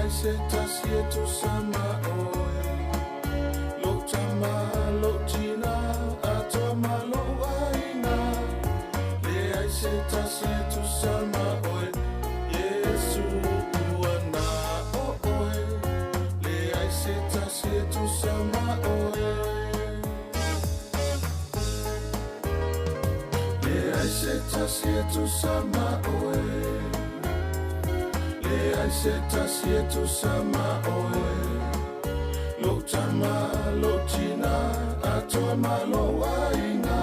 Leai se tasi e tusa ma oe, lou tama, lou tina, atoa ma lou aiga. Leai se tasi e tusa ma oe, Iesu ua na o oe. Leai se tasi e tusa ma oe. Leai se tasi e tusa ma oe. Leai se tasi e tusa ma oe, lou tama, lou tina, atoa ma lou aiga.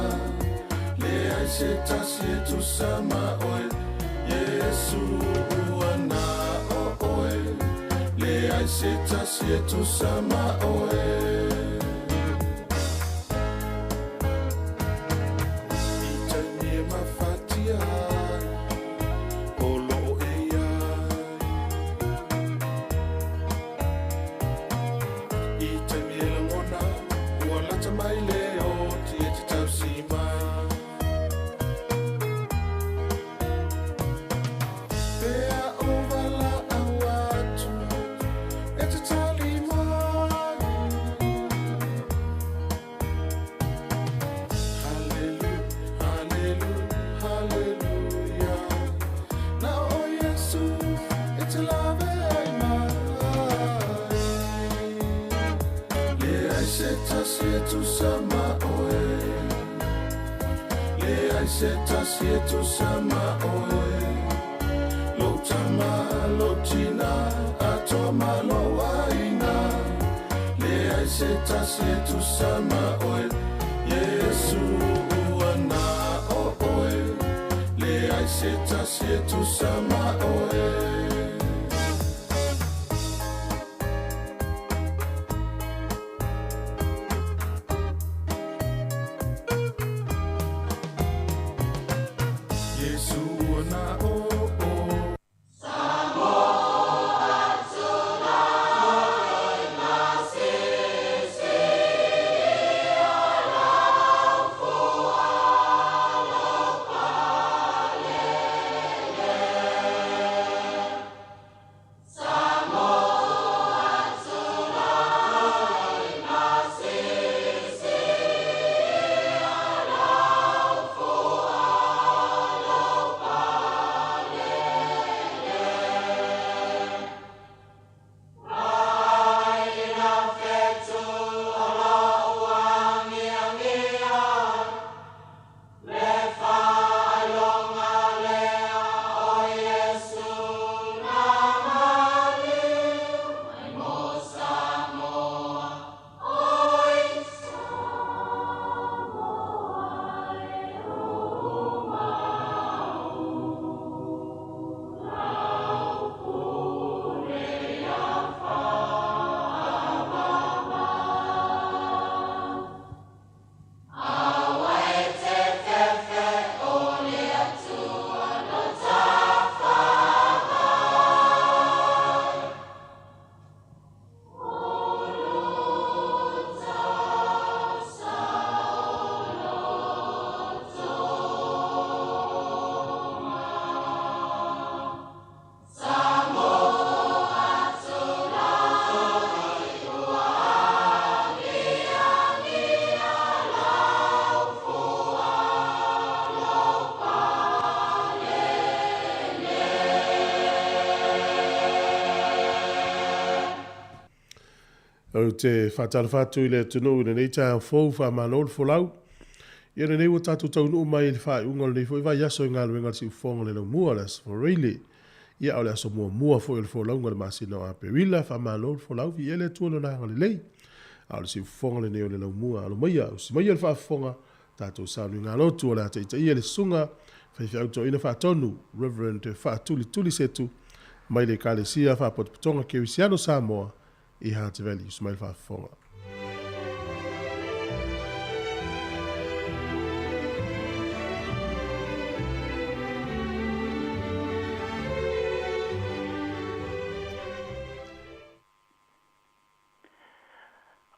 Leai se tasi e tusa ma oe, Iesu ua na o oe. Leai se tasi e tusa ma oe. I taimi e mafatia ai, o loo e iai. I taimi e lagona, ua lata mai le oti e te tausi mai. Pe a o valaau atu, e te tali mai. Hallelu, hallelu, hallelujah. Na o Iesu e te lave ai mai. Leai se tasi e tusa ma oe. Leai se tasi e tusa ma oe, lou tama, lou tina, atoa ma lou aiga. Leai se tasi e tusa ma oe, Iesu ua na o oe. Leai se tasi e tusa ma oe. Iesu ua na o oe. Ou te faatalofa atu i le atunuu i lenei taeao fou, faamalo le folau. Ia lenei ua tatou taunuu mai i le faaiuga o lenei foi vaiaso i galuega a le Siufofoga o le Laumua, le Aso Faraile. Ia, o le aso muamua foi o le folauga i le masina o Aperila, faamalo le folau, viia le Atua i Lona agalelei. A o le Siufofoga lenei o le Laumua, alo maia, usi maia le faafofoga, tatou sauniga lotu o le a taitaia le Susuga Faifeau Toeaina Faatonu, Reverend Faatulituli Setu, mai le Ekalesia Faapotopotoga Kerisiano Samoa i Hutt Valley. Usi mai le faafofoga.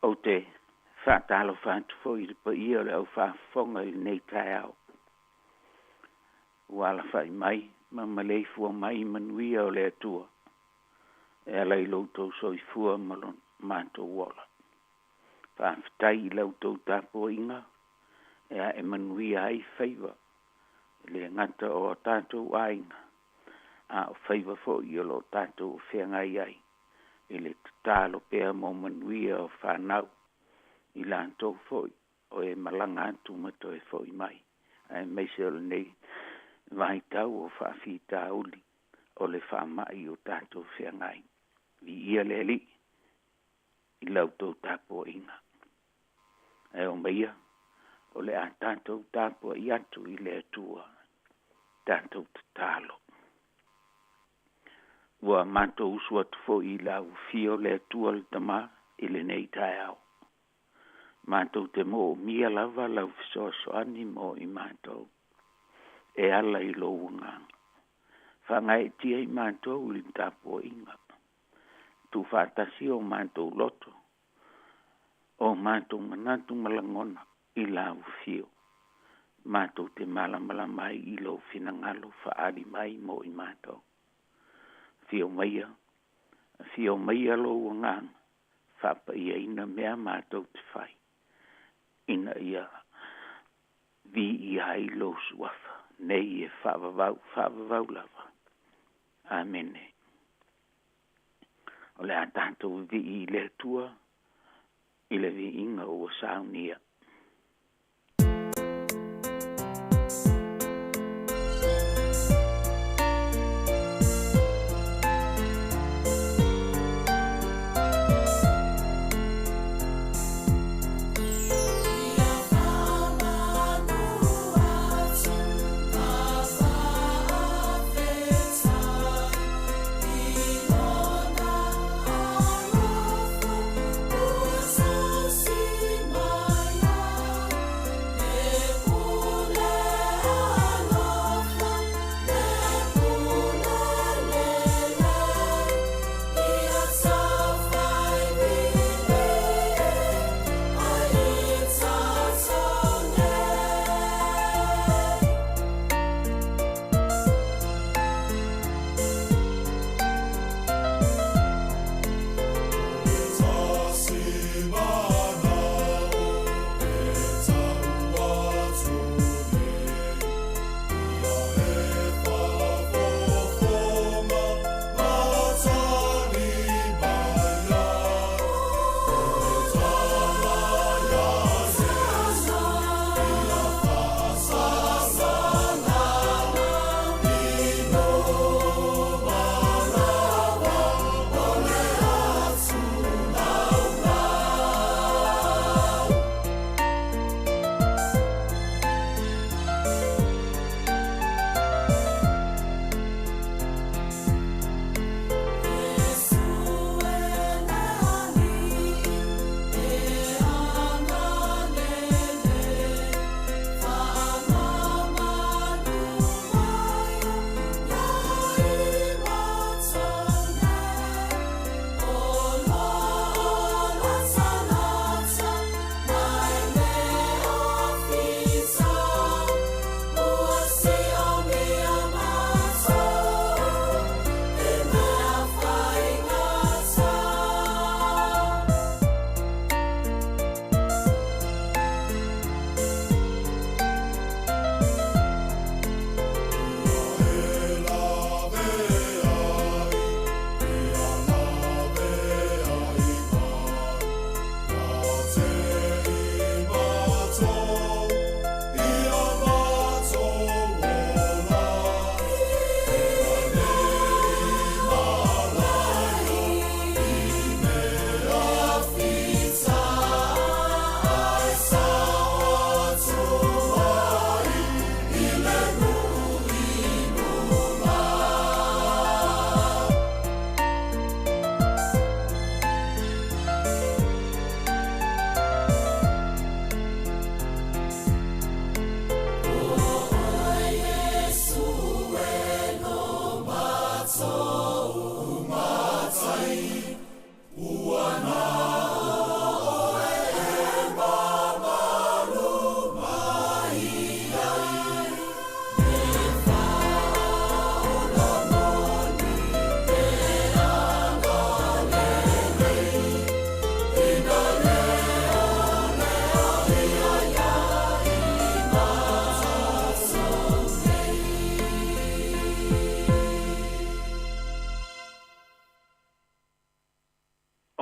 Ou te faatalofa atu foi i le paia o le au faafofoga i lenei taeao. Ua alafai mai ma maleifua mai i manuia o le Atua. E e ala i lo outou soifua ma lo matou ola. Faafetai i la outou tapuaiga e ae manuia ai faiva, e le gata o a tatou aiga, a o faiva foi o loo tatou feagai ai i le tatalo pea mo manuia o fanau i latou foi o e malaga atu ma toe fo'i mai, aemaise o lenei vaitau o faafitauli o le faama'i o tatou feagai. Viia le Alii i la outou tapuaiga. Ae omaia o le a tatou tapuai atu i le Atua, tatou tatalo. Ua matou usu atu foi i le aufio o le Atua le Tamā i lenei taeao. Matou te moomia lava lau fesoasoani mo i matou e ala i lou agaga. Faagaeetia i matou i le tapuaiga. Tuufaatasi o matou loto, o matou manatu ma lagona i lau afio. Matou te malamalama ai i lou finagalo faaali mai mo i matou. Afio maia, afio maia lou agaga, faapaiaina mea matou te fai, ina ia viia ai lou suafa, nei e faavavau, faavavau lava. Amene. O le a tatou vivii i le Atua i le viiga ua saunia.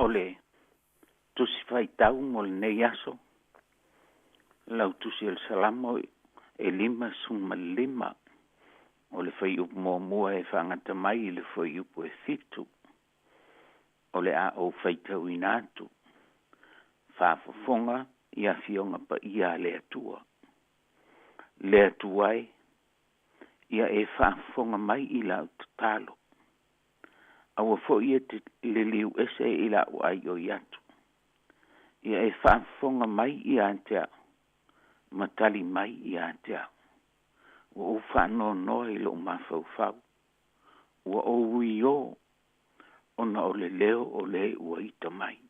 O le tusi faitau mo lenei aso, lau tusi o le Salamo e 55, o le fuaiupu 1 e faagata mai i le fuaiupu e 7, o le a ou faitauina atu. Faafofoga i afioga paia a le Atua. Le Atua e, ia e faafofoga mai i lau tatalo. Aua foi e te liliu ese i lau aioi atu. Ia e faafofoga mai ia te au, ma tali mai ia te au. Ua ou faanoanoa i lou mafaufau. Ua ou uiō, ona o le leo o le ua ita mai.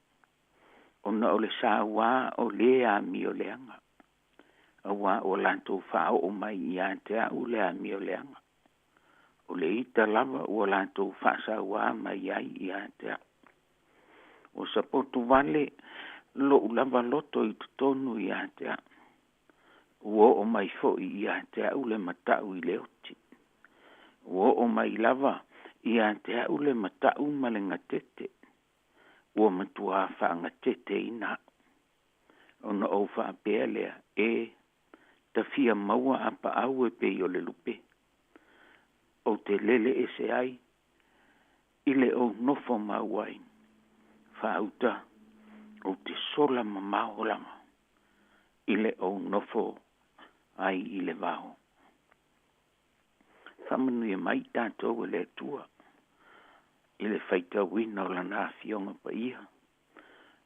Ona o le sauā o le amioleaga. Auā ua latou faaoo mai ia te au le amioleaga. O le ita lava ua latou faasauā mai ai ia te au. Ua sapotu vale lou lava loto i totonu ia te au. Ua oo mai foi ia te au le matau i le oti. Ua oo mai lava ia te au le matau ma le gatete. Ua matuā faagateteina au. Ona ou faapea lea, e tafia maua apaau e pei o le lupe. Ou te lele ese ai i le ou nofo mau ai. Faauta ou te sola mamao lava i le ou nofo ai i le vao. Faamanuia mai tatou e le Atua i le faitauina o lana afioga paia.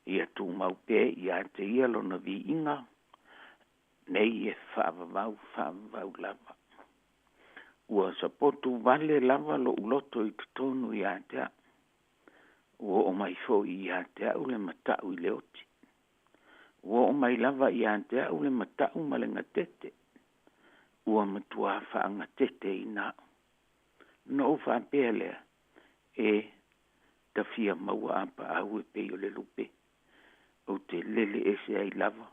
Ia tumau pea ia te ia lona viiga, nei e faavavau faavavau lava. Ua sapotu vale lava lou loto i totonu ia te au. Ua oo mai foi ia te au le matau i le oti. Ua oo mai lava ia te au le matau ma le gatete. Ua matuā faagateteina au. Na ou faapea lea, e tafia maua apaau e pei o le lupe. Ou te lele ese ai lava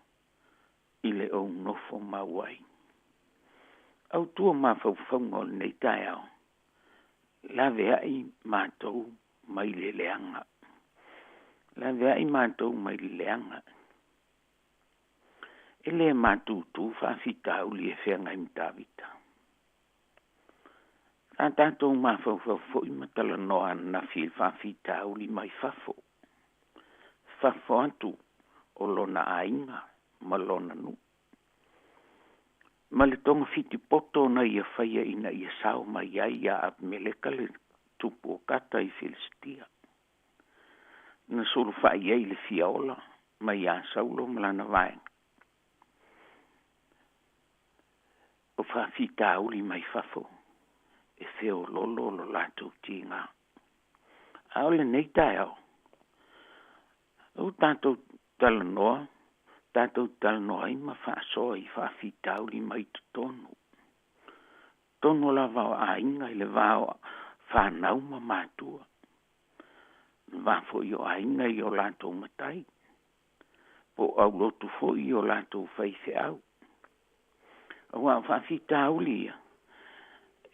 i le ou nofo mau ai. Autua mafaufauga o lenei taeao, laveai matou mai le leaga. Laveai matou mai le leaga. E le matutu faafitauli e feagai ma Tavita. Sa tatou mafaufau foi ma talanoa ananafi i le faafitauli mai fafo. Fafo atu o lona aiga ma lona nuu. Ma le togafitipoto na ia faia ina ia sao mai ai ia Apimeleka le tupu o Kata i Filisitia. Na sulufai ai le fiaola mai ia Saulo ma lana vaega. O faafitauli mai fafo e feololo lo latou tiga. A o lenei taeao, o tatou talanoa, tatou talanoa ai ma faasoa i faafitauli mai totonu. Totonu lava o aiga i le va o fanau ma matua. Le va foi o aiga i o latou matai. Po o aulotu foi i o latou faifeau. Aua o faafitauli ia,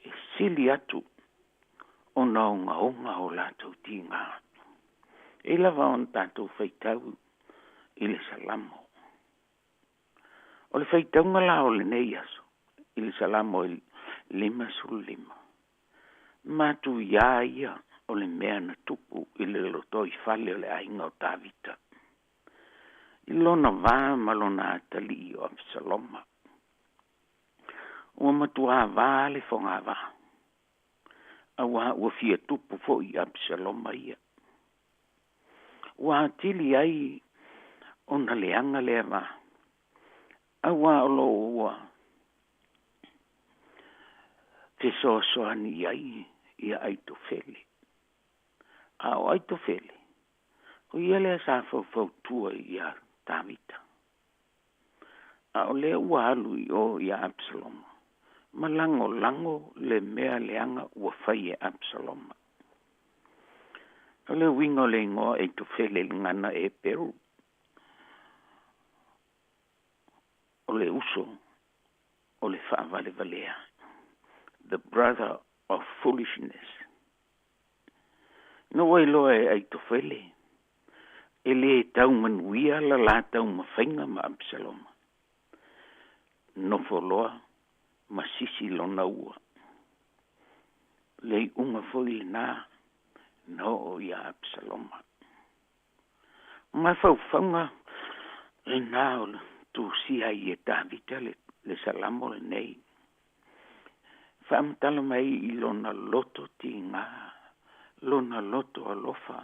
e sili atu ona ogaoga o latou tiga. E lava ona tatou faitau i le Salamo. O le faitauga la o lenei aso, i le Salamo e 55, matuia ia o le mea na tupu i le lotoifale o le aiga o Tavita. I lona va ma lona atalii o Apisaloma. Ua matuā va le fogavaa. Auā ua fia tupu foi Apisaloma ia. Ua atili ai ona leaga lea va. Auā o lo o ua fesoasoani i ai ia Aitofele. A o Aitofele, o ia lea sa faufautua ia Tavita. A o lea ua alu i o ia Apisaloma, ma lagolago le mea leaga ua fai e Apisaloma. O le uiga o le igoa Aitofele i le gagana Eperu, o le uso o le faavalevalea. The brother of foolishness. Na ua iloa e Aitofele E lē taumanuia la la taumafaiga ma Apisaloma. Nofo loa ma sisi lona ua. Le iuga foi lenā na oo ia Apisaloma. O mafaufauga lenā o le tusia ai e Tavita le Salamo lenei. Faamatala mai i lona loto tigā, lona loto alofa,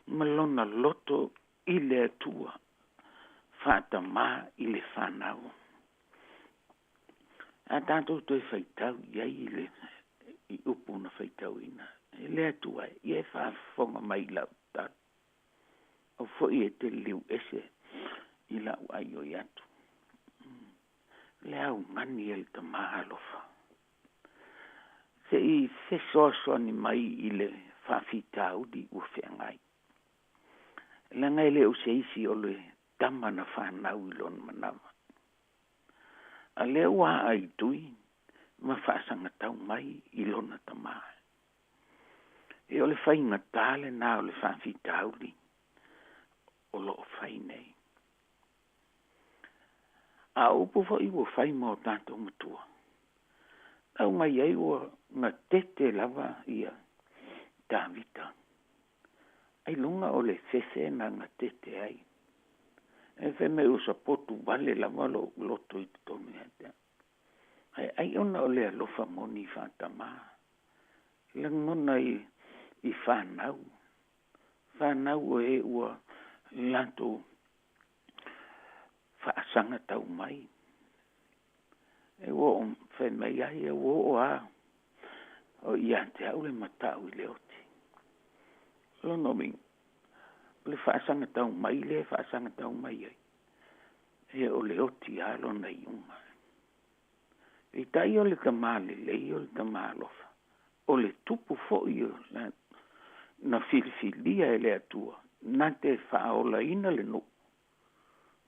ma lona loto i le Atua, faatamā i le fanau. A tatou toe faitau i ai i le i upu na faitauina. E le Atua e, ia e faafofoga mai i lau tatalo. Aua foi e te liliu ese i lau aioi atu. Le augani e le tamā alofa. Se i fesoasoani mai i le faafitauli ua feagai. Leaga e le o se isi o le tama na fanau i lona manava. A lea ua aaitui ma faasagatau mai i lona tamā. E o le faigatā lenā o le faafitauli o lo o fai nei. A o upu foi ua fai ma o tatou matua, tau mai ai ua gatete lava ia Tavita. Ailoga o le fefe na gatete ai. E fai mai ua sapotu vale lava lou loto i totonu ia te au. Ae ai ona o le alofa moni faatamā. Lagona i fanau, fanau o e ua latou faasagatau mai. E ua oo fai mai ai, ua oo lava o ia te au le matau i le oti. O lona uiga, o le faasagatau mai lea e faasagatau mai ai, e o le oti lava lona iuga. Peitai o le tamā lelei o le tamā alofa, o le tupu foi o na filifilia e le Atua na te faaolaina le nuu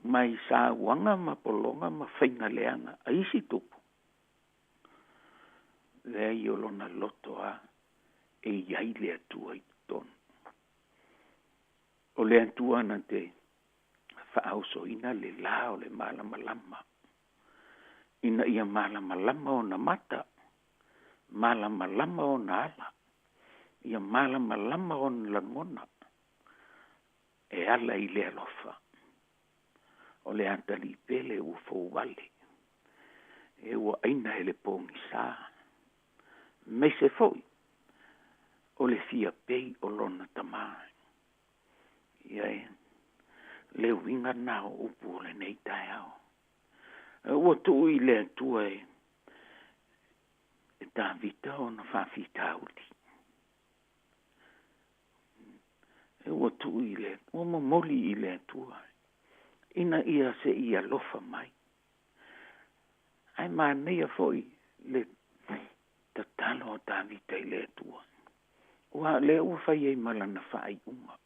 mai sauaga ma pologa ma faiga leaga a isi tupu. Leai, o lona loto lava e i ai le Atua i totonu. O le Atua na te faaosoina le la o le malamalama, ina ia malamalama ona mata, malamalama ona ala, ia malamalama ona lagona, e ala i le alofa. O le atalii pele ua fouvale, e ua aina e le pogisa, aemaise foi o le fia pei o lona tamā. Ia e le uiga lena o upu o lenei taeao. Ua tuu i le Atua e Tavita ona faafitauli. E ua tuu i le, ua momoli i le Atua, ina ia se i alofa mai. Ae manaia foi le tatalo o Tavita i le Atua. Ua lea ua fai ai ma lana faaiuga.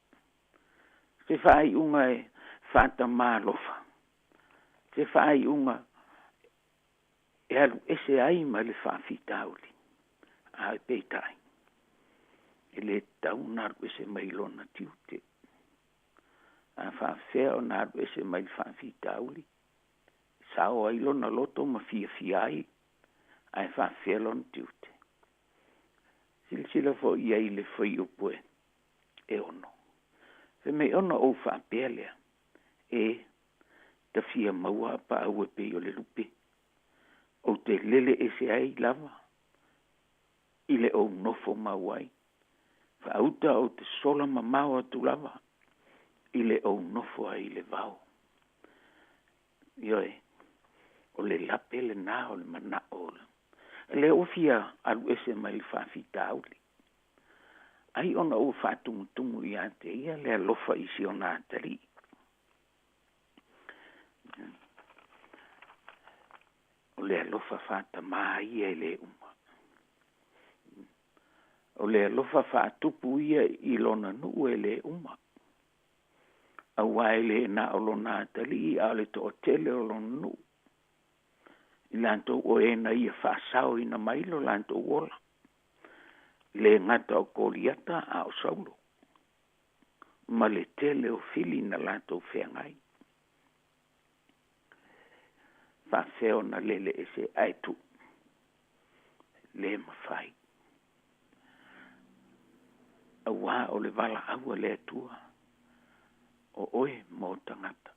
Se faaiuga e faatamā alofa. Se faaiuga e alu ese ai ma le faafitauli. Ae peitai, e le tatau ona alu ese mai lona tiute. A faafefea ona alu ese mai le faafitauli, sao ai lona loto ma fiafia ai, ae faafefea lona tiute. Silasila foi i ai i le fuaiupu e 6. Fai mai ona ou faapea lea, e tafia maua apaau e pei o le lupe, ou te lele ese ai lava i le ou nofo mau ai. Faauta ou te sola mamao atu lava i le ou nofo ai i le vao. Ioe, o le lape lenā o le manao. Lea ua fia alu ese mai le faafitauli. Ai ona ua faatumutumu ia te ia le alofa i si ona atalii. O le alofa faatamā ia e le uma. O le alofa faatupu ia i lona nuu e le uma. Aua e le na o lona atalii a o le toatele o lona nuu. I latou o e na ia faasaoina mai lo latou ola. Le gata o Koliata a o Saulo. ma le tele o fili na latou feagai. Faafefea ona lele ese ae tuu? Le mafai. Auā o le valaau a le Atua, o oe mo tagata.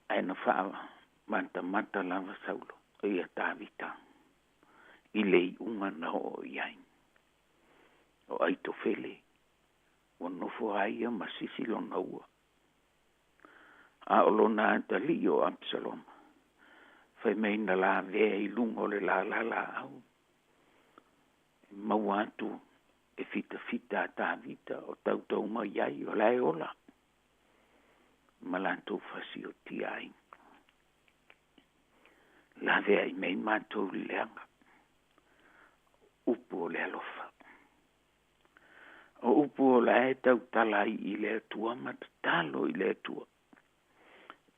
Ae na faamatamata lava Saulo ia Tavita i le iuga na oo i ai. O Aitofele ua nofo ai ia ma sisi lona ua. A o lona atalii o Apisaloma, fai mai na lavea i luga o le lala laau, e maua atu e fitafita a Tavita o tautau mai ai o la e ola, ma latou fasiotia ai. Laveai mai matou i le leaga, upu o le alofa. O upu o la e tautala ai i le Atua ma tatalo i le Atua,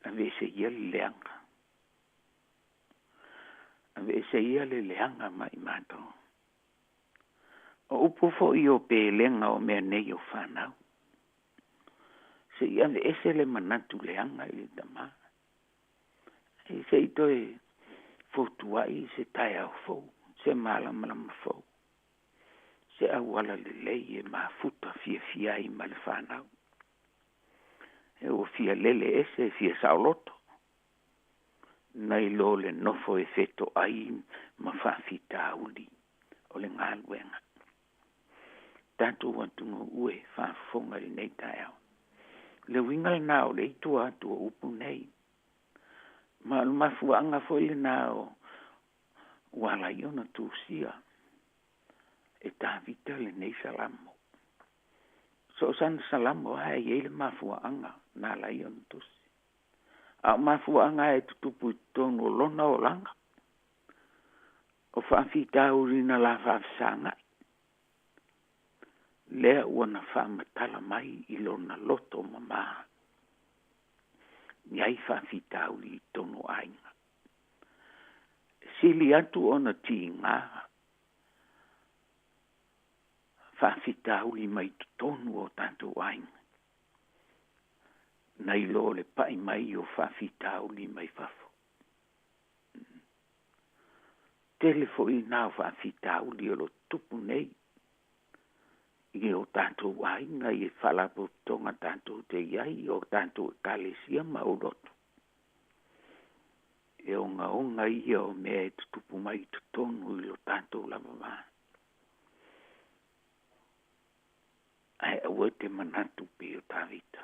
aveese ia le leaga. Aveese ia le leaga mai matou. O upu foi o pelega o mea nei o fanau. Se i aveese le manatu leaga i le tamā. Se i toe fotuai se taeao fou, se malamalama fou, se auala lelei e mafuta fiafia ai ma le fanau. E ua fia lele ese e fia saoloto, nai lo le nofo e fetoai ma faafitauli o le galuega. Tatou atunuu e faafofoga i lenei taeao. Le uiga lenā o le itu atu o upu nei. Ma o le mafuaaga foi lenā o ua ala ai ona tusia e Tavita lenei Salamo. So o sana Salamo lava e i ai le mafuaaga na ala ai ona tusi. A o mafuaaga e tutupu i totonu o lona olaga, o faafitauli na la faafesagai, lea ua na faamatala mai i lona loto mamā. I ai faafitauli i totonu o aiga. Sili atu ona tiga faafitauli mai totonu o tatou aiga, nai lo le pai mai o faafitauli mai fafo. Tele foi na o faafitauli o lo tupu nei i o tatou aiga i faalapotopotoga tatou te i ai, o tatou ekalesia ma aulotu. E ogaoga ia o mea e tutupu mai i totonu i lo tatou lava va. Ae aua te manatu pei o Tavita.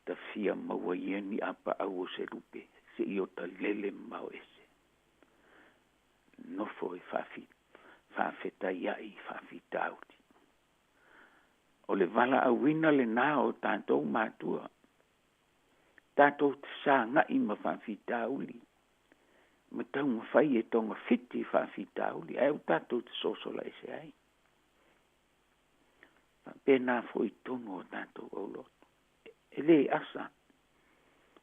Ta fia maua ia ni apaau o se lupe, se i o ta lele mamao ese. Nofo e faafetaiai faafitauli. O le valaauina lenā o tatou matua. Tatou te sagai ma faafitauli. Ma taumafai e togafiti faafitauli, ae ua tatou te sosola ese ai. Faapena foi i totonu o tatou aulotu. E le asa,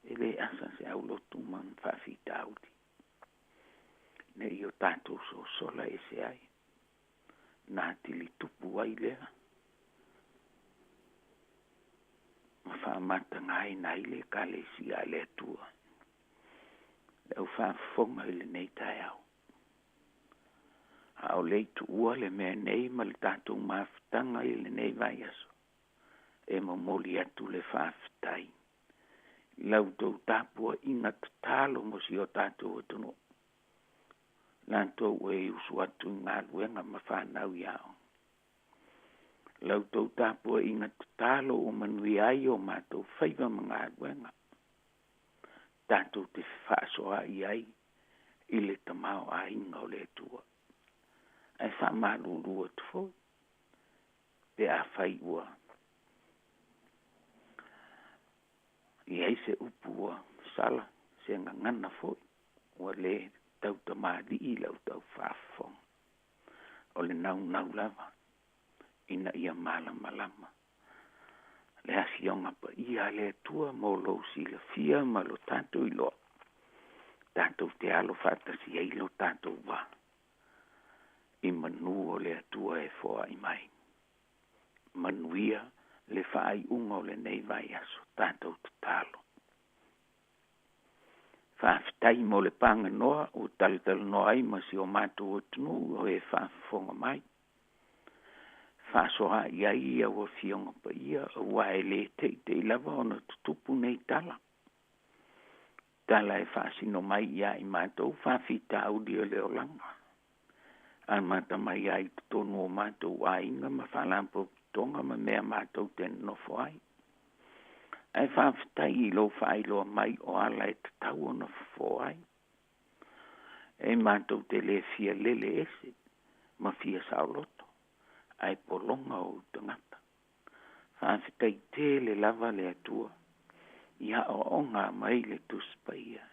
e le asa se aulotu ma faafitauli. Ne i o tatou sosola ese ai. Na atili tupu ai lea. Ma faamatagaina ai le ekalesia a le Atua. Le au faafofoga i lenei taeao. A o le i tuua le mea nei ma le tatou mafutaga i lenei vaiaso, e momoli atu le faafetai i la outou tapuaiga tatalo mo si o tatou atunuu. Latou ua e usu atu i galuega ma fanau i aoga. La outou tapuaiga tatalo ua manuia ai o matou faiva ma galuega. Tatou te fefaasoaai ai i le tamaoaiga o le Atua. Ae faamalulu atu foi pe afai ua i ai se upu ua sala, se gagana foi ua le tautamalii i la outou faafofoga. O le naunau lava ina ia malamalama le Afioga Paia a le Atua mo lou silafia ma lo tatou iloa, tatou te alo faatasi ai lo tatou va i manu o le Atua e foai mai. Manuia le faaiuga o lenei vaiaso. Tatou tatalo. Faafetai mo le paganoa ua talatalanoa ai ma si o matou atunuu o e faafofoga mai. Faasoaai ai au Afioga Paia, aua e lē teʻiteʻi lava ona tutupu nei tala. Tala e faasino mai iā i matou faafitauli o le olaga. Amata mai ai i totonu o matou aiga ma faalapotopotoga ma mea matou te nonofo ai. Ae faafetai i lou faailoa mai o ala e tatau ona fofo ai. E matou te lē fia lele ese ma fia saoloto, ae pologa ou tagata. Faafetai tele lava le Atua i aoaoga mai le Tusi Paia.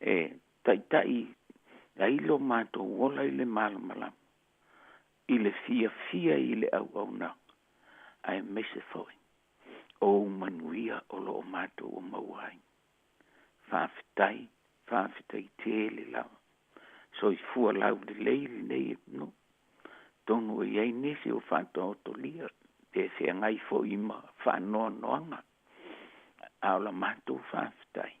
E taitai ai lo matou ola i le malamalama, i le fiafia i le auaunaga, aemaise foi o ou manuia o loo matou maua ai. Faafetai, faafetai tele lava. Soifua laulelei lenei atunuu. Atonu o i ai nisi o faataotolia pe feagai foi ma faanoanoaga, a o la matou faafetai,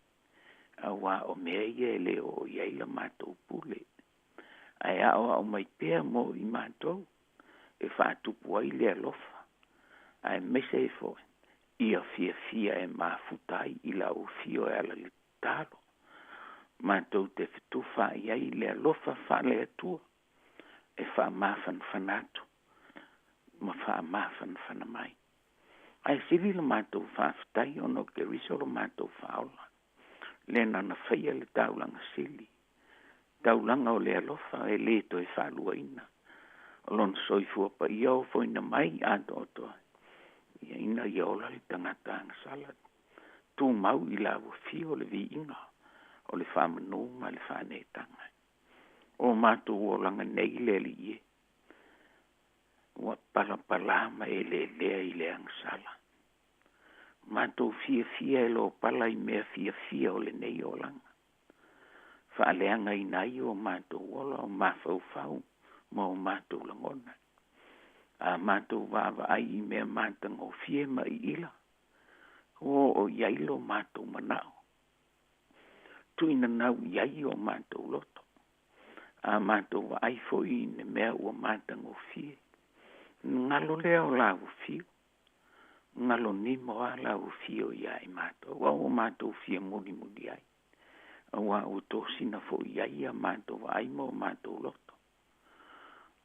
auā o mea ia e lē oo i ai la matou pule, ae aoao mai pea mo i matou e faatupu ai le alofa, aemaise ai foi ia fiafia e mafuta ai i lau afio e ala i le tatalo. Matou te fetufaai ai le alofa faale-Atua e faamafanafana atu ma faamafanafana mai. Ae sili la matou faafetai ona o Keriso lo matou faaola, le na faia le taulaga sili, taulaga o le alofa e lē toe faaluaina. O lona soifua paia ofoina mai atoatoa ia ina ia ola le tagata agasala, tumau i lau afio le viiga o le faamanu ma le faanetaga. O matou olaga nei le Alii e, ua palapalā ma eleelea i le agasala. Matou fiafia e lopala i mea fiafia o lenei olaga, faaleagaina ai o matou ola, o mafaufau ma o matou lagona. A matou vaavaai i mea matagofie ma iila, ua oo i ai lo matou manao, tuuinanau i ai o matou loto. A matou vaai foi i le mea ua matagofie, galo lea o lau afio, galo nimo a lau afio iā i matou, a ua matou fia mulimuli ai, auā ua tosina foi i ai a matou vaai ma o matou loto.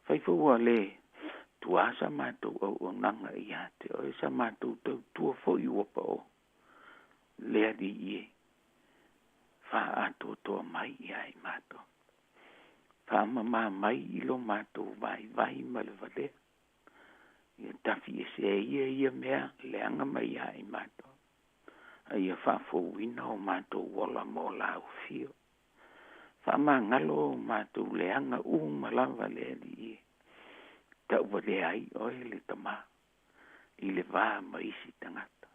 Fai foi ua lē tuā sa matou auaunaga ia te oe, sa matou tautua foi ua paō. Le Alii e, faaatoatoa mai iā i matou. Faamamā mai i lo matou vaivai ma le valea. Ia tafiese ai ia ia mea leaga mai iā i matou. A ia faafouina o matou ola mo lau afio. Faamagalo o matou leaga uma lava le Alii e. Tauvalea ai oe le Tamā i le va ma isi tagata.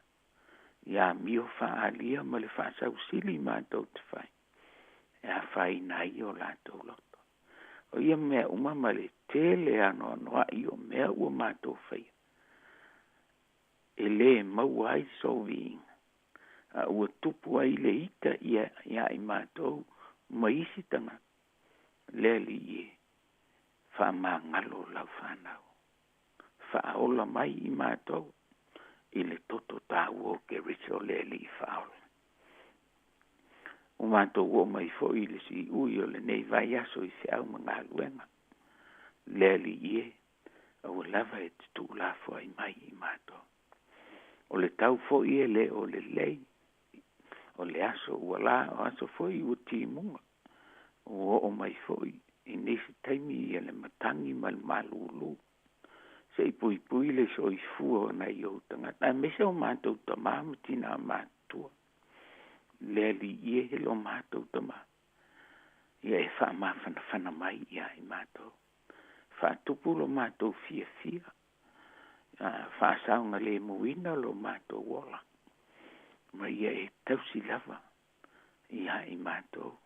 Ia amio faaalia ma le faasausili matou te fai, e afaina ai o latou loto. O ia mea uma ma le tele anoanoai o mea ua matou faia, e lē maua ai sou viiga, a ua tupu ai le ita ia iā i matou ma isi tagata. Le Alii e, faamagalo lau fanau. Faaola mai i matou i le toto taua o Keriso le Alii faaola. Ua matou oo mai foi i le siui o lenei vaiaso i feau ma galuega. Le Alii e, aua lava e te tuulafoai mai i matou. O le tau foi e lē o lelei, o le aso ua lā, o aso foi ua timuga. Ua oo mai foi i nisi taimi ia le matagi ma le malūlū. Se i puipui le soifua o nai ou tagata, aemaise o matou tamā ma tinā matutua. Le Alii e, lo matou Tamā, ia e faamafanafana mai iā i matou. Faatupu lo matou fiafia, faasaogalemuina lo matou ola, ma ia e tausi lava iā i matou,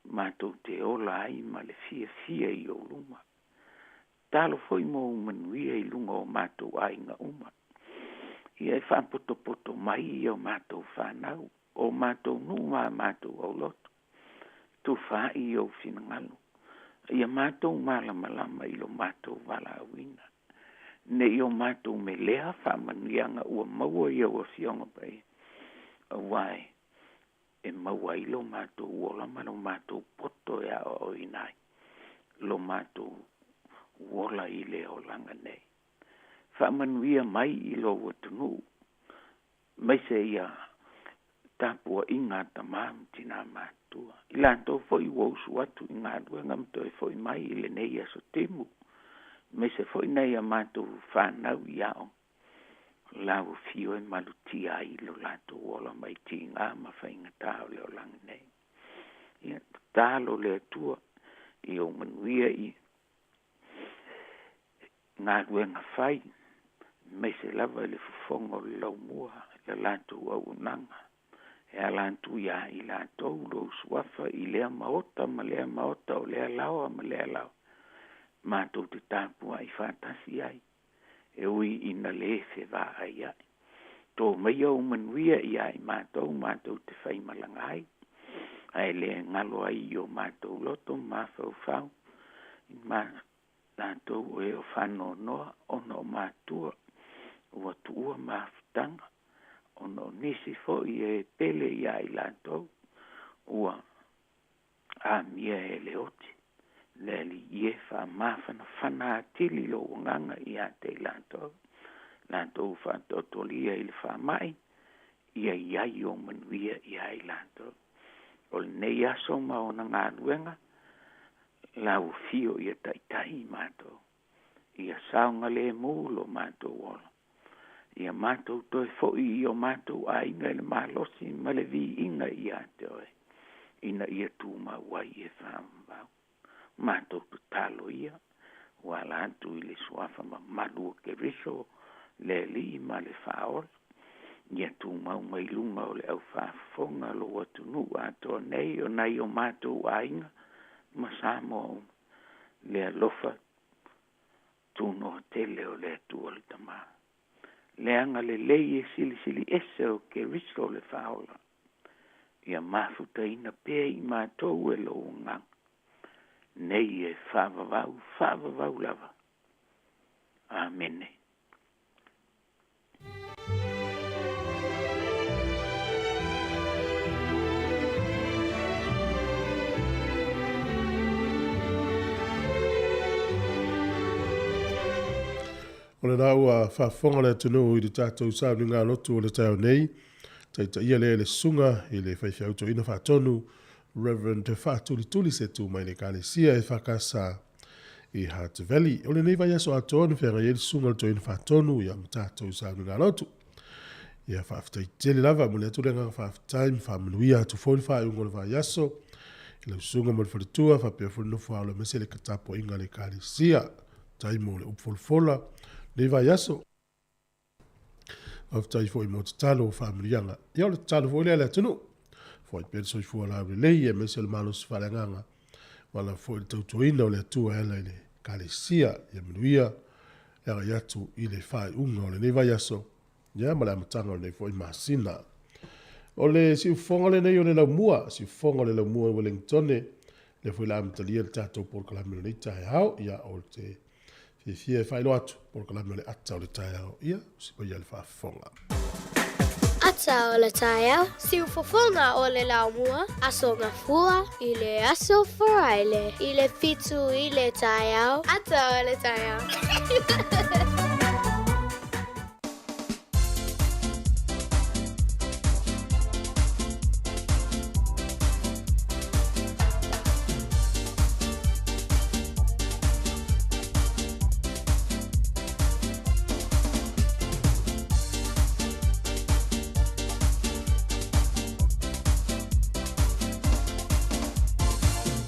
matou te ola ai ma le fiafia i ou luma. Tatalo foi mo ou manuia i luga o matou aiga uma. Ia e faapotopoto mai i o matou fanau, o matou nuu ma matou aulotu. Tufaai i ou finagalo. Ia matou malamalama i lo matou valaauina. Ne i o matou melea faamanuiaga ua maua i au afioga paia. Auā e maua ai lo matou ola ma lo matou poto e aoaoina ai lo matou ola i le olaga nei. Faamanuia mai i lou atunuu, aemaise ia tapuaiga a tamā ma tinā matutua. I latou foi ua usu atu i galuega ma toe foi mai i lenei aso timu, aemaise foi nai a matou fanau i aoga, lau afio e malutia ai lo latou ola mai tiga ma faigata o le olaga nei. Ia tatalo le Atua i ou manuia i galuega fai, aemaise lava i le fofoga o le laumua i le latou auaunaga. E ala atu iā i latou lou suafa i lea maota ma lea maota, o lea laoa ma lea laoa, matou te tapuai faatasi ai, e ui ina lē fevaaia'i. Tō maia ou manuia iā i matou matou te faimalaga ai, ae le galo ai i o matou loto ma mafaufau i ma latou o e o faanoanoa ona o matua ua tuua mafutaga, ona o nisi foi e pele iā i latou ua amia e le oti. Le Alii e, faamafanafana atili lou agaga ia te i latou, latou faatoatolia i le faamai, ia i ai ou manuia iā i latou. O lenei aso ma ona galuega, lau afio ia taitai i matou, ia saogalemu lo matou ola, ia matou toe foi i o matou aiga i le malosi ma le viiga ia te oe, ina ia tumau ai e faavavau. Matou tatalo ia, ua ala atu i le suafa mamalu o Keriso, le Alii ma le Faaola, ia tumau mai luga o le aufaafofoga lou atunuu atoa nei o nai o matou aiga ma Samoa uma, le alofa tunoa tele o le Atua le Tamā. Le agalelei e silisili ese o Keriso le Faaola, ia mafutaina pea i matou e lou agaga, nei e faavavau, faavavau lava. Amene. O lena ua faafofoga le atunuu i le tatou sauniga lotu o le taeao nei, taitaia lea e le susuga i le faifeau toeaina faatonu Reverend Faatulituli Setu mai le Ekalesia EFKS i Hutt Valley. O lenei vaiaso atoa na feagai ai le susuga i le toeaina faatonu ia ma tatou sauniga lotu. Ia faafetai tele lava, momoli atu le agaga faafetai ma faamanuia atu foi le faaiuga o le vaiaso i lau susuga ma le faletua faapea foi le nofo-a-alo aemaise le tapuaiga a le Ekalesia. Faafetai mo le upu folafola lenei vaiaso. Faafetai foi mo tatalo o faamanuiaga. Ia o le tatalo foi lea a le atunuu. Foai pea le soifua laulelei aemaise o le malosi faaleagaga ua ala foi i le tautuaina o le Atua e ala i le Ekalesia. Ia manuia le agai atu i le faaiuga o lenei vaiaso ia ma le amataga o lenei foi masina. O le siufofoga lenei o le laumua, siufofoga o le laumua i Wellingtone, lea foi la amatalia le tatou polokalame o lenei taeao. Ia o te fiafia e faailoa atu polokalame o le ata o le taeao. Ia, usi mai le faafofoga. Ata o le taeao, siufofoga o le laumua, Aso Gafua i le Aso Faraile i le 7 i le taeao, ata o le taeao.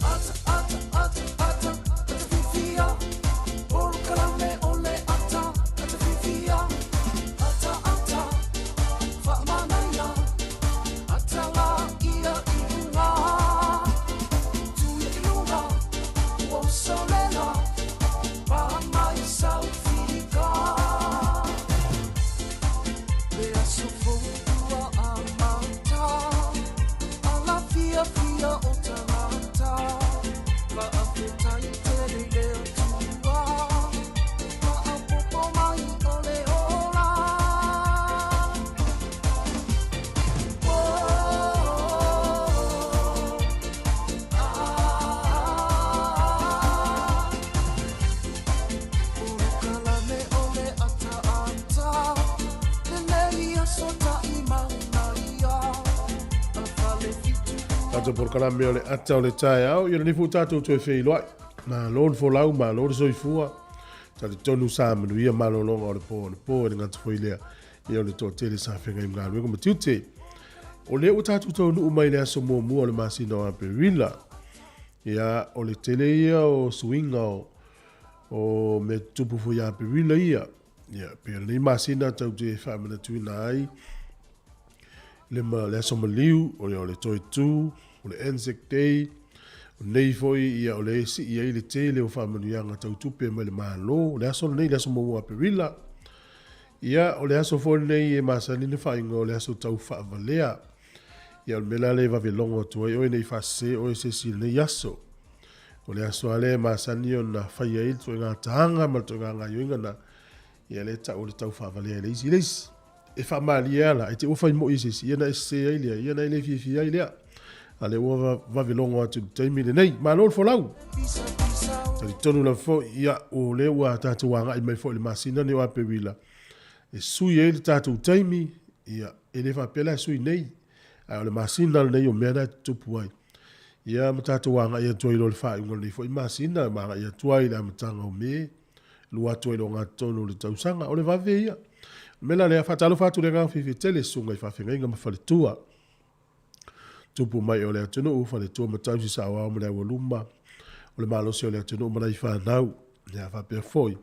Ata, ata, ata, ata, ata fifia, polokalame o le ata. Tatou polokalame o le ata o le taeao, ia lenei foi tatou toe feiloai. Malo le folau, malo le soifua. Talitonu sa manuia malologa o le po o le po e le gata foi lea. Ia o le toatele sa feagai ma galuega ma tiute. O lea ua tatou taunuu mai le aso muamua o le masina o Aperila. Ia, o le tele ia o suiga o, o mea tutupu foi ia Aperila ia. Ia, pe o lenei masina tau te faamanatuina ai le, ma, le aso maliu, o le, o le toe tū, o le Anzac Day, o nei foi ia o le sii ai le tele o faamanuiaga tau tupe mai le Malo, o le aso lenei, le aso muamua o Aperila. Ia, o le aso foi lenei e masani ona faaigoa o le aso tau faavalea. Ia, o le mea la lea e vave logo atu ai oe nei faasese oe se isi i lenei aso. O le aso lava lea e masani ona fai ai le ituaiga taga ma le ituaiga gaoioiga na, ia lea e tau o le tau faavalea e le isi i le isi. E faamalie lava la, e te ua fai moi e se isi, ia ona e sese ai lea, ia ona e le fiafia ai lea. A lea ua vave logo atu i le taimi lenei. Malo le folau! Talitonu lava foi, ia, o lea ua tatou agai mai foi i le masina lenei o Aperila, e sui ai le tatou taimi, ia, e le faapea la e sui nei, ae o le masina lenei o mea na e tutupu ai. Ia, ma tatou agai atu ai loa i le faaiuga o lenei foi masina, ma agai atu ai i le amataga o Me, lua atu ai i le ogatotonu o le tausaga. O le vave ia. O le mea la lea, faatalofa atu i le agaga fiafia tele, susuga i faafeagaiga ma faletua. Tupu mai o le atunuu, faletua ma tausi saoao ma le aualuma, o le malosi o le atunuu ma nai fanau. Ia faapea foi,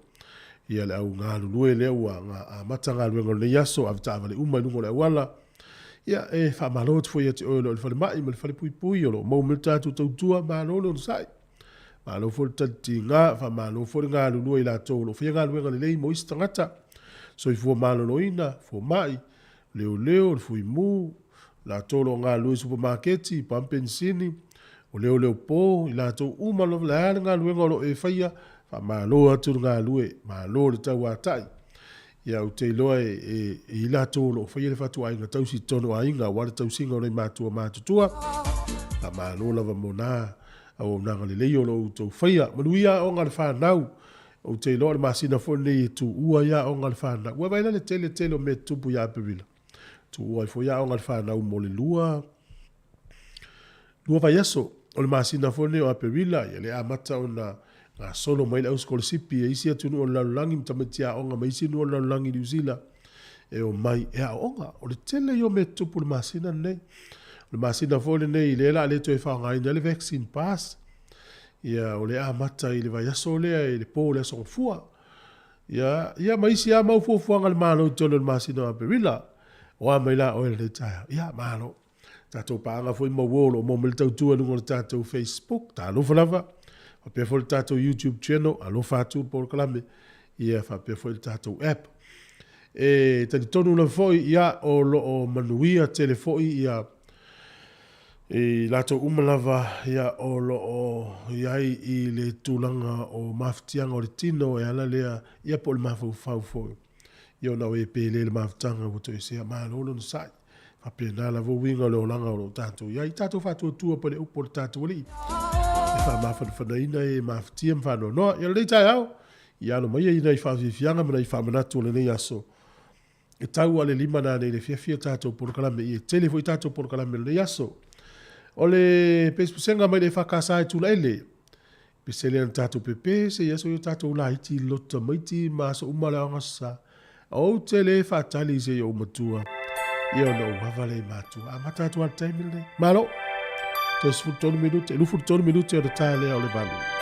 ia le au galulue lea ua amata galuega o lenei aso, avetaavale uma i luga o le auala. Ia, e faamalo atu foi ia te oe o lo o i le falemai ma le falepuipui o lo o maua mai le tatou tautua, malo le onosai. Malo foi le talitiga, faamalo foi le galulue i latou o lo o faia galuega lelei mo isi tagata. Soifua maloloina, fomai, leoleo, le fuimu, latou o lo o galulue i supamaketi, pamu penisini, o leoleo po, i latou uma lava, le a le galuega o lo o e faia, faamalo atu le galulue, malo le tauatai. Ia, ou te iloa e, e, e i latou o lo o faia le fatuaiga tausi i totonu o aiga, aua le tausiga o nai matua matutua. Faamalo lava mo na auaunaga lelei o lo o outou faia. Manuia aoga a le fanau. Ou te iloa o le masina foi lenei e tuua ai aoga a le fanau. Ua vaai la le tele tele o mea e tutupu ia Aperila. Tuua ai foi aoga a le fanau mo le lua, lua vaiaso. O le masina foi lenei o Aperila, ia le amata ona gasolo mai le au sikolasipi e isi atunuu o le lalolagi ma tamaiti aoga mai isi nuu o le lalolagi i Niu Sila e omai e aooga. O le tele ia o mea e tutupu i le masina lenei. O le masina foi lenei lea o le a le toe faaaogaina ai le vaccine pass. Ia, o le amata i le vaiaso lea i le po o le Aso Gafua. Ia, ia ma isi lava mau fuafuaga a le Malo i totonu o le masina o Aperila. O a mai la oe lenei taeao? Ia, malo. Tatou paaga foi ma uo o lo o maua mai le tautua i luga o le tatou Facebook. Talofa lava. Faapea foi le tatou YouTube channel, Alofa Atu le polokalame. Ia, faapea foi le tatou app. E talitonu lava foi, ia, o lo o manuia tele foi ia i latou uma lava ia o lo o i ai i le tulaga o mafatiaga o le tino e ala lea ia po o le mafaufau foi ia ona o e pele i le mafutaga ua toesea. Malo le onosai. Faapena lava uiga o le olaga o lo o tatou i ai. Tatou faatuatua pa le upu o le tatou Alii e faamafanafanaina e mafatia ma faanoanoa. Ia lenei taeao, ia alo maia i nai faafiafiaga ma nai faamanatu o lenei aso. E tau a le lima nanei le fiafia o tatou polokalame i e tele foi tatou polokalame o lenei aso. O le pesepesega mai le EFKS e Tulaele. Pese lea na tatou pepe se i aso i o tatou laiti loto tamaiti ma aso uma le aoga sa. Ou te le faatali se i ou matua. Ia ona ou ava lea i matua. Amata atu lava le taimi lenei. Malo! Toe 13 minute, 23 minute ona tae lea o le valu.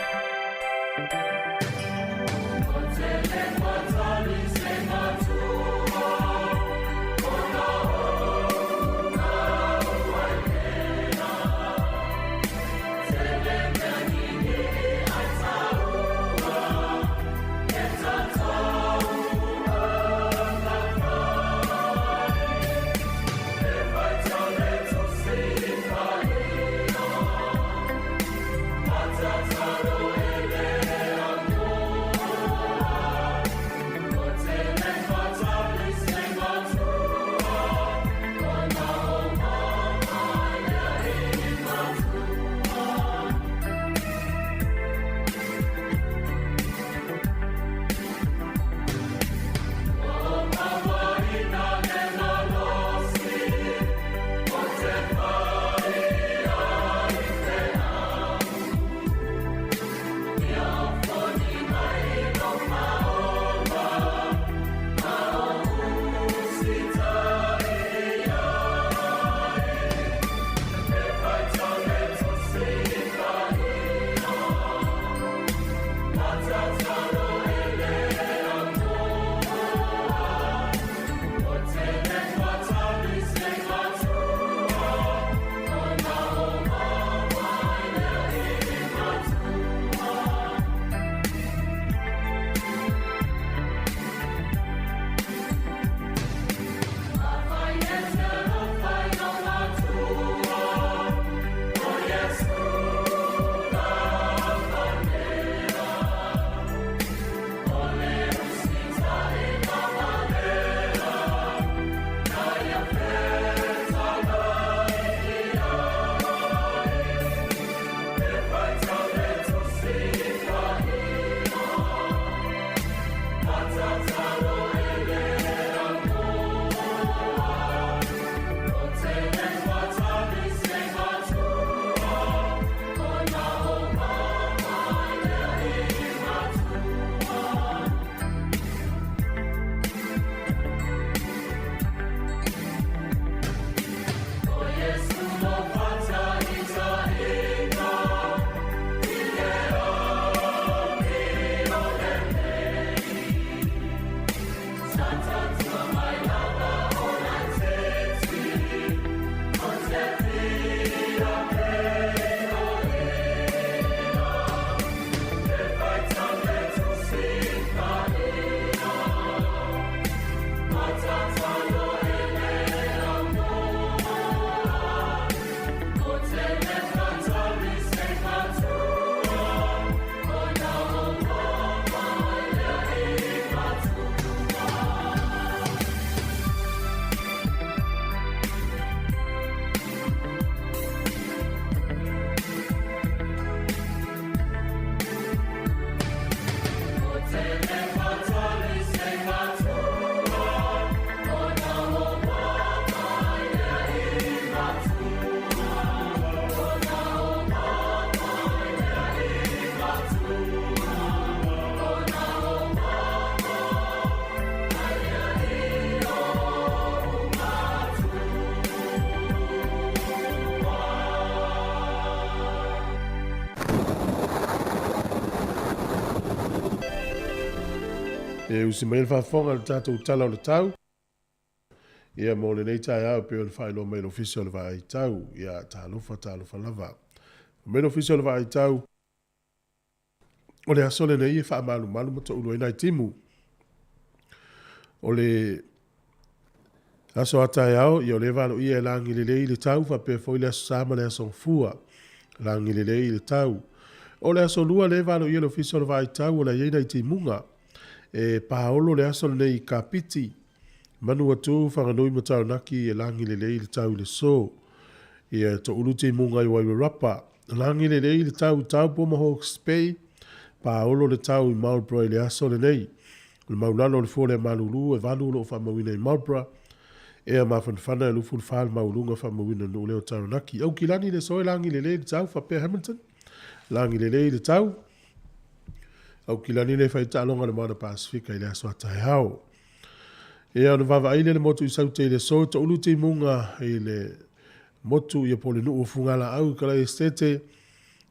E usi mai le faafofoga i le tatou Tala o le Tau. Ia mo lenei taeao e pei ona faailoa mai e le Ofisa o le Vaai Tau. Ia talofa, talofa lava. Fai mai le Ofisa o le Vaai Tau, o le aso lenei e faamalumalu ma toulu ai nai timu. O le aso a taeao, ia o lea e valoia e lagi lelei le tau faapea foi le aso Sa ma le aso Gafua. Lagi lelei le tau. O le aso Lua lea e valoia e le Ofisa o le Vaai Tau o le a i ai nai timuga. E paolo le aso lenei i Kapiti, Manuatu, Whanganui ma Taranaki e lagi lelei le tau i le so. Ia e toulu timuga i Wairarapa. Lagi lelei le tau i Taupo ma Hawke's Bay. Paolo le tau i Marlborough i le aso lenei. O le maulalo o le fua o le malulu e valu o lo o faamauina i Marlborough. Ea mafanafana e 24 le maualuga faamauina i le nuu lea o Taranaki. Aukilani le aso e lagi lelei le tau faapea Hamilton. Lagi lelei le tau. Aukilani le fai taaloga i le Moana Pasefika i le aso a taeao. Ia ona vaavaai lea i le motu i Saute i le aso, e toulu timuga i le motu ia po o le nuu o Fugalaau i Kalai Esitete,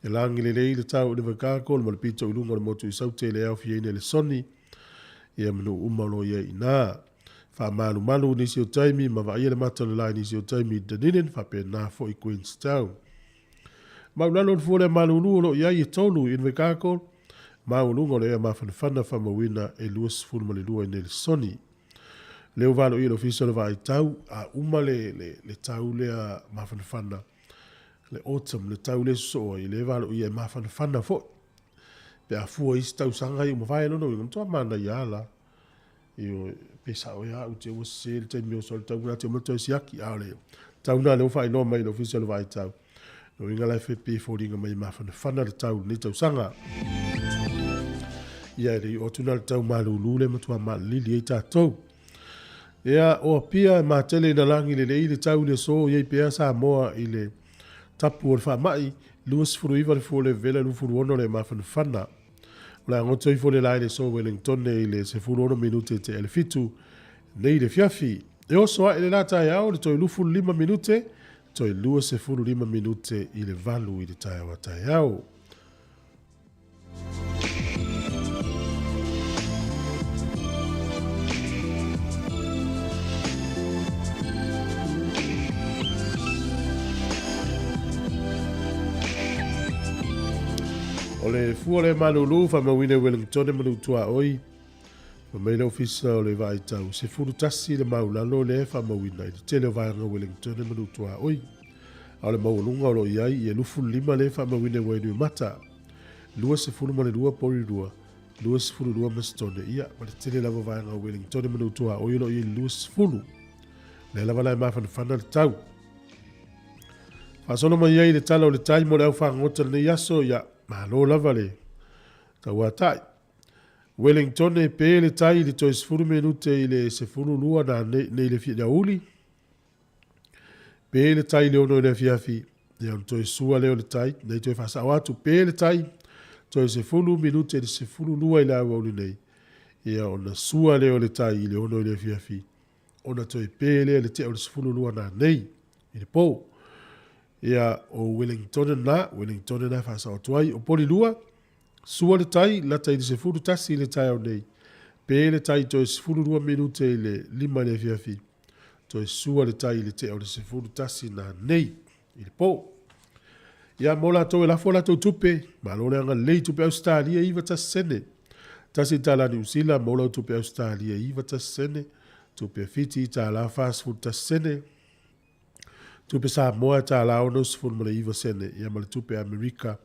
e lagi lelei le tau i Invercargill ma le pito i luga o le motu i Saute i le aofiaina i le Soni, ia ma nuu uma o lo o i ai i ina. Faamalumalu nisi o taimi ma vaaia le mata o le la i nisi o taimi i Dunedin faapena foi i Queenstown. Maulalo le fua lea malulu o lo o i ai e tolu i Invercargill, maualuga o le ea mafanafana faamauina e 22 i Nelesoni. Lea ua valoia le Ofisa o le Vaai Tau, a uma le, le, le tau lea mafanafana, le autumn, le tau lea sosoo ai, lea valoia e mafanafana foi. Pe a fua isi tausaga ia ua mavae lona uiga, matua manaia lava la. Ioe, pe sao ea au te ua sese le taimi oso le tau na te uma toe siaki, a o le tau na lea ua faailoa mai e le Ofisa o le Vaai Tau. Lona uiga la e pei e foliga mai e mafanafana le tau i lenei tausaga. Ia e le i oo atu na le tau malulu lea e matua maalilili ai tatou. Ia, o Apia e matele ina lagi lelei le tau i le aso, i ai pea Samoa i le tapu o le faamai, 29 le fua o le vevela, 26 le mafanafana. O le a goto ifo le la i le aso Wellingtone i le 16 minute tea i le fitu nei le fiafi. E oso ae le la taeao i le toe 25 minute, toe 25 minute i le valu i le taeao a taeao. O le fua lea malulu faamauina i Wellingtone ma Nuutuaoi. Fai mai le Ofisa o le Vaai Tau, 11 le maulalo lea e faamauina i le tele o vaega o Wellingtone ma Nuutuaoi. A o le maualuga o lo o i ai ia 25 lea e faamauina i Wainuiomata, 22 Porirua, 22 Masitone, ia ma le tele lava o vaega o Wellingtone ma Nuutuaoi o lo o i ai i le 20. Lea lava la e mafanafana le tau. Faasolo mai ai le tala o le tai mo le au fagota lenei aso, ia, malo lava le tauatai. Wellingtone pe le tai i le toe 10 minute i le 12 na nei, nei le fia aoauli. Pe le tai i le 6 i le afiafi, ia ona toe sua lea o le tai, nei toe faasao atu, pe le tai, toe 10 minute i le 12 i le aoauli nei, ia ona sua lea o le tai i le 6 i le afiafi, ona toe pe lea i le tea o le 12 nanei i le po. Ia, o Wellingtone na, Wellingtone na e faasao atu ai. O Polilua, sua le tai, lata i le 11 i le taeao nei. Pe le tai toe 12 minute i le 5 i le afiafi. Toe sua le tai i le tea o le 11 nanei i le po. Ia, mo latou e lafo a latou tupe, malo le agalelei, tupe Ausetalia 91 sene. Tasi tala Niu Sila, mo lau tupe Ausetalia 91 sene. Tupe Fiti, tala 41 sene. Tupe Samoa, tala 69 sene. Ia ma le tupe Amerika,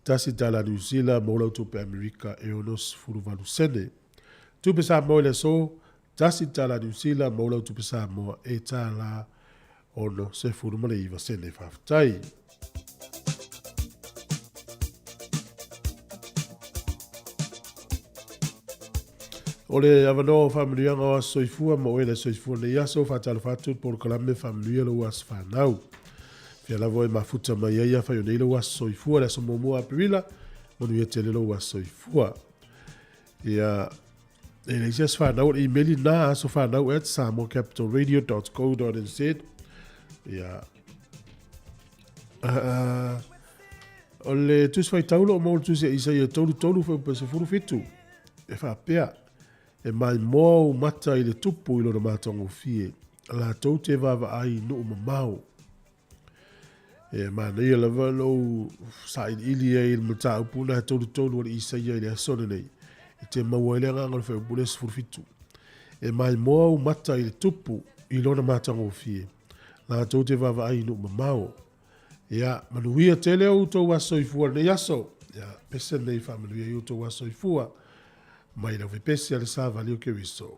tasi tala Niu Sila, mo lau tupe Amerika e 68 sene. Tupe Samoa i le aso, tasi tala Niu Sila, mo lau tupe Samoa e tala 69 sene. Faafetai. O le avanoa o faamanuiaga o aso soifua ma oe le soifua nei aso, faatalofa atu le polokalame faamanuia lou aso fanau. Fia lava e mafuta mai ai afai o nei lou aso soifua, le aso muamua Aperila, manuia tele lou aso soifua. Ia, e leai se aso fanau, o le email na asofanau at samoacapitalradio.co.nz. Ia, o le tusi faitau lo o maua le tusi a Isaia 33 fuaiupu 17, e faapea, E maimoa ou mata i le tupu i lona matagofie, latou te vaavaai i nuu mamao. E manaia lava lou sailiili ai i le mataupu na 33 o le Isaia i le aso lenei, e te maua ai le agaga o le fuaiupu lea 17. E maimoa ou mata i le tupu i lona matagofie, latou te vaavaai i nuu mamao. Ia, manuia tele outou aso soifua i lenei aso. Ia, pese lenei faamanuia i outou aso soifua mai lau pepese a le savali o Keriso.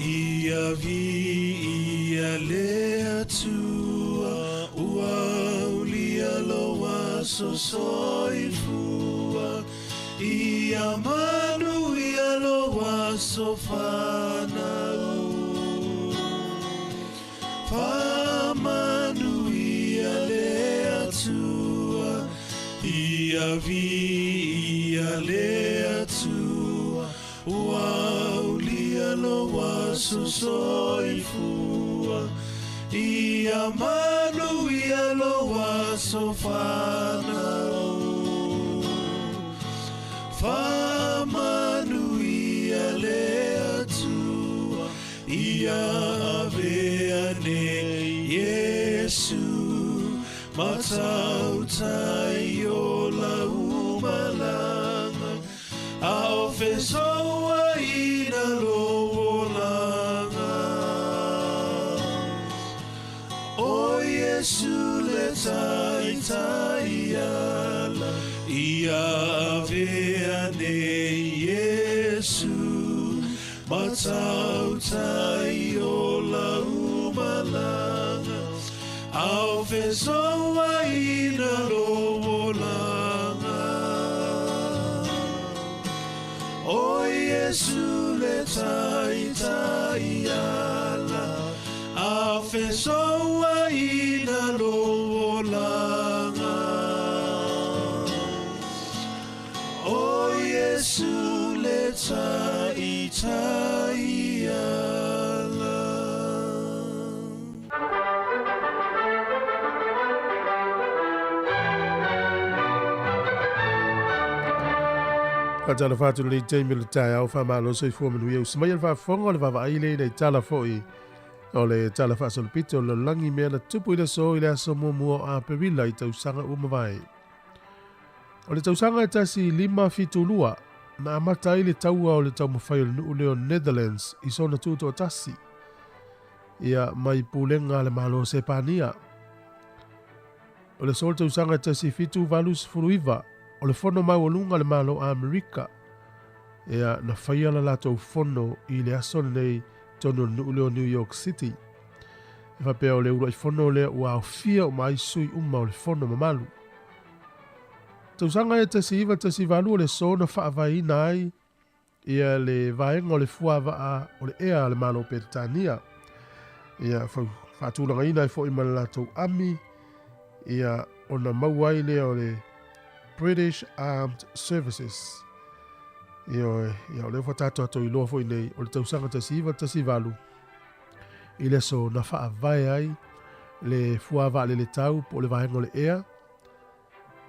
Ia viia le Atua, ua aulia lou aso soifua. Ia manuia lou aso fanau. Faamanuia le Atua, ia viia le Atua, Ua aulia lou aso soifua, Ia manuia lou aso fanau. Faamanuia le Atua, Ia avea nei Iesu, Matautai o lau malaga. A o fesoaina lou olaga. O Iesu le taitai ala, Ia avea nei Iesu, Matautai o lau malaga, A o fesoaina lou olaga. O Iesu le taitai ala, A o fesoaina lou olaga. O Iesu le taitai ala. Faatalofa atu lenei taimi o le taeao, faamalo soifua manuia usi mai le faafofoga o le vaavaai lea i tala foi o le tala faasolopito o le lalolagi mea na tupu i le aso i le aso muamua o Aperila i tausaga ua mavae. O le tausaga e 1572, na amata ai le taua o le taumafai o le nuu lea o Netherlands i sona tutoatasi, ia mai pulega a le Malo o Sepania. O le aso o le tausaga e 1789, o le fono maualuga a le Malo o Amerika, ia na faia la latou fono i le aso lenei tonu o le nuu lea o New York City. E faapea o le uluai fono lea ua aofia uma ai sui uma o le fono mamalu. Tausaga e 1918 o le aso na faavaeina ai ia le vaega o le fuavaa o le ea a le Malo o Peretania. Ia faatulagaina ai foi ma le latou ami ia ona maua ai lea o le British Armed Services. Ioe, ia o lea ua tatou atu iloa foi nei o le tausaga 1918 i le aso na faavae ai le fuavaalele tau po o le vaega o le ea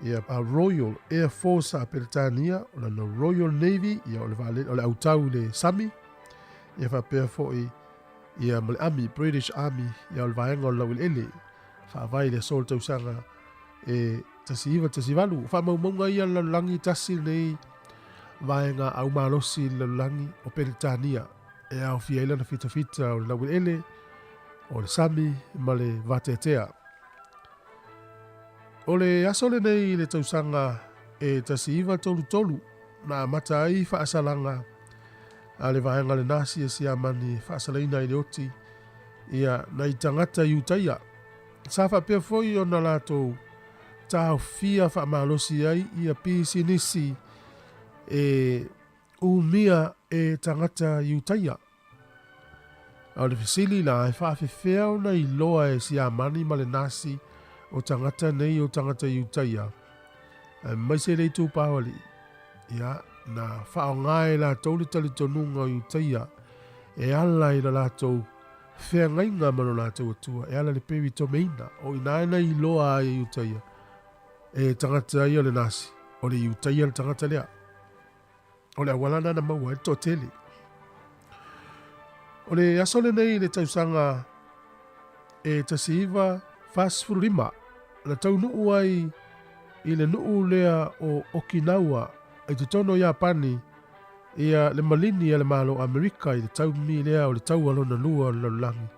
ia a Royal Air Force a Peretania, o lana Royal Navy, ia o le vaalele o le autau i le sami, ia faapea foi ia ma le Army, British Army, ia o le vaega o le laueleele, faavae i le aso o le tausaga e 1918. Faamaumauga ia le lalolagi tasi lenei vaega aumalosi i le lalolagi o Peretania e aofia ai lana fitafita o le laueleele, o le sami ma le vateatea. O le aso lenei i le tausaga e 1933 na amata ai faasalaga a le vaega le Nasi e Siamani e faasalaina ai le oti ia nai tagata Iutaia. Sa faapea foi ona latou taofia faamalosi ai ia pisinisi e umia e tagata Iutaia. A o le fesili la, e faafefea ona iloa e Siamani ma le Nasi o tagata nei o tagata Iutaia, aemaise le itupa o alii? Ia, Na faaaoga e latou le talitonuga o Iutaia e ala i la latou feagaiga ma lo latou Atua, e ala i le perimitomeina. O i ina na iloa ai e Iutaia, e tagata ia o le Nasi, o le Iutaia le tagata lea. O le auala lena na maua ai le toatele. O le aso lenei i le tausaga e 1945, na taunuu ai i le nuu lea o Okinawa i totonu o Iapani ia le malini a le Malo o Amerika i le taumi lea o le Taua Lona Lua o le Lalolagi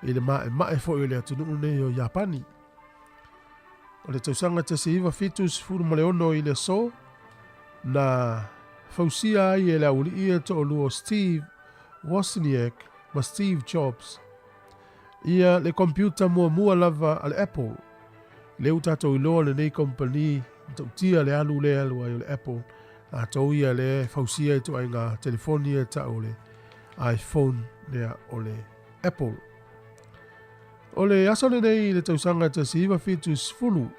i le maemae foi o le atunuu nei o Iapani. O le tausaga 1976 i le aso, na fausia ai e le aualii e toalua o Steve Wozniak ma Steve Jobs ia le computer muamua lava a le Apple. Lea ua tatou iloa lenei company matautia le alu lea e alu ai o le Apple, latou ia lea e fausia ituaiga telefoni ia e tau o le iPhone lea o le Apple. O le aso lenei i le tausaga 1970,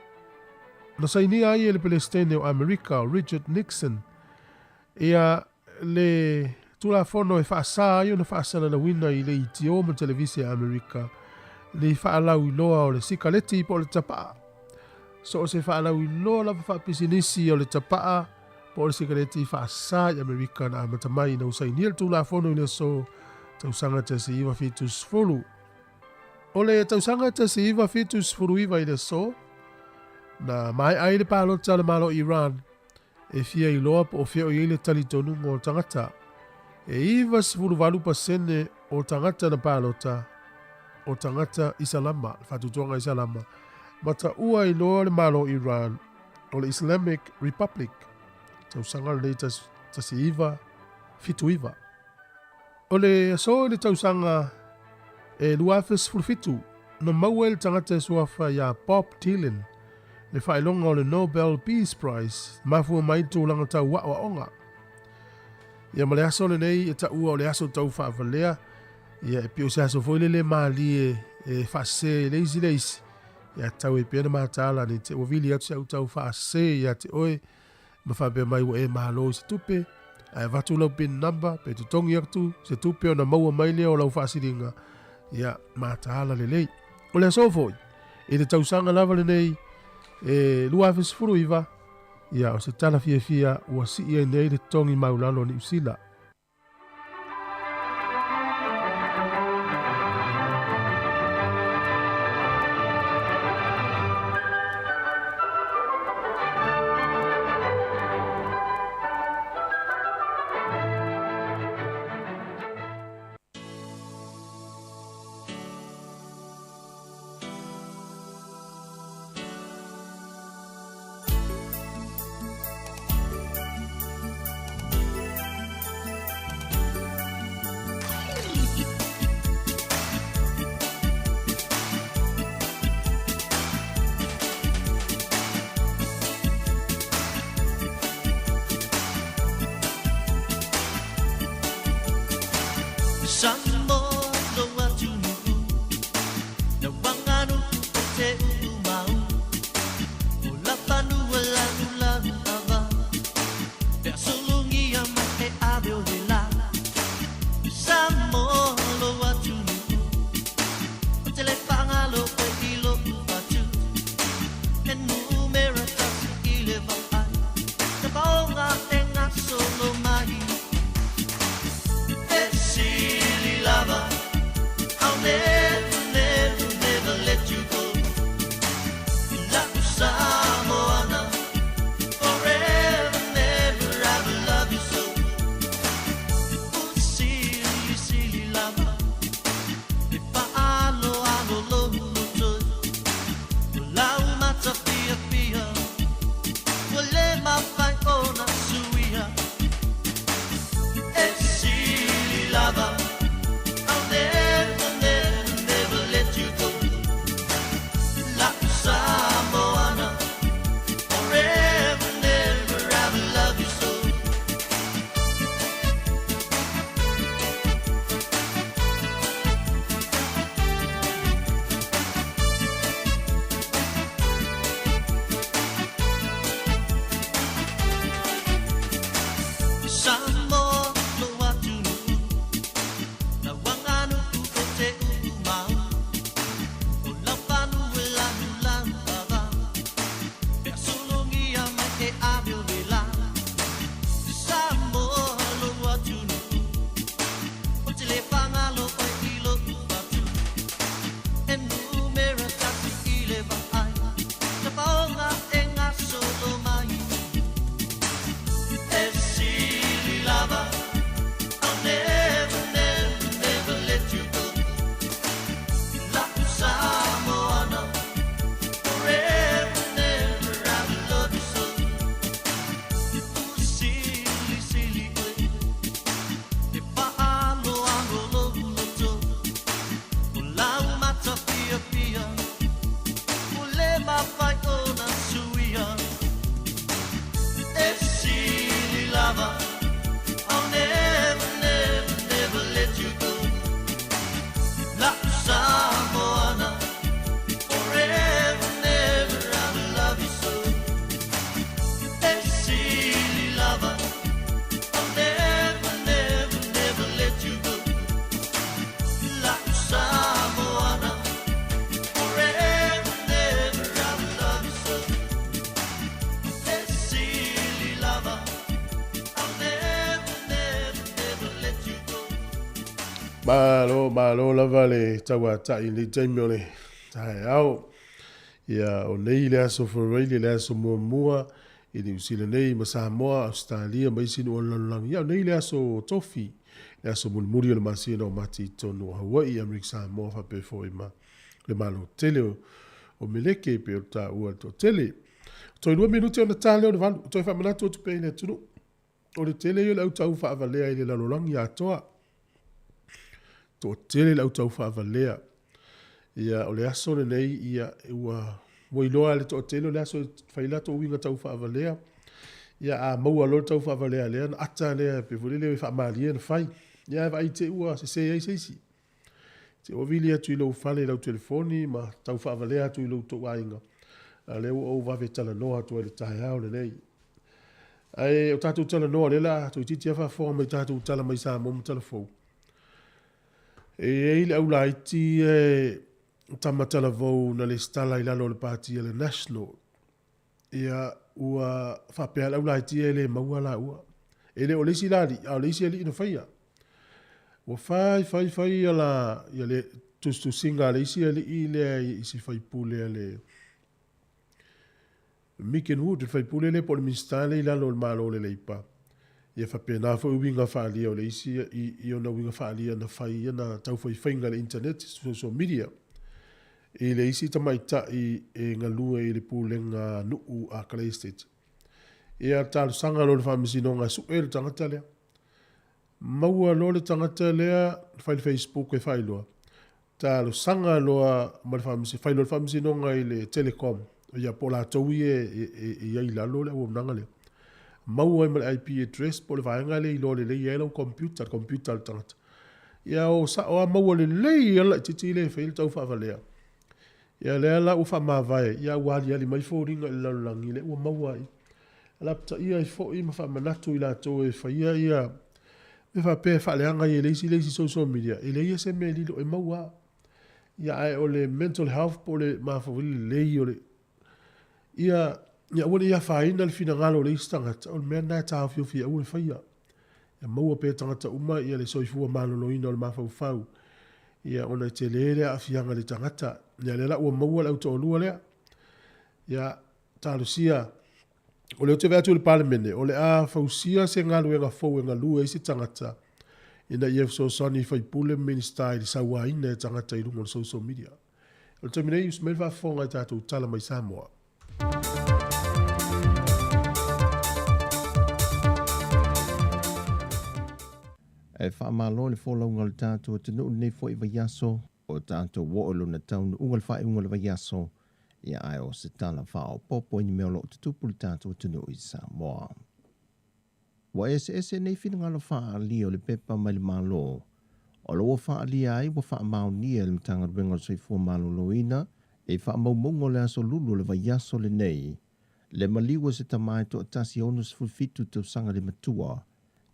na sainia ai e le Pelesitene o Amerika o Richard Nixon ia le Tulafono e faasa ai ona faasalalauina i leitio ma televise a Amerika ni faalauiloa o le sikaleti po o le tapaa. So o se faalauiloa lava faapisinisi o le tapaa po o le sikaleti faasa i Amerika na amata mai ina ua sainia le Tulafono i le aso tausaga 1970. O le tausaga 1979 i le aso, na maea ai le palota a le Malo o Iran e fia iloa po o fea o i ai le talitonuga o tagata. E 98% o tagata na palota o tagata Isalama, le faatuatuaga Isalama, ma taua ai loa le Malo o Iran o le Islamic Republic, tausaga lenei 1979. O le aso i le tausaga e 2017, na maua ai le tagata e suafa iā Bob Dylan le faailoga o le Nobel Peace Prize, mafua mai le tulaga tau aoaoga. Ia ma le aso lenei e taua o le aso tau faavalea, ia e pei o se aso foi lele malie e faasese e le isi le isi, ia tau ai pea na mataala nei te ua vili atu si au tau faasese ia te oe ma faapea mai ua e malo i se tupe, ae avatu lau pin number pe totogi atu se tupe ona maua mai lea o lau faasiliga, ia mataala lelei. O le aso foi, i le tausaga lava lenei e 2019, ia o se tala fiafia ua sii ai nei le totogi maulalo o Niu Sila. Malo, malo lava le tauata'i i lenei taimi o le taeao. Ia, o nei le aso Faraile, le aso muamua i Niu Sila nei ma Samoa, Ausetalia ma isi nuu o le lalolagi. Ia, o nei le aso Tofi, le aso mulimuli o le masina o Mati i totonu o Hawaii, Amerika Samoa faapea foi ma le Malo tele o Meleke e pei ona taua e le toatele. Toe 2 minute ona ta lea o le 8. Toe faamanatu atu pea i le atunuu. O le tele ia o le au tau faavalea i le lalolagi atoa. Toatele le au tau faavalea. Ia, o le aso lenei, ia, ua ua iloa e le toatele o le aso e fai latou uiga tau faavalea. Ia, a maua loa le tau faavalea lea, ona ata lea, pei foi lele e faamalie ona fai. Ia, ae vaai te i ua sese ai se isi. Te ua vili atu i lou fale i lau telefoni ma tau faavalea atu i lo outou aiga. A o lea ua ou vave talanoa atu ai i le taeao lenei. Ae o tatou talanoa, o lea o le a toeitiiti lava faafofoga mai i tatou tala mai Samoa ma Talafou. E i ai le aulaiti ia e tama talavou na lesitala i lalo o le pati a le National. Ia, ua faapea le aulaiti ia e le maua laua. E le o le isi la alii, a o le isi alii na faia. Ua fai, fai, fai ia la, ia le tusitusiga a le isi alii lea i si faipule a le Megan Wood, le faipule lea po o le Minisita lea i lalo o le Malo o le Leipa. Ia faapena foi uiga faaalia o le isi i ona uiga faaalia na fai i ana taufaifaiga i le internet, social media, i le isi tamaitai e galue i le pulega nuu a Claystead. Ia talosaga loa i le faamasinoga e sue le tagata lea. Maua loa le tagata lea, fai le Facebook e faailoa, talosaga loa ma le faamasinoga, fai loa le faamasinoga i le Telecom, ia po o latou ia e i ai i lalo le auaunaga lea. Maua ai ma le IP address po o le vaega lea e iloa lelei ai lau computer, le computer a le tagata. Ia o sao lava maua lelei lava le laitiiti lea e fai le tau faavalea. Ia lea la ua faamavae, ia ua aliali mai foliga i le lalolagi lea ua maua ai. Lapataia ai foi ma faamanatu i latou e faia ia mea faapea e faaleaga ai e le isi le isi social media, e leai se mea e lilo e maua lava. Ia ae o le mental health po o le mafaufau lelei o le ia ia aua ne i afaina le finagalo o le isi tagata, o le mea lena e taofiofi e aua le faia. Ia maua pea e tagata uma ia le soifua maloloina o le mafaufau, ia ona e tele le aafiaga i le tagata. Ia lea la ua maua le au toalua lea. Ia talosia, o lea ou te vaai atu i le Palemene, o le a fausia se galuega fou e galue ai se tagata ina ia fesoasoani i faipule ma Minisita i le sauaina e tagata i luga o le social media. O le taimi nei, usu mai le faafofoga i tatou tala mai Samoa. E faamalo i le folauga o le tatou atunuu i lenei foi vaiaso, o tatou oo i lona taunuuga i le faaiuga o le vaiaso, ia ae o se tala faaopoopo i ni mea o lo o tutupu i le tatou atunuu i Samoa. Ua eseese nei finagalo faaalia o le pepa mai le Malo, o lo o ua faaalia ai ua faamaonia e le Matagaluega o le Soifua Maloloina i faamaumauga o le aso lulu o le vaiaso lenei le maliu o se tama e toatasi 67 tausaga le matua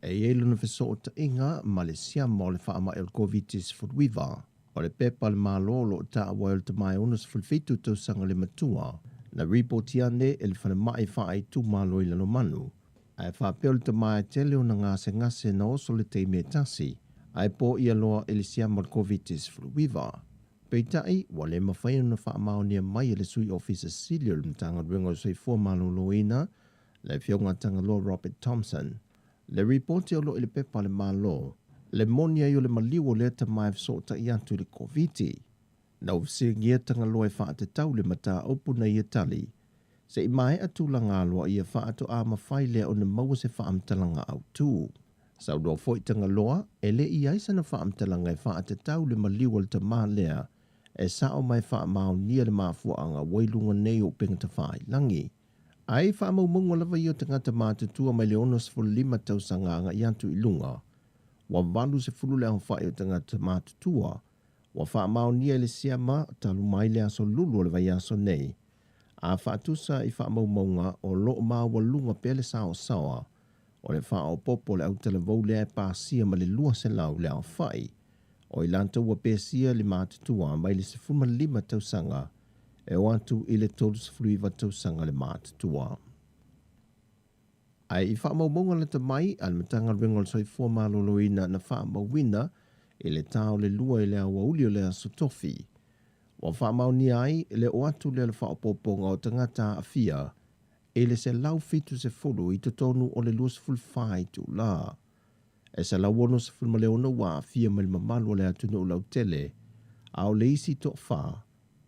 e i ai lona fesootaiga ma le siama o le faamai o le Koviti-19. O le pepa a le Malo o lo o taua ai o le tama e 67 tausaga le matua na ripoti ane e le falemai faaitumalo i Lalomanu, ae faapea o le tama e tele ona gasegase na oso le taimi e tasi, ae poia loa i le siama o le Koviti-19. Peitai, ua le mafai ona faamaonia mai e le Sui Ofisa Sili o le Matagaluega o le Soifua Maloloina, le Afioga Tagaloa Robert Thompson, le ripoti o lo o i le pepa a le Malo, le moni ai o le maliu o lea tama e fesootai atu i le Koviti. Na ou fesiligia Tagaloa e faatatau le mataupu na ia tali, se i maea tulaga aloaia faatoa mafai lea ona maua se faamatalaga autu. Saunoa foi Tagaloa, e le i ai sana faamatalaga e faatatau le maliu o le tama lea e sao ma e faamaonia le mafuaaga ua i luga nei o upega tafailagi. Ae i faamaumauga lava ia o tagata matutua mai le 65 tausaga agai atu i luga, ua 80 le aofai o tagata matutua ua faamaonia i le siama talu mai le aso lulu o le vaiaso nei, a faatusa i faamaumauga o lo o maualuga pea le saosaoa o le faaopoopo o le autalavou lea e pasia ma le 200 le aofai o i latou ua pesia le matutua mai le 15 tausaga e oo atu i le 39 tausaga le matutua. Ae i faamaumauga lata mai a le Matagaluega o le Soifua Maloloina na faamauina i le tā o le 2 i le aoauli o le Aso Tofi. Ua faamaonia ai le oo atu lea o le faaopoopoga o tagata aafia i le 170 i totonu o le 24 itula. E 166 ua aafia mai le mamalu o le atunuu lautele, a o le isi toafa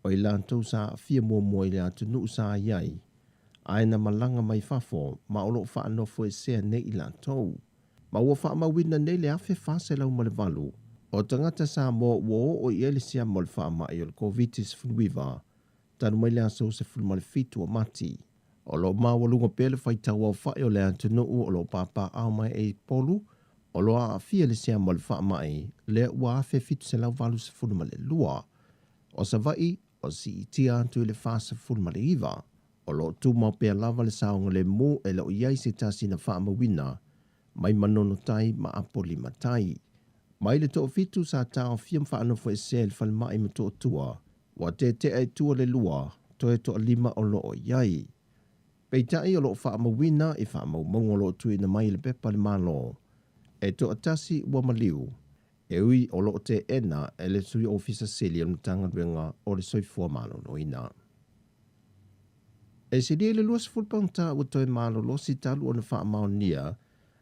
o i latou sa aafia muamua i le atunuu sa i ai, ae na malaga mai fafo ma o lo o faanofoesea nei i latou. Ma ua faamauina nei le 1,408 o tagata Samoa ua oo i ai le siama o le faamai o le Koviti-19 talu mai le aso 17 o Mati. O lo o maualuga pea le faitau aofai o le atunuu o lo o papaaao mai e Upolu o lo o aafia i le siama o le faamai lea ua 1,782. O Savaii, ua siitia atu i le 49. O lo o tumau pea lava le saogalemu e le o i ai se tasi na faamauina mai Manono Tai ma Apolima Tai. Mai le toafitu sa taofia ma faanofoesea i le falemai i Motootua, ua tetea i tua le lua, toe toalima o lo o i ai. Peitai o lo o faamauina i faamaumauga o lo o tuuina mai i le pepa a le Malo, e toatasi ua maliu, e ui o lo o teena e le Sui Ofisa Sili o le Matagaluega o le Soifua Maloloina. E silia i le 20 paunta ua toe malolosi talu ona faamaonia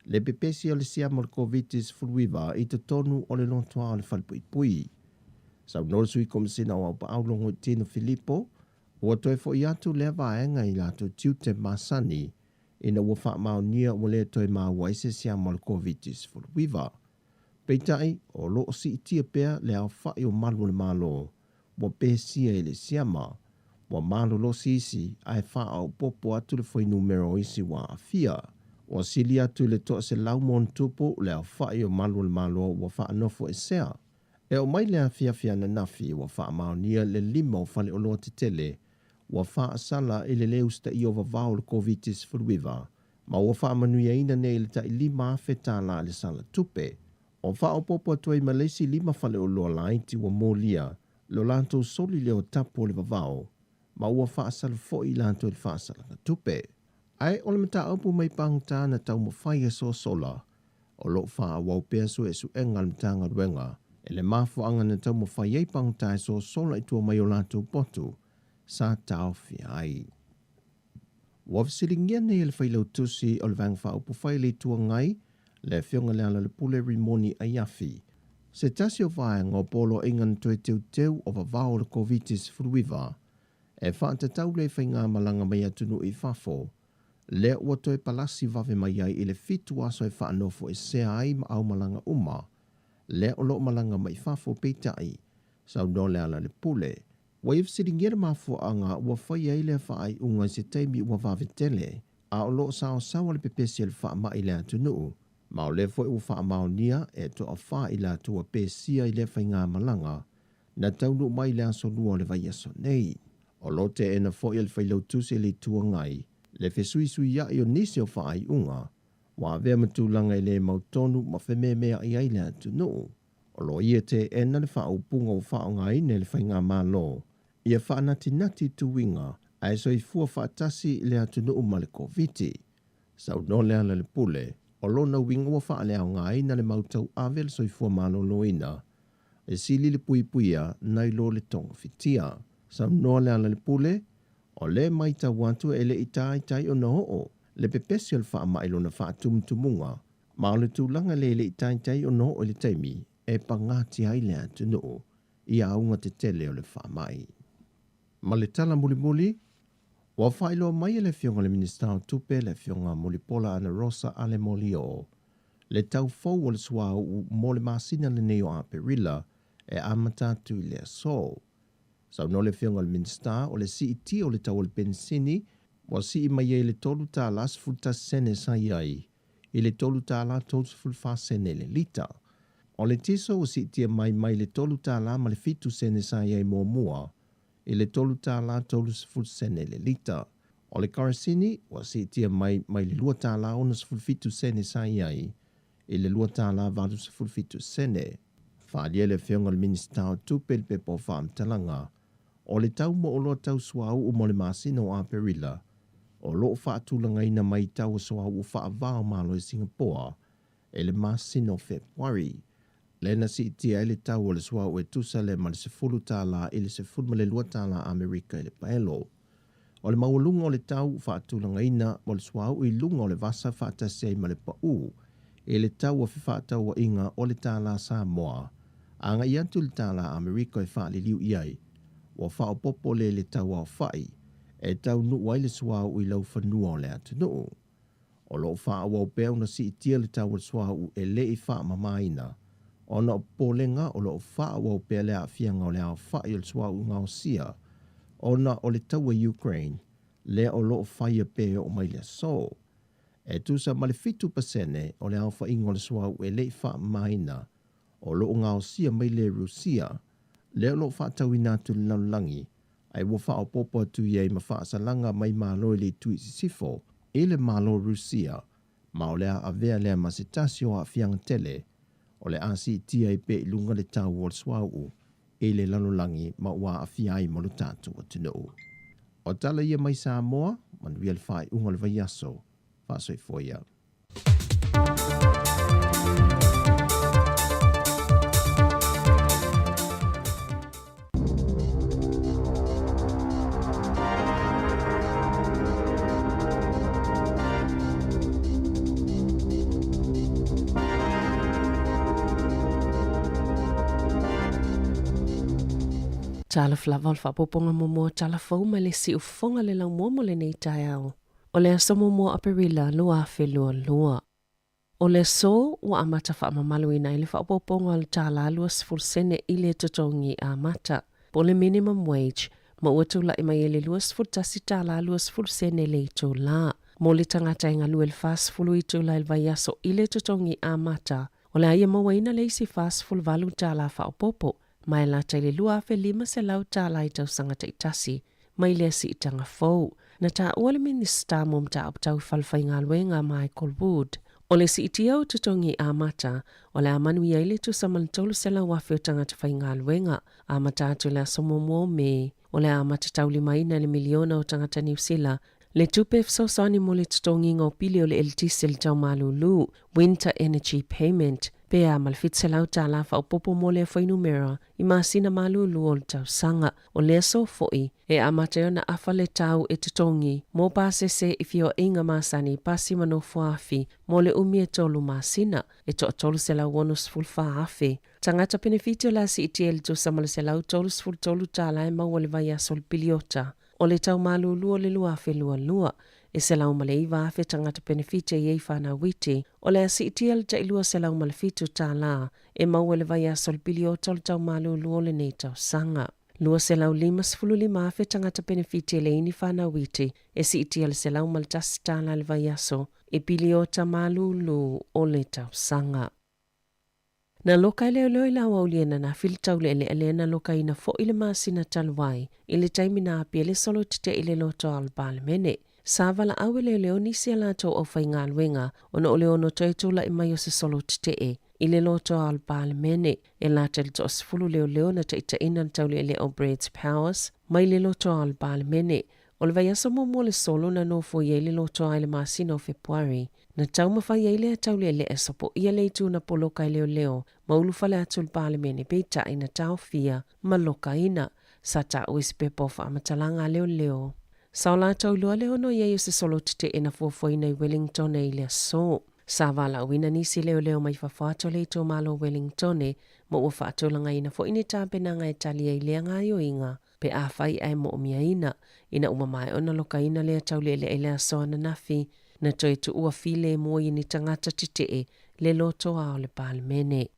le pepesi o le siama o le Koviti-19 i totonu o le lotoa o le Falepuipui. Saunoa le Sui Komesina o Aupaau Logoitino Filipo, ua toe foi atu lea vaega i latou tiute masani ina ua faamaonia ua le toe maua ai se siama o le Koviti-19. Peitai, o lo o siitia pea le aofai o malu o le Malo ua pesia i le siama, ua malolosi isi ae faaopoopo atu le fuainumera o isi ua aafia. Ua sili atu i le 100+ le aofai o malu o le Malo ua faanofoesea. E oo mai le afiafi ananafi ua faamaonia le 5 o faleoloa tetele ua faasala i le le usitaia o vavao o le Koviti-19 ma ua faamanuiaina nei i le tai $5,000 le sala tupe. Ua faaopoopo atu ai ma le isi 5 faleoloa laiti ua molia lo latou soli lea o tapu o le vavao ma ua faasala foi i latou i le faasalaga tupe. Ae o le mataupu mai pagota na taumafai e sosola, o lo o faaauau pea suesuega a le Matagaluega i le mafuaaga na taumafai ai pagota e sosola i tua mai o latou potu sa taofia ai. Ua fesiligia nei e le Failautusi o le Vaega Faaupufai i le Itu Agai, le Afioga i le Alaalapule Rimoni Aiafi, se tasi o vaega o poloaiga na toe teuteu o vavao o le Koviti-19 e faatatau lea i faigamalaga mai atunuu i fafo, lea ua toe palasi vave mai ai i le 7 aso e faanofoesea ai ma aumalaga uma lea o lo o malaga mai fafo. Peitai, saunoa le Alaalapule, Ua ia fesiligia le mafuaaga ua fai ai lea faaiuga i se taimi ua vave tele, a o lo o saosaoa le pepesi o le faamai i le atunuu, ma o lea foi ua faamaonia e toafa i latou ua pesia i lea faigamalaga na taunuu mai i le aso 2 o le vaiaso nei. O lo o teena foi e le Failautusi o le Itu Agai le fesuisuiai o nisi o faaiuga ua avea ma tulaga e le mautonu ma fememeai ai le atunuu. O lo o ia teena le faaupuga ua faaaogaina e le Faigamalo ia faanatinati tuiga ae soifua faatasi le atunuu ma le Koviti. Saunoa Lealailepule, o lona uiga ua faaleaogaina le mau tauave a le soifua maloloina e sili le puipuia nai lo le togafitia. Saunoa Lealailepule, o lea e matau atu e le i taitai ona oo le pepesi o le faamai lona faatumutumuga Ma o le tulaga lea e le i taitai ona oo i le taimi e pagatia ai le atunuu i auga tetele o le faamai. Ma le tala mulimuli, ua faailoa mai e le Afioga i le Minisita o Tupe, le Afioga Mulipola Anarosa Ale Molioo, le tau fou o le suauu mo le masina lenei o Aperila e amata atu i le aso. Saunoa le Afioga i le Minisita, o le siitia o le tau o le penisini ua sii mai ai i le $3.11 sa i ai i le $3.34 le lita. O le tiso ua siitia mai mai le $3.07 sa i ai muamua i le $3.30 le lita. O le karasini ua siitia mai mai le $2.67 sa i ai i le $2.87. Faaalia le Afioga i le Minisita o Tupe i le pepa o faamatalaga o le tau mo oloa tau suauu mo le masina o Aperila o lo o faatulagaina mai tau o suauu faava o Malo i Singapoa i le masina o Fepuari. Lea na siitia ai le tau o le suauu e tusa lea ma le $10 i le $12 Amerika i le paelo. O le maualuga o le tau ua faatulagaina mo le suauu i luga o le vasa faatasi ai ma le pau i le tau o fefaatauaiga o le tālā Samoa agai atu i le tālā Amerika e faaliliu i ai, ua faaopoopo lea i le tau aofai e taunuu ai le suauu i laufanua o le atunuu. O lo o faaauau pea ona siitia le tau o le suauu e le i faamamaina ona o popolega o lo o faaauau pea le aafiaga o le aofai o le suauu gaosia ona o le taua i Ukraine lea o lo o faia pea e oo mai le aso. E tusa ma le 7% o le aofaiga o le suauu e le i faamamaina o lo o gaosia mai le Rusia lea o lo o faatauina atu i le lalolagi ae ua faaopoopo atu i ai ma faasalaga mai Malo i le itu i sisifo i le Malo Rusia ma o le a avea lea ma se tasi o aafiaga tele o le a siitia ai pea i luga le tau o le suauu i le lalolagi ma ua aafia ai ma lo tatou atunuu. O tala ia mai Samoa, manuia le faaiuga o le vaiaso. Faasoifua ia. Talofa lava o le faaopoopoga muamua o tala fou mai le siufofoga le laumua mo lenei taeao. O le aso muamua o Aperila 2022. O le aso ua amata faamamaluina ai le faaopoopoga o le $1 20 sene i le totogi amata, po o le minimum wage, ma ua tulai mai ai le $21 20 sene le itulā. Mo le tagata e galue i le 40 itula i le vaiaso i le totogi amata, o le a ia mauaina le isi $48 faaopoopo, ma e lata i le $2,500 i tausaga taitasi mai lea siitaga fou. Na taua le Minisita mo Mataupu Tau Falefaigaluega Michael Wood, o le siitia o totogi amata o le a manuia ai le tusa ma le 300,000 o tagata faigaluega amata atu i le aso muamua o Me, o le a amata taulimaina i le miliona o tagata Niu Sila le tupe fesoasoani mo le totogiga o pili o le eletise i le tau malūlū, Winter Energy Payment, pe a ma le $700 faaopoopo mo lea fuainumera i masina malūlū o le tausaga. O le aso foi e amata ai ona afa le tau e totogi mo pasese i feoaiga masani pasi ma nofoafi mo le umi e tolu masina, e toa 364,000 tagata penefiti o le a siitia i le tusa ma le $133 e maua i le vaiaso o le piliota o le tau malūlū o le 2022, e 109,000 tagata penefiti e i ai fanau iti, o le a siitia le tai $207 e maua i le vaiaso o le piliota o le tau malūlū o lenei tausaga. 255,000 tagata penefiti e leai ni fanau iti, e siitia le $101 i le vaiaso i piliota malūlū o le tausaga. Na loka e leoleo i le aoauli ananafi le taulealea lea na lokaina foi le masina talu ai i le taimi na apia le solo tetee i le loto a le Palemene. Sa valaau e leoleo nisi a latou aufaigaluega ona o le ono toe tulai mai o se solo tetee i le loto a le Palemene. E lata i le toasefulu leoleo na taitaiina le taulealea o Brad Powers mai le loto a le Palemene. O le vaiaso muamua le solo na nofo i ai le lotoa i le masina o Fepuari, na taumafai ai lea taulealea e sopoia le itu na poloka e leoleo ma ulufale atu i le Palemene peitai na taofia ma lokaina. Sa taua i se pepa o faamatalaga a leoleo. Sa o latou iloa le ono i ai o se solo tetee na fuafuaina i Wellingtone i le aso. Sa valaauina nisi leoleo mai fafo atu o le itumalo o Wellingtone ma ua faatulagaina foi ni tapenaga e tali ai lea gaoioiga pe afai ae moomiaina ina ua maea ona lokaina lea taulealea i le aso ananafi na toe tuua filemu ai e ni tagata tetee le lotoa o le Palemene.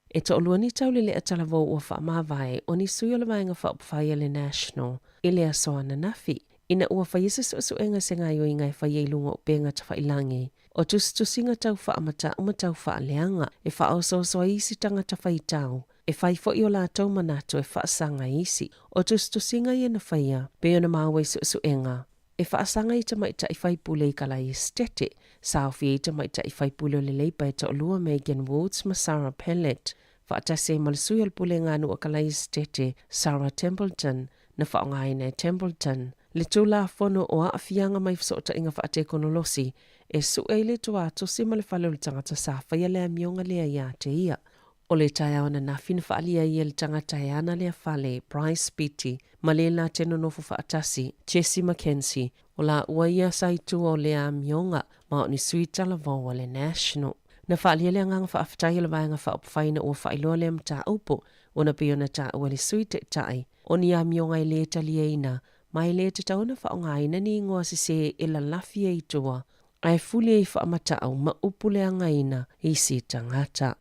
E toalua ni taulelea talavou ua faamavae o ni sui o le Vaega Faaupufai a le National i le aso ananafi, ina ua faia se suesuega i se gaoioiga e faia i luga o upega tafailangi o tusitusiga tau faamatau ma tau faaleaga e faaosooso ai isi tagata faitau e fai foi o latou manatu e faasaga i isi o tusitusiga ia na faia pei ona maua i suesuega e faasaga i tamaitai faipule i Kalai Esetete, sa aofia ai tamaitai faipule o le Leipa e toalua Megan Woods ma Sarah Pellett, faatasi ai ma le sui o le Pulega a Nuu a Kalai Esetete, Sarah Templeton, na faaaogaina e Templeton le Tulafono o Aafiaga mai Fesootaiga Faatekonolosi. e suʻe ai le tuatosi ma le fale o le tagata sa faia le amioga lea iā te ia. O le taeao ananafi na faaalia ai e le tagata e ana lea fale, Bryce Beatty, ma le la te nonofo faatasi, Jesse McKenzie, o lāua ia sa i tua o lea amioga ma o ni sui talavou a le National. Na faaalia le agaga faafetai o le Vaega Faaupufai ina ua faailoa lea mataupu, ona pei ona taua e le Sui Taitai, o ni amioga e lē taliaina ma e lē tatau ona faaaogaina ni igoa sesē e lalafi ai i tua, ae fuli ai i faamatau ma upu leagaina isi tagata.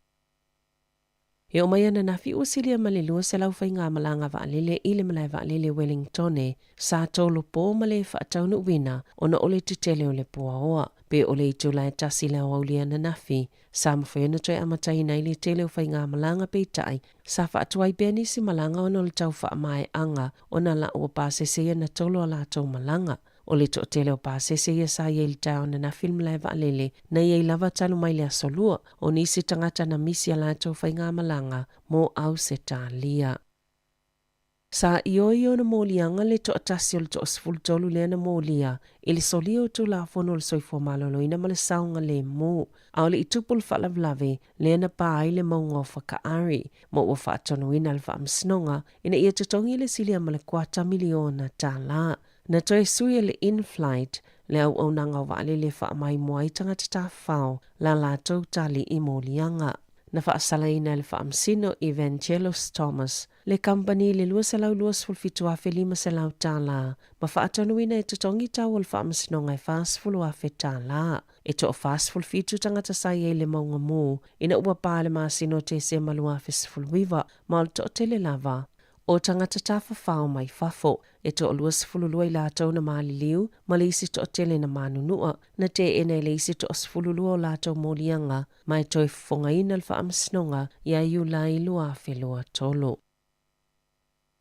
E oo mai ananafi ua silia ma le 200 faigamalaga vaalele i le malae vaalele Wellingtone sa tolopo ma le faataunuuina ona o le tetele o le puaoa. Pe o le itula e tasi le aoauli ananafi, sa mafai ona toe amataina ai le tele o faigamalaga peitai sa faatuai pea nisi malaga ona o le tau faamaeaga ona la ua pasese ia na tolo a latou malaga. O le toatele o pasese ia sa i ai i le taeao ananafi i le malae vaalele, na i ai lava talu mai le aso Lua, o nisi tagata na misi a latou faigamalaga mo Ausetalia. Sa ioe i ona moliaga le toatasi o le toasefulutolu lea na molia i le solia o Tulafono o le Soifua Maloloina ma le Saogalemu, a o le i tupu le faalavelave lea na pa ai le mauga o Whakaari, ma ua faatonuina le Faamasinoga ina ia totogi le silia ma le kuata miliona tālā. Na toe sui e le Inflight le auaunaga o vaalele e faamaimoa ai tagata tafafao la latou tali i moliaga. Na faasalaina e le Faamasino Evangelos Thomas le kamupani i le $227,500 tālā ma faatonuina e totogi tau o le faamasinoga e $40,000 tālā. E toa-47 tagata sa i ai i le mauga mū ina ua pa le masina o Tesema 2019 ma o le toatele lava o tagata tafafao mai fafo. E toa-22 i latou na maliliu ma le isi toatele na manunua, na teena e le isi toa-12 o latou moliaga ma e toe fofogaina le faamasinoga ia Iulai 2023.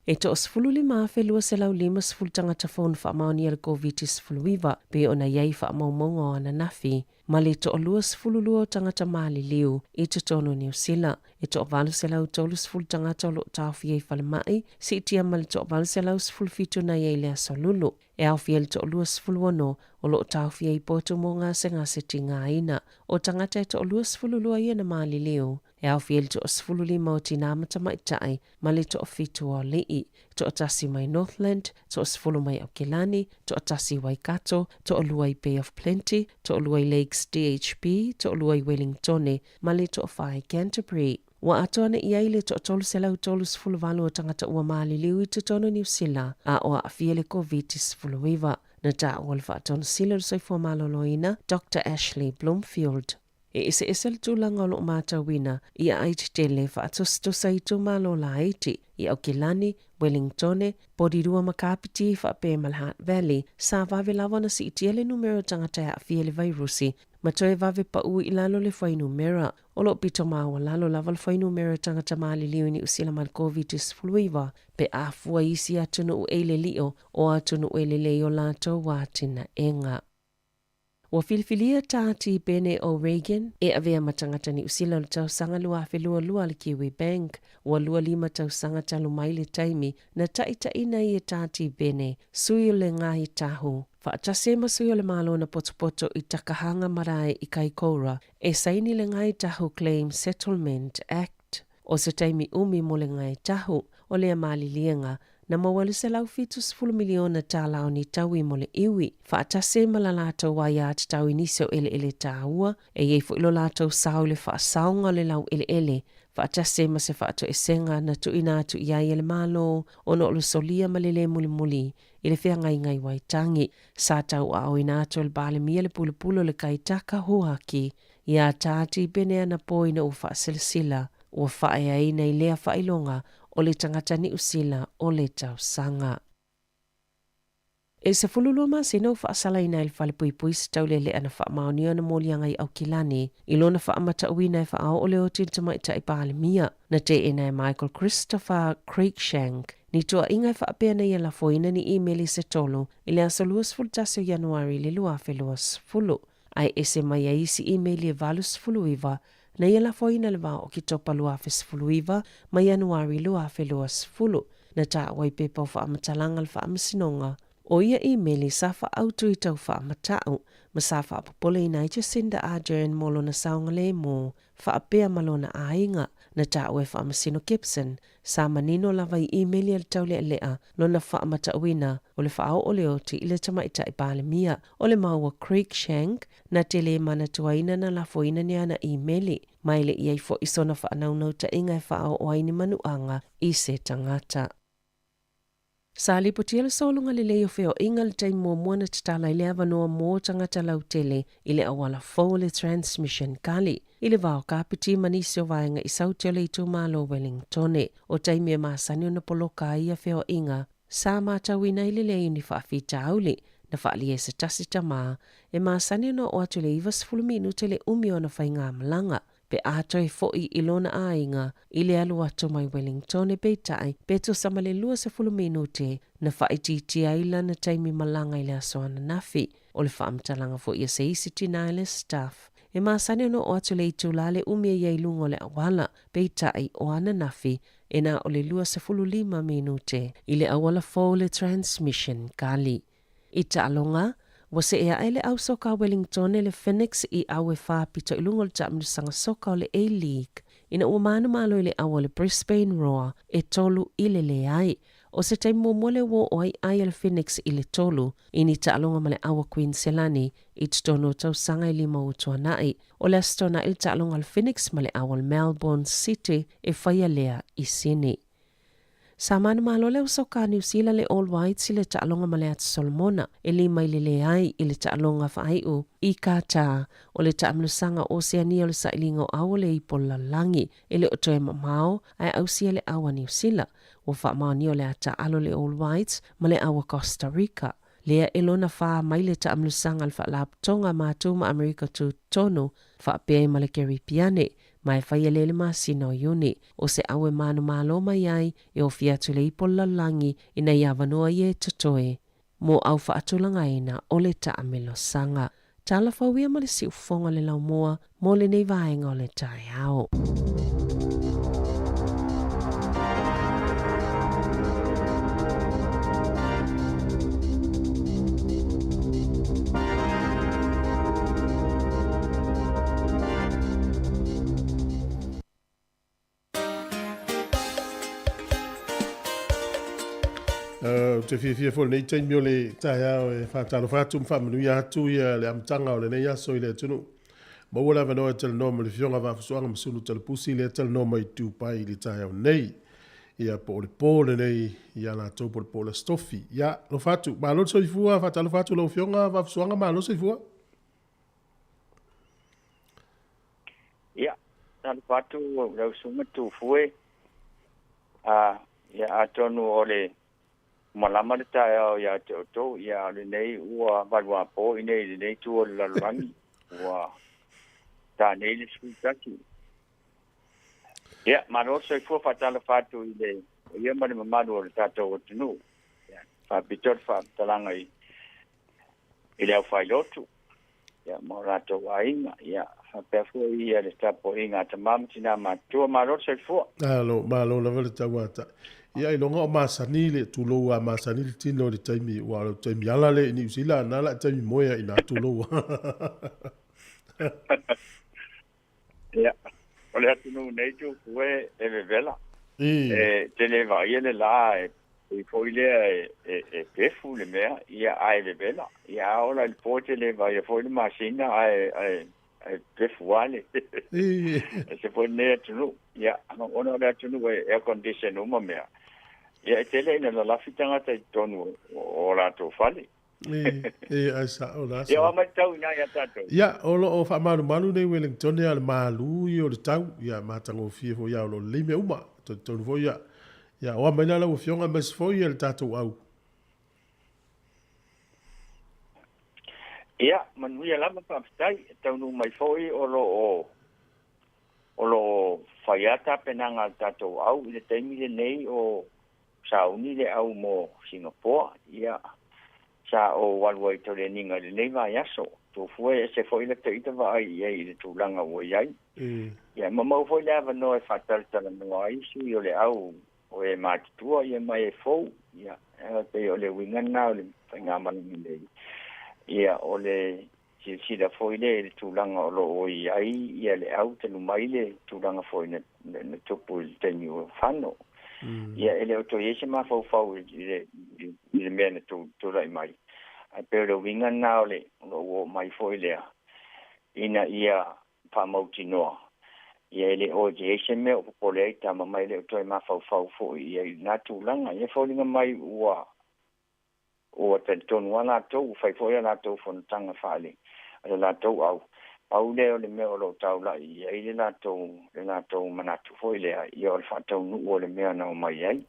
E toa-15,250 tagata fou na faamaonia le Koviti-19 pei ona i ai i faamaumauga o ananafi, ma le toa-22 o tagata maliliu i totonu o Niu Sila. E toa-830 tagata o lo o taofia i falemai, siitia ma le toa-817 na i ai i le aso Lulu. E aofia i le toa-26 o lo o taofia i potu mo gasegase tigaina. O tagata e toa-22 ia na maliliu, e aofia i le toa-15 o tinā ma tamaitai ma le toafitu o alii, toatasi mai Northland, toasefulu mai Aokelani, toatasi i Waikato, toalua i Bay of Plenty, toalua i Lakes DHB, toalua i Wellingtone ma le toafa i Canterbury. Ua atoa nei i ai le toa-338 o tagata ua maliliu i totonu o Niu Sila a o aafia i le Koviti-19. Na taua le Faatonesila o le Soifua Maloloina, Doctor Ashley Bloomfield. E eseese le tulaga o lo o matauina i aai tetele faatusatusa i itumalo laiti i Aokelani, Wellingtone, Porirua ma Kapiti faapea ma le Hutt Valley, sa vave lava ona siitia le numera o tagata e aafia i le vairusi ma toe vave pau i lalo le fuainumera. O lo o pito maualalo lava le fuainumera o tagata maliliu i Niu Sila mai le Koviti-19 pe a fua i isi atunuu e i le lio o atunuu e lelei o latou atinaega. Ua filifilia tā Tipene O'Regan e avea ma tagata Niu Sila o le tausaga 2022 a le Kiwi Bank. Ua 25 tausaga talu mai le taimi na taitaina ai e tā Tipene, sui o le Ngāi Tahu, faatasi ai ma sui o le Malo na potopoto i Takahanga Marae i Kaikoura e saini le Ngāi Tahu Claim Settlement Act. O se taimi umi mo le Ngāi Tahu, o lea maliliega Na maua le $170 miliona tālā o ni taui mo le iwi, faatasi ai ma la latou aiātatau i nisi o eleele tāua, e i ai foi lo latou sao i le faasaoga o le laueleele, faatasi ai ma se faatoesega na tuuina atu i ai e le Malo ona o le solia ma le lē mulimuli i le feagaiga i Waitangi. Sa tauaaoina atu e le Palemia le pulupulu o le Kaitaka Huaki iā Tā Tipene anapo ina ua faasilasila ua faaeaina i lea faailoga o le tagata Niu Sila o le tausaga. E 12 masina ua faasalaina ai le falepuipui se taulele'a na faamaonia ona moliaga i Aukilani i lona faamatauina e faaoo le oti i le tamaitai Palemia na teena e Michael Christopher Cruickshank ni tuuaiga e faapea na ia lafoina ni imeli se tolu i le aso 21 o Ianuari i le 2020. Ae ese mai ai isi imeli e 89 na ia lafoina le va o Oketopa 2019 ma Ianuari 2020, na taua i pepa o faamatalaga a le Faamasinoga. O ia imeli sa faaautu i tau faamatau Ma sa faapopoleina ai Jacinda Ardern mo lona saogalemu faapea ma lona aiga. Na taua e Faamasino Gibson, sa manino lava i imeli a le taulealea lona faamatauina o le faaoo le oti i le Tamaitai Palemia o le mau a Cruickshank na te le manatuaina na lafoina ni ana imeli, ma e le i ai foi sona faanaunautaiga e faaoo ai ni manuaga i se tagata. Sa lipotia le sologa lelei o feoaiga le taimi muamua na tatala ai le avanoa mo tagata lautele i le auala fou o le Transmission Gully i le vao kapiti ma nisi o vaega i Saute o le itumalo o Wellingtone. O taimi e masani ona poloka ai ia feoaiga, sa matauina ai le leai o ni faafitauli na faaalia e se tasi tama e masani ona oo atu i le 90 minute le umi o ana faigamalaga pe a toe foʻi i lona aiga i le alu atu mai Wellingtone peitai pe tusa ma le 20 minute na faaitiitia ai lana taimi malaga i le aso ananafi. O le faamatalaga foi a se isi tinā i le staff e masani ona oo atu le itulā le umi e i ai i luga o le auala, peitai o ananafi e na o le 25 minute i le auala fou le Transmission Gully. I taaloga, ua see aʻe le au soka a Wellingtone le Phoenix i au e faapito i luga o le taamilosaga soka o le A-League ina ua manumalo i le au a le Brisbane Roar e 3-0. O se taimi muamua lea ua oo ai ai a le Phoenix i le tolu i ni taaloga ma le au a Queenselani i totonu o tausaga e lima ua tuanai. O le Aso Toonai le taaloga a le Phoenix ma le au a le Melbourne City e faia lea i Sydney. Sa manumalo le usoka a Niu Sila le All Whites i le taaloga ma le Ata Solomona e lima i le leai i le taaloga faaiu i Qatar o le taamilosaga o Oseania o le sailiga o au o le ipo lalolagi e le o toe mamao ae ausia le au a Niu Sila. Ua faamaonia o le a taaalo le All Whites ma le au a Costa Rica. Lea e lona whā mai le taamilosaga a le Faalapotopotoga a Mātou ma Amerika Tutotonu faapea ai ma le Keripiane ma e faia lea i le masina o Iuni. O se au e manumalo mai ai e ofi atu le ipo lalolagi ina ia avanoa ia e totoe mo au faatulagaina o le taamilosaga. Tala fou ia ma le siufofoga o le laumua mo lenei vaega o le taeao. Ou te fiafia foi i lenei taimi o le taeao e faatalofa atu ma faamanuia atu ia le amataga o lenei aso i le atunuu. Maua le avanoa e talanoa ma le Afioga Vaafusuaga Masulu Talapusi lea talanoa mai i Dubai i le taeao nei. Ia po o le po lenei ia latou po o le po o le Aso Tofi. Ia, alofa atu. Malo le soifua, faatalofa atu lau Afioga Vaafusuaga, malo le soifua. Ia, talofa atu lau susuga Tufue. A, ia atonu o le malama le taeao ia te outou, ia a o lenei ua valuapo i nei i lenei itu o le lalolagi, ua ta nei le 11. Ia, malo le soifua faatalofa atu i le paia ma le mamalu o le tatou atunuu. Ia, faapitoa le faamatalaga i i le aufailotu ia, ma o latou aiga, ia, faapea foi ia le tapuaiga a tama ma tina matutua. Malo le soifua. Malo, malo lava le tauatai. Ia ailoga o masani le tulou a masani le tino i le taimi ua o le taimi ala le i Niu Sila na la taimi moe a ina tulou. Ia, o le atunuu nei Tufue e vevela. E te le vaaia le la e pei foi lea e, e, e pefu le mea, ia ae vevela. Ia a ola i le po te le vaaia foi le masina ae, ae, ae pefu lava le. E se foi lenei atunuu. Ia, ona o le atunuu e air condition uma mea. Ia e tele ina lalafi tagata i totonu o, o latou fale. E, ai sa'o la Ia, o a mai tau ina ia tatou. Ia, o lo o faamalumalu nei Wellington ia le malu ia o le tau, ia matagofie foi ia o lo o lelei mea uma. Talitonu foi ia, ia o a mai la lau Afioga aemaise foi ia le tatou au. Ia, manuia lava faafetai, e taunuu mai foi o lo o o lo o fai lava tapenaga a le tatou au i le taimi lenei o sauni le au mo Singapoa, ia, sa ou alu ai i toleniga i lenei vaiaso. Tofua e ese foi lata ita vaai i ai i le tulaga ua i ai. Ia, ma maua foi le avanoa e faatalatalanoa ai sui o le au o e matutua ia ma e fou. Ia, e pei o le uiga lena o le faigamalaga nei. Ia, o le silasila foi lea i le tulaga o lo o i ai ia le au talu mai le tulaga foi na na tupu i le taimi ua fano. Ia e le o toe i ai se mafaufau i le i le mea na tulai mai. Ae pei o le uiga lena o le o lou oo mai foi lea ina ia faamautinoa, ia e le o i ai se mea o popole ai tama ma e le o toe mafaufau foi ia i lena tulaga. Ia e foliga mai ua ua talitonu lava latou, ua fai foi a latou fonotaga faale a le latou au, pau lea o le mea o lo o taulai i ai le latou le latou manatu foi lea, ia o le faataunuu o le mea na omai ai.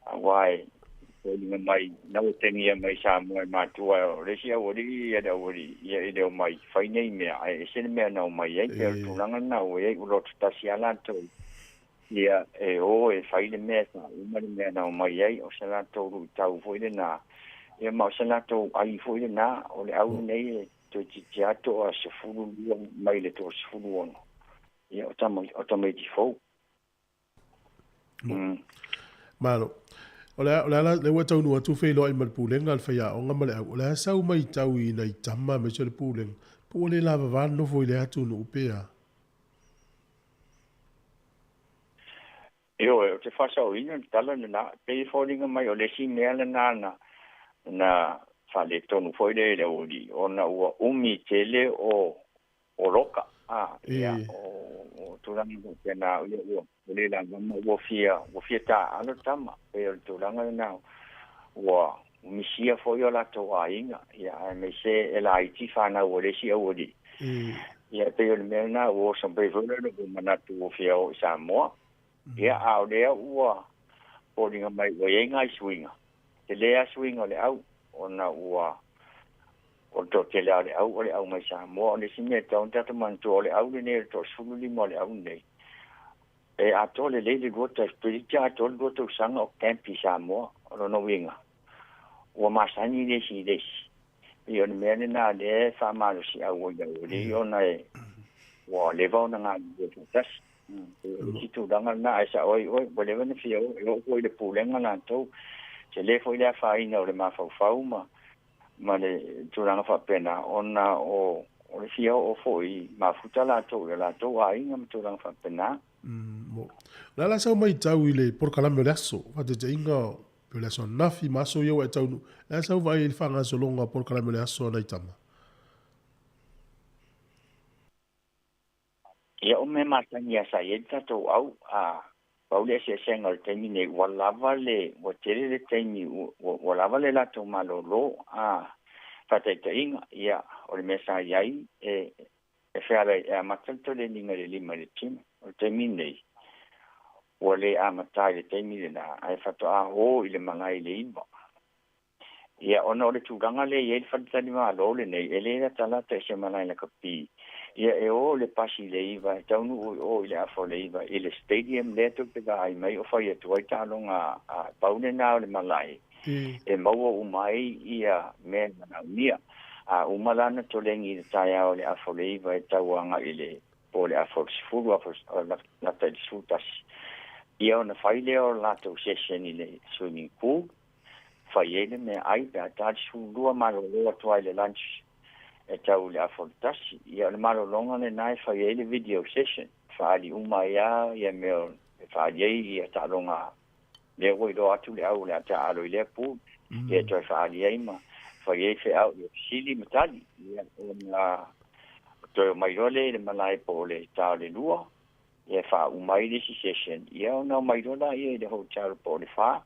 Aua e foliga mai na ua tegia mai Samoa e matua o le isi aualii ia le aualii ia e le omai fai nei mea ae ese le mea na omai ai. Pei o le tulaga lena ua i ai ua loto tasi lava latou ia e o e fai le mea e faauma le mea na omai ai, o se latou luitau foi lena, ia ma o se latou ai foi lena. O le au lenei e toeitiiti lava toa 12 mai le toa 16, ia o tama o tamaiti fou. Malo. O le a, o le a la, lea ua taunuu atu feiloai ma le pulega a le faiaoga ma le au, o le a sau matau i nai tama aemaise o le pulega, po ua le lavava le nofo i lea atunuu pe a? Ioe, ou te faasaoina le tala lena, e pei e foliga mai o le isi mea lena na, na faaletonu foi lea i le aualii, ona ua umi tele o, o loka, a, ia, o, o tulaga faapena, ia ua, ua le lava ma ua fia, ua fia taaalo tama, pei o le tulaga lena, ua misia foi o latou aiga, ia, aemaise e laiti fanau a le isi aualii. Ia, e pei o le mea lena ua oso mai foi lea lou manatu ua fia oo i Samoa. Ia, a o lea ua foliga mai ua i ai nai suiga, tele lava suiga o le au, ona ua o le toatele lava o le au o le au mai Samoa. O le isi mea e tatau ona tatou manatua, o le au lenei o le toasefululima o le au lenei, e atoa lelei le lua tau, toeitiiti atoa le lua tausaga o camp i Samoa. O lona uiga, ua masani le isi i le isi. Pei o le mea lena lea e faamalosiau ai au alii ona e ua leva ona galulue faatasi. Pei o le isi tulaga lena, ae sao ai oe, ua leva ona fia oo, e oo foi i le pulega latou. Tele foi le afaina o le mafaufau ma ma le tulaga faapena ona o o le fia oo foi mafuta latou i o latou aiga ma tulaga faapena. Mo. O le a la sau matau i le polokalame o le aso, faataitaiga pei o le aso ananafi ma aso ia ua e taunuu, o le a sau vaai i le faagasologa o polokalame o le aso a nai tama? Ia, o mea masani lava sa i ai le tatou au, a pau le eseesega o le taimi nei, ua lava le, ua tele le taimi, ua lava le latou malolo, a faataitaiga, ia, o le mea sa i ai, e, e fealai, e amata le toleniga i le lima i le tino. O le taimi nei, ua le amata i le taimi lena, ae faatoa o i le malae i le iva. Ia, ona o le tulaga lea e i ai le faletalimalo lenei, e le latalata i se malae lakapi. Ia, e o le pasi i le iva, e taunuu i o i le afa o le iva, i le stadium lea tou te vaai mai o fai atu ai taaloga a pau lena o le malae, e maua uma ai ia mea e manaomia. A uma la ona toleni i le taeao i le afa o le iva e tau agai i le po o le afa o le 10, afa lata i le 11, ia ona fai lea o le latou session i le swimming pool, fai ai le meaai pe a ta le 12 malolo atu ai i le lunch e tau i le afa o le tasi. Ia o le malologa lena e fai ai le video session, faaali uma ai lava ia mea e faaali ai ia taaloga lea ua iloa atu le au o le a taaalo i lea pool, ia e toe faaali ai ma fai ai feau ia fesili ma tali. Ia ona toe omai loa lea i le malae po o le ta o le lua, ia e faauma ai le isi session, ia ona omai loa laia i le hotel po o le fa.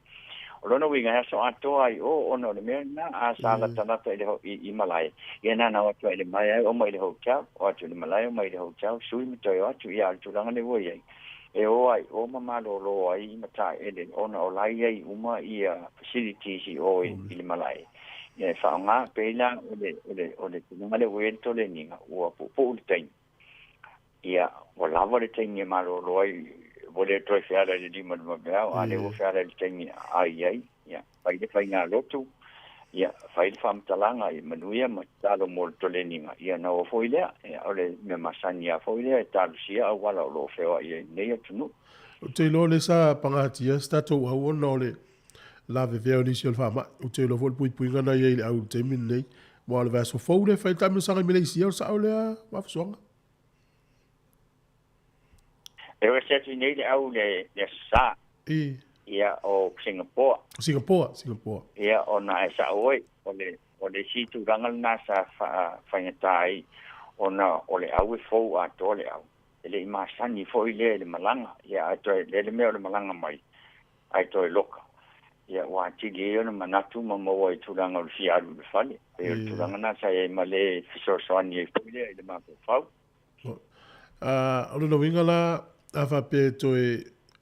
O lona uiga e aso atoa ai o ona o le mea lena, a sa latalata i le i malae, ia na ona o atu lava i le malae omai i le hotel, o atu i le malae omai i le hotel, sui ma toe o atu, ia a o le tulaga lea ua i ai, e o ai o ma malolo ai i mataele ona o la e i ai uma ia facilities i o i le malae, ia e faaaoga. Pei la o le o le o le tulaga lea ua i ai le toleniga, ua puupuu le taimi. Ia, ua lava le taimi e malolo ai, ua le toe feala i le lima i le vaveao, a o lea ua feala i le taimi e ai ai. Ia, fai le faigalotu, ia, fai le faamatalaga ia manuia ma tatalo mo le toleniga, ia ona oo foi lea. Ia, o le mea masani lava foi lea e talosia auala o lo o feoai ai i lenei atunuu. Ou te iloa o lea sa pagatia se tatou au ona o le lavevea o nisi o le faamai. Ou te iloa foi le puipuiga na i ai i le au i le taimi lenei. Mo le vaiaso fou lea e fai ai le taamilosaga i Meleisia, o le sao lea Vaafusuaga? E o ese atu i nei le au le le Aso Sa. Ia o Singapore. O Singapore, Singapore. Ia ona e sa'o ai, o le o le isi tulaga lena sa faafaigata ai ona o le au e fou atoa le au. E le i masani foi lea i le malaga, ia ae toe lea le mea o le malaga mai ae toe loka. Ia ua atili ai ona manatu ma maua i tulaga o le fia alu i le fale. Pei o le tulaga lena sa i ai ma le fesoasoani ai foi lea i le mafaufau. A o lona uiga la, a faapea e toe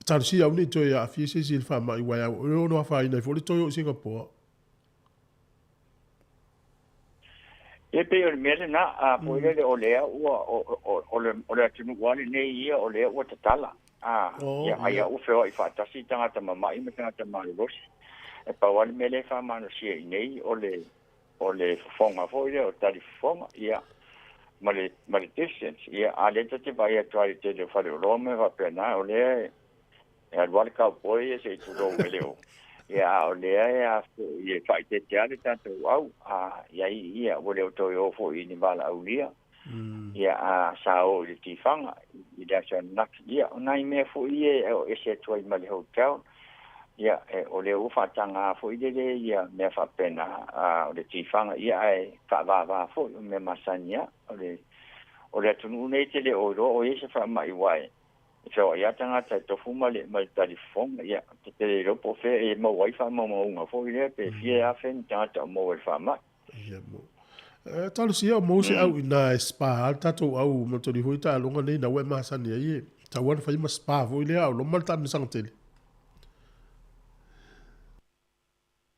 talosia aua ne i toe aafia se isi i le faamai, aua e ono afaina ai foi le toe o i Singapore. E pei o le mea lena, a foi lele o lea ua, o le, o le atunuu lava lenei ia o lea ua tatala. A, ia, ai ua feoai faatasi tagata mama'i ma tagata malolosi. E pau lava le mea lea e faamalosia i inei o le, o le fofoga foi lea, o le tali fofoga, ia, ma le, ma le distance. Ia, a lea ta te vaai atu lava i le tele o faleoloa ma mea faapena, o lea e, E alu lava le cowboy ia se i tulou e le o. Ia a o lea e a foi e faaeteete lava le tatou au, a i ai ia ua le o toe o foi i ni valaaulia. Ia a sa o i le tifaga i le aso ananafi. Ia o nai mea foi ia e o ese atu ai ma le hotel. Ia e, o lea ua faataga foi lele ia mea faapena, a o le tifaga ia ae faavava foi o mea masani lava. O le o le atunuu nei e te le o iloa o i ai se faamai aua e E feoai lava tagata e tofu ma le ma le talifofoga, ia, ta te le iloa po o fea e maua ai faamaumauga foi lea, pe fia afe ni tagata o maua i le faamai. Ia mo. E talosia o maua se au inā e spa a le tatou au ma toli foi taaloga nei na ua e masani ai e tatau lava ona fai ma spa foi lea a o loma le taamilosaga tele.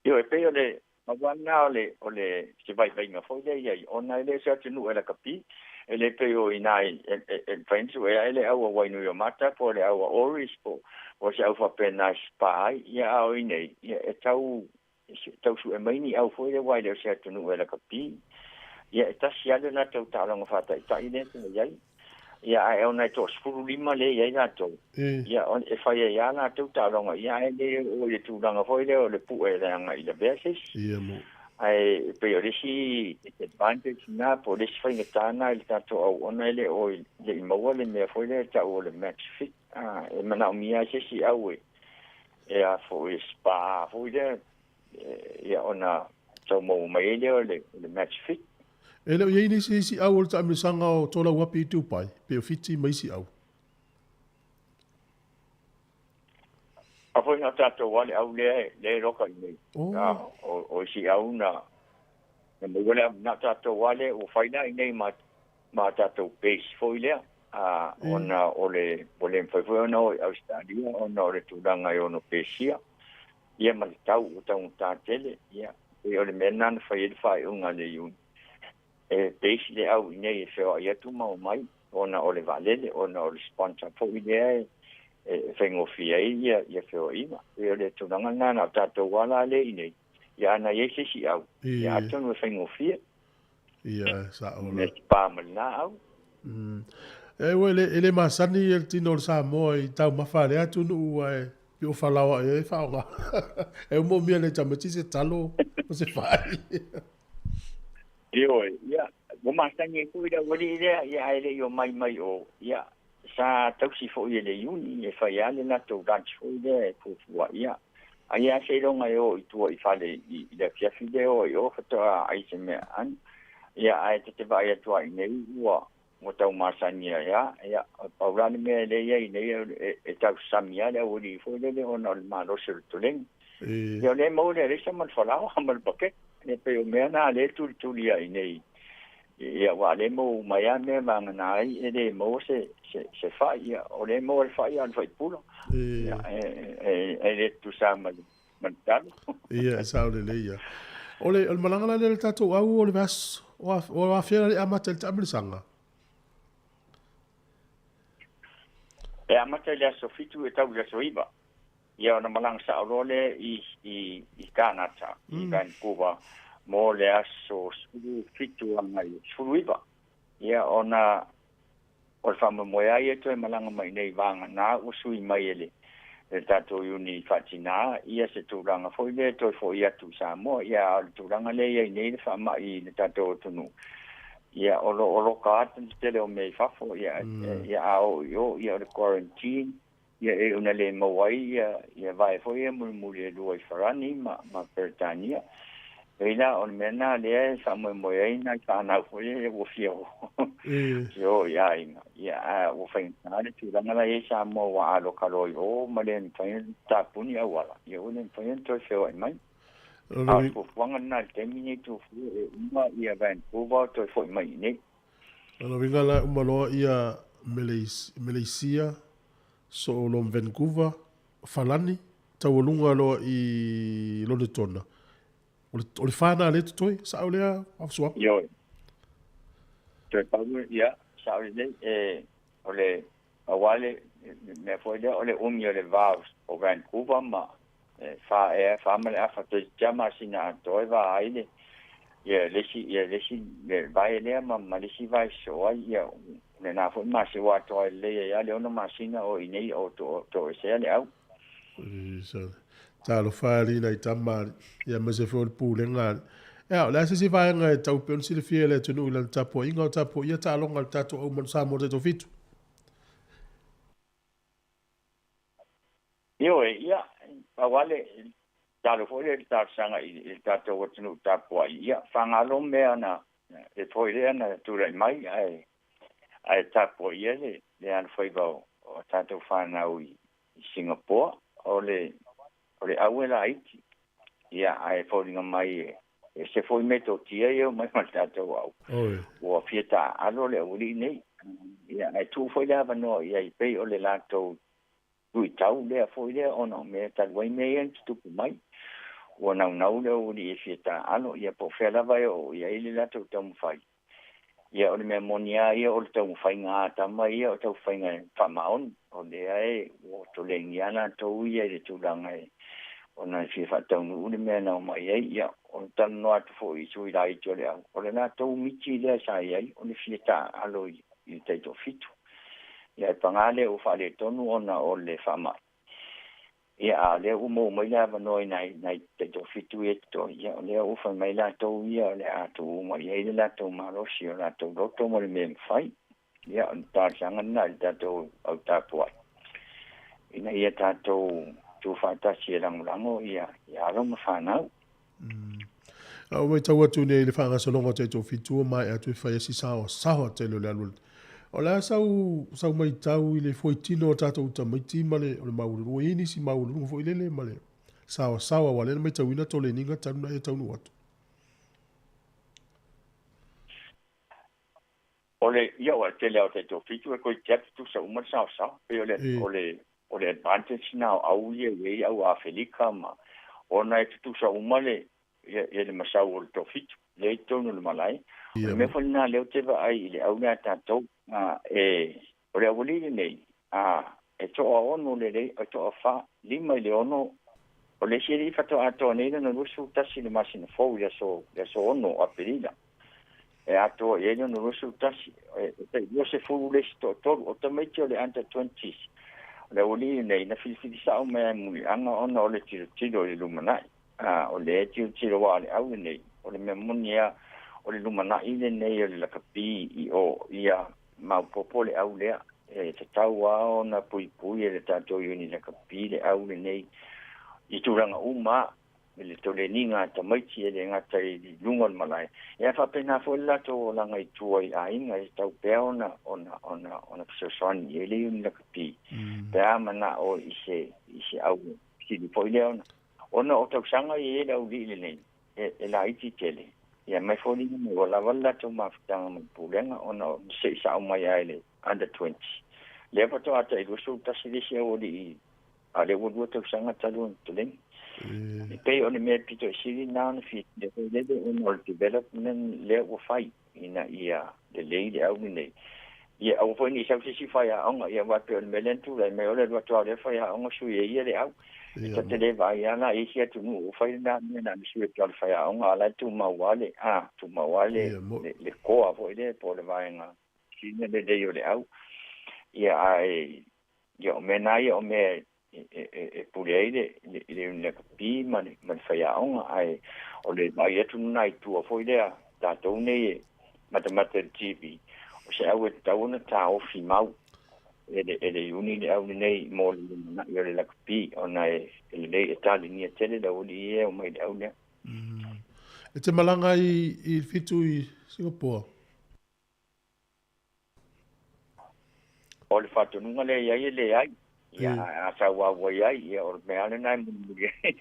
Ioe, e pei o le mau lava lena o le, o le, se vaivaiga foi lea i ai, ona e le o se atunuu e lakapi, e le pei o i ina i, e, e, e mafai ona suea ai le au a Wainuiomata po o le au a Oris po o se au faapena e spa ai, ia a o i inei, ia e tau, e tau sue mai ni au foi lea aua e le o se atunuu e lakapi. Ia e tasi lava le latou taaloga faataitai lea sa i ai. Ia ae ona e toa-15 lea e i ai latou, ia e fai ai lava latou taaloga, ia ae le oo i le tulaga foi lea o le pue leaga i lavea se isi. Ae e pei o le isi disadvantage lena po o le isi faigata lena i le tatou auauna e le o le i maua le mea foi lea e tau o le match fit. E manaomia ai se isi au e a foi e spa foi lea ia ona tau maua mai ai lea o le match fit. E le o i ai nisi isi au o le taamilosaga o Tolauapi i Dubai, pei o Fiti ma isi au. A foi na tatou lava le au lea lea e loka i nei. O, o isi au na na maua le au na tatou lava lea ua fai la i nei ma ma tatou base foi lea. A ona o le ua le mafai foi ona o i Ausetalia ona o le tulaga e ono pesia. Ia ma le tau ua taugata tele, ia, pei o le mea lena na fai ai le faaiuga a le Iuni, e base le au i inei e feoai atu ma omai, ona o le vaalele, ona o le sponsor foi lea e faigofie ai ia feoaiga. Pei o le tulaga lena, na o tatou lava la lea i inei, ia ana i ai se isi au, ia atonu e faigofie. Ia, sa'o la. Me pa ma lena au. E ua e le masani le tino o le Samoa i taumafa a lea atunuu ae pei o falaoa ea e faaaoga. E moomia e le tamaiti se talo ma se fai. Ioe, ia, ua masani ai foi le aualii lea, ia, ae le i omai mai o, ia, sa tausi foi e le Iuni e fai lava le latou lunch foi lea e fuafua, ia, ai lava seiloga e o i tua i fale i le afiafi lea o ai o faatoa ai se mea anu. Ia, ae ta te vaai atu lava i inei ua, ua tau masani ai lava, ia, pau la le mea lea e i ai nei, e tausami lava le aualii foi lele ona o le malosi o le toleni. Ia, o lea e maua le alaisa ma le falaoa ma le paketi. E pei o mea na lea e tulituli ai nei, ia, aua o lea e maua uma ai lava mea vagana ai e le maua se, se, se fai. Ia, o lea e maua le fai a o le faipula. Ia, e le tutusa ma le, ma le talo. Ia, e sao lelei ia. O le, o le malaga la lea a le tatou au o le vaiaso, o afea la le amata i le taamilosaga? E amata i le aso 7 e tau i le aso 9. Ia ona malaga sa'o loa lea i, i, i Kanata, i Vancouver, mo le aso 17 agai i 19. Ia ona o le faamoemoe lava ia e toe malaga mai nei vagana ua sui mai e le, le tatou iuni faatinā ia se tulaga foi lea toe foʻi atu i Samoa. Ia a o le tulaga lea iai nei le faamaʻi i le tatou atunuu, ia o lo o loka atu le tele o mea i fafo, ia ia a oo i o, ia o le quarantine, ia e una le maua ai ia vae foi ia mulimuli e lua i Farani ma Peretania. Pei la o le mea lena lea e faamoemoe ai nai fanau foi ia ua fia o fia o i aiga. Ia a ua faigata le tulaga la i ai Samoa ua aloka loa i o ma le mafai ona tapuni auala, ia ua le mafai ona toe feoai mai. A o le fuafuaga lena i le taimi nei Tufua e uma ia Vancouver toe foi mai i inei. O lona uiga la e uma loa ia Meleisia soo loa ma Vancouver, Falani, taualuga loa i Lonetona. O le fa lena lea e totoe, sao lea Faafusuaga? Ioe. Toe pau, ia, sao lelei, e, o le, aua le mea foi lea o le umi o le va o Vancouver ma e fa ea, fa ma le afa, toeitiiti lava masina atoa e va ai le, ia le isi, ia le isi, le vae lea ma le isi vae sosoo ai, ia, lena foi masina, ua atoa ai lelei ai lava le 6 masina o i inei o toesea le au. Talofa e alii nai tama alii, ia aemaise foi o le pulega alii. Ea, o le a se isi vaega e tau pea ona silafia e le atunuu i lana tapuaiga o tapuaia taaloga a le tatou au manu Samoa taitofitu? Ioe, ia, pau lava le talo foi lea i le talosaga i le tatou atunuu tapuai, ia, faagalo mea na, e foi lea na tulai mai, ae tapuaia le alofaiva o tatou fanau i Singapore, o le o le au e laiti, ia, ae foliga mai e ese foi metotia ia e omai ma le tatou au, ua fia taaalo le aualii nei, ia, ae tuu foi le avanoa i ai, pei o le latou luitau lea foi lea ona o mea talu ai mea ia na tutupu mai. Ua naunau le aualii e fia taaalo, ia po o fea lava e oo i ai le latou taumafai. Ia o le mea moni lava ia o le taumafaiga a tama ia o taufaiga e faamaoni, o lea e ua tolegia latou ia i le tulaga e ona e fia faataunuu le mea na omai ai. Ia o le talanoa atu foi i sui laiti o le au, o le latou miti lea sa i ai o le fia taaalo i le taitoafitu. Ia ae paga lea ua faaletonu ona o le faamai. Ia, a o lea ua maua mai le avanoa i nai, nai taitoafitu ia e totoe, ia, o lea ua fai mai latou ia o le a tuu uma i ai le latou malosi, o latou loto ma le mea e mafai. Ia, o le talosaga lena i le tatou au tapuai, ina ia tatou tuufaatasi e lagolago ia, ia alo ma fanau. A ua matau atu nei i le faagasologa o taitoafitu ua maea atu e fai ai si saoasaoa tele o le alu. O le a sau, sau matau i le foitino o tatou tamaiti ma le, o le maualuluga, ua i ai nisi maualuluga foi lele ma le saoasaoa aua o lea na matauina toleniga talu na e taunuu atu. O le, ia o le tele lava o taitoafitu e toeitiiti lava tutusa uma le saoasaoa. Pei o le, o le, o le advantage na o au ia e i ai au Afelika ma, ona e tutusa uma le, ia, ia le masau o le toafitu lea i totonu o le malae. O le mea foi lena lea ou te vaai i le au lea a tatou, a, e, o le aualii lenei, a, e toaono lelei, e toafa, lima i le ono, o le isi alii faatoa atoa nei lona 21 i le masina fou i le aso, le aso 6 o Aperila. E atoa i ai lona 21, e tai 20 le isi toatolu, o tamaiti o le under twenties. O le aualii lenei, na filifili sao mai lava e Muliaga ona o le tilotilo i le lumanai. A, o lea e tilotilo aua o le au lenei, o le mea moni lava, o le lumanai lenei o le lakapi i o, ia maopoopo le au lea. E tatau lava ona puipui e le tatou iuni lakapi le au lenei i tulaga uma lava, i le toleniga a tamaiti e le gata i luga o le malae, ia faapena foi le latou olaga i tua i aiga, e tatau pea ona ona ona ona fesoasoani i ai le iuni lakapi, pe a manao i se i se au sili foi lea ona ona o tausaga e i ai le aualii lenei e laiti tele, ia mai foliga mai ua lava le latou mafutaga ma le pulega ona se i sao mai lava i le under 20. Lea faatoa tai 21 le isi aualii, a o lea ua lua tausaga talu ona toleni. E pei o le mea pito i sili lena ona fiafia foi lele ona o le development lea ua fai ina ia lelei le au lenei. Ia aua foi ne i sau se isi faiaoga, ia aua e pei o le mea lea na tulai mai o le alu atu lava o lea faiaoga sui e ia le au. E ta te le vaai lava la i isi atunuu ua fai lena mea na ona sui atu lava o le faiaoga a o la e tumau lava le, a, tumau lava le, le, le koa foi lea po o le vaega sina lelei o le au. Ia ae, ia o mea na ia o mea e pule ai le lakapi ma le faiaoga, ae o le vaai atu lena i tua foi lea tatou nei e matamata i le TV, o se au e tatau ona taofi mau e le iuni le au lenei mo le lumanai o le lakapi, ona e lelei e taligia tele le aualii ia e omai i le au lea. E te malaga i le 7 i Singapore? O le faatonuga lea i ai e leai. Ia, a sauau ai, ia, o le mea lena e mulimuli ai.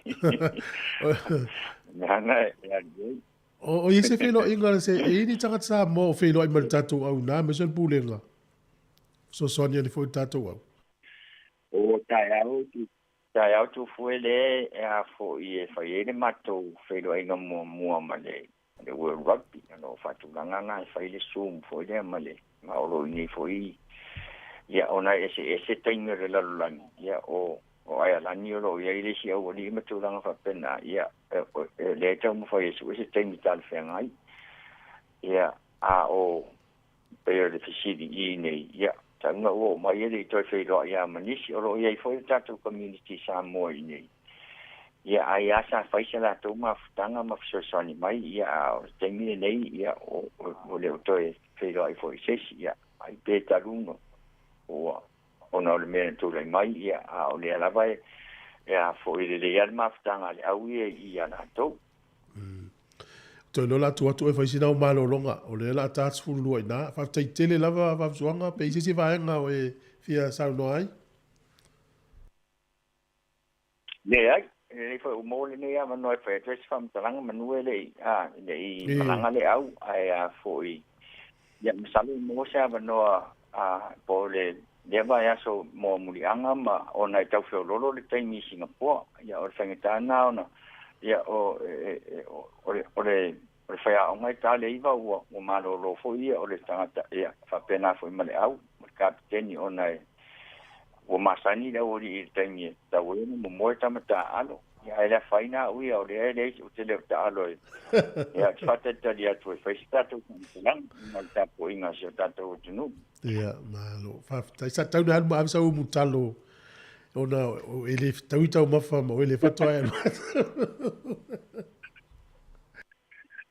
Mea lena e alu ai. O i se feiloaiga se e i ni tagata Samoa o feiloai ma le tatou au ina, aemaise o le pulega. Fesoasoani ane foi i le tatou au. O taeao tufue le e a foi e fai ai le matou feiloaiga muamua ma le World Rugby. O lo o faatulaga na e fai le Zoom foi lea ma le ma o lo o i inei foi. Ia, ona e eseese taimi o le lalolagi, ia, o Aialani o lo o i ai le isi aualii ma tulaga faapena, ia, e lea e taumafai e sue se taimi talafeagai. Ia, a o pei o le fesili i nei, ia, tauga ua oo mai e le i toe feiloai ia ma nisi, o lo o i ai foi le tatou community Samoa i nei. Ia, ai lava sa fai se latou mafutaga ma fesoasoani mai, ia, a o le taimi lenei, ia, o le o toe feiloai foi i se isi, ia, ai pe talu ua ona o le mea na tulai mai, ia, a o lea lava e a foi lelei lava le mafutaga a le au ia i ia latou. Toe loa la atu atu e fai sina au malologa, o lea la a ta 12 i ina. Faafetai tele lava Vaafusuaga, pe i se isi vaega o e fia saunoa ai? Leai, e lelei foi ua maua lenei avanoa e fai atu ai se faamatalaga manu e le i, a, le i malaga le au, ae a foi, ia, masalo e maua se avanoa, a, po o le lea vaiaso mo muliaga ma ona e tau feololo le taimi i Singapore. Ia, o le faigata lena ona, ia, o, o le, o le, o le faiaoga e ta le 9 ua malolo foi ia, o le tagata, ia, faapena foi ma le au, ma le kapiteni, ona e ua masani le aualii i le taimi e tatau ai ona momoe tama taalo. Ia, ae le afaina au ia, o lea e leai ou te le o taalo e, ia, ou te faatalitali atu e fai se tatou faamatalaga ona o le tapuaiga a si o tatou atunuu. Ia, malo. Faafetai. Sa tau na alu ma ave sau umu talo ona e le fetaui taumafa ma oe le faatoa e alu atu.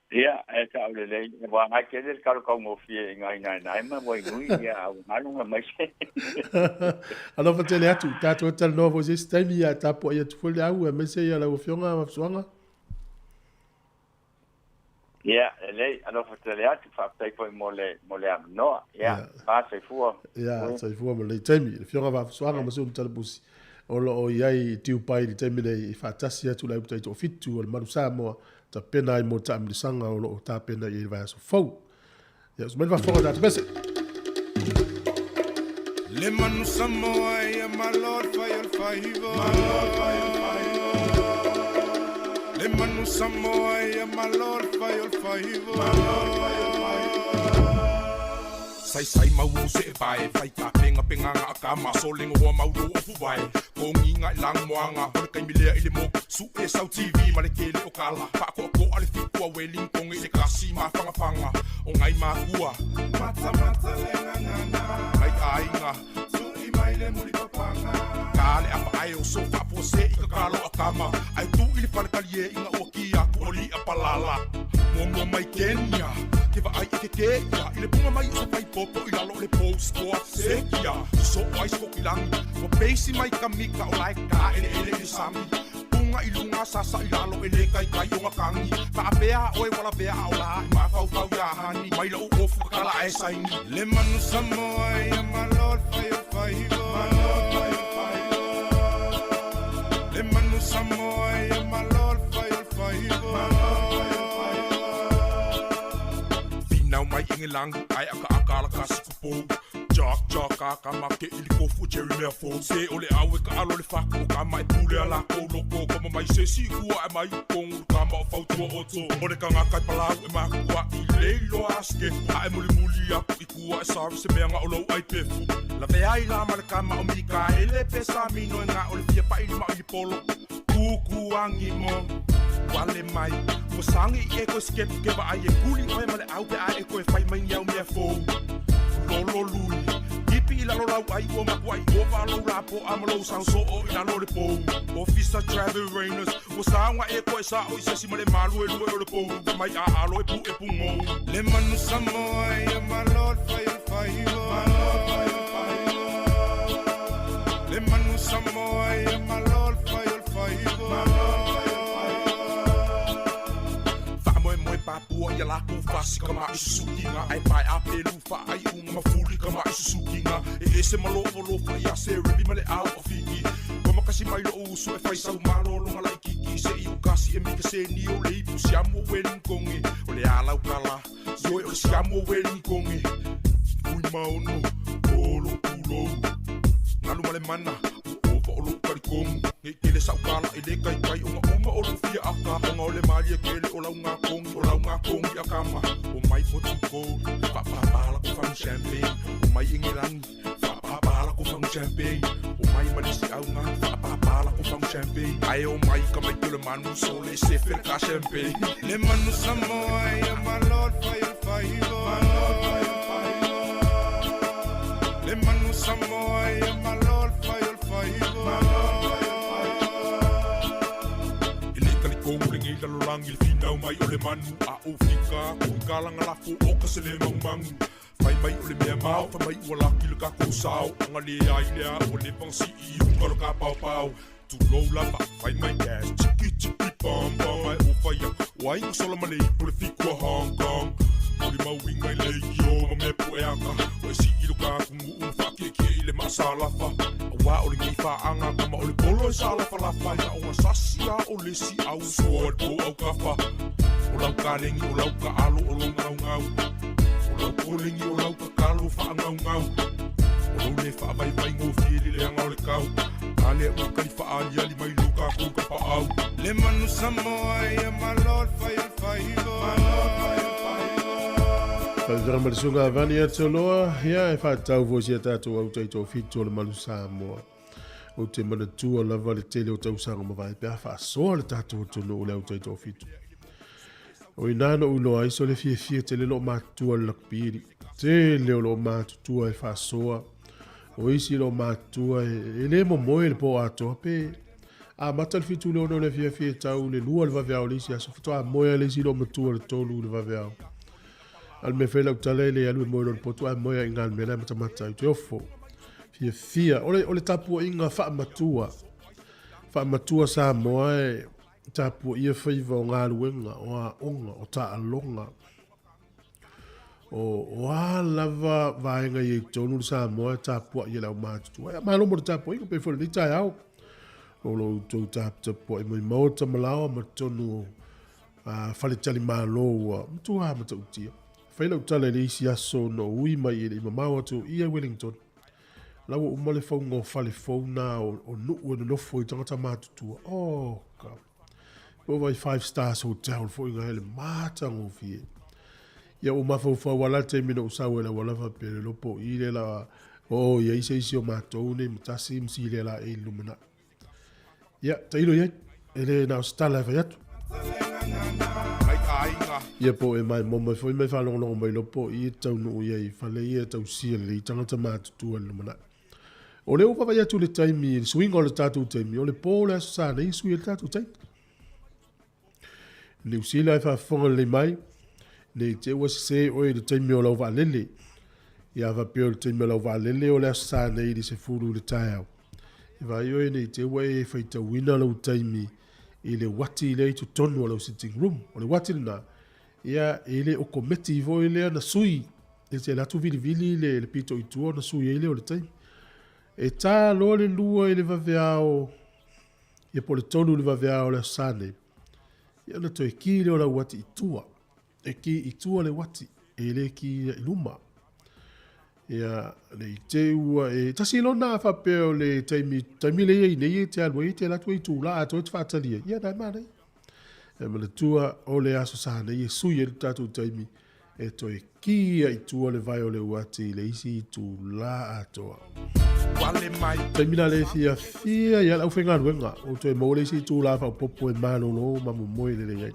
Ia, e sao lelei, ua agai tele le talo taugofie i nai naenae ma Wainui, ia, a ua galuga mai se. Alofa tele atu, tatou talanoa foi i se isi taimi, ia tapuai atu foi le au, aemaise ia lau Afioga Vaafusuaga. Ia, lelei, alofa tele atu, faafetai foi mo le, mo le avanoa. Ia, fa soifua. Ia, soifua ma lenei taimi. Le Afioga Vaafusuaga ma Sulu Talapusi, o lo o i ai i Tiupai i le taimi nei, i faatasi atu le au taitoafitu o le Malu Samoa, tapena ai mo le taamilosaga o lo o tapena i ai le vaiaso fou. Ia, usu mai le faafofoga o tatou pese. Le manu Samoa ia malo le fai o le faiva. Malo le fai o le faiva. Le manu Samoa ia malo le fai o le faiva. Malo le fai o le faiva. Sai sai mau o se vae fai ka penga penga nga ka ma so le ngoa mau lo o fuvae ko nginga i lang moanga o le kaimi lea i le moku su e sau TV ma le kele o kala fa ko ko ale fitu a weling konge i le kasi ma fanga fanga o ngai makua mata mata le ngangana ngai aiga tui mai le muli papanga ka le afa ai o so fa po se i ka kalo a kama ai tu i le fale kali e inga o ki aku o li a palala mo mo mai Kenya ke va ai e ke ke ia i le bunga mai o sa fai popo i lalo o le post ko a sekia so o ai sko ki langi mo peisi mai ka mika o lai ka ele ele i le sami bunga i lunga sasa i lalo e le kai kai o ngakangi fa apea oe wala bea a o la ma fau fau ia hani mai lau ofu ka kala e saini Le manu Samoa ia malo le fai o le faiva. Malo le fai o le faiva. Le manu Samoa ia malo le fai o le faiva. Malo le fai o le faiva. Finau mai Engelangi ai aka aka ala ka siku pou Jack jack a ka ma ke ili kofu Jerry mea fou Se o le au e ka alo le faku o ka mai pule a lākou loko Koma mai se si kua e mai kongu ka ma o fautua oto O le kanga kai palau e makua i leilo aske A e muli muli aku i kua e sorry se mea nga o lou ai pefu Lawe ai la ma le kama o Mikaele pe sa mino e nga o le fia pa ili ma o ili polo Kuku angi mo wale mai Ua sangi i e koe skepu ke wa ai e kuli oe ma le au pe a e koe fai mai ni au mea fou. Lolo lui Tipi i lalo lau ai ua makuai ova lou lapoa ma lou sao soo i lalo o le pou. Officer Trevor Rainers ua saoga e koe sao i se isi ma le maluelue o le pou fai mai a alo e puʻe pugou. Le manu Samoa ia malo le fai o le faiva. Le manu Samoa ia malo le fai o le faiva. Faamoemoe papua ia lakou fasi ka maʻi susukiga ae pae a pelu faaiuga ma fuli ka maʻi susukiga e ese ma lofolofa ia Serebi ma le au a Fiki. Ua makasi mai loʻu uso e fai sau malologa laʻikiki se i ukasi e mika se ni o le ipu siamu o Wellingtonge o le a lau kala ioe o le siamu o Wellingtonge Fuimaono o lou pulou galu ma le mana ua ova o lou talitomu nei tele sau kala e le kaikai ona uma o lou fia aka ona o le malie kele o lau gakogi o lau gakogi a kama o mai Portugal faapapala ko fagu champagne o mai Engelagi faapapala ko fagu champagne o mai malisi auga faapapala ko fagu champagne ae o mai ka mai tele manu sole sefe le ka champagne. Le manu Samoa ia malo le fai o le faiva. Le manu Samoa ia malo le fai o le faiva. E le talitonu lenei lalolagi le finau mai o le manu a ou fika atu i kalaga lafo o ka se le magumagu. Fai mai o le mea mao, fai mai ua laki le tatou sao aga leai lea ua le pagasii i uka o le kapaopao. Tulou lava, fai mai gas, tiki tiki bom bom ae ua fai atu, o ai ua sola ma le ipu le fiku a Hong Kong. Muli mau uiga i leitio ma mea puʻe aka, ua e sii lo ka atunuu ma faakiekie i le maasalafa. Auā o lenei faaga kama o le polo e saalafalafa na ona sasi a o le isi au soa i le pou aukafa. O lau kalegi, o lau kaalo, o lou gaugau. O lau kolegi, o lau tatalo faagaugau. O lou le faavaivai gofie i le leaga o le kau. A lea ua kali faaaliali mai lo tatou tapaau. Le manu Samoa ia malo le fai o le faiva. Faafetai ma le susuga a Vani Atoloa, ia e faatatau foi si a tatou au taitoafitu o le Malu Samoa. Ou te manatua lava le tele o tausaga mavae pe a faasoa le tatou atunuu le au taitoafitu. O ina na ou iloa ai so le fiafia tele loo matutua le lakupili. Tele o loo matutua e faasoa. O isi loo matutua e le momoe le po atoa pe amata le 7:06 o le afiafi e tau le 2 le vaveao le isi aso faatoa moe le isi loo matua le 3 le vaveao. A le mea fai lau tala e le alu e moe loa i le potu ae moe ai i le mea la e matamata ai. Te ofo. Fiafia. O le, o le tapuaiga faamatua. Faamatua Samoa e tapuaia faiva o galuega, o aoga, o taaloga. O, o a lava vaega i ai tonu le Samoa e tapuai e le aumatutua. Ia, malo mo le tapuaiga, pe foi lenei taeao. O lo outou taputapuai mai maota ma laoa ma totonu o faletalimalo ua matua matautia. Fai lau tala i le isi aso na ui mai e le i mamao atu i ia Wellington. La ua uma le fauga o fale fou na o nuu e nonofo i tagata matutua. Oh, ka. Po vai five stars hotel foi nga hele matagofie. Ia ua mafaufau ala le taimi na ou sau ai le auala faapea le lopo i le la o ia ise isi o matou nei ma tasi ma si le la e i lumanai. Ia, tailo i ai. E le na o se tala e fai atu. Ia po e mai mo mai foi mai whalongolongo mai lopo i e taunuu ia i fale ia e tausia lelei tangata matutua i le lumanai. O lea ua vaavaai atu i le taimi, le suiga o le tatou taimi, o le po o le Aso Sa nei e sui ai le tatou taimi. Niu Sila e faafofoga lelei mai, nei te ua sese oe i le taimi o lau vaalele. Ia faapea o le taimi o lau vaalele o le Aso Sa nei i le 10 i le taeao. E vaai oe nei te ua e faitauina lou taimi i le uati lea i totonu o lau sitting room. O le uati lena, ia e le okometi foi lea na sui. E te alu atu vilivili le pito i tua ona sui ai lea o le taimi. E tā loa le 2 i le vaveao, ia po o le 3 i le vaveao o le Aso Sa nei, ia ona toe ki lea o lau uati i tua. E ki i tua le uati, e le ki i luma. Ia, nei te ua e, tasi lona a faapea o le taimi, taimi le iai nei e te alu ai, e te alu atu ai i tūlā, a toe te whaatali ai. Ia, nai mānei. E manatua o le aso sa nei e sui ai le tatou taimi, e toe ki ai tua le vai o le uati i le isi itulā atoa. Wale mai. Taimi la le fiafia ia le aufaigaluega, o toe maua le isi itulā faaopoopo e malolo ma momoe lelei ai.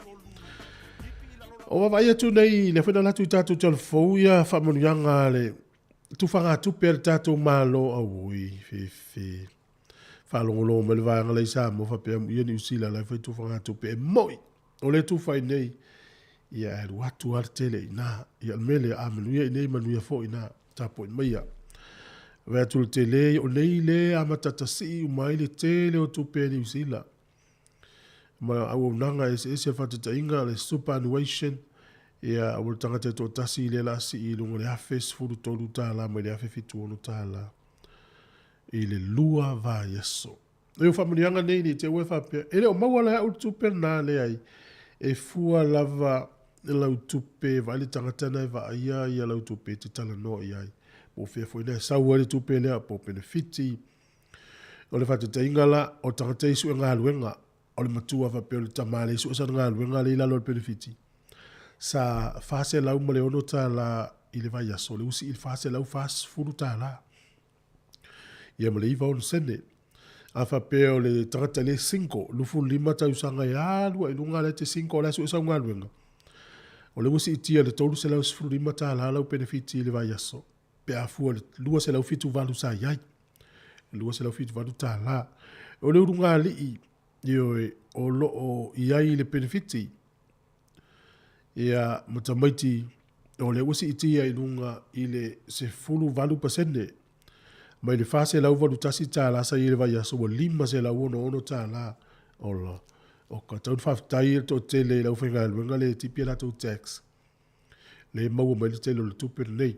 O vaavaai atu nei, lea foi na alu atu i tatou tala fou ia faamanuiaga a le tufagatupe a le tatou Malo, auoi, fefe. Faalogologo mai le vaega la i Samoa faapea amuia Niu Sila la e fai tufagatupe e mo'i. O le tufa i nei, ia e alu atu lava le tele i ina. Ia o le mea lea, a manuia i nei, manuia foi i ina. Tapuai maia. Vaai atu le tele, o nei le amata tasii uma ai le tele o tupe a Niu Sila. Ma auaunaga eseese o faataitaiga, le superannuation, ia ua le tagata e toatasi lea la sii i luga o le $1,013 mai le $1,076 i le lua vaiaso. E o faamanuiaga nei ne i te i ua e faapea, e le o maua la e au le tupe lena, leai, e fua lava lau tupe, vaai le tagata na e vaaia ia lau tupe e te talanoa i ai. Po o fea foi na e sau ai le tupe lea, po o penefiti. O le faataitaiga la, o le tagata e sue galuega, o le matua faapea o le tama lea e sue sana galuega lea i lalo o le penefiti, sa $406 i le vaiaso, lea ua sii i le $440. Ia ma le iva ono sene. A faapea o le tagata le single, 25 tausaga e alu ai i luga lea e te single o le a sue sau galuega, o lea ua siitia i le $315 lau penefiti i le vaiaso pe a fua i le 278 sa i ai. $278. O le ulugalii, ioe, o lo o i ai le penefiti, ia, ma tamaiti, o lea ua siitia i luga i le 18% mai le $481 sa i ai i le vaiaso ua $566. Ola, o ka tau faafetai le toatele i le aufaigaluega le tipi a latou tax le maua mai le tele o le tupe lenei.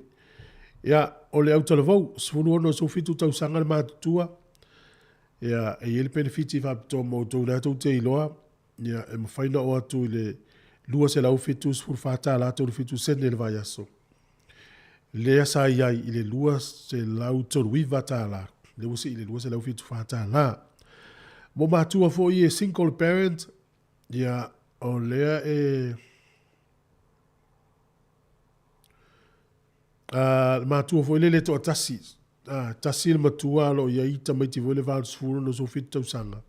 Ia, o le autalavou, 16 17 tausaga le matutua, ia, e i ai le penefiti faapitoa mo outou lea tou te iloa, Ia, e mafai ona oo atu i le $274.37 i le vaiaso, lea sa i ai i le $239, lea ua sii i le $274. Mo matua foi e single parent, ia, o lea e... le matua foi lele e toatasi, tasi le matua a o lo o i ai tamaiti foi le 80 67 tausaga.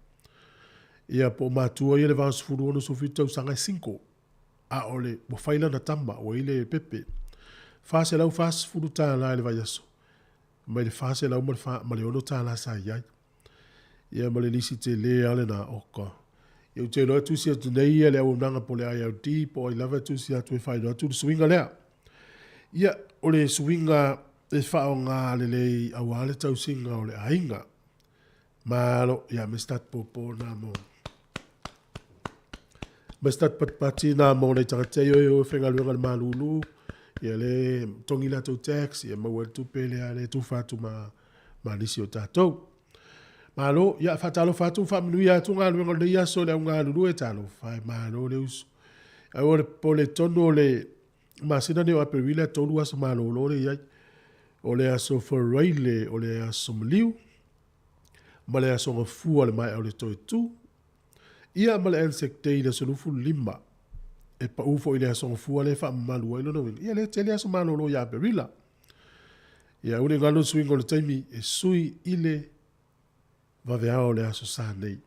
Ia po o matua ia le 80 67 tausaga e single. A o le ua fai lana tama ua i le pepe. $440 i le vaiaso mai le $406 sa i ai. Ia ma le lisi tele lava lena oka. Ia ou te iloa e tusi atu nei ia le auaunaga po o le IRD po o ai lava e tusi atu e faailoa atu le suiga lea. Ia, o le suiga e faaaoga lelei aua le tausiga o le aiga. Malo, ia me start pōpō nā mō. Me start patipati nā mō nei tagata i oi o whengaluenga le malūlū, ia le tongi latou tax, ia maua le tupe lea le tufa atu ma ma nisi o tatou. Malo, ia faatalofa atu, faamanuia atu galuega o lenei aso i le au galulue, talofa e malo le uso. Ae o le pole tonu o le masina nei o Aperila e tolu aso malolo le i ai. O le aso Faraile, o le aso Maliu, ma le aso Gafua le maea o le toe tu. Ia ma le Anzac Day i le aso 25. E pau foi i le aso Gafua lea e faamamalu ai lona uiga. Ia lea tele aso malolo ia Aperila. Ia aua ne i galo le suiga o le taimi e sui i le vaveao o le aso sa nei.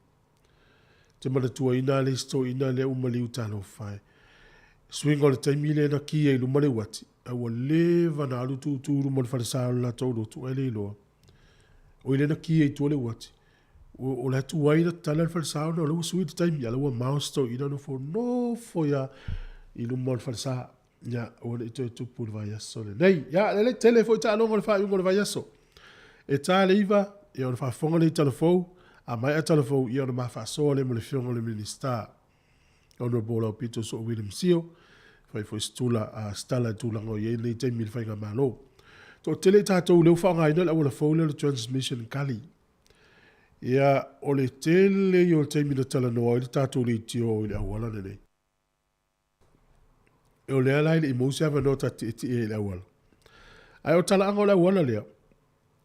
Te manatuaina le isi toeaina lea ua maliu talofa e. Suiga o le taimi lea na ki ai luma le uati, a ua leva na alu tūtū luma o le falesa o le latou lotu ae le iloa. O i lea na ki ai tua le uati. O le atu ai na tatala le falesa ona o lea ua sui le taimi, a la ua mao si toeaina nofo nofo ia i luma o le falesa. Ia, ua le i toe tupu i le vaiaso lenei. Ia, lele tele foi taaloga o le faaiuga o le vaiaso. E ta le iva, ia ona faafofoga lea i Talafou, a maea Talafou, ia ona ma faasoa lea ma le afioga i le Minisita, Honourable Laupito Soo William Sio, fai foi se tula a se tala i tulaga o i ai lenei taimi i le faigamalo. Toatele i tatou lea ua faaaogaina le auala fou lea o le Transmission Gully. Ia, o le tele ia o taimi na talanoa ai le tatou leitio i le auala lenei. O lea la e le i maua se avanoa ta te tietie ai i le auala. Ae o talaaga o le auala lea,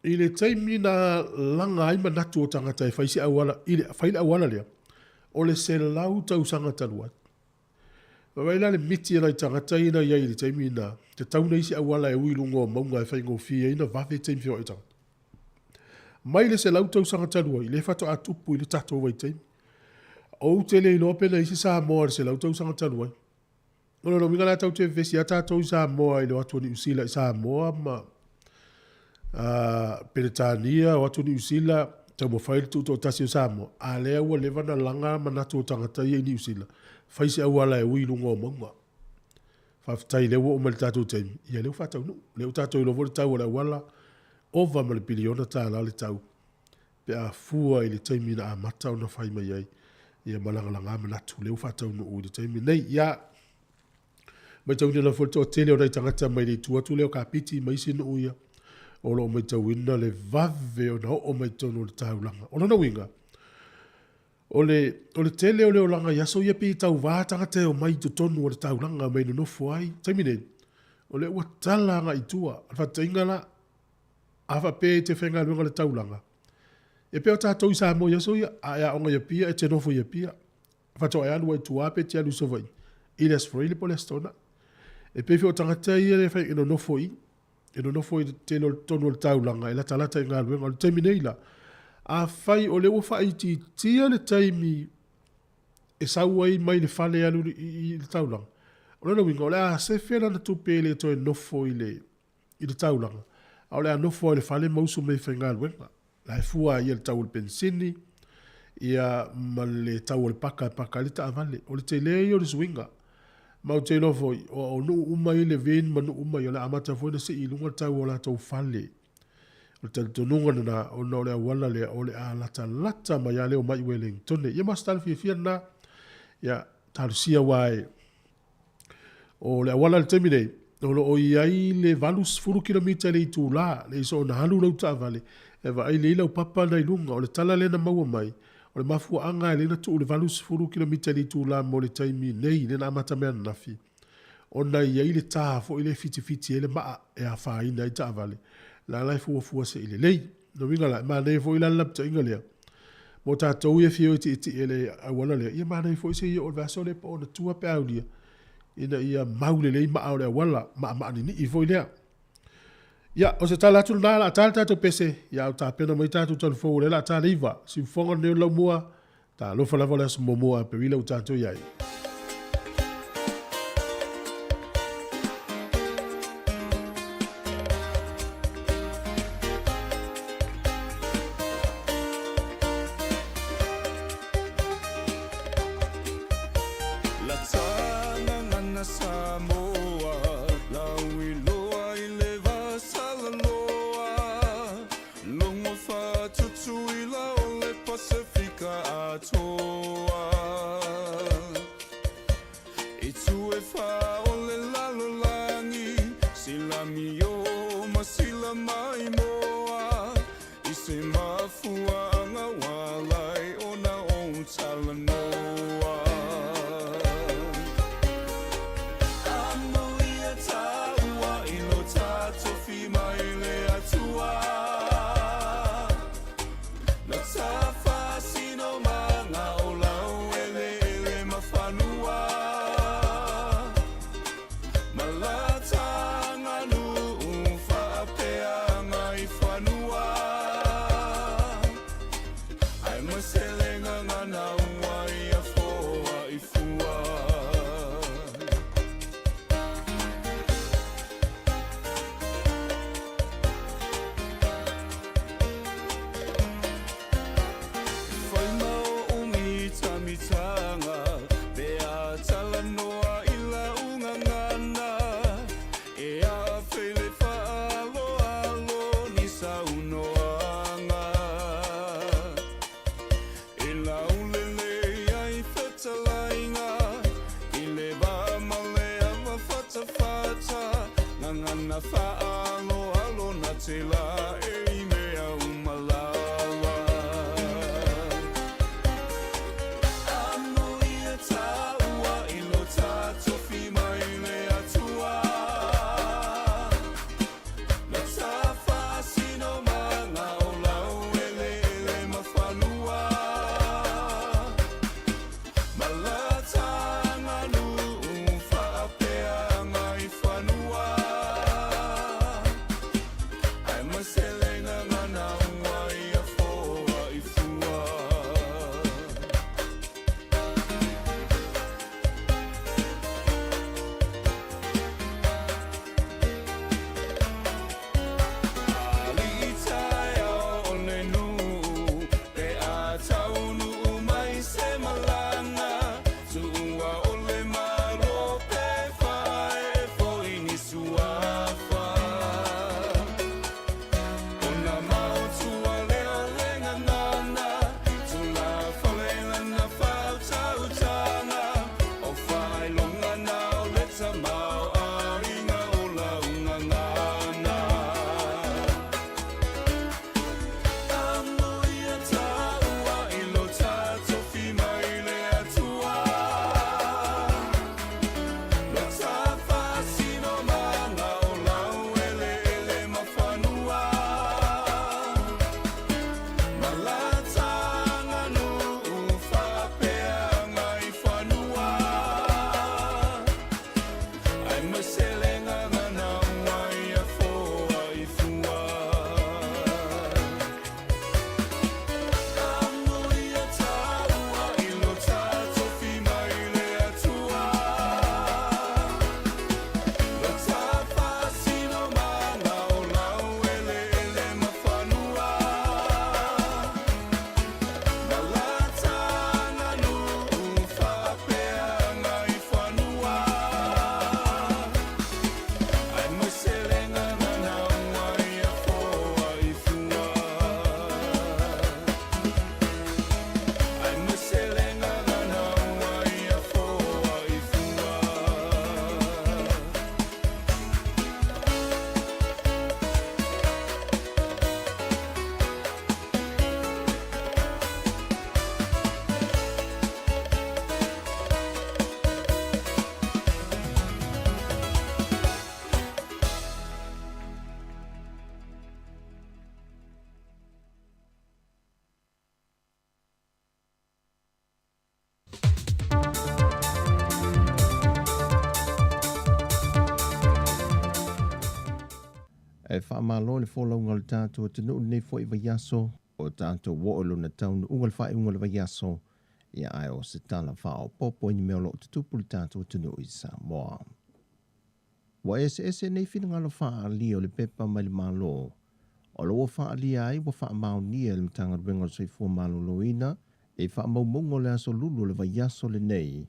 i le taimi na laga ai manatu o tagata e fai se auala, i le, fai le auala lea, o le 100 tausaga talu ai. Vaai la le miti a nai tagata ia na i ai i le taimi na, tatau na i se auala e ui i luga o mauga e faigofie ai na vave taimi feoai tagata. Mai le 100 tausaga talu ai, lea faatoa tupu i le tatou vaitaimi. Ou te le iloa pe na i ai se Samoa i le 100 tausaga talu ai. O lona uiga la tatou te vevesi lava tatou i Samoa i le o atu o Niu Sila i Samoa ma... Peretania, o atu Niu Sila, taumafai le tuutoatasi o Samoa, a lea ua leva na laga manatu o tagata ia i Niu Sila, fai se auala e ui i luga o mauga. Faafetai lea ua oo mai le tatou taimi, ia lea ua faataunuu. Lea ua tatou iloa foi le tau o le auala, ova ma le piliona tala le tau pe a fua i le taimi na amata ona fai mai ai, ia ma lagalaga manatu, lea ua faataunuu i le taimi lenei. Ia, matauina lava foi le toatele o nai tagata mai le itu atu lea o Kapiti ma isi nuu ia, o lo o matauina le vave ona oo mai totonu o le taulaga. O lona uiga, o le, o le tele o le olaga i aso ia pei e tauva tagata e omai i totonu o le taulaga mai nonofo ai. Taimi nei, o lea ua tala agai i tua. O le faataitaiga la, a faapea e te faigaluega i le taulaga, e pei o tatou i Samoa i aso ia, a e aoga i Apia, e te nofo i Apia. Faatoa e alu ai i tua pe te alu i Savaii i le Aso Faraile po o le Aso Toonai. E pei foi o tagata ia e fai e nonofo i e nonofo i le tele o totonu o le taulaga e latalata i galuega. O le taimi nei la, afai o lea ua faaitiitia le taimi e sau ai mai le fale e alu i le taulaga, o lona uiga o le a sefe lana tupe e le toe nofo i le i le taulaga, a o le a nofo lava i le fale ma usu mai e faigaluega. La e fua ai ia le tau o le penisini, ia ma le tau o le paka e paka ai le taavale. O le tele ia o le suiga. Ma ou te iloa foi, o nuu uma i le VIN ma nuu uma ia, o le a amata foi ona sii i luga le tau o latou fale. O le talitonuga lena, ona o le auala lea, o le a latalata mai lava le omai i Wellingtone. Ia ma se tala fiafia lena, ia talosia aua e O le auala i le taimi nei, o lo o i ai le 80 kilomita i le itula, le i soona alu lau taavale, e vaai lelei lau papa na i luga. O le tala lea na maua mai, o le mafuaaga e lea na tuu le 80 kilomita i le itula mo le taimi nei, lea na amata mai ananafi, ona e i ai le ta foi lea e fitifiti ai le maa e afaina ai taavale, la la e fuafua se i lelei. Lona uiga la, e manaia foi la le lapataiga lea, mo tatou ia e fia o e tietie i le auala lea, ia manaia foi se i oo i le vaiaso lea po o ona tua pe a aulia, ina ia mau lelei maa o le auala, maamaaninii foi lea. Ia, o se tala atu lena, o le a ta le tatou pese, ia a o tapena mai tatou talufou o lea o le a ta le 9. Siufofoga lenei o le laumua, talofa lava o le aso muamua o Aperila ua tatou i ai. Logo whatutuila o le Pasifika atoa. I tu e wha o le lalolagi, sila mio ma sila mai moa. I se mafuaanga walai ona o talanoa. Amoia taua i lo tatofi mai le Atua. Na tafasino ma ngā o lau eleele ma whanua. Ma la tānganu whaapea ngā i whanua. Ai maselenga ngā naua i a foa i fua. Whai mau o mitamitanga, pe a talanoa i la ungangana. E a whele whaaloalo ni saunoanga. E laulele ai whetalainga, i le va ma le ava whatawhata, ngangana whaaloalo na te la e i mea umalala. Amoia taua i lo tatofi mai le Atua. Na tafasino ma ngā o lau eleele ma whanua. Ma la tānganu whaapea ngā i whanua. Ai ma E faamalo i le folauga o le tatou atunuu i lenei foi vaiaso, o tatou oo i lona taunuuga i le faaiuga o le vaiaso, ia ae o se tala faaopoopo i ni mea o lo o tutupu i le tatou atunuu i Samoa. Ua eseese nei finagalo faaalia o le pepa mai le Malo, o lo o faaalia ai ua faamaonia e le Matagaluega o le Soifua Maloloina i faamaumauga o le aso Lulu o le vaiaso lenei,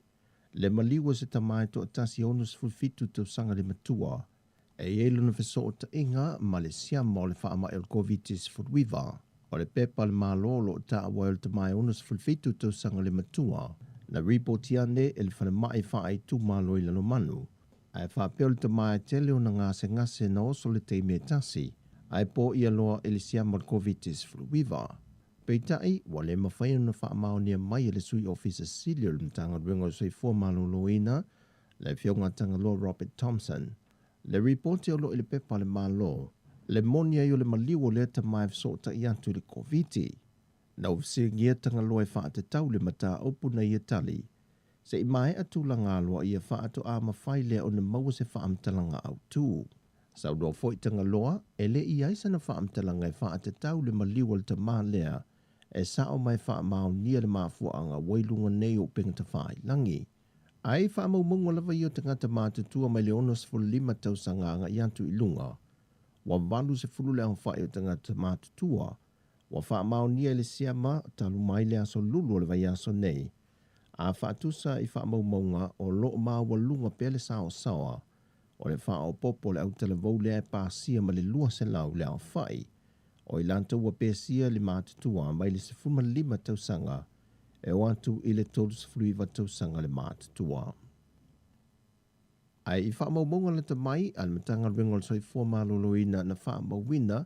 le maliu o se tama e toatasi e 67 tausaga le matua, e i ai lona fesootaiga ma le siama o le faamai o le Koviti-19. O le pepa a le Malo o lo o taua ai o le tama e 67 tausaga le matua, na ripotia nei e le falemai faaitumalo i Lalomanu, ae faapea o le tama e tele ona gasegase na oso le taimi e tasi, ae poia loa i le siama o le Koviti-19. Peitai, ua le mafai ona faamaonia mai e le Sui Ofisa Sili o le Matagaluega o le Soifua Maloloina, le Afioga a Tagaloa Robert Thomson, le ripoti o lo o i le pepa a le Malo, le moni ai o le maliu o lea tama e fesootai atu i le Koviti. Na ua fesiligia Tagaloa e faatatau le mataupu na ia tali, se i maea tulaga aloaia faatoa mafai lea ona maua se faamatalaga autu. Saunoa foi Tagaloa, e le i ai sana faamatalaga e faatatau le maliu a le tama lea e sao ma e faamaonia le mafuaaga ua i luga nei o upega tafailagi. Ae i faamaumauga lava ia o tagata matutua mai le 65 tausaga agai atu i luga, ua 80 le aofai o tagata matutua ua faamaonia i le siama talu mai le aso Lulu o le vaiaso nei, a faatusa i faamaumauga o lo o maualuga pea le saosaoa o le faaopoopo o le autalavou lea e pasia ma le 200 le aofai o i latou ua pesia le matutua mai le 15 tausaga e oo atu i le 39 tausaga le matutua. Ae i faamaumauga lata mai a le Matagaluega o le Soifua Maloloina na faamauina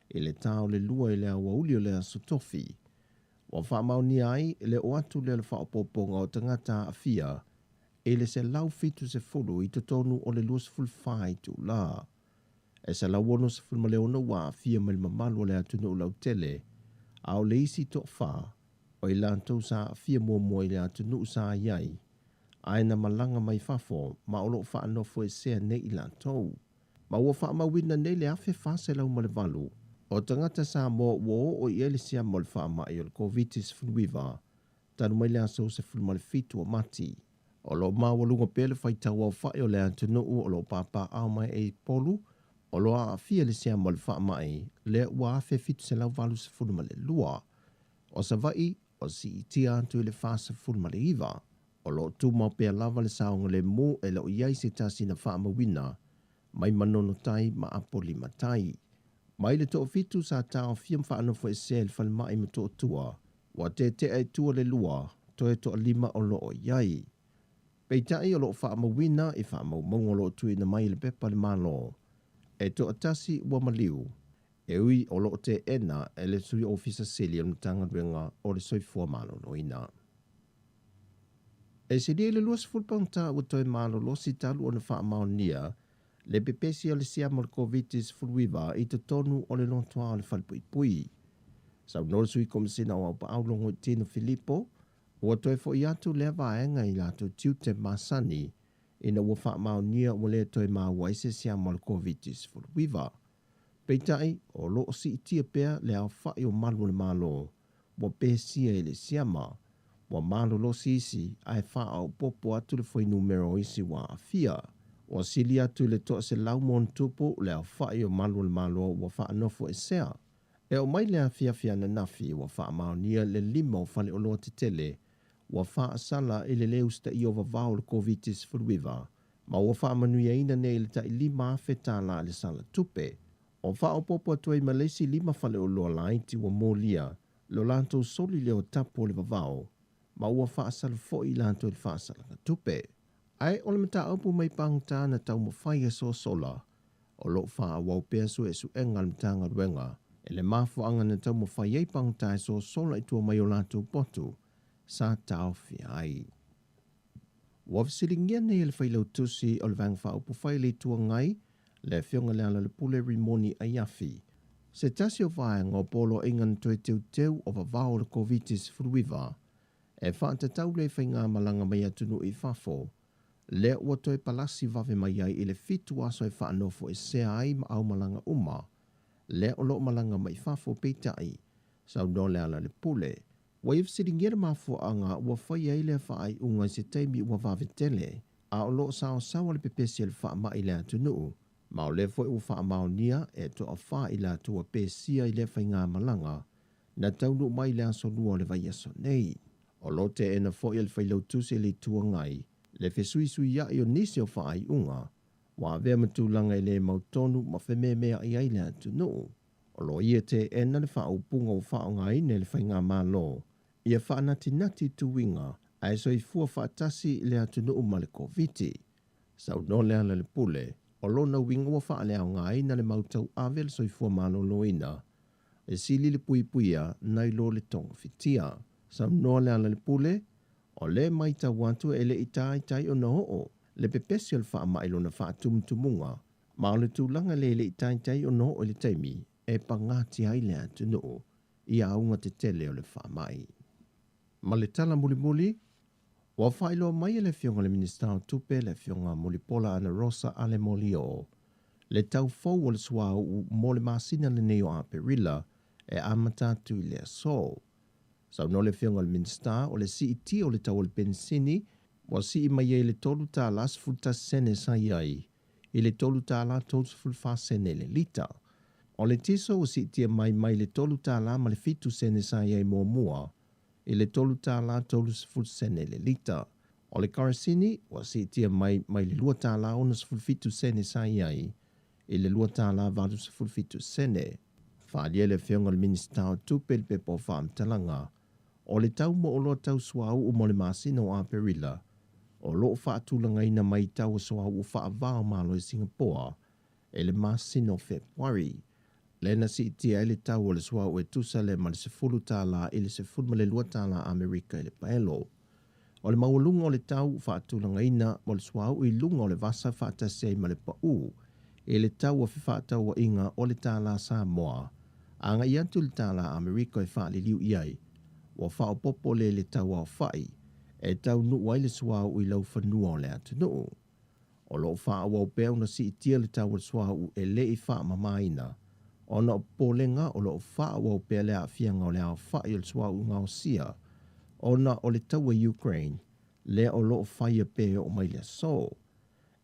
i le ta o le 2 i le aoauli o le Aso Tofi, ua faamaonia ai le oo atu lea o le faaopoopoga o tagata aafia i le 170 i totonu o le 24 itula. E 166 ua aafia mai le mamalu o le atunuu lautele, a o le isi toafa o i latou sa aafia muamua i le atunuu sa i ai, ae na malaga mai fafo ma o lo o faanofoesea nei i latou. Ma ua faamauina nei le 1,408 o tagata Samoa ua oo i ai le siama o le faamai o le Koviti-19 talu mai le aso 17 o Mati. O lo o maualuga pea le faitau aofai o le atunuu o lo o papaaao mai e Upolu o lo o aafia i le siama o le faamai lea ua 1,782. O Savaii, ua siitia atu i le 49. O lo o tumau pea lava le saogalemu e le o i ai se tasi na faamauina mai Manono Tai ma Apolima Tai. Mai le toafitu sa taofia ma faanofoesea i le falemai Motootua, ua tetea i tua le lua, toe toalima o lo o i ai. Peitai o lo o faamauina i faamaumauga o lo o tuuina mai i le pepa a le Malo, e toatasi ua maliu, e ui o lo o teena e le Sui Ofisa Sili o le Matagaluega o le Soifua Maloloina. E silia i le 20 paugata ua toe malolosi talu ona faamaonia le pepesi o le siama o le Koviti-19 i totonu o le lotoa o le Falepuipui. Saunoa le Sui Komesina o Aupaau Logoitino Filipo, ua toe foi atu lea vaega i latou tiute masani ina ua faamaonia ua le toe maua ai se siama o le Koviti-19. Peitai, o lo o siitia pea le aofai o malu o le Malo ua pesia i le siama, ua malolosi isi ae faaopoopo atu le fuainumera o isi ua aafia. Ua sili atu i le 100+ le aofai o malu o le Malo ua faanofoesea. E oo mai le afiafi ananafi ua faamaonia le lima o faleoloa tetele ua faasala i le le usitaia o vavao o le Koviti-19 ma ua faamanuiaina nei i le tai $5,000 le sala tupe. O faaopoopo atu ai ma le isi lima faleoloa laiti ua molia lo latou soli lea o tapu o le vavao ma ua faasala foi i latou i le faasalaga tupe. Ae o le mataupu mai pagota na taumafai e sosola, o lo o faaauau pea suesuega a le Matagaluega i le mafuaaga na taumafai ai pagota e sosola i tua mai o latou potu sa taofia ai. Ua fesiligia nei e le Failautusi o le Vaega Faaupufai i le Itu Agai, le Afioga Lealailepule Rimoni Aiafi, se tasi o vaega o poloaiga na toe teuteu o vavao o le Koviti-19 e faatatau lea i faigamalaga mai atunuu i fafo, lea ua toe palasi vave mai ai i le fitu aso e faanofoesea ai ma aumalaga uma. lea o lo o malaga mai fafo. Peitai, saunoa Lealailepule, ua ia fesiligia le mafuaaga ua faia ai lea faaiuga i se taimi ua vave tele a o lo o saosaoa le pepesi o le faamai i le atunuu, ma o lea foi ua faamaonia e toafa i latou ua pesia i lea faigamalaga na taunuu mai i le aso Lua o le vaiaso nei. O lo o teena foi e le Failautusi a le Itu Agai le fesuisuiai o nisi o faaiuga ua avea ma tulaga e le mautonu ma fememeai ai le atunuu. O lo o ia teena le faaupuga ua faaaogaina e le Faigamalo ia faanatinati tuiga ae soifua faatasi le atunuu ma le Koviti. Saunoa Lealailepule, o lona uiga ua faaleaogaina le mau tauave a le soifua maloloina e sili le puipuia nai lo le togafitia. Saunoa Lealailepule, o lea e matau atu e le i taitai ona oo le pepesi o le faamai lona faatumutumuga, ma o le tulaga lea e le i taitai ona oo i le taimi e pagatia ai le atunuu i auga tetele o le faamai. Ma le tala mulimuli, ua faailoa mai e le Afioga i le Minisita o Tupe, le Afioga Mulipola Anarosa Ale Molioo, le tau fou o le suauu mo le masina lenei o Aperila e amata atu i le aso. Saunoa le Afioga i le Minisita o le siitia o le tau o le penisini ua sii mai ai i le $3.11 sa i ai i le $3.34 i le lita. O le tiso ua siitia mai mai le $3.07 sa i ai muamua i le $3.30 i le lita. O le karasini ua siitia mai mai le $2.67 sa i ai i le $2.87. Faaalia e le Afioga i le Minisita o Tupe i le pepa o faamatalaga o le tau mo oloa tau suauu mo le masina o Aperila o lo o faatulagaina mai tau o suauu faava o Malo i Singapoa i le masina o Fepuari, lea na siitia ai le tau o le suauu e tusa lea ma le $10 i le $12 Amerika i le paelo. O le maualuga o le tau faatulagaina mo le suauu i luga o le vasa faatasi ai ma le pau i le tau o fefaatauaiga o le tālā Samoa agai atu i le tālā Amerika e faaliliu i ai, ua faaopoopo lea i le tau aofai e taunuu ai le suauu i laufanua o le atunuu. O lo o faaauau pea ona siitia le tau o le suauu e le i faamamaina ona o popolega o lo o faaauau pea le aafiaga o le aofai o le suauu gaosia ona o le taua i Ukraine lea o lo o faia pea e oo mai le aso.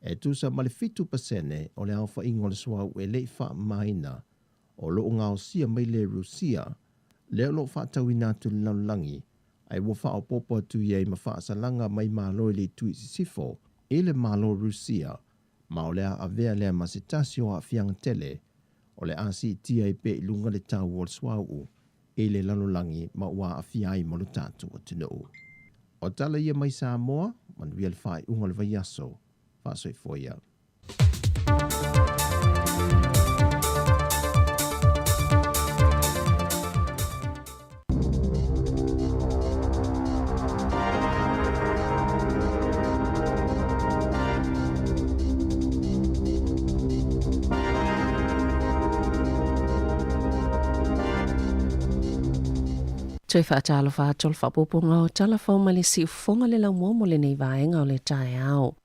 E tusa ma le 7% o le aofaiga o le suauu e le i faamamaina o lo o gaosia mai lea e Rusia lea o lo o faatauina atu i le lalolagi ae ua faaopoopo atu i ai ma faasalaga mai Malo i le itu i sisifo i le Malo Rusia ma o le a avea lea ma se tasi o aafiaga tele o le a siitia ai pea i luga le tau o le suauu i le lalolagi ma ua aafia ai ma lo tatou atunuu. O tala ia mai Samoa, manuia le faaiuga o le vaiaso. Faasoifua ia. Toe faatalofa atu o le faaopoopoga o tala fou mai le siufofoga le laumua mo lenei vaega o le taeao.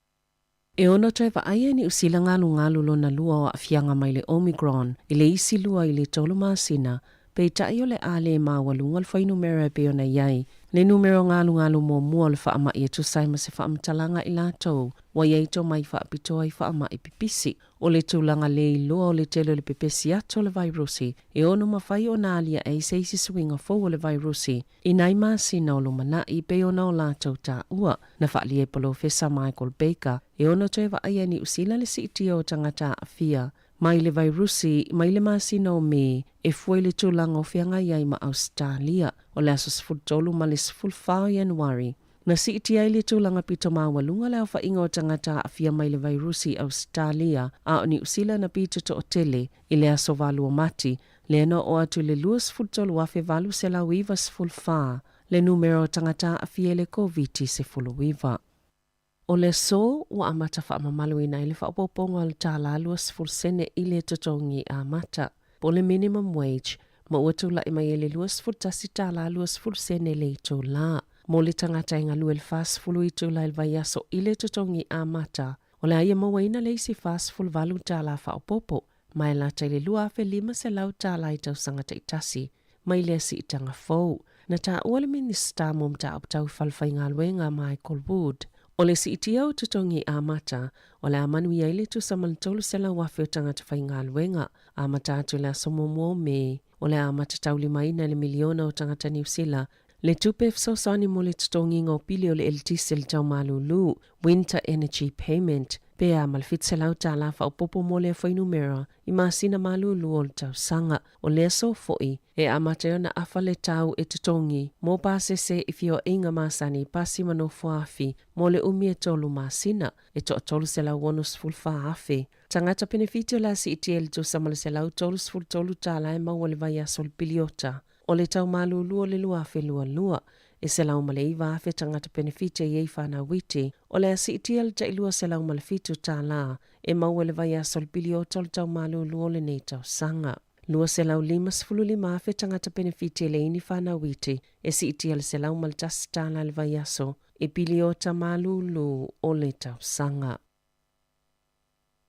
E ono toe vaaia e Niu Sila galugalu lona lua o aafiaga mai le Omicron i le isi lua i le tolu masina, peitai o le a le maualuga le fuainumera e pei ona i ai le numera o galugalu muamua o le faamai e tusa ai ma se faamatalaga i latou ua i ai tomai faapitoa i faamai pipisi. O le tulaga le iloa o le tele o le pepesi atu o le vairusi e ono mafai ona aliae ai se isi suiga fou o le vairusi i nai masina o lumanai pei ona o latou taua. Na faaalia e Polofesa Michael Baker e ono toe vaaia e Niu Sila le siitia o tagata aafia mai le vairusi mai le masina o Me e fua i le tulaga o feagai ai ma Ausetalia. O le aso 13 ma le 14 o Ianuari, na siitia ai le tulaga pito maualuga le aofaiga o tagata aafia mai le vairusi i Ausetalia, a o Niu Sila na pito toatele i le aso 8 o Mati, lea na oo atu i le 23,894 le numera o tagata aafia i le Koviti-19. O le aso ua amata faamamaluina ai le faaopoopoga o le $20 sene i le totogi amata, po o le minimum wage, ma ua tulai mai ai le $21.20 sene le itula. Mo le tagata e galue i le 40 itula i le vaiaso i le totogi amata, o le a ia mauaina le isi $48 faaopoopo. ma e lata i le $2,500 tala i tausaga taitasi mai lea siitaga fou. Na taua le Minisita mo Mataupu Tau Falefaigaluega Michael Wood, o le siitia o totogi amata o le a manuia ai le tusa ma le 300,000 o tagata faigaluega amata atu i le aso muamua o Me, o le a amata taulimaina i le miliona o tagata Niu Sila le tupe fesoasoani mo le totogiga o pili o le eletise i le tau malūlū, Winter Energy Payment, pe a ma le $700 faaopoopo mo lea fuainumera i masina malūlū o le tausaga. O le aso foi, e amata ai ona afa le tau e totogi mo pasese i feoaiga masani pasi ma nofoafi mo le umi e tolu masina, e toa 364,000 tagata penefiti o le a siitia i le tusa ma le $133 e maua i le vaiaso o le piliota o le tau malūlū o le 2022, e 109,000 tagata penefiti e i ai fanau iti, o le a siitia i le tai $207 e maua i le vaiaso o le piliota o le tau malūlū o lenei tausaga. 255,000 tagata penefiti e leai ni fanau iti, e siitia i le $101 i le vaiaso i piliota malūlū o le tausaga.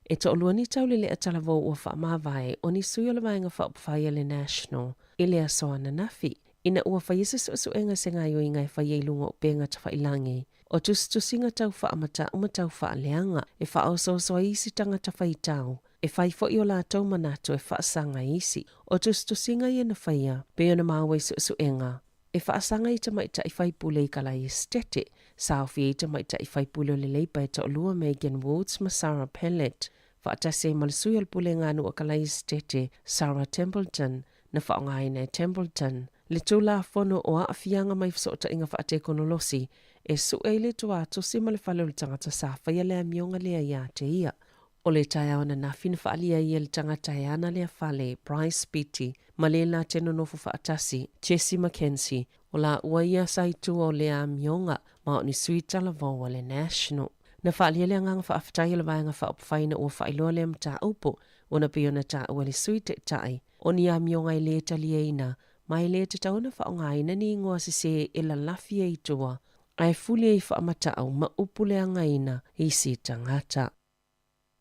E toalua ni taulelea talavou ua faamavae o ni sui o le Vaega Faaupufai a le National i le aso ananafi, ina ua faia se suesuega i se gaoioiga e faia i luga o upega tafailangi o tusitusiga tau faamatau ma tau faaleaga e faaosooso ai isi tagata faitau e fai foi o latou manatu e faasaga i isi o tusitusiga ia na faia pei ona maua i suesuega e faasaga i tamaitai faipule i Kalaia Setete, sa aofia ai tamaitai faipule o le Leipa e toalua Megan Woods ma Sarah Pellett, faatasi ai ma le sui o le Pulega a Nuu a Kalaia Setete, Sarah Templeton, na faaaogaina e Templeton le Tulafono o Aafiaga mai Fesootaiga Faatekonolosi e sue ai le tuatosi ma le fale o le tagata sa faia le amioga lea ia te ia. O le taeao ananafi na faaalia ai e le tagata e ana lea fale, Bryce Beatty, ma le la te nonofo faatasi, Jesse McKenzie, o laua ia sa i tua o lea amioga ma o ni sui talavou a le National. Na faaalia le agaga faafetai o le Vaega Faaupufai ina ua faailoa lea mataupu ona pei ona taua e le Sui Taitai o ni amioga e le taliaina ma e le tatau ona faaaogaina ni igoa sese e lalafi ai i tua ae fuli ai faamatau ma upu leagaina i isi tagata.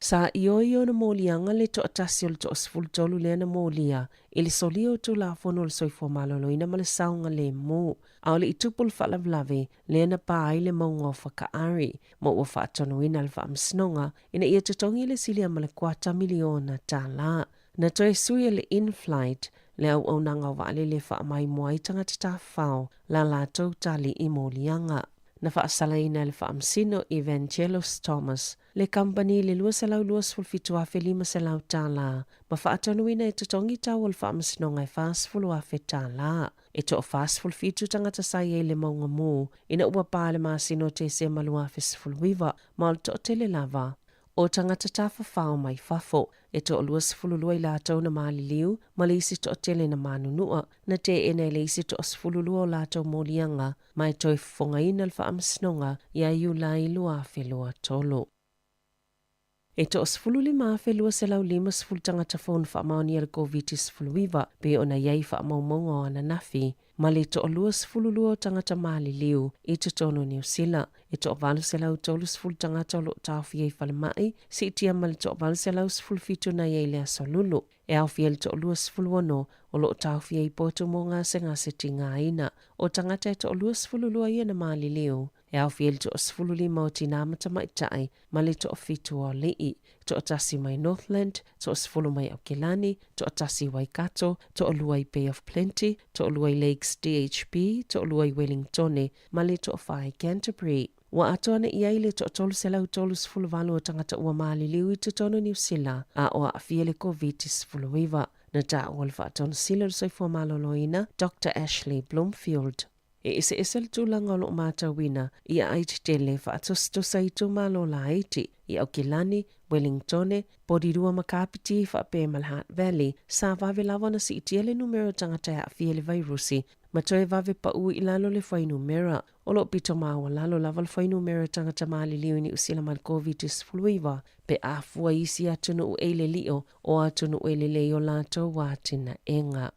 Sa ioe i ona moliaga le toatasi o le toasefulutolu lea na molia i le solia o Tulafono o le Soifua Maloloina ma le Saogalemu, a o le i tupu le faalavelave lea na pa ai le mauga o Whakaari, ma ua faatonuina le Faamasinoga ina ia totogi le silia ma le kuata miliona tālā. Na toe sui e le Inflight le auaunaga o vaalele e faamaimoa ai tagata tafafao la latou tali i moliaga. Na faasalaina e le Faamasino Evangelos Thomas le kamupani i le $227,500 ma faatonuina e totogi tau o le faamasinoga e $40,000. E toa-47 tagata sa i ai i le mauga mū ina ua pa le masina o Tesema 2019 ma o le toatele lava o tagata tafafao mai fafo. E toa-22 i latou na maliliu ma le isi toatele na manunua, na teena e le isi toa-12 o latou moliaga ma e toe fofogaina le faamasinoga ia Iulai 2023. E toa-15,250 tagata fou na faamaonia le Koviti-19 pei ona i ai i faamaumauga o ananafi, ma le toa-22 o tagata maliliu i totonu o Niu Sila. E toa-830 tagata o lo o taofia i falemai, siitia ma le toa-817 na i ai i le aso Lulu. E aofia i le toa-26 o lo o taofia i potu mo gasegase tigaina. O tagata e toa-22 ia na maliliu, e aofia i le toa-15 o tinā ma tamaitai ma le toafitu o alii, toatasi mai Northland, toasefulu mai Aokelani, toatasi i Waikato, toalua i Bay of Plenty, toalua i Lakes DHB, toalua i Wellingtone ma le toafa i Canterbury. Ua atoa nei i ai le toa-338 o tagata ua maliliu i totonu o Niu Sila a o aafia i le Koviti-19. Na taua le Faatonosili o le Soifua Maloloina, Doctor Ashley Bloomfield. E eseese le tulaga o lo o matauina i aai tetele faatosatosa i itumalo laiti i Aokelani, Wellingtone, Porirua ma Kapiti faapea ma le Hutt Valley, sa vave lava ona siitia le numera o tagata e aafia i le vairusi ma toe vave pau i lalo le fuainumera. O lo o pito maualalo lava le fuainumera o tagata maliliu i Niu Sila mai le Koviti-19 pe a fua i isi atunuu e i le lio o atunuu e lelei o latou atinaega.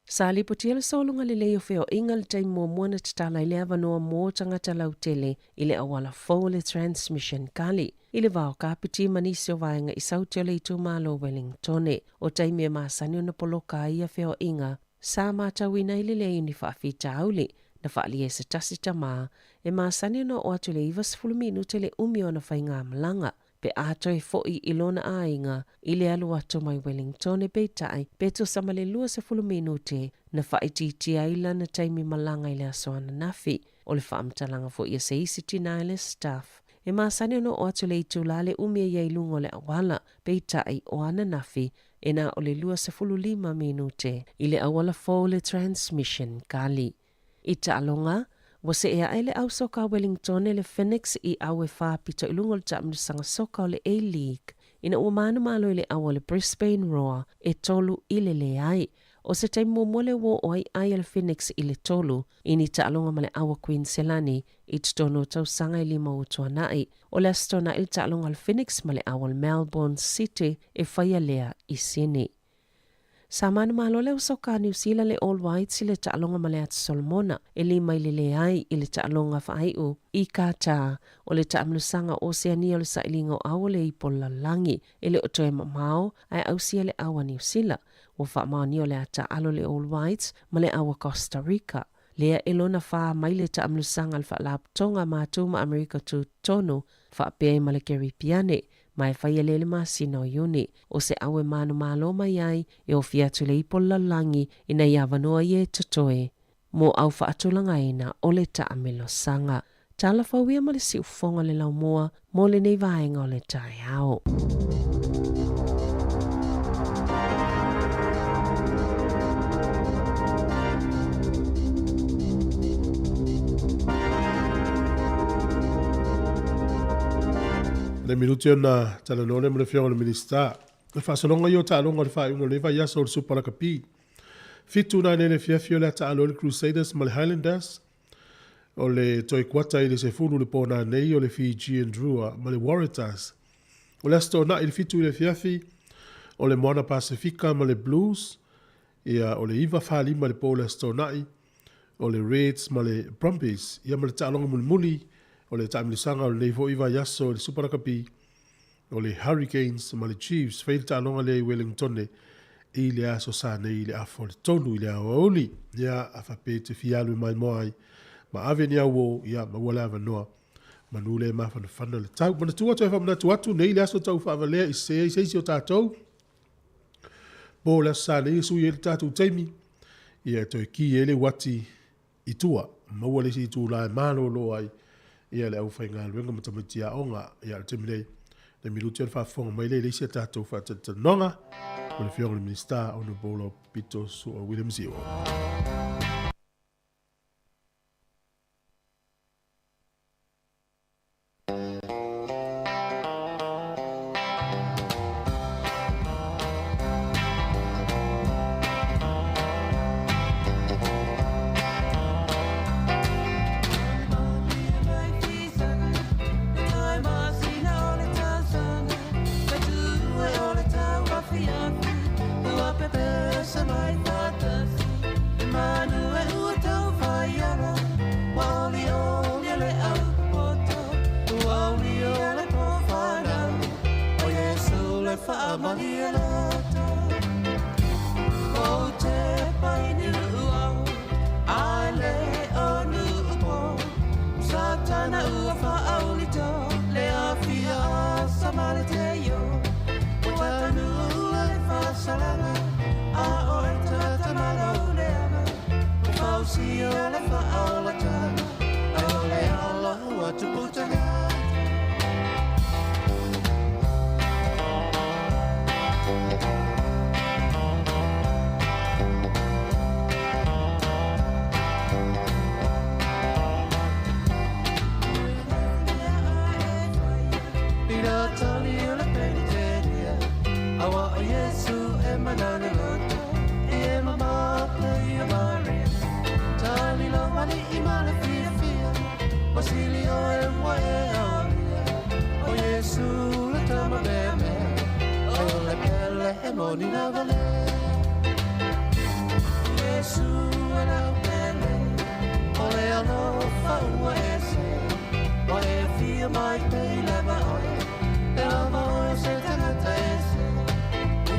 Sa lipotia le sologa lelei o feoaiga i le taimi muamua na tatala ai le avanoa mo tagata lautele i le auala fou o le Transmission Gully i le va o Kapiti ma nisi o vaega i Saute o le itumalo o Wellingtone. O taimi e masani ona poloka ai ia feoaiga, sa matauina ai le leai o ni faafitauli na faaalia e se tasi tama e masani ona oo atu i le 90 minute le umi o ana faigamalaga pe a toe foʻi i lona aiga i le alu atu mai Wellingtone peitai pe tusa ma le 20 minute na faaitiitia ai lana taimi malaga i le aso ananafi. O le faamatalaga foi a se isi tinā i le staff e masani ona oo atu i le itulā le umi e i ai i luga o le auala, peitai o ananafi e na o le 25 minute i le auala fou le Transmission Gully. I taaloga, ua see aʻe le au soka a Wellingtone le Phoenix i au e faapito i luga o le taamilosaga soka o le A-League ina ua manumalo i le au o le Brisbane Roar e 3-0. O se taimi muamua lea ua oo ai ai a le Phoenix i le tolu i ni taaloga ma le au a Queensland i totonu o tausaga e lima ua tuanai. O le Aso Toonai le taaloga a le Phoenix ma le au a le Melbourne City e faia lea i Sydney. Sa manumalo le usoka a Niu Sila le All Whites i le taaloga ma le Atu Solomona e 5-0 i le taaloga faaiu i Qatar o le taamilosaga o Oseania o le sailiga o au o le ipo lalolagi e le o toe mamao ae ausia le au a Niu Sila. Ua faamaonia o le a taaalo le All Whites ma le au a Costa Rica. Lea e lona fa mai le taamilosaga a le Faalapotopotoga a Matu ma Amerika Tutotonu faapea ai ma le Keripiane ma e faia lea i le masina o Iuni. O se au e manumalo mai ai e ofi atu i le ipo lalolagi ina ia avanoa ia e totoe mo au faatulagaina o le taamilosaga. Tala fou ia ma le siufofoga o le laumua mo lenei vaega o le taeao. Le minuti ona talanoa lea ma le Afioga i le Minisita. Le faasologa ia o taaloga o le faaiuga o lenei vaiaso o le Supa Lakapi. Fitu nanei le afiafi o le a taalo ai le Crusaders ma le Highlanders. O le toe kuata i le 10 le po nanei o le Fijian Drua ma le Waratahs. O le Aso Toonai i le 7 i le afiafi o le Moana Pasefika ma le Blues. Ia, o le 9 45 le po o le Aso Toonai o le Reds ma le Brumbies. Ia ma le taaloga mulimuli o le taamilosaga o lenei foi vaiaso i le Super Rugby o le Hurricanes ma le Chiefs. Fai le taaloga lea i Wellingtone i le aso sa nei i le afa o le 3 i le aoauli. Ia, a faapea e te fia alu e maimoa ai ma ave ni auō, ia, maua le avanoa. Manu lea e mafanafana le tau. Manatua atu e faamanatu atu nei le aso tau faavalea i se ai se isi o tatou. Po o le aso sa nei e sui ai le tatou taimi, ia e toe ki ai le uati i tua. Maua le isi itulā e malōlō ai ia le aufaigaluega ma tamaiti aoga. Ia, o le taimi nei, le minuti o le faafofoga mai lea i le isi a tatou faatalatalanoaga ma le Afioga i le Minisita Honourable Laupito Su'a William Sio. Iesu e lau pele, o le alofa ua ese, ua e afio mai pei lava oe, e lava oe o se tagata ese,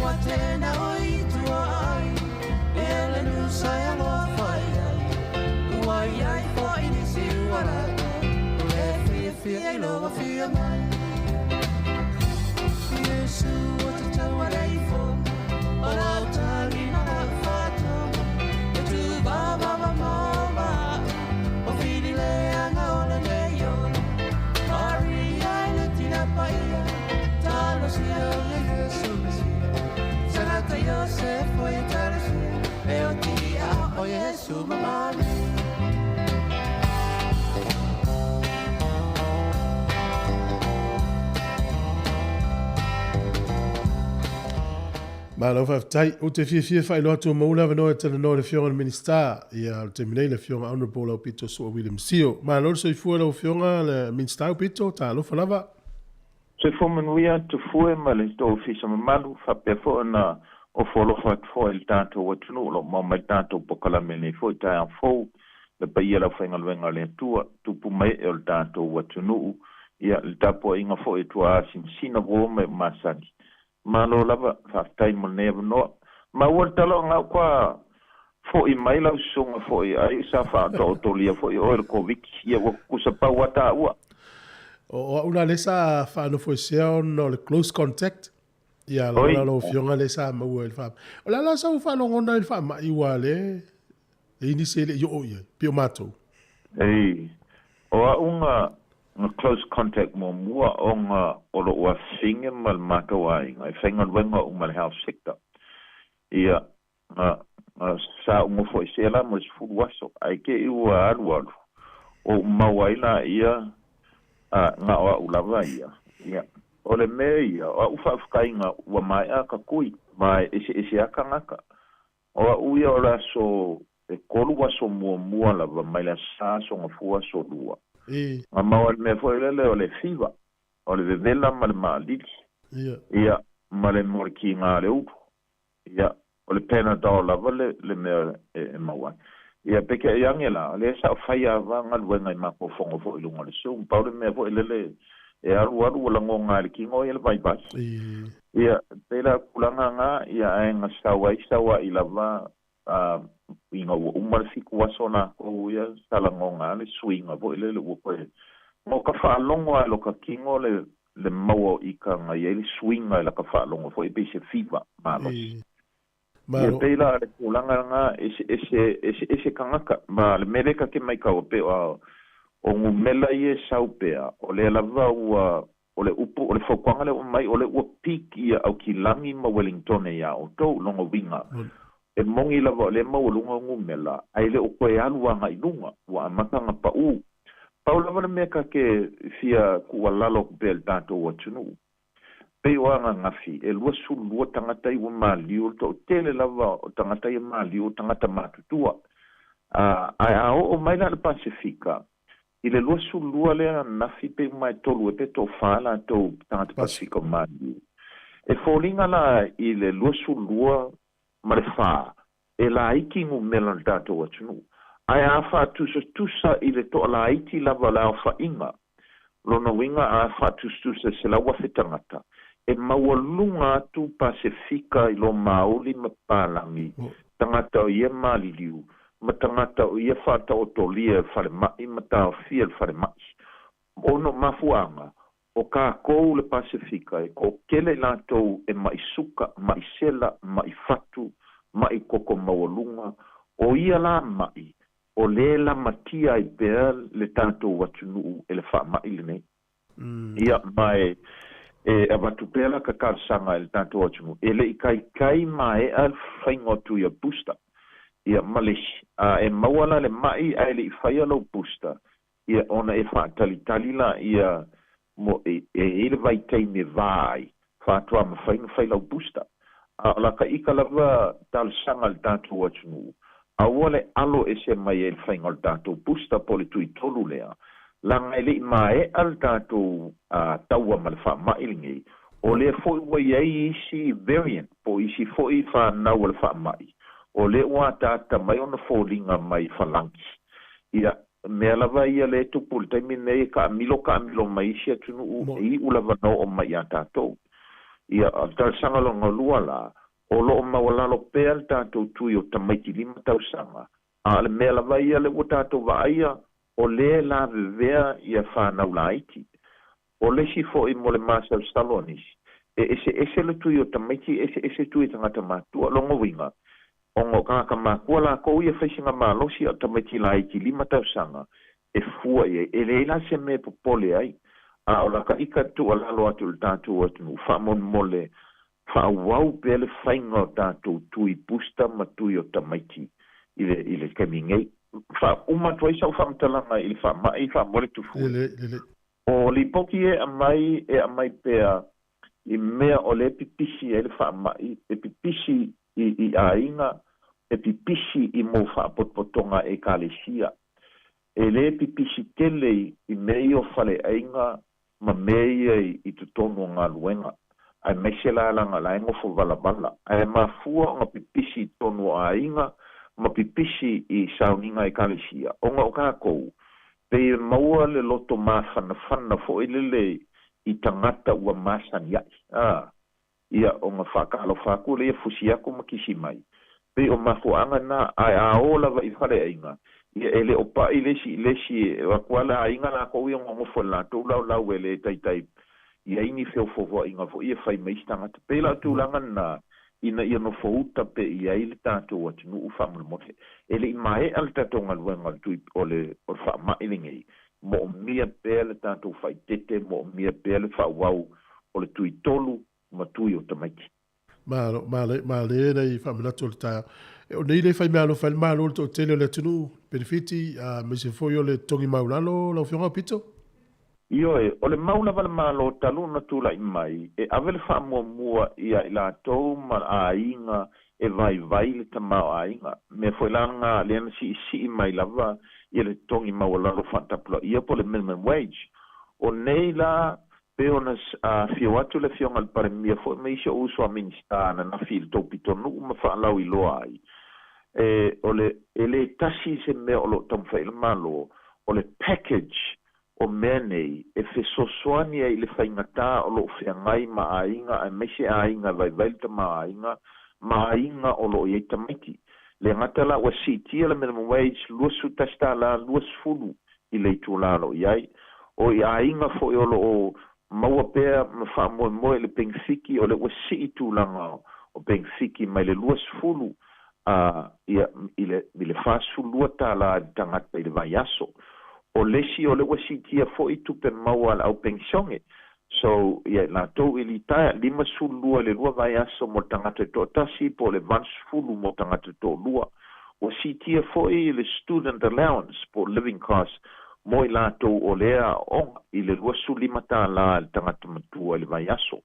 ua tena oe i tua ai, e le nusa e alofa i ai, ua iai fo'i nisi ua lata, o le fiafia i lou afio mai. Iesu o te taualeifo, o lau tagi ma lau faatoga, e tūvavava maua au, o fili leaga o lenei ola. Maria i le tina paia, talosia o le Iesu Mesia, Sagata Iosefo i talosia, e o tia o Iesu mamalu. Malo faafetai. Ou te fiafia e faailoa atu ua maua le avanoa e talanoa i le Afioga i le Minisita, ia, o le taimi nei le Afioga Honourable Aupito Su'a William Sio. Malo le soifua i lau Afioga le Minisita Aupito, talofa lava. Soifua manuia Tufue ma le tou ofisa mamalu, faapea foi ona ofo alofa atu foi i le tatou atunuu o lo o maua mai le tatou polokalame i lenei foi taeao fou. Le paia o le aufaigaluega a le Atua, tupu ma ee o le tatou atunuu, ia, le tapuaiga foi e tuaasinasina ua oo mai o masani. Malo lava, faafetai mo lenei avanoa. Maua le tala o gau kua fo'i mai lau susuga fo'i ai sa faataotolia fo'i oe i le Koviti, ia ua kukusa pau a taua. O au la lea sa faanofoesea ona o le close contact, ia la la lau afioga lea sa maua i le faamai. O le a la sau faalogona i le faamai aua lea e i nisi e le i oo i ai, pei o matou. Ei, o au ga ga close contact muamua ona o lo'u afafine ma le matou aiga e faigaluega uma i le health sector. Ia, ga ga sa ou nofo esea la mo le 10 aso, ae te i ua alualu, ou maua ai laia a na o a'u lava ia. Ia, o le mea ia, o a'u faafetaiga ua mae'a ka kui, ma e eseese a tagata. O a'u ia o le aso e tolu aso muamua lava mai le Aso Sa, Aso Gafua, Aso Lua. Na maua i le mea foi lele o le fiva, o le vevela ma le maalili, ia, ma le mo le kiga a le ulu. Ia, o le Panadol lava le le mea e maua ai. Ia, peitai ane la, o lea sa ou faia lava galuega i matou fono foi i luga o le Zoom. Pau le mea foi lele e alualu ua lagona ai le kino ia le vaivai. Ia, pei la o tulaga na, ia ae na sau ai saua'i lava a ina ua uma le 7 aso latou ia sa lagona a le suiga foi lele ua toe mo ka faalogo lava i loka kino le le maua o ika na i ai le suiga i laka faalogo foi pei se fiva malosi. Ia pei la le tulaga lena eseese eseese tagata ma le mea lea ta te maitau pei o o numela ia e sau pea o lea lava ua o le upu o le fautuaga lea ua aumai o lea ua peak ia Aukilani ma Welingtone iā outou lona uiga e moni lava o lea e maualuga numela ae le o toe alu agai i luga ua amata ona paʻū. Pau lava le mea ta te fia tuualalo atu pea i le tatou atunuu pei o ananafi e 22 tagata i ua maliu, o le toatele lava o tagata ia maliu o tagata matutua. Ae a oo mai la i le Pasefika, i le 22 lea ananafi pei uma e tolu ea pe toafa latou tagata Pasefika o maliu. E foliga la i le 22 ma le fa e laiti numera o le tatou atunuu. Ae a faatusatusa i le toalaiti lava o le aofaiga, lona uiga a faatusatusa i 100,000 tagata, e maualuga atu Pasefika i lo Maoli ma Papalagi, tagata o ia maliliu, ma tagata o ia faataotolia i le falemai ma taofia i le falemai. Ona o mafuaaga, o kākou le Pasefika e toatele i latou e ma'i suka, ma'i sela, ma'i fatu, ma'i toto maualuga, o ia la ma'i o lea e lamatia ai pea le tatou atunuu e le faama'i lenei. Ia, ma e e avatu pea la ka talosaga i le tatou atunuu, e le i taitai maea le faiga o atu ia booster, ia ma le isi, a e maua la le ma'i ae le i faia lou booster, ia ona e faatalitali laia mo e i ai le vaitaimi e va ai, faatoa mafai ona fai lau booster. A o la ka ika lava talosaga a le tatou atunuu, aua le alo ese mai ai le faiga o le tatou booster po o le tui tolu lea, leaga e le i maea le tatou taua ma le faamai lenei, o lea foi ua i ai isi variant po o isi foi fanau a le faamai. O lea ua ataata mai ona foliga mai falagi. Ia, mea lava ia lea e tupu i le taimi lenei e taamilo taamilo mai isi atunuu e iu lava na oo mai ia tatou. Ia, o le talosaga lona lua la, o lo o maualalo pea le tatou tui o tamaiti 5 tausaga, a o le mea lava ia lea ua tatou vaaia, o lea e lavevea ia fanau laiti. O le isi foi mo le masalosalo a nisi, e eseese le tui o tamaiti, eseese tui o tagata matua. Lona uiga, ona o tagata matua lakou ia faisiga malosi, a o tamaiti laiti 5 tausaga e fua i ai. E leai la se mea e popole ai, a o lata ita tuualalo atu i le tatou atunuu, faamolemole faaauau pea le faiga o tatou tui booster ma tui o tamaiti i le i le taimi nei. Faauma atu ai sau faamatalaga i le faamai faamole tufue. O lipoti e aumai e aumai pea i mea o lea e pipisi ai le faamai, e pipisi i i aiga, e pipisi i mau faapotopotoga a Ekalesia. E lē pipisi tele i mea ia o faleaiga ma mea ia i totonu o galuega, aemaise la leaga la e nofo valavala. Ae mafua ona pipisi i totonu o aiga ma pipisi i sauniga a Ekalesia, ona o tatou, pei e maua le loto mafanafana foi lele i tagata ua masani ai, a. Ia, ona faatalofa atu lea, fusi atu ma kisi mai. Pei o mafuaaga na, ae a o lava i faleaiga, ia e le o pa'i le isi i le isi, e o atu lava le aiga latou ia nonofo i le latou laulau e le taitai i ai ni feofoofoaiga foi e fai mai isi tagata. Pei la o tulaga na, ina ia nofouta pea i ai le tatou atunuu faamolemole. E le i maea le tatou galuega o le tui, o le, o le faamai lenei, moomia pea le tatou faaeteete, moomia pea le faaauau o le tui tolu ma tui o tamaiti. Malo, malo, malo nai faamanatu o le taeao. E o nei le fai meaalofa ai le Malo i le toatele o le atunuu, penefiti, aemaise foi o le totogi maulalo, lau Afioga Aupito? Ioe, o le mau lava a le Malo talu ona tulai mai, e ave le faamuamua ia i latou ma aiga e vaivai le tamaoaiga. Mea foi la lena lea na siisii mai lava ia le totogi maualalo faatapulaia po o le minimum wage. O nei la, pei ona afio atu le Afioga i le Palemia foi ma isi o uso a Minisita ananafi i le tou pitonuu ma faalauiloa ai, e, o le, e le tasi se mea o lo o taumafai ai le Malo, o le package o mea nei e fesoasoani ai i le faigata o lo o feagai ma aiga aemaise aiga e vaivai le tamaoaiga ma aiga o lo o i ai tamaiti. Le gata la ua siitia le minimum wage 21 tala 20 i le itula o lo o i ai. O i aiga foi o lo o maua pea ma faamoemoe i le penefiki o lea ua sii tulaga o penefiki mai le 20 a ia i le i le 42 tala i le tagata i le vaiaso. O le isi o lea ua siitia foi tupe maua a le au penisione. So, ia i latou i litaea, 52 i le lua vaiaso mo le tagata e toatasi po o le 80 mo tagata e toalua. Ua siitia foi le student allowance po o living cost mo i latou o lea aooga i le 25 tala i le tagata matua i le vaiaso.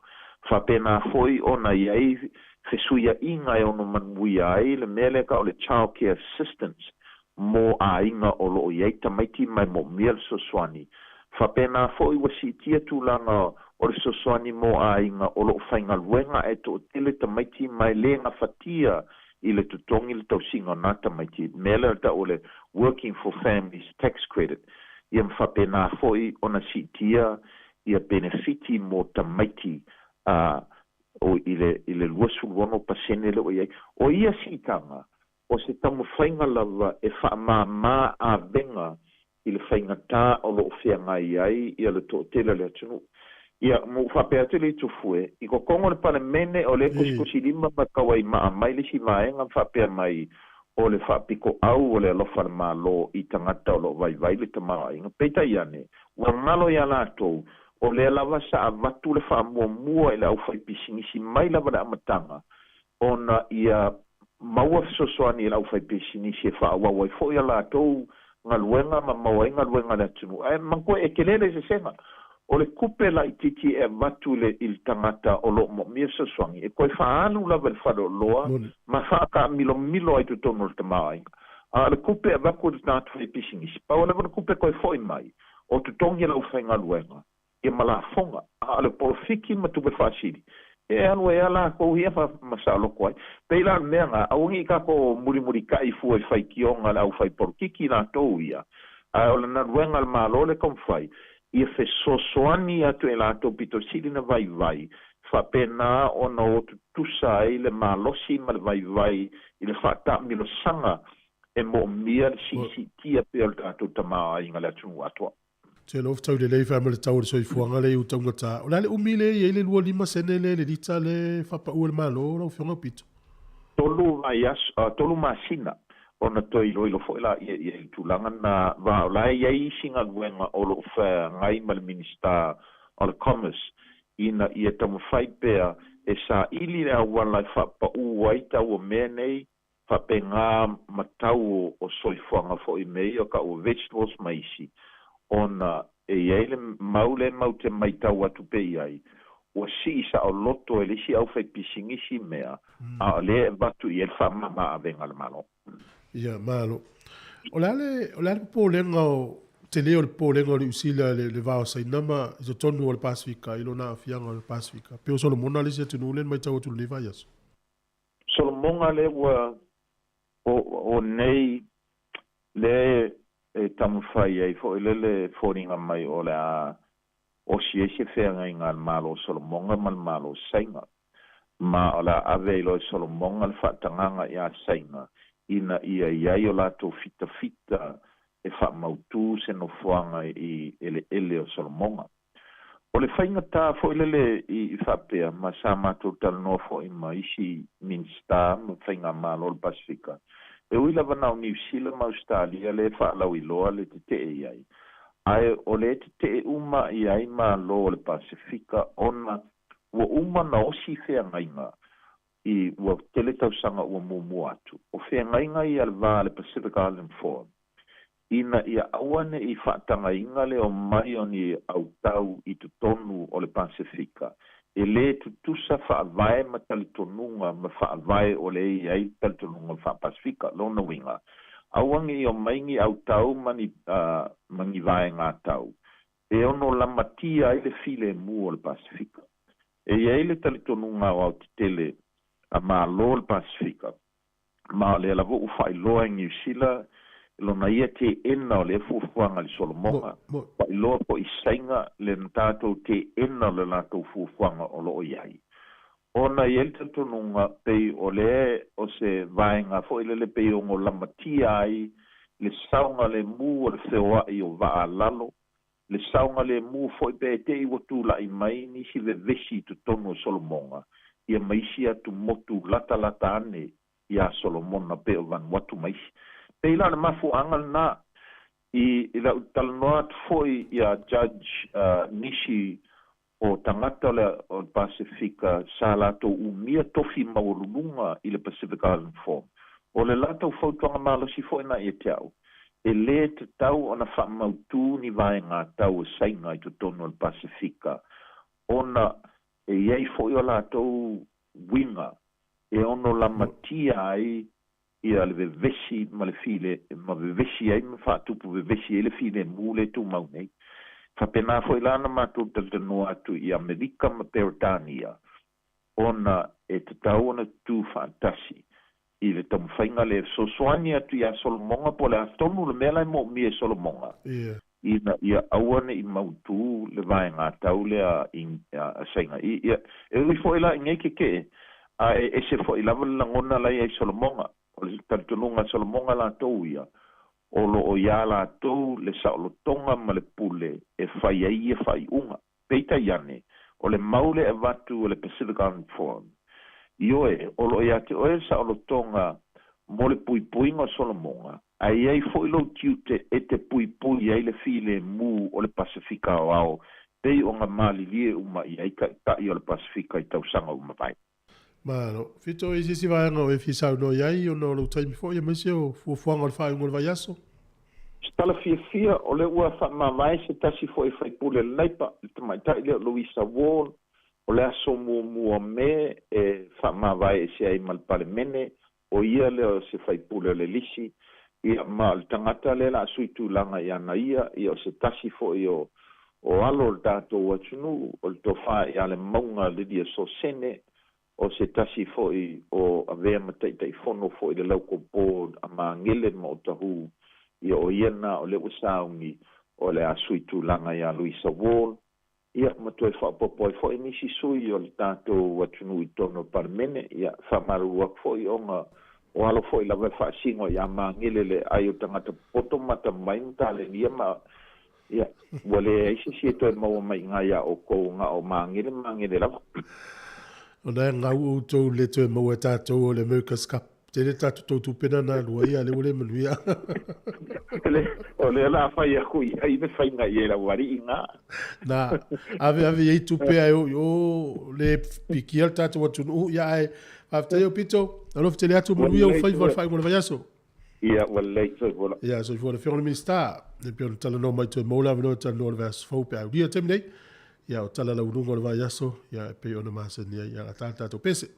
Faapena foi ona i ai fesuiaʻiga e ono manuia ai le mea lea tau o le Child Care Assistance mo aiga o lo o i ai tamaiti ma e moomia le fesoasoani. Faapena foi ua siitia tulaga o le fesoasoani mo aiga o lo o faigaluega ae toatele tamaiti ma e le gafatia i le totogi le tausiga o na tamaiti, mea lea tau o le Working for Families Tax Credit, ia ma faapena foi ona siitia ia penefiti mo tamaiti a o i le i le 26% lea ua i ai. O ia siitaga, o se taumafaiga lava e faamāmā avega i le faigata o lo o feagai ai ia le toatele o le atunuu. Ia, ma ua faapea atu le Itufue, i totonu o le Palemene, o lea e kosikosilima ma tauaimaa mai le isi vaega ma faapea mai, o le faapitoau o le alofa a le Malo i tagata o lo o vaivai le tamaoaiga. Peitai ane, ua galo ia latou, o lea lava sa avatu le faamuamua i le aufaipisinisi mai lava le amataga, ona ia maua fesoasoani i le aufaipisinisi e faaauau ai foi a latou galuega ma maua ai galuega a le atunuu. Ae manatua e tele le eseesega o le tupe laitiiti e avatu i le i le tagata o lo o moomia fesoasoani e toe faaalu lava i le faleoloa ma faataamilomilo ai totonu o le tamaoaiga. A o le tupe e avatu i le tagata faipisinisi, pau lava le tupe e toe foi mai o totogi e le aufaigaluega ia ma lafoga, a o le polofiki ma tupe faasili E alu ai a lakou ia ma saʻaloko ai. Pei la o le mea lena, aua ne i tatou mulimulitai fua i faitioga a le aufai polokiki latou ia, ae o le galuega a le Malo le taumafai ia fesoasoani atu i latou pito sili ona vaivai, faapena ona o tutusa ai le malosi ma le vaivai i le faataamilosaga e moomia le siisiitia pea o le tatou tamaoaiga i le atunuu atoa. Te loa fetau lelei fai ma le tau o le soifuaga lea i uta ugata. O le a le umi lea e i ai le 25 sene lea i le lita lea e faapaua e le Malo lau Afioga Aupito? 3 vaiaso, 3 masina ona toe iloilo foi laia i ai i le tulaga lena, va o la e i ai isi galuega o lo o feagai ma le Minisita o le Commerce ina ia taumafai pea e saili le auala e faapaū ai tau o mea nei, faapena ma tau o soifuaga foi i mea ia o tau o vegetables ma isi, ona e i ai le mau lea matou te matau atu pea i ai, ua sii saoloto e le isi aufaipisinisi mea, a o lea e avatu i ai le faamama-avega a le Malo. Ia, malo. O le a le, o le a le popolega o, tele o le popolega o Niu Sila i le va o Saina ma i totonu o le Pasefika i lona aafiaga o le Pasefika? Pei o Solomona le isi atunuu lea na matau atu i lenei vaiaso. Solomona lea ua o, o nei lea e taumafai ai foi lele foliga mai o le a osi ai se feagaiga a le Malo o Solomona ma le Malo o Saina, ma o le a ave ai loa e Solomona le faatagaga iā Saina ina ia i ai o latou fitafita e faamautū se nofoaga i eleele o Solomona. O le faigata foi lele i faapea, ma sa matou talanoa foi ma isi Minisita ma faigamalo o le Pasefika, e ui lava na o Niu Sila ma Ausetalia lea e faalauiloa le tetee i ai, ae o lea e tetee uma i ai Malo o le Pasefika ona ua uma ona osi feagaiga i ua tele tausaga ua muamua atu. O feagaiga ia le va a le Pacific Island Forum ina ia aua ne i faatagaina le omai o ni autau i totonu o le Pasefika e lē tutusa faavae ma talitonuga ma faavae o lea e i ai talitonuga faa-Pasefika. Lona uiga, aua ne i omai ni autau ma ni, ma ni vaegatau e ono lamatia ai le filemu o le Pasefika. E i ai le talitonuga aoaotetele a Malo o le Pasefika, ma o lea lava ua faailoa e Niu Sila lona ia teena o lea fuafuaga i le Solomoga, faailoa foi i Saina le tatou teena o le latou fuafuaga o lo o i ai. Ona e i ai le talitonuga pei o lea o se vaega foi lele pei e ono lamatia ai le saogalemu o le feoai o vaa lalo, le saogalemu foi pe te i ua tula'i mai nisi vevesi i totonu o Solomoga ia ma isi atumotu latalata ane iā Solomona pei o Vanuatu ma isi. Pei la o le mafuaaga lenā i la'u talanoa atu foi iā Judge nisi o tagata o le o le Pasefika sa latou umia tofi maualuluga i le Pacific Island Forum. O le latou fautuaga malosi foi lena ia te a'u, e lē tatau ona faamautū ni vaegatau a Saina i totonu o le Pasefika ona e i ai foi o latou uiga e ono lamatia ai ia le vevesi ma le file ma vevesi ai ma faatupu vevesi ai le filemu lea e tumau nei. Faapena foi la ona matou talatalanoa atu i Amerika ma Peretania ona e tatau ona tutū faatasi i le taumafaiga lea e fesoasoani atu iā Solomoga po o le a tonu le mea la e moomia e Solomoga ina ia aua ne i mautū le vaegatau lea a Saina. Ia, e ui foi la i nei tetee, ae ese foi lava le lagona la e i ai Solomoga. O le talitonuga a Solomoga latou ia, o lo o iā latou le saolotoga ma le pule e fai ai ia faaiuga. Peitai ane, o le mau lea e avatu e le Pacific Island Forum, ioe, o lo o ia te oe le saolotoga mo le puipuiga o Solomoga, ae i ai foi lou tiute e te puipui ai le filemu o le Pasefika Aoao pei ona malilie uma i ai Taitai o le Pasefika i tausaga ua mavae. Malo. Fito, i se isi vaega o e fia saunoa i ai ona o lou taimi foi aemaise o fuafuaga o le faaiuga o le vaiaso? Se tala fiafia, o lea ua faamavae se tasi foi faipule o le Laipa, le tamaitai lea o Louisa Wall, o le aso muamua o Me e faamavae ese ai ma le Palemene, o ia lea o se faipule o le lisi, ia, ma o le tagata lea o le a sui tulaga i ana ia, ia o se tasi foi o O alo o le tatou atunuu o le Tofa ia Lemauga Lydia Sosene, o se tasi foi o avea ma Taitaifono foi i le Local Board a Magele ma Otahuhu, ia o ia lena o lea ua sauni o le a sui tulaga ia Louisa Wall, ia ma toe faaopoopo ai foi nisi sui o le tatou atunuu i totonu o le Palemene. Ia, faamalulu atu foi ona o alo foi lava e faasino ia Magele le ai o tagata popoto mata mai ma talenia ma ia ua leai se isi e toe maua mai i ina iā outou na o Magele Magele lava. Ona e gau outou le toe maua e tatou o le America's Cup. Tele tatou tou tupe na na alua ia lea ua le manuia. O lea la fai aku i ai le faiga i ai lau alii na. Na, ave ave i ai tupe ae o i o le pikia le tatou atunuu ia ae faafetai Aupito. Alofa tele atu manuia ou faiva o le faaiuga o le vaiaso. Ia, ua lelei, soifua la. Ia, soifua le Afioga i le Minisita. E pei ona talanoa mai toe maua le avanoa e talanoa i le vaiaso fou pe a aulia le taimi nei. Ia, o tala lauuluga o le vaiaso, ia, e pei ona masani ai, ia, lata le tatou pese.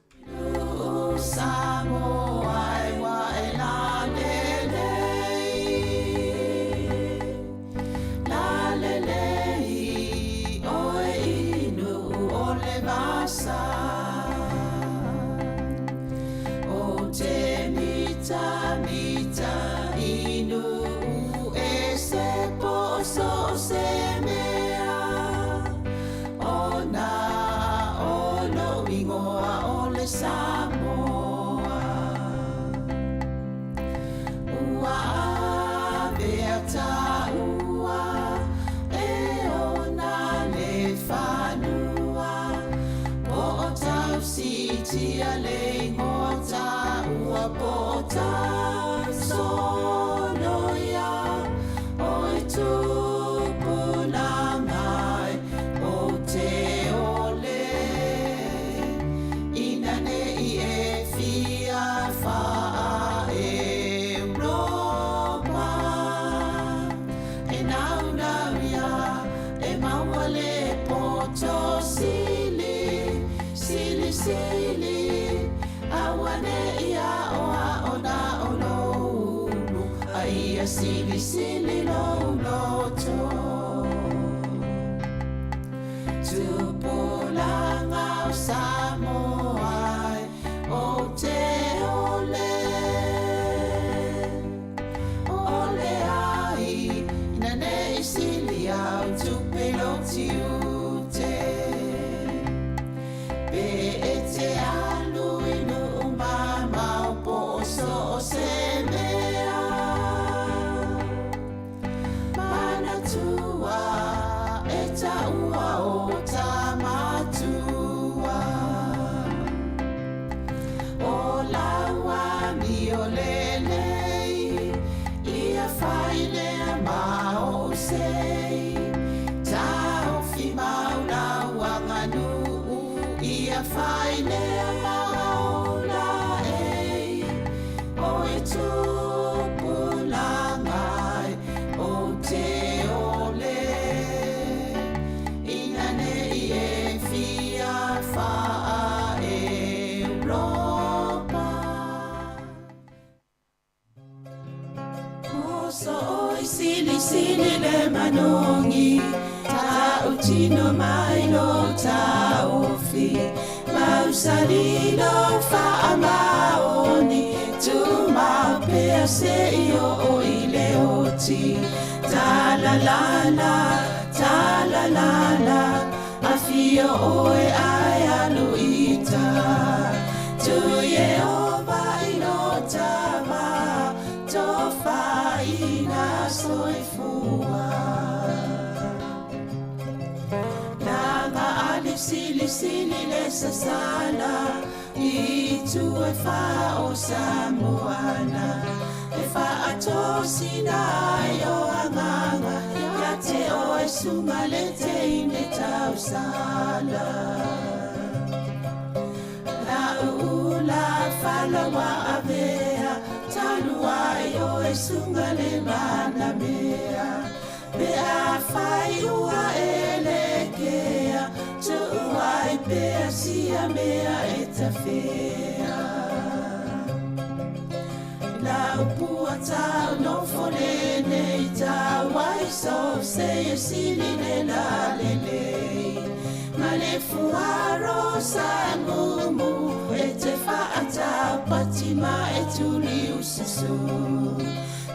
le fuaro sa ngumu e te whaatapati ma e tuli ususu.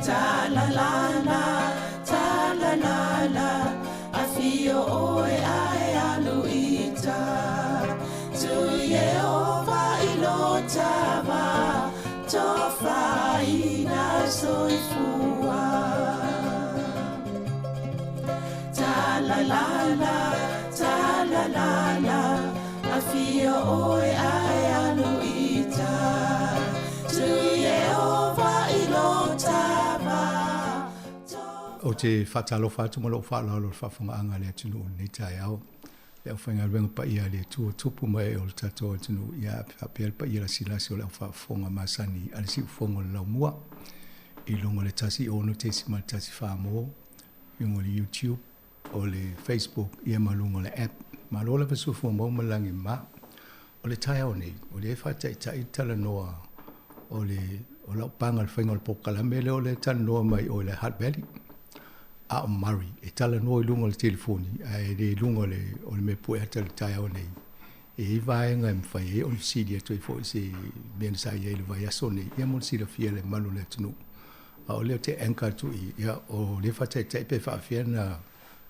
Ta la la la, ta la la la, a fio oe ae alu ita. Tu Yehova i lo tava, tofaina soifua. Ta la la la, ta la la la, a fio oe ae alu ita. Tu Yehova i lo tava. Ou te faatalofa atu ma lou faaaloalo i le faafofogaaga a le atunuu i lenei taeao. Le aufaigaluega paia a le Atua, tupu ma ee o le tatou atunuu, ia faapea le paia lasilasi o le aufaafofoga masani a le siufofoga o le laumua i luga o le 106.14 mo i luga o le YouTube, o le Facebook ia ma luga o le app. Malo lava soifua maua ma le lagi e mama. O le taeao nei, o lea e faataitai le talanoa o le o lau paga i le faiga o le polokalame lea o lea e talanoa mai oe i le Hutt Valley. A o Murray e talanoa i luga o le telefoni ae le i luga o le o le mea pue ata i le taeao nei. E i ai vaega e mafai ai ona fesili atu ai foi i se mea na sa i ai i le vaiaso nei, ia mo le silafia e le mamalu o le atunuu. A o lea ou te anchor atu i i, ia o lea e faataitai pe faafefea ona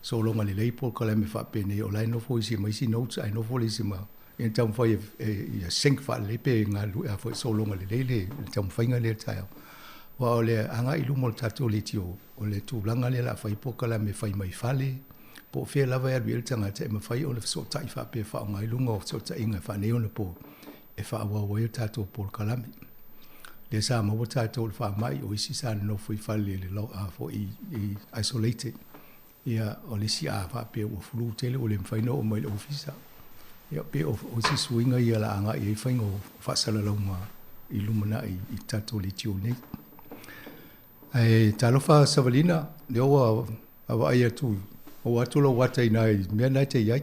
sologa lelei polokalame faapenei o la e nofo isi ma isi notes ae nofo le isi ma ia taumafai e ia sync faalelei pe galulue a foi sologa lelei le taumafaiga lea i le taeao. Aua o le agai i luma o le tatou leitio, o le tulaga lea o le a fai polokalame fai mai fale, po o fea lava e alu i ai le tagata e mafai ona fesootai faapea e faaaoga ai luga o fesootaiga faaneionapo e faaauau ai a tatou polokalame. Lea sa maua tatou i le faamai, o isi sa nonofo i fale i le foi i isolated. Ia, o le isi a faapea ua flu tele ua le mafai ona oo mai i le ofisa. Ia, pe o isi suiga ia o le a agai i ai faiga o faasalalauga i lumanai i tatou leitio nei. Ae talofa Savalina, lea ua vaavaai atu, maua atu lou ata i nai mea na e te i ai.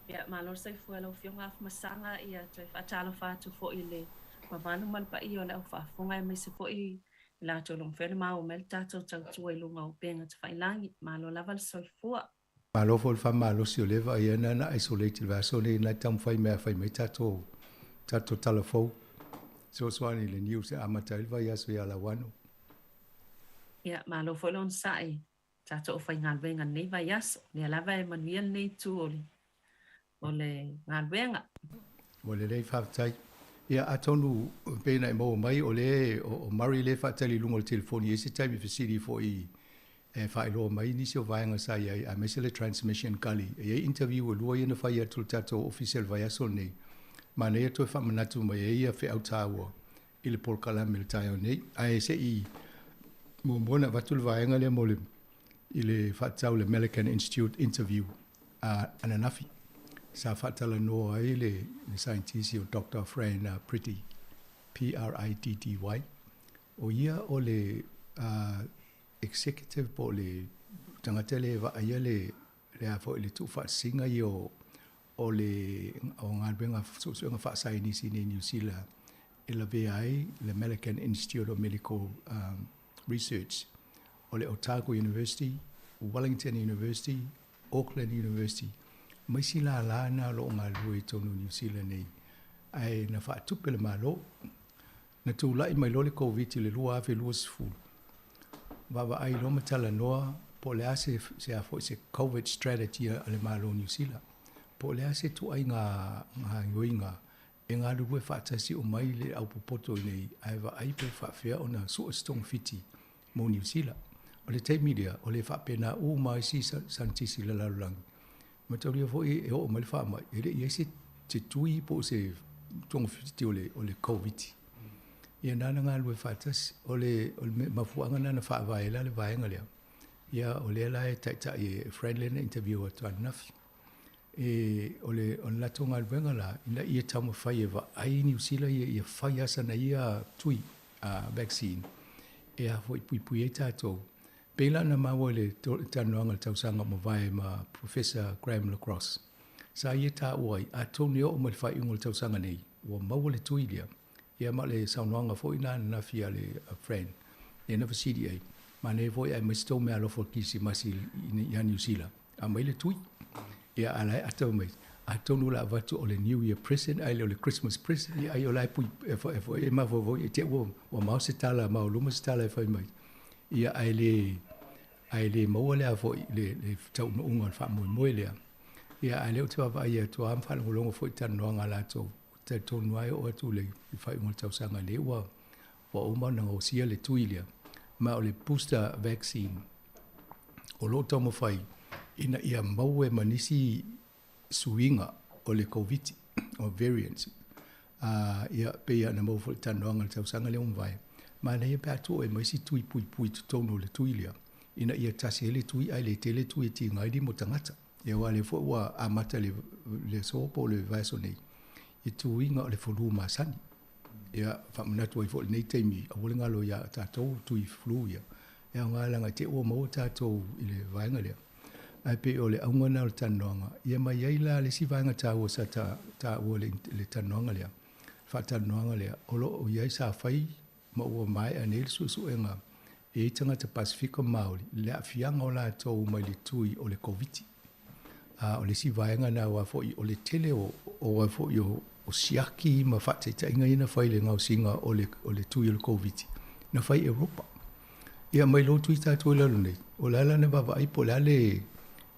Ia, malo le soifua i lau Afioga Afamasaga, ia toe faatalofa atu foi i le mamalu ma le paia o le aufaafofoga aemaise foi i latou o lo o mafai ona maua mai le tatou tautua i luga o upega tafailagi. Malo lava le soifua. Malo foi le faamalosi o lea e vaai ai na na isolate i le vaiaso lenei na taumafai mai a fai mai tatou tatou tala fou fesoasoani i le news e amata ai le vaiaso ia Lauano. Ia, malo foi le onosai tatou aufaigaluega i lenei vaiaso. O lea lava e manuia lenei itu o le, o le galuega. Ua lelei faafetai. Ia atonu pei ona e maua mai o lea o Murray lea e faatali i luga o le telefoni e i ai se taimi e fesili foi e faailoa mai nisi o vaega sa i ai aemaise le transmission gully. E i ai interview e lua ia na fai atu i le tatou ofisa i le vaiaso lenei. Manaia toe faamanatu mai ai ia feau taua i le polokalame i le taeao nei. Ae se i muamua ona avatu le vaega lea mo le i le faatatau i le Millikan Institute interview a ananafi sa faatalanoa ai le le saienitisi o Doctor Fran Priddy, P-R-I-D-D-Y. O ia o le executive po o le tagata lea e vaaia le le a foi le tuufaatasiga ia o o le o galuega suesuega faasaienisi i Niu Sila e lavea ai le Millikan Institute of Medical Research o le Otago University, Wellington University, Auckland University ma isi lala na o lo o galulue i totonu o Niu Sila nei ae na faatupe le Malo. Na tulai mai loa le Koviti i le 2020, vaavaai loa ma talanoa po o le a se, se a foi se Covid strategy a le Malo o Niu Sila, po o le a se ituaiga gaoioiga e galulue faatasi uma ai le aupopoto i nei ae vaai pe faapefea ona sue se togafiti mo Niu Sila. O le taimi lea, o le faapena uma isi sanitisi i le lalolagi. Mataulia foi e oo mai le faamai, e le i ai se, se tui po o se togafiti o le, o le Koviti. Ia na na galulue faatasi. O le, o le mafuaaga lena na faavae ai la le vaega lea. Ia o lea la e taitai e Fred lea na interview atu ananafi. E, o le, o le latou galuega la, ina ia taumafai e vaai Niu Sila ia, ia fai lava sana ia tui, vaccine, e a foi puipui ai tatou. Pei la ona maua i le talanoaga i le tausaga ua mavae ma Professor Graham Le Gros, sa ia taua ai, atonu e oo mai i le faaiuga o le tausaga nei, ua maua le tui lea, ia ma le saunoaga foi lena ananafi a le friend, lea na fesili i ai, manaia foi ae aumai se tou meaalofa o le Kirisimasi ia Niu Sila, aumai le tui. Ia, a o la e ata mai, atonu o le a avatu o le New Year present ae le o le Christmas present, ia ai o la e pui, e fo, e fo, e mafaufau i te i ua, ua mao se tala maualuma se tala e fai mai. Ia, ae le, ae le maua le a foi, le, le taunuuga o le faamoemoe lea. Ia, ae o lea ou te vaavaai atu lava ma faalogologo foi i talanoaga a latou, ou te talitonu lava e oo atu i le faaiuga o le tausaga nei ua, ua uma ona gaosia le tui lea, ma o le booster vaccine o lo o taumafai ina ia maua ma nisi suiga o le Koviti, o variants. Uh, ia, pei ona maua foi i le talanoaga i le tausaga lea ua mavae, manaia pe a tuu e mai si tui puipui i totonu o le tui lea, ina ia tasi ai le tui ae le tele tui e tiga ai lima o tagata. Ia aua o lea foi ua amata le, le aso po o le vaiaso nei, i tuiga o le flu masani. Ia, faamanatu ai foi i lenei taimi, aua le galo ia tatou tui flu ia, e aoga leaga i te i ua maua tatou i le vaega lea. Ae pei o le auga lena o le talanoaga, ia ma i ai la le isi vaega taua sa taua i le talanoaga lea, le faatalanoaga lea, o lo o i ai sa fai ma ua maea nei le suesuega e i ai tagata Pasefika Maoli le aafiaga o latou mai le tui o le Koviti. A o le isi vaega lena aua foi o le tele o o foi o o siaki ma faataitaiga ia na fai i le gaosiga o le o le tui o le Koviti na fai i Europa. Ia mai lou tui tatou i lalo nei, o le a la na vaavaai po o le a le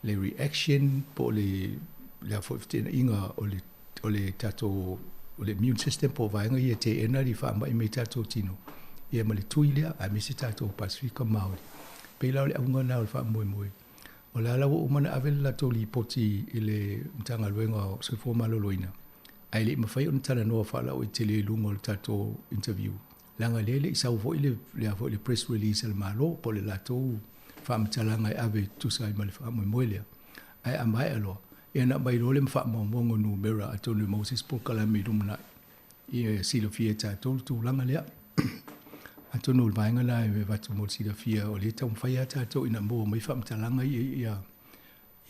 le reaction po o le le a foi feteenaiga o le o le tatou o le immune system po o vaega ia e teena le faamai mai tatou tino ia ma le tui lea aemaise tatou Pasefika Maori. Pei la o le auga lena o le faamoemoe. O la la ua uma ona ave le latou lipoti i le Matagaluega o Soifua Maloloina, ae le i mafai ona talanoa faalauaitele i luga o le tatou interview, leaga lea e le i sau foi le, le, foi le press release a le Malo po o le latou faamatalaga e ave e tusa ai ma le faamoemoe lea. Ae a maea loa, ia ona aumai loa lea ma faamaumauga o numera atonu e maua se isi polokalame i lumanai ia silafia e tatou le tulaga lea. Atonu o le vaega lena e avatu mo le silafia, o lea e taumafai lava tatou ina maua mai faamatalaga ia, ia,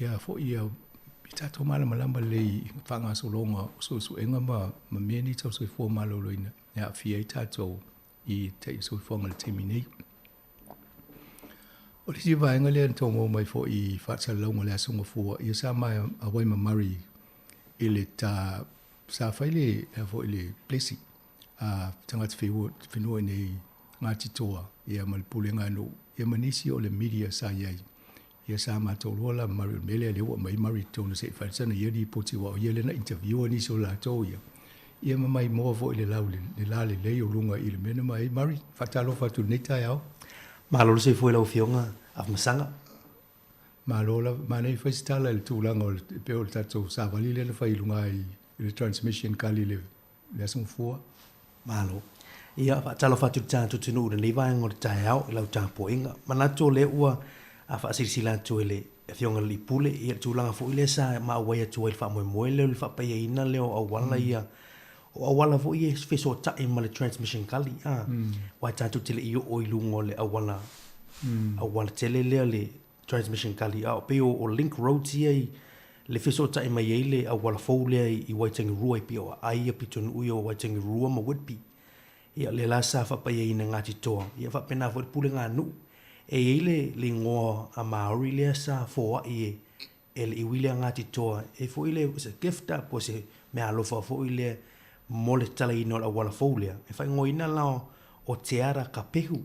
ia foi ia, ia tatou malamalama lelei i faagasologa o suesuega ma, ma mea nei tau soifua maloloina e aafia ai tatou i te soifuaga i le taimi nei. O le isi vaega lea na tau maua mai foi i faasalalauga o le Aso Gafua, ia sa ma auai ma Murray i le ta sa fai le a foi le blessing a tagata whenua nei Ngāti Toa ia ma le pulega a nuu ia ma nisi o le media sa i ai. Ia sa matou lua la ma Murray o le mea lea lea ua aumai Murray i totonu se i fai sana ia lipoti aua o ia lea na interview nisi o latou ia. Ia ma maimoa foi i le lau le la lelei o luga i le mea na mai ai Murray. Faatalofa atu i lenei taeao. Malo le soifua i lau Afioga Afamasaga. Malo lava. Manaia fai se tala i le tulaga o le pei o le tatou savali lea na fai i luga i le transmission kali i le aso Gafua. Malo. Ia, faatalofa atu i le tatou atunuu i lenei vaega o le taeao i lau tapuaiga. Manatu o lea ua faasilasila atu e le Afioga i le Alii Pule ia le tulaga foi lea sa maauai atu ai i le faamoemoe lea o le faapaiaina lea o auala ia, o auala foi ia e fesootai ma le transmission gully, a, aua tatou te le i oo i luga o le auala, auala tele lea le transmission gully, a o pei o link roads ia i le fesootai mai ai le auala fou lea i Waitangirua i pei o aai ia pitonuu ia o Waitangirua ma Whitby. Ia lea la sa faapaiaina e Ngāti Toa, ia faapena foi le pulega a nuu. E i ai le, le igoa a Māori lea sa foai e, e le iwi lea a Ngāti Toa, e foi le, se gift a, po o se meaalofa foi lea mo le tatalaina o le auala fou lea. E faaigoaina la o Te Ara Kapehu.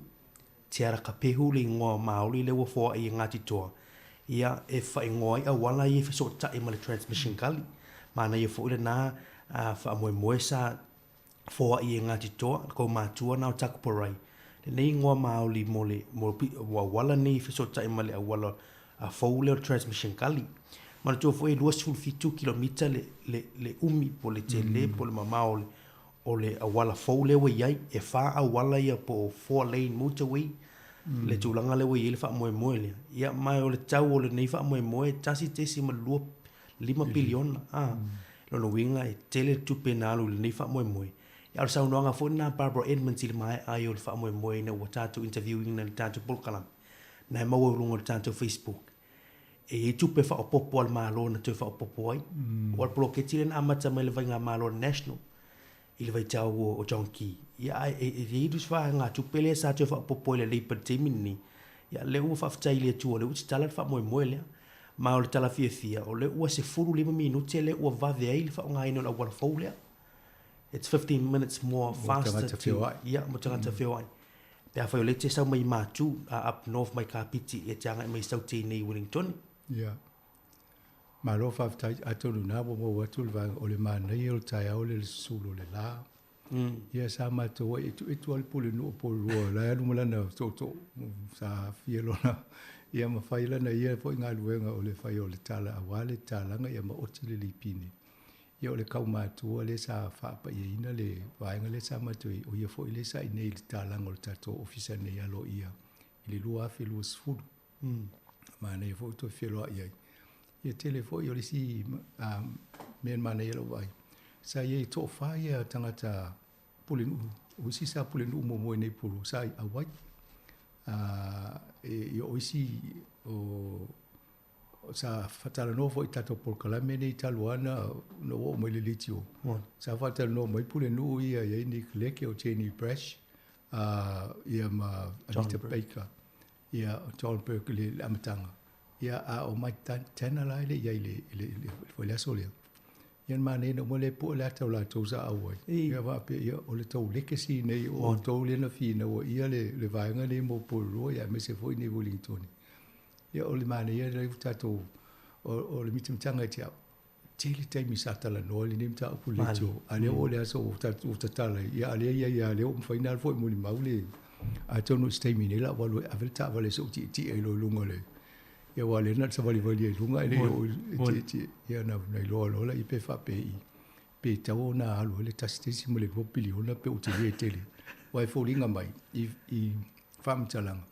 Te Ara Kapehu le igoa Māori lea ua foai e Ngāti Toa, ia, e faaigoa ai auala ia e fesootai ma le Transmission Gully. Manaia foi lena faamoemoe sa foai e Ngāti Toa, le kaumatua na o Takuparai. Lenei igoa Māori mo le, mo ua auala nei e fesootai ma le auala fou lea o le Transmission Gully. Manatua foi e 27 kilomita le, le, le umi po o le tele po o le mamao o le, o le auala fou lea ua i ai. E whā auala ia po o four lane motorway, le tulaga lea ua i ai le faamoemoe lea. Ia, ma o le tau o lenei faamoemoe, 1.25 piliona. Ah, lona uiga e tele le tupe na alu i lenei faamoemoe. Ia, o le saunoaga foi lena a Barbara Edmonds i le maea ai o le faamoemoe ina ua tatou interview ina i le tatou polokalame, na e maua i luga o le tatou Facebook. E i ai tupe faaopoopo a le Malo na toe faaopoopo ai. Aua o le poloketi lea na amata mai le Faigamalo a le National i le vaitau o John Key. Ia, ae e i ai nisi vaegatupe lea sa toe faaopoopo ai i le Labour i le taimi lenei. Ia, lea ua faafetai i le Atua o lea ua tatala le faamoemoe lea. Ma o le tala fiafia, o lea ua 15 minute lea ua vave ai le faaaogaina o le auala fou lea. It's 15 minutes more faster to, ia, mo tagata feoai. Pe afai o lea e te sau mai i Matu, up north mai Kapiti, e te agai mai Saute i nei i Wellingtone. Ia. Malo faafetai, atonu na ua maua atu le vaega o le manaia o le taeao lea i le susulu o le la. Ia sa matou ai etuetu lava le pulenuu o Porirua la e alu ma lana tootoo sa aafia lona ia ma fai lana ia foi galuega o le fai o le tala aua le tatalaga ia maoti le lipine. Ia o le kaumatua lea sa faapaiaina le vaega lea sa matou i ai, o ia foi lea sa i inei i le tatalaga o le tatou ofisa nei aloaia i le 2020. Manaia foi toe feloai ai. Ia tele foi o le isi mea manaia lou vaai, sa i ai toafa ia tagata pulenuu, o isi sa pulenuu muamua i nei Porirua, sa i auai. Ia o isi o sa faatalanoa foi i tatou polokalame nei talu lava na ou oo mai i le leitio. Sa faatalanoa mai pulenuu ia e i ai Nick Leke, o Jenny Brash, ia ma Anita Baker. Ia, o John Burke i le amataga. Ia, a o Mike Tanner la e le i ai i le, foi le aso lea. Ia, na manaia na uma lea pue le ata o latou sa auai. Ia faapea, ia, o le tou legacy nei, o outou lea na finau ia le vaega nei mo Porirua, ia aemaise foi nei Wellingtone. Ia, o le manaia lea ua tatou, o le mitamitaga ia te au, tele taimi sa talanoa i lenei mataupu i le leitio, a lea ua oo i le aso ua tatala ai, ia a lea e i ai lava, lea ua mafai ona alu foi e molimau le, atonu i se taimi nei o le a ou alu e ave le taavale se i ou tietie ai loa i luga o le, ia aua o lea na o le savalivali ai i luga ae le i oo i le tietie, ia ona iloa loa lea pe faapei, pe tatau ona alu ai le $1.2 piliona pe ua tele tele. Aua e foliga mai i faamatalaga,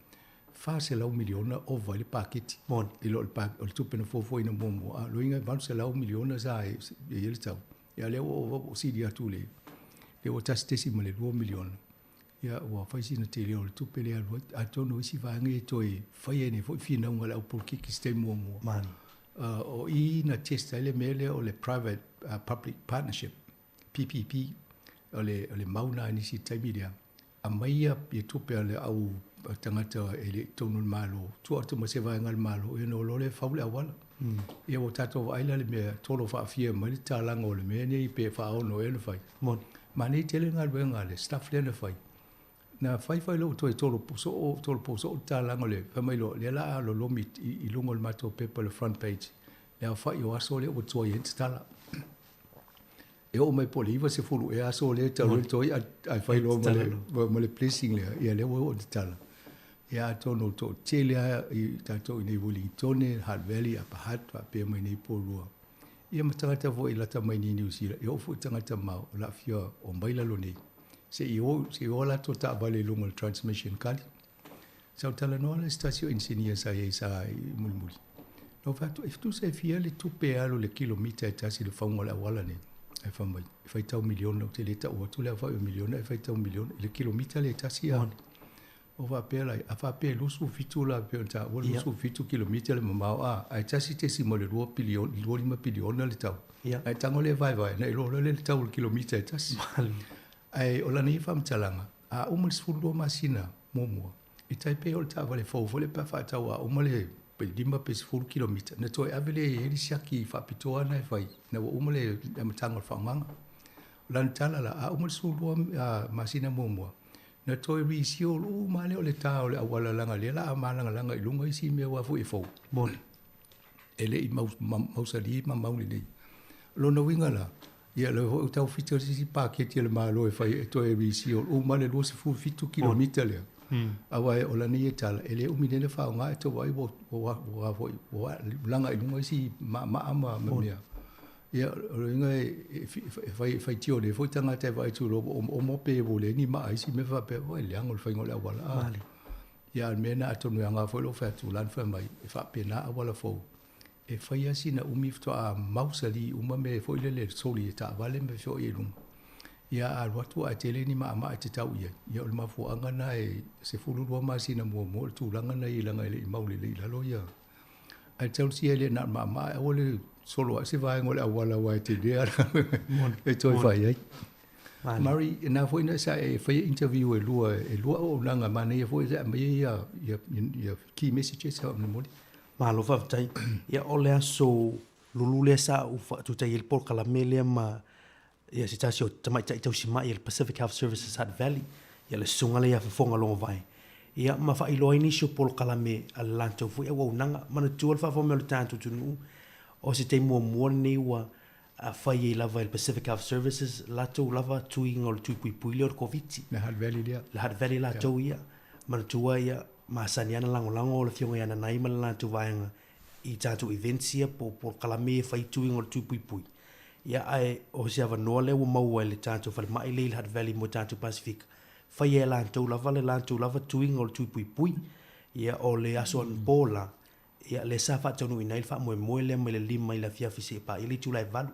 $400 miliona ova ai le paketi. Moni. I lo o le tupe na fuafuaina muamua, a o lona uiga e $800 miliona sa i ai le tau. Ia lea ua ova ua sili atu le lea ua $1.2 miliona. Ia ua fai sina tele o le tupe lea e alu ai. Atonu o isi vaega ia e toe fai ai nei foi finauga a le au polokiki i se taimi muamua. Moni. O i na test ai le mea lea o le private public partnership, PPP, o le mau lena i nisi taimi lea. Aumai ia tupe a le au tagata e le i totonu o le Malo, tuu atu ma se vaega a le Malo, ia ona o loa lea fau le auala. Ia ua tatou vaai la i le mea tolo faafia mai le tatalaga o le mea nei pe faaono ea ona fai. Moni. Manaia tele le galuega a le staff lea na fai. Na fai fai loa ua toe tolopo soo, tolopo soo le tatalaga o le, fai mai loa, lea o le a lolomi i luga o le matou pepa le front page, le aofai o aso lea ua tuai ai ona tatala. E oo mai po o le 90 ea aso lea e talu ai le toai ae fai loa ma le blessing lea, ia lea ua oo ina tatala. Ia atonu o toatele lava i tatou i inei i Wellingtone, Hutt Valley, Upper Hutt faapea mai nei Porirua. Ia ma tagata foi e lata mai nei i Niu Sila, e oo foi tagata ma o le a fia omai lalo nei se i o, se i o a latou taavale i luga o le transmission kali. Sa ou talanoa la i se tasi o inisinia sa i ai sa i mulimuli. Na ou fai atu, e tusa e fia le tupe e alu i le kilomita e tasi i le fauga o le auala nei? Ae fai mai, e faitau miliona, ou te le tau atu le aofai o miliona, e faitau miliona i le kilomita lea e tasi a. Ou faapea la, a faapea e 27 la, pei ona taua, 27 kilomita le mamao, a, ae 1.2 piliona, 25 piliona le tau. Ae tago lea e vaevae, ona e iloa loa lea le tau o le kilomita e tasi. Ae o lana ia faamatalaga, a uma le 12 masina muamua, e tai pei o le taavale fou foi lea pe a faatau a uma le pe 5 pe 10 kilomita, ona toe ave lea i ai le siaki faapitoa lena e fai ina ua uma le amataga o le faaaogaga. O lana tala la, a uma le 12 masina muamua, ona toe reseal uma lava lea o le ta o le auala leaga o lea o le a malagalaga i luga isi mea aua foi e fou. Moni. E le i mausali ma mau lelei. O lona uiga la, ia o lea foi ua tau fiti o se isi paketi a le Malo e fai e toe reseal uma le 27 kilomita lea. Aua o lana ia tala, e le umi nei le faaaoga e tou vaai ua foi ua laga i luga isi maamaa ma mea. Ia o lona uiga e faitio nei foi tagata e vaai atu loa ua omoomo pe ua leai ni maa isi mea faapea, oi leaga o le faiga o le auala. Ia a o le mea lena atonu e aoga foi lou fai atu, o la na fai mai e faapena auala fou e fai lava sina umi faatoa mausali uma mea foi lele soli e taavale ma feoai ai i luga. Ia a alu atu ae tele ni maamaa e te tau i ai, ia o le mafuaaga lena e 12 masina muamua o le tulaga lena e i ai leaga e le i mau lelei i lalo ia. Ae tausia e le na o le maamaa ae aua le solo ae se vaega o le auala aua e tele lava e toe fai ai. Murray, na foi na sa e faia interview e lua, e lua auaunaga, manaia foi e aumai ia, ia, ia key messages faamolemole. Malo faafetai. Ia o le aso Lulu lea sa ou faatutaia ai le polokalame lea ma ia se tasi o tamaitai tausimai a le Pacific Health Services Hutt Valley, ia le susuga lea ia Fofoga Logovae, ia ma faailoa ai nisi o polokalame a le latou foi auaunaga. Manatua le faafofoga mai o le tatou atunuu, o se taimi muamua lenei ua fai ai lava e le Pacific Health Services latou lava tuiga o le tui puipui lea o le Koviti. Le Hutt Valley lea. Le Hutt Valley latou ia. Manatua ia, masani lava ona lagolago le Afioga ia Nanai ma le latou vaega i tatou events ia po o polokalame ia e fai tuiga o le tui puipui. Ia ae o se avanoa lea ua maua e le tatou falemai lea i le Hutt Valley mo tatou Pasefika, fai e latou lava le latou lava tuiga o le tui puipui. Ia o le aso anapo la, ia lea sa faataunuuina ai le faamoemoe lea mai le 5 i le afiafi seia paia le itula e 8.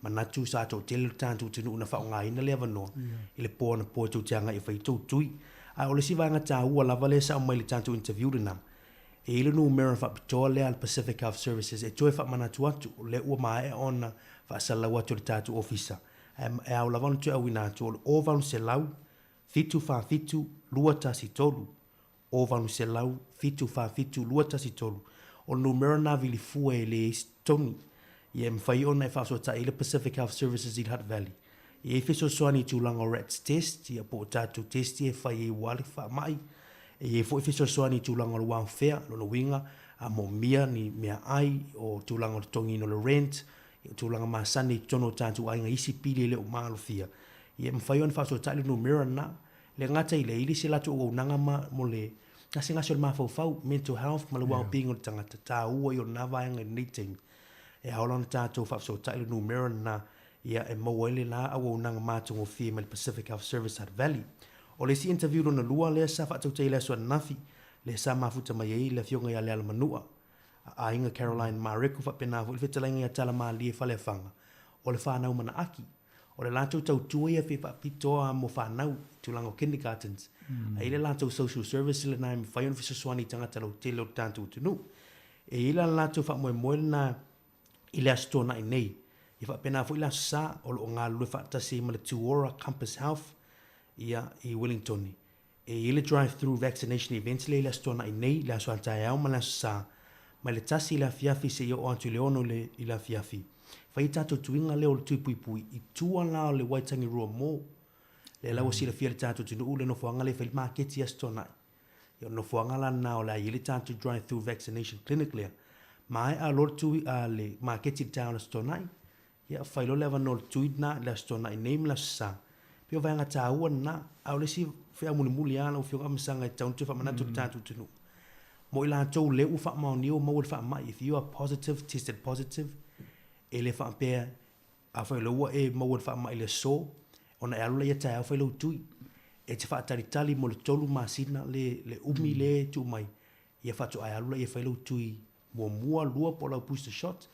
Manatu sa toatele le tatou atunuu na faaaogaina le avanoa i le po anapo e tou te agai e fai ai tou tui. Ae o le isi vaega taua lava lea sa aumai i le tatou interview lena, E i ai le numera faapitoa lea a le Pacific Health Services e toe faamanatu atu, o lea ua maea ona faasalalau atu e le tatou ofisa, ae e ao lava ona toe auina atu, o le 0800 747 213, 0800 747 213, o le numera lena vilifua e leai se totogi. Ia e mafai ona e faafesootai ai le Pacific Health Services i le Hutt Valley. E i ai fesoasoani i tulaga o RATs test, ia po o tatou test ia e fai ai aua le faamai. E i ai foi fesoasoani i tulaga o le welfare, lona uiga, a moomia ni meaai, o tulaga o le totogiina o le rent, ia o tulaga masani i totonu o tatou aiga i isi pili e le o maalofia. Ia e mafai ona faafesootai le numera lena. E le gata i lea, e i ai le isi latou auaunaga ma mo le gasegase o le mafaufau, mental health ma le well-being o le tagata, taua ia o lena vaega i lenei taimi. E ao la ona tatou faafesootai le numera lena ia e maua ai lena auaunaga matagofie mai le Pacific Health Service Hutt Valley. O le isi interview lona lua lea sa faatautaia i le aso ananafi, lea sa mafuta mai ai le afioga ia Leala Manua, a Aiga Caroline Mareko faapena foi le fetalaiga ia Tala Malie Faleafaga, o le fanau manaaki. O le latou tautua ia pei faapitoa mo fanau i tulaga o kindergartens. A i ai le latou social service lena e mafai ona fesoasoani i tagata lautele o le tatou atunuu. E i ai la le latou faamoemoe lena i le Aso Toonai nei. E faapena foi le Aso Sa, o lo o galulue faatasi ai ma le Tuora Compass Health ia, i Wellingtone. E i ai le drive-through vaccination event lea i le Aso Toonai nei, le aso a taeao ma le Aso Sa, mai le 1 i le afiafi seia oo atu i le 6 i le afiafi. Fai ai tatou tuiga lea o le tui puipui i tua la o le Waitangirua Mall. Lea la ua silafia e le tatou atunuu le nofoaga lea e fai ai le maketi i Aso Toonai. Ia o le nofoaga la lena o le a i ai le tatou drive through vaccination clinic lea. Maea loa le tui a le maketi i le taeao o le Aso Toonai, ia fai loa le avanoa o le tui lena i le Aso Toonai nei ma le Aso Sa. Pei o vaega taua lena, a o le isi feau mulimuli lava lau Afioga Afamasaga e tatau ona toe faamanatu i le tatou atunuu, mo i latou lea ua faamaonia ua maua i le faamai, if you are positive, tested positive, e le faapea Afai o lea ua e maua i le faamai i le aso, ona e alu lea taeao fai lou tui. E te faatalitali mo le 3 masina le, le umi lea e tuu mai, ia faatoa e alu lea e fai lou tui muamua, lua po o lau booster shot.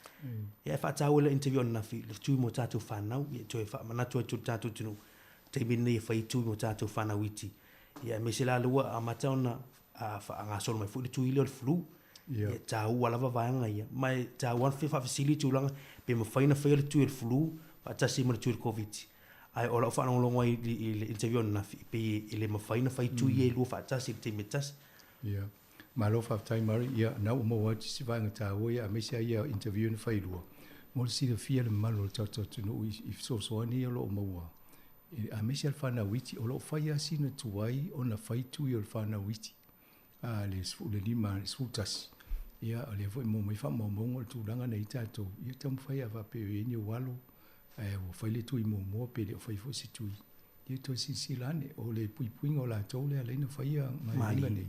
Ia e faataua i le interview ananafi, le tui mo tatou fanau, ia toe faamanatu atu i le tatou atunuu, taimi lenei e fai ai tui mo tatou fanau iti. Ia aemaise la lea ua amata ona faagasolo mai foi le tui lea o le flu. Ia, e taua lava vaega ia. Ma e taua lava faafesili tulaga pe mafai ona faia le tui o le flu faatasi ma le tui o le Koviti. Ae o lau faalogologo ai i le interview ananafi, e pei e le mafai ona fai tui ia e lua faatasi i le taimi e tasi. Ia. Malo faafetai Murray. Ia, na ua maua atu isi vaega taua ia aemaise lava ia interview na fai lua mo le silafia le mamalu o le tatou atunuu i fesoasoani ia o lo o maua aemaise lava le fanau iti o lo o fai lava sina tuai ona fai tui o le fanau iti. a le 15 le 11, ia o lea foi maua mai faamaumauga o le tulaga na i ai tatou, ia taumafai a faapea e i ai ni ou alo, ae ua fai le tui muamua pe le o fai foi se tui, ia toe silasila ane, o le puipuiga o latou lea e ala ai ona faia gaoioiga nei,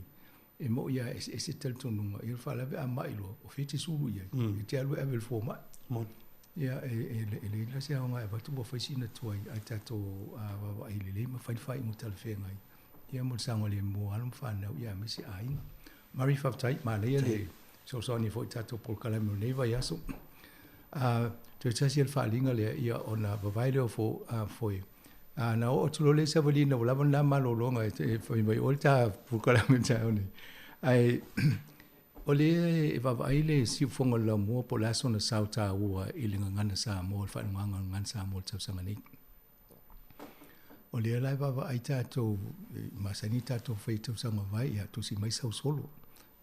e moni lava e eseese talitonuga, ia o le faalavelave a mai loa, o fea e te sulu i ai, e te alu e ave i le fomai. Ia e leai la se aoga e avatu ua fai sina tuai, ae tatou vaavaai lelei ma fai le faaiuga talafeagai. Ia mo le saogalemu o alo ma fanau ia aemaise aiga. Murray faafetai, manaia le fesoasoani foi i tatou polokalame o lenei vaiaso. Toe tasi le faaaliga lea ia ona vavae lea o foe. Na oo atu loa lea i savaliina ua lava lena malologa e fai mai oe le ta polokalame i le taeao nei. Ae o lea e vaavaai le siufofoga o le laumua po o le a sona sao taua i le gagana Samoa, le faailogaga o le gagana Samoa i le tausaga nei. O lea la e vaavaai tatou, e masani tatou fai i tausaga mavae, ia tusi mai sau solo.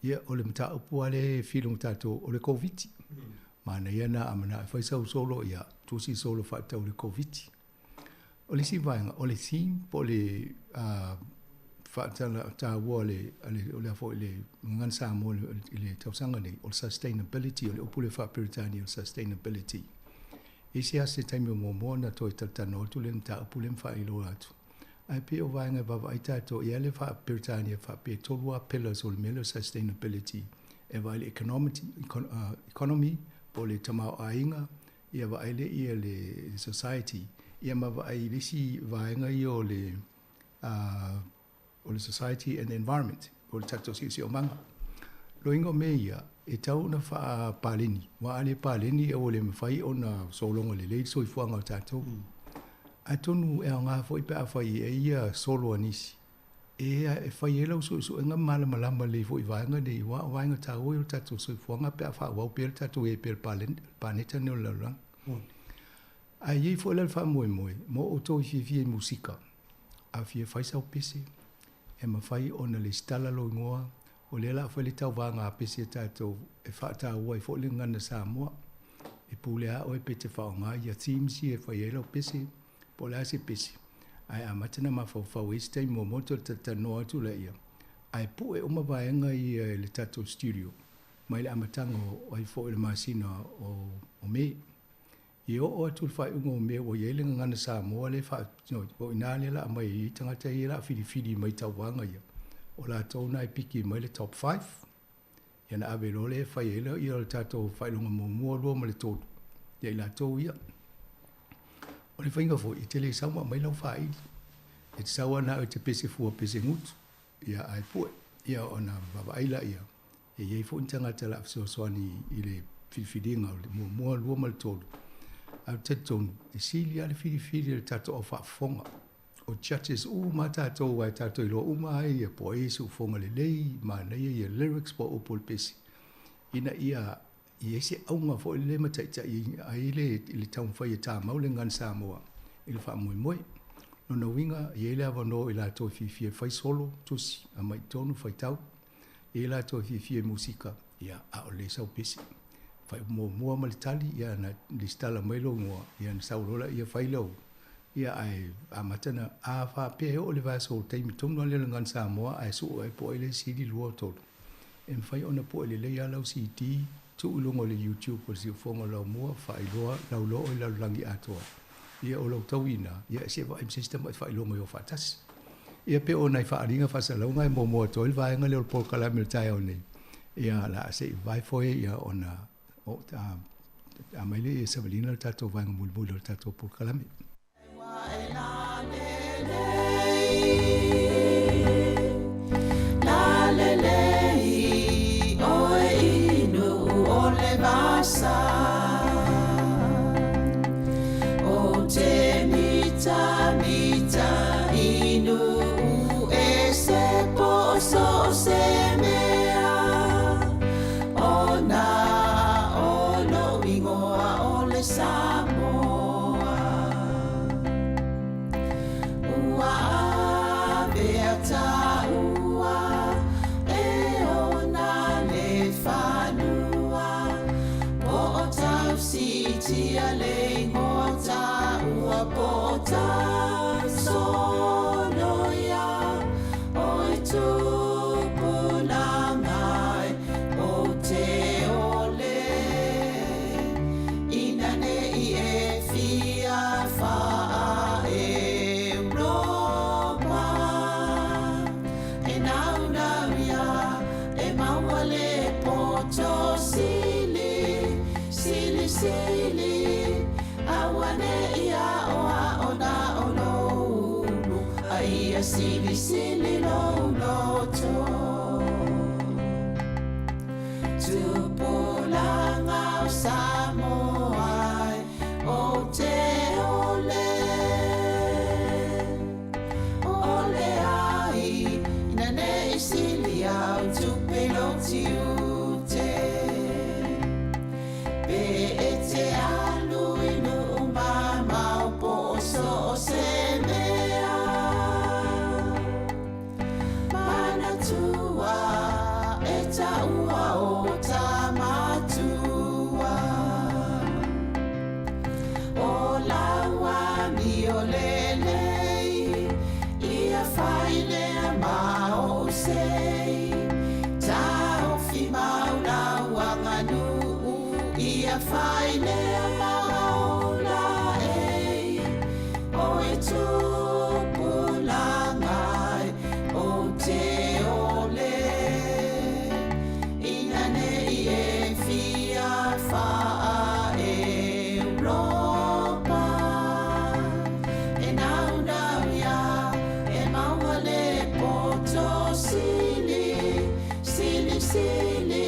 Ia, o le mataupu lava lea e fili ma tatou, o le Koviti. Manaia na a manao e fai sau solo, ia, tusi solo faatatau i le Koviti. O le isi vaega, o le theme po o le faatala taua o le, o le a foi le Gagana Samoa i le tausaga nei, o le sustainability, o le upu lea faa-Peretania o le sustainability. E ese lava se taimi o muamua ona toe talatalanoa atu lea mataupu lea ma faailoa atu. Ae pei o vaega e vaavaai tatou i ai le faa-Peretania faapea e tolu lava pillars o le mea lea o sustainability, e vaai i le economy po o le tamaoaiga, ia vaai lea i le society, ia ma vaai i le isi vaega ia o le o le society and the environment, o le tatou siosiomaga. Loiga o mea ia, e tatau ona faapaleni, aua a le paleni ua le mafai ona sologa lelei le soifuaga o tatou. Atonu e aoga foi pe afai e i ai solo a nisi, e fai ai lau suesuega ma malamalama lelei foi i vaega nei, aua o vaega taua ia o le tatou soifuaga pe a faaauau pea le tatou i ai pea i le paneta lenei o le lalolagi. Ae i ai foi la le faamoemoe mo outou e fiafia i musika, a fia fai sau pese, e mafai ona lesitala lou igoa, o lea o le a fai le tauvaga a pese a tatou e faataua ai foi le gagana Samoa. E pule lava oe pe e te faaaoga ia themes ia e fai ai lau pese, po o le a se pese, ae amata ona mafaufau i se taimi muamua ona toe talatalanoa atu laia, ae pue uma vaega ia i le tatou studio mai le amataga o ai foi o le masina o Me. I oo atu i le faaiuga o Me ua i ai le gagana Samoa lea e faa, o i ina lea o le a aumai ai tagata ia o le a filifili mai tauvaga ia, o latou na e piki mai le top five, ia ona ave loa lea e fai ai lea le tatou faailoga muamua, lua ma le tolu ia i latou ia. O le faiga foi, e te le sau ma aumai lau faili, e te sau lava na o e te pese fua pese gutu, ia ae pue, ia ona vaavaai laia, e i ai foi ni tagata o le a fesoasoani i le filifiliga o le muamua, lua ma le tolu. Ae ou te talitonu, e sili lava le filifili a le tatou au faafofoga. O judges uma lava tatou aua e tatou iloa uma ai ia po o ai e siufofoga lelei, manaia ia lyrics po o upu o le pese, ina ia i ai se auga foi lele ma taitai ai le taumafai e tamau le gagana Samoa i le faamoemoe. Lona uiga, e i ai le avanoa o i latou e fiafia e fai solo, tusi, aumai i totonu, faitau. E i ai latou e fiafia i musika, ia, a o le sau pese. Fai muamua ma le tali, ia, na lesitala mai lou igoa, ia, na sau loa lea, fai lau, ia, ae amata ona, a faapea e oo le vaiaso o le taimi tonu lava lea o le Gagana Samoa, ae sue ai po o ai le sili lua o tolu, e mafai ona pue lelei lava lau CD, tuu i luga o le YouTube o le Siufofoga o Laumua, faailoa lauloa oe i le lalolagi atoa. Ia, o lau tauina, ia, se i vaai ma se isi tamai faailoga i o faatasi. Ia pei o nai faaaliga faasalalauga e muamua atu ai le vaega lea o le polokalame o le taeao nei, ia o le a se i vavae foe ia ona o aumai lea ia savalina le tatou vaega mulimuli o le tatou polokalame. Ia fai lea maola e O e tupulaga o te ole Ina nei e fia faa Europa E naunau ia e maua le poto sili Sili sili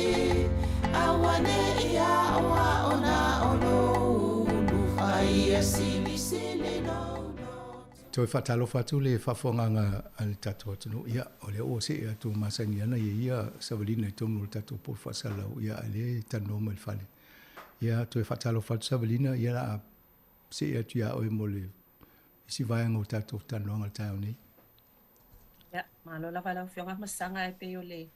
Auane'i aoao na o lou ulu Aia silisili lou loto. Toe faatalofa atu le faafofogaaga a le tatou atunuu, ia, o lea ua see atu masani ana ia ia savalina i totonu o le tatou poto faasalalau, ia, a o lea e talanoa mai i le fale. Ia, toe faatalofa atu Savalina, ia, o le a see atu ia oe mo le isi vaega o tatou talanoaga i le taeao nei. Ia, malo lava i lau Afioga Masaga e pei o le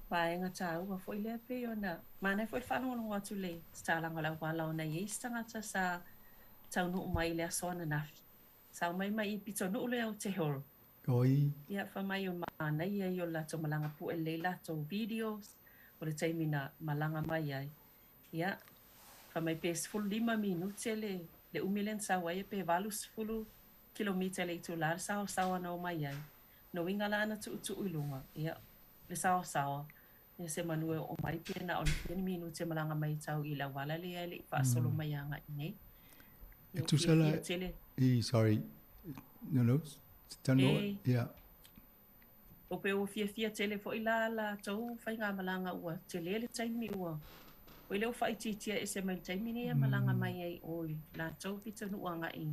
vaega taua foi lea pei ona manaia foi le faalogologo atu i le tatalaga o le auala ona e i ai se tagata sa taunuu mai i le aso ananafi. Sa omai mai i pitonuu lea o Tehoro. Oi. Ia, fai mai o manaia ia o le latou malaga pue lelei latou videos o le taimi na malaga mai ai. Ia, fai mai pe 15 minute le le umi lea na sau ai pe 80 kilomita i le itulā le saosaoa na omai ai. Lona uiga la ana tuutuu i luga, ia, le saosaoa, ia semanu e oo mai pe na o le fia ni minute malaga mai tau i le auala lea e le i faasolo mai agai i nei. E tusa la i, sorry, no, no, talanoa, ia. O pe ua fiafia tele foi la latou faigamalaga ua tele le taimi ua oi lea ua faaitiitia ese mai le taimi nei e malaga mai ai o i latou pitonuu agai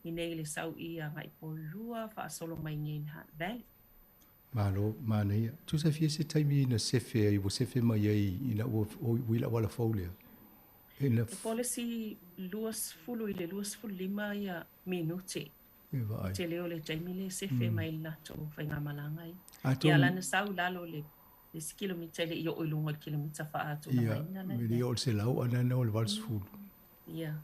i nei le sau i agai Porirua faasolo mai nei i Hutt Valley. Malo, manaia. Tusa fia se taimi na sefe ai, ua sefe mai ai ina ua ui le auala fou lea? Ina. E po o le isi 20 i le 25 ia minute. E vaai. Tele o le taimi lea e sefe mai le latou faigamalaga ia. Atonu. Ia lana sau i lalo o le isi kilomita e le i oo i luga o le kilomita faaatulagaina la. Ia, e le i oo i le 100 a na o le 80. Ia.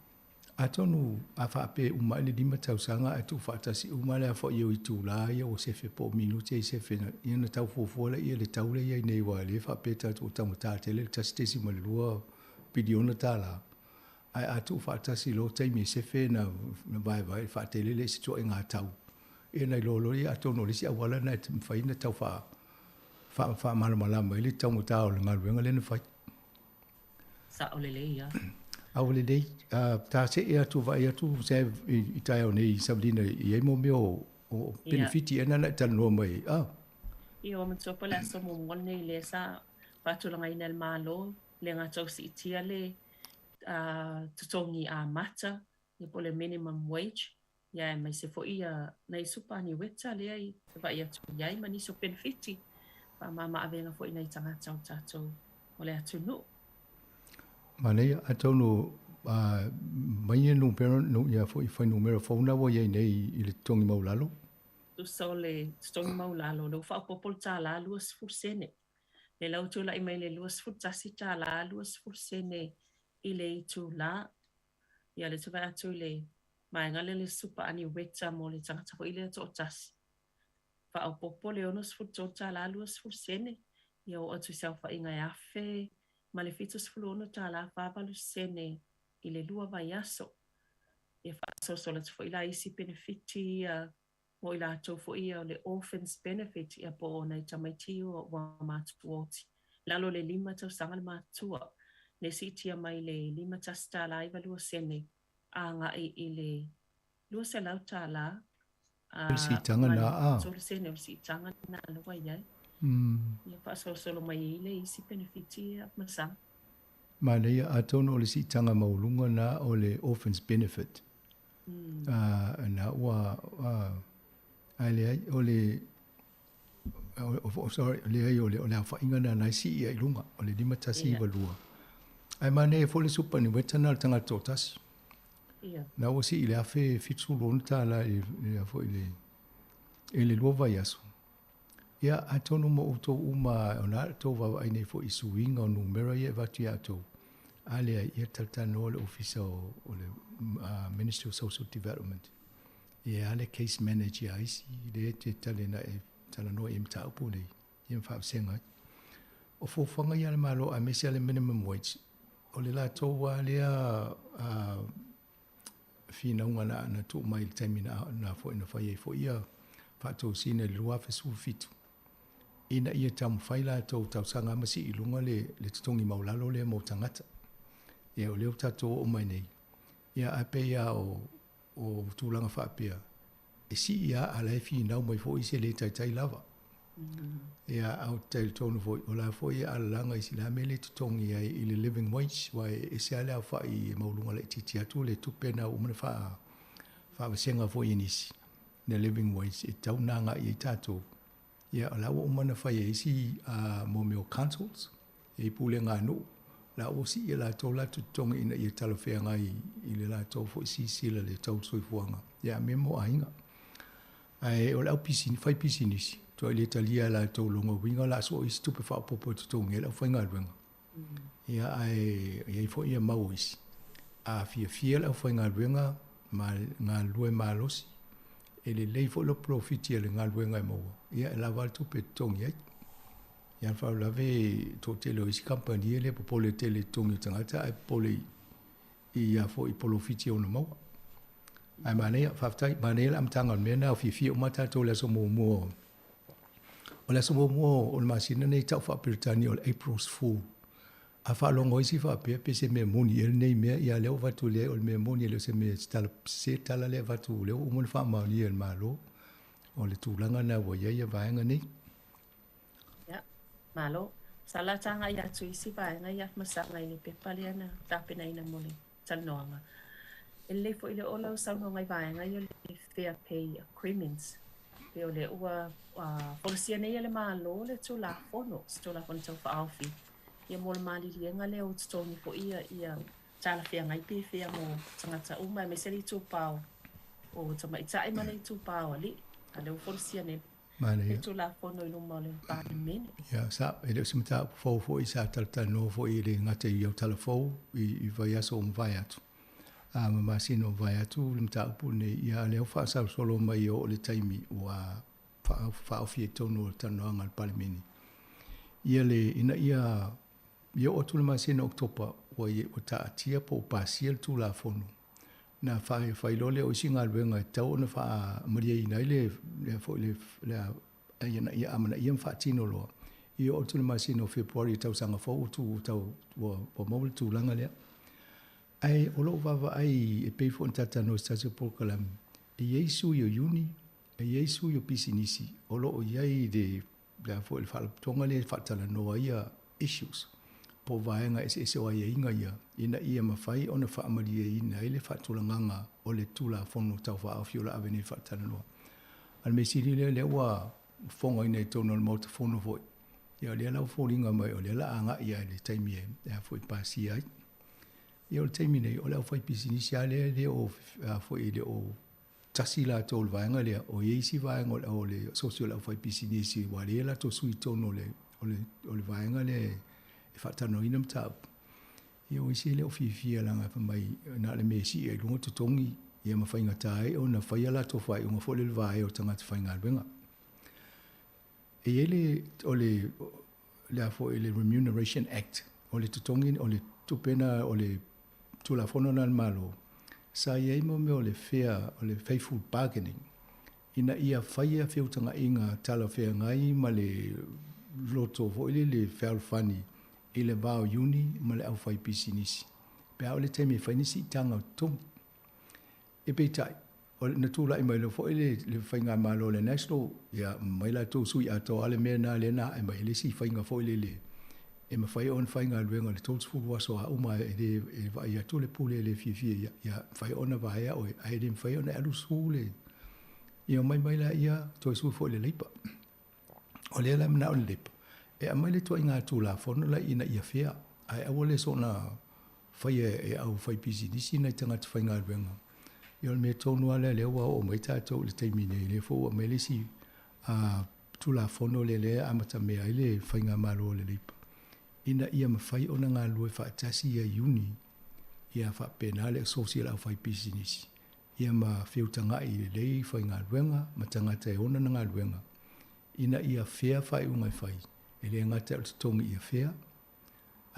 Atonu a faapea e uma ai le 5 tausaga ae tuufaatasi uma le afoai o itulā ia ua sefe po o minute ai sefe na, ia ona tau fuafua laia i le tau lea e i ai nei aua o lea e faapea tatou ua taugata tele le $1.2 piliona tala. Ae a tuufaatasi loa taimi e sefe na vaevae faatele lea i se tuuaiga tau, ia ona iloa loa lea atonu o le isi auala lena e mafai ona tau faamalamalama ai le taugata o le galuega lea na fai. Sao lelei ia. Ua lelei, ta see atu vaai atu se i taeao nei i Savalina i ai mo mea o penefiti ea na e talanoa mai ai. Ah. Ia, ua manatua po o le aso muamua lenei lea sa faatulagaina e le Malo le gata o siitia le totogi amata, ia po o le minimum wage, ia aemaise foi ia nai supa niueta lea i vaai atu i ai ma nisi o penefiti faamama-avega foi i nai tagata o tatou o le atunuu. Manaia, atonu mai ia numera, ia foi fuainumera fou na ua i ai nei i le totogi maualalo. Tusa o le totogi maualalo, lea ua faaopoopo le $1 20 sene. Lea la ua tulai mai le $21 20 sene i le itulā. Ia, lea ou te vaai atu i le vaega lea le supa aniueta mo le tagata foi lea toatasi. Faaopoopo le $63 20 sene, ia oo atu i se aofaiga e $1,076 48 sene i le lua vaiaso. Ia faasolosolo atu foi la isi penefiti ia mo i latou foi ia o le orphans benefit ia po o nai tamaiti ua matutuoti lalo o le 5 tausaga le matua le siitia mai le $51 92 sene agai i le $200 a Le siitaga ma le na a. 3 sene o le siitaga na lea ua i ai. Ia faasolosolo mai ai le isi penefiti ia masalo. Manaia, atonu o le siitaga maualuga na o le orphans benefit. Na ua ae leai o le sorry leai o le o le aofaiga lena na e sii ai i luga o le 5192. Ae manaia foi le superannuation na o le tagata toatasi. Na ua sii i le $1,076 i le foi le i le lua vaiaso. Ia atonu mo outou uma o le a outou vaavaai nei foi i suiga o numera ia e avatu ia outou, a leai, ia talatalanoa le Ofisa o le Ministry of Social Development. Ia e a le case manager ia isi lea e te tali ana e talanoa i ai mataupu nei, ia ma faavasega ai. O fuafuaga ia a le Malo aemaise lava le minimum wage, o le latou lava lea finauga na, na tuu mai i le taimi na, na foi na fai ai foi ia faatosina i le 2017 ina ia taumafai latou tausaga ma sii i luga le, le totogi maualalo lea mo tagata. Ia o lea ua tatou oo mai nei, ia ae pei lava o, o tulaga faapea, e sii lava a o la e finau mai foi isi e le taitai lava. Ia, ae ou te talitonu foi, o la foi e alalaga i sina mea lea e totogi ai i le living wage, aua e ese lava le aofai e maualuga laitiiti atu le tupe lena ua uma ona faavasega foi e nisi, le living wage e tatau ona agai i ai tatou. Ia, o la ua uma ona fai e isi mo mea o councils, e i pulega a nuu, la ua sii e latou latou totogi ina ia talafeagai i le latou foi silasila i le tau o le soifuaga, ia a mea mo aiga. Ae o le au fai pisinisi, tuai le talia e latou lona uiga o le a sue isi tupe faaopoopo e totogi ai le aufaigaluega. Ia ae i ai foi ia mau o isi. A fiafia le aufaigaluega ma galulue malosi, e lelei foi lou polofiti a le galuega e maua, ia e lava le tupe e totogi ai. Ia a le faalavelave e toatele o isi kamupani e le popole tele i totogi o tagata ae popole i a foi polofiti e ono maua. Ae manaia, faafetai, manaia le amataga o le mea lena, ua fiafia uma tatou i le aso muamua o le aso muamua o le masina lenei tau faa-Peretania o le April's Fool. A faalogo isi faapea pe se mea moni ea lenei mea, ia lea ua avatu leai o le mea moni e le o se mea se tala sese tala lea avatu lea ua uma ona faamaonia e le Malo. O le tulaga lena ua i ai vaega nei. Ia, malo. Sa la tagai atu i isi vaega ia ma saga i le pepa lea na tapenaina mo le talanoaga. E lelei foi le oo lau saunoaga i vaega ia o le Fair Pay Agreements. Pei o lea ua folasia nei e le Malo le Tulafono, se Tulafono Tau Faaofi, ia mo le maliliega lea o totogi foi ia ia talafeagai pe fea mo tagata uma, aemaise le itupa o tamaitai ma le itupa o alii. A lea ua folasia nei le Tulafono i luma o le Palemene. Ia, sa, e le o se mataupu fou foi sa talatalanoa foi e le gata i autala fou i vaiaso ua mavae atu, a ma masina ua mavae atu le mataupu lenei, ia a lea ua faasolosolo mai e oo i le taimi ua faaofi ai totonu o le talanoaga a le Palemene. Ia le, ina ia, ia oo atu le masina o Oketopa ua, ua taatia po ua pasia le Tulafono na fai loa lea o isi galuega e tatau ona faamalieina ai le foi le ina ia amanaia ma faatino loa ia oo atu le masina o Fepuari i le tausaga fou ua tu tau ua maua le tulaga lea. Ae o lou vaavaai e pei foi ona talatalanoa i se tasi o polokalame, e i ai sui o iuni, e i ai sui o pisinisi o lo o i ai le le a foi le faalapotopotoga lea e faatalanoa ai ia issues po o vaega eseese o aiaiga ia ina ia mafai ona faamalieina ai le faatulagaga o le Tulafono Tau Faaofi o le a ave nei faatalanoa. A o le mea sili lea, lea ua fofogaina i totonu o le Maota Fono foi, ia o lea la ua foliga mai o lea o le a agai lava i le taimi e a foi pasia ai. Ia o le taimi nei, o le aufaipisinisi lava lea e le o a foi e le o tasi latou o le vaega lea, o i ai isi vaega o le, o le asosi o le aufaipisinisi ua leai a latou sui i totonu o le, o le, o le vaega lea e faatalanoaina mataupu. Ia o isi e le o fiafia leaga fai mai na o le mea e sii ai i luga totogi ia ma faigata ai ona fai a latou faaiuga foi lea i le vaea o tagata faigaluega. E i ai le, o le, le a foi le Remuneration Act, o le totogi, o le tupe na, o le Tulafono na a le Malo, sa i ai mo mea o le fair, o le faithful bargaining, ina ia faia feutagaiga talafeagai ma le loto foi lele fealofani i le va o iuni ma le aufaipisinisi, pe a oo i le taimi e fai ni siitaga o totogi. E peitai, na tulai mai loa foi le, le faigamalo a le National, ia, mai latou sui atoa lava le mea lena lea na ae mai ai le isi faiga foi lele e mafai ona faigaluega i le 30 aso a uma e le e vaai atu le pule e le fiafia ia, ia mafai ona vaea oe, ae le mafai ona e alu sue le, ia omai mai laia toe sue foi i le Labour. O lea la e manao le Labour e aumai le ituaiga Tulafono la ina ia fair, ae aua le soona faia e au faipisinisi nai tagata faigaluega. Ia o le mea tonu lava lea lea ua oo mai tatou i le taimi nei, lea foi ua aumai le isi Tulafono lea lea e amatamea ai le faigamalo a le Labour, ina ia mafai ona galulue faatasi ia iuni ia faapena le asosi a le aufaipisinisi ia ma feutagai lelei faigaluega ma tagata e ona ana galuega ina ia fair faaiuga e fai, e le gata o le totogi ia fair.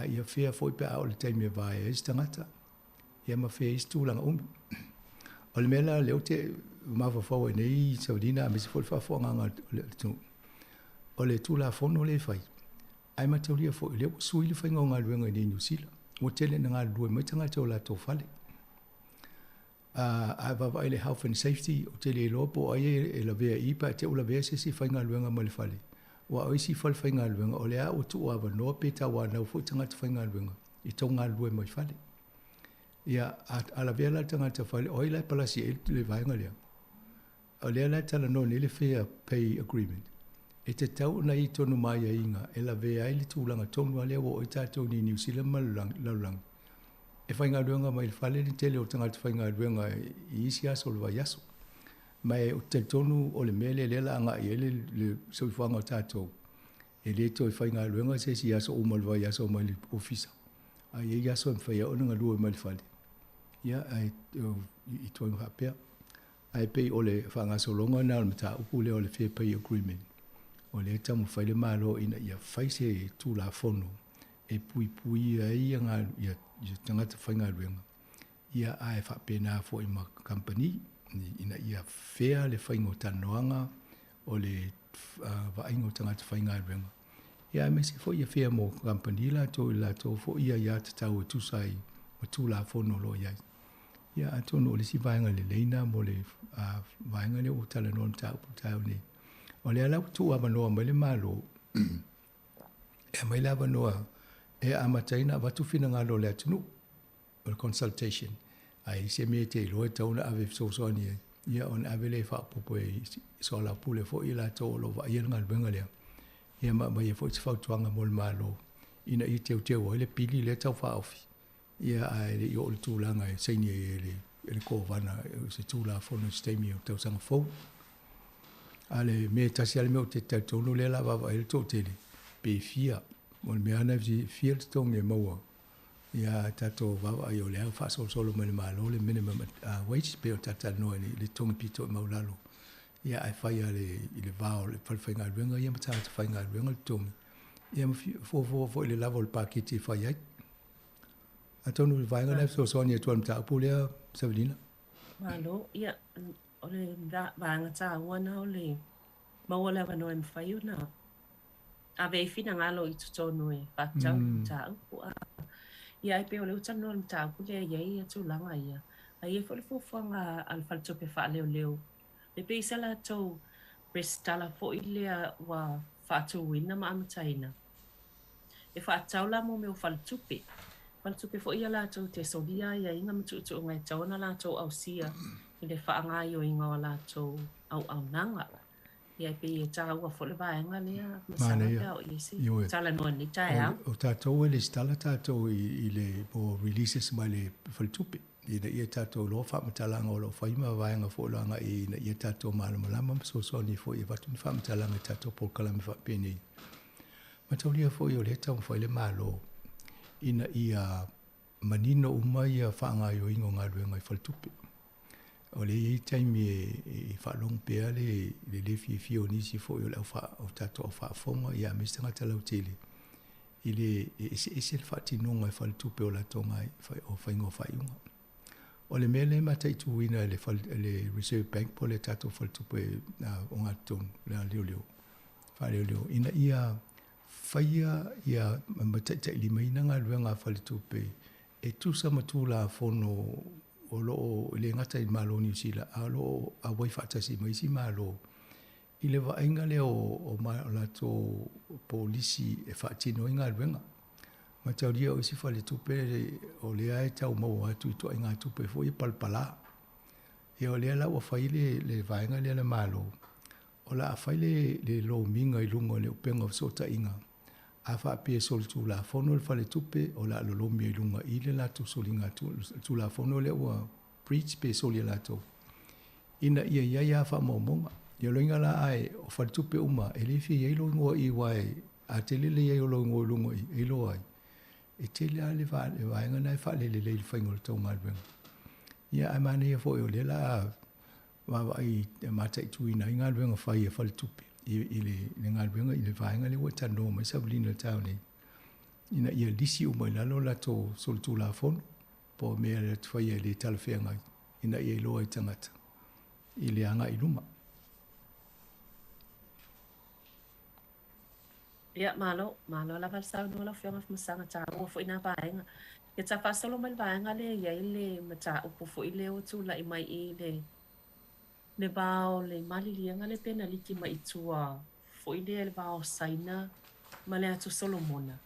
A ia fair foi pe a oo i le taimi e vae ai se tagata, ia ma fair ai se tulaga umi. O le mea la lea ou te mafaufau ai nei Savalina aemaise foi le faafofogaaga a le atunuu, o le Tulafono lea e fai, ae mataulia foi o lea ua sui le faiga o galuega i inei i Niu Sila. Ua tele ina galulue mai tagata i o latou fale. A vaavaai i le health and safety, ou te le iloa po o ai e lavea i i pe a te i ua lavea se isi e faigaluega mai le fale. Aua o isi falefaigaluega, o lea ua tuuavanoa pe tauanau foi tagata faigaluega e tau galulue mai fale. Ia, a lavea la le tagata fale, o ai la e palasi ai le vaega lea? O lea la e talanoa nei le Fair Pay Agreement, e tatau ona i ai tonu ma aiaiga e lavea ai le tulaga tonu lava lea ua oo ai tatou nei i Niu Sila ma le lalolagi, e faigaluega mai le fale le tele o tagata faigaluega i isi aso o le vaiaso. Ma ou te talitonu o le mea lea lea o le a agai i ai le soifuaga o tatou, e le toe faigaluega se isi i aso uma o le vaiaso mai le ofisa, a i ai aso e mafai ai ona galue mai le fale, ia, ae i tulaga faapea. Ae pei o le faagasologa lena o le mataupu lea o le Fair Pay Agreement, o lea e taumafai le Malo ina ia fai se Tulafono e puipuia ai ia tagata faigaluega, ia ae faapena foi ma kamupani ina ia fair le faiga o talanoaga o le vaaiga o tagata faigaluega, ia aemaise foi ia fair mo kamupani latou i le latou foi aiatatau e tusa ai ma Tulafono o lo o i ai. Ia, atonu o le isi vaega lelei lena mo le vaega lea ua talanoa le mataupu i le taeao nei. O lea la ua tuuavanoa mai le Malo e aumai le avanoa e amata ai ona avatu finagalo o le atunuu, o le consultation. A i ai se mea e te iloa e tatau ona ave e fesoasoani ai, ia ona ave lea e faaopoopo e soalaupule foi i latou o lo o vaaia le galuega lea, ia ma aumai ai foi se fautuaga mo le Malo ina ia teuteu ai le pili lea e tau faaofi. Ia, ae le i oo i le tulaga e saini ai e le, e le Kovana se Tulafono i se taimi o le tausaga fou. A le mea e tasi lava le mea ou te talitonu lea o le a vaavaai ai le toatele, pe fia. O le mea lava lena e fia le totogi e maua. Ia tatou vaavaai o lea e faasolosolo mai e le Malo le minimum wage pei ona tatou talanoa i le totogi pito i maualalo. Ia ae fai lava i le va o le falefaigaluega ia ma tagata faigaluega le totogi. Ia ma fuafua foi i le lava o le paketi e fai ai. Atonu o le vaega lea e fesoasoani atu ai i le mataupu lea, Savelina. Malo, ia, o le vaega taua lena o le maua le avanoa e mafai ona ave ai finagalo i totonu e faatatau le mataupu. Ia, ae pei o lea ua talanoa i le mataupu lea e i ai tulaga ia, ae i ai foi le fuafuaga a le Faletupe Faaleoleo, e pei se latou resitala foi lea ua faatuina ma amataina. E faatatau la mo mea o faletupe. Faletupe foi ia latou te solia aiaiga ma tuutuuga e tatau ona latou ausia i le faagaoioiga o a latou auaunaga. Ia e pei e taua foi le vaega lea masalo pe a oo i ai se talanoa i lenei taeao. O tatou e lesitala tatou i le mo releases mai le faletupe ina ia tatou iloa faamatalaga o lo o fai ma vaega foi o lo o agai i ai ina ia tatou malamalama ma fesoasoani foi e avatu ni faamatalaga i tatou polokalame faapenei. Mataulia foi o lea e taumafai le Malo ina ia manino uma ia faagaoioiga o galuega i faletupe. O lea e i ai taimi e faalogo pea le le fiafia o nisi foi o le au o tatou au faafofoga ia aemaise tagata lautele i le eseese le faatinoga e faletupe o latou o faiga o faaiuga. O le mea lea e mataituina e le, le Reserve Bank po o le tatou faletupe ogatotonu, le leoleo, faaleoleo, ina ia faia ia ma taitailimaina galuega a faletupe e tusa ma Tulafono o lo o e le gata i le Malo o Niu Sila, a o lo o auai faatasi ma isi Malo i le vaaiga lea o latou polisi e faatino ai galuega. Mataulia o isi faletupe o lea e tau maua atu i ituaiga tupe foi ia palapala. Ia o lea la ua fai le, le vaega lea a le Malo, o le a fai le, le lomiga i luga o le upega o fesootaiga. A faapea e solitulafono le faletupe, o le a lolomi ai i luga i le latou soliga tulafono lea ua breach pe soli e latou, ina ia i ai lava faamaumauga. Ia o le uiga la ae o faletupe uma e le fia i ai lou igoa i i aua a tele le i ai o lou igoa i luga i i e iloa ai, e tele lava le vaega lena e faalelelei i le faiga o le tou galuega. Ia ae manaia foi o lea o le a vaavaai e mataituina ai galuega fai a faletupe i le galuega i le vaega lea ua e talanoa mai Savelina i le taeao nei. ina ia lisi uma i lalo latou solitulafono po o mea e faia e le talafeagai ina ia iloa ai tagata i le agai i luma. Ia, malo, malo lava le saunoa lau Afioga Afamasaga, taua foi na vaega. Ia ta faasolo mai le vaega lea e i ai le mataupu foi lea ua tulai mai i le le va o le maliliega lea pe na liki mai i tua foi lea i le va o Saina ma le Atu Solomona.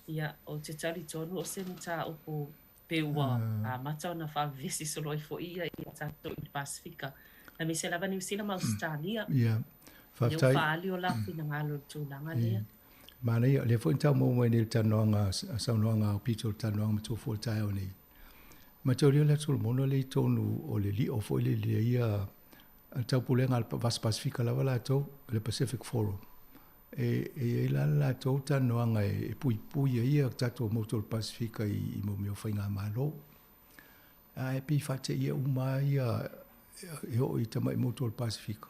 Ia, ou te talitonu o se mataupu pe ua amata ona faavevesi solo ai foi ia i tatou i le Pasefika, aemaise lava Niu Sila ma Ausetalia. Ia, faafetai. Lea ua faaali o la finagalo i le tulaga lea. Manaia, lea foi na tau maua mai nei le talanoaga, saunoaga a Aupito i le talanoaga matua foi o le taeao nei. Mataulia le Atu Solomona lea i totonu o le lio foi lele ia a le taupulega a le Vasa Pasefika lava latou, le Pacific Forum. E, e i ai la le latou talanoaga e, e puipui ai ia tatou motu o le Pasefika i, i mo mea o faigamalo. Ae pei faateia uma ia e oo i tamai motu o le Pasefika.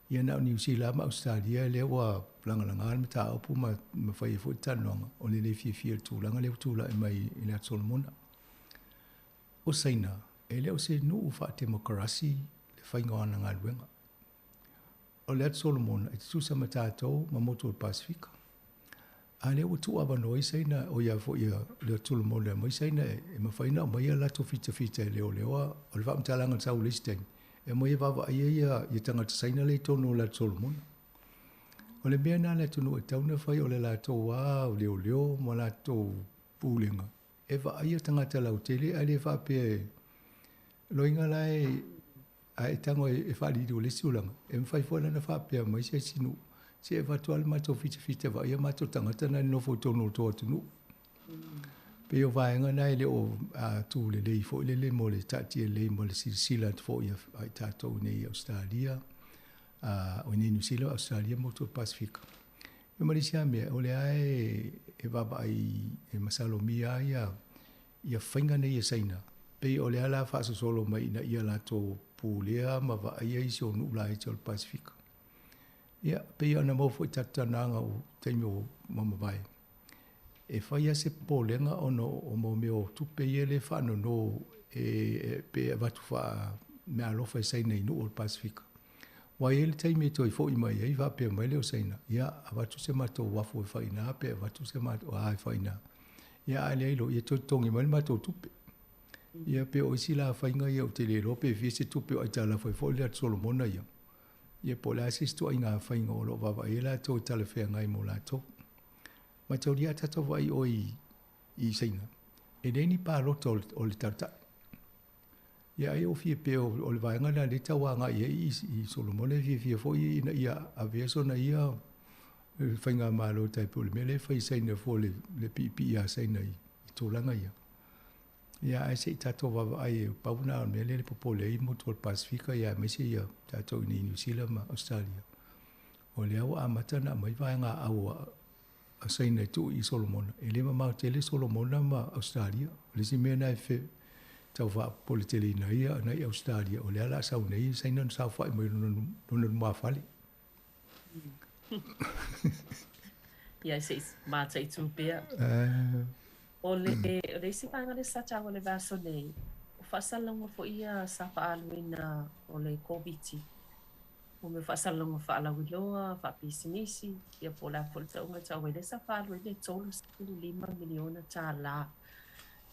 Ia na o Niu Sila ma Ausetalia lea ua lagalaga le mataupu ma, ma fai ai foi le talanoaga o le le fiafia i le tulaga lea ua tulai mai i le Atu Solomona. O Saina, e le o se nuu faatemokarasi le faiga o ana galuega. O le Atu Solomona e tutusa ma tatou ma motu o le Pasefika. A lea ua tuuavanoa ai Saina, o ia foi le Atu Solomona e aumai Saina e mafai ona aumai a latou fitafita e leoleoa. O le faamatalaga na sau i le isi taimi, e aumai e vaavaaia ia, ia tagata Saina lea i totonu o le Atu Solomona. O le mea lena a le atunuu e tatau ona fai o le latou lava leoleo ma latou pulega e vaaia tagata lautele ae le faapea e loiga la e a e tago e faaliliu i le isi tulaga, e mafai foi la ona faapea mai se isi nuu, se e avatu lava le matou fitafita e vaaia matou tagata na e nonofo i totonu o le tou atunuu. Pei o vaega na e le o tu lelei foi lele mo le taatia lelei mo le silasila atu foi a i tatou i nei i Ausetalia, o i nei Niu Sila, Ausetalia ma motu o le Pasefika. Ia ma le isi lava mea, o lea e, e vaavaai e masalomia lava ia ia faiga nei e Saina, pei o lea la faasosolo mai ina ia latou pulea ma vaaia isi o nuu laiti o le Pasefika. Ia, pei ona maua foi i tatou talanoaga o taimi ua mavae, e fai lava se popolega ona o mau mea o tupe ia lea e faanono e, pe avatu faa-meaalofa e Saina i nuu o le Pasefika. Aua e i ai le taimi e toe foi mai ai faapea mai lea o Saina, ia, avatu se matou uafu e fai i ina pe avatu se matou a e fai i ina. Ia a leai loa, ia toe totogi mai le matou tupe. Ia pe o isi la faiga ia ou te le iloa pe fia se tupe o aitalafu ai foi le Atu Solomona ia. Ia po o le a se isi ituaiga faiga o lo o vaavaai ai latou e talafeagai mo latou. Mataulia a tatou vaai i o i Saina, e leai ni palota o le talatai. Ia ai ua fia pea o le vaega lena lea e tau agai ai i Solomona e fiafia foi ina ia avea sona ia faigamalo tai pei o le mea lea e fai e Saina fua le, le piipii a Saina i, i tulaga ia. Ia ae se i tatou vaavaai e pau na o le mea lea le popole ai motu o le Pasefika ia aemaise ia tatou i nei Niu Sila ma Australia. O lea ua amata ona aumai vaega au a Saina e tuu i Solomona. E le mamao tele Solomona ma Ausetalia. O le isi mea lena e fe, tau faapopoleteleina ai nai Ausetalia, o lea o le a sau nei Saina ona saofai mai lona, lona lumafale. Ia, se i mataitu pea. O le, o le isi vaega lea sa taua i le vaiaso nei, o faasalalauga foi ia sa faaaluina o le Koviti. O mea o faasalalauga faalauiloa, faapisinisi, ia po o le a foi le tauga e tau ai, lea sa faaalu ai le $35 miliona tala.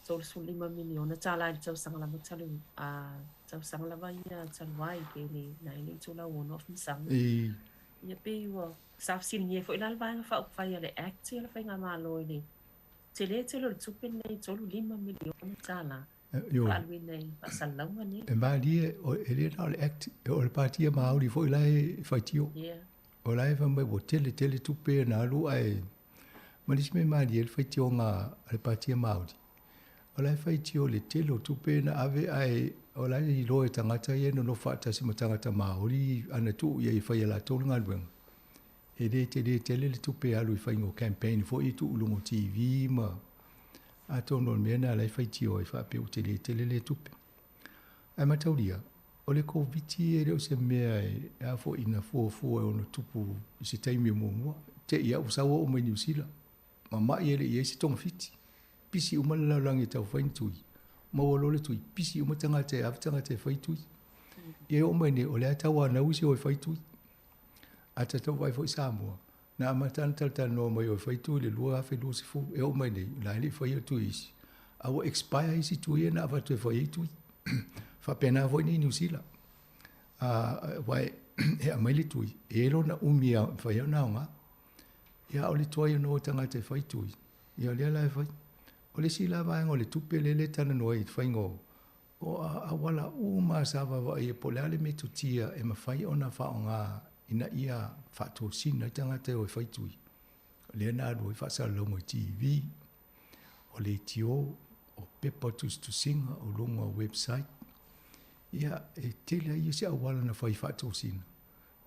$35 miliona tala i le tausaga lava talu, a, tausaga lava ia talu ai, pe le nai le itulau ono afamasaga. Ia pei ua sa fesiligia ai foi la le Vaega Faaupufai a le Act ia le Faigamalo i le tele tele o le tupe lenei, $35 miliona tala. Faaaluina i faasalalauga nei. E malie, e le na o le Act, o le Patia Māori foi la e faitio. Yeah. O la e fai mai ua tele tele tupe na alu ae ma le isi mea e malie ai le faitioga a le Patia Māori, o la e faitio le tele o tupe na ave ae o la e iloa e tagata ia e nonofo faatasi ma tagata Māori ana tuu i ai e fai e latou le galuega. E le tele tele le tupe e alu i faiga o campaign foi e tuu i luga o TV ma atonu o le mea lena la e faitio ai faapea ua tele tele lea tupe. Ae mataulia, o le Koviti e le o se mea e a foi na fuafua e ono tupu i se taimi o muamua. Te i a ua sau oo mai Niu Sila. mama'i e le i i ai se togafiti. Pisi uma le lalolagi e taufai ni tui, maua loa le tui, pisi uma tagata e ave tagata e fai tui. Ia e oo mai nei, o lea e tauanau isi o e fai tui. A tatou vaai foi i Samoa, na amata ona talatalanoa mai o e fai tui i le 2020, e oo mai nei, o la e le i faia tui isi, a ua expire isi tui ia na avatu e fai ai tui. Faapena foi nei Niu Sila. Aua e aumai le tui, e i ai lona umi e mafai ai ona aoga. Ia a o le tuai ona o tagata e fai tui, ia o lea la e fai. O le isi la vaega o le tupe lea e talanoa ai i le faiga o o auala uma sa vaavaai po o le a le metotia e mafai ona faaaoga ina ia faatosina ai tagata e o e fai tui. O lea na alu ai faasalalauga i TV, o leitio, o pepa tusitusiga, o luga o website. Ia, e tele ai isi auala na fai faatosina.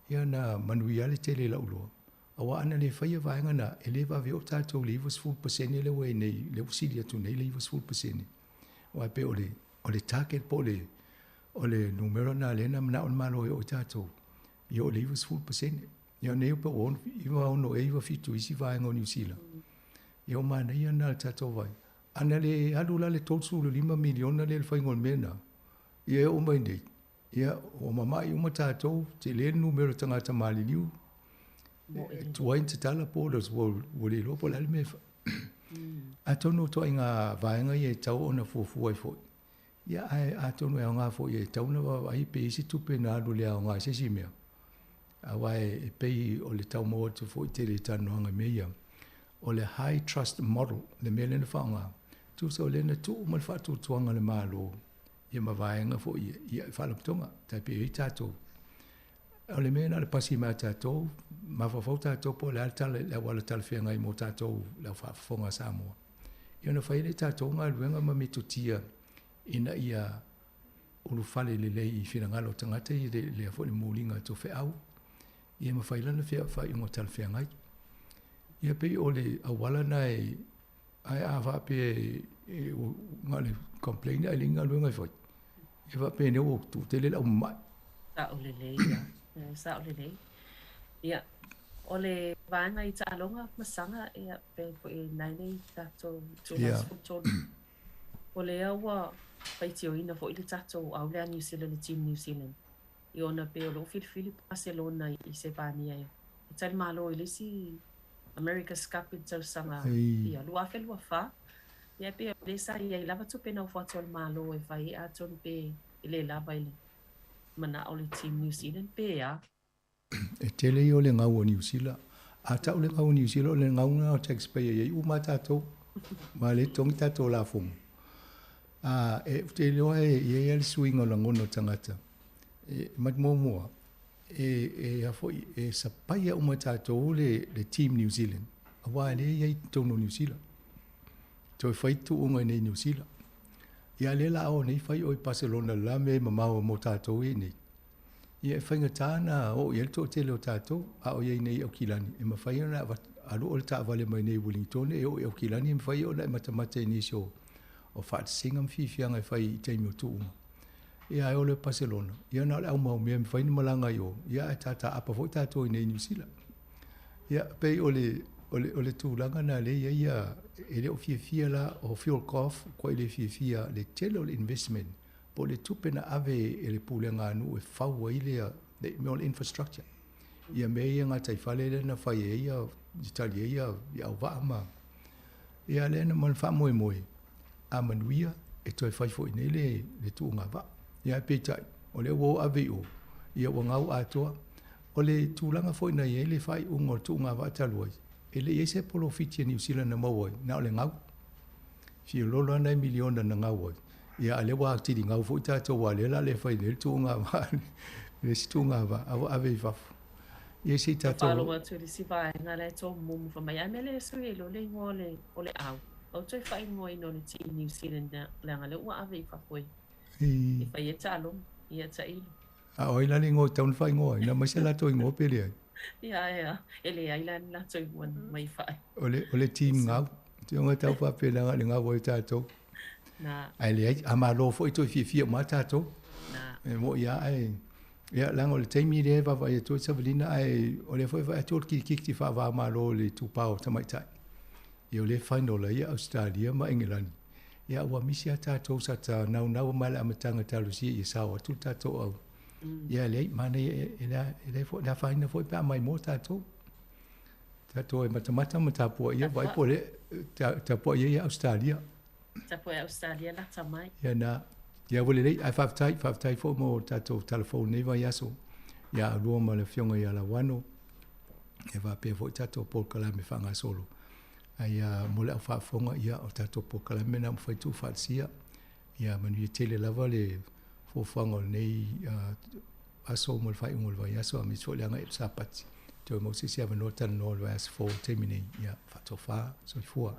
Ia na manuia le tele i la'u iloa, auā ana le faia vaega na, e le vave oo tatou i le 90% lea ua i ai nei, lea ua sili atu nei le 90%. Aua e pei o le, o le target po o le, o le numera lena lea na mana'o le Malo e oo ai tatou, ia oo i le 90%. Ia nei pe ua 96 ea 97 i isi vaega o Niu Sila. Ia ua manaia lena i le tatou vaai. Ana le alu la le $35 miliona lea i le faiga o le mea lena, ia e oo mai nei, Ia, ua mama'i uma tatou, tele le numera o tagata maliliu, e tuai ona tatala borders, ua le iloa po o le a le mea e fai. Atonu o ituaiga vaega ia e tatau ona fuafua ai foi, ia ae atonu e aoga foi e tatau ona vaavaai pe i ai se tupe na alu le aoga i se isi mea, aua e pei o le tau maua atu foi tele i talanoaga i mea ia, o le high trust model le mea lea na faaaoga, tusa o lea na tuu uma le faatuatuaga a le Malo ia ma vaega foi ia, ia faalapotopotoga, tai pei e i ai tatou. O le mea na o le pasi mai a tatou, mafaufau tatou po o le a le tala, le auala talafeagai mo tatou le au faafofoga a Samoa. Ia ona fai ai lea e tatou galuega ma metotia ina ia ulufale lelei i finagalo o tagata ia lea foi le muliga a toefeau, ia ma fai lana faaiuga talafeagai. Ia pei o le auala lena e Ae a faapea e na o le complain ae leai ni galuega e fai, e faapea nei ua toatele le au mama'i. Sa'o lelei a, sa'o lelei. Ia, o le vaega i taaloga ma saga, ia, pei foi e nai nei tatou itula 13. O lea ua faitioina foi le tatou au lea New Zealand, le Team New Zealand, i ona pei o lo o filifili Barcelona i Sepania e talimalo i le isi America's Cup i le tausaga ia 2024, ia e pei o lea sa i ai lava tupe na ofo atu a le Malo e fai ai atonu pe e le lava i le manao o le Team New Zealand pe a. E tele ia o le gau o Niu Sila. A tau le gau o Niu Sila o le gau lena o taxpayer e i ai uma lava tatou, ma lea e totogi tatou lafoga. A, e, ou te iloa e i ai lava le suiga o lagona o tagata. E muamua, e, e a foi, e sapaia uma e tatou le, le Team New Zealand, auā e lea e i ai i totonu o Niu Sila. Toe fai tuuga i nei Niu Sila. Ia a lea la o nei fai o i Barcelona le la mea e mamao mo tatou i nei. Ia e faigata na oo i ai le toatele o tatou, a o i ai nei i Aukilani, e mafai ona alu o le taavale mai nei i Wellingtone e oo i Aukilani, e mafai ona e matamata i nisi o, o faatasiga ma fiafiaga e fai i taimi o tuuga. Ia ae oo loa i Paselona, ia na o le au mau mea e mafai ona malaga ai i o, ia ae tataapa foi tatou i inei i Niu Sila. Ia, pei o le, o le, o le tulaga lena lea e i ai ia, e le o fiafia la o Phil Goff, ua le fiafia le tele o le investment, po o le tupe na ave e le pulega a nuu e fau ai le, le mea o le infrastructure. Ia mea ia gataifale lea na fai ai ia, i tali ai ia, ia auvaa ma, ia lea na ma le faamoemoe, a manuia e toe fai foi nei le, le tuuga vaa. Ia ae peitai, o lea ua o ave i o, ia ua gau atoa. O le tulaga foi na i ai le faaiuga o le tuuga vaa talu ai, e le i ai se polofiti a Niu Sila na maua ai, na o le gau. Fiololo lava nai miliona na gau ai, ia a lea ua atili gau foi tatou aua o lea o le a le fai nei le tuuga vaa, le isi tuuga vaa, a ua ave i fafo. Ia se i tatou. Faalogo atu i le isi vaega la e tomumu fai mai, a mea le sui ai loa le igoa o le, o le au. Ou toe faaigoaina o le Team New Zealand leaga lea ua ave i fafo e fai ai taaloga. Ia tailo. A o ai la le igoa e tatau ona faaigoa ai? Na aumai se latou igoa pe leai? Ia, ia, e leai la ni latou igoa mai fai. O le, o le team gau. Te tau faapena le gau ai tatou. Na. Ae leai, a malo foi toe fiafia uma tatou. Na. E mo'i lava ae, ia leaga o le taimi lea e vaavaai atu ai Savalina, ae o lea foi e vaai atu o le kilikiti faava-o-Malo i le itupa o tamaitai. Ia o lea e final ai Ausetalia ma Engelani, ia ua misi lava tatou sa ta naunau mai le amataga talosia ia sao atu le tatou au. Ia leai, manaia e le foi le afaina foi pe a maimoa tatou. Tatou e matamata ma tapuaia, vaai po o le tapuaia ia Ausetalia. Tapuaia Ausetalia lata mai. Ia na, ia ua lelei, ae faafetai, faafetai foi mo le tatou tala fou i lenei vaiaso ia oulua ma le Afioga ia Lauano, ia faapea foi tatou polokalame faagasolo. Ae mo le au faafofoga, ia o tatou polokalame na ua mafai tuufaatasia. Ia manuia tele lava le fuafuaga o lenei aso mo le faaiuga o le vaiaso, aemaise foi le agai i le Sapati. Toe maua se isi avanoa talanoa i le vaiaso fou i le taimi nei. Ia faatofa, soifua.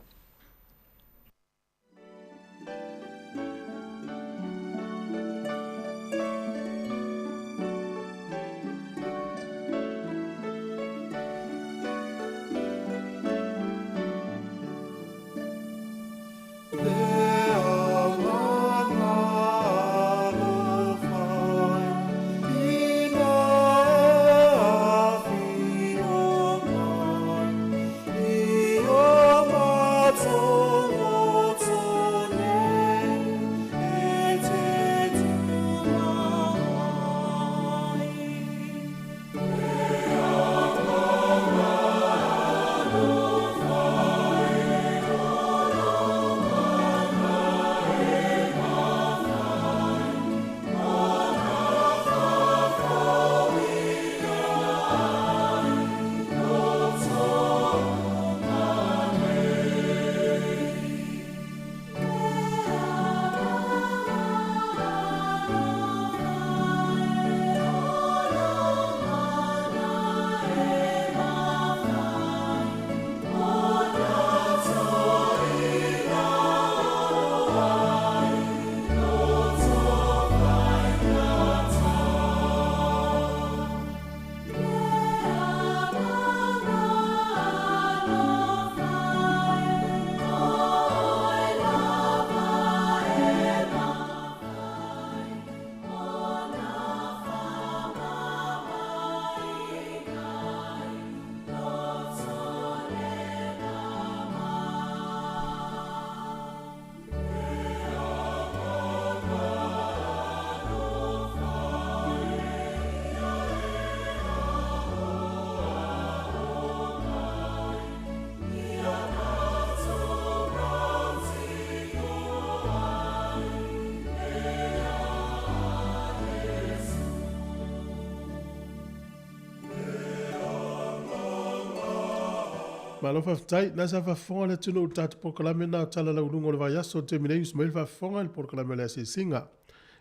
Malo faafetai. Na sa faafofoga le atunuu i le tatou polokalame lena o Tala Lauluga o le Vaiaso i le taimi nei, usu mai le faafofoga i le polokalame o le Asiasiga.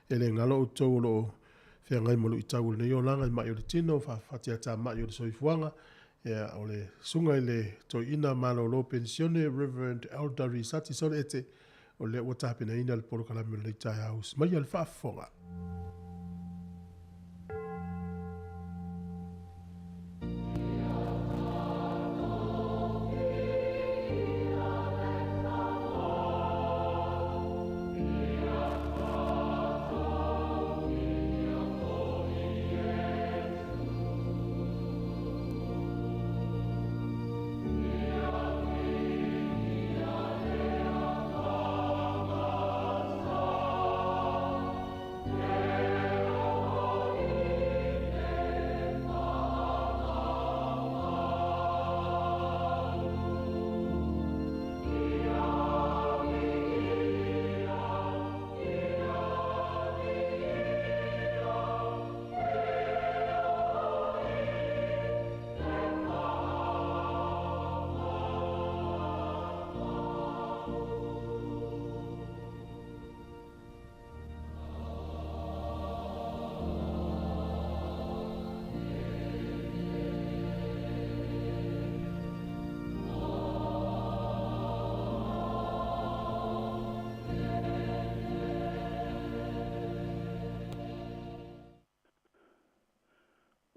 E le galo outou o lo o feagai ma luitau o lenei olaga i mai o le tino, faafatiatamai o le soifuaga, ia, o le susuga i le toeaina malolo penisione Reverend Elder Risati Sole-Ete, o lea ua tapenaina le polokalame o lenei taeao. Usu maia le faafofoga.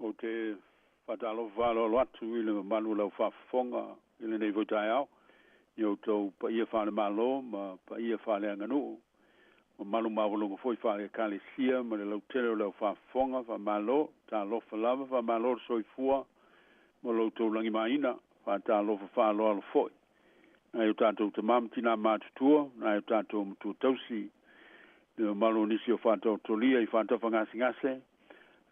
Ou te faatalofa faaaloalo atu i le mamalu o lau faafofoga i lenei foi taeao, i outou paia faale-Malo ma paia faaleaganuu, mamalu maualuga foi faale-Ekalesia ma le lautele o lau faafofoga. Faamalo, talofa lava, faamalo le soifua ma lo outou lagimaina. Faatalofa faaaloalo foi. Nai o tatou tamā ma tinā matutua, nai o tatou matua tausi, le mamalu o nisi o faataotolia i faatafagasegase,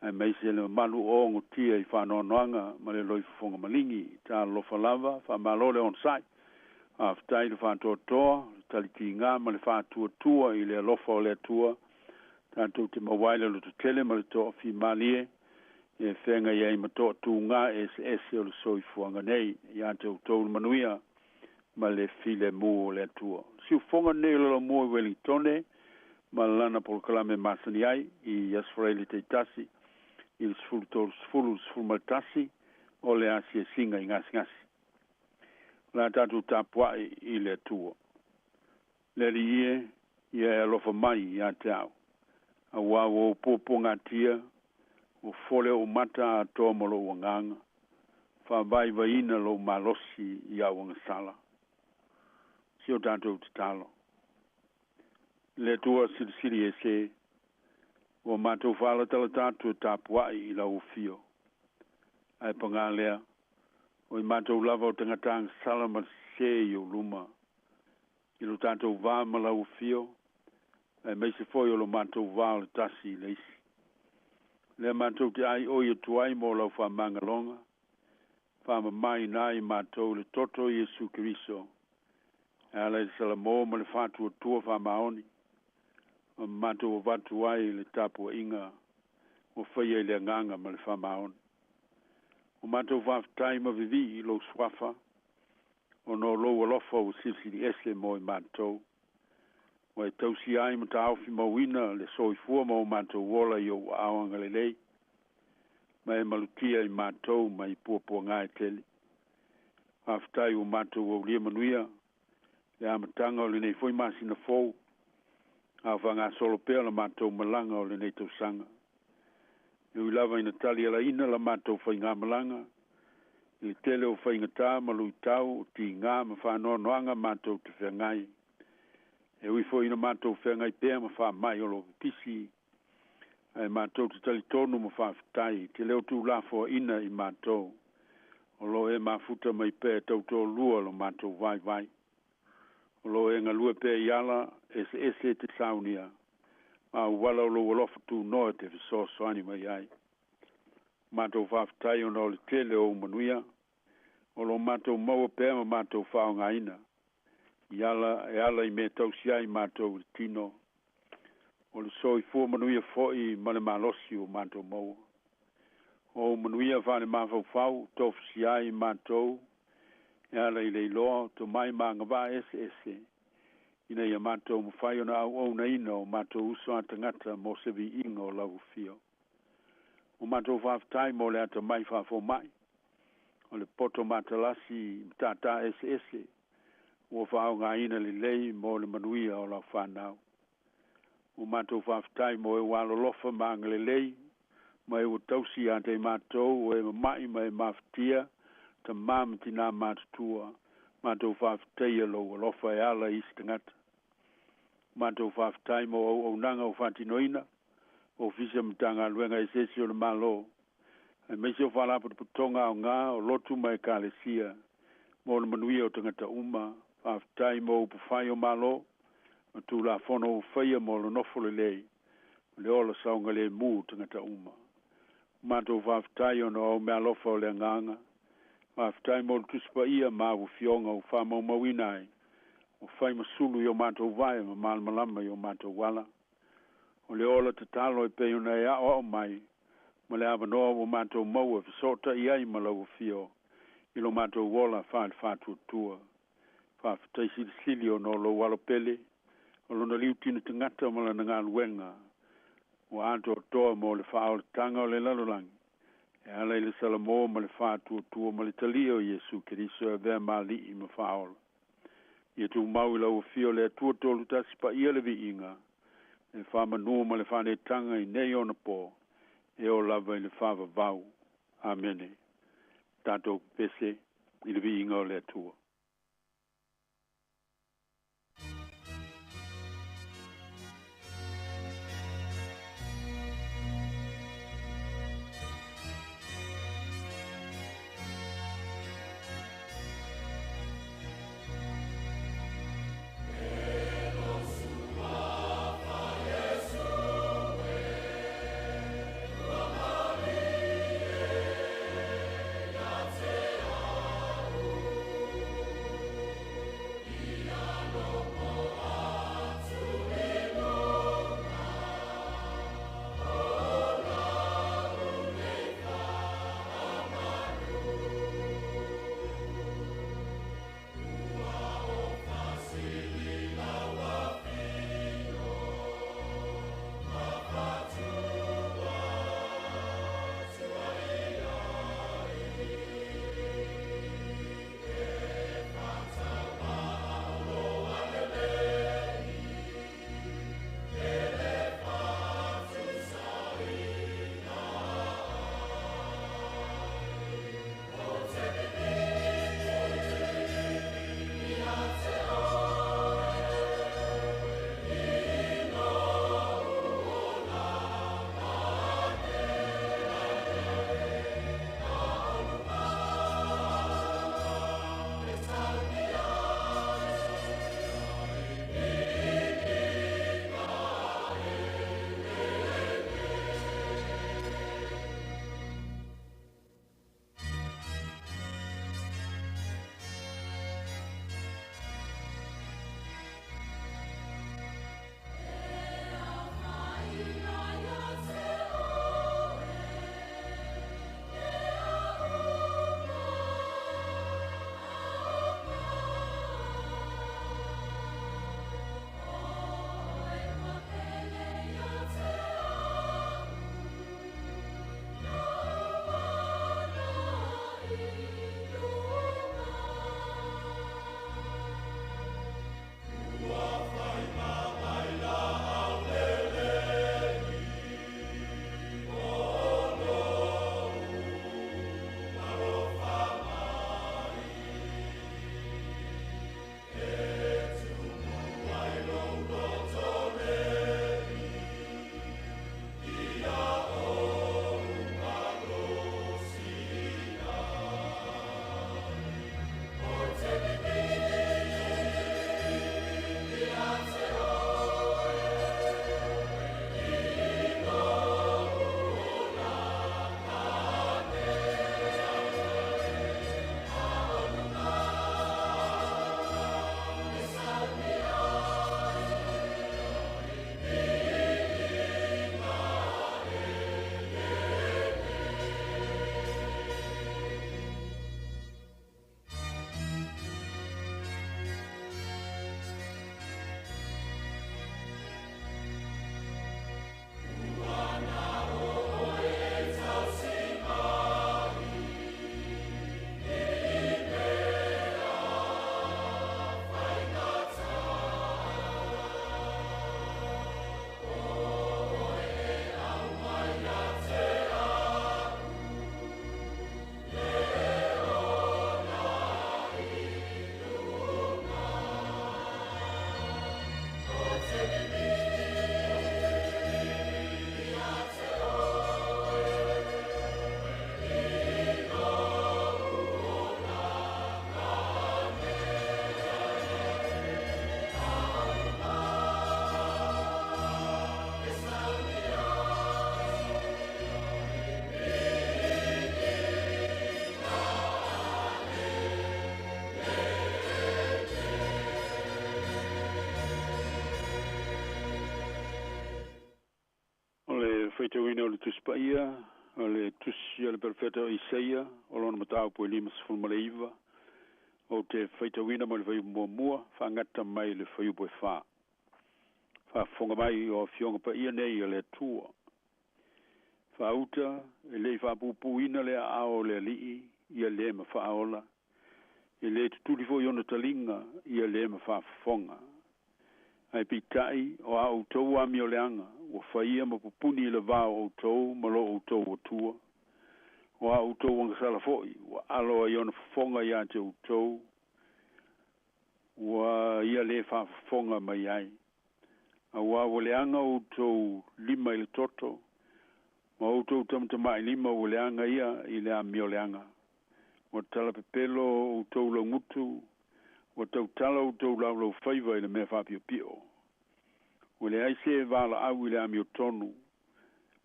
aemaise le mamalu o ogotia i faanoanoaga ma le loifofoga maligi. Talofa lava, faamalo le onosai. Faafetai le faatoatoa, le talitiga ma le faatuatua i le alofa o le Atua, tatou te maua ai le lototele ma le toafimalie e feagai ai ma toatuga eseese o le soifuaga nei. Ia te outou le manuia ma le filemu o le Atua. Siufoga nei o le Laumua i Wellingtone ma lana polokalame masani ai i Aso Faraile taitasi i le 13:30 11 o le asiasiga i gasegase. O le a tatou tapuai i le Atua. Le Alii e, ia e alofa mai ia te au. Auā ua ou puapuagatia, ua fole ou mata atoa ma lou agaga, faavaivaiina lou malosi i au agasala. Si o tatou tatalo. Le Atua silisili ese, ua matou faalatalata atu e tapuai i lau afio. Ae pagā lea, o i matou lava o tagata agasala ma le sesē i ou luma, i lo tatou va ma lau afio, aemaise foi o lo matou va o le tasi i le isi. Lea matou te aioi atu ai mo lau faamagaloga, faamamaina ai matou i le toto o Iesu Keriso, e ala i le salamo ma le faatuatua faamaoni, ma matou avatu ai le tapuaiga ua faia i le agaga ma le faamaoni. Ua matou faafetai ma vivii i lou suafa, ona o lou alofa ua silisili ese mo i matou. Ua e tausia ai ma taofi mauina le soifua ma o matou ola i ou aao agalelei, ma e malutia i matou mai puapuaga e tele. Faafetai ua matou aulia manuia le amataga o lenei foi masina fou, a o faagasolo pea la matou malaga o lenei tausaga. E ui lava ina talialaina la matou faigamalaga i le tele o faigatā ma luitau, o tigā ma faanoanoaga matou te feagai. E ui foi ina matou feagai pea ma faamai o lo o pipisi, ae matou te talitonu ma faafetai te le o tuulafoaiina i matou, o lo o e mafuta mai pea e tautoalua lo matou vaivai. O lo o e galue pea i ala eseese e te saunia, ma auala o lou alofa tunoa e te fesoasoani mai ai. Matou faafetai ona o le tele o ou manuia, o lo o matou maua pea ma matou faaaogaina i ala e ala i mea tausi ai matou i le tino, o le soifua manuia foi ma le malosi ua matou maua. O ou manuia faalemafaufau tofusia ai matou e ala i le iloa o tomai ma agavaa eseese, ina ia matou mafai ona auaunaina o matou uso a tagata mo se viiga o lau afio. Ua matou faafetai mo le atamai faafomai, o le poto matalasi matata eseese ua faaaogaina lelei mo le manuia o lau fanau. Ua matou faafetai mo e ua alolofa ma agalelei, ma e ua tausi ia te i matou o e mama'i ma e mafatia, tamā ma tinā matutua, matou faafetaia lou alofa e ala i isi tagata. Matou faafetai mo auaunaga ua faatinoina, Ofisa ma Matagaluega eseese o le Malo, aemaise o Faalapotopotoga aoga o lotu ma Ekalesia, mo le manuia o tagata uma. Faafetai mo upufai o Malo ma Tulafono ua faia mo le nofo lelei ma le ola saogalemu o tagata uma. Matou faafetai ona o au meaalofa o le agaga. Faafetai mo le Tusi Paia ma au Afioga ua faamaumauina ai, ua fai ma sulu i o matou vae ma malamalama i o matou ala. O le ola tatalo e pei ona e aoao mai, ma le avanoa ua matou maua e fesootai ai ma lau Afio i lo matou ola faale-faatuatua. Faafetai silisili ona o lou alo pele, o lona liutino tagata ma lana galuega ua atoatoa mo le faaolataga o le lalolagi, e ala i le salamo ma le faatuatua ma le talia o Iesu Keriso e avea ma Alii ma Faaola. Ia tumau i lau Afio le Atua Tolu Tasi Paia le viiga, le faamanu ma le faaneetaga i nei ona po, e oo lava i le faavavau. Amene. Tatou pepese i le viiga o le Atua. Faitauina o le Tusi Paia, o le Tusi a le Perofeta o Isaia, o lona mataupu e 59, ou te faitauina mai le fuaiupu muamua, faagata mai le fuaiupu e 4. Faafofoga mai o Afioga Paia nei a le Atua. Faauta, e le i faapuupuuina le aao o le Alii, ia le ma faaola, e le tutuli foi ona taliga, ia le ma faafofoga. Ae peitai, o a outou amioleaga, ua faia ma pupuni i le va o outou ma lo outou Atua. O a outou agasala foi, ua alo ai ona fofoga ia te outou, ua ia le faafofoga mai ai. Auā ua leaga outou lima i le toto, ma outou tamatamailima ua leaga ia i le amioleaga. Ua talapepelo outou laugutu, ua tautala outou laulaufaiva i le mea faapiopio. Ua leai se valaau i le amiotonu,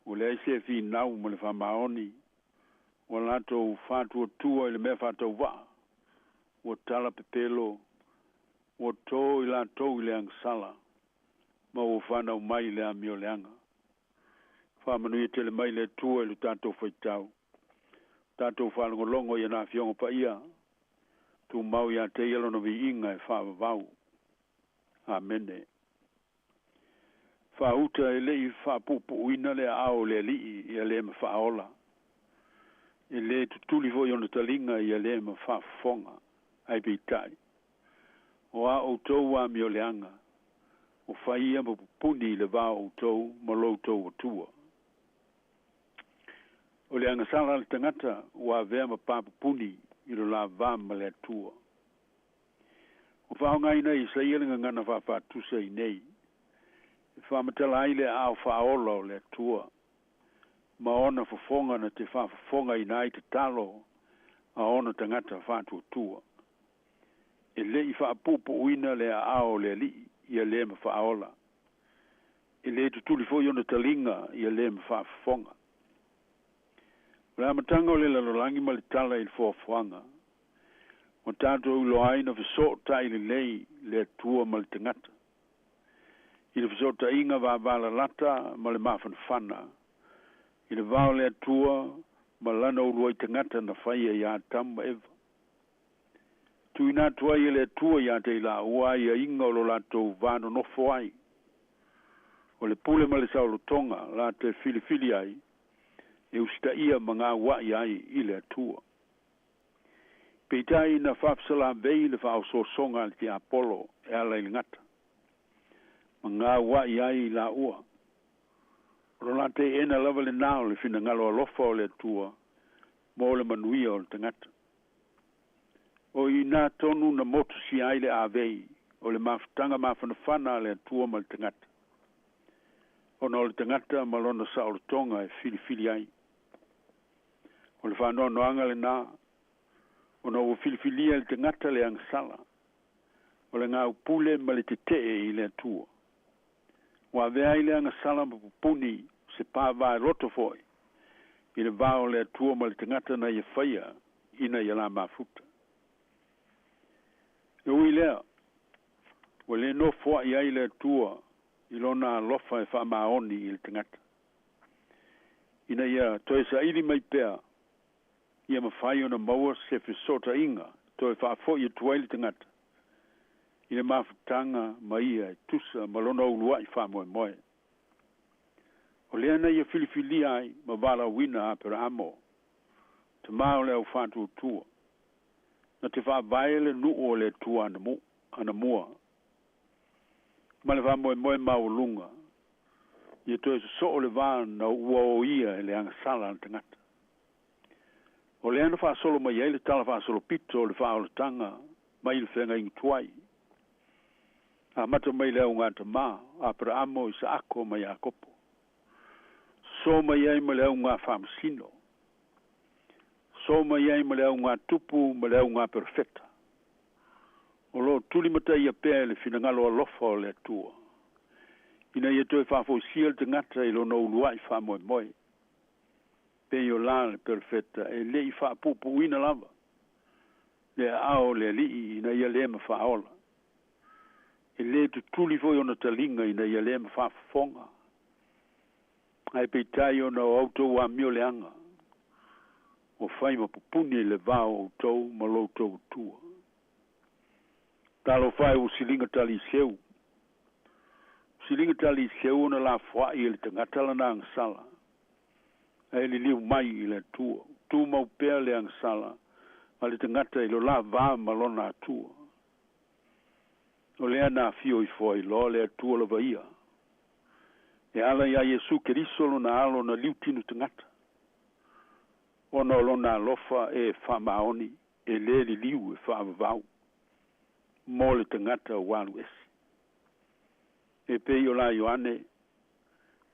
ua leai se finau ma le faamaoni, ua latou faatuatua i le mea faatauvaa, ua talapepelo, ua to i latou i le agasala, ma ua fanau mai i le amioleaga. Faamanuia tele mai le Atua i lo tatou faitau. Tatou faalogologo i ana Afioga Paia, tumau ia te ia lona viiga e faavavau. Amene. Faauta e le i faapuupuuina le aao o le Alii ia le ma faaola. E le tutuli foi ona taliga ia le ma faafofoga, ae peitai. O a outou amioleaga, ua fai ia ma pupuni i le va o outou ma lo outou Atua. O le agasala a le tagata ua avea ma papupuni i lo la va ma le Atua. Ua faaaogaina e Isaia le gagana faafaatusa i nei, e faamatala ai le aao faaola o le Atua, ma ona fofoga na te faafofogaina ai tatalo a ona tagata faatuatua. E le i faapuupuuina le aao o le Alii ia le ma faaola. E le tutuli foi ona taliga ia le ma faafofoga. O le amataga o le lalolagi ma le tala i le foafoaga, ua tatou iloa ai na fesootai lelei le Atua ma le tagata. I le fesootaiga vavalalata ma le mafanafana, i le va o le Atua ma lana uluai tagata na faia ia Atamu ma Eva. Tuuina atu ai e le Atua ia te i laua aiaiga o lo latou va nonofo ai. O le pule ma le saolotoga la te filifili ai, e usitaia ma gaua'i ai i le Atua. Peitai na faafesalavei le faaosoosoga a le tiapolo e ala i le gata, ma gaua'i ai i laua. O lo la teena lava lenā o le finagalo alofa o le Atua mo le manuia o le tagata. O i inā tonu na motusia ai le avei o le mafutaga mafanafana a le Atua ma le tagata, ona o le tagata ma lona saolotoga e filifili ai. O le faanoanoaga lenā, ona ua filifilia e le tagata le agasala, o le gaupule ma le tetee i le Atua. Ua avea ai le agasala ma pupuni se pavaeloto foi i le va o le Atua ma le tagata na ia faia ina ia la mafuta. E ui lea, ua le nofoa'i ai le Atua i lona alofa e faamaoni i le tagata, ina ia toe saili mai pea ia mafai ona maua se fesootaiga toe faafo'i atu ai le tagata i le mafutaga ma ia e tusa ma lona ulua'i faamoemoe. O lea na ia filifilia ai ma valaauina Aperaamo, tamā o le aufaatuatua, na te faavae le nuu o le Atua anamua, ma le faamoemoe maualuga, ia toe sosoo le va na ua oia e le agasala a le tagata. O lea na faasolo mai ai le tala faasolopito o le faaolataga mai le feagaiga tuai, amata mai le augatamā, Aperaamo, Isaako ma Iakopo. Sosoo mai ai ma le auga faamasino, sosoo mai ai ma le augatupu ma le augaperofeta. O lo o tulimataia pea e le finagalo alofa o le Atua, ina ia toe faafoisia le tagata i lona ulua'i faamoemoe. Pei o la le perofeta e le i faapuupuuina lava le aao o le Alii ina ia le ma faaola. E le tutuli foi ona taliga ina ia le ma faafofoga. Ae peitai ona o a outou amioleaga ua fai ma pupuni le va o outou ma lo outou Atua. Talofa e ua siliga taliseu, siliga taliseu ona lafoa'i e le tagata lana agasala, ae liliu mai i le Atua. Tumau pea le agasala a le tagata i lo la va ma lona Atua. O lea na afio ifo ai loa le Atua lava ia, e ala iā Iesu Keriso lona Alo na liutinu tagata, ona o lona alofa e faamaoni e lē liliu e faavavau mo le tagata ua alu ese. E pei o la Ioane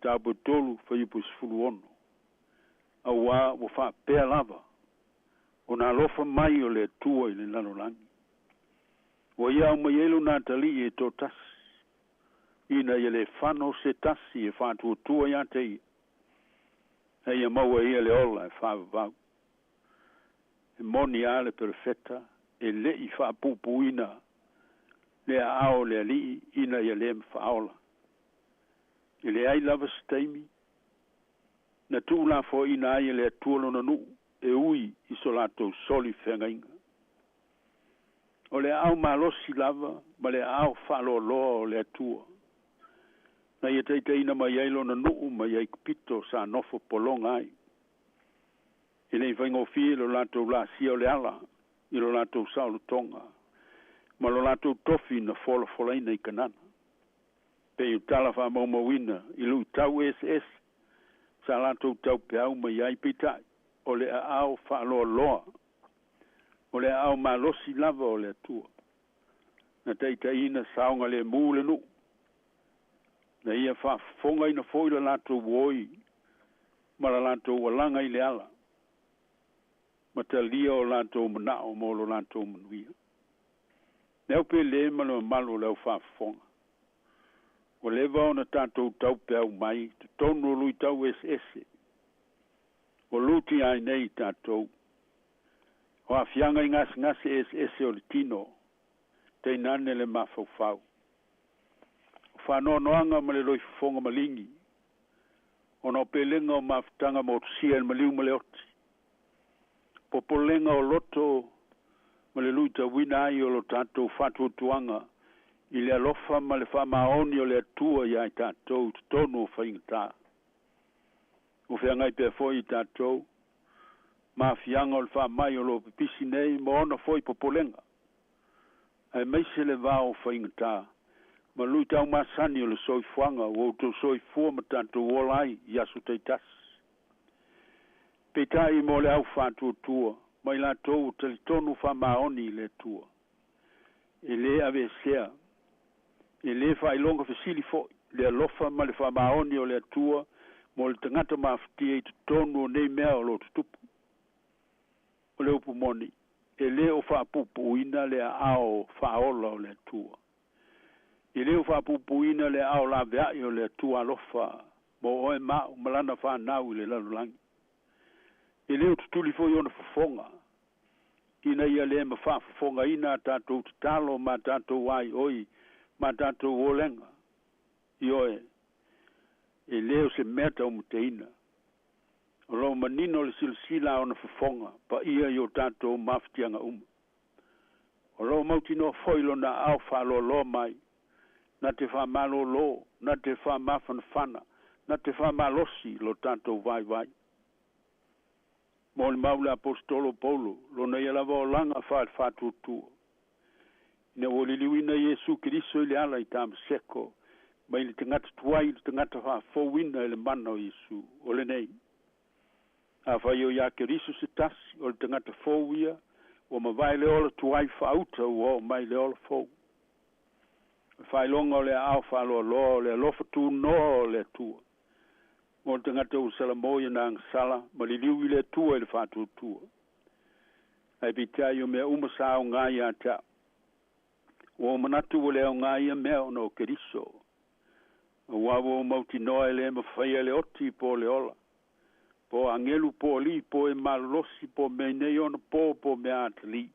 mataupu 3 fuaiupu 16, auā ua faapea lava ona alofa mai o le Atua i le lalolagi, ua ia aumai ai lona Atalii e toatasi, ina ia lē fano se tasi e faatuatua iā te ia, a ia maua e ia le ola e faavavau. E moni a le perofeta e le'i faapuupuuina le aao o le Alii ina ia lē mafaaola. E leai lava se taimi na tuulafoaina ai e le Atua lona nuu e ui i so latou soli feagaiga. O le aao malosi lava ma le aao faaloaloa o le Atua na ia taitaiina mai ai lona nuu mai Aikupito sa nofo pologa ai. E le i faigofie lo latou laasia o le ala i lo latou saolotoga ma lo latou tofi na folafolaina i Kanana. Pei o tala faamaumauina i luitau eseese sa latou taupeau mai ai, peitai o le aao faaloaloa, o le aao malosi lava o le Atua na taitaiina saogalemu le nuu, na ia faafofogaina foi le latou oi ma la latou alaga i le ala ma talia o latou manao mo lo latou manuia. Le au pele ma le mamalu o le au faafofoga, ua leva ona tatou taupeau mai totonu o luitau eseese ua lutia ai nei tatou. O aafiaga i gasegase eseese o le tino, tainane le mafaufau. O faanoanoaga ma le loifofoga maligi, ona o pelega o mafutaga motusia i le maliu ma le oti. Popolega o loto ma le luitauina ai o lo tatou faatuatuaga i le alofa ma le faamaoni o le Atua iā i tatou i totonu o faigatā. Ua feagai pea foi i tatou ma aafiaga o le faamai o lo o pipisi nei ma ona foi popolega, aemaise le va o faigatā ma luitau masani o le soifuaga ua outou soifua ma tatou ola ai i aso taitasi. Peitai mo le au faatuatua ma i latou ua talitonu faamaoni i le Atua, e lē aveesea, e lē faailoga fesili foi le alofa ma le faamaoni o le Atua mo le tagata mafatia i totonu o nei mea o lo o tutupu. O le upu moni, e lē o faapuupuuina le aao faaola o le Atua. E lē o faapuupuuina le aao laveai o le Atua alofa mo oe ma a'u ma lana fanau i le lalolagi. E lē o tutuli foi ona fofoga, ina ia lē mafaafofogaina a tatou tatalo ma a tatou aioi ma a tatou olega. Ioe, e lē o se mea taumateina. O lo o manino le silasila a ona fofoga paia i o tatou mafatiaga uma. O lo o mautinoa foi lona aao faaloaloa mai, na te faamalōlō, na te faamafanafana, na te faamalosi lo tatou vaivai. Molimau le Aposetolo o Paulo, lona ia lava olaga faale-faatuatua, ina ua liliuina Iesu Keriso i le ala i Tamaseko, mai le tagata tuai i le tagata faafouina i le mana o Iesu, o lenei. Afai o iā Keriso se tasi, o le tagata fou ia, ua mavae le ola tuai faauta ua oo mai le ola fou. O le faailoga o le aao faaloaloa o le alofa tunoa o le Atua mo le tagata ua salamo i ana agasala ma liliu i le Atua i le faatuatua. Ae peitai o mea uma sa aoga ia te a'u, ua ou manatu ua le aoga ia mea ona o Keriso, auā ua ou mautinoa e lē mafaia le oti po o le ola, po o agelu po o alii po o e malolosi po o mea i nei ona po po o mea atalii,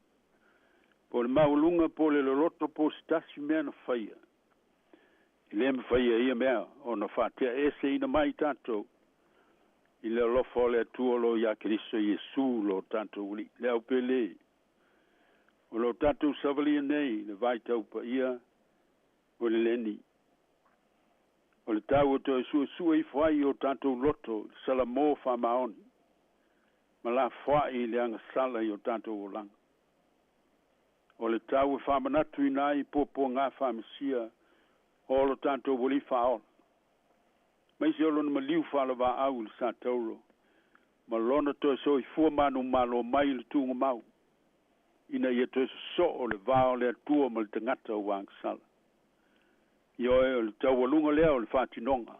po o le maualuga po o le loloto po o se tasi mea na faia. E lē mafaia e ia mea ona faateaeseina mai tatou I le alofa o le Atua o lo o iā Keriso Iesu lo tatou Alii. Le au pele, o lo tatou savalia nei le vaitau paia o le leni. O le tau e toe suesue ifo ai i o tatou loto i le salamo faamaoni ma lafoai i le agasala i o tatou olaga. O le tau e faamanatuina ai puapuaga faamesia o lo tatou Alii Faaola, maise o lona maliu faalavaau i le satauro ma lona toe soifua manumalo mai i le tuugamau, ina ia toe sosoo le va o le Atua ma le tagata ua agasala. Ioe, o le taualuga lea o le faatinoga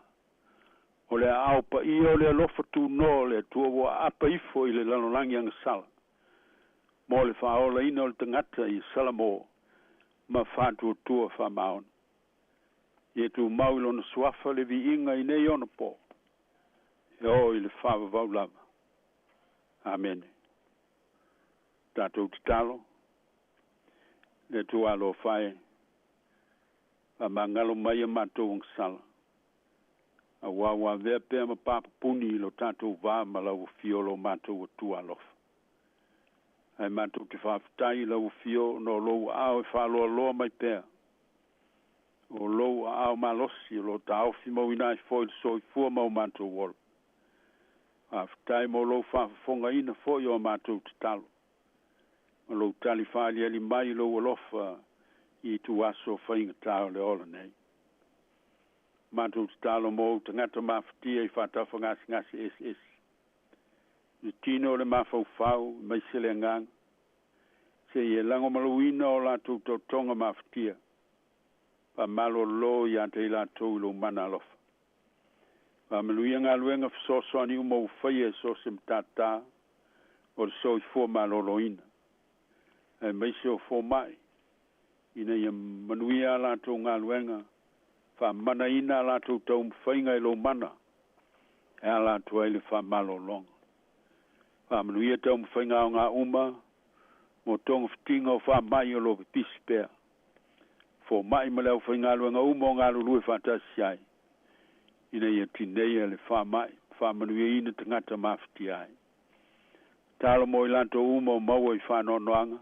o le aao paia o le alofa tunoa o le Atua ua aapa ifo i le lalolagi agasala mo le faaolaina o le tagata i Salamo ma faatuatua faamaoni. Ia tumau i lona suafa le viiga i nei ona po, e oo i le faavavau lava. Amene. Tatou tatalo, Le Atua alofa e, faamagalo mai a matou agasala, auā ua avea pea ma papupuni i lo tatou va ma lau Afio lo matou Atua alofa. Ae matou te faafetai i lau Afio ona o lou aao e faaloaloa mai pea, o lou aao malosi o lo o taofi mauina ai foi le soifua ma o matou ola. Faafetai mo lou faafofogaina foi o a matou tatalo, ma lou tali faaaliali mai i lou alofa i ituaso faigata o le ola nei. Matou tatalo mo ou tagata mafatia i faatafagasegase eseese, i le tino o le mafaufau aemaise le agaga, seia e lagomaluina o latou tootoga mafatia, faamalolo ia te i latou i lou mana alofa. Faamanuia galuega fesoasoani uma ua faia e so o se matata o le soifua maloloina, aemaise o fomai, ina ia manuia a latou galuega, faamanaina a latou taumafaiga i lou mana e ala atu ai le faamalologa. Faamanuia taumafaiga aoga uma mo togafitiga o faamai o lo o pipisi pea. Fomai ma le aufaigaluega uma o galulue faatasi ai, ina ia tineia le faamai ma faamanuiaina tagata mafatia ai. Tatalo mo i latou uma o maua i faanoanoaga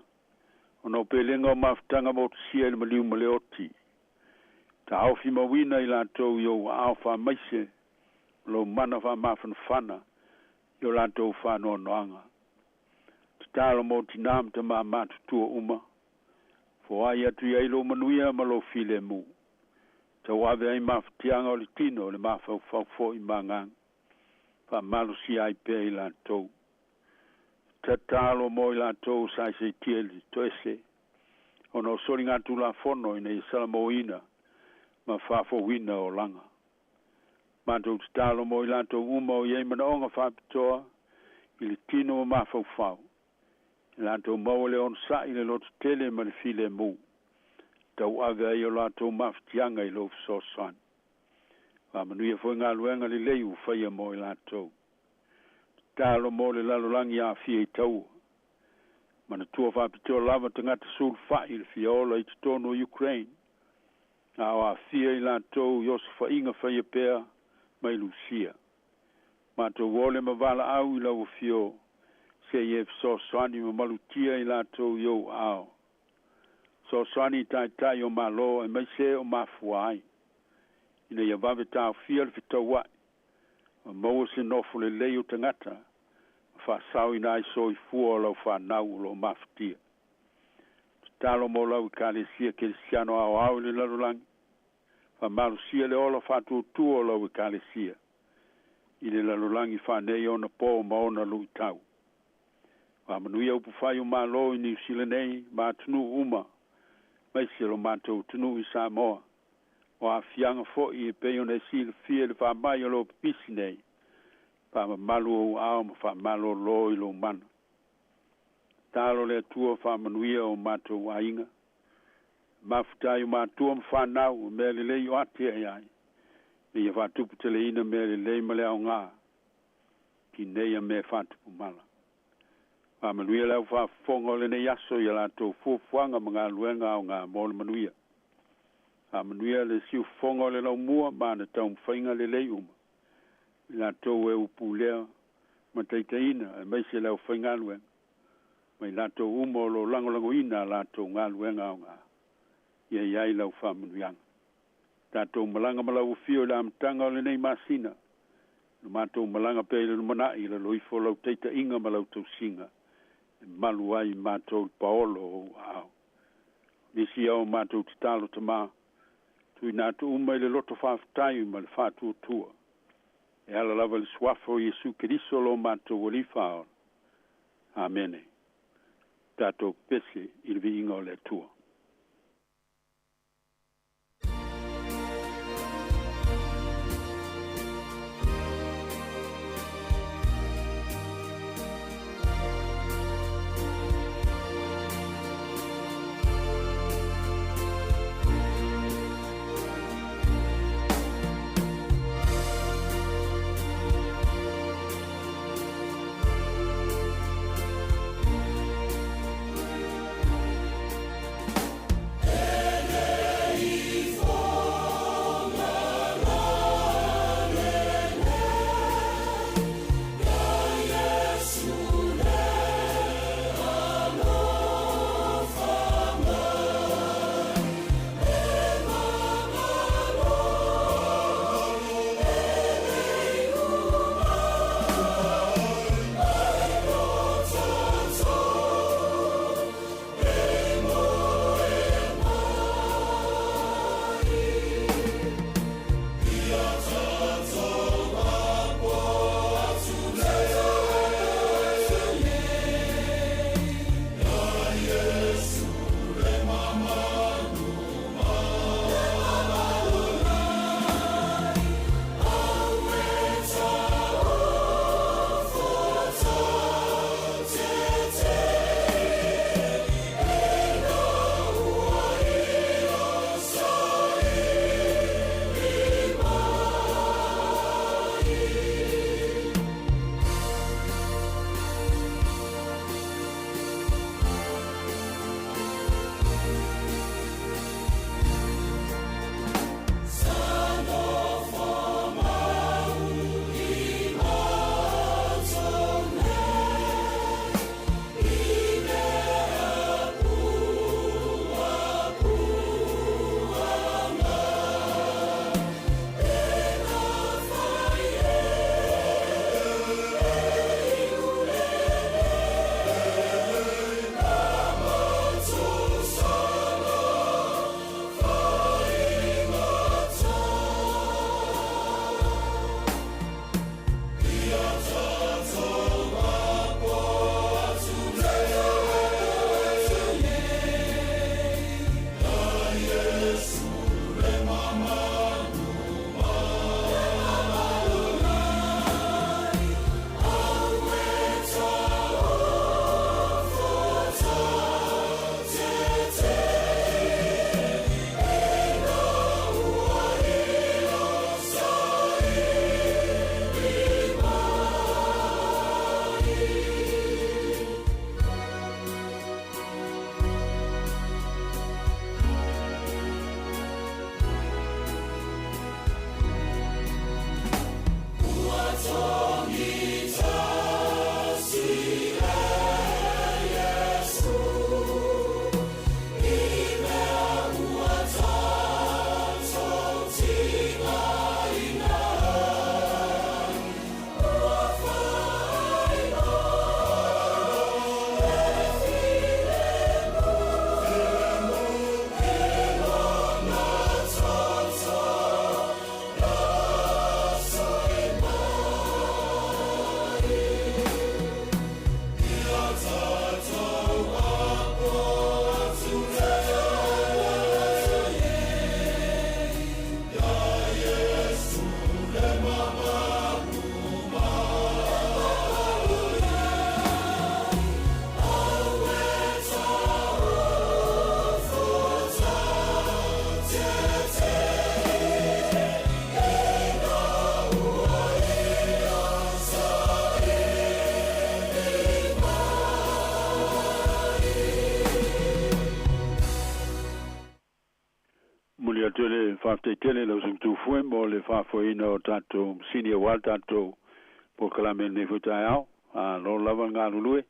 ona o pelega o mafutaga motusia i le maliu ma le oti. Taofi mauina i latou i ou aao faamaise ma lou mana faamafanafana i o latou faanoanoaga. Tatalo mo tinā ma tamā matutua uma, foai atu i ai lou manuia ma lou filemu. Tauave ai mafatiaga o le tino, le mafaufau foi ma agaga, faamalosia ai pea i latou. Tatalo mo i latou sa seitia i le toese ona o soligatulafono ina ia salamoina ma faafouina olaga. Matou tatalo mo i latou uma o i ai manaoga faapitoa i le tino ma mafaufau, i latou maua le onosai, le lototele ma le filemu, tauave ai o latou mafatiaga i lou fesoasoani. Faamanuia foi galuega lelei ua faia mo i latou. Tatalo mo le lalolagi aafia i taua. Manatua faapitoa lava tagata sulufai i le fia ola i totonu o Ukraine, a o aafia i latou i osofaiga faia pea mai Lusia. Matou ole ma valaau i lau Afio se i e fesoasoani ma malutia i latou i ou aao. Fesoasoani i taitai o Malo aemaise o mafua ai, ina ia vave taofia le fetauai ma maua se nofo lelei o tagata ma faasaoina ai soifua o lau fanau o lo o mafatia. Tatalo mo lau Ekalesia Kerisiano aoao i le lalolagi, faamalosia le ola faatuatua o lau Ekalesia i le lalolagi faaneionapo ma ona luitau. Faamanuia upufai o Malo i Niu Sila nei ma atunuu uma, aemaise lo matou atunuu i Samoa, o aafiaga foi e pei ona e silafia i le faamai o lo o pipisi nei, faamamalu ou aao ma faamalolo i lou mana. Tatalo le Atua faamanuia o matou aiga, mafuta ai o matua ma fanau, o mea lelei o atiae ai, ina ia faatuputeleina mea lelei ma le aoga, tineia mea faatupu mala. Faamanuia le aufaafofoga o lenei aso i a latou fuafuaga ma galuega aoga mo le manuia. Faamanuia le siufofoga o le laumua ma ana taumafaiga lelei uma. I latou e ou pulea ma taitaiina, aemaise le aufaigaluega, ma i latou uma o lo o lagolagoina a latou galuega aoga, ia i ai lau faamanuiaga. Tatou malaga ma lau afio i le amataga o lenei masina, lo matou malaga pea i le lumanai i lalo ifo o lau taitaiga ma lau tausiga, e malu ai matou i le paolo o ou aao. Nisi ia o matou tatalo Tamā, tuuina atu uma i le loto faafetai ma le faatuatua, e ala lava i le Suafa o Iesu Keriso lo matou Alii Faaola. Amene. Tatou pepese i le viiga o le Atua. Faafetai tele i lau Susuga Tufue mo le faafoeina o tatou masini aua le tatou polokalame i lenei foi taeao. Malo lava le galulue,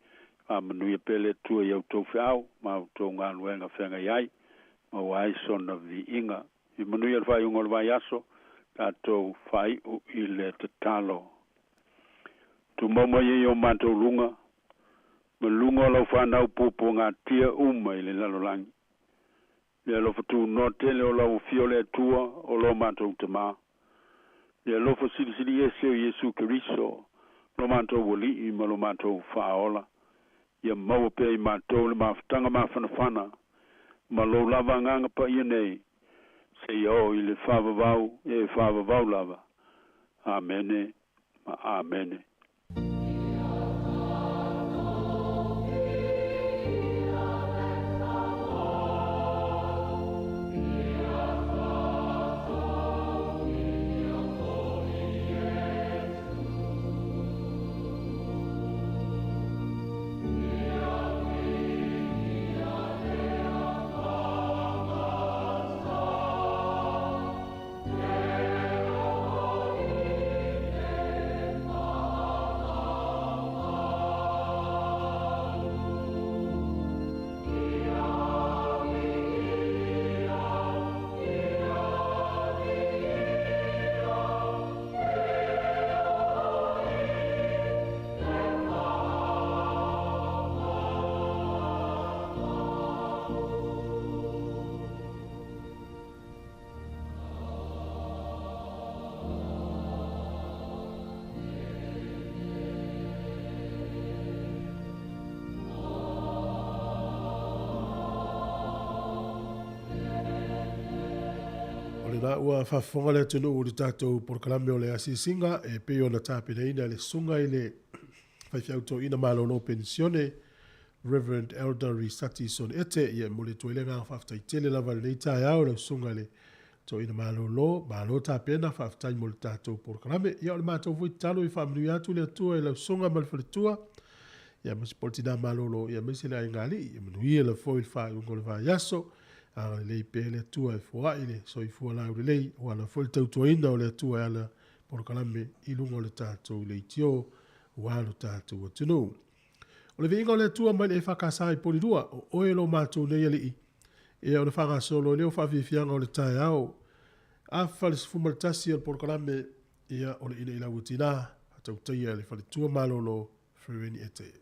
faamanuia pea le Atua i a outou feau ma a outou galuega feagai ai, maua ai sona viiga. Ia manuia le faaiuga o le vaiaso, tatou faaiu i le tatalo. Tumau mai ai o matou luga, ma luga o lau fanau puapuagatia uma i le lalolagi. Le alofa tunoa tele o lau Afio o le Atua o lo matou Tamā. Le alofa silisili ese o Iesu Keriso, lo matou Alii ma lo matou Faaola, ia maua pea i matou le mafutaga mafanafana ma lou lava Agaga Paia nei, seia oo i le faavavau e faavavau lava. Amene ma Amene. O lena ua faafofoga le atunuu i le tatou polokalame o le asiasiga e pei ona tapenaina e le Susuga i le Faifeau Toeaina Malolo Penisione, Rev. Elder Risati Son Ete. Ia e momoli atu ai le agaga faafetai tele lava i lenei taeao i lau Susuga i le Toeaina Malolo. Malo tapena, faafetai mo le tatou polokalame. Ia o le matou foi tatalo ia faamanuia atu le Atua i lau Susuga ma le faletua, ia aemaise po o le tina malolo, ia aemaise le aiga alii. Ia manuia lava foi le faaiuga o le vaiaso. Agalelei pea le Atua e foai le soifua laulelei, ua ala foi le tautuaina o le Atua e ala polokalame i luga o le tatou leitio ua lo tatou atunuu. O le viiga o le Atua mai le EFKS i Polilua, o oe lo matou nei alii. Ia ona faagasolo ai lea o faafiafiaga o le taeao. Afa le 11 o le polokalame, ia o le ina i lau tina, faatautaia le faletua malolo Fereni Ete.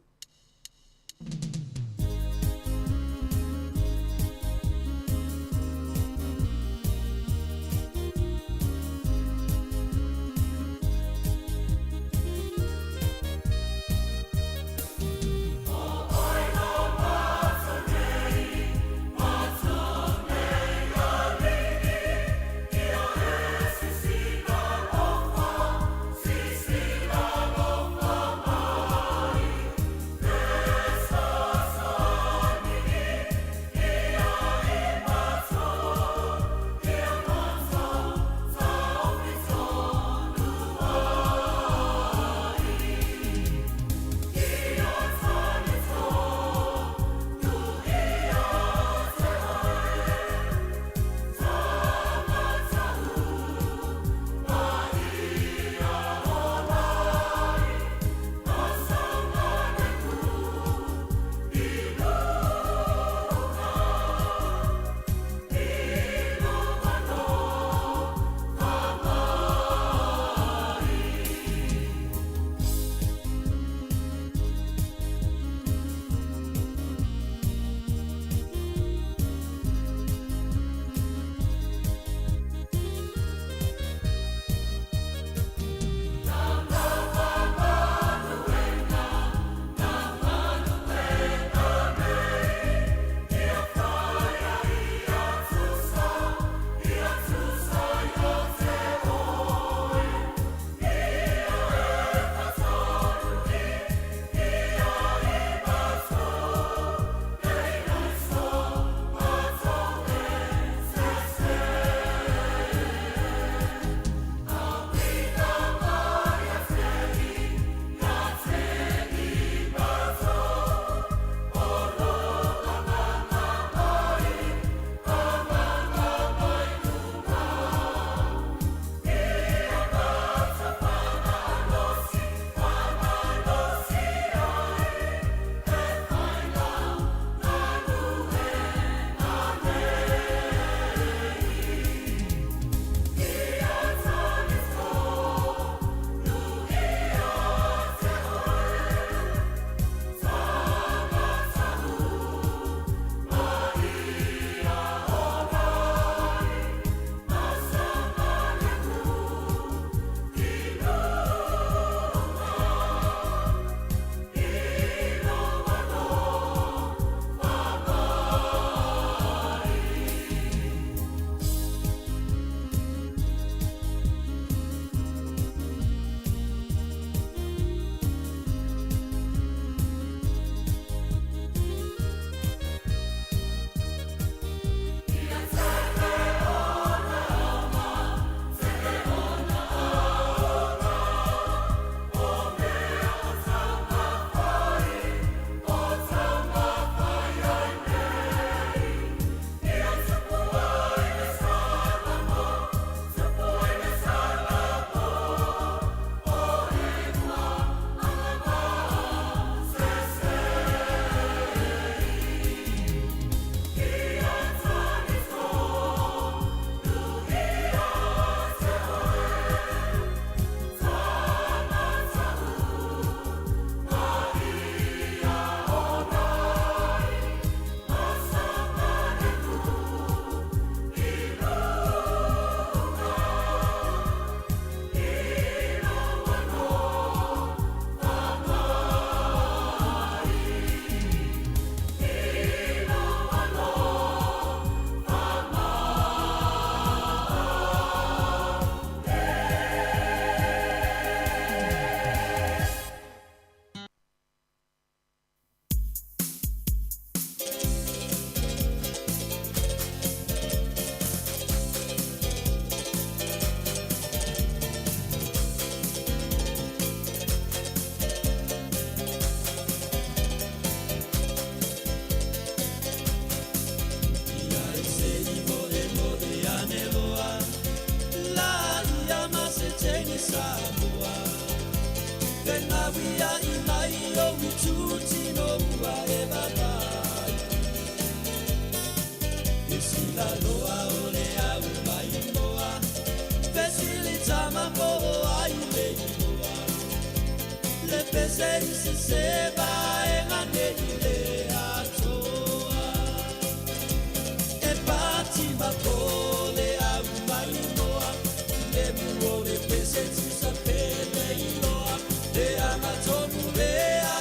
A'ia'i mai ou itutino ua e vavai. E silaloa o le au maimoa, fesili tama po o ai le igoa. Le pese i se vaega nei le atoa. E pati ma po le au maimoa, le mu o le pese tusa pe le iloa. Le aga tonu lea,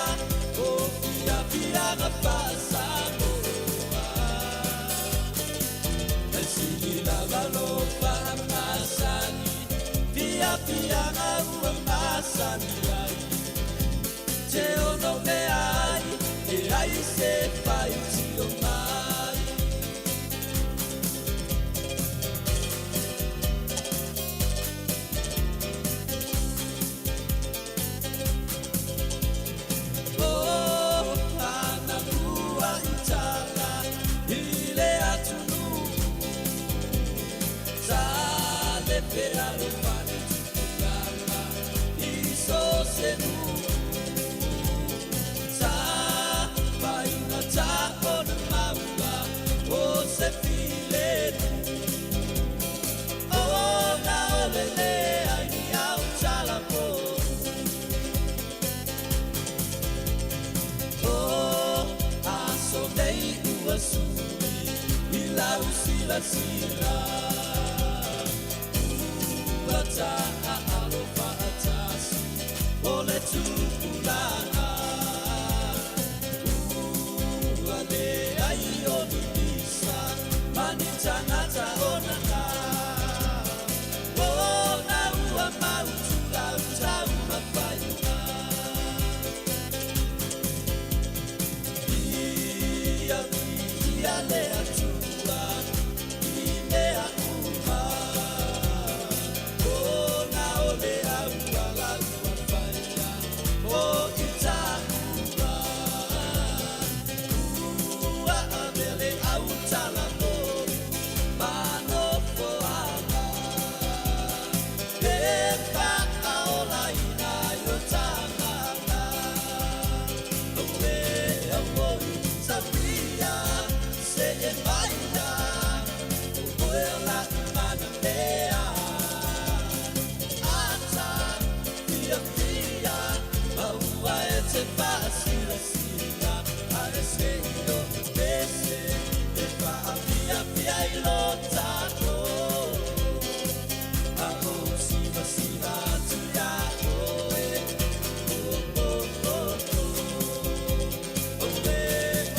o fiafiaga faa-Samoa. E sili lava lo faamasani, fiafiaga ua masani ai. Te ono mea ai, e ai se faitio mai. O ana ua i tala i le atunuu, sa le fealofani tupulaga i so o se nuu. Sa faigata ona maua o se filemu, ona o le leai ni au tala fou. O aso nei ua sui i lau silasila, ua taaalo faatasi o le tupulaga. Ua leai o ni pisa ma ni tagata o nana, ona ua mautu lau taumafaiga. Ia viia le Atua i mea uma, ona o le auala ua faia mo i taua. Ua ave le au talavou ma nofoaga e faaolaina ai o tagata. Auē auoi sauia see maia, o oe o la'u manamea. Ata fiafia maua e te faasilasila, ae se i o'u pese e faafiafia i lo tatou. A ou sivasiva atu iā oe, oh, oh, oh, oh. Auē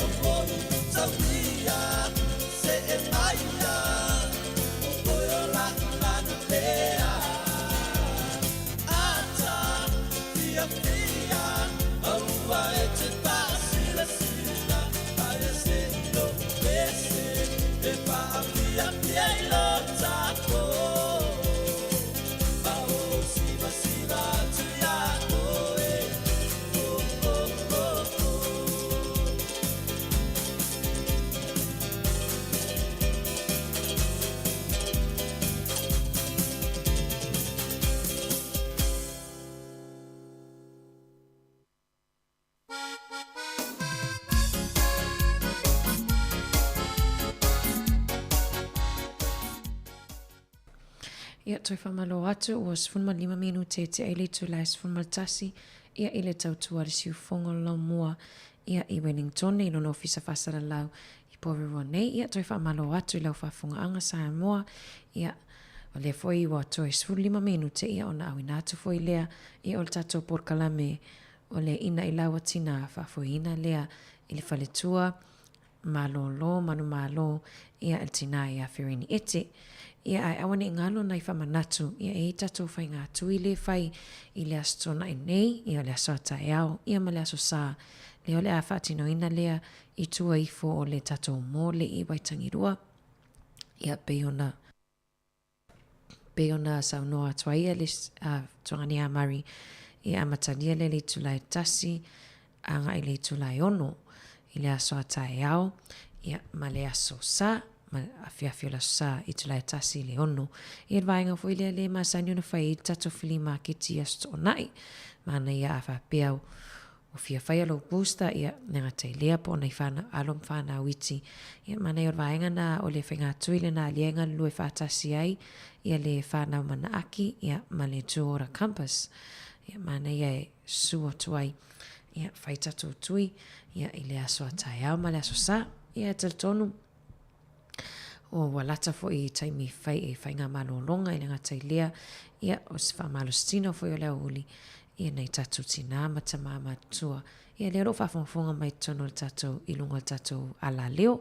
auoi sauia see maia, o oe o la'u manamea. Ata fiafia maua e te faasilasila, ae se i o'u pese e faafiafia i lo tatou. Ma ou sivasiva atu iā oe, oh, oh, oh, oh. Ia, toe faamalo atu, ua 15 minute e tea i le itula e 11, ia i le tautua a le siufogo laumua, ia i Wellington i lona ofisa faasalalau i Porirua nei. Ia, toe faamalo atu i lau faafofogaaga Samoa, ia, o lea foi ua toe 15 minute ia ona auina atu foi lea, ia o le tatou polokalame o le ina i lau atina faafoeina lea i le faletua malōlō manumalo ia le tinā iā Ferini Ete. Ia ae aua ne i galo nai faamanatu ia e i ai tatou faiga tui le fai i le Aso Toonai nei, ia o le aso a taeao, ia ma le Aso Sa, lea o le a faatinoina lea i tua ifo o le tatou mole i Waitangirua, ia pei ona pei ona saunoa atu ai le Tuagani Murray e amatalia lea i le itula e 1 agai i le itula e 6 i le aso a taeao, ia, ma le aso Sa, ma afiafi o le aso Sa, itula e 1 i le 6. Ia le vaega foi lea le masani ona fai ai le tatou flea market i Aso Toonai. Manaia a faapea ua fia faia lou booster, ia, le gata i lea po o nai whānau, alo ma whānau iti. Ia, manaia o le vaega na o le faigātui lena lea e galulue faatasi ai, ia le whānau manaaki, ia, ma le Tū Ora Compass. Ia, manaia e susu atu ai, ia, whai tatou tui, ia, i le aso a taeao ma le aso Sā. Ia, e talitonu, ua lata foi i taimi fai e whai ngā malōlōga i le gata i lea, ia, o se faamalositino foi o le aoauli, ia nai tatou tinā ma tamā matutua, ia lea o lo o faafogafoga mai totonu o le tatou, i luga o le tatou alaleo.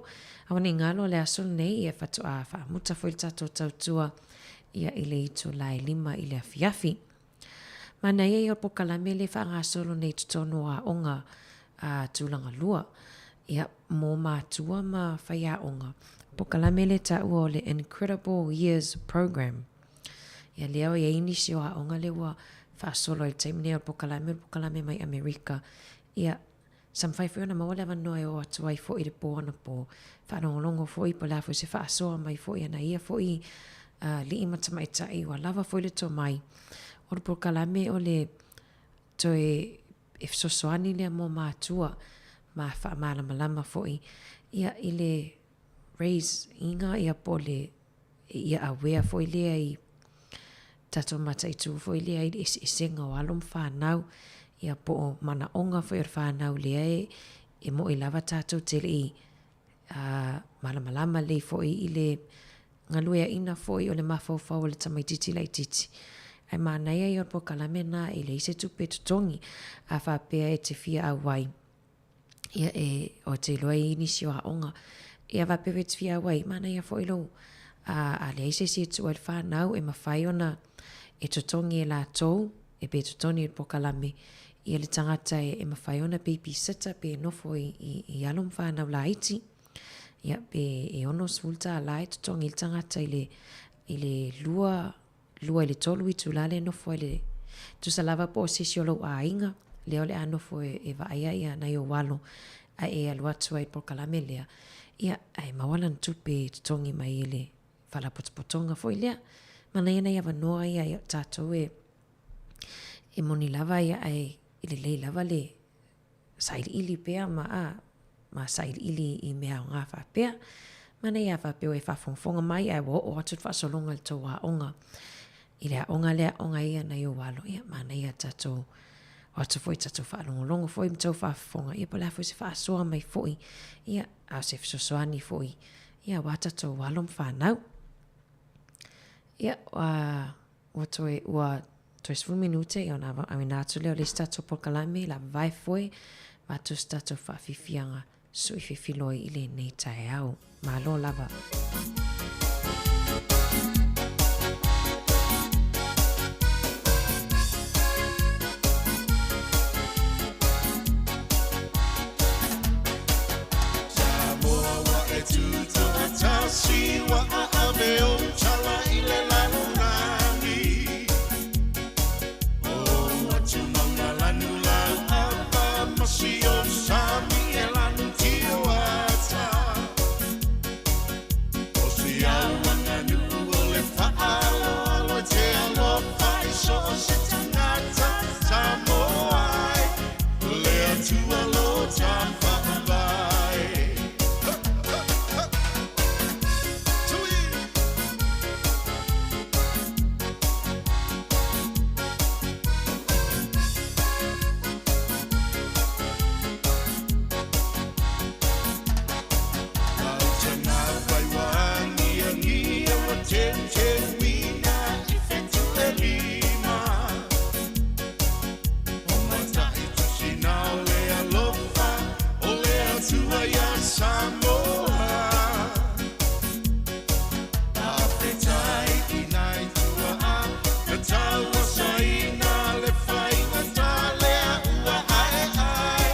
Aua ne i galo le aso lenei, ia faatoa faamuta foi le tatou tautua, ia i le itula e 5 i le afiafi. Manaia ia o le polokalame lea e faagasolo nei i totonu o aoga a Tulagalua, ia, mō mātua ma faiaoga. Polokalame lea e taua o le Incredible Years Program. Ia lea o i ai nisi o aoga lea ua faasolo i le taimi nei o le polokalame, o le polokalame mai Amerika. Ia, sa mafai foi ona maua le avanoa e oo atu ai foi i le pō anapō, faalogologo foi po o le a foi se faasoa mai foi a nai ia foi alii ma tamaitai ua lava foi le tomai. O le polokalame o le toe e fesoasoani lea mo mātua ma faamalamalama foi ia i le raise iga ia po o le ia awea foi lea i tatou mataitu foi lea i le eseesega o alo ma fanau ia po o manaoga foi o le fanau lea e e mo'i lava tatou te le i malamalama lelei foi i le galueaina foi o le mafaufau o le tamaititi laititi. Ae manaia ia o le polokalame na e leai se tupe e totogi a faapea e te fia auai ia e o te iloa e i ai nisi o aoga ia faapea foi e te fia auai manaia foi lou a leai se isi e tuu ai le fanau e mafai ona e totogi e latou e pe totogi e le polokalame ia le tagata e mafai ona babysitter pe nofo i alo ma fanau laiti. Ia, pe e $60 e totogi i le tagata i le, i le 2, 2 i le 3 itula lea e nofo ai le, tusa lava po o se isi o lou aiga lea o le a nofo e, e vaaia ia nai ou alo ae e alu atu ai i le polokalame lea, ia, ae maua lana tupe e totogi mai e le faalapotopotoga foi lea. Manaia nai avanoa ia ia tatou e, e moni lava ia ae e lelei lava le sailiili pea ma, a, ma sailiili i mea aoga faapea. Manaia a faapea ua e faafogafoga mai ae ua oo atu le faasologa i le tou aoga. I le aoga lea aoga ai ia nai ou alo, ia manaia tatou o atu foi tatou faalogologo foi ma tou faafofoga, ia po o le a foi se faasoa mai foi, ia, a o se fesoasoani foi, ia aua tatou alo ma fanau. Ia, a, Ua toe, ua toe 10 minute ia ona auina atu lea o le isi tatou polokalame la vavae foe avatu se tatou faafiafiaga sui fefiloi i lenei taeao. Malo lava. Samoa ua e tutoatasi ua aave ou tala i le lalolagi. O atu mauna lanu lau ava ma si ou sami e lanu tio ata. O si au aganuu o le faaaloalo e te alofa i so o se tagata Samoa e. Le Atua lo ta faavae. Tui! Tau vai ua angiangia ua teuteuina i whetu e lima. O matai tusina o le alofa o le Atua iā Samoa. Faafetai i nai tuaa na tauasaina le faigata lea ua aeae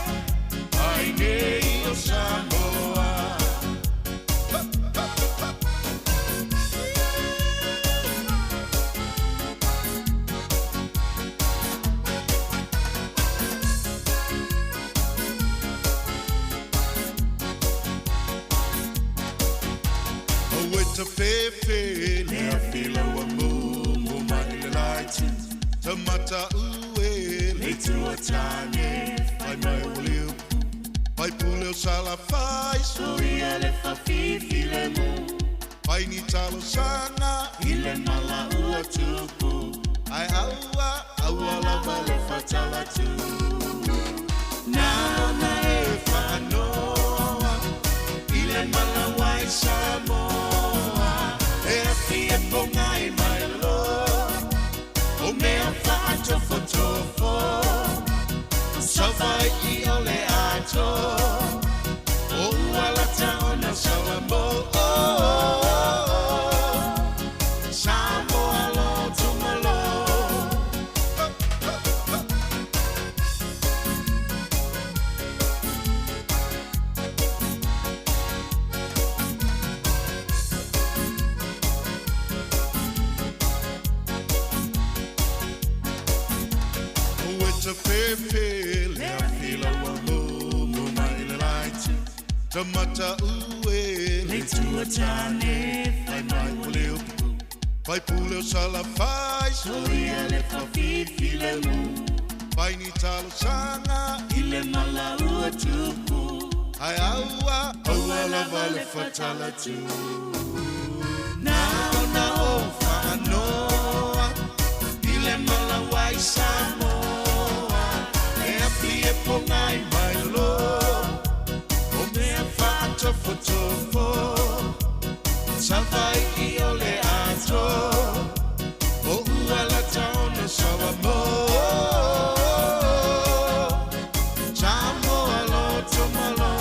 ai nei o Samoa. Aue ta fefe le afi lau amumu mai le laitu ta mata ue le tua tane Fai mai o le upu Fai pule o salafai Soia le whafifi le mu Fai ni talo sanga I le mala ua tupu Ai aua, aua lava le fatala tu Nana e whaanoa I le mala wai Samoa E afi e pongai mai lo O mea whaatofotofo Savai i o le ato O ualata ona Samoa Samoa lo tumalo O e te pepe le a fila ua mumu mai le laiti Tamata ue le tua tane Fai mai o le upu Fai pule o salafai Soia le whafifi le mu Fai ni talo sanga I le mala ua tupu Ai aua, aua lava le fatala tu Na ona o whaanoa I le mala wai Samoa E api e pongai mai lo O mea whaatofotofo Savai i o le ato O ualata ona Samoa Samoa lo tumalo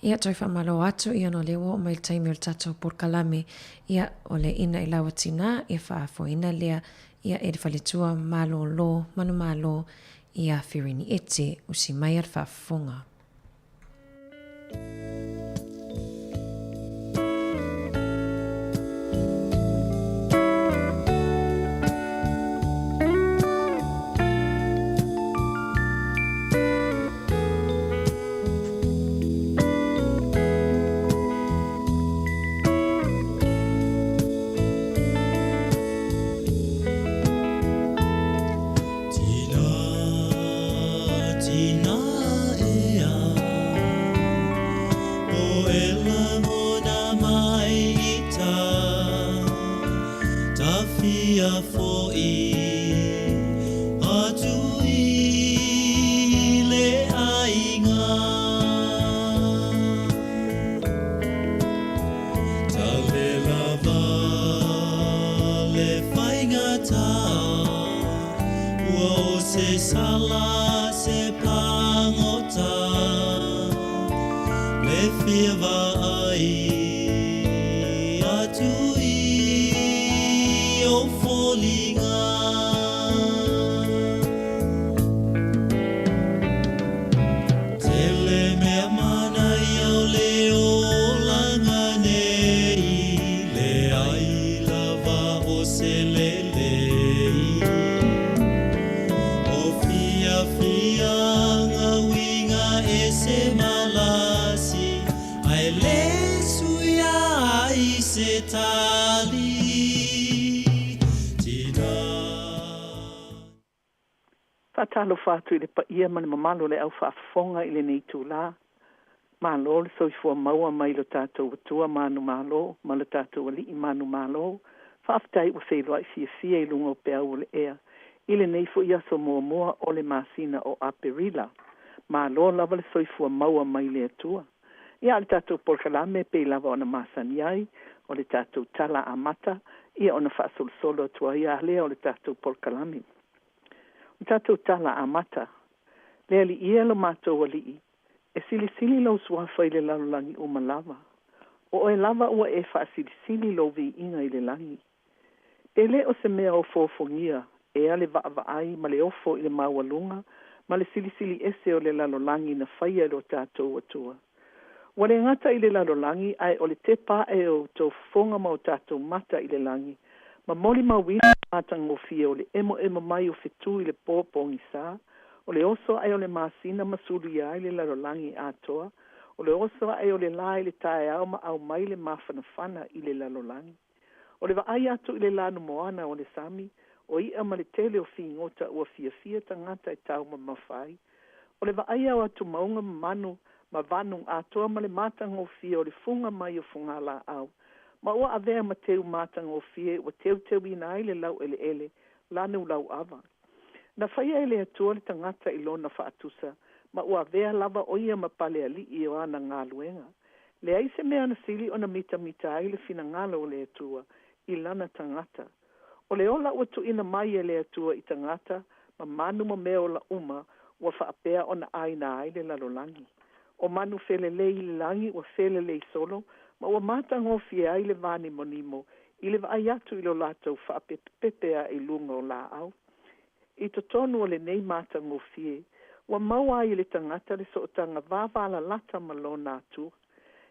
Ia, toe faamalo atu, ia ona o lea ua oo mai le taimi o le tatou polokalame, ia, o le ina i lau atina, ia faafoeina lea, ia, e le faletua malōlō, manumalo, ia Fereni Ete, usi mai a le faafofoga. Faatalofa atu i le paia ma le mamalu o le au faafofoga i lenei itulā. Malo le soifua maua mai lo tatou Atua manumalo ma lo tatou Alii manumalo. Faafetai ua feiloai fiafia i luga o peau o le ea i lenei foi aso muamua o le masina o Aperila. Malo lava le soifua maua mai le Atua. Ia, o le tatou polokalame pei lava ona masani ai, o le tatou tala amata, ia ona faasolosolo atu ai lava lea o le tatou polokalame. O le tatou tala amata, Le Alii e lo matou Alii, E silisili lou Suafa i le lalolagi uma lava. O oe lava ua e faasilisili lou viiga i le lagi. Pe lē o se mea ofoofogia ea le vaavaai ma le ofo i le maualuga ma le silisili ese o le lalolagi na faia e lo tatou Atua? Ua lē gata i le lalolagi, ae o le tepa aʻe o outou fofoga ma o tatou mata i le lagi, ma molimauina le matagofie o le emoemo mai o fetū i le po pogisā, o le oso aʻe o le masina ma suluia ai le lalolagi atoa, o le oso aʻe o le lā i le taeao ma aumai le mafanafana i le lalolagi. O le vaai atu i le lanumoana o le sami, o iʻa ma le tele o figota ua fiafia tagata e taumamafa ai, o le vaaia o atumauga ma manu ma vanu atoa ma le matagofie o le fuga mai o fugalaau, ma ua avea ma teu matagofie ua teuteuina ai le laueleele lanu lauava. Na faia e le Atua le tagata i lona faatusa, ma ua avea lava o ia ma palealii o ana galuega. Leai se mea na sili ona mitamita ai le finagalo o le Atua i lana tagata. O le ola ua tuuina mai e le Atua i tagata ma manu ma mea ola uma ua faapea ona aina ai le lalolagi. O manu felelei i le lagi ua felelei solo ma ua matagofie ai le vānimonimo i le vaai atu i lo latou faapepepepe ae i luga o laau. I totonu o lenei matagofie, ua maua ai e le tagata le sootaga vavalalata ma lona Atua.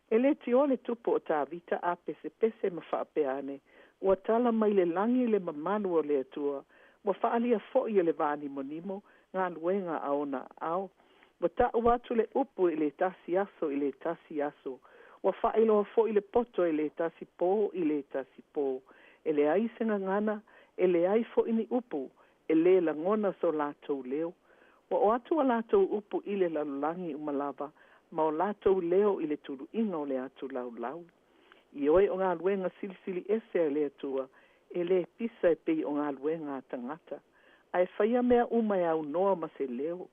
E lē tioa le tupu o Tavita a pesepese ma faapea ane, Ua tala mai le lagi le mamalu o le Atua, ua faaalia foi e le vānimonimo galuega a ona aao. Ua taʻu atu le upu i le tasi aso i le tasi aso, ua faailoa foi le poto i le tasi pō i le tasi pō. E leai se gagana, e leai foi ni upu, e lē lagona so latou leo. Ua oo atu a latou upu i le lalolagi uma lava, ma o latou leo i le tuluiga o le atu laulau. Ioe o galuega silisili ese a le Atua, e lē pisa e pei o galuega a tagata, ae faia mea uma e aunoa ma se leo.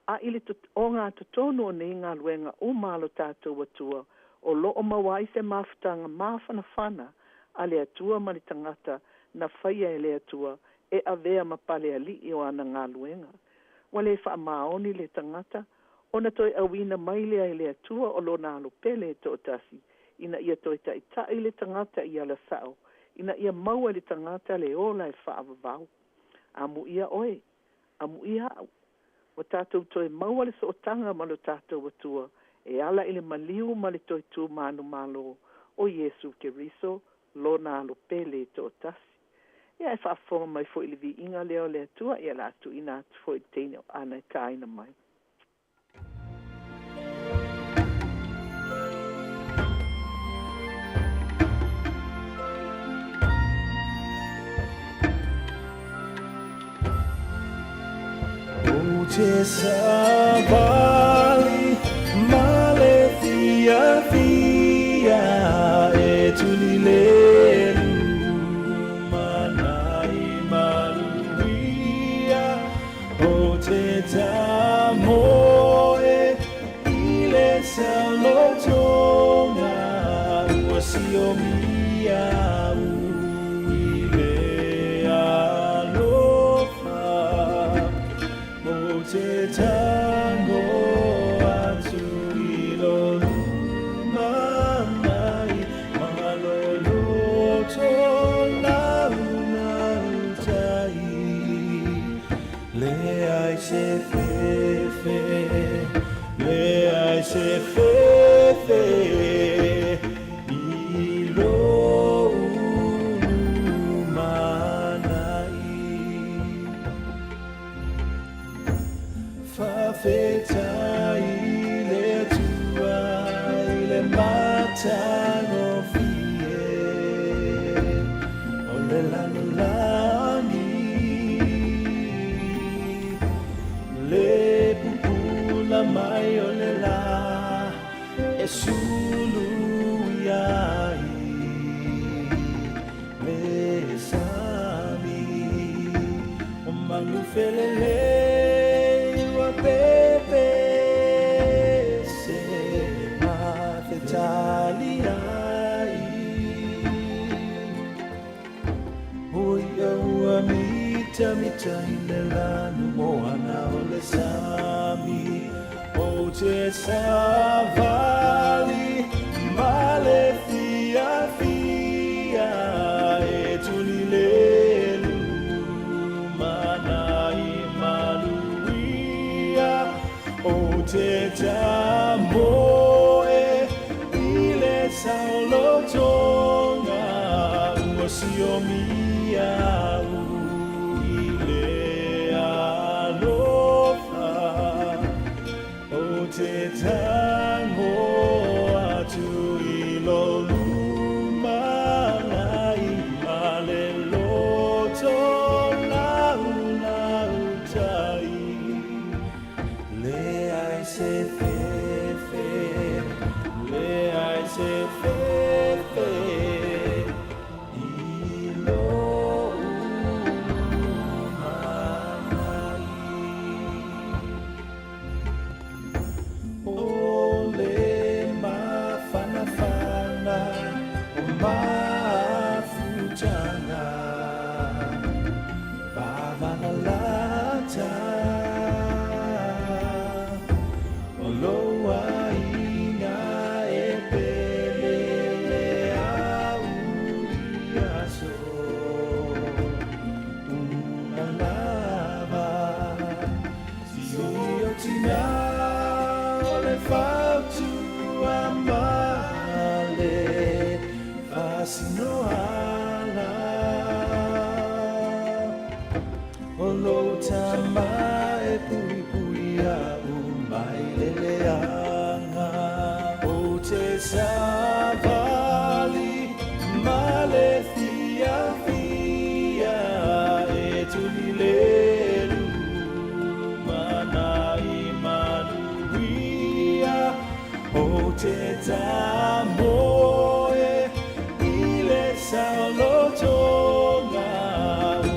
A i le ogatotonu o nei galuega uma a lo tatou Atua, o loo maua ai se mafutaga mafanafana a le Atua ma le tagata na faia e le Atua e avea ma palealii o ana galuega. Ua lē faamaoni le tagata, ona toe auina mai lea e le Atua o lona Alo pele e toatasi, ina ia toe taitaʻi le tagata i ala sao, ina ia maua e le tagata le ola e faavavau. Amuia oe, amuia aʻu, ua tatou toe maua le sootaga ma lo tatou Atua e ala i le maliu ma le toe tu manumalo o Iesu Keriso, lona Alo pele e toatasi. Ia e faafofoga mai foi i le viiga lea o le Atua, ia o le a tuuina atu foi i le teine o Ana e taina mai. Ou te savali ma le fiafia e tuli le lumanai maluia o te tamoe i le saulotoga ua siomia au i le alofa o te tango atu i lo lumanai ma lo loto laulau tai. Leai se fefe, leai se fefe i lou lumanai. Faafetai i le Atua i le matagofie o le lalolagi, le pupula mai o le lā e sulu ai le sami o manu felelei ua pepese ma fetaliai. O ia ua mitamita i le lanu moana o le sami. O te savali ma le fiafia e tuli le lumanai maluia. O te tamoe i le saolotoga ua siomia au i le alofa. O te tago atu i lo lumanai ma le loto laulautai. Leai se fefe, leai se fefe i lou lumanai. O le mafanafana o mafutaga vavalalata o lou aiga e pele le au i aso uma lava. Sio tina o le fautua ma le faasinoala. O lou tama e puipui au mai le leaga. O te savali ma le fiafia e tuli le lumanai maluia. O te tamoe i le saolotoga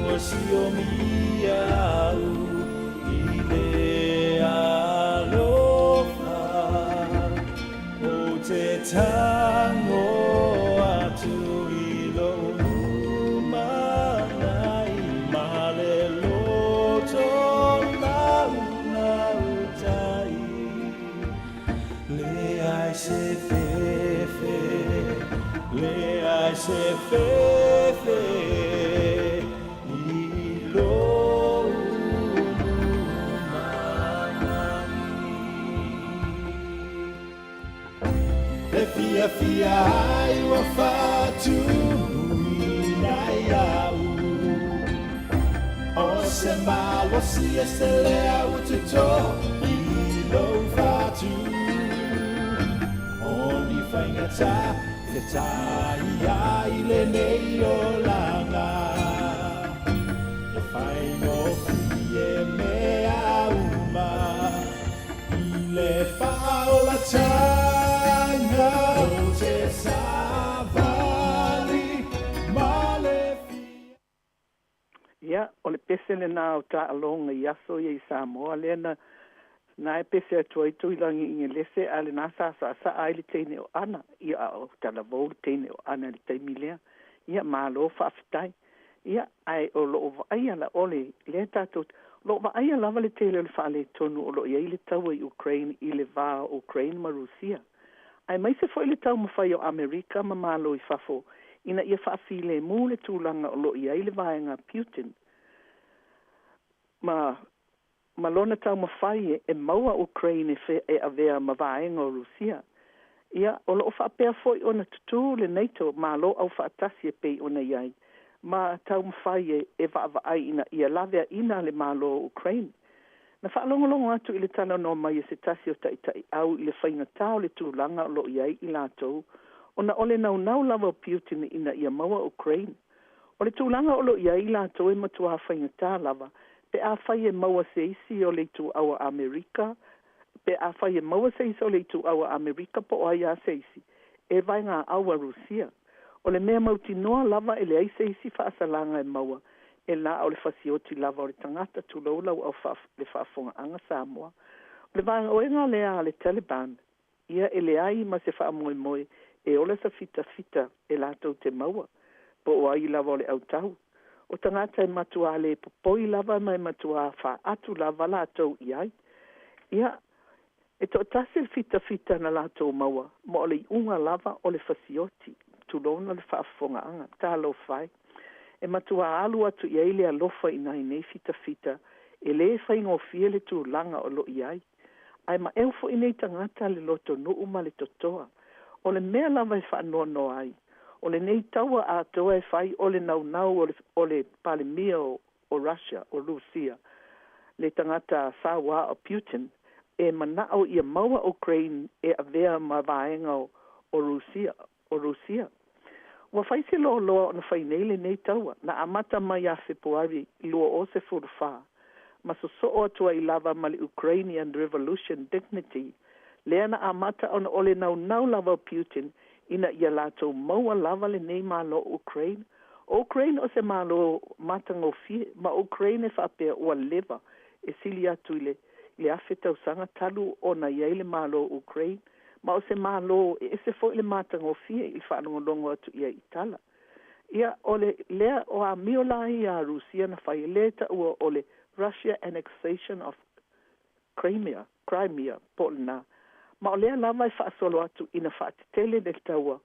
ua siomia au i le alofa. O te tago atu i lou lumanai ma le loto laulautai. Leai se fefe, leai se fefe i lou lumanai. Le fiafia ai ua faatumuina ia'u. O se malosi e se lea ua toto i lou fatu. O ni faigata fetai ai lenei olaga. E faigofie mea uma i le faaolataga. O te savali ma le Ia, o le pese lenā o taaloga i aso ia i Samoa lea na e pese atu ai Tuilagi i Igelese, a lenā sa saasaa ai le teine o Ana. Ia, a o talavou le teine o Ana i le taimi lea. Ia, malo faafetai. Ia, ae o loo vaaia la ole lea tatou o loo vaaia lava le tele o le faaletonu o loo i ai le taua i Ukraine i le va o Ukraine ma Rusia. Aemaise foi le taumafai o Amerika ma Malo i fafo ina ia faafilemu le tulaga o loo i ai le vaega Putin ma lona taumafai e maua Ukraine e avea ma vaega o Rusia. Ia, o loo faapea foi ona tutū le NATO, Malo Aufaatasi e pei ona i ai, ma taumafai e vaavaai ina ia laveaina le Malo o Ukraine. Na faalogologo atu i le talanoa mai e se tasi o taitaiau i le faigatā o le tulaga o loo i ai i latou, ona o le naunau lava o Putin ina ia maua Ukraine. O le tulaga o loo i ai i latou e matuā faigatā lava, pe afai e maua se isi o le ituau a Amerika, pe afai e maua se isi o le ituau a Amerika po o ai a se isi, e vaegaau a Rusia. O le mea mautinoa lava e leai se isi faasalaga e maua, e la o le fasioti lava o le tagata tulou lau au le faafogaaga Samoa. O le vaegaoega lea a le Taliban, ia e leai ma se faamoemoe e ola sa fitafita e latou te maua, po o ai lava o le autau. O tagata e matuā le popoi lava ma e matuā faatu lava latou i ai. Ia, E toʻatasi le fitafita na latou maua, ma o le iʻuga lava o le fasioti, tulona le faafofogaaga. Talofa e! E matuā alu atu i ai le alofa i nai nei fitafita, e lē faigofie le tulaga o lo o i ai. Ae maʻeu foi nei tagata le lotonuu ma le totoa. O le mea lava e faanoanoa ai, o lenei taua atoa e fai o le naunau o le o le Palemia o o Russia, o Rusia, le tagata sauā o Putin, e manaʻo ia maua Ukraine e avea ma vaega o o Rusia, o Rusia. Ua fai se loaloa ona fai nei lenei taua, na amata mai ia Fepuari 2014, ma sosoo atu ai lava ma le Ukrainian Revolution Dignity, lea na amata ona o le naunau lava o Putin ina ia latou maua lava lenei Malo o Ukraine. O Ukraine o se Malo matagofie, ma o Ukraine e faapea ua leva e sili atu i le i le 1000 tausaga talu ona i ai le Malo o Ukraine, ma o se Malo e ese foi le matagofie i le faalogologo atu i ai i tala. Ia, o le lea o amio la ia a Rusia na fai, lea e taua o le Russia Annexation of Crimea, Crimea, po o lena. Ma o lea lava e faasolo atu ina faatetele le taua,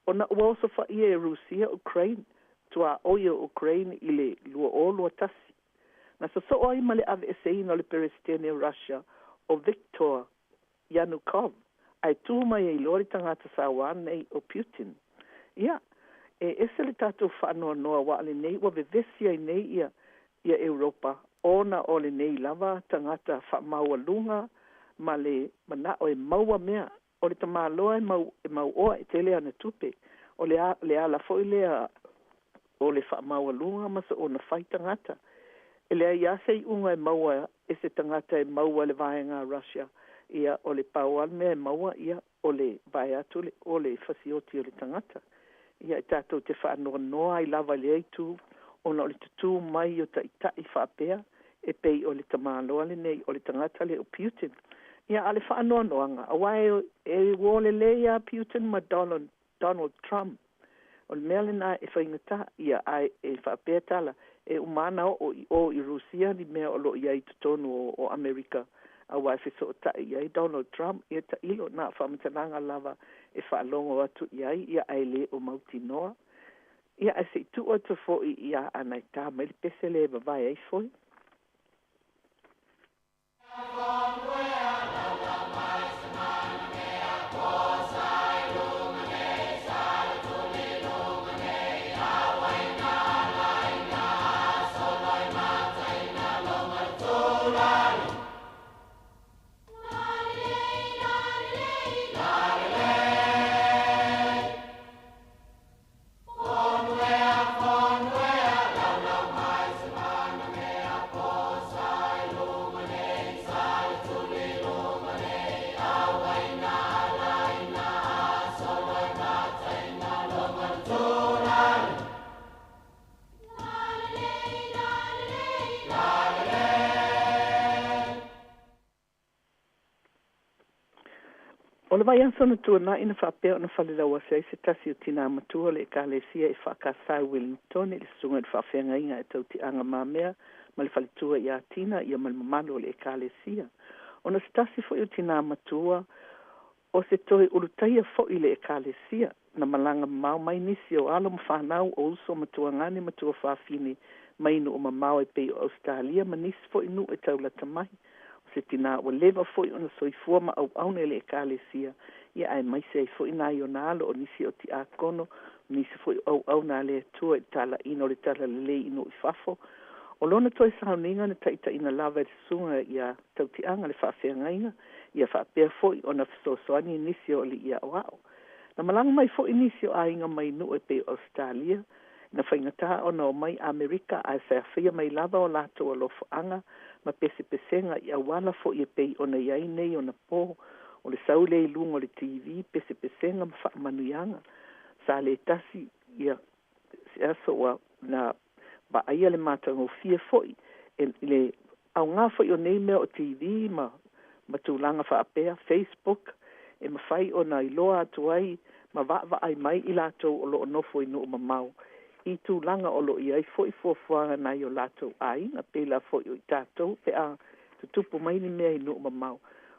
ona ua osofaia e Rusia Ukraine, tuaoi o Ukraine i le 2021. Na sosoo ai ma le aveeseina o le Peresetene o Russia o Viktor Yanukov, ae tu mai ai loa le tagata sauā nei o Putin. Ia, e ese le tatou faanoanoa aua o lenei ua vevesi ai nei ia ia Europa ona o lenei lava tagata faamaualuga ma le manaʻo e maua mea. O le tamaloa e mau e mauoa e tele ana tupe. O le a le ala foi lea o le faamaualuga ma soona fai tagata. E leai lava se iʻuga e maua e se tagata e maua le vaega a Russia, ia, o le pau lava le mea e maua, ia, o le vae atu le, o le fasioti o le tagata. Ia, e tatou te faanoanoa ai lava i lea itu, ona o le tutū mai o taʻitaʻi faapea, e pei o le tamaloa lenei, o le tagata lea o Putin. Ia, a o le faanoanoaga, aua e, e uō lelei lava Putin ma Donald, Donald Trump. O le mea lena e faigata, ia, ae e faapea tala, e uma ana oo i o i Rusia ni mea o lo o i ai i totonu o, o Amerika, aua e fesootai i ai Donald Trump, ia tailo, na o faamatalaga lava e faalogo atu i ai, ia, ae le o mautinoa. Ia, ae se i tuu atu foi iā Ana e tā mai le pese lea e vavae ai foe. O le vaiaso na tuanaʻi na faapea ona falelauasi ai se tasi o tinā matua o le Ekalesia EFKS i Wellington i le susuga i le faafeagaiga e Tautiaga Mamea ma le faletua ia Tina ia ma le mamalu o le Ekalesia. Ona se tasi foi o tinā matua o se toe ulutaia foi i le Ekalesia, na malaga mamao mai nisi o alo ma fanau o uso ma tuagane ma tuafafine mai nuu mamao e pei o Ausetalia ma nisi foi nuu e taulata mai. O se tinā ua leva foi ona soifua ma auauna i le Ekalesia, ia aemaise ai foi nai ona alo o nisi o tiakono, o nisi foi o auauna a le Atua i le talaiina o le Talalelei i nuu i fafo. O lona toe sauniga na taitaiina lava e le Susuga ia Tautiaga le Faafeagaiga, ia faapea foi ona fesoasoani i nisi o alii aoao. Na malaga mai foi nisi o aiga mai nuu e pei o Ausetalia, na faigata ona omai Amerika ae sa faia mai lava o latou alofaaga ma pesepesega i auala foi e pei ona i ai nei ona po, o le sau lea i luga o le TV, pesepesega ma faamanuiaga. Sa le tasi ia se aso ua na vaaia le matagofie foi e le aoga foi o nei mea o TV ma ma tulaga faapea, Facebook, e mafai ona iloa atu ai ma vaavaai mai i latou o lo o nofo i nuu mamao i tulaga o lo o i ai foi fuafuaga nai o latou aiga, pēlā foi o i tatou pe a tutupu mai ni mea i nuu mamao.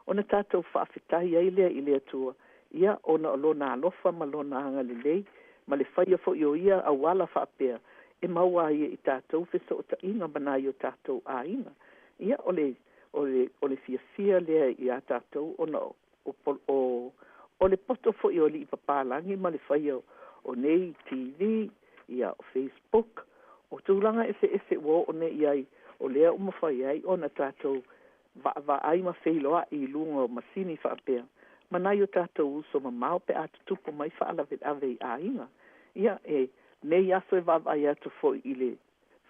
Ona tatou faafetai ai lea i le Atua, ia, ona o Lona alofa ma Lona agalelei, ma le faia foi o ia auala faapea e maua ai e i tatou fesootaiga ma nai o tatou aiga. Ia, o le, o le, o le fiafia lea iā tatou ona o, o, o, o le poto foi o alii papalagi ma le faia o nei TV, ia, o Facebook, o tulaga eseese ua oo nei i ai, o lea ua mafai ai ona tatou vaavaai ma feiloai i luga o masini faapea ma nai o tatou uso mamao pe a tutupu mai faalavelave i aiga. Ia, e nei aso e vaavaai atu foi i le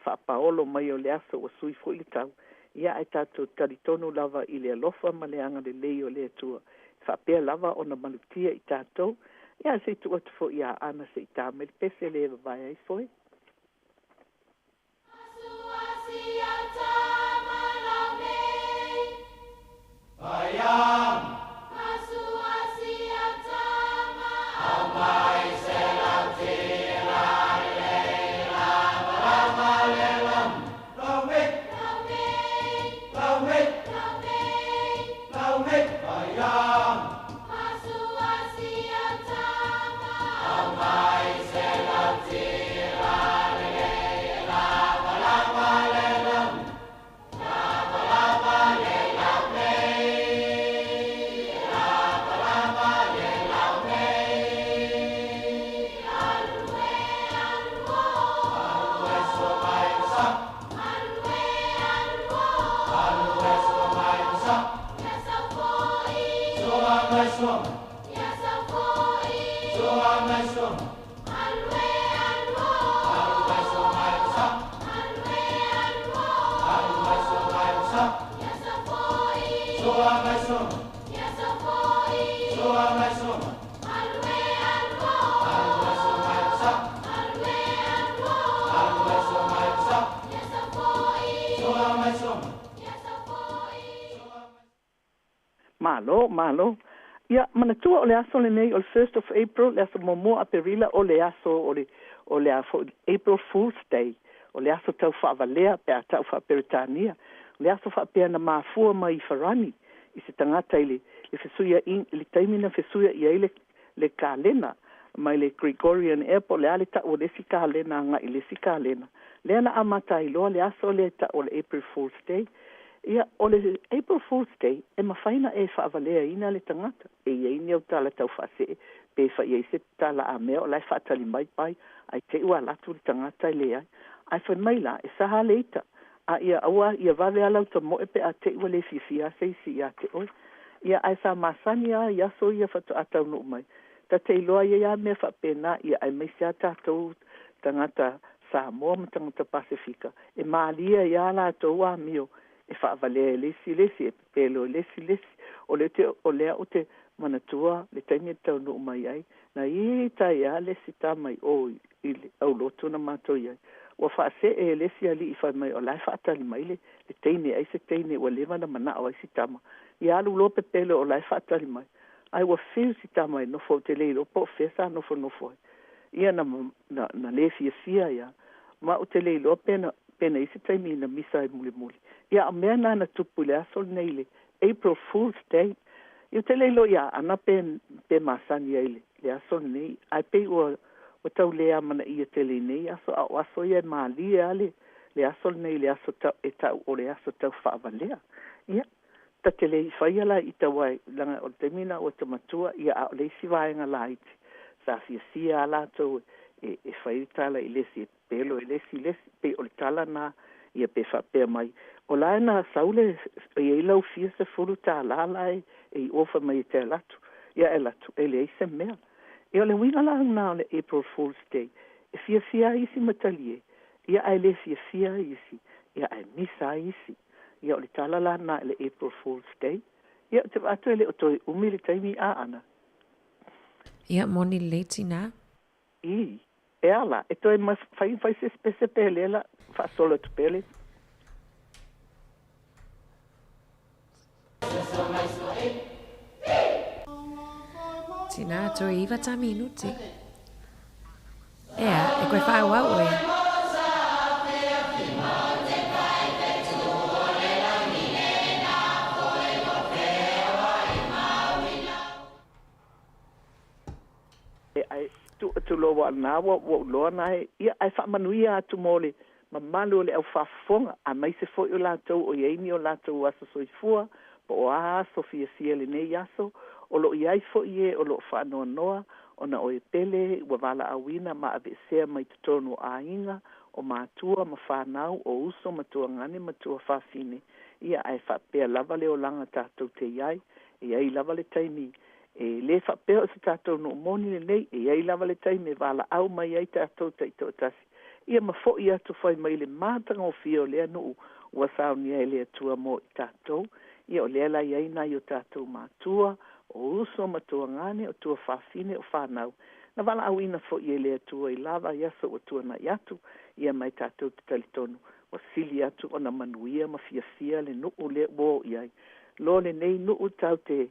faapaolo mai o le aso ua sui foi le tau, ia ae tatou talitonu lava i le alofa ma le agalelei o le Atua e faapea lava ona malutia i tatou. Ia, se i tuu atu foi ia Aana se i ta mai le pese lea e vavae ai foe. Malo, malo. Ia, manatua o le aso lenei o le first of April, le aso muamua o Aperila, o le aso o le, o le a foi, April Fool's Day, o le aso tau faavalea pe a tau faa-Peretania. O le aso faapea na mafua mai i Farani, i se tagata i le, le fesuiaʻi, i le taimi na fesuiaʻi ai le, le kalena, mai le Gregorian ea po o le a le tau o le isi kalena agai i le isi kalena, lea na amata ai loa le aso lea e tau o le April Fool's Day. Ia, o le April Fool's Day, e mafai ona e faavaleaina le tagata, e i ai ni au tala taufaasee, pe fai i ai se tala a mea o la e faatali mai pai, ae te i ua alu atu le tagata e leai. Ae fai mai la, e sa le ita, a ia aua, ia vave lava lau tamoe pe a te i ua le fiafia lava se isi ia te oe. Ia, ae sa masani lava i aso ia faatoa taunuu mai, ta te iloa ai lava mea faapena, ia aemaise lava tatou tagata Samoa ma tagata Pasefika, e malie ai lava latou amio e faavalea e le isi le isi, e pepelo e le isi le isi. O le te, o lea ou te manatua le taimi e taunuu mai ai, na ita ai lava le isi tama i o i le aulotu na matou i ai, ua faasee e le isi alii fai mai o la e faatali mai le, le teine ai se teine ua leva ona manao ai si tama. Ia alu loa pepelo o la e faatali mai. Ae ua fiu si tama e nofo ou te le iloa po o fea sa nofonofo ai. Ia na, na, na le fiafia ia, ma ou te le iloa pe na, pe na i ai se taimi na misa ai mulimuli. Ia a o mea na na tupu i le aso lenei i le April Fool's Day. Ia ou te le iloa ia Aana pe, pe masani ai le, le aso lenei, ae pei ua, ua tau le amanaia tele i nei aso, a o aso ia e malie lava le, le aso lenei i le aso tau, e tau o le aso tau faavalea. Ia, ta te le i faia la i ita aua leaga o le taimi lena ua ta matua, ia a o le isi vaega laiti sa fiafia lava latou e, e fai le tala i le isi, e pepelo e le isi le isi, pei o le tala lena, ia pe faapea mai, o la e na sau le, e i ai lau fia $10 la e, e i ofa mai e te alu atu, ia e alu atu, e leai se mea. Ia o le uiga la lena o le April Fool's Day, e fiafia ai isi matalie, ia ae le fiafia ai isi, ia ae misa ai isi. Ia o le tala la lena i le April Fool's Day. Ia ou te vaai atu e le o toe umi le taimi Aana. Ia moni lelei tinā. I. E a la, e toe fai fai se pese pe lea la faasolo atu pea le. Tinā, toe iwa tā minute. Ea, e koe whaauau oe. Ae tuu atu loa aua o lena ua ou iloa na e, ia, ae faamanuia atu mo le mamalu o le au faafofoga, aemaise foi o latou o i ai ni o latou aso soifua, po o a aso fiafia i lenei aso, o lo o i ai foi e o lo o faanoanoa ona o e pele ua valaauina ma aveesea mai totonu o aiga, o matua ma fanau, o uso ma tuagane ma tuafafine, ia ae faapea lava le olaga tatou te i ai. E i ai lava le taimi e le faapea o se tatou nuu moni lenei, e i ai lava le taimi e valaau mai ai tatou taitoatasi, ia ma fo'i atu fai mai le matagofie o lea nuu ua saunia e le Atua mo i tatou. Ia o lea la e i ai nai o tatou matua, o uso ma tuagane, o tuafafine, o fanau, na valaauina foi e le Atua i la vaiaso ua tuanai atu, ia ma e tatou te talitonu ua sili atu ona manuia ma fiafia le nuu lea ua oo i ai. Lo lenei nuu tatou te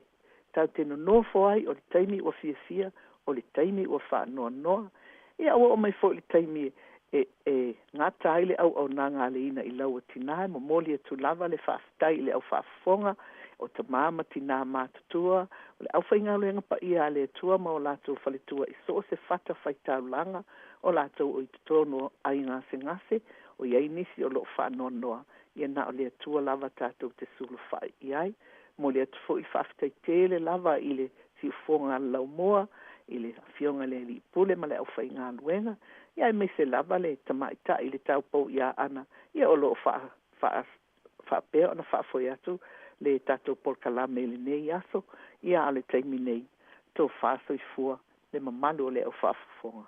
tatou te nonofo ai, o le taimi ua fiafia, o le taimi ua faanoanoa. Ia ua oo mai foi i le taimi e e gata ai le auaunaga a le Ina i Lau a Tinā, e momoli atu lava le faafetai i le au faafofoga, o tamā ma tinā matutua, o le aufaigaluega paia a le Atua ma o latou faletua i so o se fatafaitaulaga, o latou o i totonu o aiga gasegase, o i ai nisi o lo o faanoanoa, ia na o le Atua lava tatou te sulufai i ai. Momoli atu foi le faafetai tele lava i le siufofoga a le laumua, i le Afioga i le Alii Pule ma le aufaigaluega, ia aemaise lava le tamaitai i le taupou ia Ana, ia o lo o faa, faa, faapea ona faafoe atu le tatou polokalame i lenei aso, ia a o le taimi nei, tofa soifua le mamalu o le au faafofoga.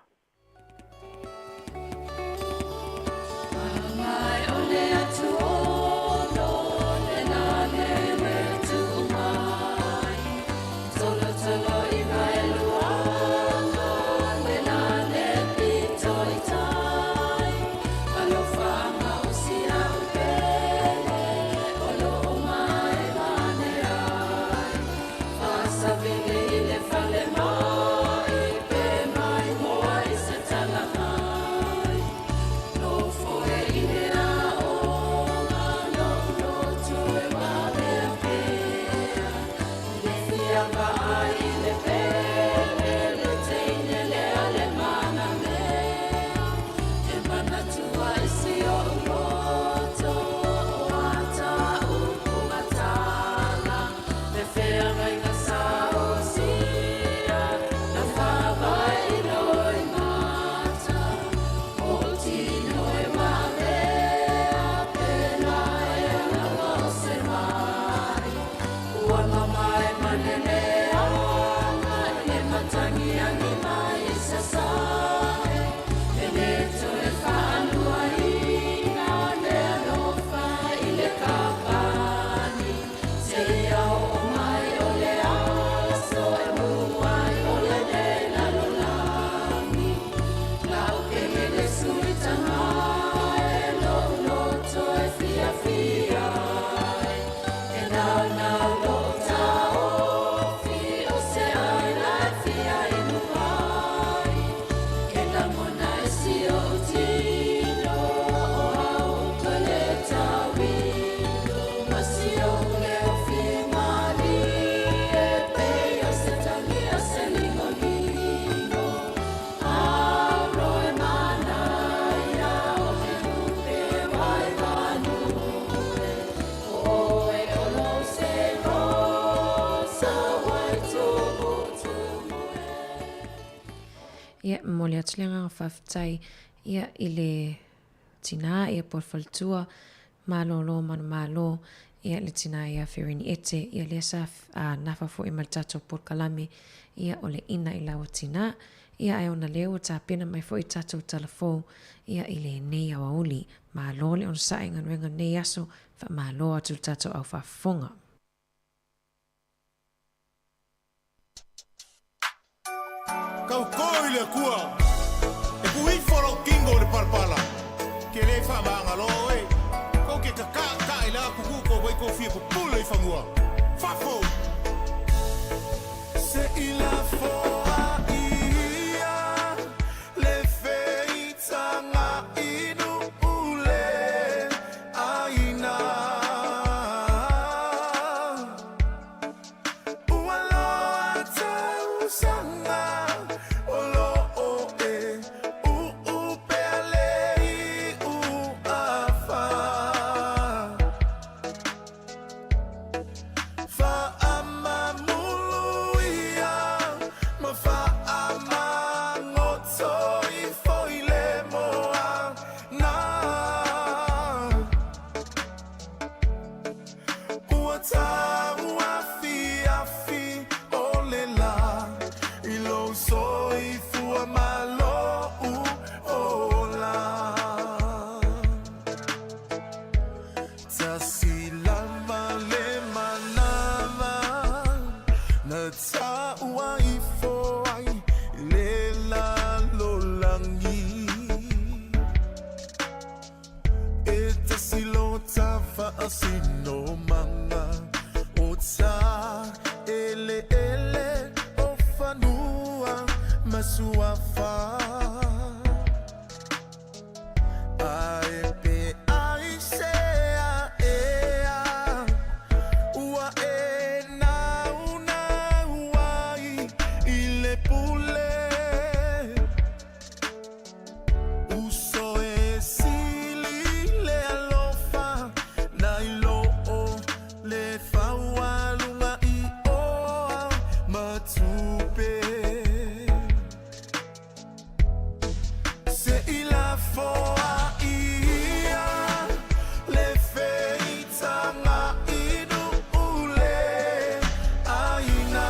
Ia, e momoli atu le agaga faafetai ia i le tinā ia po o le faletua malōlō manumalo ia le tinā ia Ferini Ete ia lea sa nafa foi ma le tatou polokalame ia o le Ina i Lau Tinā ia ae ona lea ua tapena mai foi tatou tala fou ia i lenei aoauli. Malo le onosai i galuega lenei aso, faamalo atu i le tatou au faafofoga. Tauto i le Atua, e puifo lou kingo i le palapala, ke le faamagalo oe, kou ke kakaʻakaʻa i le akukuʻu kou vai kou fia pupule i fanua. Fafo! Se i lafoa ia le feitaga inu ule aina. Ua loa tausaga o lona suafa. Ae pe aisea ea ua e naunau ai i le pule. Uso e sili le alofa nai lo o le faualuga i oa ma tupe. Se i lafoa ia le feitaga i nuu le aina.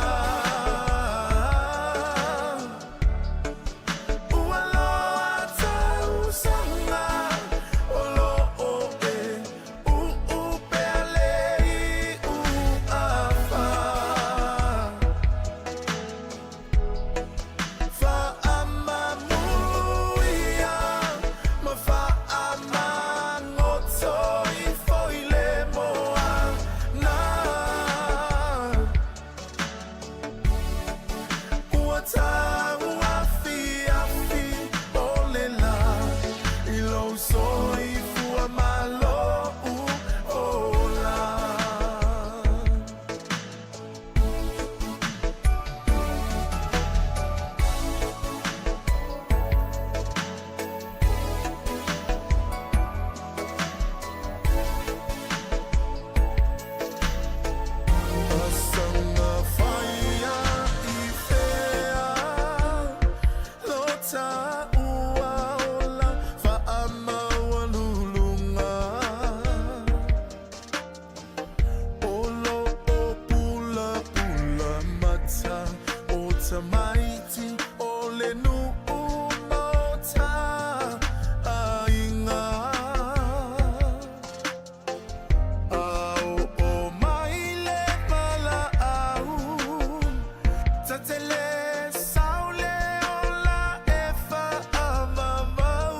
Ua loa tausaga o loo e uupea le iu afa. Faamamuia ma faamagoto ifo i le moana. Ua tau afiafi o le la i lou soifua ma lou ola. Asaga faia i fea lo taua ola faamaualuluga. O loo pulapula mata o tamaiti o le nuu ma o ta aiga. A oo mai le valaau, ta te le sau le ola e faamamau.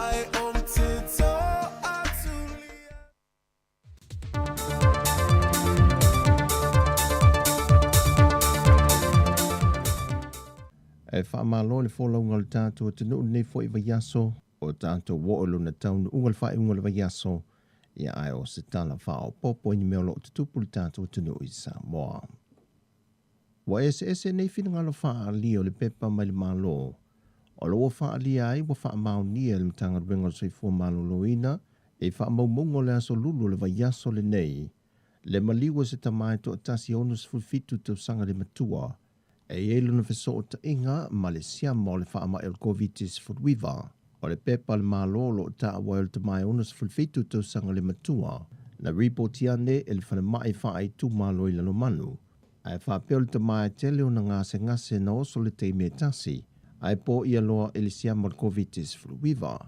Ae ou te toatulia. E faamalo le folauga o le tatou atunuu lenei foi vaiaso o tatou oo i lona taunuuga le faaiuga o le vaiaso, ia ae o se tala faaopoopo i ni mea o lo o tutupu i le tatou atunuu i Samoa. Ua eseese nei finagalo faaalia o le pepa mai le Malo o lo o faaalia ai ua faamaonia e le Matagaluega o le Soifua Maloloina i faamaumauga o le aso lulu o le vaiaso lenei le maliu o se tama e toatasi 67 tausaga le matua e i ai lona fesootaiga ma le siama o le faamai o le Koviti-19. O le pepa a le Malo o lo o taua ai o le tama e 67 tausaga le matua na ripoti ane e le falemai faaitumalo i Lalomanu, ae faapea o le tama e tele ona gasegase na oso le taimi e tasi ae poia loa i le siama o le Koviti-19.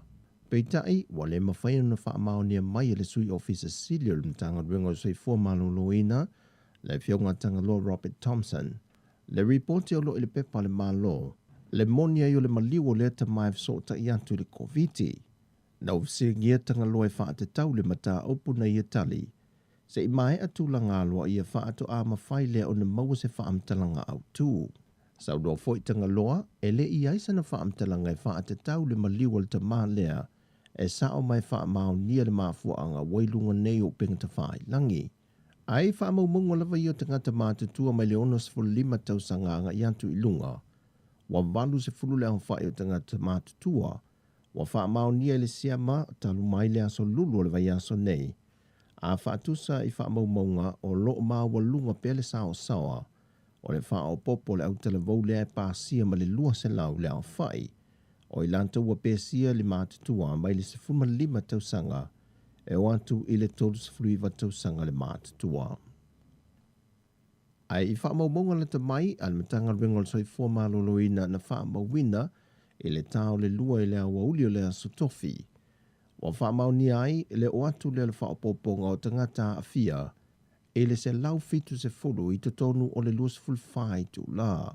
Peitai, ua le mafai ona faamaonia mai e le Sui Ofisa Sili o le Matagaluega o le Soifua Maloloina, le Afioga Tagaloa Robert Thompson, le ripoti o lo o i le pepa a le Malo, le moni ai o le maliu o lea tama e fesootai atu i le Koviti. Na ou fesiligia Tagaloa e faatatau le mataupu na ia tali, se i maea tulaga aloaia faatoa mafai lea ona maua se faamatalaga autu. Saunoa foi Tagaloa, e le i ai sana faamatalaga e faatatau le maliu a le tama lea e sao ma e faamaonia le mafuaaga ua i luga nei o upega tafailagi. Ai i faamaumauga lava ia o tagata matutua mai le 65 tausaga agai atu i luga, ua 80 le aofai o tagata matutua ua faamaonia i le siama talu mai le aso lulu o le vaiaso nei, a faatusa i faamaumauga o lo o maualuga pea le saosaoa o le faaopoopo o le autalavou lea e pasia ma le 200 le aofai o i latou ua pesia le matutua mai le 15 tausaga e oo atu i le 39 tausaga le matutua. Ae i faamaumauga lata mai a le Matagaluega o le Soifua Maloloina na faamauina i le ta o le 2 i le aoauli o le Aso Tofi, ua faamaonia ai le oo atu lea o le faaopoopoga o tagata aafia i le 170 i totonu o le 24 itula.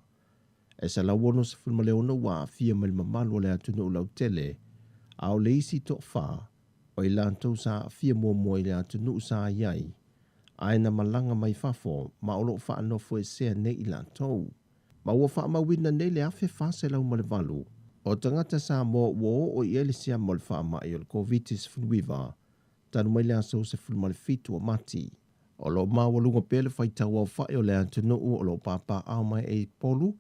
E 166 ua aafia mai le mamalu o le atunuu lautele, a o le isi toafa o i latou sa aafia muamua i le atunuu sa i ai ae na malaga mai fafo ma o lo o faanofoesea nei i latou. Ma ua faamauina nei le 1408 o tagata Samoa ua oo i ai le siama o le faamai o le Koviti-19 talu mai le aso 17 o Mati. O lo o maualuga pea le faitau aofa'i o le atunuu o lo o papaaao mai e Upolu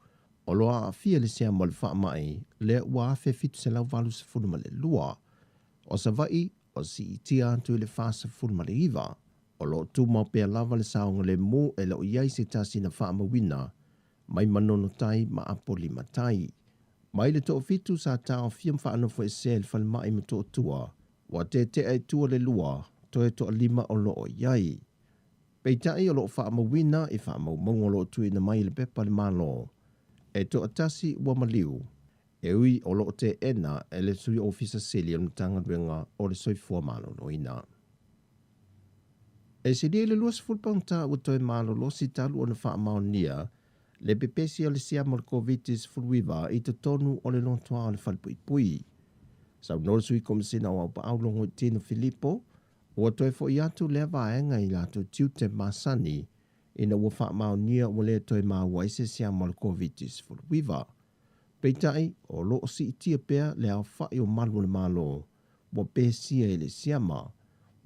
o lo o aafia i le siama o le faamai lea ua 1782. O Savaii ua siitia atu i le 49. O lo o tumau pea lava le saogalemu e le o i ai se tasi na faamauina mai Manono Tai ma Apolima Tai. Mai le toafitu sa taofia ma faanofoesea i le falemai i Motootua, ua tetea i tua le lua, toe toalima o lo o i ai. Peitai o lo o faamauina i faamaumauga o lo o tuuina mai i le pepa a le Malo, e toatasi ua maliu, e ui o lo o teena e le Sui Ofisa Sili o le Matagaluega o le Soifua Maloloina. E silia i le 20 paugata ua toe malolosi talu ona faamaonia le pepesi o le siama o le Koviti-19 i totonu o le lotoa o le Falepuipui. Saunoa le Sui Komesina o Aupaau Logoitino Filipo, ua toe foi atu lea vaega i latou tiute masani ina ua faamaonia ua le toe maua ai se siama o le Koviti-19. Peitai, o lo o siitia pea le aofa'i o malu o le Malo ua pesia i le siama,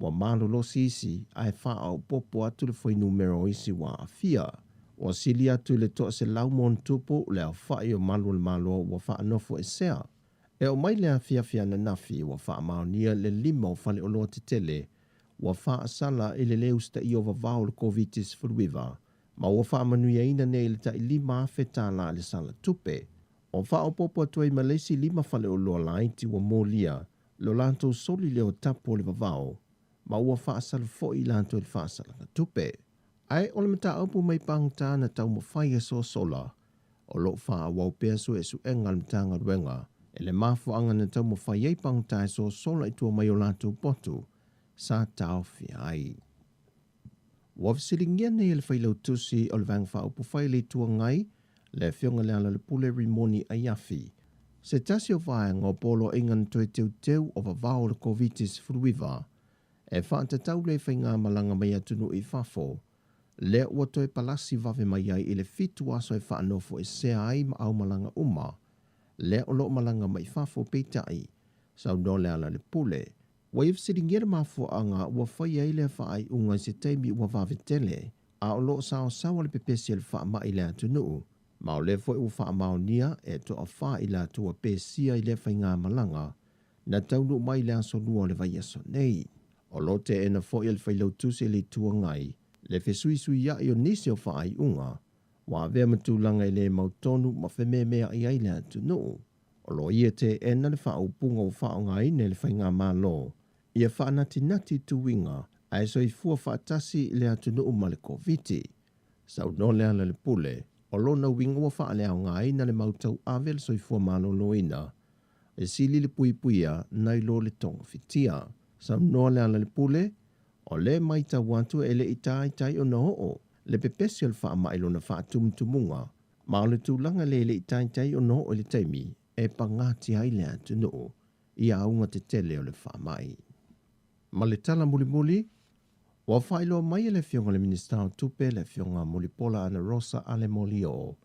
ua malolosi isi ae faaopoopo atu le fuainumera o isi ua aafia. Ua sili atu i le 100 ma ona tupu le aofa'i o malu o le Malo ua faanofoesea. E oo mai le afiafi ananafi ua faamaonia le lima o faleoloa tetele ua faasala i le le usitaia o vavao o le Koviti-19 ma ua faamanuiaina nei i le tai $5,000 le sala tupe. Ua faaopoopo atu ai ma le isi lima faleoloa laiti ua molia lo latou soli lea o tapu o le vavao ma ua faasala foi i latou i le faasalaga tupe. Ae o le mataupu mai pagota na taumafai e sosola, o lo o faaauau pea suesuega a le Matagaluega i le mafuaaga na taumafai ai pagota e sosola i tua mai o latou potu sa taofia ai. Ua fesiligia nei e le Failautusi o le Vaega Faaupufai i le Itu Agai, le Afioga i Lealailepule Rimoni Aiafi, se tasi o vaega o poloaiga na toe teuteu o vavao o le Koviti-19 e faatatau lea i faigamalaga mai atunuu i fafo, lea ua toe palasi vave mai ai i le fitu aso e faanofoesea ai ma aumalaga uma lea o lo o malaga mai fafo. Peitai, saunoa Lealailepule, Ua ia fesiligia le mafuaaga ua fai ai lea faaiuga i se taimi ua vave tele, a o lo o saosaoa le pepesi o le faamai i le atunuu, ma o lea foi ua faamaonia e toafa i latou ua pesia i lea faigamalaga na taunuu mai i le aso Lua o le vaiaso nei. O lo o teena foi e le Failautusi o le Itu Agai le fesuisuiai o nisi o faaiuga ua avea ma tulaga e le mautonu ma fememeai ai le atunuu. O lo o ia teena le faaupuga ua faaaogaina e le Faigamalo ia faanatinati tuiga ae soifua faatasi le atunuu ma le Koviti. Saunoa Lealailepule, o lona uiga ua faaleaogaina le mau tauave a le soifua maloloina e sili le puipuia nai lo le togafitia. Saunoa Lealailepule, o lea e matau atu e le i taitai ona oo le pepesi o le faamai lona faatumutumuga Ma o le tulaga lea e le i taitai ona oo i le taimi e pagatia ai le atunuu i auga tetele o le faamai. Ma le tala mulimuli, ua faailoa mai e le Afioga i le Minisita o Tupe, le Afioga Mulipola Anarosa Ale Molioo,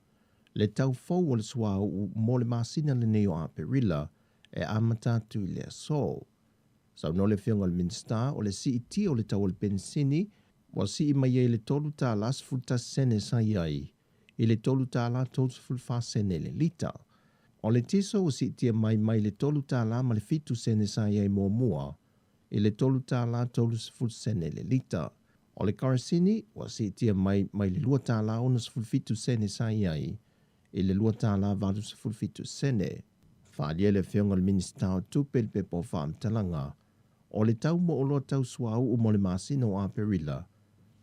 le tau fou o le suauu mo le masina lenei o Aperila e amata atu i le aso. Saunoa le Afioga i le Minisita, o le siitia o le tau o le penisini ua sii mai ai i le $3.11 sa i ai i le $3.34 i le lita. O le tiso ua siitia mai mai le $3.07 sa i ai muamua i le $3.30 i le lita. O le karasini ua siitia mai mai le $2.67 sa i ai i le $2.87. Faaalia e le Afioga i le Minisita o Tupe i le pepa o faamatalaga o le tau mo oloa tau suauu mo le masina o Aperila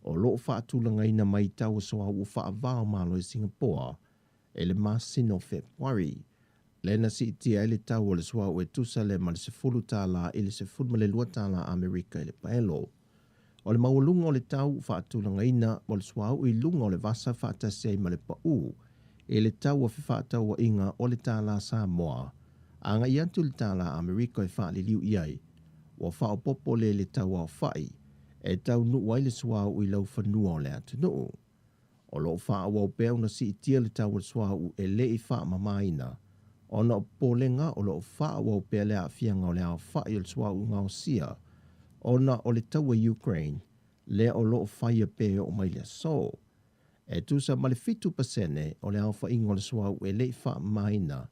o lo o faatulagaina mai tau o suauu faava o Malo i Singapoa i le masina o Fepuari, lea na siitia ai le tau o le suauu e tusa lea ma le $10 i le $12 Amerika i le paelo. O le maualuga o le tau faatulagaina o le suauu i luga o le vasa faatasi ai ma le pau i le tau o fefaatauaiga o le tālā Samoa agai atu i le tālā Amerika e faaliliu i ai, ua faaopoopo lea i le tau aofai. e taunuu ai le suauu i laufanua o le atunuu. O lo o faaauau pea ona siitia le tau o le suauu e le i faamamaina ona o popolega o lo o faaauau pea le aafiaga o le aofai o le suauu gaosia ona o le taua i Ukraine lea o lo o faia pea e oo mai le aso. E tusa ma le 7% o le aofaiga o le suauu e le i faamamaina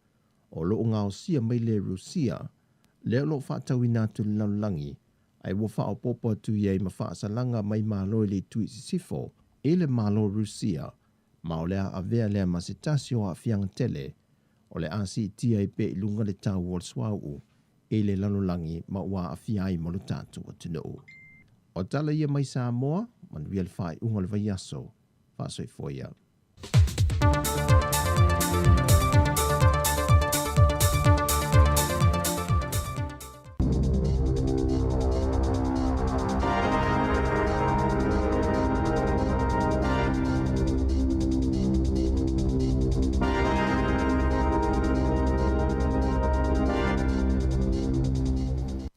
o lo o gaosia mai le Rusia lea o lo o faatauina atu i le lalolagi ae ua faaopoopo atu i ai ma faasalaga mai Malo i le itu i sisifo i le Malo Rusia ma o le a avea lea ma se tasi o aafiaga tele o le a siitia ai pea i luga le tau o le suauu i le lalolagi ma ua aafia ai ma lo tatou atunuu. O tala ia mai Samoa, manuia le faaiuga o le vaiaso. Faasoifua ia.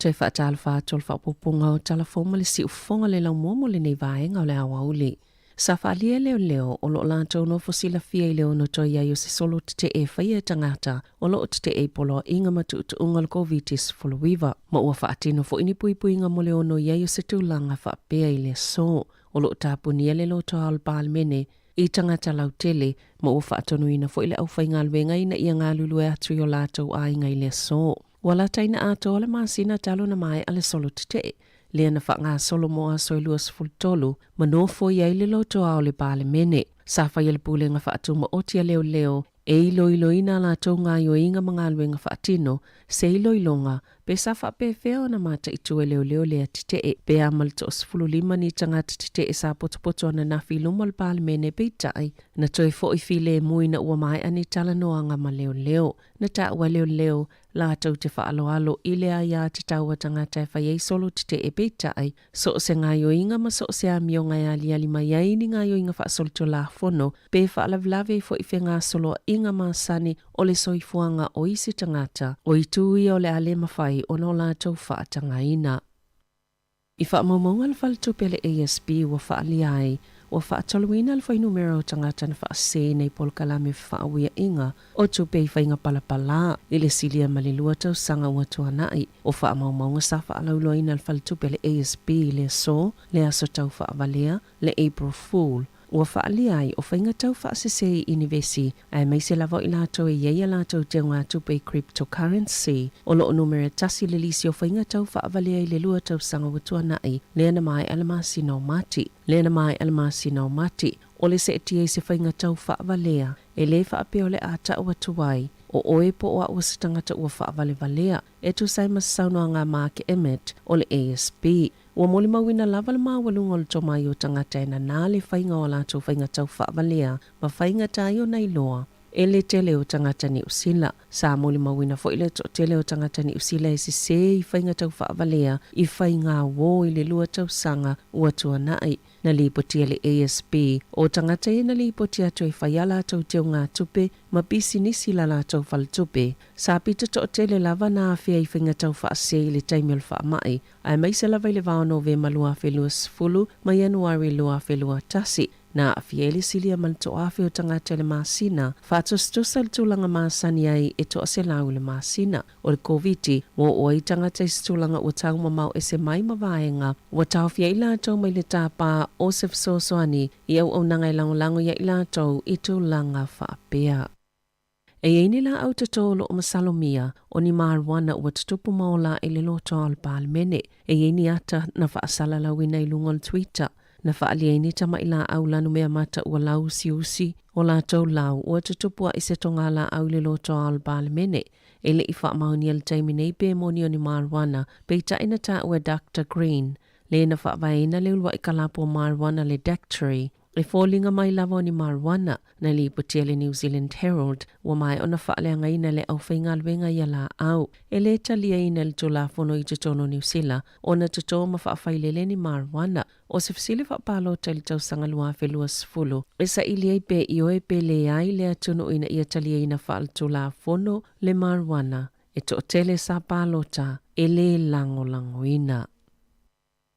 Toe faatalofa atu o le faaopoopoga o Tala Fou ma le Siufofoga le laumua mo lenei vaega o le aoauli. Sa faaalia e leoleo o lo o latou nofo silafia i le ono toe i ai o se solo tetee e faia e tagata o lo o tetee i poloaiga ma tuutuuga o le Koviti-19, ma ua faatino foi ni puipuiga mo le ono i ai o se tulaga faapea i le aso. O lo o tapunia le lotoa o le Palemene i tagata lautele ma ua faatonuina foi le aufaigaluega ina ia galulue atu i o latou aiga i le aso. Ua lataina atoa le masina talu ona maea le solo tetee, lea na faagasolo mo aso e 23 ma nofo i ai le lotoa o le Palemene. Sa faia le Pulega Faatumaoti a Leoleo e iloiloina a latou gaoioiga ma galuega faatino, se iloiloga, pe sa faapefea ona mataitu e leoleo lea tetee, pe a ma le toa-15 ni tagata tetee sa potopoto ananafi i luma o le Palemene peitai, na toe foi filemu ina ua maea ni talanoaga ma leoleo. Na taua e leoleo, latou te faaaloalo i le aia tatau a tagata e fai ai solo tetee peitai, so o se gaoioiga ma so o se amioga e aliali mai ai ni gaoioiga faasolitulafono pe faalavelave ai foi fegasoloaiga masani o le soifuaga o isi tagata, o itu ia o le a le mafai ona o latou faatagaina. I faamaumauga a le Faletupe a le ASB ua faaalia ai, ua faatoluina le fuainumera o tagata na faasē nei polokalame fefaauiaʻiga o tupe i faiga palapalā i le silia ma le lua tausaga ua tuanai. O faamaumauga sa faalauiloaina e le Faletupe a le ASB i le aso, le aso tau faavalea, le April Fool, ua faaalia ai o faiga tau faasese i inivesi, aemaise lava o i latou e i ai a latou teugatupe i cryptocurrency. O lo o numera tasi le lisi o faiga tau faavalea i le lua tausaga ua tuanai, lea na maea le masina o Mati. Lea na maea le masina o Mati, o le seetia i se faiga tau faavalea, e lē faapea o le a tau atu ai, o oe po o au o se tagata ua faavalevalea, e tusa ai ma se saunoaga a Mark Emmett o le ASB. Ua molimauina lava le maualuga o le tomai o tagata e nanā le faiga o a latou faiga tau faavalea ma faigata ai ona iloa e le tele o tagata Niu Sila. Sa molimauina foi le toatele o tagata Niu Sila e sesē i faiga tau faavalea i faiga uō i le lua tausaga ua tuanai. Na lipoti e le ASB o tagata ia na lipoti atu e fai a latou teugatupe ma pisinisi la latou faletupe. Sa pito toatele lava na afea i faiga tau faasē i le taimi o le faamai, aemaise lava i le va o Novema 2020 ma Ianuari 2021, na aafia ai le silia ma le toaafe o tagata i le masina, faatusatusa i le tulaga masani ai e toaselau i le masina. O le Koviti, ua oo ai tagata i se tulaga ua taumamao ese mai ma vaega ua taofia ai latou mai le tapa o se fesoasoani i auaunaga e lagolago iā i latou i tulaga faapea. E i ai ni laau toto o lo o masalomia, o ni marijuana ua tutupu ma ola i le lotoa o le Palemene. E i ai ni ata na faasalalauina i luga o le Twitter, na faaalia ai ni tamai laau lanumea mata ua lauusiusi o latou lau ua tutupu aʻe se toga laau i le lotoa o le Palemene. E le i faamaonia i le taimi nei pe moni o ni marijuana, peitai na taua e Doctor Green, le na faavaeina le uluai kalapu o marijuana le Dactory, E foliga mai lava o ni marijuana, na lipotia le New Zealand Herald, ua maea ona faaleagaina e le aufaigaluega ia laau. E lē taliaina e le Tulafono i totonu o Niu Sila ona totō ma faafailele ni marijuana. O se fesili faapalota i le tausaga 2020, e saili ai pe ioe pe leai le atunuu ina ia taliaina faaletulafono le marijuana. E toatele sa palota e lē lagolagoina.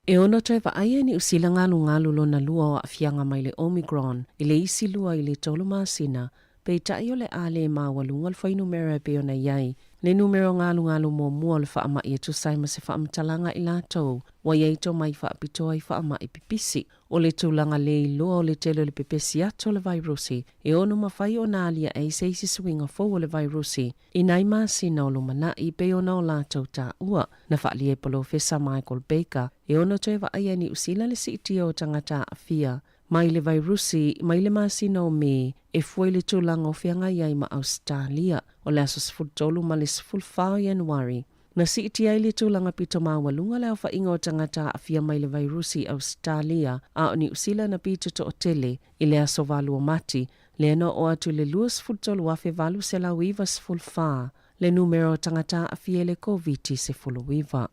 E ono toe vaaia Niu Sila galugalu lona lua o aafiaga mai le Omicron i le isi 2 i le 3 masina, peitai o le a le maualuga le fuainumera e pei ona i ai le numera o galugalu muamua o le faamai e tusa ai ma se faamatalaga i latou ua i ai tomai faapitoa i faamai pipisi. O le tulaga le iloa o le tele o le pepesi atu o le vairusi e ono mafai ona aliae ai se isi suiga fou o le vairusi i nai masina o lumanai pei ona o latou taua. Na faaalia e Polofesa Michael Baker e ono toe vaaia e Niu Sila le siitia o tagata aafia mai le vairusi mai le masina o Me e fua i le tulaga o feagai ai ma Ausetalia. O le aso 13 ma le 14 o Ianuari, na siitia ai le tulaga pito maualuga le aofaiga o tagata aafia mai le vairusi i Ausetalia, a o Niu Sila na pito toatele i le aso 8 o Mati, lea na oo atu i le 23,894 le numera o tagata aafia i le Koviti-19.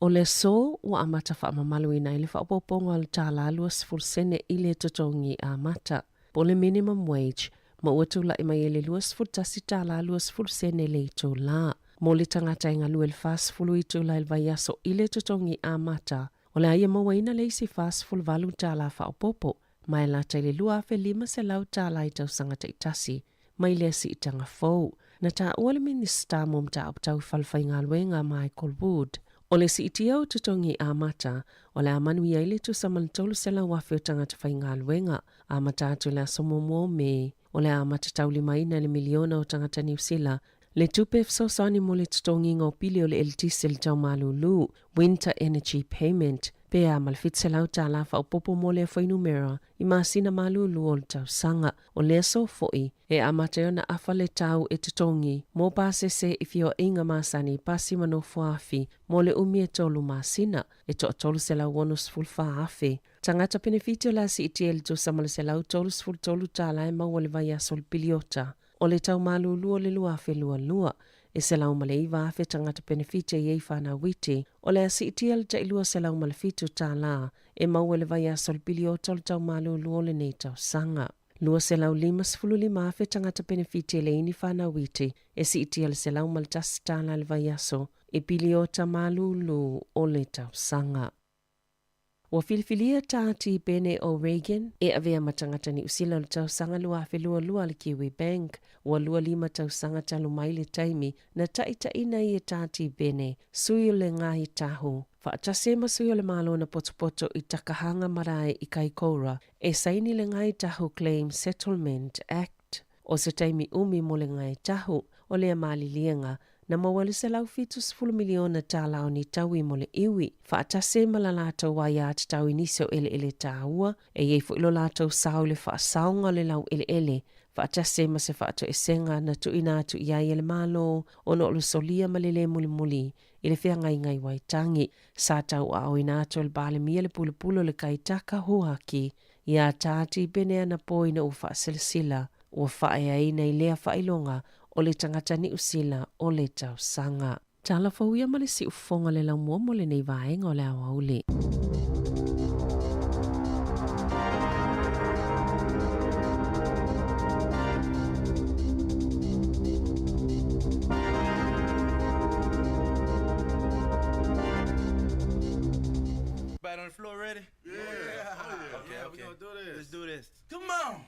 O le aso ua amata faamamaluina ai le faaopoopoga o le $1 20 sene i le totogi amata, po o le minimum wage, ma ua tulai mai ai le $21 20 sene le itulā. Mo le tagata e galue i le 40 itula i le vaiaso i le totogi amata, o le a ia mauaina le isi $48 faaopoopo, ma e lata i le $2,500 i tausaga taitasi mai lea siitaga fou. Na taua le Minisita mo Mataupu Tau Falefaigaluega Michael Wood, o le siitia o totogi amata o le a manuia ai le tusa ma le 300,000 o tagata faigaluega amata atu i le aso muamua o Me, o le a amata taulimaina i le miliona o tagata Niu Sila le tupe fesoasoani mo le totogiga o pili o le eletise i le tau malūlū, Winter Energy Payment, pe a ma le $700 faaopoopo mo lea fuainumera i masina malūlū o le tausaga. O le aso foi, e amata ai ona afa le tau e totogi mo pasese i feoaiga masani pasi ma nofoafi mo le umi e 3 masina, e toa 364,000 tagata penefiti o le a siitia i le tusa ma le $133 e maua i le vaiaso o le piliota o le tau malūlū o le 2022, e 109,000 tagata penefiti e i ai fanau iti, o le a siitia i le tai $207 e maua i le vaiaso o le piliota o le tau malūlū o lenei tausaga. 255,000 tagata penefiti e leai ni fanau iti, e siitia i le $101 i le vaiaso i piliota malūlū o le tausaga. Ua filifilia Tā Tipene O'Regan e avea ma tagata Niu Sila o le tausaga 2022 a le Kiwi Bank. Ua 25 tausaga talu mai le taimi na taitaina ai e Tā Tipene, sui o le Ngāi Tahu, faatasi ai ma sui o le Malo na potopoto i Takahanga Marae i Kaikoura e saini le Ngāi Tahu Claim Settlement Act. O se taimi umi mo le Ngāi Tahu, o lea maliliega Na maua le $170 miliona o ni taui mo le iwi, faatasi ai ma la latou aiatatau i nisi o eleele taua, e i ai foi lo latou sao i le faasaoga o le laueleele, faatasi ai ma se faatoesega na tuuina atu i ai e le Malo ona o le solia ma le le mulimuli i le feagaiga i Waitangi. Sa tauaaoina atu e le Palemia le pulepule o le Kaitaka Huaki iā Tā Tipene anapo ina ua faasilasila ua faaeaina i lea faailoga o le tagata Niu Sila o le tausaga. Tala fou ia ma le siufofoga o le laumua mo lenei vaega o le aoauli. Everybody on the floor ready? Yeah. Oh, yeah. Okay, okay. We gonna do this. Let's do this. Come on.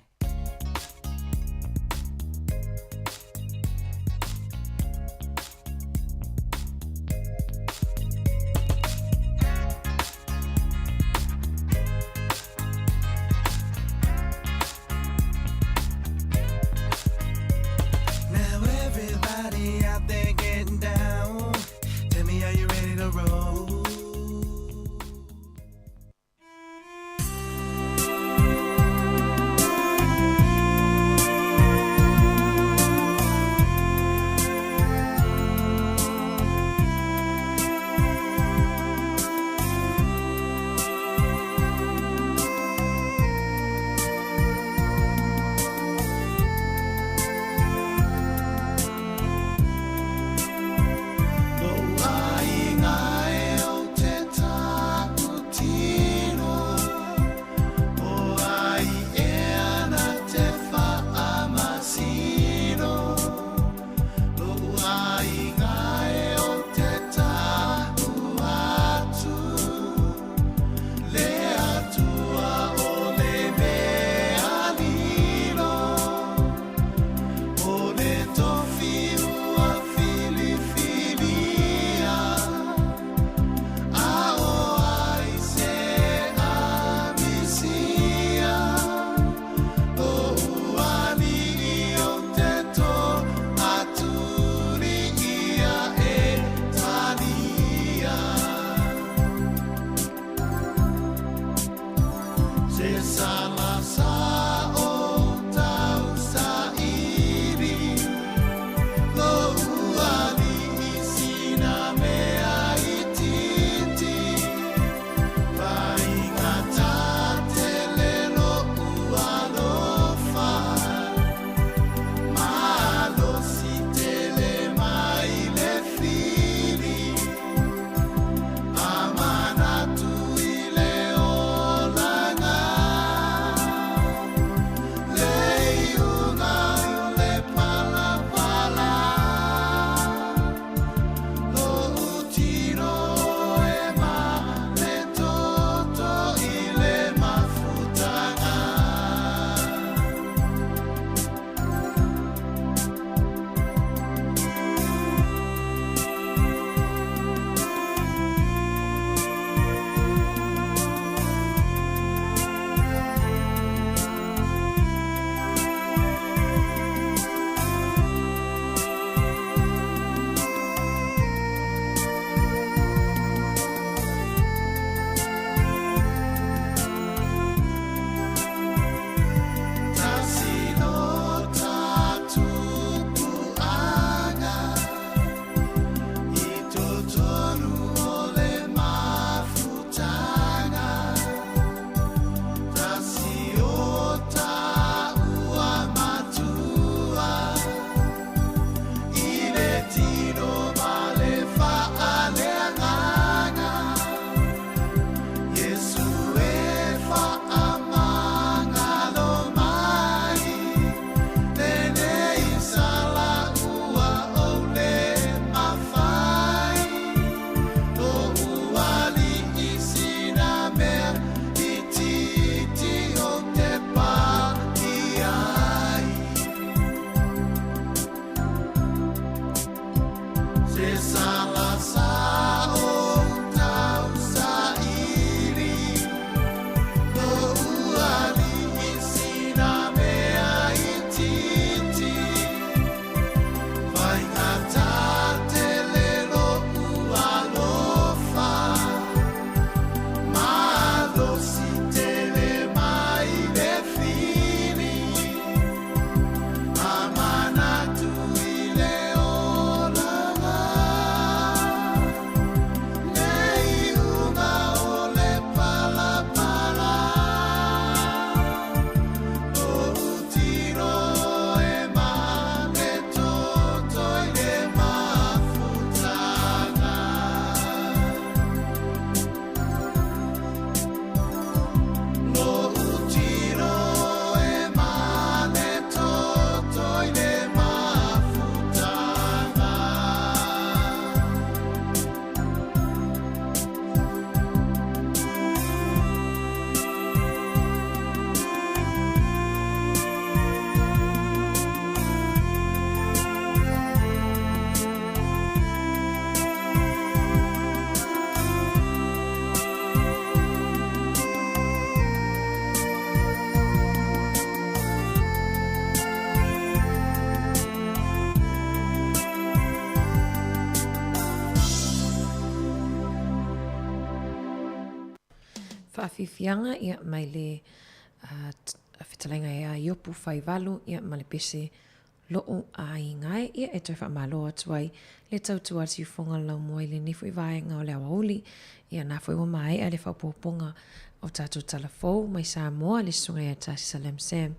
Faafiafiaga ia mai le fetalaiga ia Iopu Faivalu ia ma le pese Lo'u aiga e, ia e toe faamalo atu ai le tautua a le siufofoga o le laumua i lenei foi vaega o le aoauli. Ia na foi ua maea le faaopoopoga o tatou tala fou mai Samoa le susuga ia Tasi Salem Sam,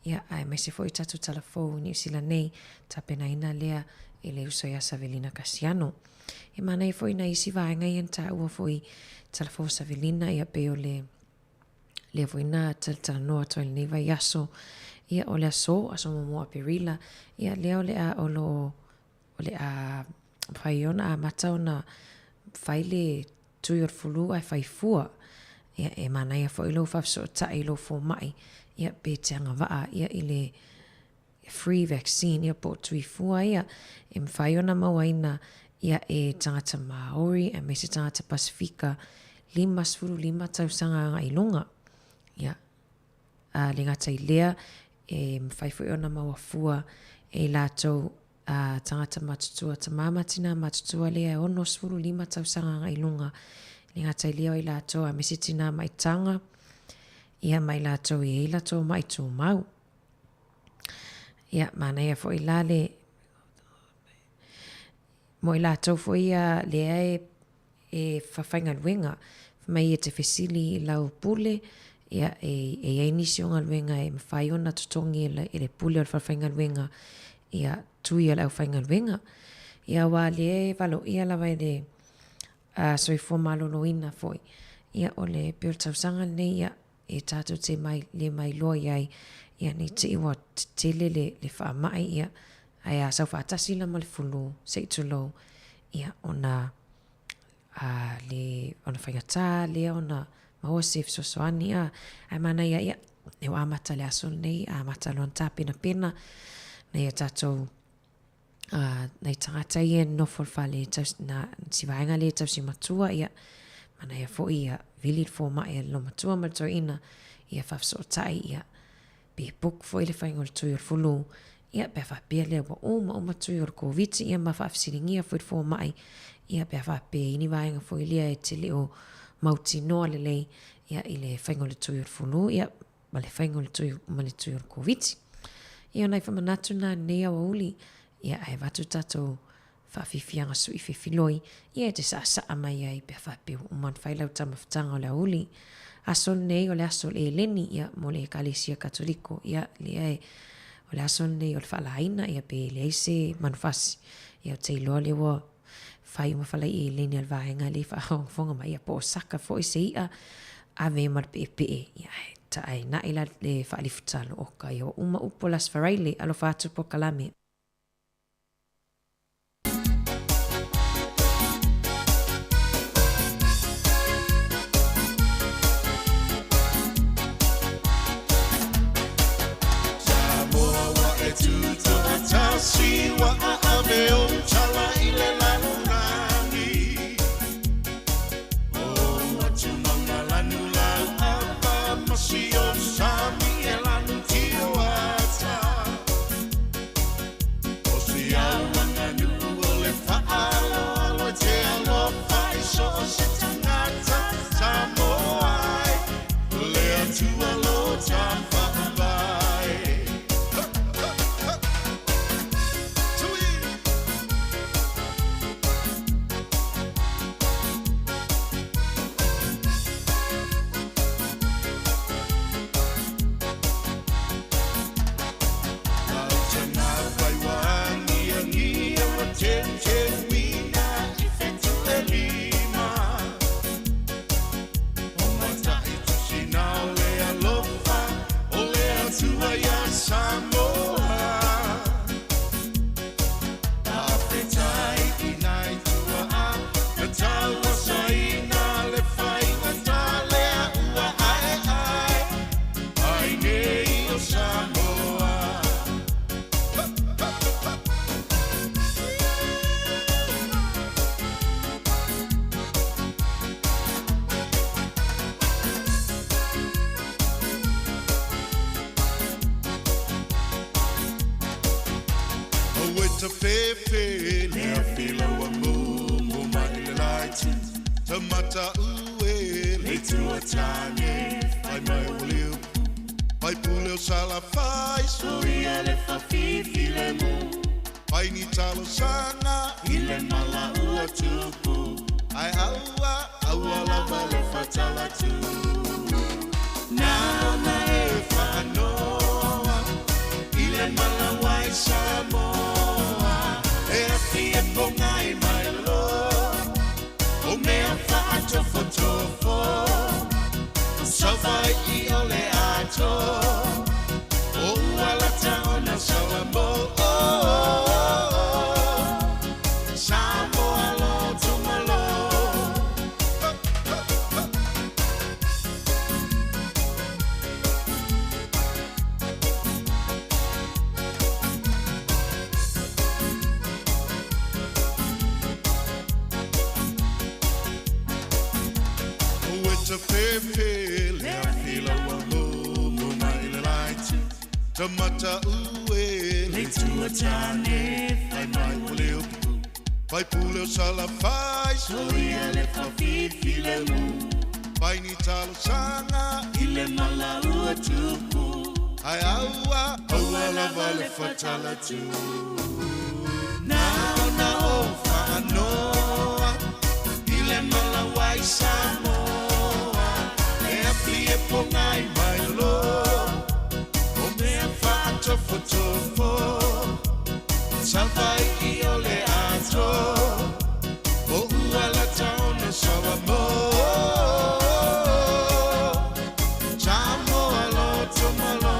ia aemaise foi tatou tala fou i Niu Sila nei, tapenaina lea e le uso ia Savelina Kasiano. E manaia foi nai isi vaega ia na taua foi tala fou a Savelina, ia pei o le lea foi na talatalanoa atu ai lenei vaiaso, ia o le aso, aso muamua o Aperila, ia lea o le a o lo o o le a mafai ona amata ona fai le tui o le fulu ae fai fua. Ia e manaia foi lou faafesootai i lou fomai, ia pe te agavaa ia i le free vaccine ia po o tui fua ia e mafai ona mauaina ia e tagata Māori aemaise tagata Pasifika 55 tausaga agai i luga. Ia, a le gata i lea, e mafai foi ona maua fua e i latou a tagata matutua, tamā ma tinā matutua lea e 65 tausaga agai i luga, le gata i lea o i latou aemaise tinā maitaga, ia ma i latou e i ai latou ma'i tumau. Ia, manaia foi la le, mo i latou foi ia lea e, e fafaigaluega, fai mai e te fesili i lau pule, ia, e, e i ai nisi o galuega e mafai ona totogi e le, e le pule o le falefaigaluega, ia, tui a le aufaigaluega. Ia, aua lea e valoia lava e le soifua maloloina foi, ia, o le, pei o le tausaga lenei, ia, e tatou te mai, le mailoa i ai, ia ne i te i ua tetele le, le faamai, ia, ae a sau faatasi la ma le fulu, se i tulou, ia, ona, a, le, ona faigata lea ona maua se fesoasoani, a, ae manaia, ia, e ua amata le aso lenei, amata loa ona tapenapena, nai a tatou a nai tagata ia e nofo i le fale e tausi, na, si vaega lea e tausi matua, ia, manaia foi ia vili le fomai a le olomatua ma le toeaina, ia faafesootai, ia, pe book foi le faiga o le tui o le fulu, ia, pe a faapea lea ua uma uma tui o le Koviti, ia, ma faafesiligia foi le fomai, ia, pe a faapea e i ai ni vaega foi lea e te le o mautinoa lelei, ia, i le faiga o le tui o le fulu, ia, ma le faiga o le tui, ma le tui o le Koviti. Ia, o nai faamanatu na nei aoauli, ia, ae avatu tatou faafiafiaga sui fefiloi, ia e te saasaa mai ai pe a faapea ua uma ona fai lau taumafataga o le aoauli. Aso lenei o le aso o le eleni, ia, mo le Ekalesia Katoliko, ia, lea e, o le aso lenei o le faalaina, ia, pe leai se manufasi, ia, ou te iloa lea ua fai uma falaiʻi eleni a le vaega lea i faafogafoga mai, ia po o saka foi se iʻa, ave ma le peʻepeʻe, ia ae taʻaenaʻi la le faalifutalo, oka, ia ua uma upu o le Aso Faraile, alofa atu polokalame. Samoa ua e tutoatasi ua aave ou tala i le lalolagi O atu mauna lanu lau apa ma si o sami e lanu tio ata O si au aganuu o le faaaloalo e te alofa i so o se tagata Samoa e le Atua lo ta faavae. tua tāne Fai mai o le upu Fai pule o salafai Soia le whafifi le mu Fai ni talo sanga I le mala ua tupu Ai aua, aua lava le fatala tu Nā e whaanoa I le mala wai Samoa E afi e ponga i mai lo O mea whaatofotofo Savai i o le ato O ualata ona Samoa Samoa lo tumalo O e te pepe le a fila ua mumu mai le laiti Tamata ue le tua tāne Fai mai o le upu Fai pule o salafai Soia le whafifi le mu Fai ni talo sanga I le mala ua tupu Ai aua, aua lava le fatala tu Na ona o whaanoa I le mala wai Samoa E api e ponga i mai lo O mea whaatofotofo Savai i o le ato O ualata ona Samoa Samoa lo tumalo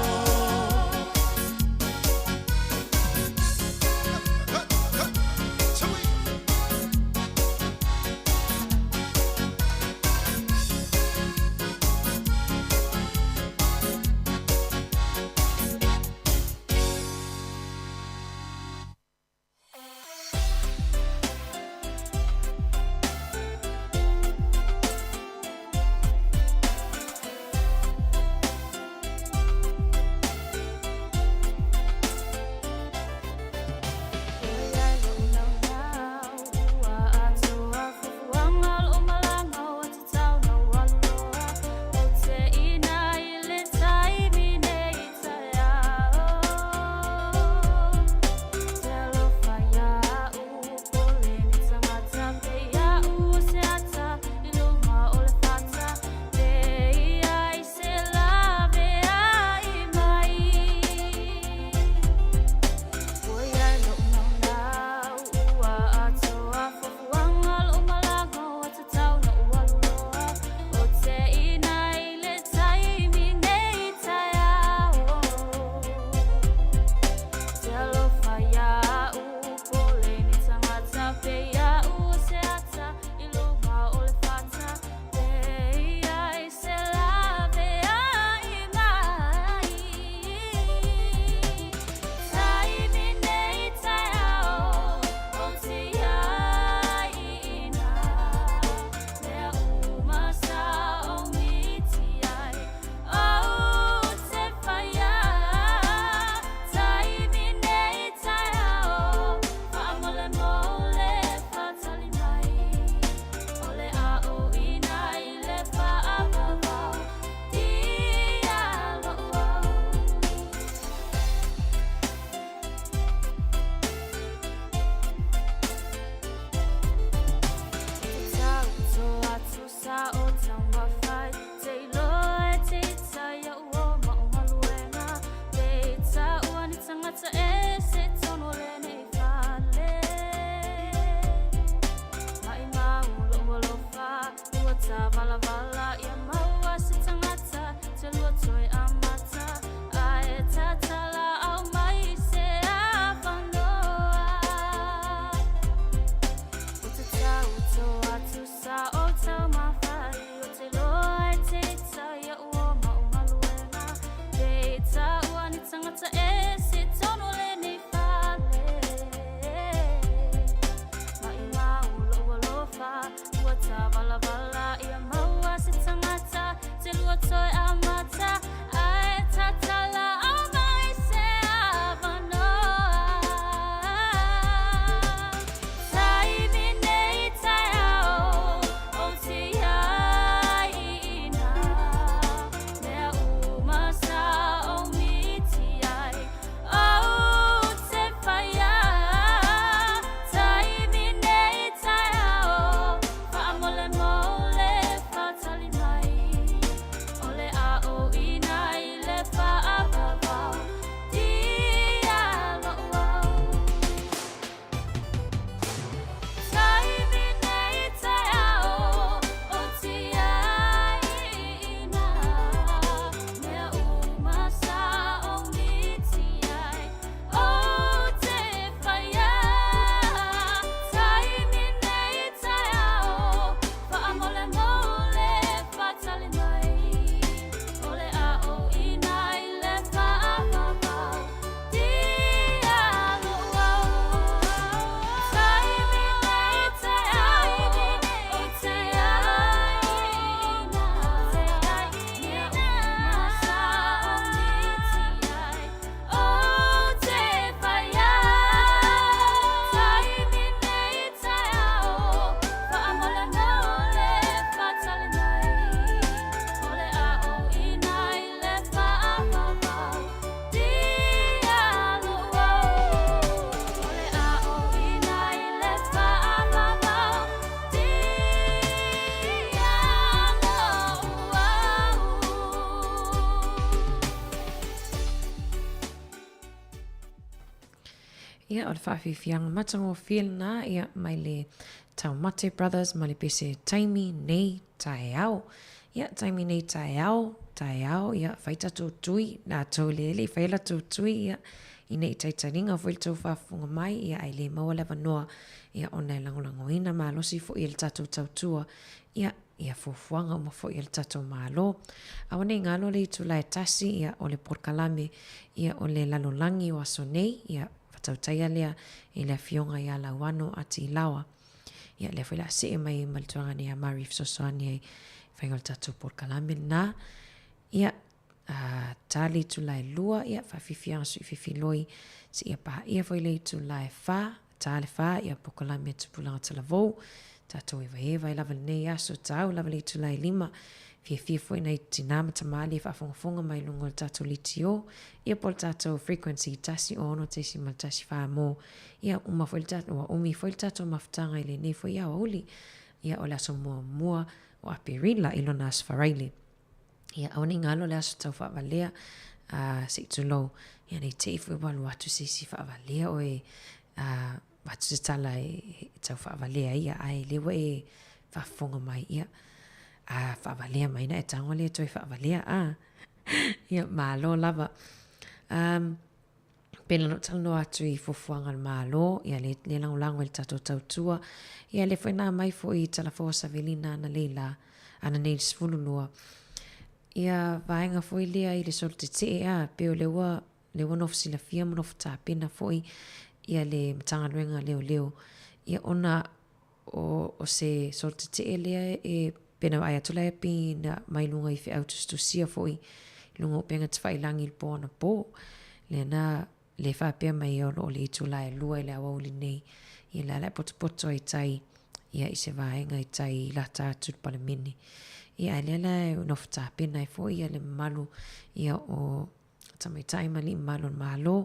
Ia, o le faafiafiaga matagofie lena, ia, mai le Taumate Brothers ma le pese taimi nei taeao. Ia, taimi nei taeao, taeao, ia, fai tatou tui, latou le le i faia latou tui, ia, ina i taitaliga foi le tou faafofoga mai, ia, ae le maua le avanoa, ia, ona e lagolagoina malosi foi e le tatou tautua, ia, ia fuafuaga uma foi a le tatou Malo. Aua ne i galo le itula e tasi, ia, o le polokalame, ia, o le lalolagi o aso nei, ia, fatautaia lea i le Afioga ia Lauano Atilaoa. Ia, lea foi o le a see mai ai ma le tulaga nei a Mari e fesoasoani ai i faiga o le tatou polokalame lena. Ia, a ta le itula e 2, ia, faafiafiaga sui fifiloi, seia paia foi le itula e 4, ta le 4, ia, polokalame a Tupulaga Talavou, tatou evaeva ai lava lenei aso, tau lava le itula e 5, fiafia foi nai tinā ma tamalii e faafogafoga mai i luga o le tatou litio, ia po o le tatou frequency 106.14 mo, ia, uma foi le tatou, ua umi foi le tatou mafutaga i lenei foi aoauli, ia, o le aso muamua o Aperila i lona Aso Faraile. Ia, aua ne i galo le aso tau faavalea, a, se i tulou, ia ne i te i foi ua alu atu se isi faavalea oe, a, avatu se tala e tau faavalea ia, ae lea ua e faafofoga mai, ia, a faavalea mai na e tago lea e toe faavalea, a, ia, malo lava. Um, pei ona ou talanoa atu i fuafuaga a le Malo, ia le, le lagolago i le tatou tautua, ia lea foi na aumai foi i Talafoa Savelina analeila, ananei le 12, ia vaega foi lea i le solo tetee a, pei o lea ua, lea ua nofo silafia ma nofo tapena foi ia le Matagaluega a Leoleo, ia ona o, o se solo tetee lea e pei ona vaai atu la e pei na mai luga i feau tusitusia foi i luga o upega tafailagi i le po anapo, lea na le faapea mai o lo o le itula e 2 i le aoauli nei, ia lea la e potopoto ai tai ia i se vaega i tai i lata atu i le Palemene. Ia ae lea la e nofo tapena ai foi ia le mamalu ia o tamaitai ma alii mamalu o le Malo.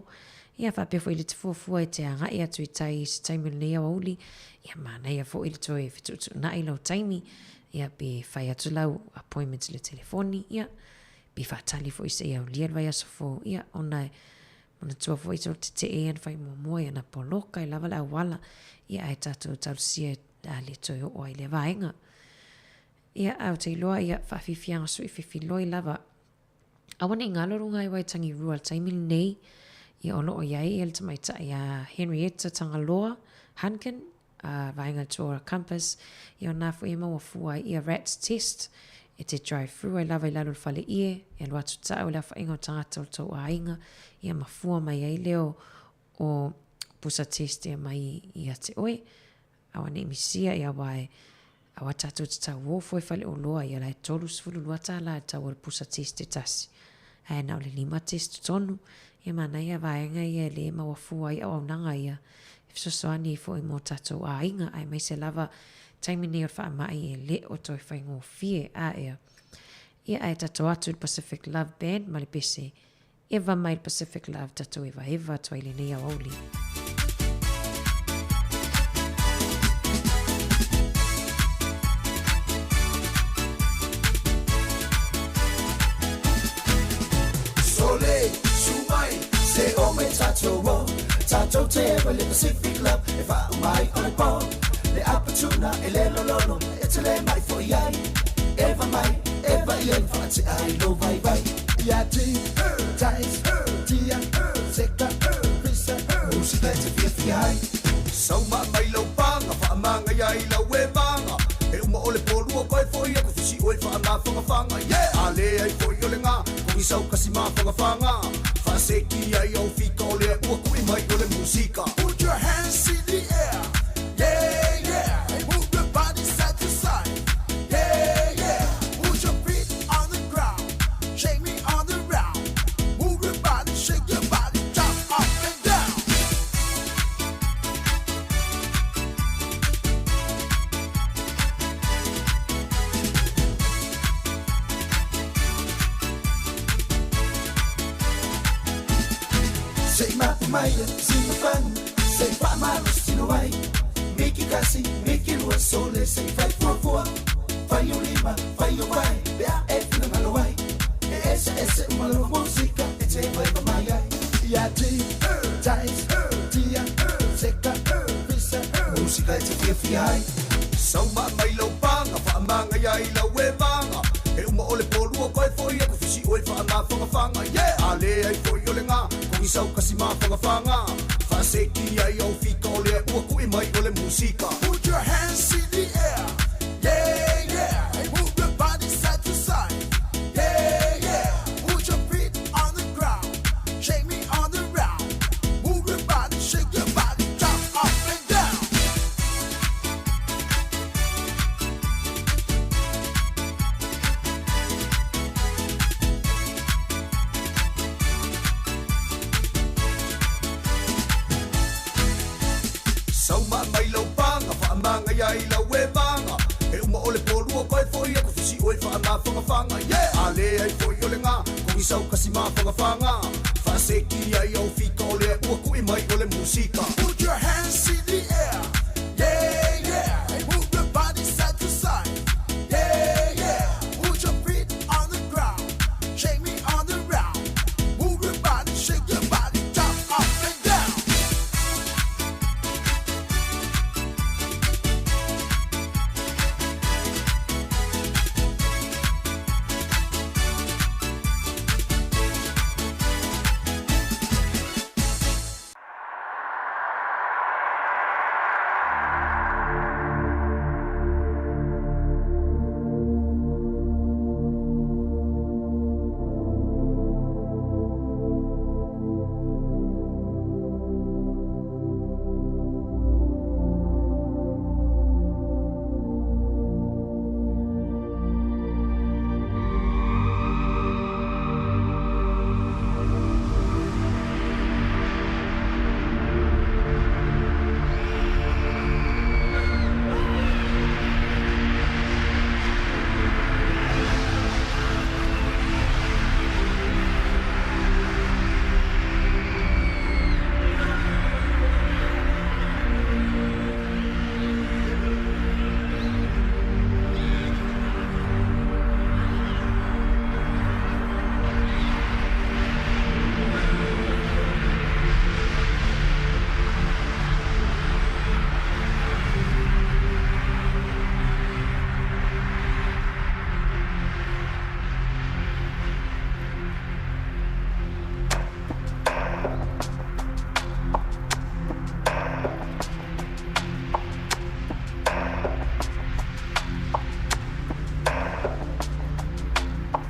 Ia faapea foi i le te fuafua e te agai atu i tai i se taimi o lenei aoauli, ia manaia foi le toe fetuutuunai lau taimi, ia pe fai atu lau appointment i le telefoni, ia pe faatali foi seia aulia le vaiaso fou, ia ona e manatua foi solo tetee ia na fai muamua ia na poloka ai lava le auala, ia ae tatou talosia a le toe oo ai lea vaega. Ia ae ou te iloa ia faafiafiaga sui fefiloi lava. Aua ne i galo luga ai Waitangi Rua i le taimi lenei, ia o lo o i ai ia le tamaitai a Henrietta Tagaloa Hunkin, a vaega Tuora Compass, ia o nā foi e maua fua ai ia RATS test, e te drive through ai lava i lalo o le fale ie, e alu atu tau i le aofaiga o tagata o le tou aiga, ia ma fua mai ai lea o pusa test e aumai ia te oe. Aua ne i misia ia aua e aua tatou te tauofo e faleoloa ia la e 32 tala le tau o le pusa test e tasi. Ae na o le 5 test tonu. Ia manaia vaega ia e le maua fua ai auaunaga ia e fesoasoani ai foi mo tatou aiga aemaise lava taimi nei o le faamai e le o toe faigofie a ea. Ia ae tatou atu i le Pacific Love Band ma le pese Eva mai le Pacific Love tatou evaeva atu ai lenei aoauli. Sole, su mai, se o mai tatou o Tatou te ewa le Pacific Love E wha mai o le po Le apatuna e le lololo E te le mai fo i ai Eva mai, eva i ai Wha te ai lo vai vai Ia ti, tais, tia, seka, pisa Musika e te fia fia ai Sauma mai lau panga, whaamanga ia i lau e manga E uma o le pōlua koe foi aku fisi oe whaamawhangawhanga Yeah! A le ai foi o le ngā, koki sau kasi mawhangawhanga Whaaseki ai au fika o lea ua kui mai o le musika Put your hands in the air, yeah, yeah And move your body side to side, yeah, yeah Put your feet on the ground, shake me on the round Move your body, shake your body, jump up and down Se i mapu mai e sina fanu Se i whaamalo sino ai Miki kasi, miki lua sole Se i fai fuafua Fai o lima, fai o vai Pe a e whina ai E ese ese uma lava musika E te vai pa mai ai Ia ti, tais, tia, musika e te fiafia ai. Sauma mai lau panga, faamagaia i lau evaga. E uma o le polua koe fo'i aku fisi oe faamafagafaga. Yeah! A lē ai fo'i o legā, kogisau kasi mafagafaga. Faaseki ai au fika o lea ua ku'i mai o le musika. Put your hands in the air. Yeah, yeah. Hey, move your body side to side. Yeah, yeah. Put your feet on the ground. Shake me on the round. Move your body, shake your body, jump up and down. Sauma mai lau paga faamagaia i lau evaga. E uma o le polua koe fo'i aku fisi oe faamafagafaga. Yeah! A lē ai fo'i o legā, kogisau kasi mafagafaga. Faaseki ai au fika o lea ua ku'i mai o le musika. Put your hands in the air. Yeah, yeah. Hey, move your body side to side. Yeah, yeah. Put your feet on the ground. Shake me on the round. Move your body, shake your body, jump up and down.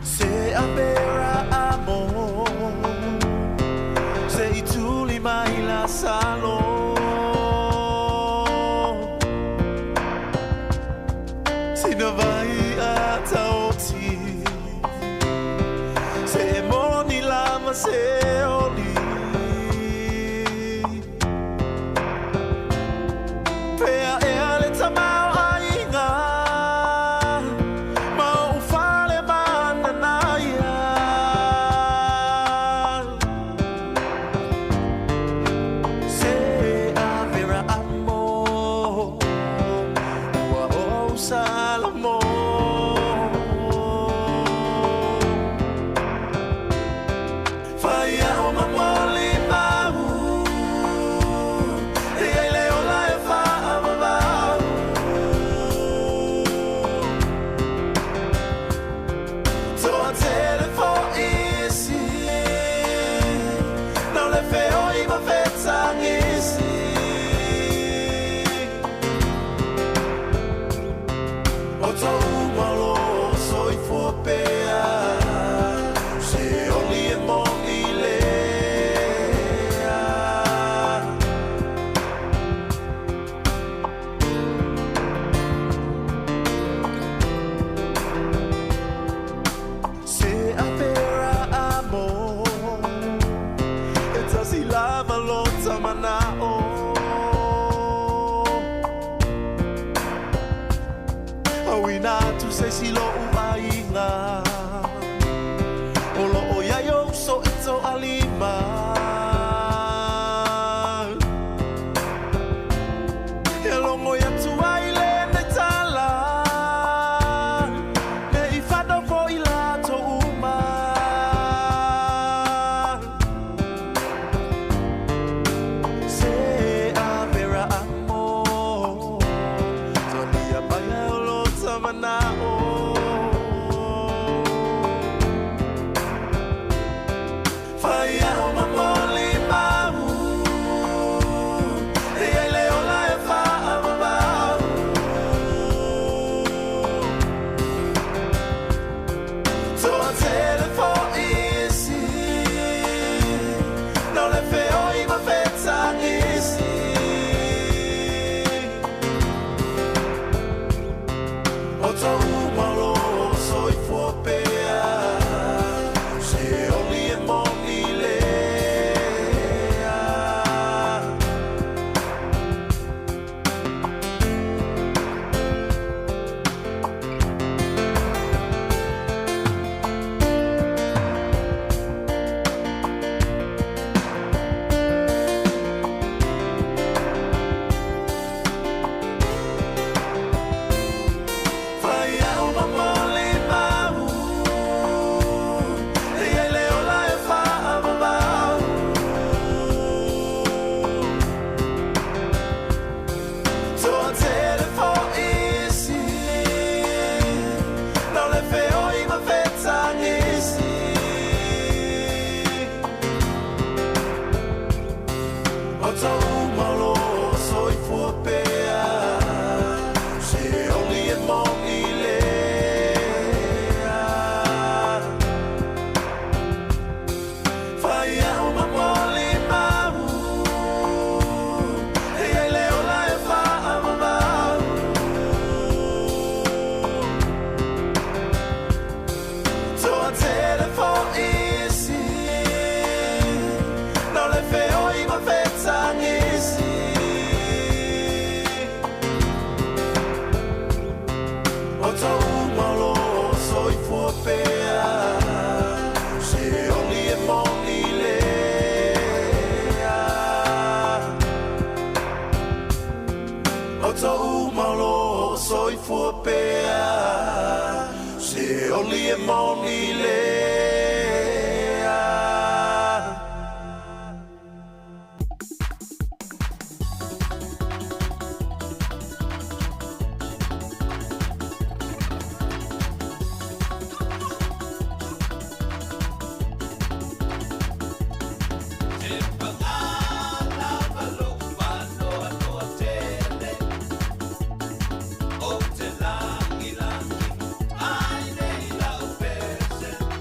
Se apera amo Se ituli mai la salo Sina vai a taoti Se moni lava se oli Pea ea le tamau aiga Ma o fale mananaia Se avera amo Ua o Salamo Whaia o mamoli mau E ai le ola e whaavavau Toa tele fo isi Nau le feoi ma fetangisi O tō umalo soifua pea Se oli e mo i lea Se apera amo E tasi lava lo tamanao Awina atu se silo uainga O lo o ia yo so ito alima E longo ia tua i le nei tala Me i whanau fo i la tō uma Se a vera amo moni lea. Ou te langi langi, ai nei lau pese.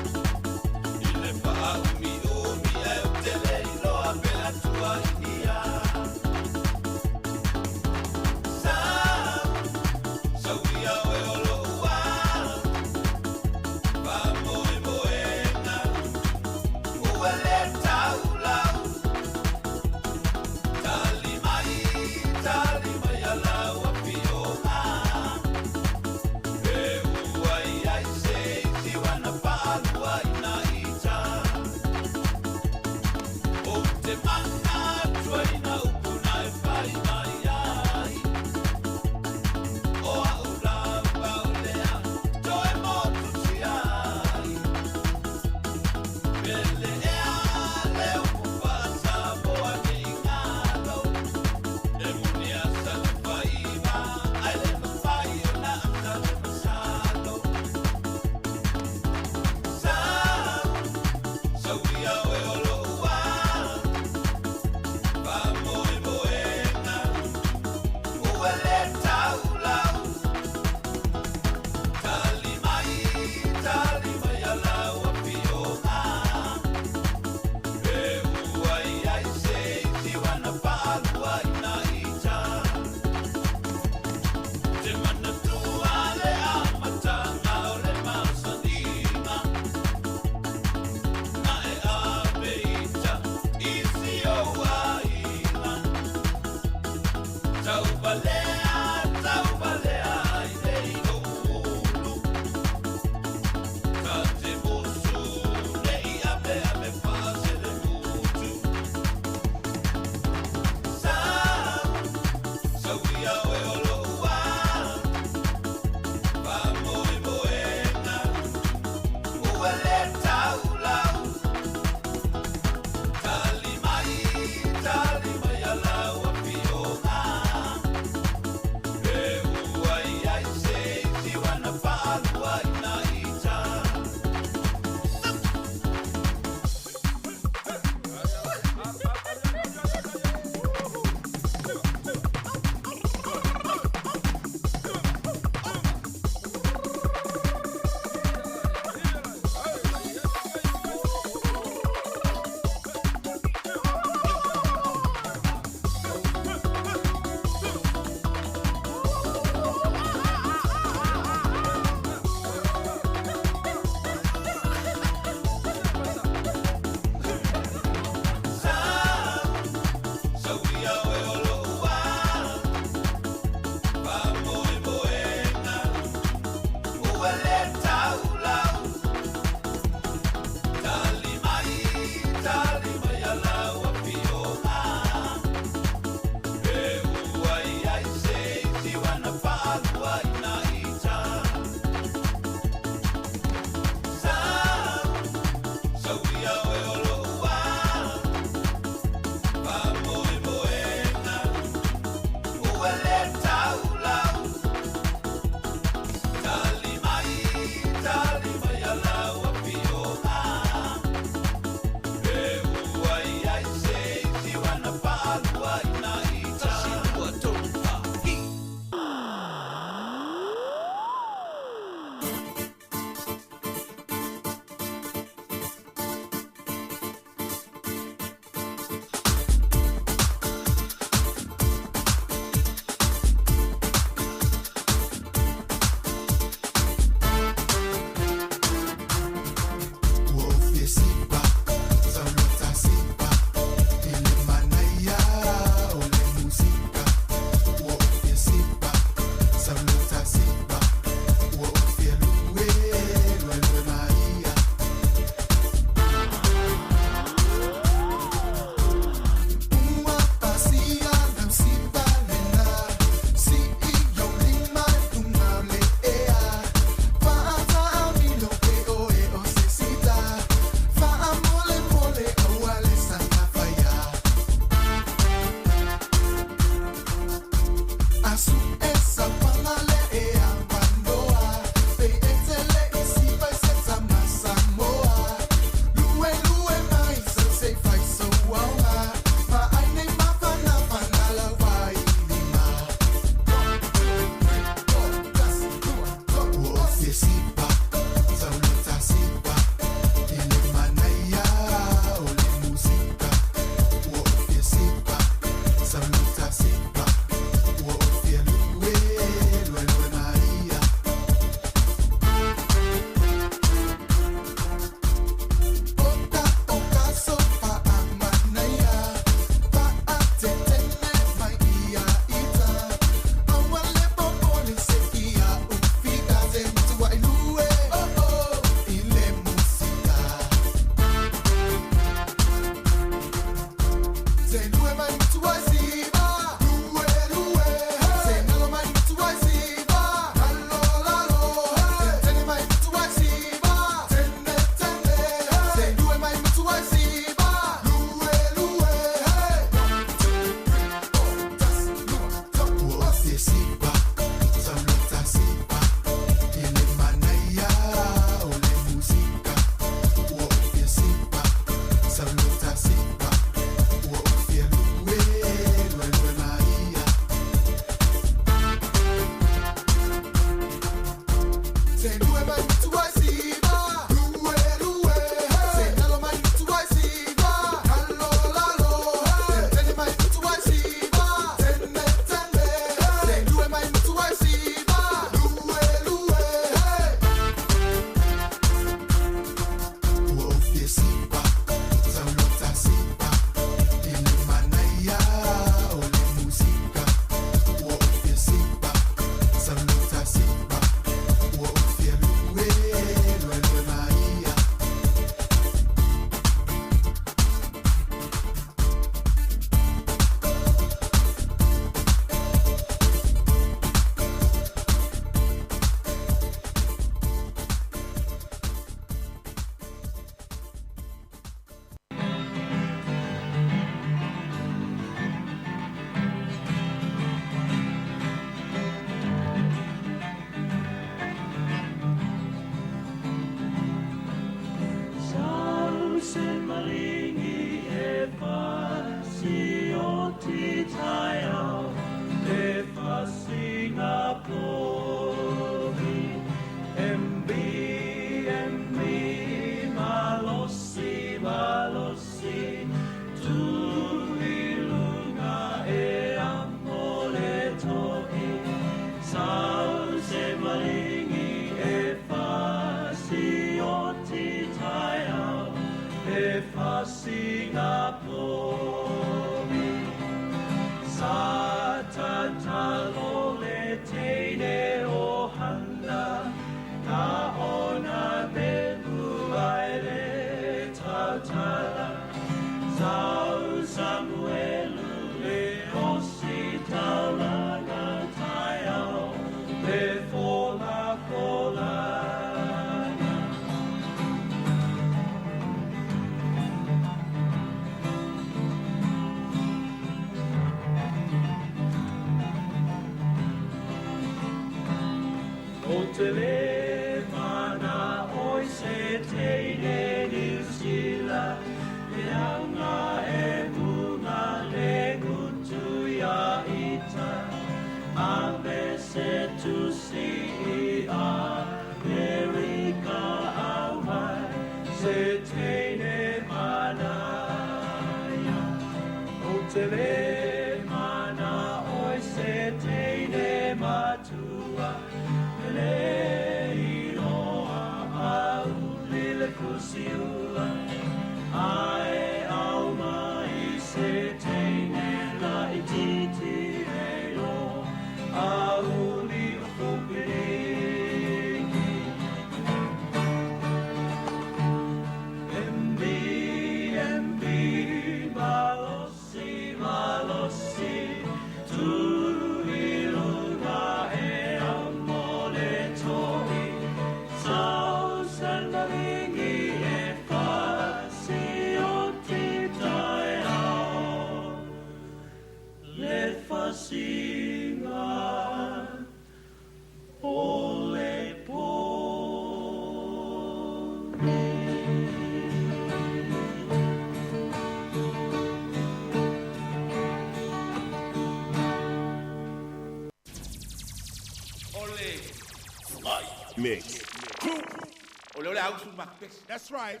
That's right.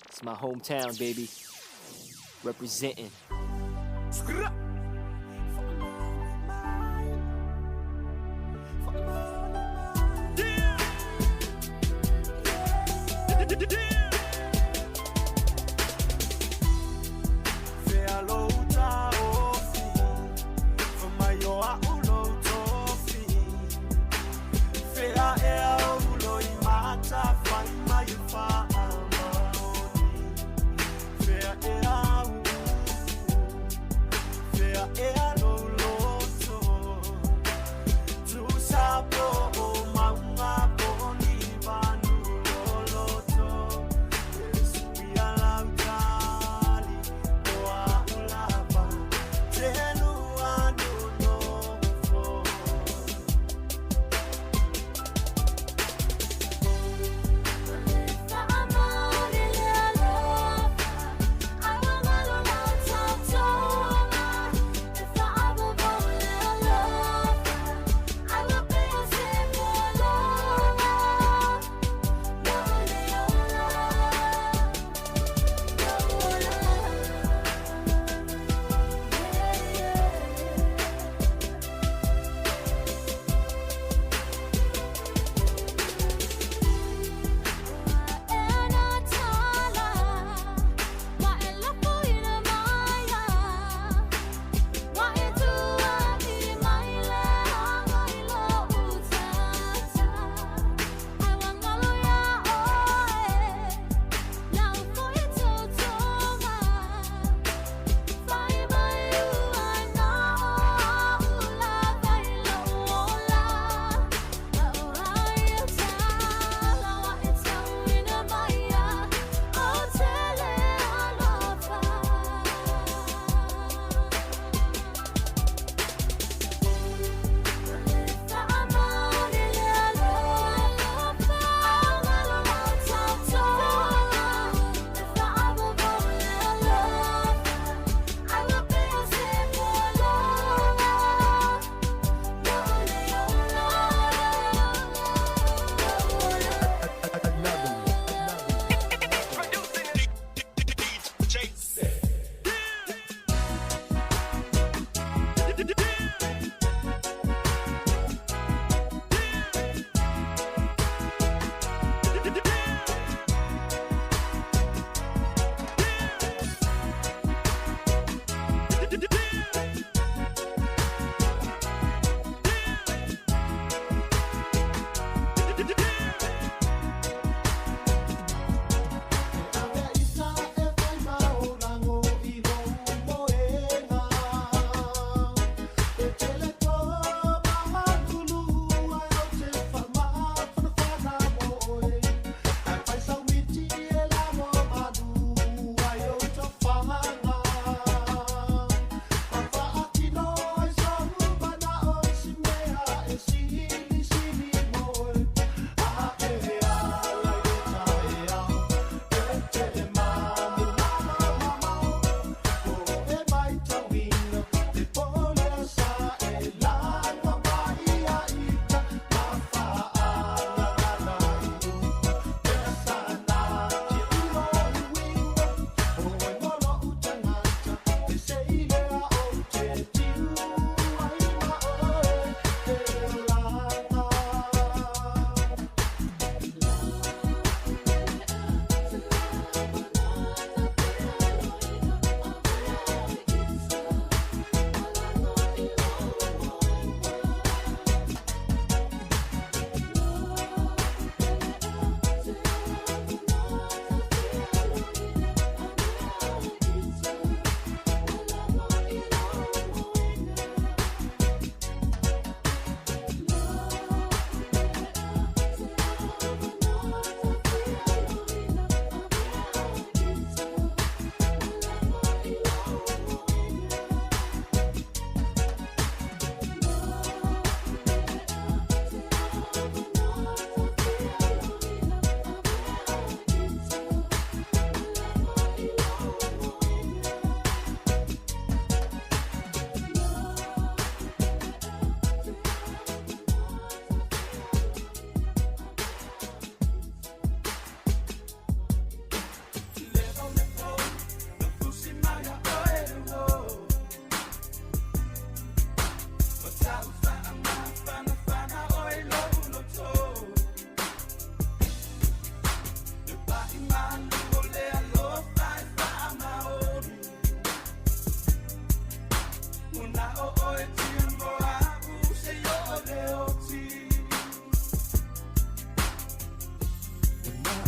It's my hometown, baby. Representing.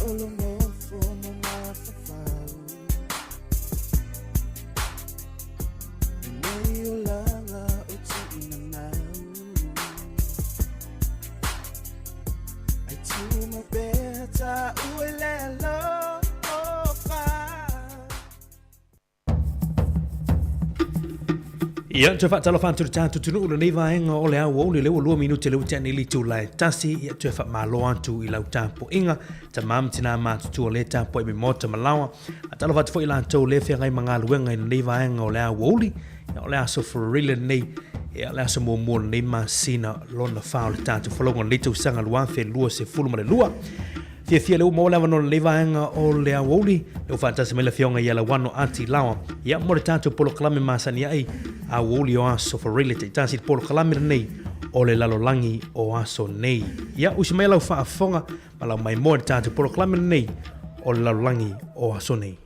o lo nofo ma mafafau Lenei olaga o tuuina mau Ai tumau pea taua i le alofa. Ia, toe faatalofa atu i le tatou atunuu i lenei vaega o le aoauli, lea ua 2 minute lea ua tea nei le itula e 1, ia toe faamalo atu i lau tapuaiga, tama ma tina matutua lea tapuai mai maota ma laoa. Faatalofa atu foi i latou lea feagai ma galuega i lenei vaega o le aoauli, ia o le aso Faraile lenei, ia le aso muamua o lenei masina lona fa o le tatou folauga o lenei tausaga 2022. Fiafia lea ua maua le avanoa o lenei vaega o le aoauli, lea ua faatasi mai le Afioga ia Lauano Ati Laoa, ia mo le tatou polokalame masani ai, aoauli o aso Faraile taitasi le polokalame lenei o le lalolagi o aso nei. Ia, usi mai lau faafofoga ma lau maimoa i le tatou polokalame lenei o le lalolagi o aso nei.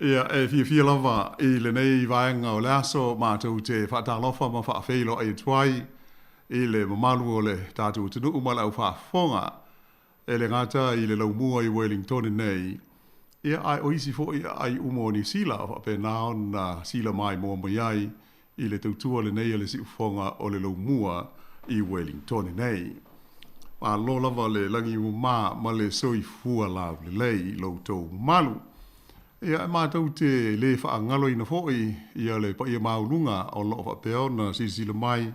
Ia, e fiafia lava i lenei vaega o le aso matou te faatalofa ma faafeiloai atu ai i le mamalu o le tatou atunuu ma le aufaafofoga, e le gata i le laumua i Wellingtone nei, ia ae o isi foi aai uma o Niu Sila o faapena ona sila maimoa mai ai i le tautua lenei a le siufofoga o le laumua i Wellingtone nei. Malo lava le lagi mama ma le soifua laulelei i lo outou mamalu. Ia, e matou te le faagaloina foi ia le paia maualuga o lo o faapea ona silasila mai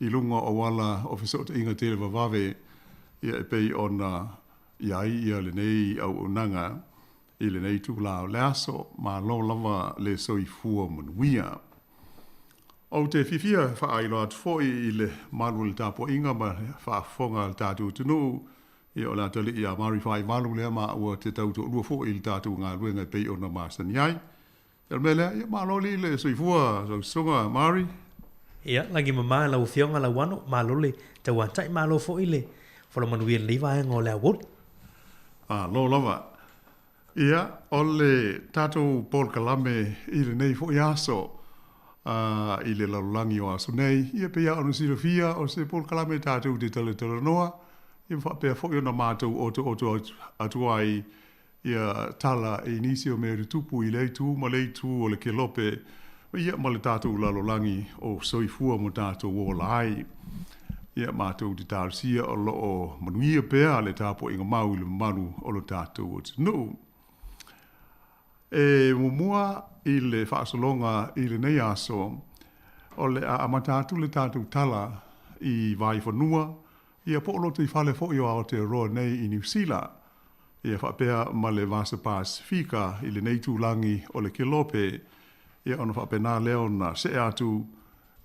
i luga o auala o fesootaiga televavave ia e pei ona i ai ia lenei auaunaga i lenei itula o le aso. Malo lava le soifua manuia. Ou te fiafia e faailoa atu foi i le malu o le tapuaiga ma le faafofoga a le tatou atunuu, ia o le atalii ia Mari Faivalu lea ma ua te tau toalua foi i le tatou galuega e pei ona masani ai. Ia o le mea lea, ia malo alii le soifua lau susuga Mari. Ia, lagi mama lau Afioga Lauano, malo le tauatai, malo foi le folau manuia i lenei vaega o le aoauli. Malo lava. Ia, o le tatou polokalame i lenei foi aso, i le lalolagi o aso nei, ia pei lava ona silafia, o se polokalame tatou te talatalanoa, ia ma faapea foi ona matou otooto atu ai ia tala i nisi o mea tutupu i lea itu ma lea itu o le kelope, ia ma le tatou lalolagi o soifua ma tatou ola ai. Ia matou te talosia o lo o manuia pea le tapuaiga mau i le mamalu o lo tatou atunuu. E muamua i le faasologa i lenei aso, o le a amata atu le tatou tala i Vaifanua, ia po o lotoifale foi o Aotearoa nei i Niu Sila, ia faapea ma le Vasa Pasifika i lenei itulagi o le Kelope, ia ona faapena lea ona see atu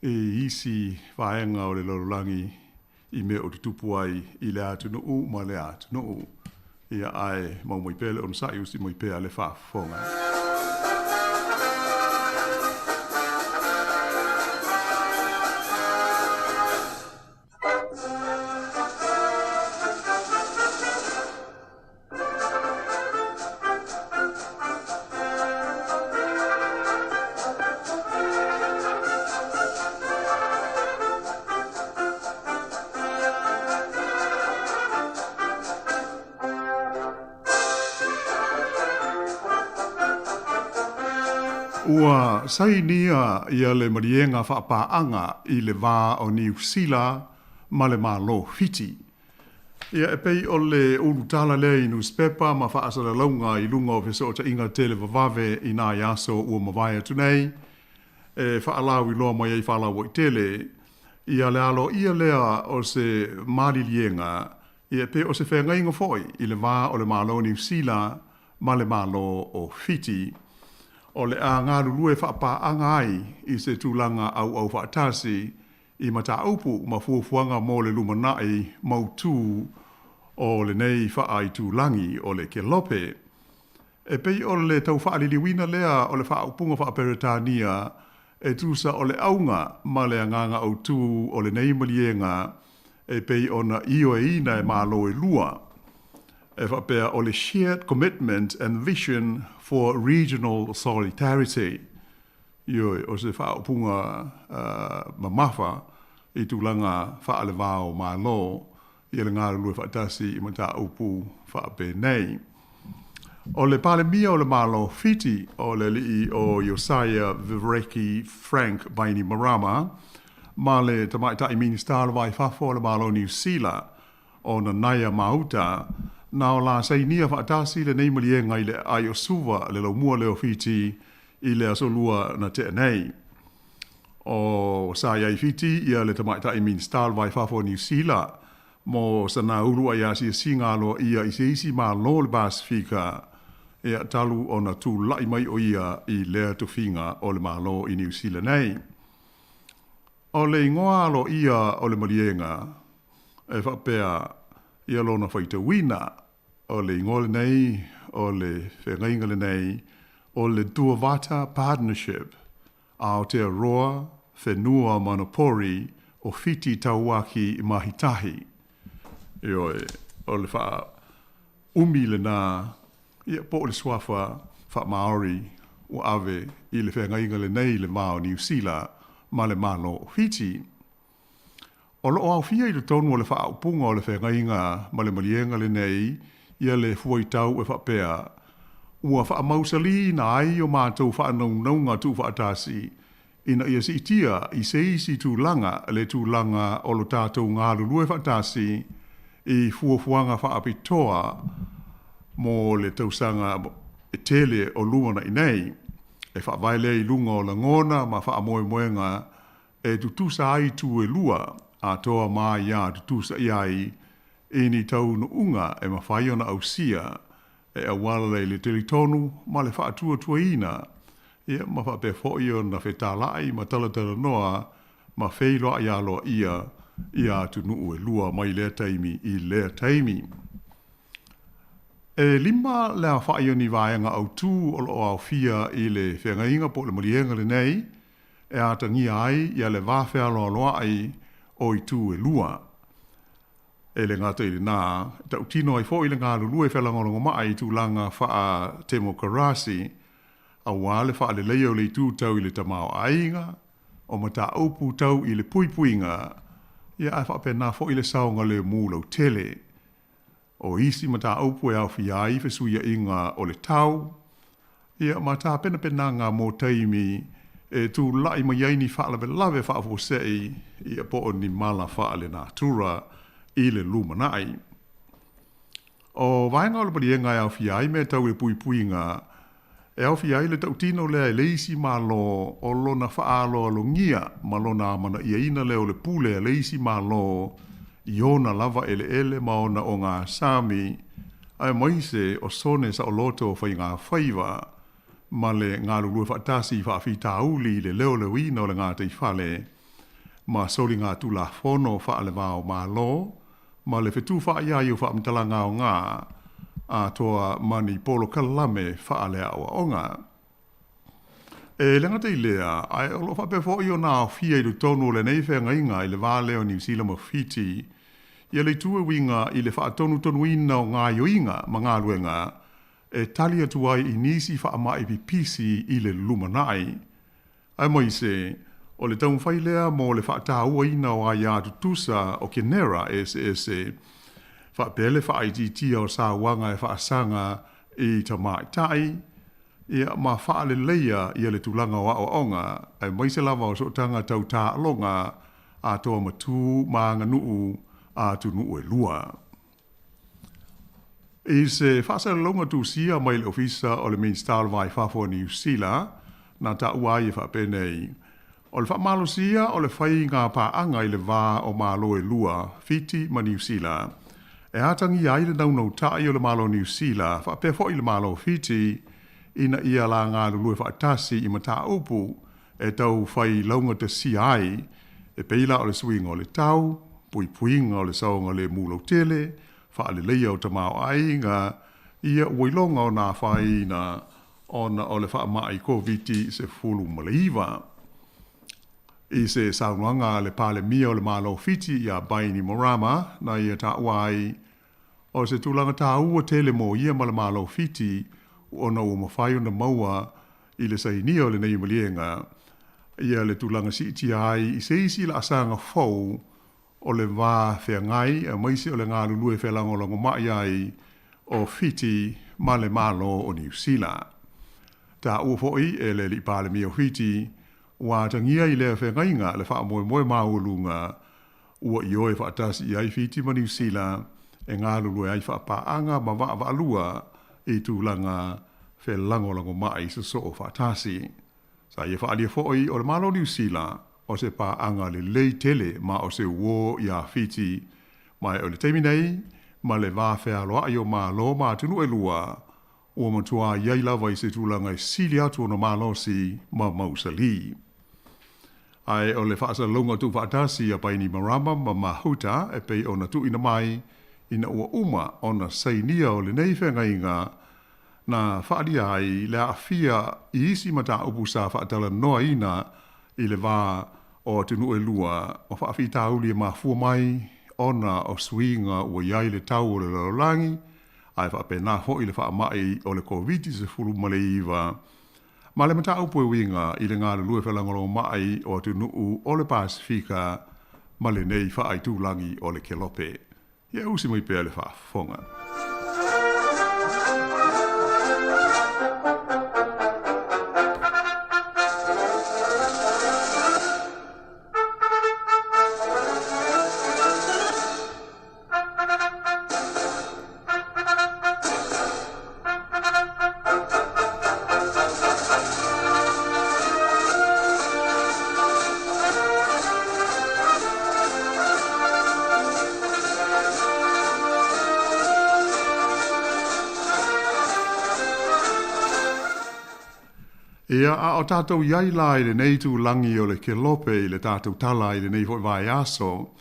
i isi vaega o le lalolagi i mea o tutupu ai i lea atunuu ma lea atunuu. Ia ae mau mai pea le onosai usi mai pea le faafofoga. Ua sainia ia le maliega faapaaga i le va o Niu Sila ma le Malo Fiti. Ia, e pei o le ulutala lea i nusipepa ma faasalalauga i luga o fesootaiga televavave i nai aso ua mavae atu nei, e faalauiloa mai ai faalauaitele ia le aloaia lea o se maliliega, ia e pei o se feagaiga foi i le va o le Malo o Niu Sila ma le Malo o Fiti. O le a galulue faapaaga ai i se tulaga auau faatasi. i mataupu ma fuafuaga mo le lumanai mautū o lenei faaitulagi o le Kelope. E pei o le tau faaliliuina lea o le faaupuga faa-Peretania e tusa o le auga ma le agaga autū o lenei maliega e pei ona ioeina e Malo e lua, e faapea o le Shared Commitment and Vision for Regional Solidarity. Ioe, o se faaupuga mamafa i tulaga faalevao Malo ia le galulue faatasi i mataupu faapenei. O le Palemia o le Malo o Fiti, o le alii o Iosaia Vivrekki Frank Bainimarama, ma le Tamaitai Minisita o le Va i Fafo o le Malo o Niu Sila, o Nanaia Mahuta, na o la sainia faatasi lenei maliega i le aai o Suva le laumua lea o Fiti i le aso Lua na tea nei. O sa i ai Fiti ia le Tamaitai Minisita o le Va i Fafo o Niu Sila mo sana uluai asiasiga aloaia i se isi Malo o le Pasefika ia talu ona tulai mai o ia i lea tofiga o le Malo i Niu Sila nei. O le igoa aloaia o le maliega e faapea ia lona faitauina, o le igoa lenei o le feagaiga lenei o le Duavata Partnership, Aotearoa, Whenua Manapori o Fiti Tauaki Mahitahi. Ioe, o le faaumi lenā, ia, po o le suafa faa-Māori ua ave i le feagaiga lenei i le va o Niu Sila ma le Malo o Fiti. O lo o aofia i totonu o le faaupuga o le feagaiga ma le maliega lenei ia le fuaitau e faapea, Ua faamausalīina ai o matou faanaunauga tuufaatasi ina ia siitia i se isi tulaga le tulaga o lo tatou galulue faatasi i fuafuaga faapitoa mo le tausaga e tele o lumanai nei, e faavae lea i luga o lagona ma faamoemoega e tutusa ai itu e lua, atoa ma ia tutusa i ai i ni taunuuga e mafai ona ausia e auala i le talitonu ma le faatuatuaina, ia ma faapea foi ona fetalai ma talatalanoa ma feiloai aloaia i atunuu e lua mai lea taimi i lea taimi. E lima le aofai o ni vaega autū o lo o aofia i le feagaiga po o le maliega lenei, e atagia ai ia le va fealoaloaʻi o itu e lua. E le gata i lenā, e tautino ai foi le galulue felagolagomai i tulaga faa-temokarasi, auā le faaleleia o le itu tau i le tamaoaiga, o mataupu tau i le puipuiga, ia ae faapena foi le saogalemu lautele. O isi mataupu e aofia ai fesuiaiga o le tau, ia ma tapenapenaga mo taimi e tulai mai ai ni faalavelave faafuasei, ia po o ni mala faalenatura i le lumanai. O vaega o le maliega e aofia ai mea tau i le puipuiga, e aofia ai le tautino lea e le isi Malo o lona faaaloalogia ma lona amanaiaina lea o le pule a le isi Malo i ona lava eleele ma ona ogasami, aemaise o sone saoloto o faigafaiva ma le galulue faatasi i faafitauli i le leoleoina o le gataifale ma soligatulafono faalevao Malo ma le fetufaai ai o faamatalaga aoga atoa ma ni polokalame faaleaoaoga. E le gata i lea, ae o lo o faapea foi ona aofia i totonu o lenei feagaiga i le va lea o Niu Sila ma Fiti ia le itu e uiga i le faatonutonuina o gaoioiga ma galuega e tali atu ai i nisi faamai pipisi i le lumanai. Aemaise, o le taumafai lea mo le faatauaina o aia tutusa o kenera eseese, faapea le faaitiitia o sauaga e faasaga i tamaitai, ia, ma faaleleia ia le tulaga o aoaoga, aemaise lava o sootaga tau taaloga atoa ma tu ma aganuu a atunuu e lua. I se faasalalauga tusia mai le Ofisa o le Minisita o le Va i Fafo o Niu Sila, na taua ai e faapenei, O le faamalosia o le faiga paaga i le va o Malo e lua, Fiti ma Niu Sila, e atagia ai le naunautai o le Malo o Niu Sila faapea foi le Malo o Fiti ina ia la galulue faatasi i mataupu e tau fai laugatasia ai E pei la o le suiga o le tau, puipuiga o le saogalemu lautele, faaleleia o tamaoaiga, ia ua iloga ona afaina ona o le faamai Koviti-19. I se saunoaga a le Palemia o le Malo o Fiti ia Bainimarama na ia taua ai, o se tulaga taua tele mo ia ma le Malo o Fiti ona ua mafai ona maua i le sainia o lenei maliega ia le tulaga siitia ai i se isi laasaga fou o le va feagai aemaise o le galulue felagolagomai ai o Fiti ma le Malo o Niu Sila. Taua foi e le Alii Palemia o Fiti, ua atagia i lea feagaiga le faamoemoe maualuga ua ioe faatasi i ai Fiti ma Niu Sila e galulue ai faapaaga ma vaavaalua i tulaga felagolagomai sosoo faatasi. Sa ia faaalia foi o le Malo o Niu Sila o se paaga lelei tele ma o se uō iā Fiti, ma o le taimi nei, ma le va fealoai o Malo ma atunuu e lua, ua matuā i ai lava i se tulaga e sili atu ona malosi ma mausali. Ae o le faasalalauga tuufaatasi a Bainimarama ma Mahuta e pei ona tuuina mai ina ua uma ona sainia o lenei feagaiga na faaalia ai le aafia i isi mataupu sa faatalanoaina i le va o atunuu e lua o faafitauli e mafua mai ona o suiga ua i ai le tau o le lalolagi ae faapena foi le faamai o le Koviti-19 ma le mataupu e uiga i le galulue felagolagomai o atunuu o le Pasefika ma lenei faaitulagi o le Kelope. Ia usi mai pea le faafofoga. Ia, a o tātou i ai la i lenei itulagi o le Kelope i le tātou tala i lenei foi vaiaso,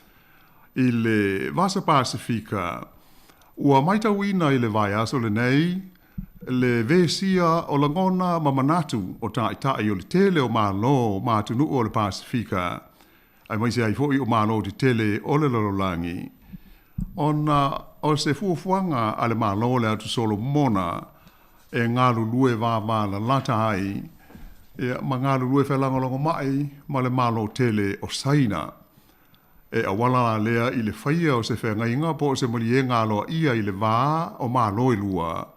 I le Vasa Pasefika, ua matauina i le vaiaso lenei le vesia o lagona ma manatu o taitai o le tele o Malo ma atunuu o le Pasefika, aemaise ai foi o Malo tetele o le lalolagi, ona o se fuafuaga a le Malo o le Atu Solomona e galulue vavalalata ai ma galulue felagolagomai ma le Malo tele o Saina. E auala la lea i le faia o se feagaiga po o se maliega aloaia i le va o Malo e lua,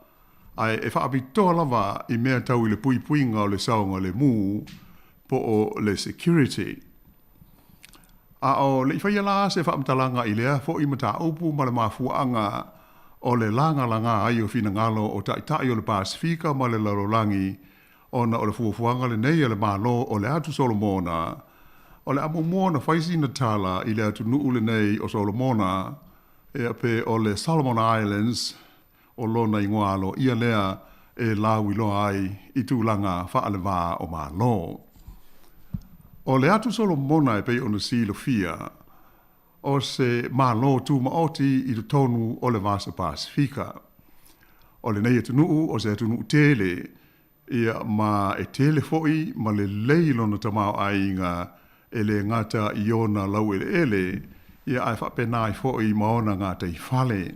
ae e faapitoa lava i mea tau i le puipuiga o le saogalemu po o le security. A o le i faia la se faamatalaga i lea foi mataupu ma le mafuaaga o le lagalaga ai o finagalo o Taitai o le Pasefika ma le lalolagi Ona o le fuafuaga lenei a le Malo o le Atu Solomona, o le a muamua ona fai sina tala i le atunuu lenei o Solomona, ea pe o le Solomon Islands o lona igoa aloaia lea e lauiloa ai i tulaga faale-va o Malo. O le Atu Solomona e pei ona silafia, o se Malo tumaoti i totonu o le Vasa Pasefika. O lenei atunuu o se atunuu tele, ia ma e tele foi ma lelei lona tamaoaiga e le gata i ona laueleele, ia ae faapena ai foi ma ona gataifale.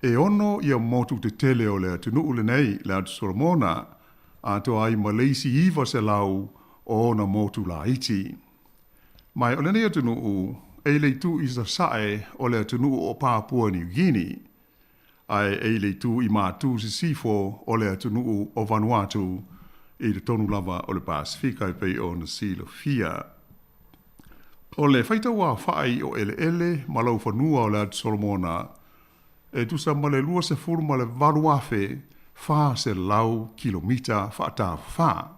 E ono ia motu tetele o le atunuu lenei, le Atu Solomona, atoa ai ma le isi 900 o ona motu laiti. Ma o lenei atunuu e i le itu i sasae o le atunuu o Papua Niu Kini, ae e i le itu i matu sisifo o le atunuu o Vanuatu i totonu lava o le Pasefika e pei ona silafia. O le faitauaofai o eleele ma laufanua o le Atu Solomona e tusa ma le 28,400 kilomita faatafafa.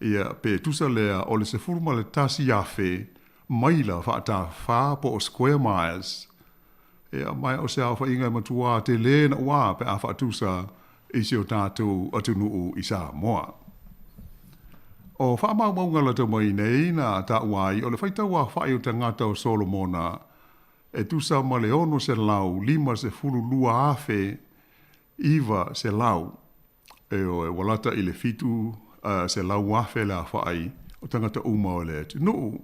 Ia, pe tusa lea o le 11,000 maila faatafafa po o square miles. Ia, ma o se aofaiga e matuā tele naʻuā pe a faatusa i si o tatou atunuu i Samoa. O faamaumauga lata mai nei na taua ai o le faitau aofai o tagata o Solomona e tusa ma le 652,900, ioe, ua lata i le 700,000 le aofai o tagata uma o le atunuu.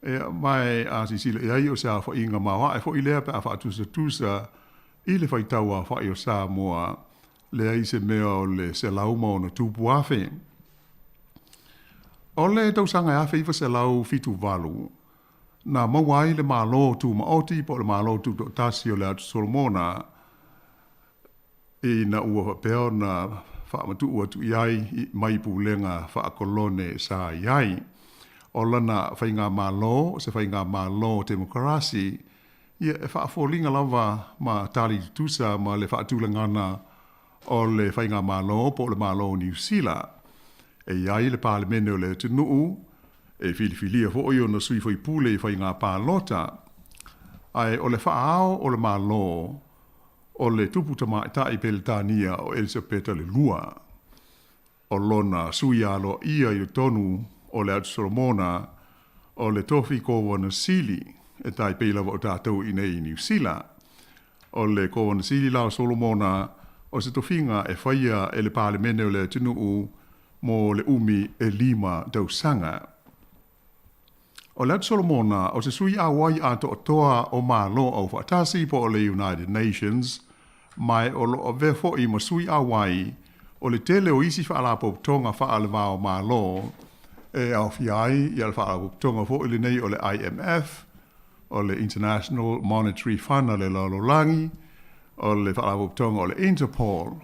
Ia, ma a silasila i ai o se aofaiga maoae foi lea pe a faatusatusa i le faitau aofai o Samoa, leai se mea o le 100+,000. O le tausaga e 1978, na maua ai le Malo Tumaoti po o le Malo Tutoatasi o le Atu Solomona, ina ua faapea ona faamatuu atu i ai mai pulega faakolone sa i ai. O lana faigamalo, se faigamalo temokarasi, ia e faafoliga lava ma tali tutusa ma le faatulagana o le faigamalo po o le Malo o Niu Sila. E i ai le Palemene o le atunuu, e filifilia foi ona sui faipule i faiga palota. Ae o le faaao o le Malo o le tupu tamaitai Peretania o Elisapeta le Lua. O lona sui aloaia i totonu o le Atu Solomona o le tofi Kovana Sili, e tai pei lava o tatou i inei i Niu Sila. O le Kovana Sili la o Solomona o se tofiga e faia e le Palemene o le atunuu mo le umi e 5 tausaga. O le Atu Solomona o se sui auai atoatoa o Malo Aufaatasi po o le United Nations, ma o lo o avea foi ma sui auai o le tele o isi faalapotopotoga faale-va o Malo e aofia ai ia le faalapotopotoga foi lenei o le IMF, o le International Monetary Fund a le lalolagi, o le faalapotopotoga o le Interpol,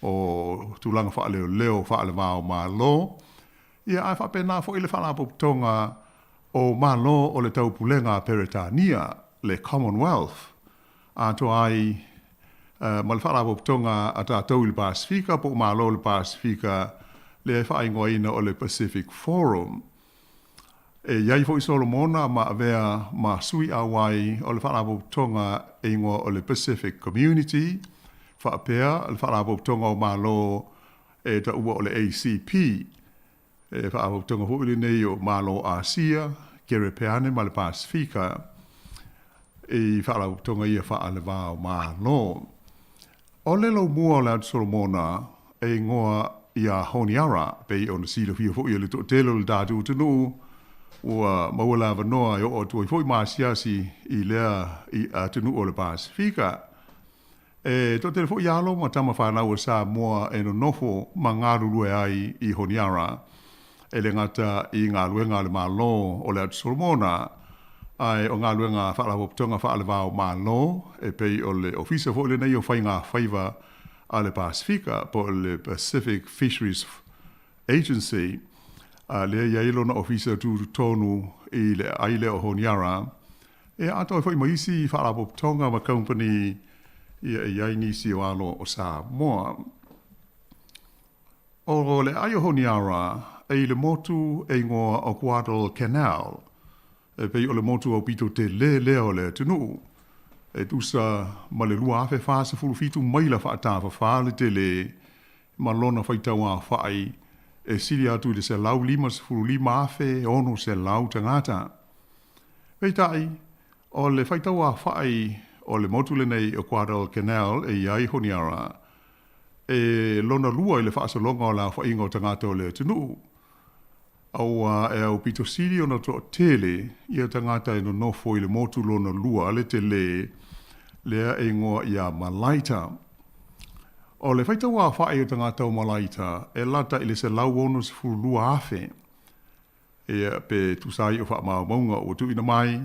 o tulaga faaleoleo faale-va o Malo, ia ae faapena foi le faalapotopotoga o Malo o le Taupulega a Peretania, le Commonwealth, atoa ai ma le faalapotopotoga a tatou i le Pasefika po o Malo o le Pasefika lea e faaigoaina o le Pacific Forum. E i ai foi Solomona ma avea ma sui auai o le faalapotopotoga e igoa o le Pacific Community, faapea le faalapotopotoga o Malo e taua o le ACP, e faalapotopotoga foi lenei o Malo Asia, Kerepeane ma le Pasefika, i faalapotopotoga ia faale-va o Malo. O le laumua o le Atu Solomona e igoa ia Honiara, pei ona silafia foi e le toatele o le tatou atunuu, ua maua le avanoa e oo atu ai foi ma asiasi i lea atunuu o le Pasefika. E toatele foi alo ma tama fanau a Samoa e nonofo ma galulue ai i Honiara, e le gata i galuega a le Malo o le Atu Solomona, ae o galuega faalapotopotoga faale-va o Malo, e pei o le Ofisa foi lenei o Faiga Faiva a le Pasefika po o le Pacific Fisheries Agency, a lea e i ai lona ofisa tutotonu i le aai lea o Honiara, e atoa ai foi ma isi faalapotopotoga ma company ia e i ai nisi o alo o Samoa. O le aai o Honiara e i le motu e igoa o Guadalcanal, e pei o le motu aupito tele lea o le atunuu, e tusa ma le 2047 maila faatafafā le tele ma lona faitau aofai e sili atu i le 155,600 tagata. Peitai, o le faitau aofai o le motu lenei o Guadalcanal e i ai Honiara, e lona lua i le faasologa o le aofaiga o tagata o le atunuu, auā e aupito sili ona toatele ia tagata e nonofo i le motu lona lua le tele lea e igoa ia Malaita. O le faitau aofai o tagata o Malaita e lata i le 162,000, ia pe tusa ai o faamaumauga ua tuuina mai,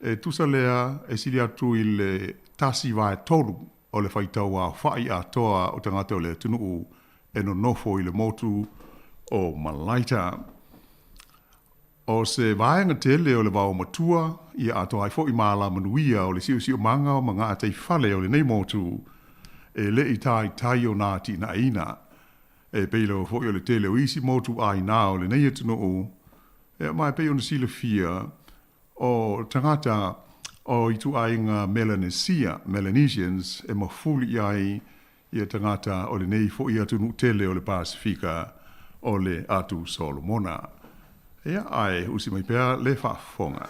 e tusa lea e sili atu i le 1/3 o le faitau aofai atoa o tagata o le atunuu e nonofo i le motu o Malaita. O se vaega tele o le vaomatua, ia atoa ai foi ma alamanuia o le siosiomaga ma gataifale o lenei motu, e le i taitai ona atinaeina. E pei lava foi o le tele o isi motu ʻāina o lenei atunuu, ia ma e pei ona silafia, o tagata o ituaiga Melanesia, Melanesians, e mafuli i ai ia tagata o lenei foi atunuu tele o le Pasefika. o le Atu Solomona. Ia, ae usi mai pea le faafofoga.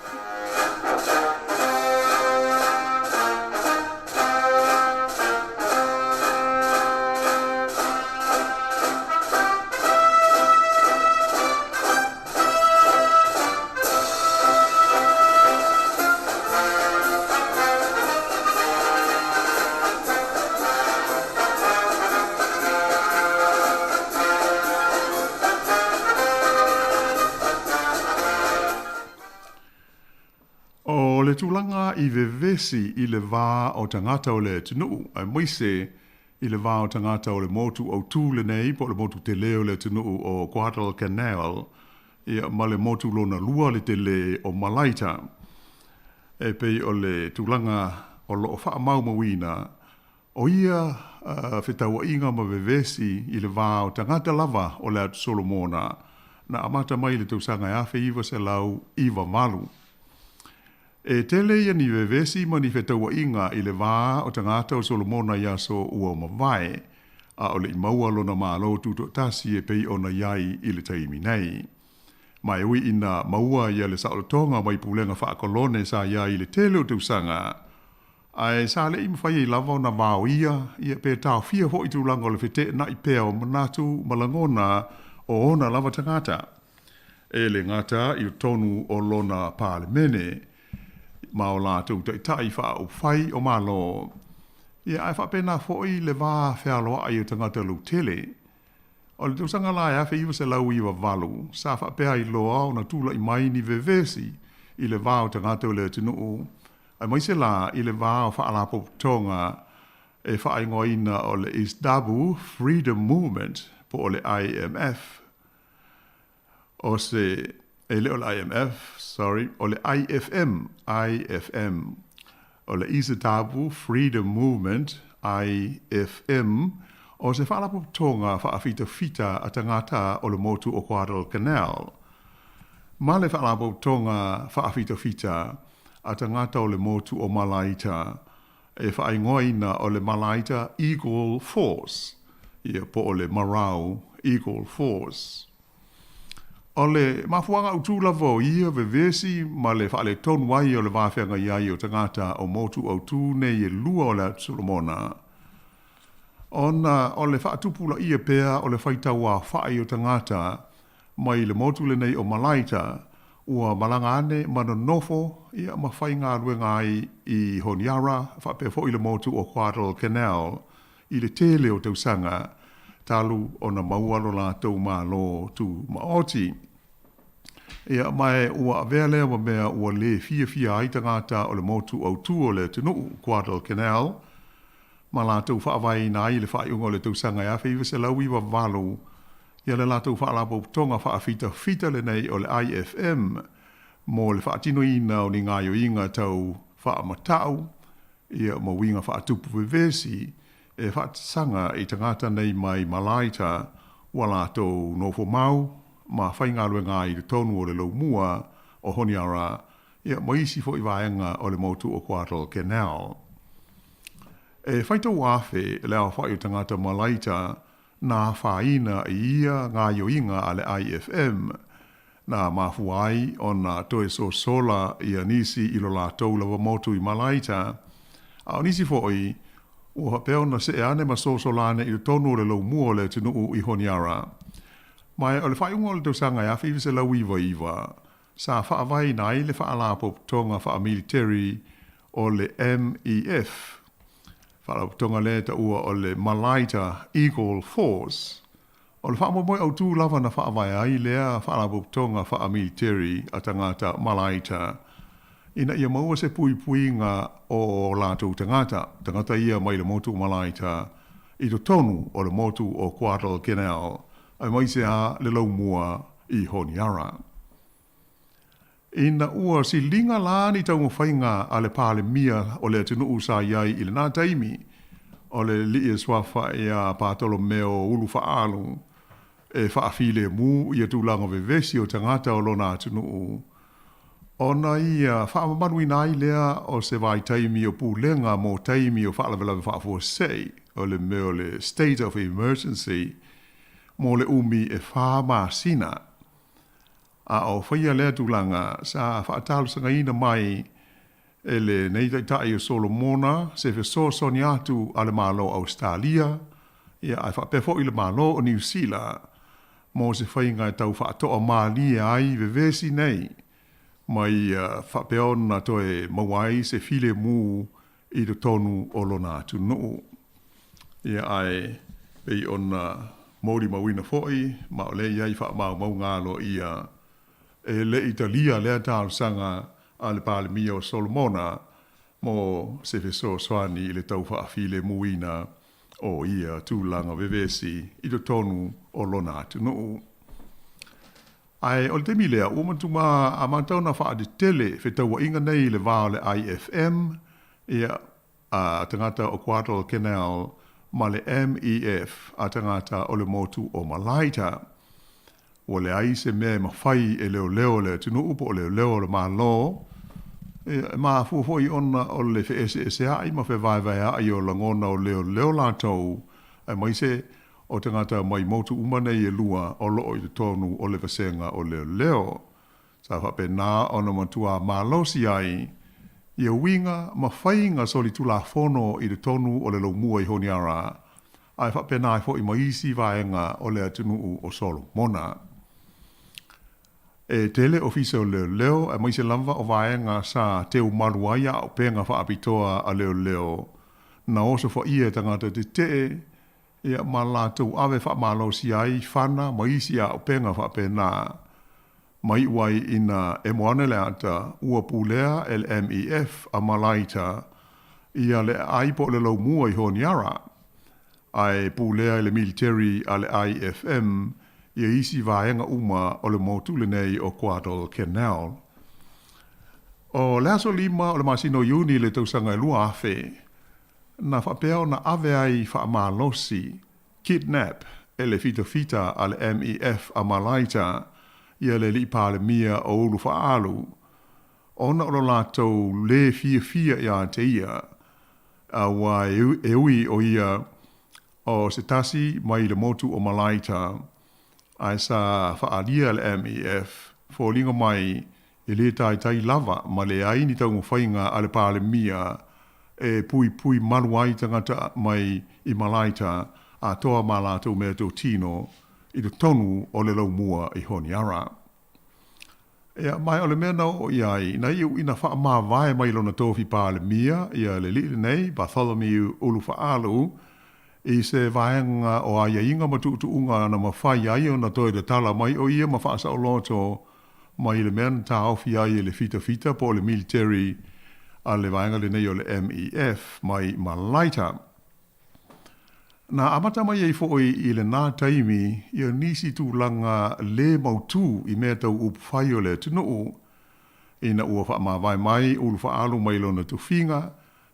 O le tulaga i vevesi i le va o tagata o le atunuu, aemaise i le va o tagata o le motu autū lenei po o le motu telē o le atunuu o Guadalcanal, ia, ma le motu lona lua le telē o Malaita. E pei o le tulaga o lo o faamaumauina, o ia fetauaiga ma vevesi i le va o tagata lava o le Atu Solomona, na amata mai i le tausaga e 1998. E tele ia ni vevesi ma ni fetauaiga i le va o tagata o Solomona i aso ua mavae, a o le i maua lona Malo Tutoatasi e pei ona i ai i le taimi nei. Ma e ui ina maua ia le saolotoga mai pulega faakolone sa i ai i le tele o tausaga, ae sa le i mafai ai lava ona vaoia ia pe taofia foi tulaga o le feteenai pea o manatu ma lagona o ona lava tagata. E le gata i totonu o lona Palemene ma o latou taitai faaupufai o Malo, ia ae faapena foi le va fealoai o tagata lautele. O le tausaga la e 1998, sa faapea ai loa ona tulai mai ni vevesi i le va o tagata o le atunuu, aemaise la i le va o faalapotopotoga e faaigoaina o le Isdabu Freedom Movement po o le IMF. O se, e le o le IMF, sorry, o le IFM, IFM, o le Isatabu Freedom Movement, IFM, o se faalapotopotoga faafitafita a tagata o le motu o Guadalcanal, ma le faalapotopotoga faafitafita a tagata o le motu o Malaita, e faaigoaina o le Malaita Eagle Force, ia po o le Marau Eagle Force. O le mafuaaga autū lava o ia vevesi ma le faaletonu ai o le va feagai ai o tagata o motu autū nei e lua o le Atu Solomona, ona o le faatupulaia pea o le faitauaofai o tagata mai le motu lenei o Malaita, ua malaga ane ma nonofo ia ma faigaluega ai i Honiara faapea foi le motu o Guadalcanal i le tele o tausaga talu ona maua lo latou malo tumaoti. Ia, ma e ua avea lea ma mea ua le fiafia ai tagata o le motu autū o le atunuu, Guadalcanal, ma latou faavaeina ai i le faaiuga o le tausaga e 1998 ia le latou faalapotopotoga faafitafita lenei o le IFM mo le faatinoina o ni gaoioiga tau faamatau ia ma uiga faatupu vevesi e faasaga i tagata nei mai Malaita ua latou nofomau ma faigaluega ai i totonu o le Laumua o Honiara ia ma isi foi vaega o le motu o Guadalcanal. E faitau afe le aofai o tagata Malaita na afaina i ia gaoioiga a le IFM, na mafua ai ona toe sosola ia nisi i lo latou lava motu i Malaita, a o nisi foi ua faapea ona see ane ma sosola ane i totonu o le laumua o le atunuu i Honiara. Ma o le faaiuga o le tausaga e 1999, sa faavaeina ai le Faalapotopotoga Faamiliteri o le MEF, Faalapotopotoga lea e taua o le Malaita Eagle Force. O le faamoemoe autū lava na faavae ai lea Faalapotopotoga Faamiliteri a tagata Malaita ina ia maua se puipuiga o latou tagata, tagata ia mai le motu o Malaita i totonu o le motu o Guadalcanal aemaise a le laumua i Honiara. Ina ua siliga la ni taumafaiga a le Palemia o le atunuu sa i ai i lena taimi, o le alii e suafa ia Patolomeo Ulufaalu, e faafilemu ia tulaga vevesi o tagata o lona atunuu, ona ia faamamaluina ai lea o se vaitaimi o pulega mo taimi o faalavelave faafuasei, o le mea o le state of emergency. mo le umi e 4 masina. A o faia lea tulaga, sa faatalosagaina mai e lenei Taitai o Solomona se fesoasoani atu a le Malo o Ausetalia, ia ae faapea foi le Malo o Niu Sila mo se faiga e tau faatoamalie ai vevesi nei ma ia faapea ona toe maua ai se filemu i totonu o lona atunuu. Ia ae pei ona molimauina foi ma o lea i ai faamaumauga aloaia e le i talia lea talosaga a le Palemia o Solomona mo se fesoasoani i le tau faafilemuina o ia tulaga vevesi i totonu o lona atunuu. Ae o le taimi lea, ua matua amata ona faatetele fetauaiga nei i le va o le IFM, ia, a tagata o Guadalcanal ma le MEF a tagata o le motu o Malaita. Ua leai se mea e mafai e leoleo o le atunuu po o leoleo o le Malo, e mafua foi ona o le feeseesea'i ma fevaevaea'i o lagona o leoleo latou, aemaise o tagata mai motu uma nei e lua o loo i totonu o le vasega o leoleo. Sa faapena ona matua malosi ai ia uiga ma faiga solitulafono i totonu o le laumua i Honiara, ae faapena ai foi ma isi vaega o le atunuu o Solomona. E tele ofisa o leoleo aemaise lava o vaega sa teumalu ai auupega faapitoa a leoleo na osofaia e tagata tetee ia ma latou ave faamalosi ai fana ma isi auupega faapena. Ma iu ai ina emo ane le ata, ua pulea e le MEF a Malaita ia le aai po o le laumua i Honiara, ae pulea e le militeri a le IFM ia isi vaega uma o le motu lenei o Guadalcanal. O le aso 5 o le masina o Iuni i le tausaga e 2000, na faapea ona ave ai faamalosi, kidnap, e le fitafita a le MEF a Malaita ia le alii Palemia o Ulufaaalu, ona o lo latou lē fiafia iā te ia, aua e ui o ia o se tasi mai le motu o Malaita, ae sa faaalia e le MEF foliga mai e lē taitai lava ma leai ni taumafaiga a le Palemia e puipui malu ai tagata mai i Malaita atoa ma latou meatotino i totonu o le laumua i Honiara. Ia, ma o le mea na oo i ai, na iu ina faamavae mai lona tofi Palemia ia le alii lenei, Bartholomew Ulufaaalu, i se vaega o aiaiga ma tuutuuga na mafai ai ona toe tatala mai o ia ma faasaoloto mai le mea na taofi ai e le fitafita po o le military a le vaega lenei o le MEF mai Malaita. Na amata mai ai foi i lenā taimi ia nisi tulaga lē mautū i mea tau upufai o le atunuu, ina ua faamavae mai Ulufaaalu mai lona tofiga,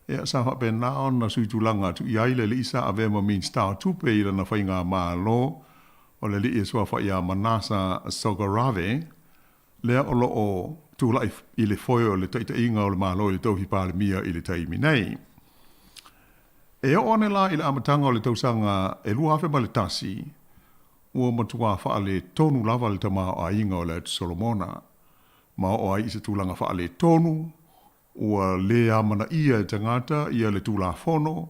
ia sa faapena ona suitulaga atu i ai le alii sa avea ma Minisita o Tupe i lana faigamalo, o le alii e suafa ia Manasa Sogarave, lea o lo o tulai i le foe o le taitaiga o le Malo i le tofi Palemia i le taimi nei. E oo ane la i le amataga o le tausaga e 2001, ua matua faaletonu lava le tamaoaiga o le Atu Solomona, ma oo ai i se tulaga faaletonu ua lē amanaia e tagata ia le Tulafono,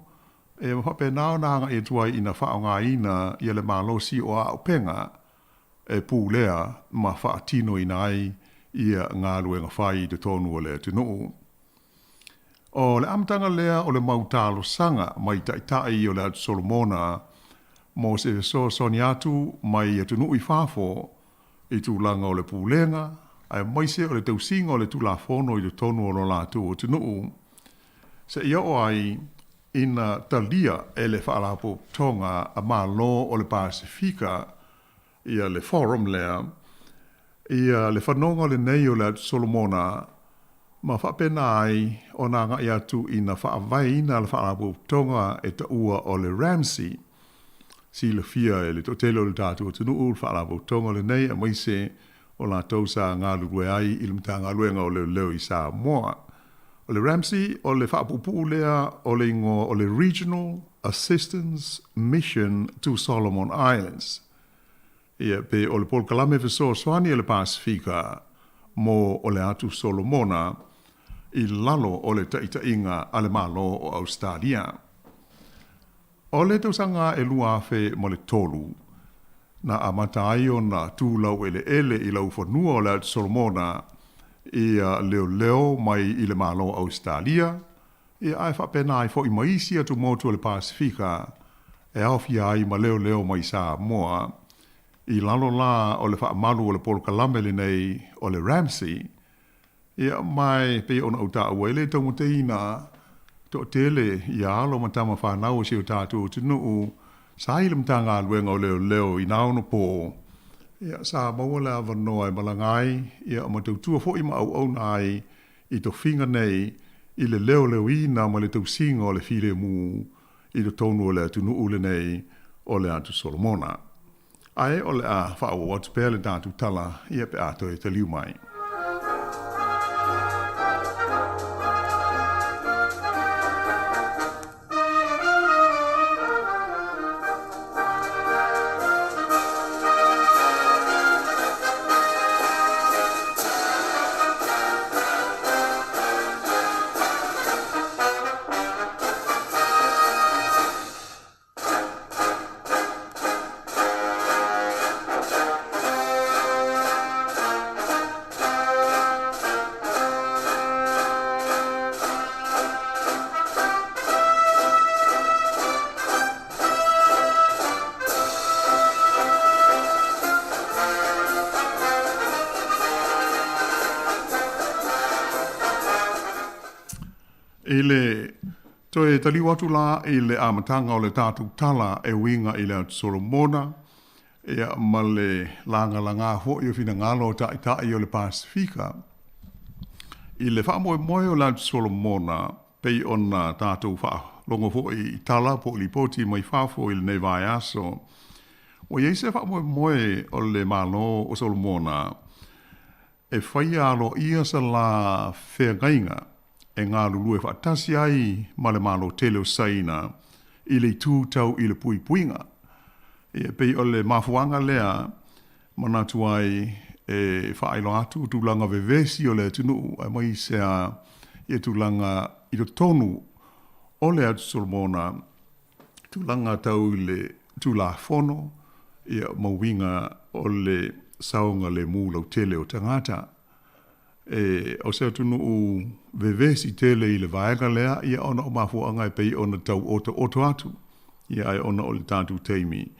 e ma faapena ona agai atu ai ina faaaogaina ia le malosi o auupega e pulea ma faatinoina ai ia galuega fai i totonu o le atunuu. O le amataga lea o le mau talosaga mai taitai o le Atu Solomona mo se fesoasoani atu mai atunuu i fafo i tulaga o le pulega aemaise o le tausiga o le Tulafono i totonu o lo latou atunuu, seia oo ai ina talia e le Faalapotopotoga a Malo o le Pasefika ia le Forum lea, ia le fanoga lenei o le Atu Solomona, ma faapena ai ona agai atu ina faavaeina le Faalapotopotoga e taua o le RAMSI. Silafia e le toatele o le tatou atunuu le Faalapotopotoga lenei aemaise o latou sa galulue ai i le Matagaluega o Leoleo i Samoa. O le RAMSI o le faapuupuu lea o le igoa o le Regional Assistance Mission to Solomon Islands. Ia, pe o le polokalame fesoasoani a le Pasefika mo o le Atu Solomona i lalo o le taʻitaʻiga a le Malo o Ausetalia. O le tausaga e 2003, na amata ai ona tu laueleele i laufanua o le Atu Solomona ia leoleo mai i le Malo o Ausetalia, ia ae faapena ai foi ma isi atumotu o le Pasefika e aofia ai ma leoleo mai Samoa i lalo la o le faamalu o le polokalame lenei o le RAMSI. Ia, ma e pei ona ou taua, e le taumateina toatele ia alo ma tama fanau o si o tatou atunuu sa i le Matagaluega o Leoleo i na ono pō, ia, sa maua le avanoa e malaga ai, ia, ma tautua foi ma auauna ai i tofiga nei i le leoleoina ma le tausiga o le filemu i totonu o le atunuu lenei o le Atu Solomona. Ae o le a faaauau atu pea le tatou tala ia pe a toe taliu mai. I le toe taliu atu la i le amataga o le tatou tala e uiga i le Atu Solomona, ia, ma le lagalaga foi o finagalo o Taitai o le Pasefika, i le faamoemoe o le Atu Solomona, pei ona tatou faalogo foi i tala po o lipoti mai fafo i lenei vaiaso, ua i ai se faamoemoe o le Malo o Solomona e faia aloaia se la feagaiga e galulue faatasi ai ma le Malo tele o Saina i le itu tau i le puipuiga. E pei o le mafuaaga lea manatu ai e faailoa atu tulaga vevesi o le atunuu aemaise a ia tulaga i totonu o le Atu Solomona, tulaga tau i le Tulafono ia ma uiga o le saogalemu lautele o tagata. E, o se atunuu vevesi tele i le vaega lea, ia ona o mafuaaga e pei ona tau otooto atu, ia ae ona o le tatou taimi,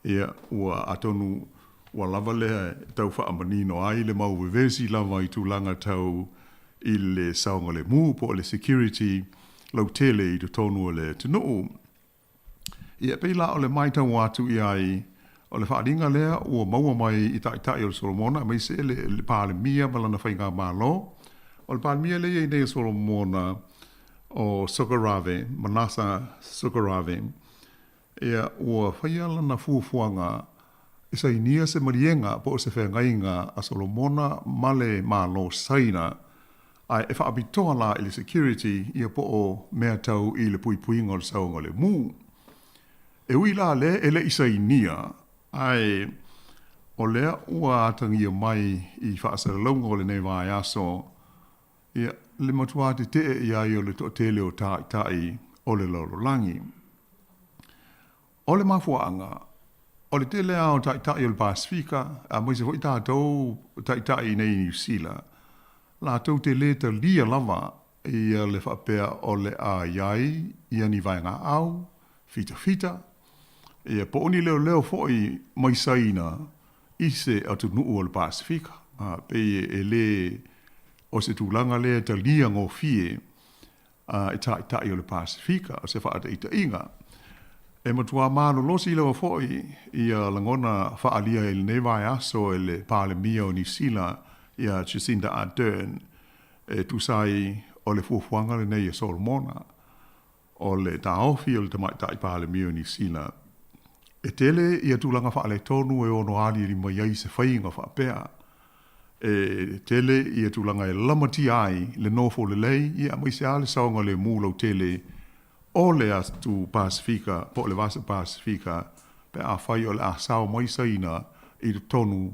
ia ua atonu ua lava lea e tau faamanino ai le mau vevesi lava i tulaga tau i le saogalemu po o le security lautele i totonu o le atunuu. Ia, e pei la o le matau atu i ai, o le faaaliga lea ua maua mai i Taitai o le Solomona, aemaise le, le Palemia ma lana faigamalo. O le Palemia lea e i ai nei o Solomona, o Sokarave, Manasa Sokarave, ia, ua faia lana fuafuaga e sainia se maliega po o se feagaiga a Solomona ma le Malo Saina, Ae e faapitoa la i le security ia po o mea tau i le puipuiga o le saogalemu. E ui la lea e le i sainia, ae o lea ua atagia mai i faasalalauga o lenei vaiaso, ia, le matua tetee i ai o le toatele o taitai o le lalolagi. O le mafuaaga, o le tele lava o taitai o le Pasefika, aemaise foi tatou taitai i nei i Niu Sila, latou te le talia lava ia le faapea o le a i ai ia ni vaegaau, fitafita, ia po o ni leoleo foi mai Saina i se atunuu o le Pasefika. Pei e le o se tulaga lea e talia gofie a e Taitai o le Pasefika, o se faataitaiga. E matua malolosi lava foi ia lagona faaalia i lenei vaiaso e le Palemia o Niu Sila ia Jacinda Ardern e tusa ai o le fuafuaga lenei a Solomona o le taofi o le Tamaitai Palemia o Niu Sila. E tele ia tulaga faaletonu e ono aliali mai ai se faiga faapea. E tele ia tulaga e lamatia ai le nofo lelei ia aemaise lava le saogalemu lautele o le atu Pasefika po o le Vasa Pasefika pe afai o le a sao mai Saina i totonu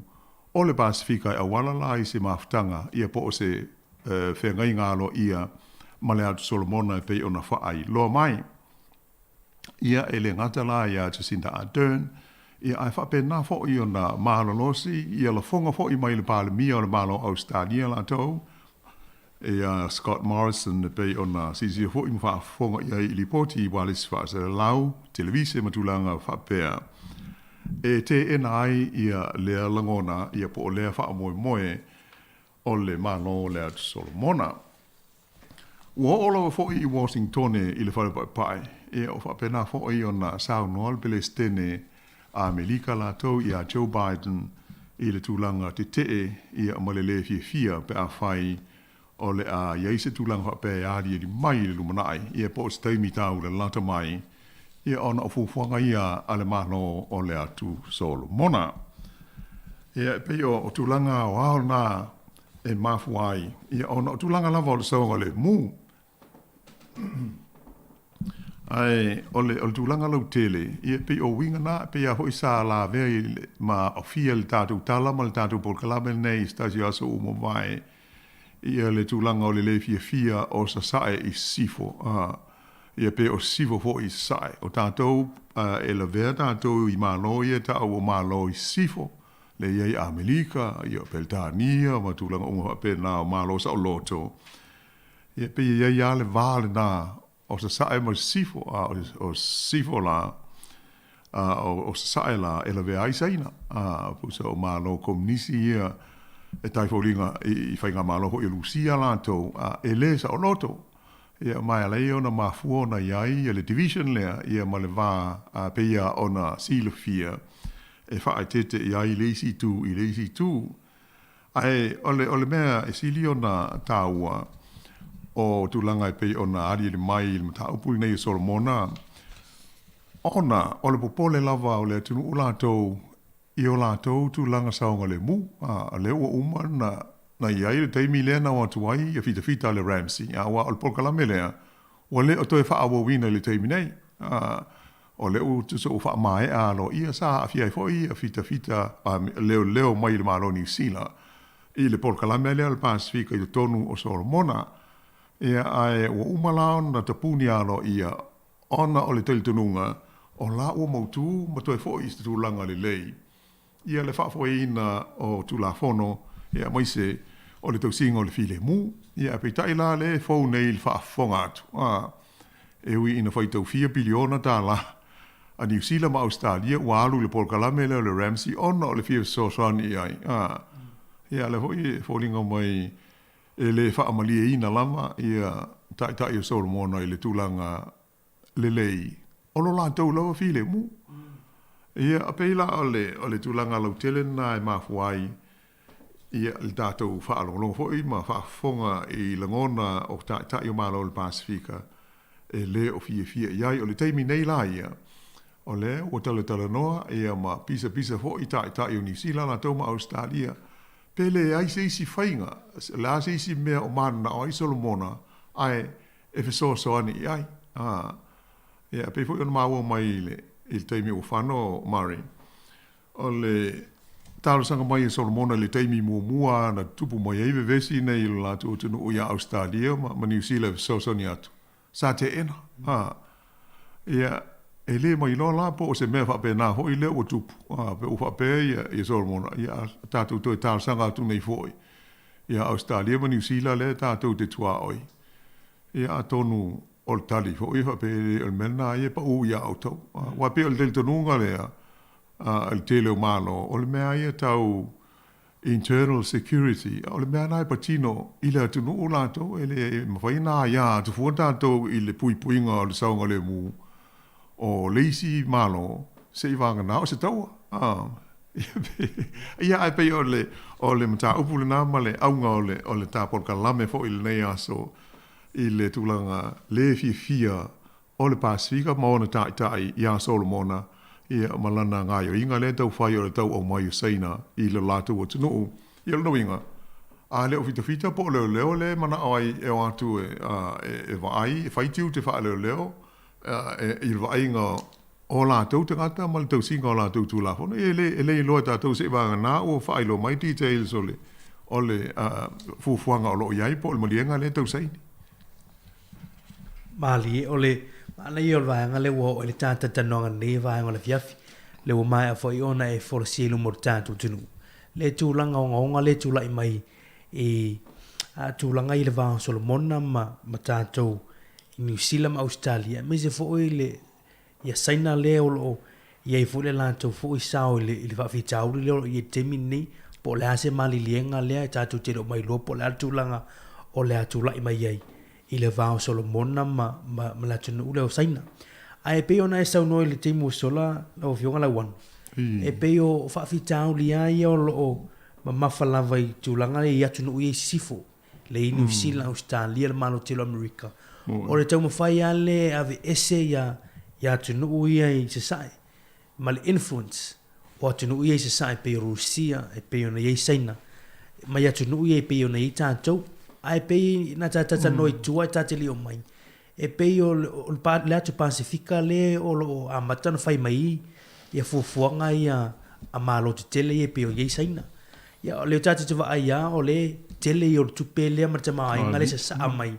o le Pasefika e auala la i se mafutaga ia po o se feagaiga aloaia ma le Atu Solomona e pei ona faailoa mai. Ia, e le gata la iā Jacinda Ardern, ia ae faapena foi ona malolosi ia lafoga foi mai le Palemia o le Malo o Ausetalia latou, ia Scott Morrison e pei ona silasila foi ma faafofoga i ai i lipoti i ualesi faasalalau, televise ma tulaga faapea e teena ai ia lea lagona ia po o lea faamoemoe o le Malo o le Atu Solomona. Ua oo lava foi i Washingtone i le Fale Paepae, ia ua faapena foi ona saunoa le Peresetene a Amerika latou iā Joe Biden i le tulaga tetee ia ma le lē fiafia pe afai o le a i ai se tulaga faapea e aliali mai i le lumanai ia po o se taimi tau lalata mai ia ona o fuafuaga ia a le Malo o le Atu Solomona. Ia e pei o tulaga aoao na e mafua ai, ia ona o tulaga lava o le saogalemu. Ae o le, o le tulaga lautele, ia e pei o uiga na, e pei lava foi sa lavea i le, ma aofia i le tatou tala ma le tatou polokalame lenei i se tasi o aso ua mavae, ia le tulaga o le le fiafia o Sasae i Sisifo, a, ia pe o Sisifo foi i Sasae. O tatou, e lavea tatou i Malo ia e ta'u o Malo i Sisifo, lea e i ai Amerika, ia o Peretania ma tulaga uma faapena o Malo saoloto, ia e pei e i ai lava le va lena o Sasae ma Sisifo, a o Sisifo la, a o Sasae la e lavea ai Saina, a pusa o Malo Komunisi ia e tai foliga i faigamalo foi a Lusia latou, a e le saoloto. Ia ma e ala ai ona mafua ona i ai ia le division lea ia ma le va a pei lava ona silafia e faaeteete i ai le isi itu i le isi itu. Ae o le, o le mea e sili ona taua, o tulaga e pei ona aliali mai i le mataupu lenei o Solomona, ona o le popole lava o le atunuu latou i o latou tulaga saogalemu. A, o lea ua uma ona na i ai le taimi lea na o atu ai ia fitafita a le RAMSI, aua o le polokalame lea ua le o toe faaauauina i le taimi nei. A, O lea ua tusa ua faamaea aloaia sa aafia ai foi ia fitafita leoleo mai le Malo o Niu Sila i le polokalame lea o le Pasefika i totonu o Solomona. Ia, ae ua uma la ona tapuni aloaia ona o le talitonuga o la ua mautu ma toe foi i se tulaga lelei ia le faafoeina o Tulafono ia aemaise o le tausiga o le filemu. Ia ae peitai la lea e fou nei i le faafofoga atu, a, e ui ina faitau fia piliona tala a Niu Sila ma Ausetalia ua alu i le polokalame lea o le RAMSI ona o le fia fesoasoani i ai, a, ia a lea foi e foliga mai e le faamalieina lava ia Taitai o Solomona i le tulaga lelei, o lo latou lava filemu. Ia, e pei la o le, o le tulaga lautele lena e mafua ai ia le tatou faalogologo foi ma faafofoga i lagona o Taitai o Malo o le Pasefika e le o fiafia i ai. O le taimi nei la ia, o lea ua talatalanoa ia ma pisapisa foi Taitai o Niu Sila latou ma Ausetalia, pe leai se isi faiga, o le a se isi mea o mananao ai Solomona, ae e fesoasoani i ai. A, ia, e pei foi ona maua mai i le, i le taimi ua fano o Murray, o le talosaga mai e Solomona i le taimi muamua na tutupu mai ai vevesi nei i lo latou atunuu ia Ausetalia ma, ma Niu Sila e fesoasoani atu, sa teena. A, ia, e le mailoa la po o se mea faapena foi lea ua tupu, a, pe ua faapea ia, ia Solomona, ia, a tatou toe talosaga atu nei foi ia Ausetalia ma Niu Sila lea tatou te tuaoi. Ia atonu o le tali foi e faapea e le o le mea lena ia e pau ia outou. Aua e pei o le talitonuga lea a le tele o Malo, o le mea ia tau internal security, o le mea lena e patino i le atunuu latou, e le mafai ona aia atu fua tatou i le puipuiga o le saogalemu o le isi Malo seivagana o se taua. Ia ae pei o le o le mataupu lena ma le auga o le o le ta polokalame foi i lenei aso i le tulaga le fiafia o le Pasefika ma ona taitai iā Solomona ia ma lana gaioiga lea tau fai o le tau aumai o Saina i lo latou atunuu. Ia o lona uiga, a le o fitafita po o leoleo lea e manao ai e o atu e e vaai e fai tiute faaleoleo i le vaaiga o latou tagata ma le tausiga o latou Tulafono. Ia e le, e le iloa e tatou seivaga ua faailoa mai details o le, o le fuafuaga o lo o i ai po o le maliega lea e tau saini. Malie, o le manaia o le vaega lea ua oo i le ta talatalanoaga i lenei vaega o le afiafi, lea ua maea foi ona e folasia i luma o le tatou atunuu le tulaga ogaoga lea e tulai mai i tulaga i le va o Solomona ma ma tatou i Niu Sila ma Ausetalia, aemaise foi le ia Saina lea o lo o i ai foi le latou foi sao i le, i le faafitauli lea o lo o i ai i le taimi lenei, po o le a se maliliega lea e tatou te le o mailoa po o le a le tulaga o le a tulai mai ai i le va o Solomona ma, ma, ma le atunuu lea o Saina. Ae pei ona e saunoa i le taimi ua sola lau Afioga Lauano, e pei o faafitauli lava ia o lo o mamafa lava i tulaga ia i atunuu ia i sisifo, le i Niu Sila, Ausetalia, le Malo Tele o Amerika. O le taumafai lava lea e aveese ia, ia atunuu ia i sasae ma le influence o atunuu ia i sasae e pei o Rusia, e pei ona i ai Saina, mai atunuu ia e pei ona i ai tatou. Ae pei na ta talatalanoa i tua e ta te le i omai, e pei o le atu Pasefika lea o lo o amata ona fai mai ia fuafuaga ia a Malo tetele ia e pei o i ai Saina. Ia, o lea tatou te vaai lava o le tele ia o le tupe lea ma le tamaoaiga lea e sasaa mai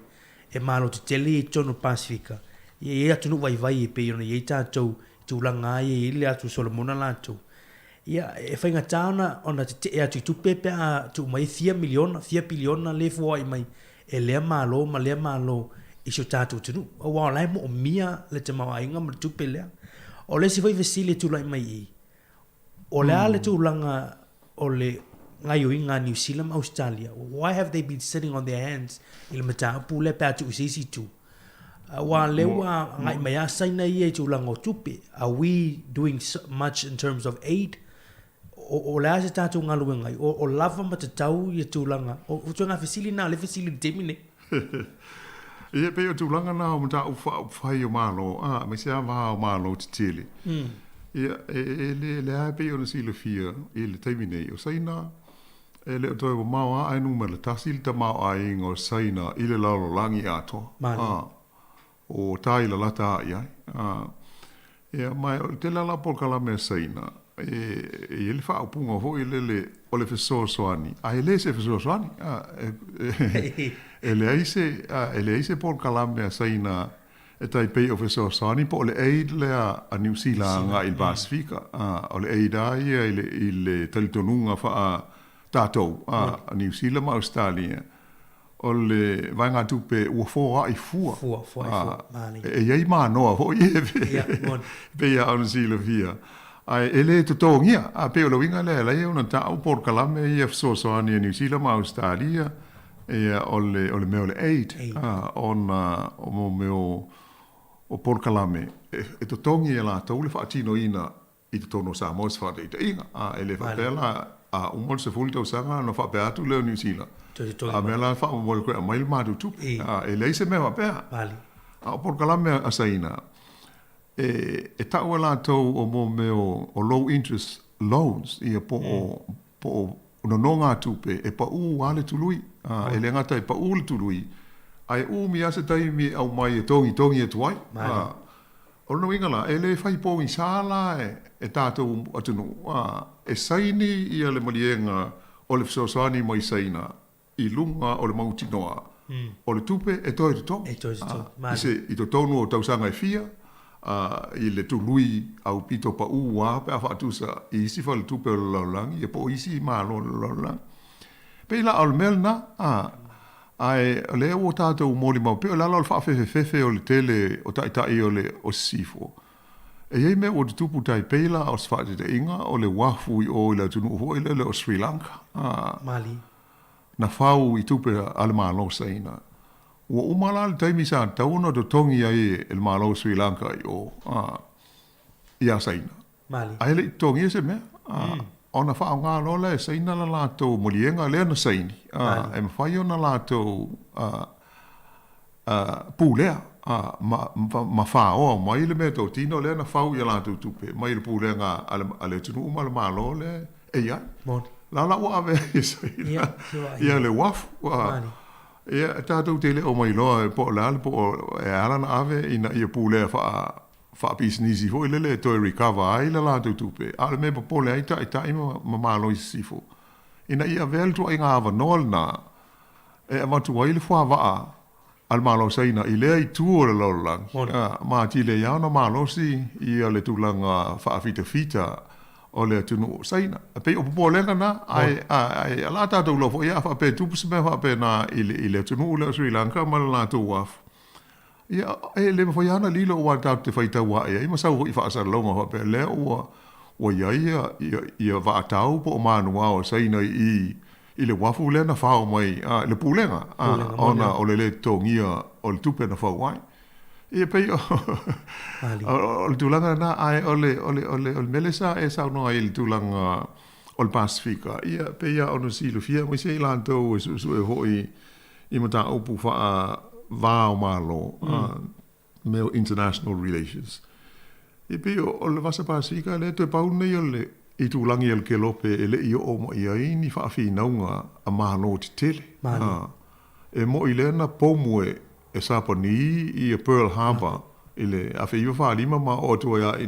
e Malo tetele ia i totonu o le Pasefika. Ia, e i ai atunuu vaivai e pei ona i ai tatou i tulaga lava ia e i ai le atu Solomona latou. Ia, e faigata ona tetee atu i tupe pe a tuu mai e fia miliona, fia piliona lea e foai mai e lea Malo ma lea Malo i si o tatou atunuu, aua o la e moomia le tamaoaiga ma le tupe lea. O le isi foi fesili e tulai mai i i, o le a le tulaga o le gaoioiga a Niu Sila ma Ausetalia? Why have they been sitting on their hands i le mataupu lea pe a tuu i se isi itu? Aua o lea ua agai mai lava Saina ia i tulaga o tupe. Are we doing much in terms of aid? O, o le a se tatou galuega ai? O, o lava ma tatau ia tulaga? O, o ituaiga fesili na o lea e fesili i le taimi nei. Ia, e pei o tulaga na o mataupu faaupufai o Malo, a, aemaise lava va o Malo tetele. Ia, e, e le, lea e pei ona silafia i le taimi nei, o Saina, e le o toe mamao lava ae numera tasi le tamaoaiga o Saina i le lalolagi atoa. A, o tai lalata lava i ai. A, ia, ma o le tele lava la o polokalame a Saina, e, e i ai le faaupuga foi lele o le fesoasoani, a e le se fesoasoani. A, e, e, e leai se, a, e leai se polokalame a Saina e tai pei o fesoasoani po o le aid lea a Niu Sila agai i le Pasefika. A, o le aid lava ia i le, i le talitonuga faa tatou, a, a Niu Sila ma Ausetalia, o le vaegatupe ua foai fua. Fua, foai fua, malie. E i ai manoa foi e pei lava ona silafia, ae e le totogia. A pei o le uiga lea e ala ai ona tau polokalame ia fesoasoani a Niu Sila ma Ausetalia, ia o le, o le mea o le aid, a, ona o mea o, o polokalame e totogi e latou le faatinoina i totonu o Samoa i se faataitaiga. A, e le faapea la a uma le 10 tausaga ona faapea atu lea o Niu Sila, a mea la faamolemole toe aumai le matou tupe. A, e leai se mea faapea. A o polokalame a Saina, e, e tau e latou o mo mea o low interest loans, ia po o, po o nonogatupe e paū lava le tului. A, e le gata e paū le tului, ae umi lava se taimi e aumai e togitogi atu ai. A, O lona uiga la, e le fai pogisa la e tatou atunuu, a, e saini ia le maliega o le fesoasoani mai Saina i luga o le mautinoa o le tupe e toe totogi, a, i se, i totonu o tausaga e fia, a, i le tului aupito paū lava pe a faatusa i isi faletupe o le lalolagi ia po o isi Malo o le lalolagi. Pei la o le mea lena, a, ae o lea ua tatou molimau, pei o le ala o le faafefefefe o le tele o taitai o le o Sisifo. E i ai mea ua tutupu tai pei la o se faataitaiga o le uafu i o i le atunuu foi lele o Sri Lanka, a, Mali. na fau i tupe a le Malo Saina. Ua uma la le taimi sa tatau ona totogi ai e le Malo o Sri Lanka i o, a, iā Saina. Mali. Ae le i totogia se mea, a, ona faaaoga loa lea e Saina la latou maliega lea na saini, a, e mafai ona latou a, a, pulea, a, ma, ma faoa mai le meatotino lea na fau i a latou tupe mai le pulega a le, a le atunuu ma le Malo lea e i ai. Moni. La la ua ave ai e Saina Ia, se vaai. ia le uafu, a, Mali. ia, tatou te le o mailoa po o le a le po o e ala ona ave ina ia pulea faa faapisinisi foi lele e toe recover ai le latou tupe, a o le mea e popole ai taitai ma Malo i sisifo, ina ia avea le tuaiga avanoa lena e avatu ai le fuavaa a le Malo o Saina i lea itu o le lalolagi, ma atili ai lava ona malosi ia le tulaga faafitafita o le atunuu o Saina. E pei o popolega na, ae ae o le a tatou iloa foi a faapea e tupu se mea faapena i le atunuu lea o Sri Lanka ma le latou uafu, ia e le mafai lava ona lilo aua tatou te faitau ae ai ma sau foi i faasalalauga faapea lea ua ua i ai ia vaatau po o manua o Saina i i le uafu lea na fao mai i le pulega ona o le lē totogia o le tupe na fau ai. Ia pei o le tulaga lena, ae o le o le o le mea lea sa e saunoa ai i le tulaga o le Pasefika, ia pei lava ona silafia aemaise i latou e suesue foi i mataupu faa-va o Malo, mea o international relations. E pei o le Vasa Pasefika lea toe pau lenei o le itulagi o le Kelope e le i oo mai ai ni faafinauga a Malo tetele. E moʻi lea na pomu e Sapani ia Pearl Harbor i le 1945 ma oo atu ai lava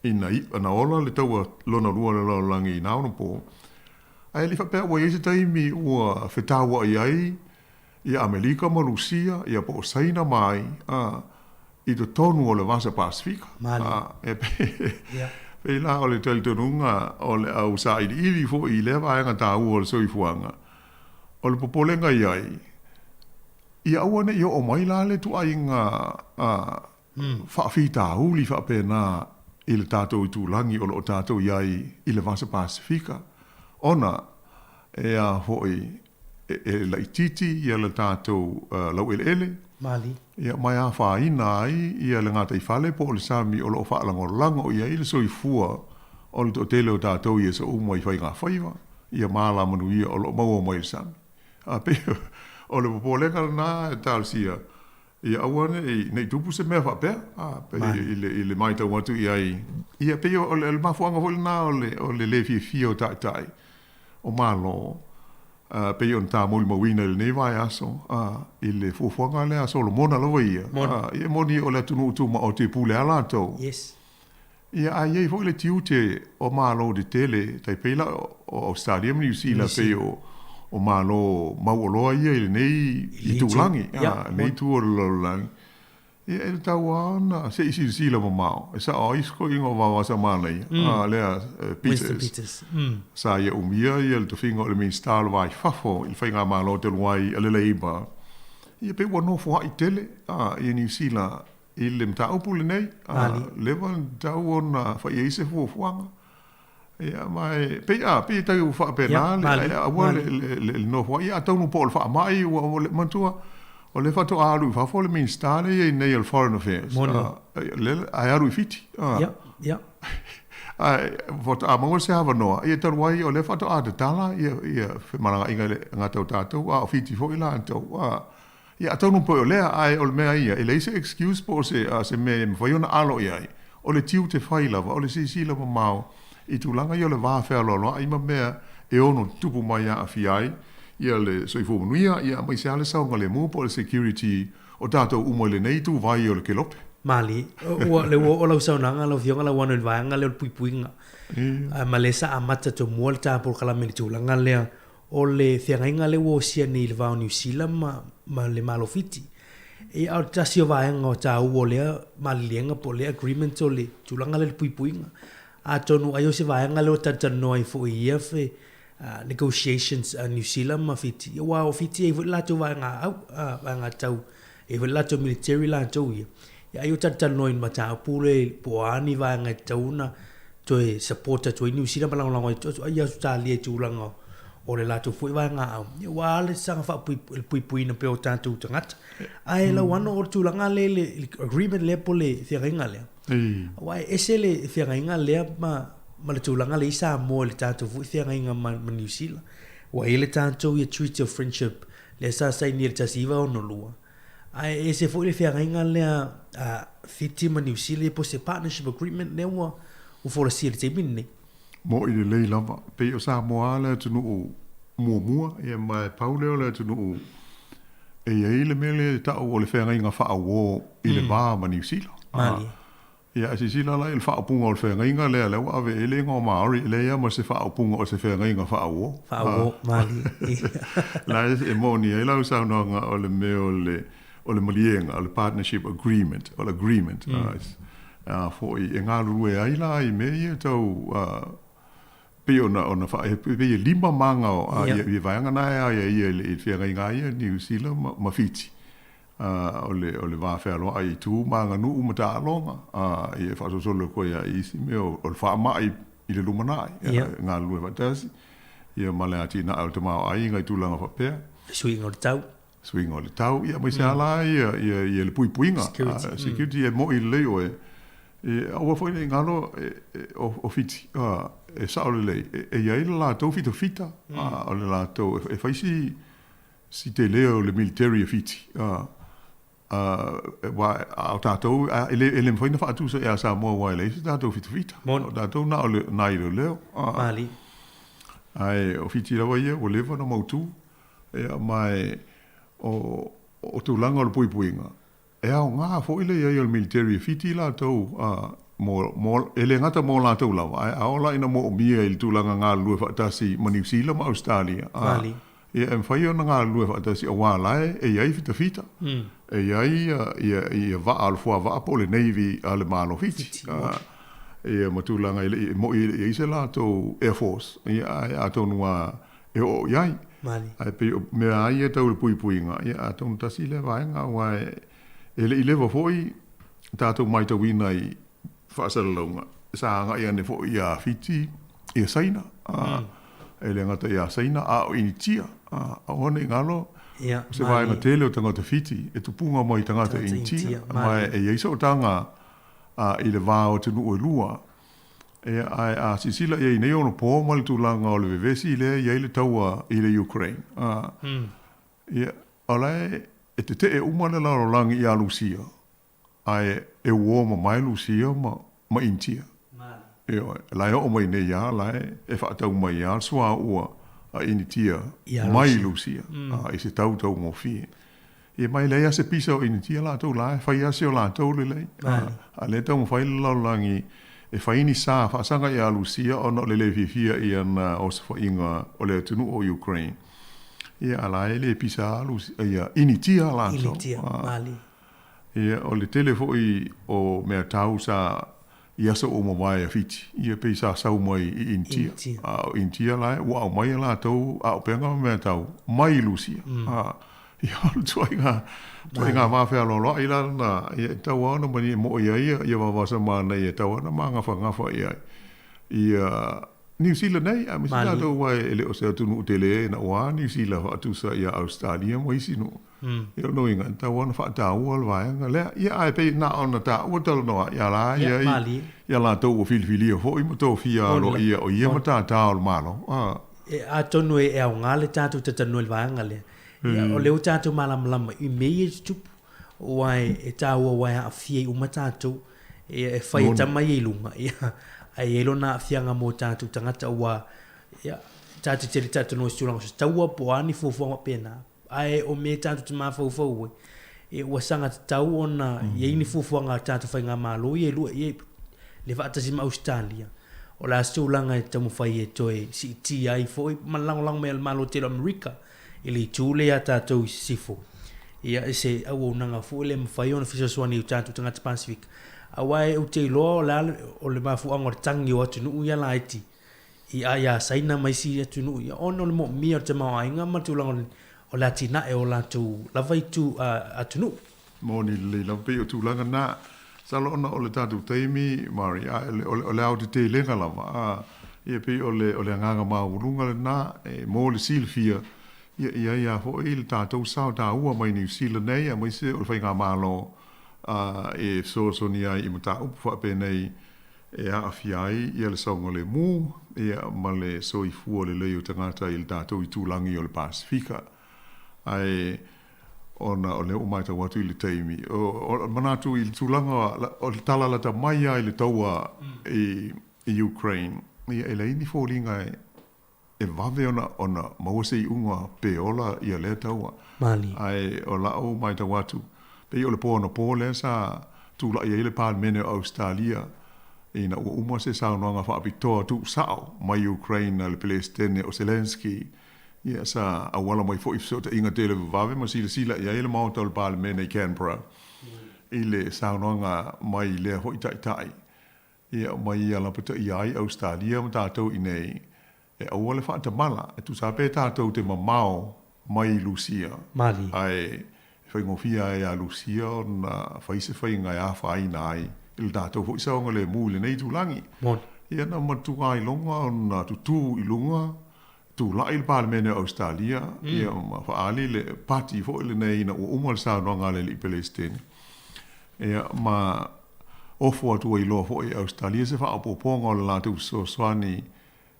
ina ina ola le taua lona lua o le lalolagi i na onapo. Ae le i faapea ua i ai se taimi ua fetauaʻi ai ia Amelika ma Lusia, ia po o Saina ma ai, a, i totonu o le Vasa Pasefika. A, e pei la o le talitonuga o le au sailiili foi i lea vaega taua o le soifuaga, o le popolega i ai, ia aua ne i oo mai la le tuaiga a, faafitauli faapena i le tatou itulagi o lo o tatou i ai i le Vasa Pasefika, ona e a foi e laitiiti ia le tatou laueleele, Mali. Ia, ma e afaina ai ia le gataifale po o le sami o lo o faalagolago i ai le soifua o le toatele o tatou i aso uma i faigafaiva, ia ma alamanuia o lo o maua mai i le sami. A pei o le popolega lena e talosia Ia aua ne i tupu se mea faapea, a, pei i le matau atu i ai, ia pei o le mafuaaga foi lena o le le fiafia o taitai o Malo, pei ona ta molimauina i lenei vaiaso, i le fuafuaga lea a Solomona lava ia, ia e moni o le atunuu tumaoti e pule lava latou. Ia ae i ai foi le tiute o Malo tetele, tai pei la o Ausetalia ma Niu Sila pei o Malo mauoloa ia i lenei itulagi, lenei itu o le lalolagi. Ia e tatau lava ona se i silasila mamao, e sao ai se toeaina o Vaoasa Manaia, lea Peters, sa ia umia le tofiga o le Minisita o le Va i Fafo i le Faigamalo talu ai a le Labour, ia pei ua nofoai tele ia Niu Sila I le mataupu lenei, a leva ona tatau ona fai i ai se fuafuaga. Ia, ma e pei, a, pei e tau faapena le, aua le nofo ai. Ia, atonu po o le faamai, ua, manatua, o lea faatoa alu i fafo le Minisita lea e i ai nei o le Foreign Affairs. Lea, ae alu i Fiti. Ia, ia. Ae faatoa maua se avanoa, ia talu ai o lea faatoa tatala ia femalagaaiga i le gata o tatou, a o Fiti foi latou. Ia, atonu pei o lea, ae o le mea ia, e leai se excuse po o se, a, se mea e mafai ona alo i ai, o le tiute fai lava, o le silasila mamao i tulaga ia o le va fealoaloai ma mea e ono tutupu mai aafia ai ia le soifua manuia, ia aemaise lava le saogalemu po o le security o tatou uma i lenei ituvai o le kelope. Malie, ua, le ua oo lau saunoaga lau Afioga Lauano i le vaega lea o le puipuiga. Ma lea sa amata tomua le ta polokalame i le tulaga lea O le feagaiga lea ua osia nei i le va o Niu Sila ma, ma le Malo o Fiti. E, a o le tasi o vaega o taua o lea maliliega po o lea agreement o le tulaga lea i le puipuiga. Atonu ai o se vaega lea ua talatalanoa ai foi i ia fe, negotiations a Niu Sila ma Fiti, ia aua o Fiti e i ai foi le latou vaega au, vaega tau, e i ai foi le latou military latou ia. Ia ai o talatalanoa i le mataupu lea po o a ni vaega e tatau ona toe support atu ai Niu Sila ma lagolago ai ia Ausetalia i tulaga o le latou foi vaegaau, ia ua le saga faapuipuiina puipuiina pea o tatou tagata. Ae Lauano o le tulaga lea i le agreement lea po o le feagaiga lea, aua e ese le feagaiga lea ma le tulaga lea i Samoa i le tatou foi feagaiga ma Niu Sila. Ua i ai le tatou ia Treaty of Friendship lea sa sainia i le 1962, Ae e ese foi le feagaiga lea a Fiti ma Niu Sila po o se partnership agreement lea ua folasia i le taimi lenei. Moʻi lelei lava. Pei o Samoa lava le atunuu muamua, ia ma e pau lea o le atunuu e i ai le mea lea e tau o le feagaiga faauo i le va ma Niu Sila. Malie. Ia, a silasila la i le faaupuga o le feagaiga lea, lea ua ave i ai le igoa o Maori, e leai lava ma se faaupuga o se feagaiga faauo. Faauo, malie. La e moni ai lau saunoaga o le mea o le, o le maliega, o le partnership agreement, o le agreement, a foi e galulue ai la i mea ia tau pei ona ona faa e pei e lima maga o ia ia vaega na e aiaia i le feagaiga a ia Niu Sila ma, ma Fiti. O le o le va fealoai i tu ma aganuu ma taaloga, ia e faasolosolo atu ai lava i isi mea o le faamai i le lumanai, e galulue faatasi, ia ma le atinae o le tamaoaiga i tulaga faapea. Suiga o le tau. Suiga o le tau, ia aemaise lava la ia, ia, ia le puipuiga. Security. Security e moni lelei oe, aua foi ne i galo o Fiti, e sao lelei, e i ai le latou fitafita, o le latou, e fai si si tele o le military a Fiti, aua a o tatou, e le mafai ona faatusa ia Samoa aua e leai se tatou fitafita. O tatou na o nai leoleo. Malie. Ae o Fiti lava ia ua leva ona mautu, ia ma o tulaga o le puipuiga, e aoga foi le i ai o le military a Fiti latou, mo, e le gata mo latou lava, ae a oo la ina moomia i le tulaga galulue faatasi ma Niu Sila ma Ausetalia, ia e mafai ona galulue faatasi aua la e i ai fitafita, e i ai ia vaa o le fuavaa po o le Navy a le Malo Fiti, ia ma tulaga e le i, e moi e le i i ai se latou Air Force, ia ae atonu lava e oo i ai. Ae pei o mea lava ia tau le puipuiga, ia atonu tasi lea vaega aua e le i leva foi tatou matauina i faasalalauga, sa agai ane foi ia Fiti ia Saina, e le gata ia Saina a o Initia, aua ne i galo o se vaega tele o tagata Fiti e tupuga mai tagata Initia, ma e i ai sootaga i le va o atunuu e lua. Ae a silasila i ai nei ono po ma le tulaga o le vevesi lea e i ai le taua i le Ukraine, ia, o la e tetee uma le lalolagi ia Lusia, ae e uo mamae Lusia ma Initia. Ioe, la e oo mai nei lava, la e faatau mai lava le suauu a Initia mai Lusia i se tau taugofie. Ia ma e leai lava se pisa o Initia latou la e fai lava si o latou lelei. A o lea e taumafai le lalolagi e fai ni sa faasaga ia Lusia ona o le le fiafia i ana osofaiga o le atunuu o Ukraine. Ia a la e le pisa lava Lusia, ia Initia latou. Initia, malie. Ia, o le tele foi o mea tau sa i aso ua mavae a Fiti, ia pei sa sau mai i Initia. A o Initia la ua aumai e latou auupega ma mea tau mai Lusia. A, ia o le tuaiga, tuaiga va fealoaloai la lena, ia e tatau lava ona mani e mo'i ai ia Vaovaosa ia e tatau lava ona magafagafa i ai. Ia Niu Sila nei, aemaise tatou aua e le o se atunuu tele na ua Niu Sila faatusa ia Ausetalia ma isi nuu. Ia o lona uiga, e tatau lava ona faataua le vaega lea. Ia ae pei na ona taua talanoa ia la ia ia latou ua filifilia foi ma tofia aloaia o ia matata o le Malo. E atonu e aoga le tatou talanoa i le vaega lea. Ia, o lea ua tatou malamalama i mea ia e tutupu, aua e taua aua e aafia ai uma tatou. Ia, e fai e tama ia i luga, ia, ae i ai lona aafiaga mo tatou tagata aua, ia, tatou te le talanoa i se tulaga o se taua po o a ni fuafuaga faapena. Ae o mea tatou te mafaufau ai, ia, ua saga tatau ona i ai ni fuafuaga a tatou faigamalo ia e lua, ia, le faatasi ma Ausetalia. O le a se tulaga e taumafai e toe siitia ai foi ma le lagolago mai a le Malo tele o Amerika i le itu lea ia tatou i sisifo, ia, i se auaunaga foi lea e mafai ona fesoasoani i o tatou tagata Pasefika. Aua ou te iloa o le a le, o le mafuaaga o le tagi o atunuu ia laiti i a ia Saina ma isi atunuu ia, ona o le moomia o le tamaoaiga ma le tulaga o le atinae o latou lava itu atunuu. Moni lelei lava pei o tulaga na. Masalo ona o le tatou taimi, Mari, a o le aotetelega lava, a, ia pei o le, o le agaga maualuga lena, e mo le silafia, ia, i ai lava foi le tatou sao taua mai Niu Sila nei, aemaise o le faigamalo, a, e fesoasoani ai i mataupu faapenei e aafia ai ia le saogalemu, ia, ma le soifua lelei o tagata i le tatou itulagi o le Pasefika. Ae ona o lea ua matau atu i le taimi, o manatu i le tulaga o le tala lata mai lava i le taua i Ukraine, ia e leai ni foliga e vave ona maua se iuga pe ola ia lea taua. Malie. Ae o lau matau atu, pei o le po anapo lea sa tulaʻi ai le Palemene o Ausetalia ina ua uma se saunoaga faapitoa tuusao mai Ukraine a le Pelesitene o Zelenskyy. Ia, sa auala mai foi i fesootaiga tele vavave ma silasila i ai le Maota o le Palemene i Canberra i le saunoaga mai lea foi taitai. Ia, ma ia lapataia ai Ausetalia ma tatou i nei e aua le faatamala, e tusa pe tatou te mamao mai Lusia, Mali. Ae e faigofie ai ia Lusia ona fai se faiga e afaina ai i le tatou foi saogalemu i lenei itulagi. Moni. Ia na matua iloga ona tutū i luga, tulaʻi le Palemene o Ausetalia, ia ma faaali le pati foi lenei ina ua uma le saunoaga a le alii Pelesitene. Ia ma ofo atu ai loa foi e Ausetalia se faaopoopoga o le latou fesoasoani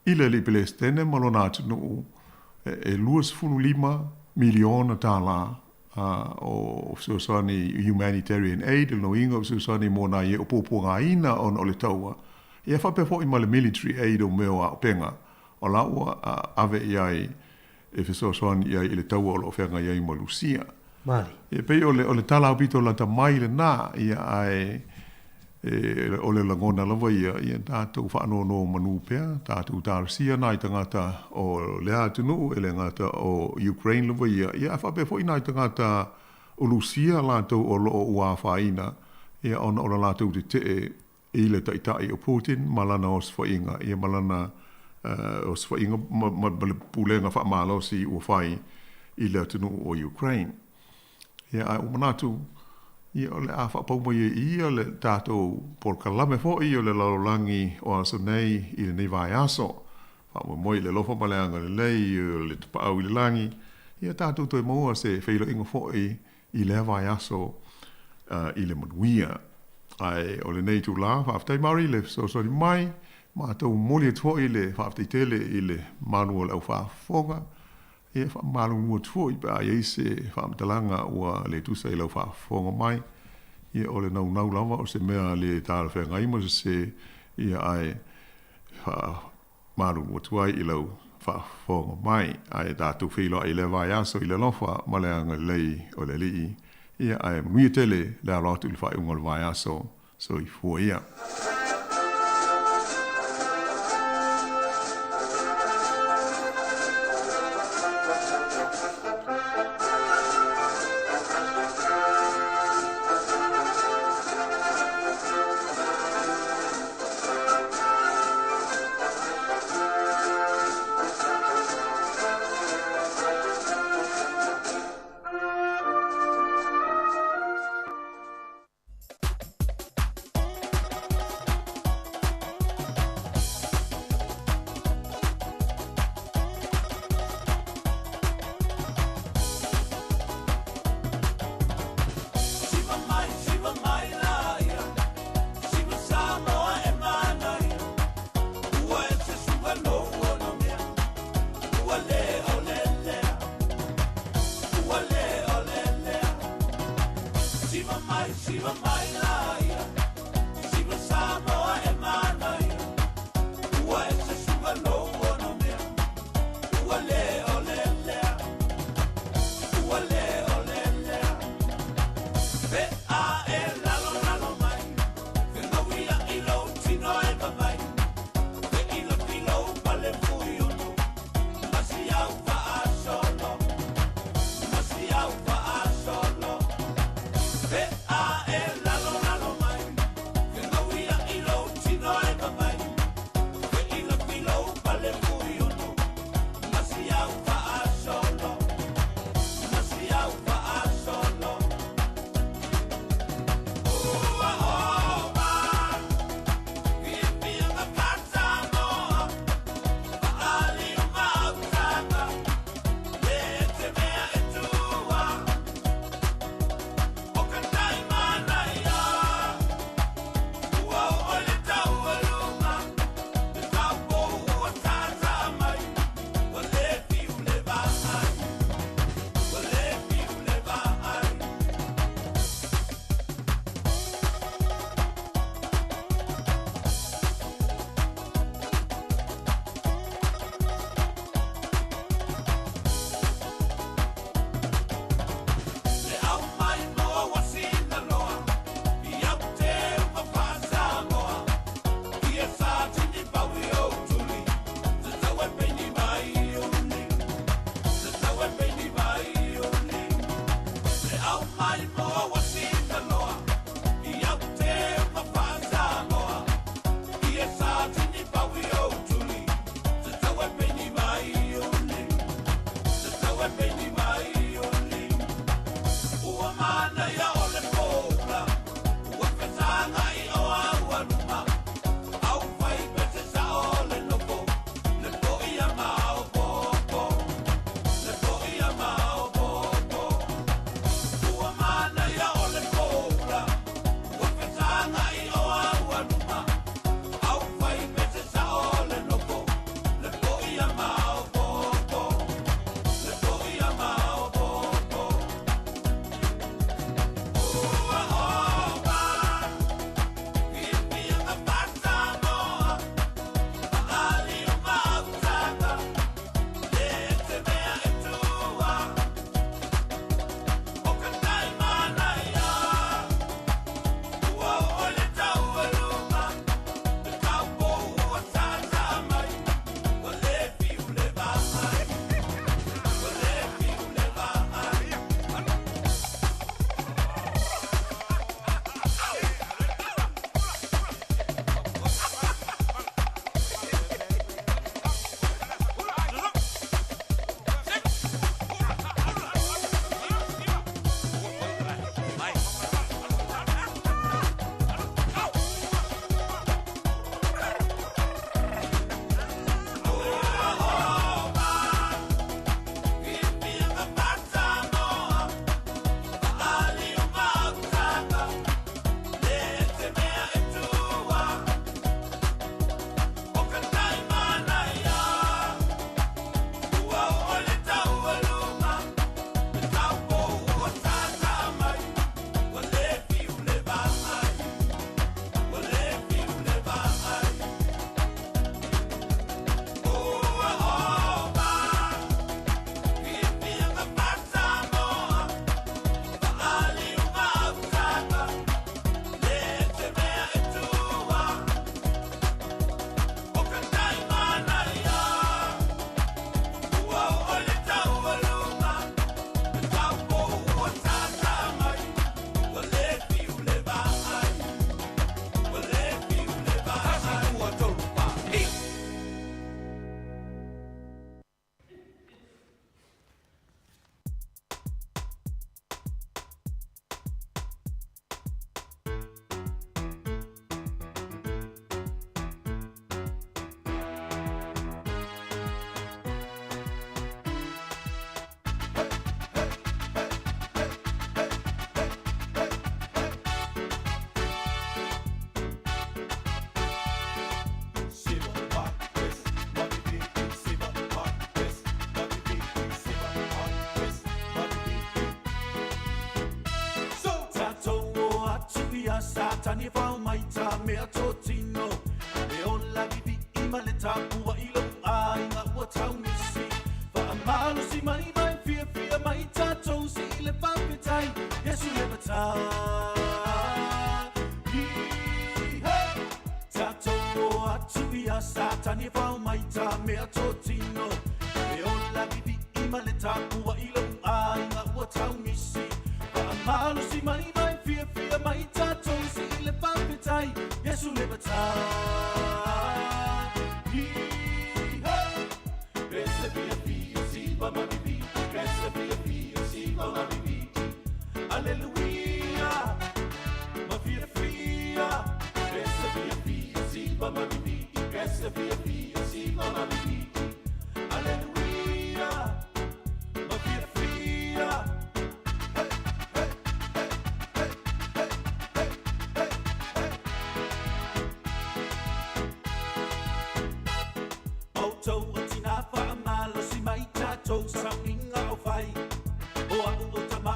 i le alii Pelesitene ma lona atunuu e $25 miliona tālā o fesoasoani humanitarian aid, o lona uiga o fesoasoani mo nai e o puapuagaina ona o le taua, ia faapea foi ma le military aid o mea o auupega o la ua ave i ai e fesoasoani i ai i le taua o lo o feagai ai ma Lusia. Mali. E pei o le, o le tala aupito lata mai lenā, ia, ae e, o le lagona lava ia, ia tatou faanonomanu pea, tatou talosia nai tagata o lea atunuu, e le gata o Ukraine lava ia, ia ae faapea foi nai tagata o Lusia latou o lo o ua afaina, ia, ona o le latou tetee i le taitai o Putin ma lana osofaiga, ia ma lana osofaiga ma le pulega faamalosi ua fai i le atunuu o Ukraine. Ia, ae ua manatu, ia, o le a faapau mai ai i ia le tatou polokalame foi o le lalolagi o aso nei i lenei vaiaso. Faamoemoe i le alofa ma le agalelei o le Tapaau i le lagi, ia tatou toe maua se feiloaiga foi i lea vaiaso i le manuia. Ae o lenei itulā, faafetai Mari le fesoasoani mai, matou momoli atu foi le faafetai tele i le malu o le au faafofoga, ia faamalulu atu foi pe a i ai se faamatalaga ua le tusa i lau faafofoga mai, ia o le naunau lava o se mea le talafeagai ma se ia ae faamalulu atu ai i lau faafofoga mai. Ae tatou feiloai i lea vaiaso i le alofa ma le agalelei o le Alii, ia ae manuia tele le alo atu i le faaiuga o le vaiaso. Soifua ia.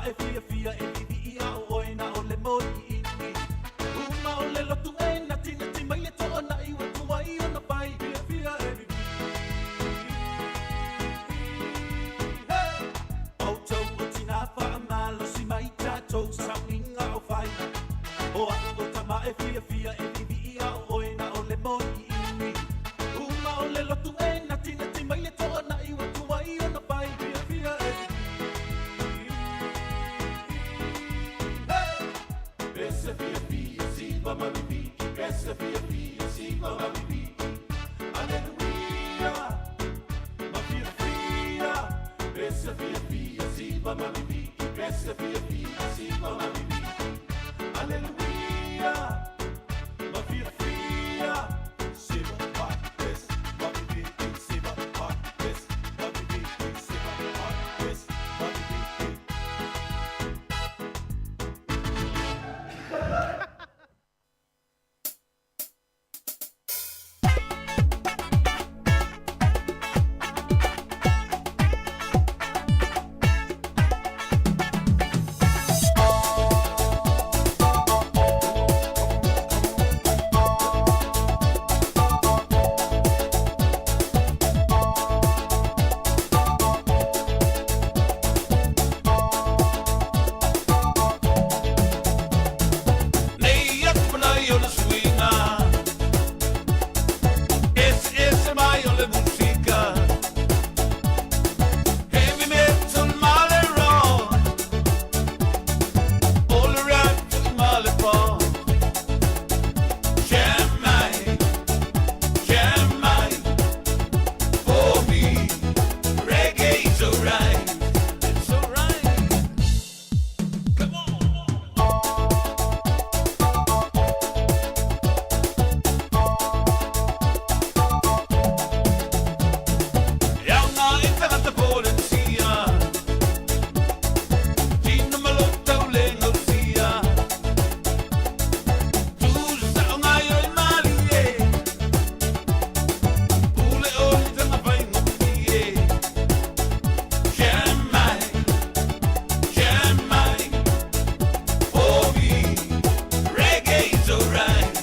E fia fia e vivi i Pese fiafia siva ma vivii Aleluia Ma fiafia Pese fiafia siva ma vivii Pese fiafia siva ma vivii Aleluia Ma fiafia Siva ma pese ma vivii Siva ma pese ma vivii Siva ma pese ma vivii Nei atu manai o le suiga Eseese mai o le musika Heavy metal ma le rock O le rap ma le pop Jam mai, jam mai For me, reggae's alright It's alright Come on. E aoga i tagata polensia Tino ma lou taulega usia Tusa o gaoioi malie Pule o le taga faigofie Jam mai, jam mai For me, reggae's alright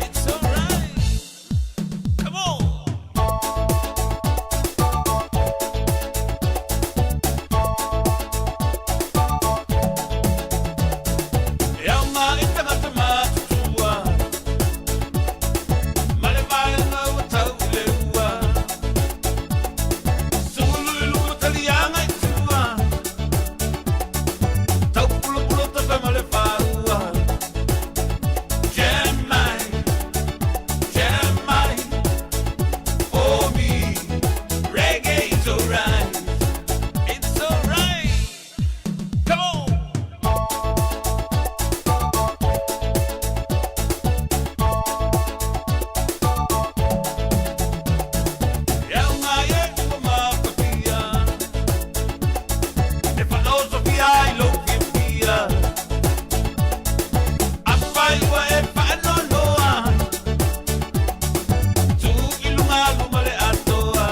It's alright Come on. E aoga i tagata matutua Ma le vaega ua tau i le ua Sulu i luga taliaga i tua Taupulopulo tafe ma le fāua Jam mai, jam mai For me, reggae's alright It's alright Come on. E aoga e ua mafatia E faaosofia ai lou fiafia Afai ua e faanoanoa Tuu i luga luma le atoa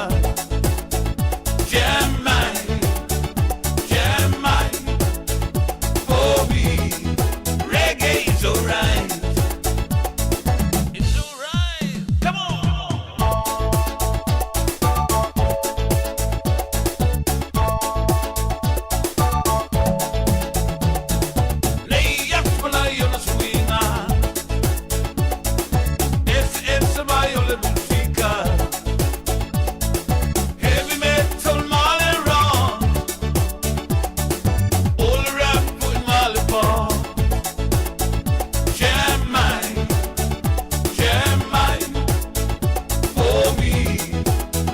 Jam mai, jam mai For me, reggae's alright It's alright, come on. Nei atu malai o le suiga Eseese mai o le musika Heavy metal ma le rock O le rap foi ma le pop Jam mai, jam mai For me,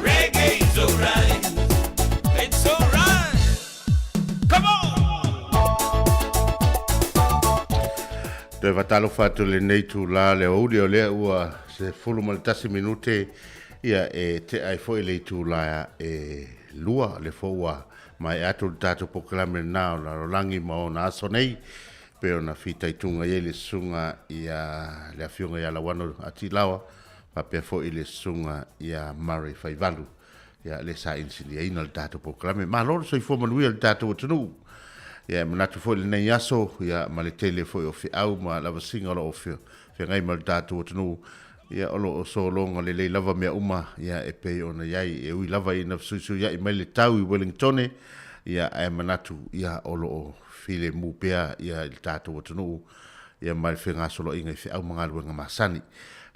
reggae's alright It's alright Come on. Toe faatalofa atu i lenei itulā le aoauli o lea ua 11 minute ia e tea ai foi le itulā e 2 le foi ua maea atu le tatou polokalame lena o lalolagi ma ona aso nei pei ona fitaituga i ai le susuga ia le afioga ia Lauano Atilaoa faapea foi le susuga ia Murray Faivalu ia le sa inisiniaina le tatou polokalame. Malo le soifua manuia i le tatou atunuu. Ia e manatu foi lenei aso ia ma le tele foi o feau ma lavasiga o lo o feagai ma le tatou atunuu ia o lo o sologa lelei lava mea uma ia e pei ona i ai e ui lava ina fesuisuia'i mai le tau i Wellingtone ia ae manatu ia o lo o filemu pea ia i le tatou atunuu ia ma le fegasoloaiga i feau ma galuega masani.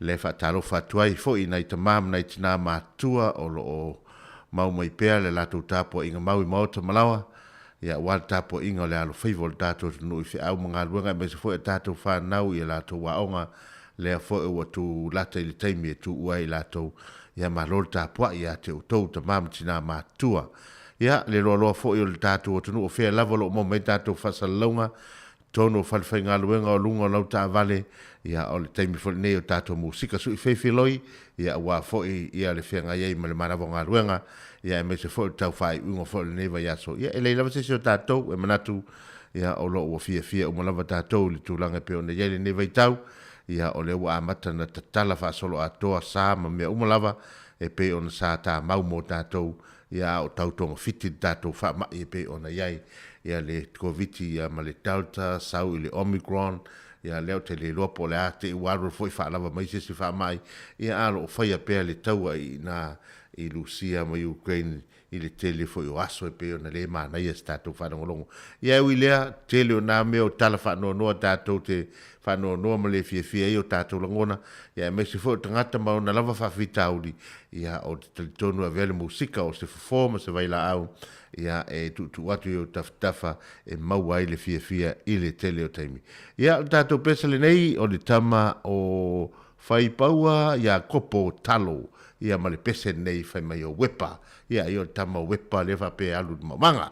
Le faatalofa atu ai foi i nai tama ma nai tinā matutua o lo o mau mai pea le latou tapuaiga mau i maota ma laoa, ia aua le tapuaiga o le alofaiva o le tatou atunuu i feau ma galuega aemaise foi a tatou fanau i a latou aoga. lea foi ua tulata i le taimi e tuua ai i latou, ia malo le tapuai ia te outou tamā ma tinā matutua. Ia, le loaloa foi o le tatou atunuu o fea lava o lo o maua mai ai tatou faasalalauga, totonu o falefaigaluega o luga o lau taavale, ia o le taimi foi lenei o tatou musika suifeifiloi, ia aua foi ia le feagai ai ma le manava o galuega, ia aemaise foi o le tau faaiuiuga foi o lenei vaiaso. Ia e leai lava se isi o tatou e manatu ia o lo o ua fiafia uma lava tatou i le tulaga e pei ona i ai lenei vaitau, ia o lea ua amata ona tatala faasoloatoa sa ma mea uma lava e pei ona sa tamau mo tatou, ia a o tau togafiti le tatou faamai e pei ona i ai ia le Koviti ia ma le Delta, sau i le Omicron, ia lea ou te le iloa po o le a te i ua alualu foi faalava mai se isi faamai, ia a o lo o faia pea le taua i ina i Lusia ma Ukraine i le tele foi o aso e pei ona le manaia se tatou faalogologo. Ia e ui i lea, tele o nā mea o tala faanoanoa tatou te faanoanoa ma le fiafia ai o tatou lagona, ia aemaise foi o tagata ma ona lava faafitauli, ia ou te talitonu e avea le musika o se fofo ma se vailaau, ia e tuutuu atu i ou tafatafa e maua ai le fiafia i le tele o taimi. Ia, o le tatou pesa lenei, o le tama o Faipaua Iakopo Talo, ia ma le pese lenei fai mai o Wepa. Ia, ia o le tama o Wepa lea faapea e alu i le maumaga.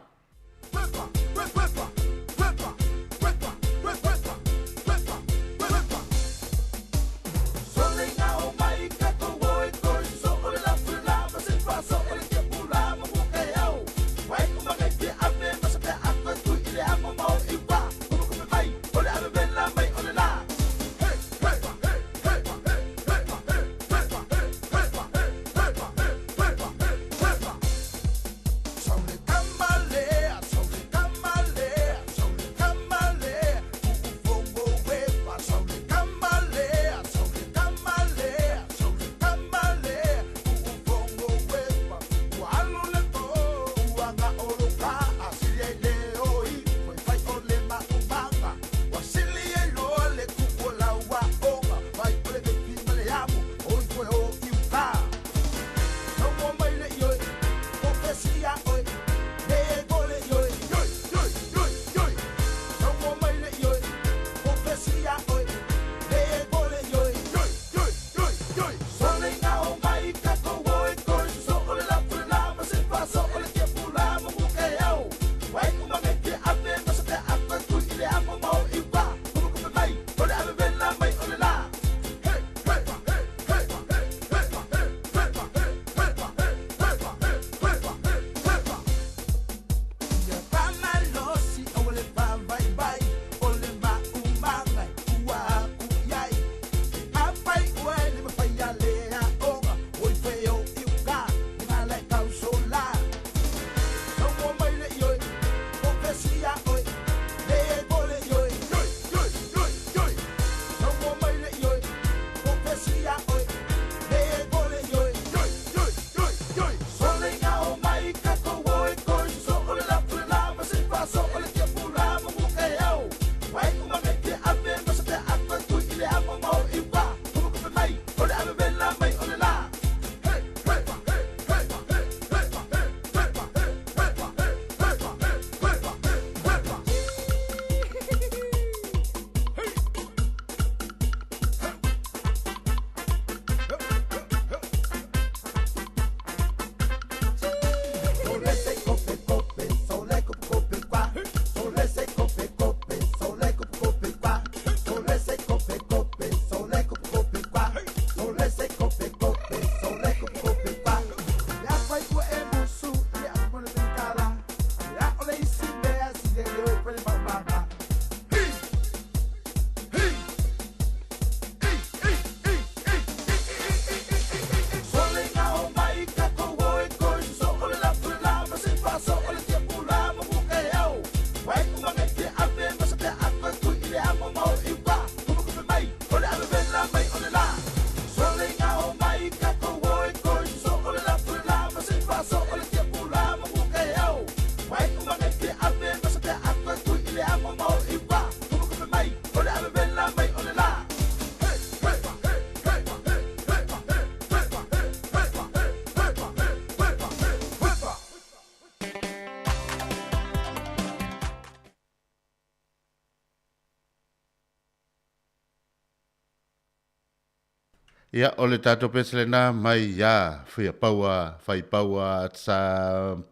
Ia, o le tatou pese lenā mai iā Fiapaua Faipaua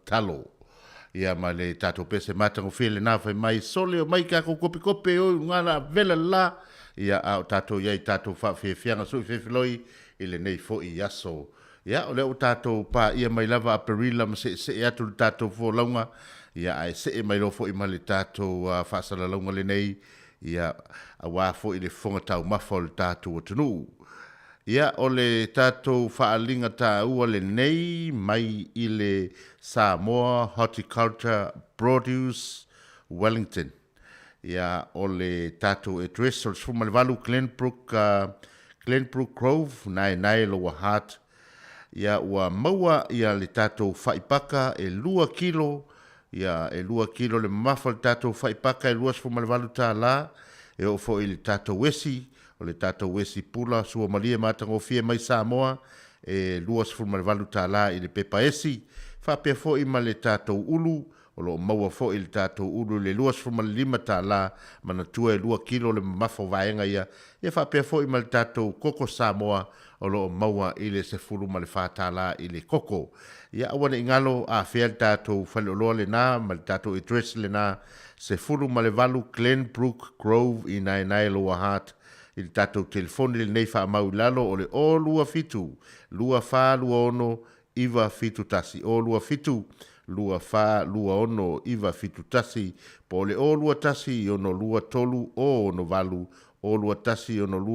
Talo. Ia, ma le tatou pese matagofie lenā fai mai, Sole o mai kakou kopekope oi luga la vela le la. Ia, a o tatou i ai i tatou faafiafiaga sui fefeloi i lenei foi aso. Ia, o lea ua tatou paia mai lava Aperila ma seesee atu le tatou folauga, ia, ae see mai loa foi ma le tatou faasalalauga lenei Ia, auā foi le fofoga taumafa o le tatou atunuu. Ia, o le tatou faaaliga taua lenei mai i le Samoa Horticulture Produce Wellington. Ia, o le tatou address o le 18 Glenbrook, Glenbrook Grove, Naenae, Lower Hutt. Ia, ua maua ia le tatou faipaka e lua kilo, ia, e lua kilo le mamafa o le tatou faipaka e $28, e oo foi i le tatou esi, o le tatou esi pula suamalie matagofie mai Samoa, e $28 i le pepa esi, faapea foi ma le tatou ulu, O lo o maua foi le tatou ulu i le $25, manatua e lua kilo le mamafa o vaega ia, ia faapea foi ma le tatou koko Samoa o lo o maua i le $14 i le koko. Ia aua ne i galo afea le tatou faleoloa lena ma le tatou address lena, 18 Glenbrook Grove i Naenae Lower Hutt i le tatou telefoni lenei faamau i lalo o le 027 2426 971, 027 2426 971, po o le 021 623 068, 021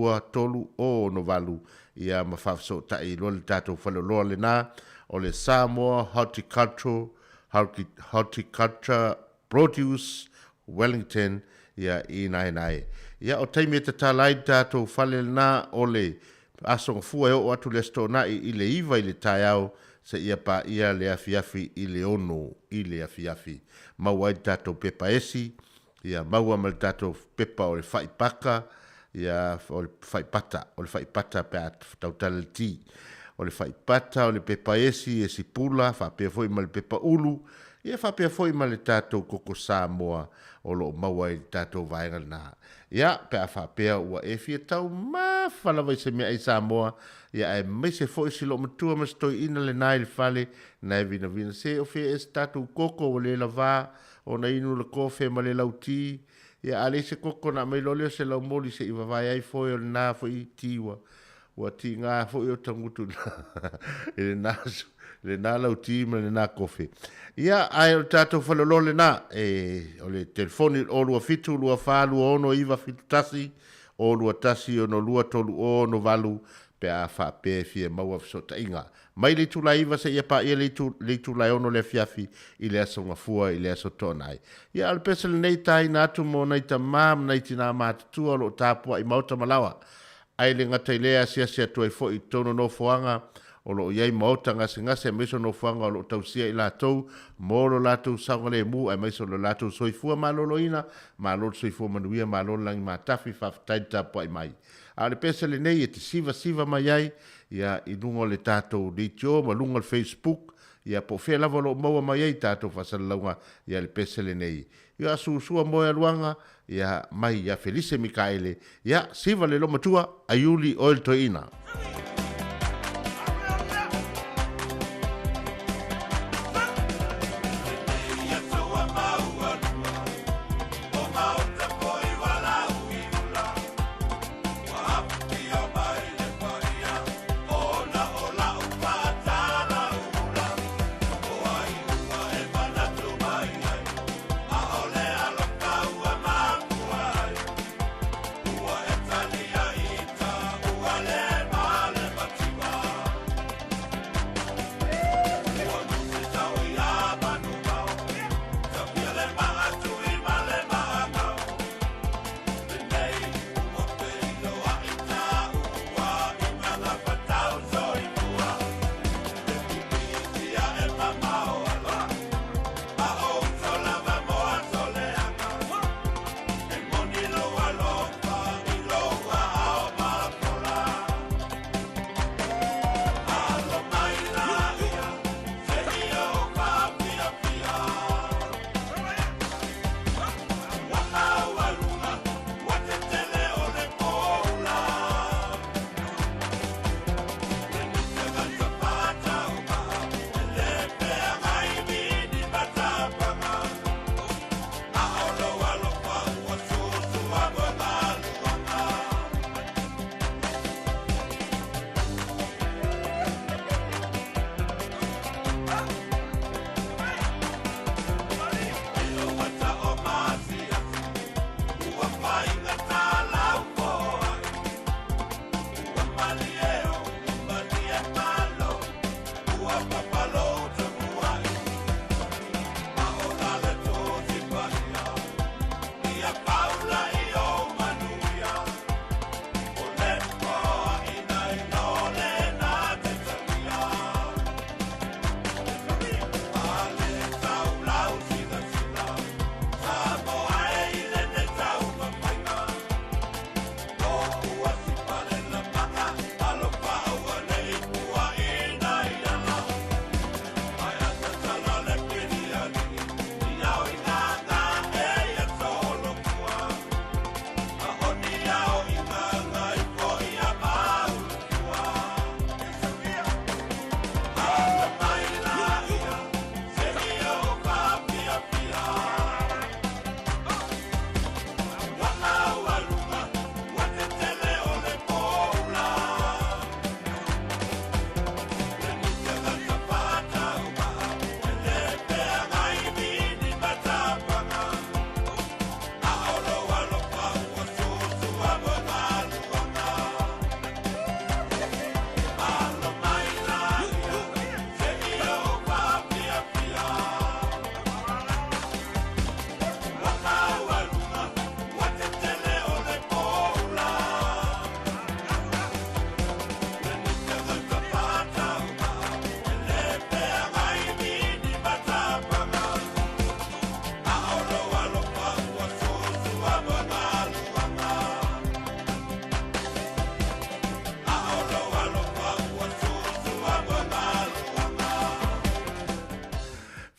623 068, ia ma faafesootai loa le tatou faleoloa lena o le Samoa Horticultural Horticulture Produce Wellington ia i naenae. Ia o taimi e tatala ai le tatou fale lena o le Aso Gafua e oo atu le Aso Toonai i le 9 i le taeao seia paia le afiafi i le 6 i le afiafi. Maua ai le tatou pepa esi, ia maua ma le tatou pepa o le fai paka, ia o le fai pata, o le fai pata pe a tautala le ti. O le fai pata, o le pepa esi, esi pula, faapea foi ma le pepa ulu, ia faapea foi ma le tatou koko Samoa o lo o maua i le tatou vaega lena. Ia, pe a faapea ua e fia taumafa lava i se meaai Samoa, ia aemaise foi si loomatua ma si toeaina lena i le fale, na e vinavina se o fea ea se tatou koko ua le lavā ona inu le kofe ma le lauti. Ia, a leai se koko ona aumai loa lea o se laumoli se i vavae ai foe o lena foi ti ua Ua tiga foi o tagutu i lena, lena lauti ma lena kofe. Ia, ae o le tatou faleoloa lena, e, o le telefoni 027 24 26 971, 021 62 30 68, pe a faapea e fia maua fesootaiga. Mai le itula e 9 seia paia le itu, le itula e 6 le afiafi i le Aso Gafua i le Aso Toonai. Ia, o le pese lenei taina atu mo nai tamā ma nai tinā matutua o lo o tapuai maota ma laoa. Ae le gata i lea, e asiasi atu ai foi i totonu o nofoaga o lo o i ai maota gasegase aemaise o nofoaga o lo o tausia i latou mo lo latou saogalemu aemaise o lo latou soifua maloloina. Malo le soifua manuia, malo le lagi matafi, faafetai le tapuai mai. A o le pese lenei e te sivasiva mai ai ia i luga o le tatou leitio ma luga o le Facebook, ia po o fea lava o lo o maua mai ai tatou faasalalauga ia le pese lenei. Ia sua moe aluaga, ia mai ia Felise Mikaele, ia siva le lomatua, aiuli oe le toeaina.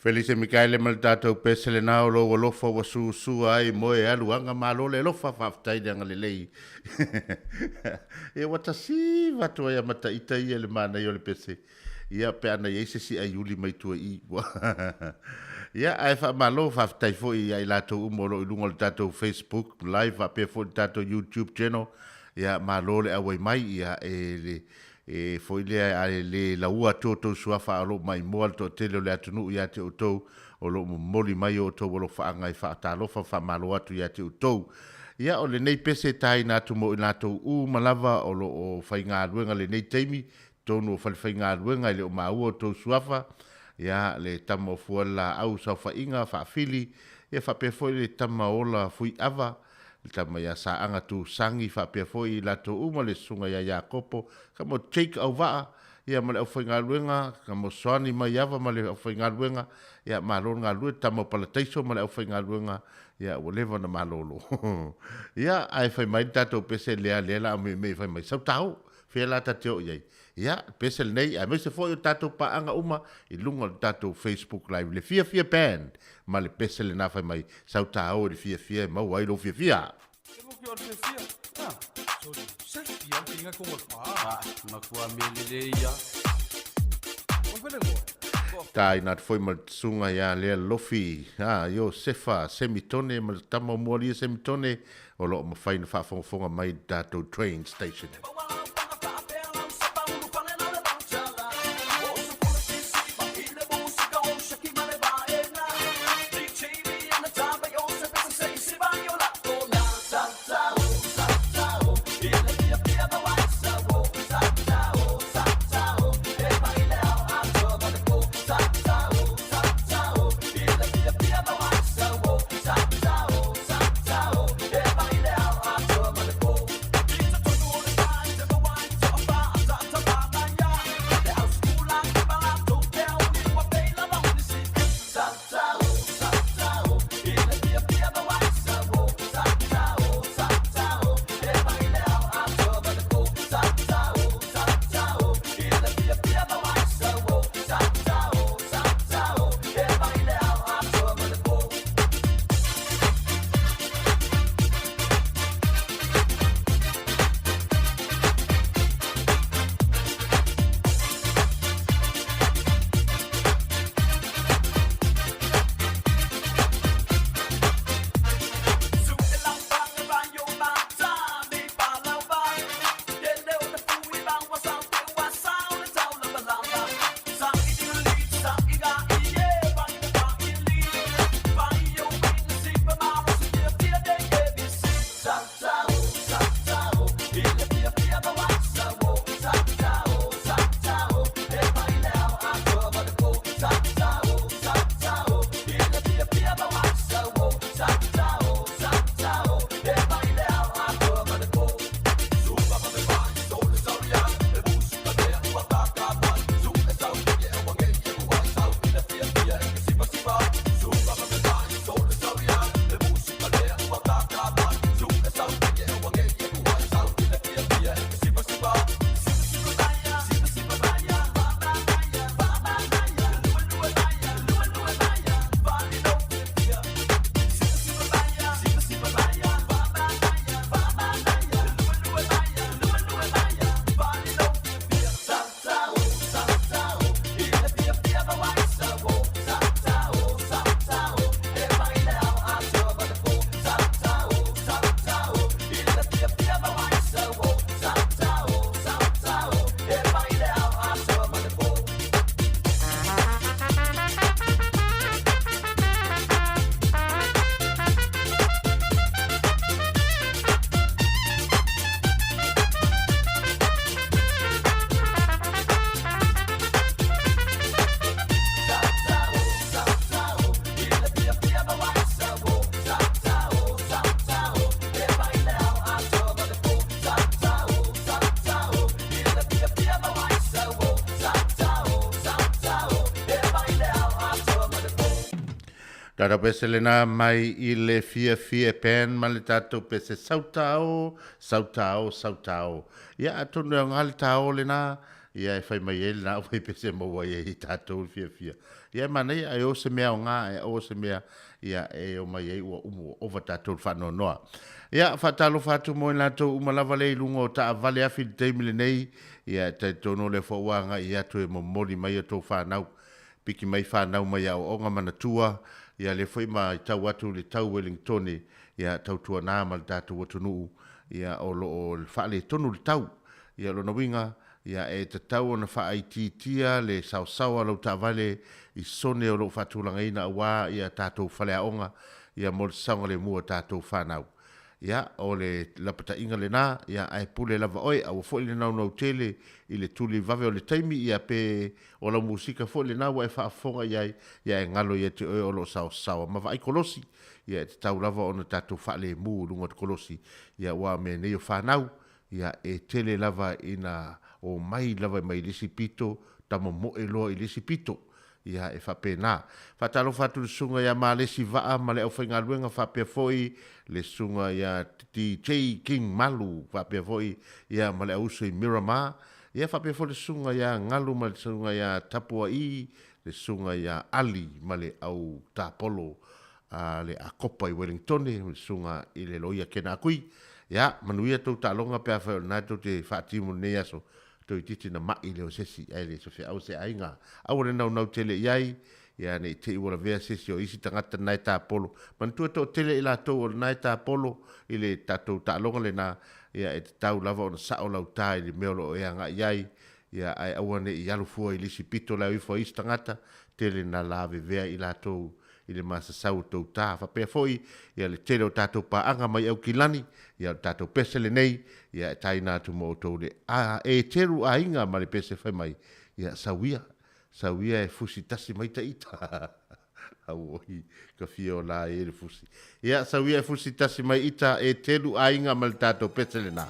Felise Mikaele ma le tatou pese lena o lou alofa ua susua ai moe alu aga malo le alofa faafetai le agalelei. Ia ua tasiva atu ai a mataita ia le manaia o le pese. Ia pe ana i ai se isi aiuli mai tua i i. Ia ae faamalo faafetai foi ia i latou uma o lo o i luga o le tatou Facebook live faapea foi le tatou YouTube channel. Ia malo le auai mai ia e le E foi lea a le laua atu outou suafa a o lo o maimoa le toatele o le atunuu ia te outou, o lo o momoli mai o outou alofaaga e faatalofa ma faamalo atu ia te outou. Ia, o lenei pese e taina atu mo i latou uma lava o lo o faigaluega lenei taimi, totonu o falefaigaluega e le o maua outou suafa, ia, le tama o Fualelaau Saofaiga Faafili, ia faapea foi le tama ola Fuiava, le tama ia Saaga Tusagi faapea foi i latou uma, le susuga ia Iakopo, ka mo Jake Auvaa, ia ma le aufaigaluega, ka mo Soani Maiava ma le aufaigaluega, ia malo le galulue, le tama o Palataiso ma le aufaigaluega, ia ua leva ona malolo. Ia, ae fai mai le tatou pese lea, lea la a meemee fai mai, sau tao, fea la ta te oo i ai? Ia, pese lenei, aemaise foi o tatou paaga uma i luga o le tatou Facebook Live, le Fiafia Band, ma le pese lena fai mai, sau tāo i le fiafia e maua ai lou fiafia. Taina atu foi ma le susuga ia Lea Lofi, a Iosefa Semitone ma le tama o Moalia Semitone, o lo o mafai ona faafogafoga mai i le tatou train station. Tatou pese lena mai i le fiafia e pen ma le tatou pese sautao, sautao, sautao. Ia, atonu e aoga le tao lena, Ia e fai mai ai lena ua pese maua ai i tatou le fiafia. Ia e manaia ae o se mea aoga ae aua se mea ia e omai ai ua umu ua ova tatou i le faanoanoa. Ia, faatalofa atu mo i latou uma lava lea i luga o taavale afi i le taimi lenei, ia e talitonu o lea foi ua agai atu e momoli mai a outou fanau. Piki mai fanau mai aoaoga manatua, ia lea foi matau atu i le tau Welingtone, ia tautuana ma le tatou atunuu, ia o lo o faaletonu le tau. Ia o lona uiga, ia e tatau ona faaitiitia le saosaoa o lau taavale i sone o lo o faatulagaina aua ia tatou faleaoga ia mo le saogalemu o tatou fanau. Ia, o le lapataiga lena, ia ae pule lava oe, aua foi le naunau tele i le tuli vave o le taimi, ia pe o lau musika foi lena ua e faafofoga i ai, ia e galo ia te oe o lo o saosaoa ma vaai kolosi. Ia e tatau lava ona tatou faalemu i luga o le kolosi, ia aua o mea nei o fanau, Ia, e tele lava ina omai lava mai le isi pito, tamomoe loa i le isi pito. Ia, e faapena. Faatalofa atu i le susuga ia Malesi Vaa ma le aufaigaluega faapea foi le susuga ia DJ King Malu faapea foi ia ma le auuso i Miramar. Ia, faapea foi le susuga ia Galu ma le susuga ia Tapua'i, le susuga ia Ali ma le au tapolo a le Akopa i Welingtone, le susuga i le Loia Kena Akui. Ia, manuia tou taaloga pe afai o lena tou te faatimu i lenei aso, toeitiiti na ma'i lea o se isi, ae le sofeau se aiga. Aua le naunau tele i ai, ia ne i te i ua lavea se isi o isi tagata na e tapolo. Manatua e toatele i latou o lena e tapolo i le tatou taaloga lena, ia e tatau lava ona sao lau ta i le mea o lo o e agai i ai, ia ae aua ne i alu fua i le isi pito le au ifo a isi tagata, tele na lavevea i latou i le masasau o tou ta. Faapea foi, ia le tele o tatou paaga mai Aukilani, ia o le tatou pese lenei, ia e taina atu mo outou le a e telu aiga ma le pese fai mai, ia sau ia, sau ia e fusi tasi mai ta ita. Auoi, ka fia o la e le fusi. Ia, sau ia e fusi tasi mai ita e telu aiga ma le tatou pese lena.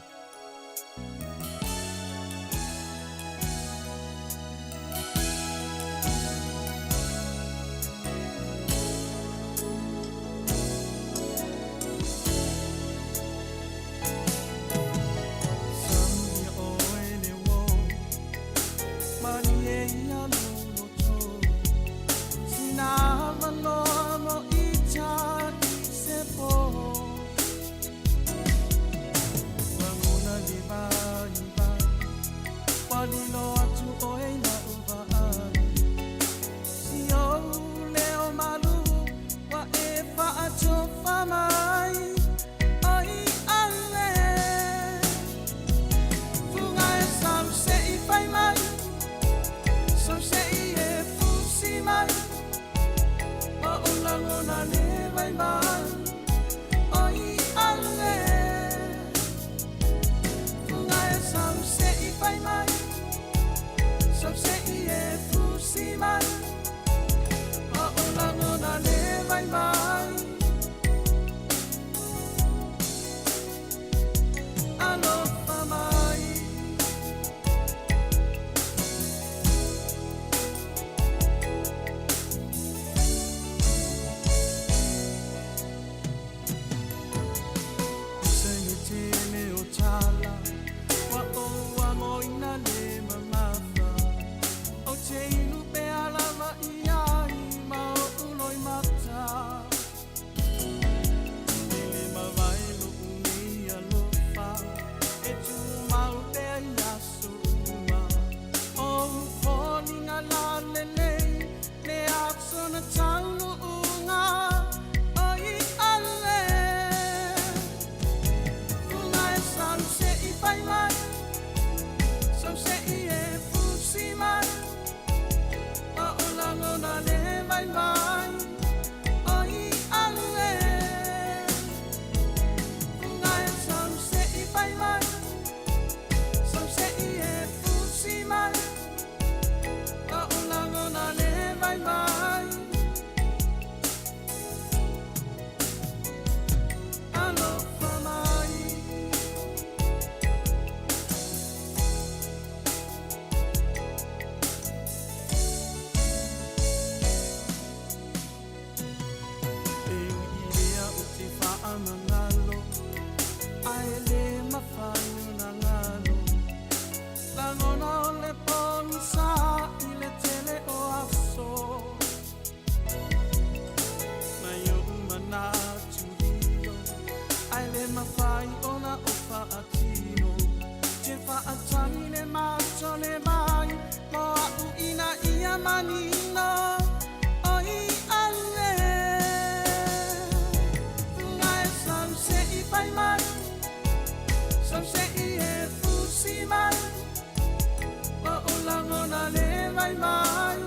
fai mai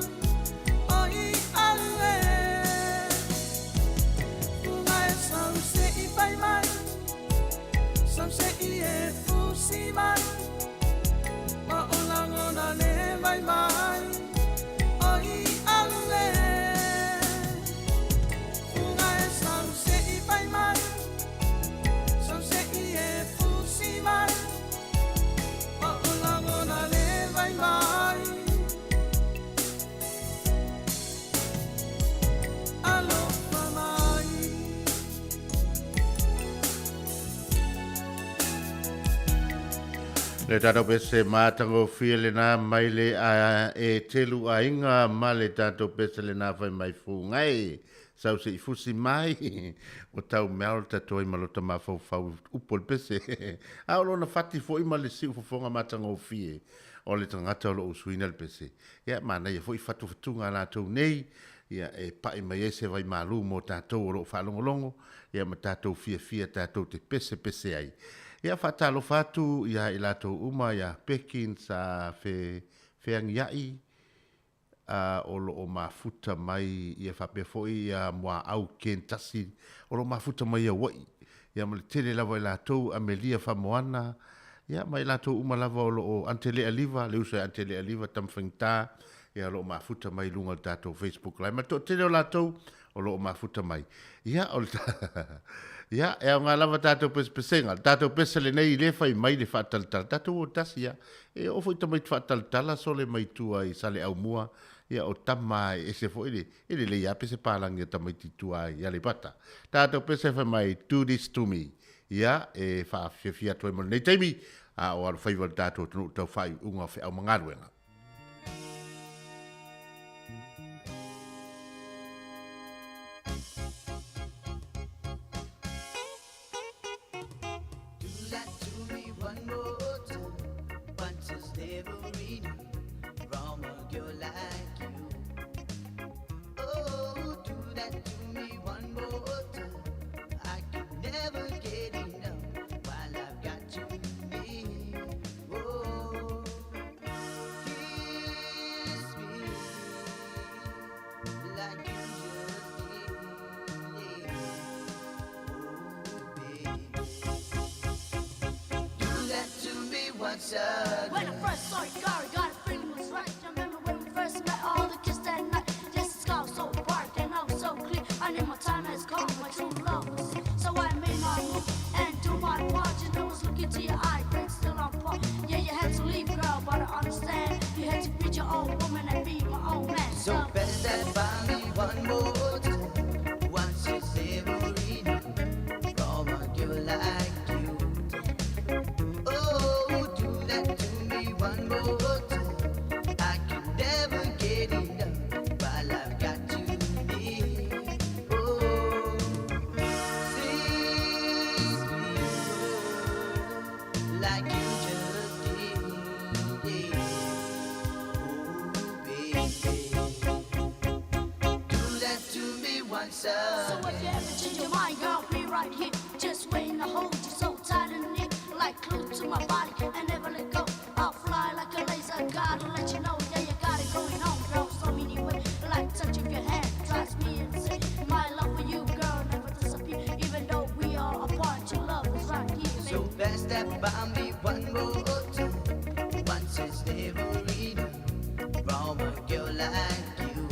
O i au e Fuga e sau se i fai mai Sau se i e fusi mai Ma o lagona le vai mai O i au e Fuga e sau se i fai mai Sau se i e fusi mai Ma o lagona le vai mai Alofa mai. Le tatou pese matagofie lena mai le a e telu aiga ma le tatou pese lena fai mai fugai sau se i fusi mai ua tau mea o le tatou ai ma lota mafaufau upu o le pese a o lona fati foi ma le siu fofoga matagofie o le tagata o lo o usuina le pese. Ia, manaia foi fatufatuga a latou nei, ia, e pai mai ai se vaimalu mo tatou o lo o faalogologo, ia, ma tatou fiafia tatou te pesepese ai. Ia, faatalofa atu ia i latou uma ia Pekin sa fe, feagiai, a, o lo o mafuta mai, ia faapea foi ia Muaau Ken Tasi, o lo o mafuta mai i Hawaii. Ia, ma le tele lava i latou, Amelia Famoana, ia, ma i latou uma lava o lo o Antelea Liva, le uso ia Antelea Liva, tama faigata, ia, o lo o mafuta mai i luga o le tatou Facebook Live. Ma le toatele o latou o lo o mafuta mai. Ia, o le Ia, e aoga lava tatou pesepesega. Le tatou pese lenei i le fai mai le faatalatala. Tatou o tasi ia. E oo foi tamaiti faatalatala sole mai tua i Saleaaumua. Ia, o tama e ese foi le, e lelei lava pese palagi a tamaiti i tua i Aleipata. Tatou pese fai mai, do this to me. Ia, e faafiafia atu ai mo lenei taimi, a o alofaiva le tatou atunuu tau faaiuiuga o feau ma galuega. When I first saw you, girl, got a feeling was right. I remember when we first met, all the kiss that night. Yes, the sky was so bright and I was so clear. I knew my time has come, my true love was here. So I made my move and do my part. You know, was looking to your eye, great still on par. Yeah, you had to leave, girl, but I understand. You had to be your own woman and be my own man. So best that buy me one more time. Once is every from a girl like you. Oh, do that to me one more time. I can never get enough while I've got you near. Oh, say sweet words like you just did. Yeah. Oh, baby, do that to me once So again. if you ever change your mind, girl, be right here. Just waiting to hold you so tight and near, like glue to my body and never let go. I'll fly like a laser, gotta let you know, yeah, you got it going on, girl. So many ways, like touch of your hand drives me insane. My love for you, girl, never disappear, even though we are apart. Your love is right here, So baby. best that buy me one more time. Once is never enough from a girl like you.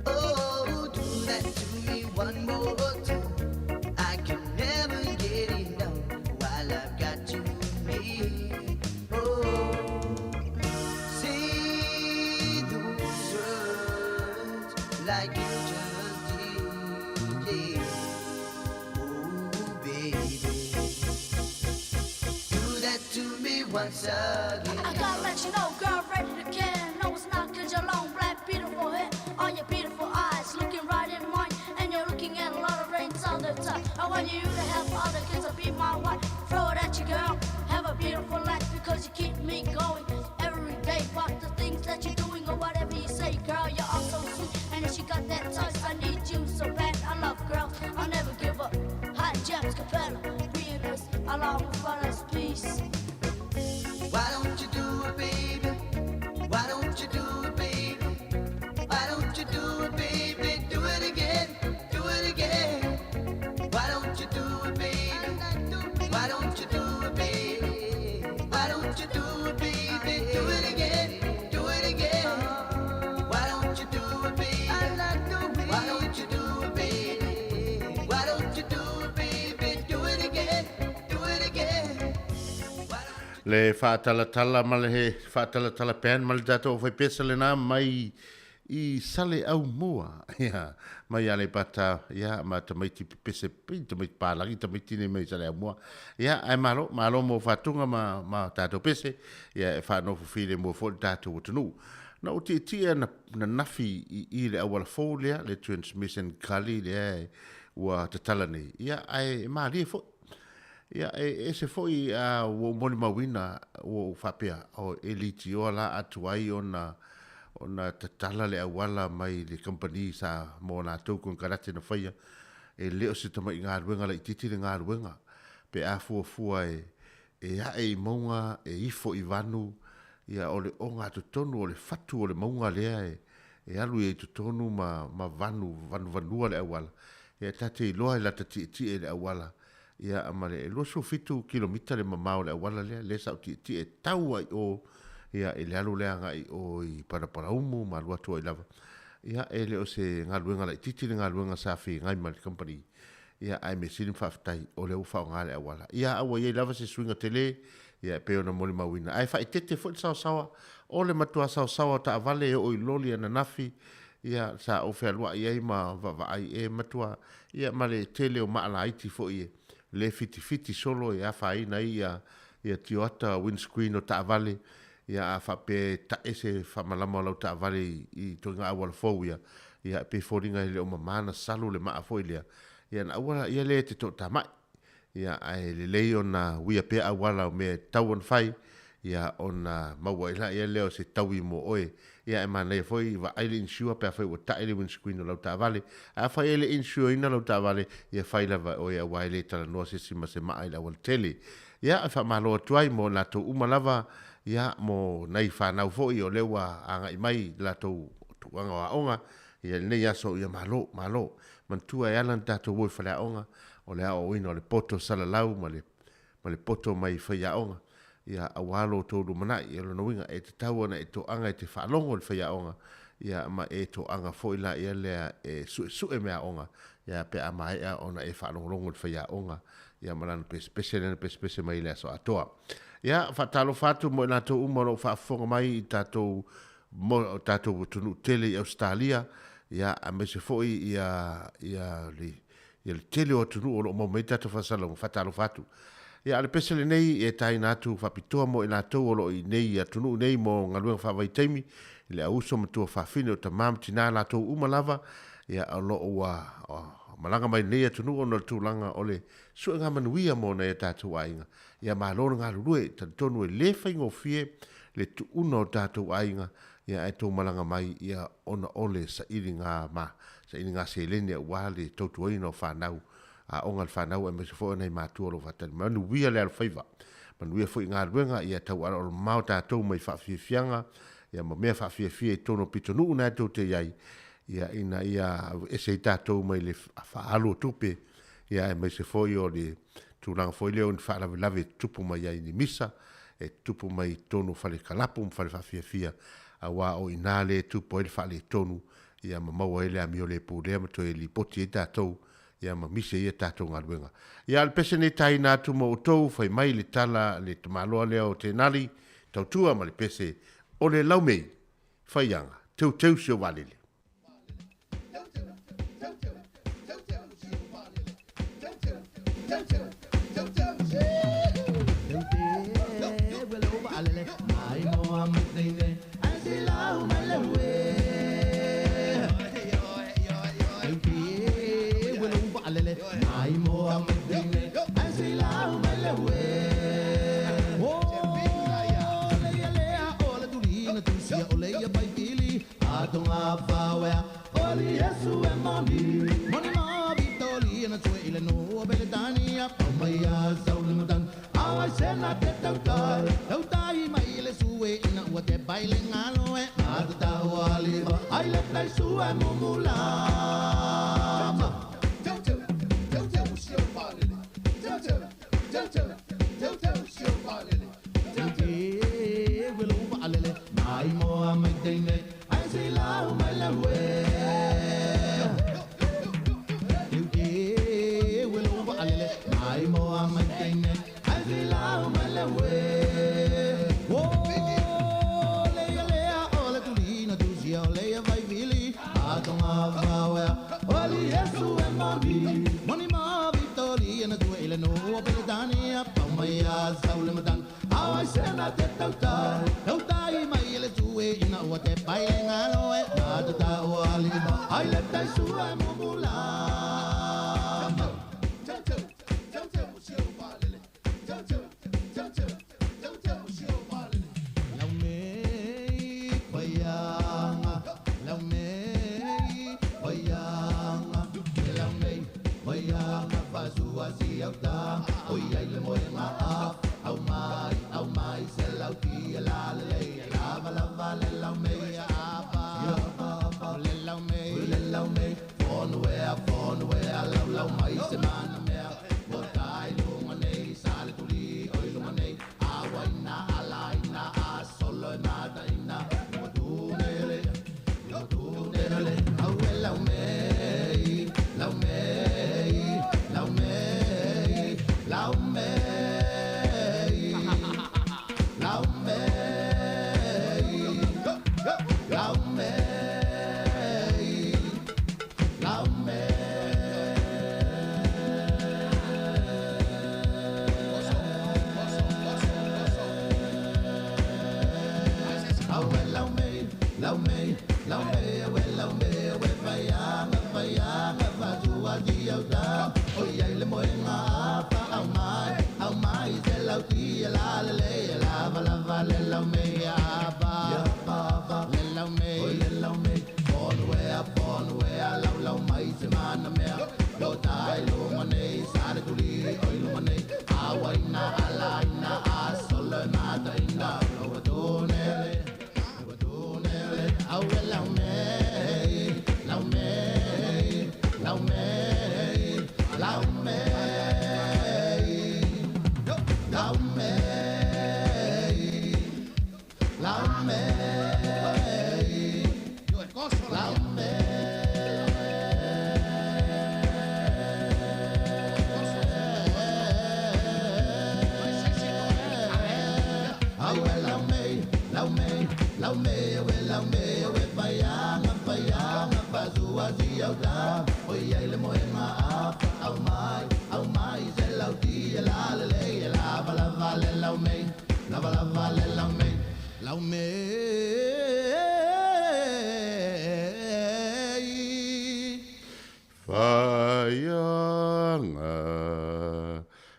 Oh, do that to me one more time. I can never get enough while I've got you near. Oh, say those words like you just did. Yeah. Oh, baby, do that to me once again. I gotta let you know, girl, ready to care. No, it's not 'cause your long black beautiful hair, all your beautiful eyes looking right in mine, and you're looking at a lot of rains all the time. I want you to have other kids to be my wife. Throw it at you, girl. Have a beautiful life because you keep me going every day. But the things that you're doing or whatever you say, girl, you're all so sweet. And if you got that touch, I need you so bad. I love girls, I'll never give up. Hot Gems Capella, we in this, along with us, peace. Why don't you do it, baby? Why don't you do Why don't you do it, baby? Why don't you do it, baby? Do it again, do it again. Why don't you do it, baby? I like the way. Why don't you do it, baby? Why don't you do it, baby? Do it again, do it again. Le faatalatala ma le faatalatala band ma le tatou faipesa lena mai i Saleaaumua, ia, mai Aleipata, ia, ma tamaiti pepese, pei tamaiti palagi, tamaiti nei mai Saleaaumua, ia, ae malo, malo mo faatuga ma, ma tatou pese, ia, e faanofo filemu foi le tatou atunuu. Na ou tietie na, na nafi i, i le auala fou lea, le Transmission Gully lea e, ua tatala nei, ia, ae e malie foi. Ia, e ese foi a ua ou molimauina, ua ou faapea, o, e litioa la atu ai ona, ona tatala le auala mai le kamupani sa mo latou konekarate na faia, e le o se tamai galuega laitiiti le galuega, pe a fuafua e, e ae i mauga, e ifo i vanu, ia o le ogatotonu o le fatu o le mauga lea e, e alu ai i totonu ma, ma vanu, vanuvanua le auala. Ia ta te iloa e lata tietie le auala, ia ma le 27 kilomita le mamao o le auala lea, lea sa ou tietie e tau ai i o, ia i le alu lea agai i o i Paraparaumu ma alu atu ai lava. Ia e le o se galuega laitiiti le galuega sa feagai ma le kamupani, ia ae mea sili ma faafetai o lea ua faaaoga le auala. Ia a ua i ai lava se suiga tele, ia e pei ona molimauina. Ae faaeteete foi le saosaoa, o le matua saosaoa o taavale e oo i loli ananafi, ia sa ou fealuai ai ma vaavaai e matua, ia ma le tele o maa laiti foi e le fitifiti solo e afaina ai ia ia tioata windscreen o taavale, ia a faapea e tae se faamalama o lau taavale i i ituaiga auala fou ia, ia e pei e foliga e le o mama na salu le maa foi lea, ia na aua ia le te toatamai. Ia, ae lelei ona uia pea auala o mea e tatau ona fai, ia, ona maua ai laia lea o se taui mo oe. Ia, ae manaia foi vaai le insure pe afai ua tae le windscreen o lau taavale. Ae afai e le insure ina lau taavale, ia fai lava e oe aua e le talanoa se isi ma se maa i le aualatele. Ia, e faamalo atu ai mo latou uma lava, ia, mo nai fanau foi o lea ua agai mai i latou tulaga o aoga, ia, i lenei aso, ia malo, malo. Manatua e ala ona tatou o i faleaoga, o le aoaoina o le poto salalau ma le ma le poto mai faiaoga, ia, aua lo outou lumanai. O lona uiga, e tatau ona e toaga e te faalogo i le faiaoga, ia, ma e toaga foi la ia lea e suesue meaaoga, ia, pe a maea ona e faalogologo i le faiaoga, ia, ma lana pesepese lea na pesepese mai i le aso atoa. Ia, faatalofa atu mo i latou uma o lo o faafofoga mai i tatou mo tatou atunuu tele i Ausetalia, ia, aemaise foi ia, ia le ia le tele o atunuu o lo o maua mai ai tatou faasalalauga, faatalofa atu. Ia, a o le pese lenei e taina atu faapitoa mo i latou o lo o i inei i atunuu nei mo galuega faavaitaimi, i le auuso ma tuafafine o tama ma tina latou uma lava, ia, o lo o ua malaga mai i lenei atunuu ona o le tulaga o le suega manuia mo nai o tatou aiga. Ia malo le galulue, talitonu e le faigofie le tuuna o tatou aiga, ia ae tou malaga mai ia ona o le sailiga ma sailiga seleni aua le tautuaina o fanau, aoga a le fanau aemaise foi o nai matua o lo o faatali mai. Manuia le alofaiva, manuia foi i galuega, ia taualoalo mamao tatou mai faafiafiaga ia ma mea faafiafia i totonu o pitonuu na e tou te i ai, ia ina ia aveese ai tatou mai le faaalu o tupe, ia aemaise foi o le tulaga foi lea o ni faalavelave e tutupu mai ai ni misa, e tutupu mai i totonu o fale kalapu ma fale faafiafia, aua o i ina lea e tupu ai le faaletonu, ia ma maua ai le amio le pulea ma toe lipoti ai tatou, ia ma misi ai a tatou galuega. Ia a o le pese nei taina atu mo outou, fai mai le tala a le tamaloa lea o Tenali, tautua ma le pese, o le laumei, faiaga, teuteu si ou vaalele. Faianga.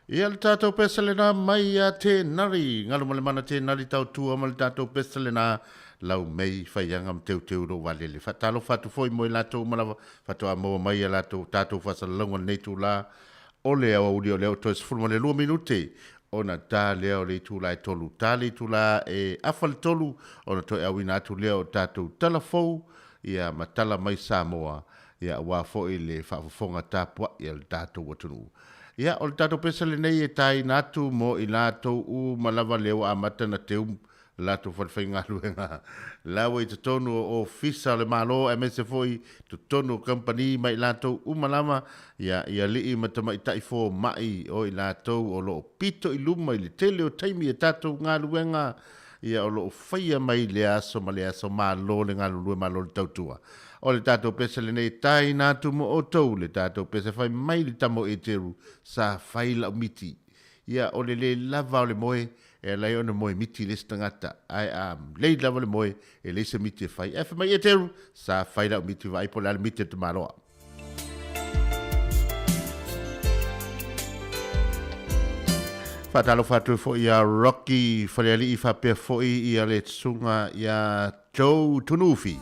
Ia le tātou pesa lena mai a te nari. Ngalo ma le mana te nari tau tua ma le tātou pesa lena lau mei whaianga ma teu teu ro walele. Whatalo whatu foi mo i lātou malawa. Whatu a moa mai a lātou tātou whasalalonga nei tū la. Ole awa uri o leo toi sefulu ma le 2 minute. Ona tā leo le tū la e tolu. Tā le tū la e afa le tolu. Ona toi awina atu leo tātou talafou. Ia matala mai Samoa. Ia wā foi le whaafofonga tāpua ia le tātou watunu. Ia o le tātou pesa le nei e tai nātu mo i lātou u malawa leo a mata na te lātou whalewhaingaluenga. Lawa i te tonu o fisa o le malo e mese foi te tonu o kampani mai lātou u malama. Ia, ia lii matama i taifo mai o i lātou o loo pito i luma i le tele o taimi e tātou ngāluenga. Ia o loo whaia mai le aso ma le aso malo le ngālulue malo le tautua. O le tātou pesa le nei tai nātu mo o tau le tātou pesa whai mai le tamo e teru sa whai lau miti. Ia o le le lava o le moe e lai ona moe miti le stangata. Ai a le lava le moe e le se miti e whai. E whai mai e teru sa whai lau miti vai po le miti te maloa. Whātalo whātu fo ia Rocky Whareali i whapea fo i ia le tsunga ia Joe Tunufi.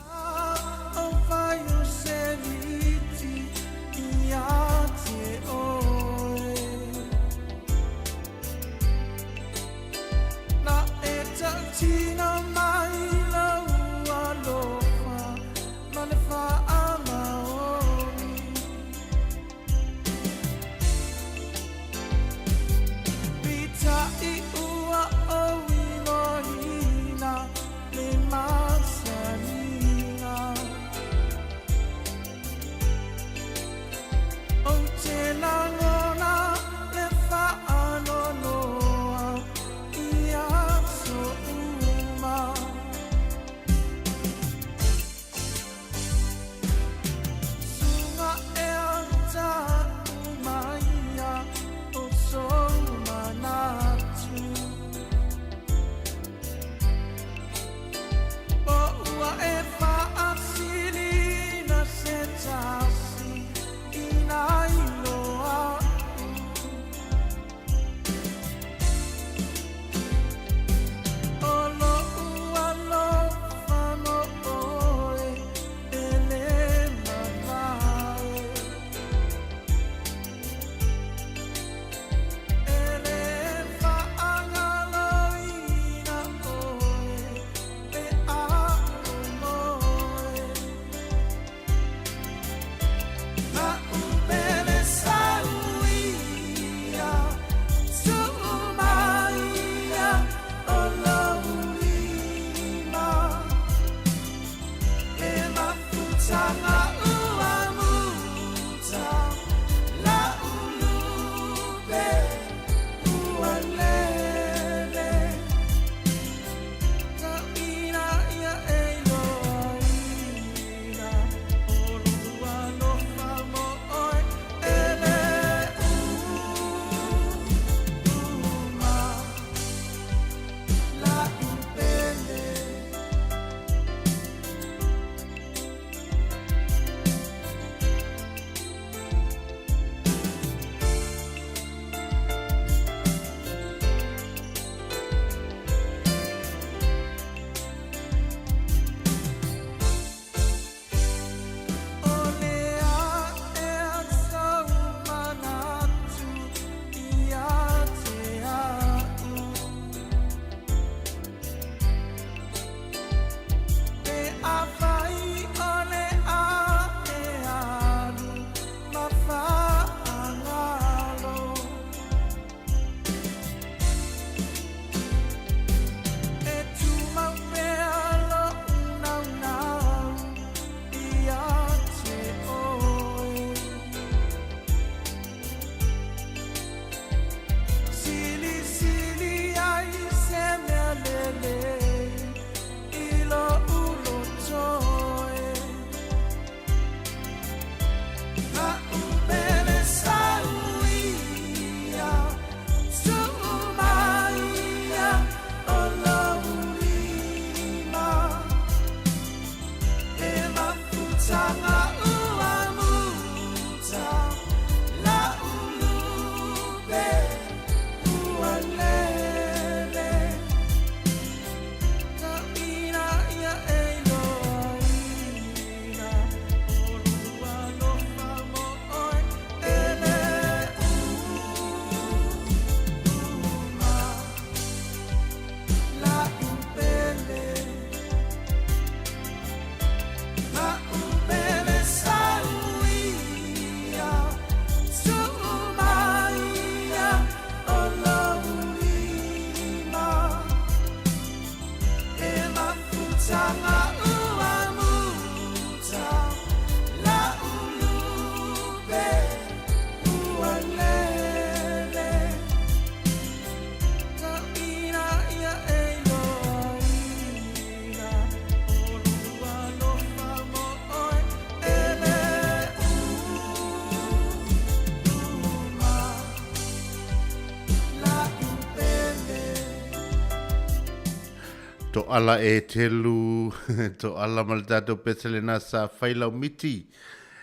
Toʻala e telu, toʻala ma le tatou pese lena sa fai lau miti.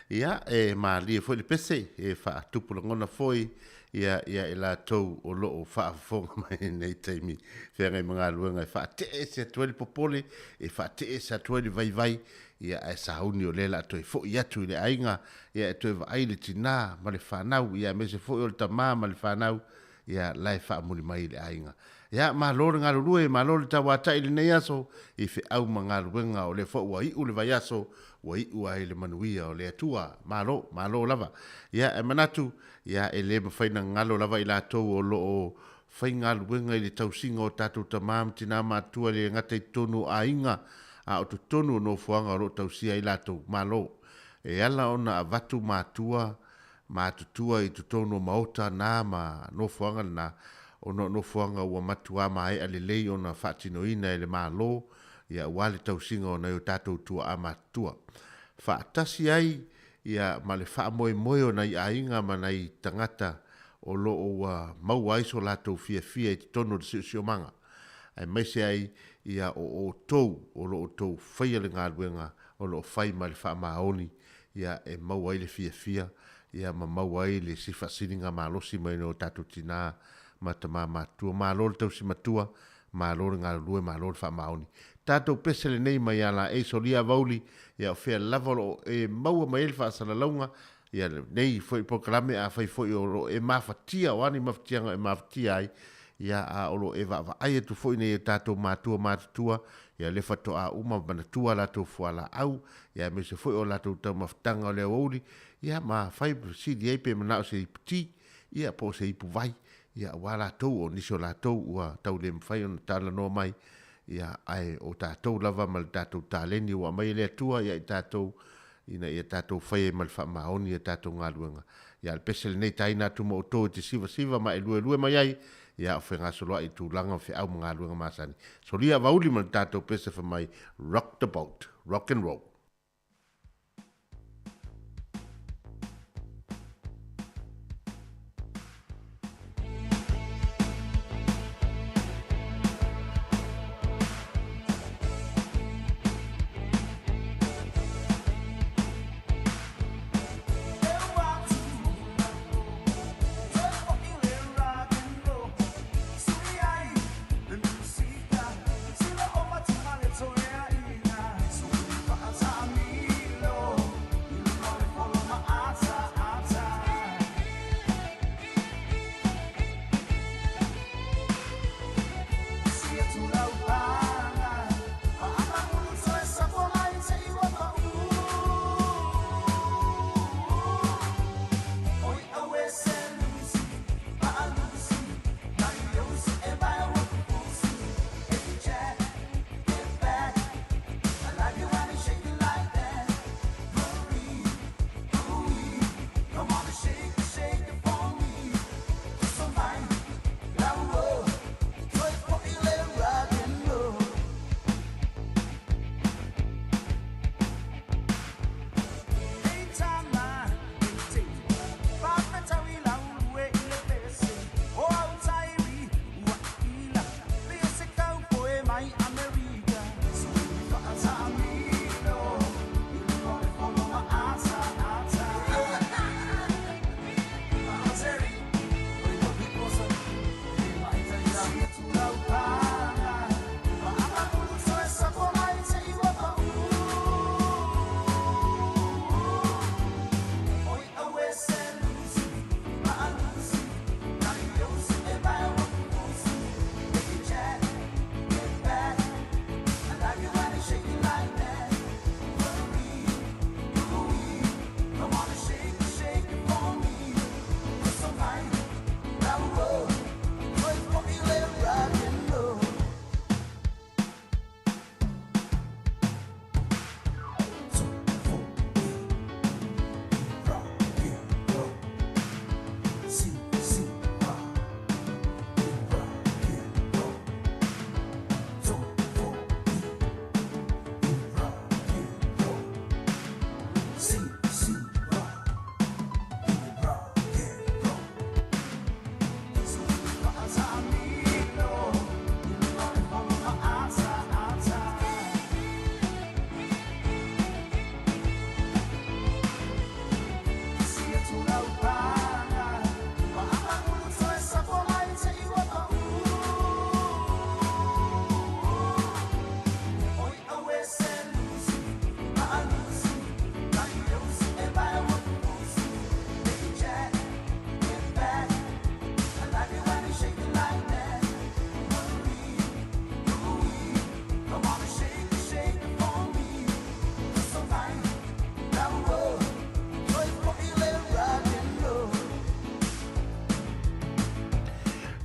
Ia, e malie foi le pese, e faatupu lagona foi ia ia i latou o loo faafofoga mai i lenei taimi feagai ma galuega e faate'e ese atu ai le popole, e faate'e ese atu ai le vaivai, ia ae sauni o lea o le a toe fo'i atu i le aiga, ia e toe vaai le tinā ma le fanau, ia aemaise foi o le tamā ma le fanau, ia la e faamuli mai i le aiga. Ia, malo le galulue, malo le tauata'i i lenei aso i feau ma galuega o lea foi ua iu le vaiaso, ua iu ai le manuia o le Atua. Malo, malo lava. Ia, e manatu, ia, e le mafai ona galo lava i latou o lo o faigaluega i le tausiga o tatou tamā ma tinā matutua e le gata i totonu o aiga, a o totonu o nofoaga o lo o tausia ai latou. Malo. E ala ona avatu matua matutua i totonu o maota na ma nofoaga lena, ona o nofoaga ua matuā maea lelei ona faatinoina e le Malo, ia aua le tausiga o nai o tatou tuaa matutua. Faatasi ai ia ma le faamoemoe o nai aiga ma nai tagata o lo o ua maua ai so latou fiafia i totonu o le siosiomaga, aemaise ai ia o outou o lo o outou faia le galuega o lo o fai ma le faamaoni ia e maua ai le fiafia ia ma maua ai le isi faasiliga malosi mai o tatou tinā ma tamā matutua. Malo le tausi matua, malo le galulue, malo le faamaoni. Tatou pese lenei mai ia laei solia Vauli, ia o fea lava o lo o e maua mai ai le faasalalauga, ia lenei foi polokalame afai foi o lo o e mafatia, o a ni mafatiaga e mafatia ai, ia a o lo o e vaavaai atu foi nei o tatou matua matutua, ia le faatoa uma manatua latou fualaau, ia aemaise foi o latou taumafataga o le aoauli, ia ma fai sili ai pe manao se ipu ti, ia po o se ipu vai, ia aua latou o nisi o latou ua tau le mafai ona talanoa mai, ia ae o tatou lava ma le tatou taleni ua aumai e le Atua ia i tatou, ina ia tatou fai ai ma le faamaoni a tatou galuega. Ia a o le pese lenei taina atu ma outou e te sivasiva ma e luelue mai ai, ia o fegasoloai i tulaga o feau ma galuega masani. Solia Vauli ma le tatou pese fai mai, Rock the boat, rock and roll.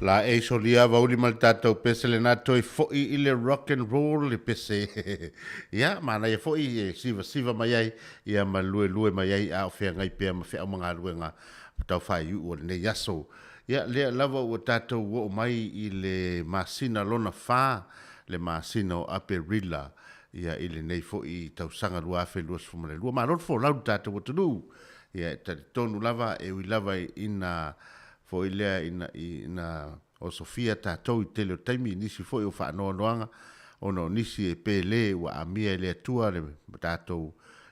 Laei solia vauli ma le tatou pese lena toe fo'i i le rock and roll le pese. Ia, manaia fo'i e sivasiva mai ai, ia ma luelue mai ai a o feagai pea ma feau ma galuega tau faaiu'u o lenei aso. Ia, lea lava ua tatou oo mai i le masina lona fa, le masina o Aperila, ia i lenei fo'i tausaga 2022. Malo le folau i le tatou atunuu. Ia, e talitonu lava e ui lava ina foi lea ina ina osofia tatou i tele o taimi i nisi foi o faanoanoaga ona o nisi e pele ua amia e le Atua le tatou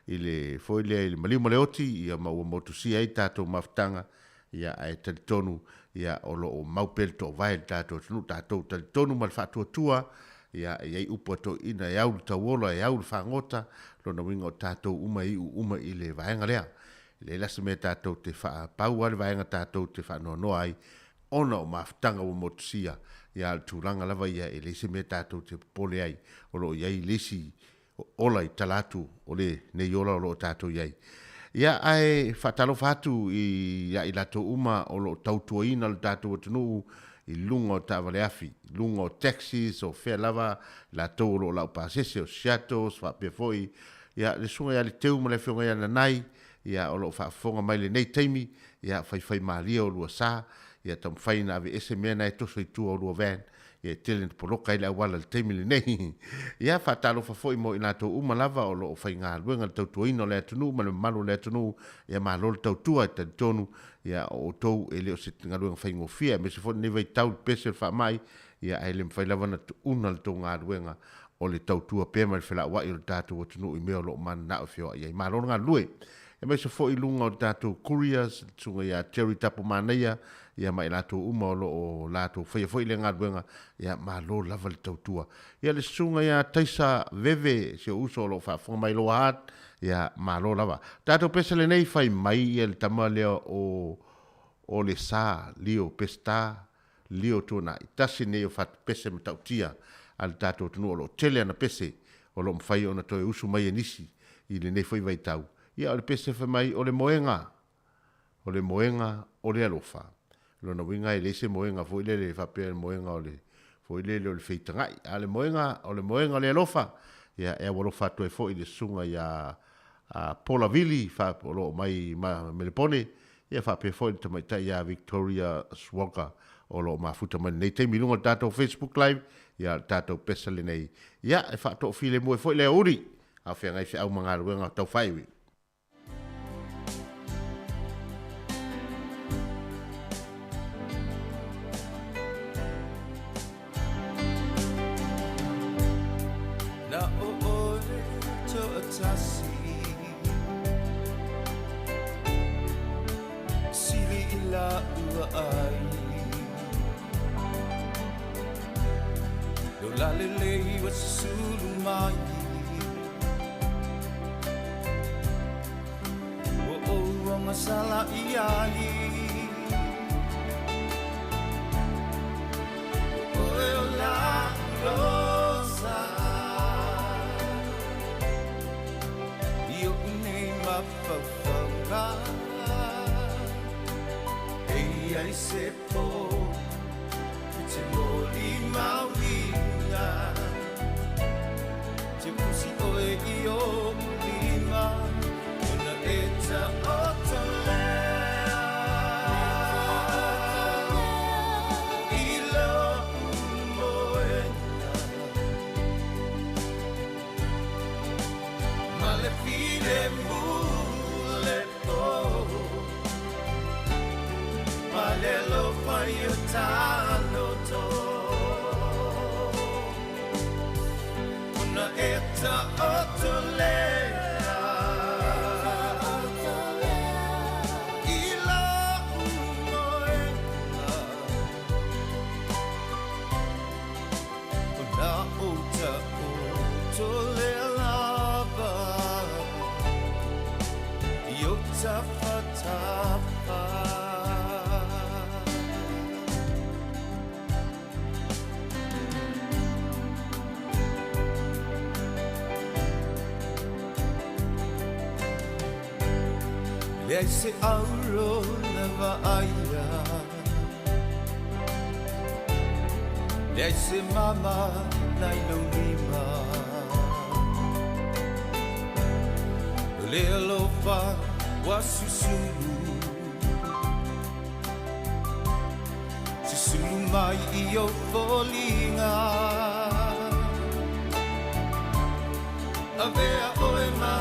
i le foi lea i le maliu ma le oti ia ma ua motusia ai tatou mafutaga ia ae talitonu ia o lo o mau pea le toovae i le tatou atunuu tatou talitonu ma le faatuatua ia e i ai upu a toeaiina e au le tauola e au le fagota lona uiga o tatou uma e iu uma i le vaega lea. E leai la se mea tatou te faapau lava le vaega tatou te faanoanoa ai ona o mafutaga ua motusia, ia a o le tulaga lava ia e leai se mea tatou te popole ai, o lo o i ai le isi ola i tala atu o lenei ola o lo o tatou i ai. Ia, ae faatalofa atu ia i latou uma o lo o tautuaina lo tatou atunuu i luga o taavale afi, i luga o taxis, o fea lava latou o lo o laupasese, o shuttles, faapea foi ia, le susuga ia Leteu ma le afioga ia Nanai, ia, o lo o faafofoga mai lenei taimi, ia, faifaimalie o lua sa, ia, taumafai ina aveese mea na e toso i tua o lua van, ia, e tele ina poloka ai le auala i le taimi lenei. Ia, faatalofa foi mo i latou uma lava o lo o faigaluega i le tautuaina o le atunuu ma le mamalu o le atunuu, ia, malo le tautua, e talitonu, ia, o outou e le o se galuega faigofie, aemaise foi lenei vaitau i le pese o le faamai, ia, ae le mafai lava ona tuuna le tou galuega o le tautua pea ma le felauai o le tatou atunuu i mea o lo o mananao e feoai ai. Malo le galulue. Aemaise foi i luga o le tatou couriers, le susuga ia Jerry Tapomanaia, ia ma i latou uma o lo o latou faia foi lea galuega, ia malo lava le tautua. Ia le susuga ia Taisa Veve, si ou uso o lo o faafofoga mai Lower Hutt, ia malo lava. Tatou pese lenei fai mai ia le tama lea o o le sa Leo Peseta Leo Tuanai, tasi lenei o fatu pese matautia a le tatou atunuu o lo o tele ana pese o lo o mafai ona toe usu mai e nisi i lenei foi vaitau. Ia o le pese fai mai o le moega, o le moega o le alofa. O lona uiga e leai se moega foi lele e faapea le moega o le foi lele o le feitagai, a o le moega o le moega o le alofa. Ia e aualofa atu ai foi i le susuga ia Paula Vili o lo o mai Melepone, Ia faapea foi le tamaitai ia Victoria Swalker o lo o mafuta mai lenei taimi i luga o le tatou Facebook Live, ia le tatou pesa lenei. Ia, e faatoafilemu ai foi le aoauli, a o feagai feau ma galuega tau faaiwi. Na o oe toatasi Sili i la'u ai Lou lalelei ua susulu mai Ua ou agasala i ai O oe o la'u rosa I oʻu nei mafaufauga E i ai se pō E te molimauina Te pusi ʻoe i oʻu lima Ona e taoto lea I loʻu moena Ma le filemu le pō Ma le alofa i o ta loto Ona e taoto lea I loʻu moena Ona ou taoto lea lava I ou tafatafa. Leai se auro na vaaia. Leai se mama nai lou lima O le alofa ua susulu Susulu mai i ou foliga Avea oe ma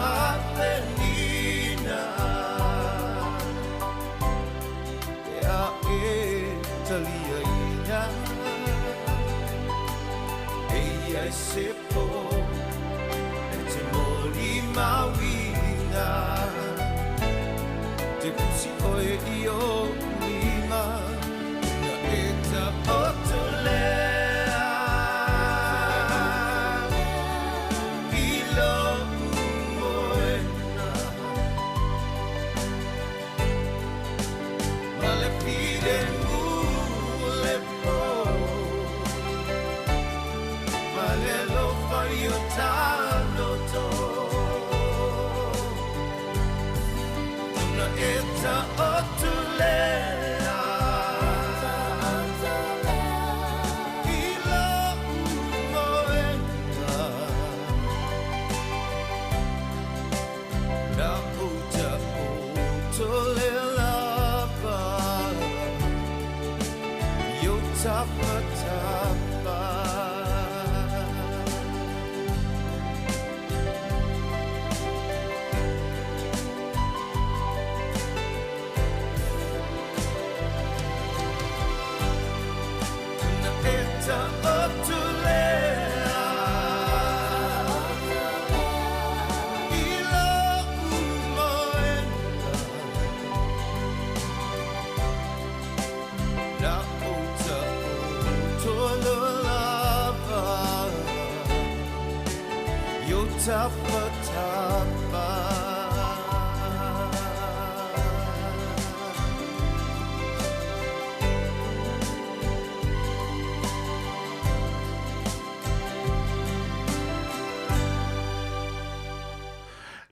penina E a e taliaina E ia e se po E te moli mauina Te kusi oe i o lima Na e ta oto lea I lo'u moena Ma le filemu o le pō Ma le alofa i o tā loto Ona e taoto lea I lo'u moena Na ou taoto lea lava I o tafatafa Na e taoto lea I lo'u moena Na ou taoto lava I o tafatafa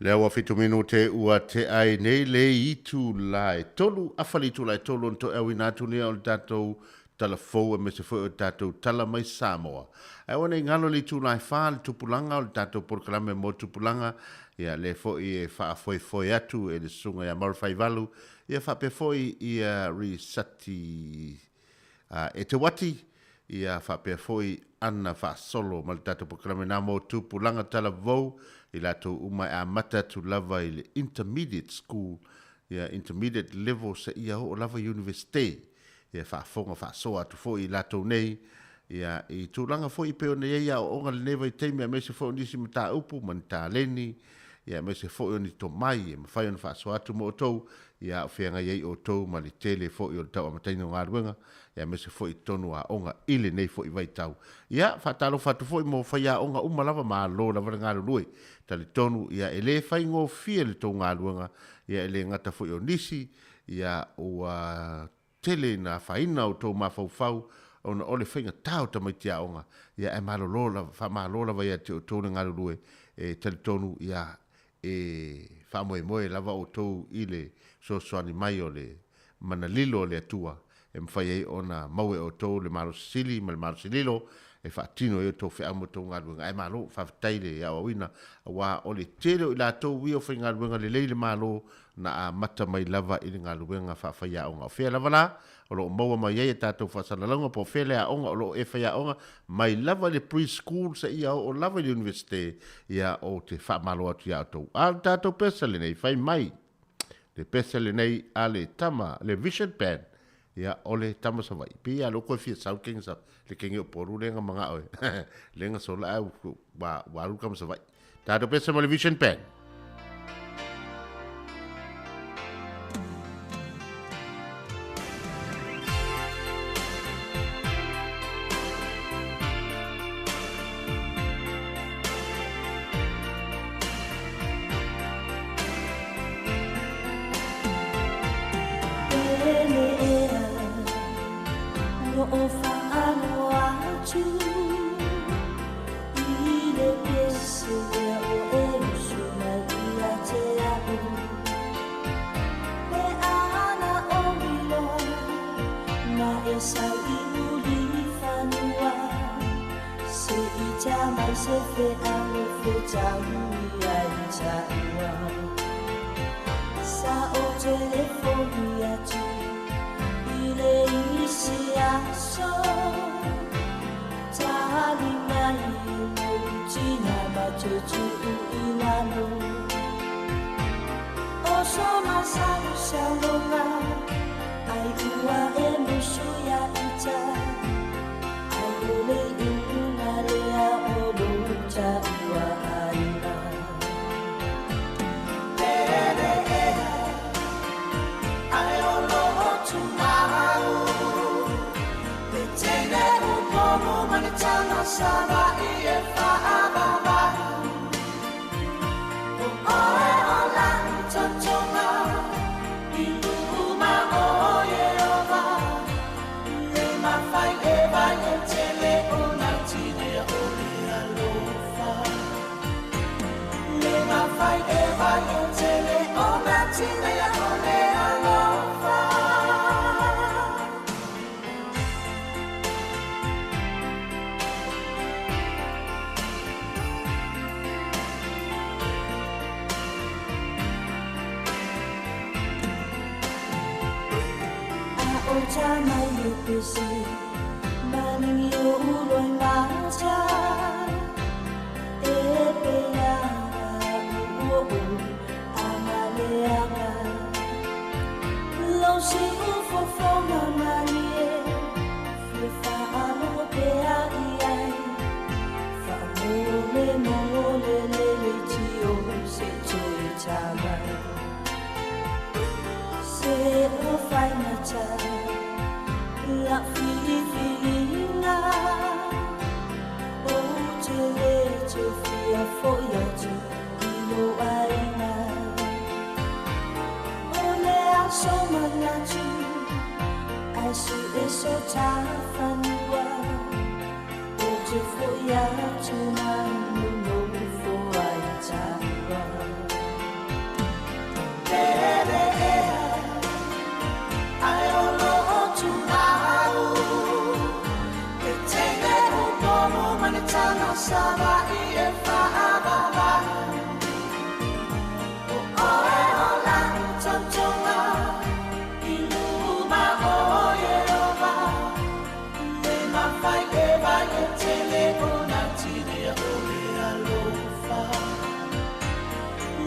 Lea ua 7 minute ua tea ai nei le itula e 3, afa le itula e 3 ona toeauina atu lea o le tatou tala fou aemaise foi o le tatou tala mai Samoa. Ae aua ne i galo le itula e 4 le tupulaga o le tatou polokalame mo tupulaga, ia lea foi e faafoefoe atu e le susuga ia Mauro Faivalu, ia faapea foi ia Risati e te wati, ia faapea foi ana faasolo ma le tatou polokalame na mo tupulaga talavou i latou uma e amata atu lava i le intermediate school, ia intermediate level seia oo lava i universite. Ia faafofoga faasoa atu foi i latou nei, ia i tulaga foi pei ona i ai aoaoga i lenei vaitaimi aemaise foi o nisi mataupu ma ni taleni, ia aemaise foi o ni tomai e mafai ona faasoa atu mo outou, ia a o feagai ai outou ma le tele foi o le tauamataina o galuega, ia aemaise foi i totonu o aoga i lenei foi vaitau. Ia, faatalofa atu foi mo faiaoga uma lava, malo lava le galulue. Talitonu, ia e le faigofie le tou galuega, ia e le gata foi o nisi, ia ua tele ina afaina outou mafaufau ona o le faigatā o tamaiti aoga, ia ae malolo lava, faamalo lava ia te outou le galulue, e talitonu, ia e faamoemoe lava outou i le fesoasoani mai o le mana lilo o le Atua e mafai ai ona maua e outou le malosi sili ma le malosi lilo e faatino ai outou feau ma outou galuega. Ae malo, faafetai le aoaoina, aua o le tele o i latou ia o faigaluega lelei le Malo na amata mai lava i le galuega faafaiaoga. O fea lava la o lo o maua mai ai a tatou faasalalauga po o fea le aoga o lo o e faiaoga mai lava i le pre-school seia oo lava i le universite, ia ou te faamalo atu ia outou. A o le tatou pesa lenei, fai mai le pesa lenei a le tama, le Vision Band, ia o le tama Savaii. Pei lava lea ua toe fia sau le kenge sa, le kenge o Upolu lea na manao e, lea na sola ae ua alu le tama Savaii. Tatou pesa ma le Vision Band. mai se fe alo fe tau ia i taua. Sa o telefoni atu i le isi aso. Tali mai lou tina ma tutu i lalo. O so masalu salonga ai ua e musu ia ita. Ai ole iunga lea o lou taua aiga. Pele ea ai o loo tumau. Le tele o pomo ma le tala sava'i e fa'avavai. O oe o la'u tautoga i luma o Ieova. Le mafai e vai e tele o na tinea o le alofa. Le mafai e vai e tele o na tinea o le alofa. A o ta mai e pese, maningi o uloi mata. E pe ara u o o, a maleanga. Lau si u fofonga malie, fia faalogo pea i ai. Faamole mole le le tio, se toe tā mai. Se o whaingata, la whiliwhilinga. O te le te whia foi atu i lo aiga. O le aso manatu, ai su e so tāwhanua. O te foi atu mai no no fo ai tāua. Pele ea, ai o loo tumau. E tele o pomo ma le tala sava'i e fa'avavai. O oe o la'u tautoga i luma o Ieova. Le mafai e vai e tele o na tinea o le alofa.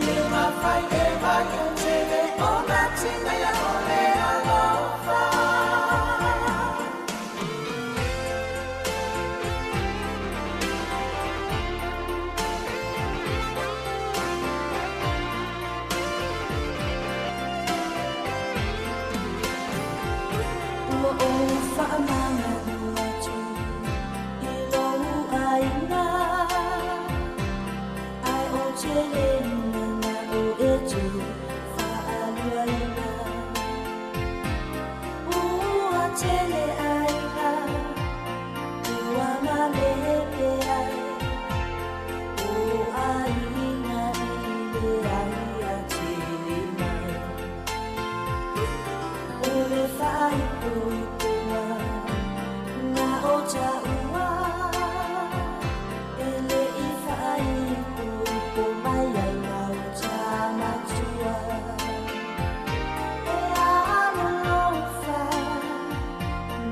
Le mafai e vai e tele o na tinea o le alofa. Ua ou fa'amagalo atu i lou aiga. Ai o te le mana'o e tu fa'aluaina. Ua tele aiga, ua malepe ai. O aiga i le ai a tele mai. O le fa'aipoipoga na o ta'ua. E le i fa'aipoipo mai ai lau tāmatua. E alolofa,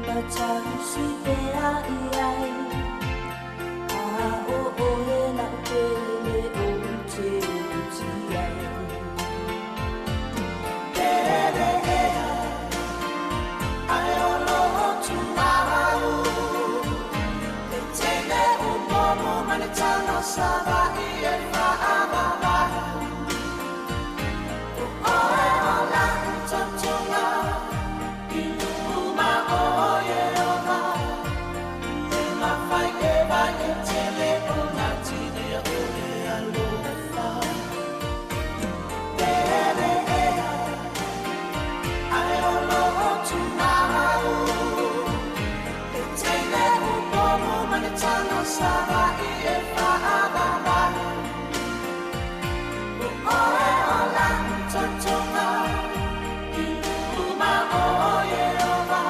matausi pea i ai. A o oe lau pele o te uti ai. Pele ea, ai o loo tumau. Le tele o pomo ma le tala sava'i e fa'avavai. O oe o la'u tautoga i luma o Ieova. Le mafai e vai e tele o na tinea o le alofa. Pele ea, ai o loo tumau. Le tele o pomo ma le tala sava'i e fa'avavai. O oe o la'u tautoga i luma o Ieova.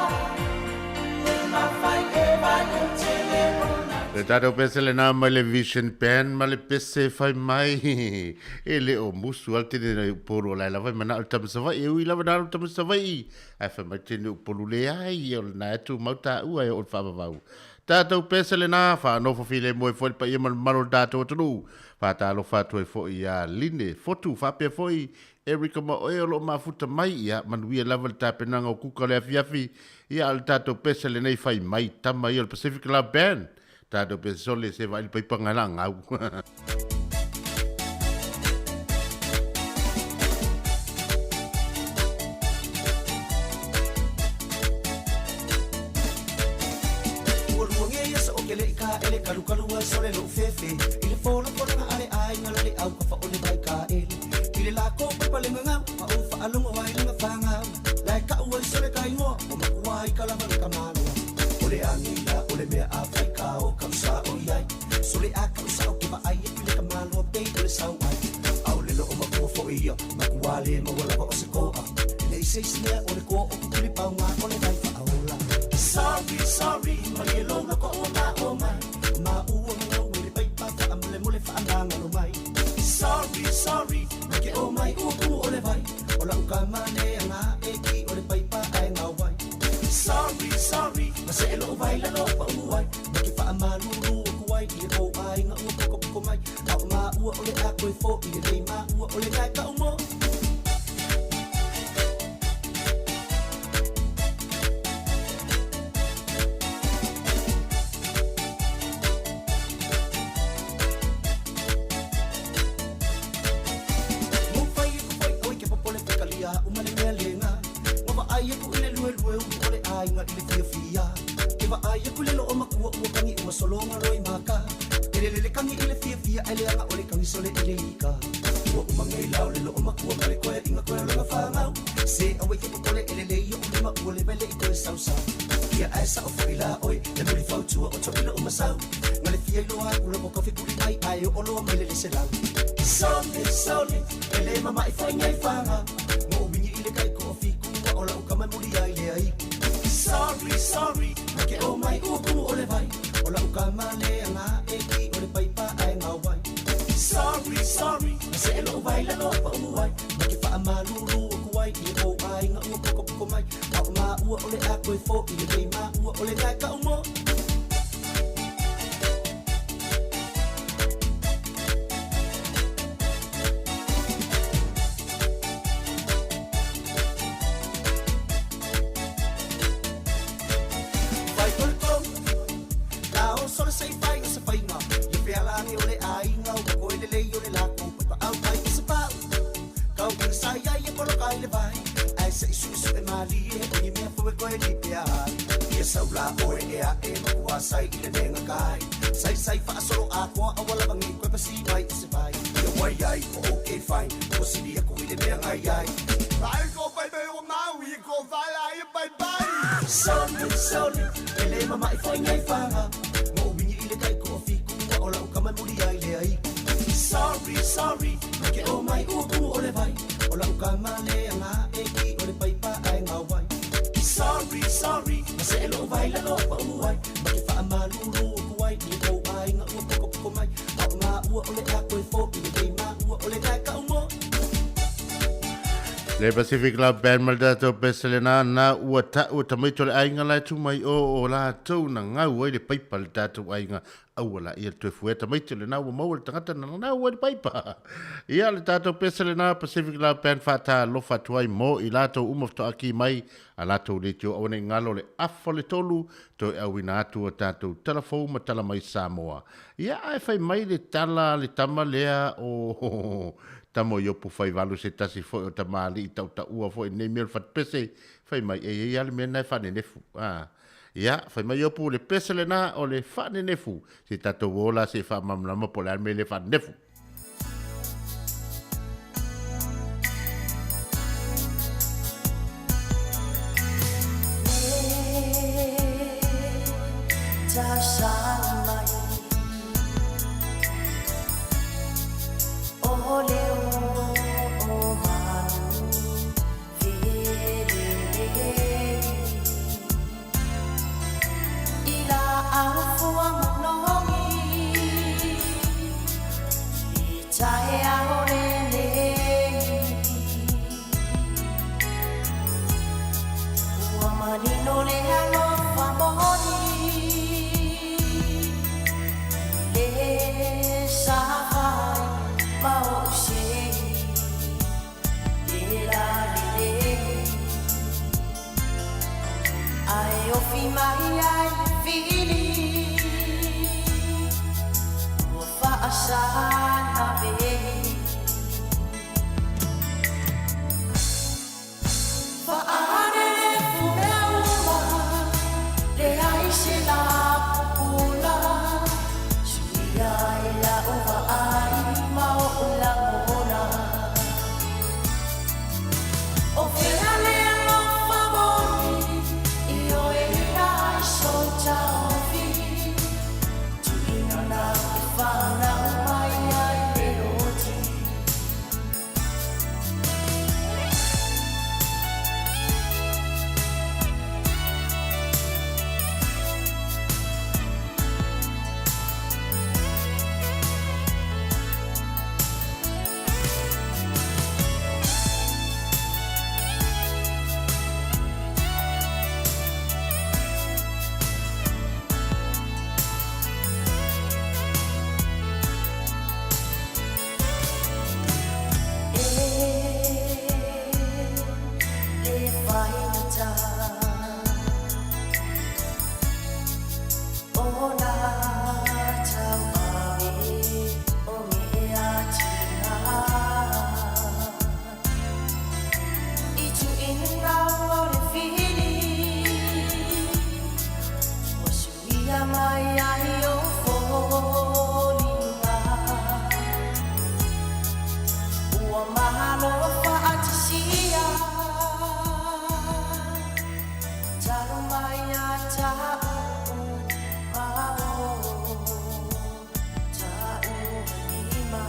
Le mafai e vai e tele o na Le tatou pese lena mai le Vision Band ma le pese fai mai e le o musu al tene nei upolu o lai lava e manao le tama Savaii e ui lava na alu tama Savaii ae fai mai tene upolu leai o lena e tumau taua e oo i le faavavau. Tatou pese lena faanofo filemu ai foi le paia ma le mamalu o le tatou atunuu. Faatalofa atu ai foi ia Line Fotu faapea foi Erica ma oe o lo o mafuta mai, ia manuia lava le tapenaga o kuka o le afiafi, ia a o le tatou pese lenei fai mai tama ia o le Pacific Love Band, tatou pese sole se vaai le paipaga e lagau. Ua luagia ia sa o ke leʻi kaʻele kalukalu ai sole loʻu fefe i le folafolaga a le aiga la le au ka fa o le vai kaʻele i le lako paipa le gagau ma ou faalogo ai le gafagau la e kaʻu ai sole ka igoa o makua ai ka lava le kamaloa o le agila o le mea a fai ka o kau sa o iai sole a kau sa o ke vaai aku i le kamaloa pei o le sau ai ʻaʻole loo makua foi ia makua le maua lava o se koa e leai se isi mea o le koa o kukuli pauga o le vai faaola Sorry, sorry, malie lou loko ua mao mai ma ua gagau i le paipa faamolemole faamagalo mai Sorry, sorry, mai ke o mai ua kumu o le vai o lau kama le aga e ki o le paipa ae gao ai Sorry, sorry, ma see lou vai lalo paʻu ai ma ke faamalulu aku ai i le kou aiga ua pokopoko mai a o maua o le a koe foʻi lelei maua o le gae kaʻu mo. Ua fai aku foi ʻoe ke popole pekalia uma le mea lena. Ua vaai aku i le luelue ulu o le aiga i le fiafia. Ke vaai aku i le loo makua ua kagi ua sologa loi maka. E lele le kagi i le fiafia ae leaga o le kagi sole i le ika. Ua uma nei la o le loo makua ma le koe inga koe o lona fanau. Se aua i ke popole e lelei oʻu lima ua leva e le i toe sausau. Ia ae sao foi la ʻoe le muli fautua o toʻila o masau. Nga le fia iloa aku loko ka fekuli mai ae oo loa mai le le selau. Sole, sole, e le mamaʻi foi nei faga. Mo wingi i le kai ko o fiku ua o lau kama e muli ai le ai. Sorry, sorry, ma ke o mai ua kumu o le vai. O lau kama le aga e ki o le paipa ae gao ai. Sorry, sorry, ma see lou vai lalo paʻu ai. Ma ke faamalulu aku ai i le kou aiga ua pokopoko mai. A o maua o le a koe foʻi lelei maua o le gae kaʻu mo. Fai o le tolu, la o sole se i fai o se faiga, ia feala ane o le aiga ua koe lelei o le lako paipa au mai o se pau. Kau ina sai ai e poloka i le vai, ae se i suʻesuʻe malie o ni mea fou e koe lipea ai. Ia sau la oe e aʻe makua sai i le lenga kai. Sai sai faasolo atoa aua lava nei koe pasi mai o se vai. Ia wai ai o okay fine, ua sili aku i le mea ngai ai. Ai ko pai pai o Maui ko whala ai pai pai. Sole, sole, e le mamaʻi foi nei faga. Mo wingi i le kai ko o fiku ua o lau kama e muli ai le ai. Sorry, sorry, mai ke o mai ua kumu o le vai. O lau kama le aga e ki o le paipa ae gao ai. Sorry, sorry, ma see lou vai lalo paʻu ai. Ma ke faamalulu aku ai i le kou aiga ua pokopoko mai. A o maua o le a koe foʻi lelei maua o le gae kaʻu mo. Le Pacific Love Band ma le tatou pese lena na ua ta'u e tamaiti o le aiga la e tu mai o o latou na gau ai le paipa le tatou aiga aua la ia le toe fuea tamaiti o lena ua maua le tagata na gau ai le paipa. Ia le tatou pese lena Pacific Love Band faatalofa atu ai mo i latou uma fetoaki mai a latou leitio aua nei galo le afa o le tolu toe auina atu a tatou tala fou ma tala mai Samoa. Ia ae fai mai le tala a le tama lea o Tama o Iopu fai valu se tasi foi o tamalii tautaua foi nei mea o le fatupese, fai mai, e iai a le mea lena e faanenefu. A, ia, fai mai Iopu, le pese lena o le faanenefu, se tatou o la se i faamalamalama po o le a le mea lea e faanenefu. fili ua faasanavei. Faanenefu mea uma, leai se lapupula, suia i lau vaai ma oʻu lagona. O fea le alofa moni i oe ai sou taofi, tuuina na e fanau mai ai le oti. E le faigata ona tauave o mea tiga i tuuina o le fili ua suia mai ai o foliga ua mahalo faatasia talu mai ia ta'u ma o ta'u lima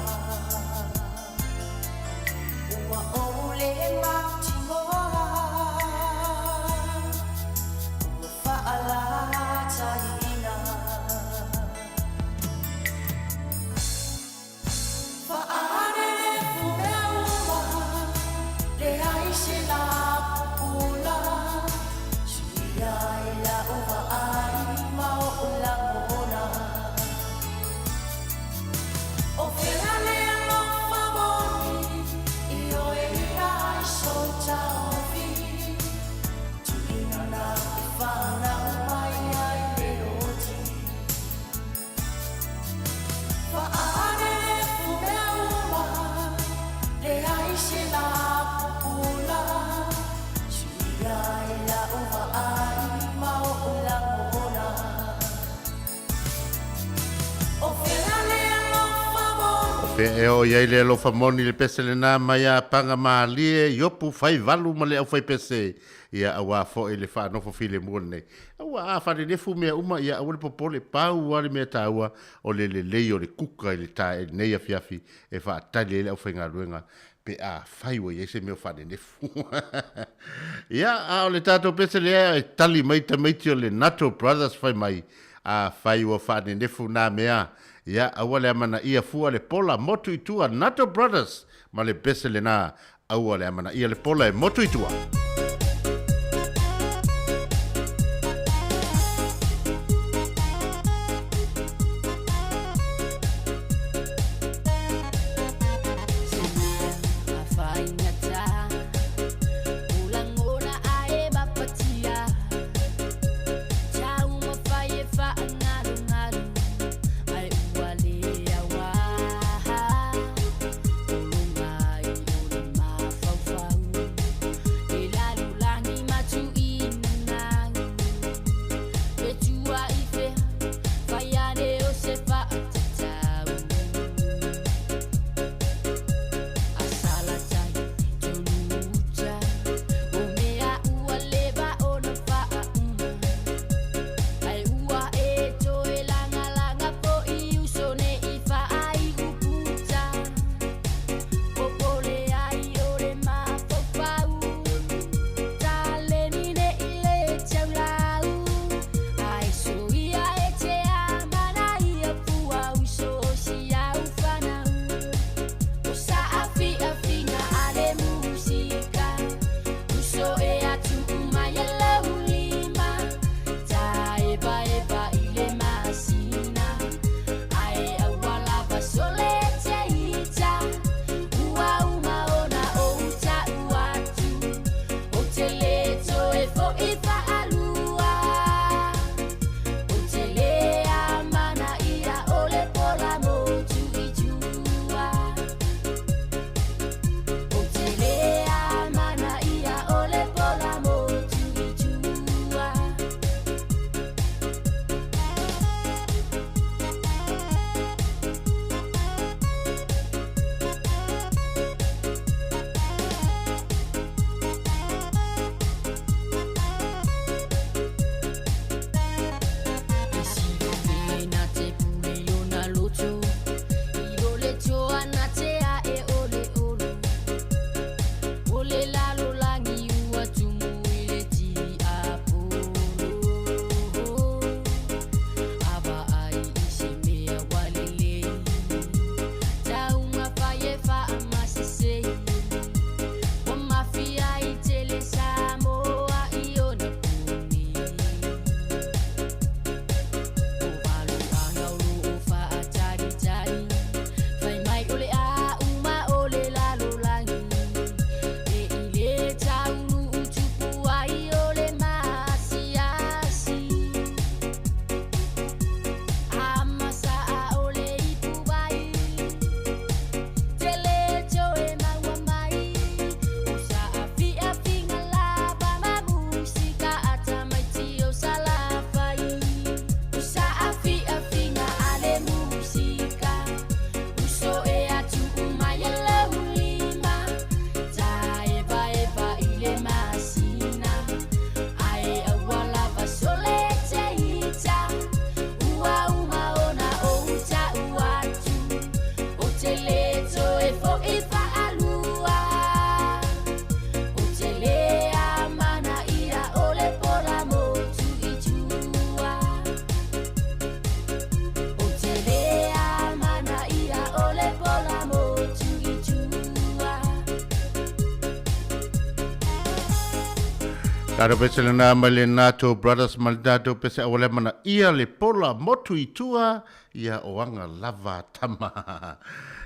ua ou le mautinoa ua faalataiina. Faanenefu mea uma, leai se lapupula, suia i lau vaai ma oʻu lagona. O fea le alofa moni i oe ai sou taofi, tuuina na e fanau mai ai le oti. Faanenefu mea uma, leai se lapupula, suia i lau vaai ma oʻu lagona. O fea le alofa moni Fea e o iai le alofa moni le pese lena mai a panga malie iopu fai valu ma le au fai pese. Ia auā foi le faanofo filemu o lenei. Aua a faanenefu mea uma ia aua le popole pau lava le mea taua o le lelei o le kuka i le tae lenei afiafi e faatali ai le aufaigaluega pe a fai ua i ai se mea o faanenefu. Ia, a o le tatou pese lea e tali mai tamaiti o le Nato Brothers fai mai, a fai ua faanenefu nā mea, ia aua le amanaia fua le pola motu i tua Nato Brothers ma le pese lena aua le amanaia le pola e motu i tua. Se mea a faigata o lagona ae mafatia taumafai e faagalugalu ae ua le auā pologa ai o le mafaufau i Tatou pese lena mai le Nato Brothers ma le tatou pese aua le mana ia le pola motu i tua ia o aga lava tama.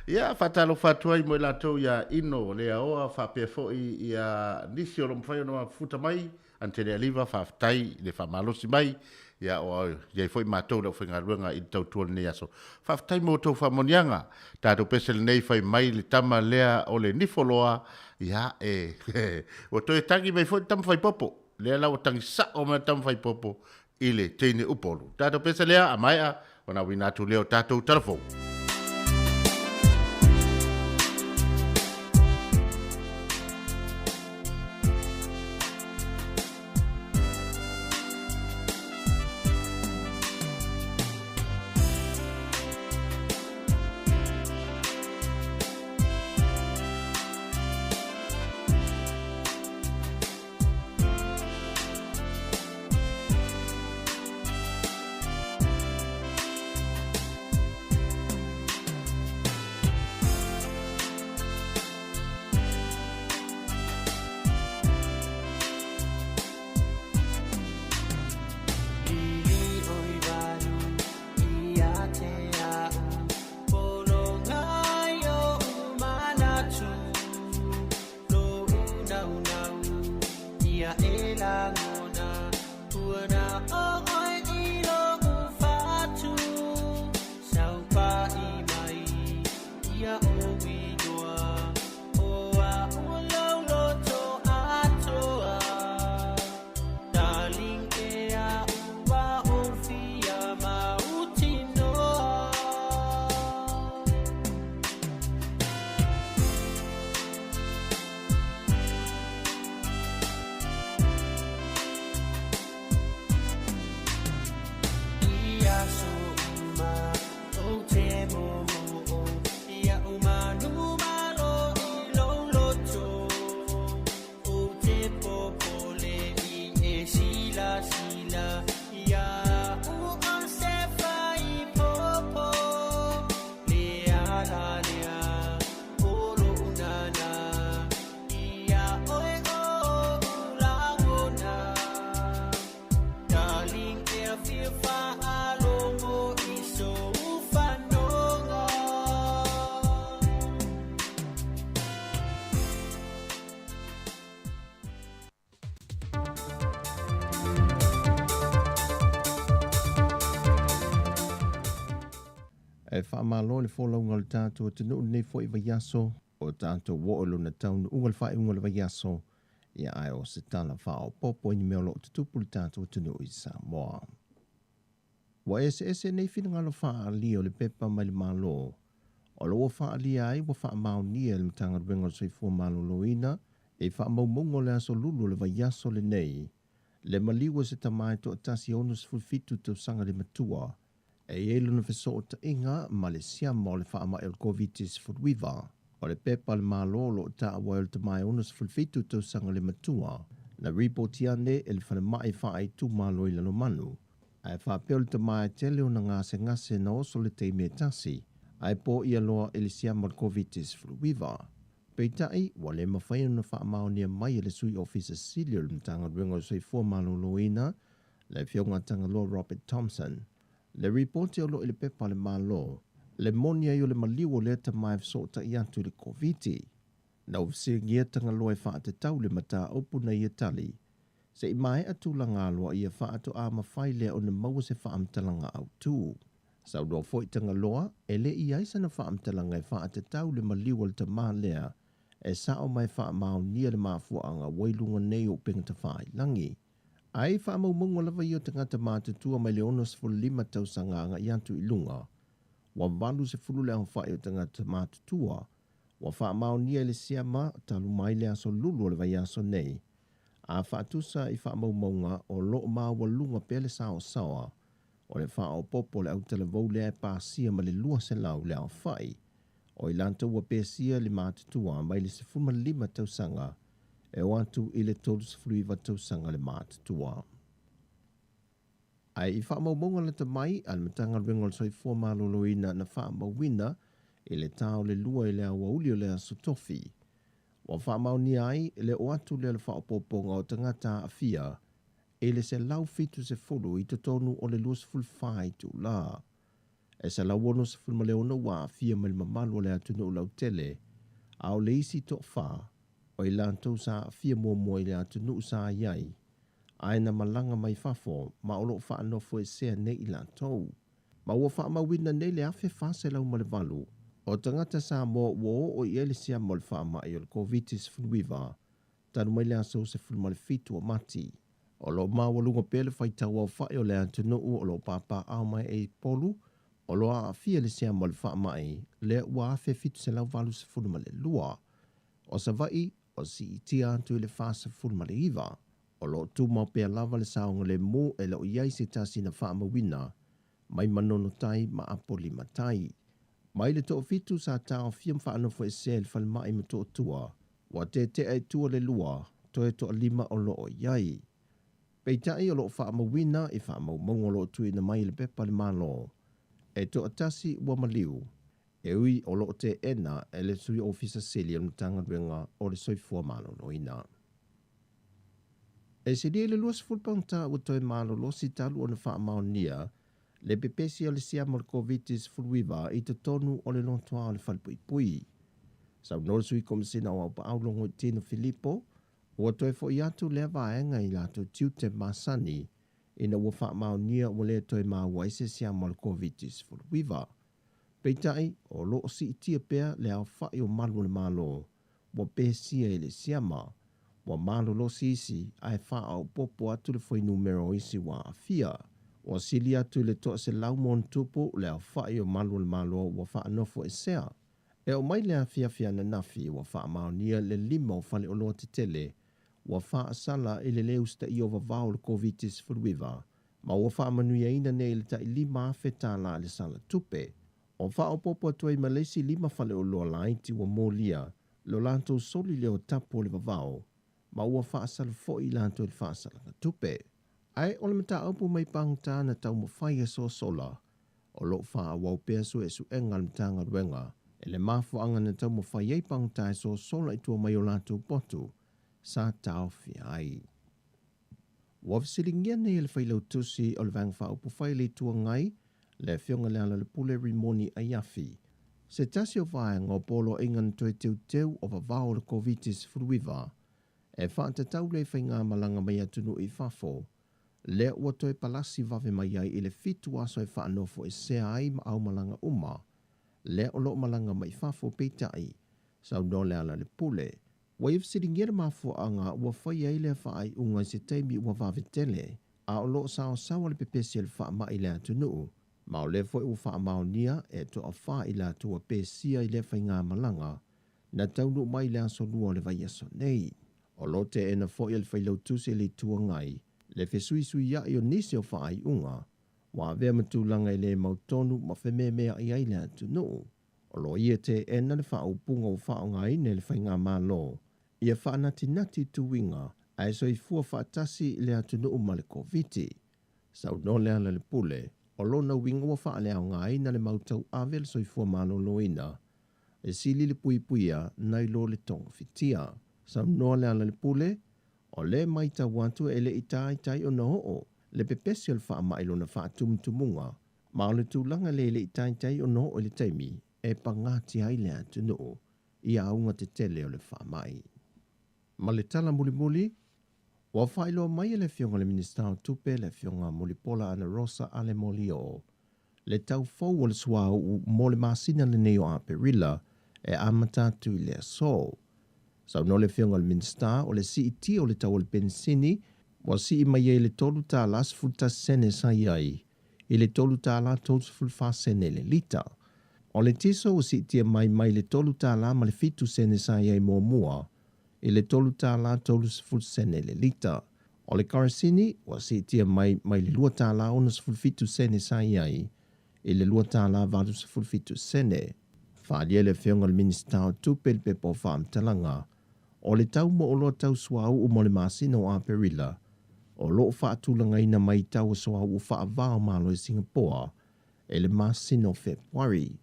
Ia faatalofa atu ai mo i latou ia Ino Leaoa faapea foi ia nisi o lo mafai ona mafuta mai Antele Aliva faafetai i le faamalosi mai ia o i ai foi matou le aufaigaluega i le tautua lenei aso. Faafetai mo outou faamanuiaga. Tatou pese lenei fai mai le tama lea o le nifoloa ia e ua toe tagi mai foi le tama faipopo. Lea la ua tagi sao mai le tama faipopo i le teine Upolu. Tatou pese lea a maea ona auina atu lea o tatou talafou. E faamalo le folauga o le tatou atunuu lenei foi vaiaso o tatou oo i lona taunuuga le faaiuga o le vaiaso ia ae o se tala faaopoopo i ni mea o lo o tutupu le tatou atunuu i Samoa. Ua eseese nei finagalo faaalia o le pepa mai le Malo o lo o faaalia ai ua faamaonia e le Matagaluega o le Soifua Maloloina i faamaumauga o le aso lulu o le vaiaso lenei le maliu o se tama e toatasi 67 tausaga le matua e i ai lona fesootaiga ma le siama o le faamai o le Koviti-19. O le pepa a le Malo o lo o taua ai o le tama e 67 tausaga le matua na ripotia ane e le falemai faaitumalo i Lalomanu. Ae faapea o le tama e tele ona gasegase na oso le taimi e tasi, ae poia loa i le siama o le Koviti-19. Peitai, ua le mafai ona faamaonia mai e le Sui Ofisa Sili o le Matagaluega o le Soifua Maloloina, le Afioga Tagaloa Robert Thompson, le ripoti o lo o i le pepa a le Malo, le moni ai o le maliu o lea tama e fesootai atu i le Koviti. Na ou fesiligia Tagaloa e faatatau le mataupu na ia tali, se i maea tulaga aloaia faatoa mafai lea ona maua se faamatalaga autu. Saunoa foi Tagaloa, e le i ai sana faamatalaga e faatatau le maliu o le tama lea e sao ma e faamaonia le mafuaaga ua i luga nei o upegatafailagi. Ai faamaumauga lava ia o tagata matutua mai le 65 tausaga agai atu i luga, ua 80 le aofai o tagata matutua ua faamaonia i le siama talu mai le aso lulu o le vaiaso nei, a faatusa i faamaumauga o lo o maualuga pea le saosaoa o le faaopoopo o le autalavou lea e pasia ma le 200 le aofai o i latou ua pesia le matutua mai le 15 tausaga e oo atu i le 39 tausaga le matutua. Ae i faamaumauga lata mai a le Matagaluega o le Soifua Maloloina na faamauina i le ta o le 2 i le aoauli o le Aso Tofi. Ua faamaonia ai le oo atu lea o le faaopoopoga o tagata aafia i le 170 i totonu o le 24 itula. E 166 ua aafia mai le mamalu o le atunuu lautele, a o le isi toafa o i latou sa aafia muamua i le atunuu sa i ai, ae na malaga mai fafo ma o lo o faanofoesea nei i latou. Ma ua faamauina nei le 1,408 o tagata Samoa ua oo i ai le siama o le faamai o le Koviti-19 talu mai le aso 17 o Mati. O lo o maualuga pea le faitau aofai o le atunuu o lo o papaaao mai e Upolu o lo o aafia i le siama o le faamai lea ua 1,782. O Savaii, ua siitia atu i le 49. O lo o tumau pea lava le saogalemu e le o i ai se tasi na faamauina mai Manono Tai ma Apolima Tai. Mai le toafitu sa taofia ma faanofoesea i le falemai i Motootua, ua tetea i tua le lua, toe toalima o lo o i ai. Peitai o lo o faamauina i faamaumauga o lo o tuuina mai i le pepa a le Malo, e toatasi ua maliu, e ui o lo o teena e le Sui Ofisa Sili o le Matagaluega o le Soifua Maloloina. E silia i le 20 paugata ua toe malolosi talu ona faamaonia le pepesi o le siama o le Koviti-19 i totonu o le lotoa o le Falepuipui. Saunoa le Sui Komesina o Aupaau Logoitino Filipo, ua toe foi atu lea vaega i latou tiute masani ina ua faamaonia ua le toe maua ai se siama o le Koviti-19. Peitai, o lo o siitia pea le aofai o malu o le Malo ua pesia i le siama, ua malolosi isi ae faaopoopo atu le fuainumera o isi ua aafia. Ua sili atu i le 100+ le aofai o malu o le Malo ua faanofoesea. E oo mai le afiafi ananafi ua faamaonia le lima o faleoloa tetele ua faasala i le le usitaia o vavao o le Koviti-19 ma ua faamanuiaina nei i le tai $5,000 le sala tupe. Ua faaopoopo atu ai ma le isi lima faleoloa laiti ua molia lo latou soli lea o tapu o le vavao ma ua faasala foi i latou i le faasalaga tupe. Ae o le mataupu mai pagota na taumafai e sosola, o lo o faaauau pea suesuega a le Matagaluega i le mafuaaga na taumafai ai pagota e sosola i tua mai o latou potu sa taofia ai. Ua fesiligia nei e le Failautusi o le Vaega Faaupufai a le Itu Agai, le Afioga i Lealailepule Rimoni Aiafi, se tasi o vaega o poloaiga na toe teuteu o vavao o le Koviti-19 e faatatau lea i faigamalaga mai atunuu i fafo, lea ua toe palasi vave mai ai i le fitu aso e faanofoesea ai ma aumalaga uma lea o lo o malaga mai fafo. Peitai, saunoa Lealailepule, Ua ia fesiligia le mafuaaga ua faia ai lea faaiuga i se taimi ua vave tele, a o lo o saosaoa le pepesi o le faamai i le atunuu, ma o lea foi ua faamaonia e toafa i latou ua pesia i lea faigamalaga na taunuu mai i le aso Lua o le vaiaso nei. O lo o teena foi e le Failautusi a le Itu Agai le fesuisuiai o nisi o faaiuga ua avea ma tulaga e le mautonu ma fememeai ai le atunuu. O lo o ia teena le faaupuga ua faaaogaina e le Faigamalo ia faanatinati tuiga ae soifua faatasi le atunuu ma le Koviti. Saunoa Lealailepule, o lona uiga ua faaleaogaina le mau tauave a le soifua maloloina e sili le puipuia nai lo le togafitia. Saunoa Lealailepule, o lea e matau atu e le i taitai ona oo le pepesi o le faamai lona faatumutumuga Ma o le tulaga lea e le i taitai ona oo i le taimi e pagatia ai le atunuu i auga tetele o le faamai. Ma le tala mulimuli, ua faailoa mai e le Afioga i le Minisita o Tupe, le Afioga Mulipola Anarosa Ale Molioo, le tau fou o le suauu mo le masina lenei o Aperila e amata atu i le aso. Saunoa le Afioga i le Minisita, o le siitia o le tau o le penisini ua sii mai ai i le $3.11 sa i ai i le $3.34 le lita. O le tiso ua siitia mai mai le $3.07 sa i ai muamua i le $3.30 le lita. O le karasini ua siitia mai mai le $2.67 sa i ai i le $2.87. Faaalia e le Afioga i le Minisita o Tupe i le pepa o faamatalaga o le tau mo oloa tau suauu mo le masina o Aperila, o lo o faatulagaina mai tau o suauu faava o Malo i Singapoa i le masina o Fepuari.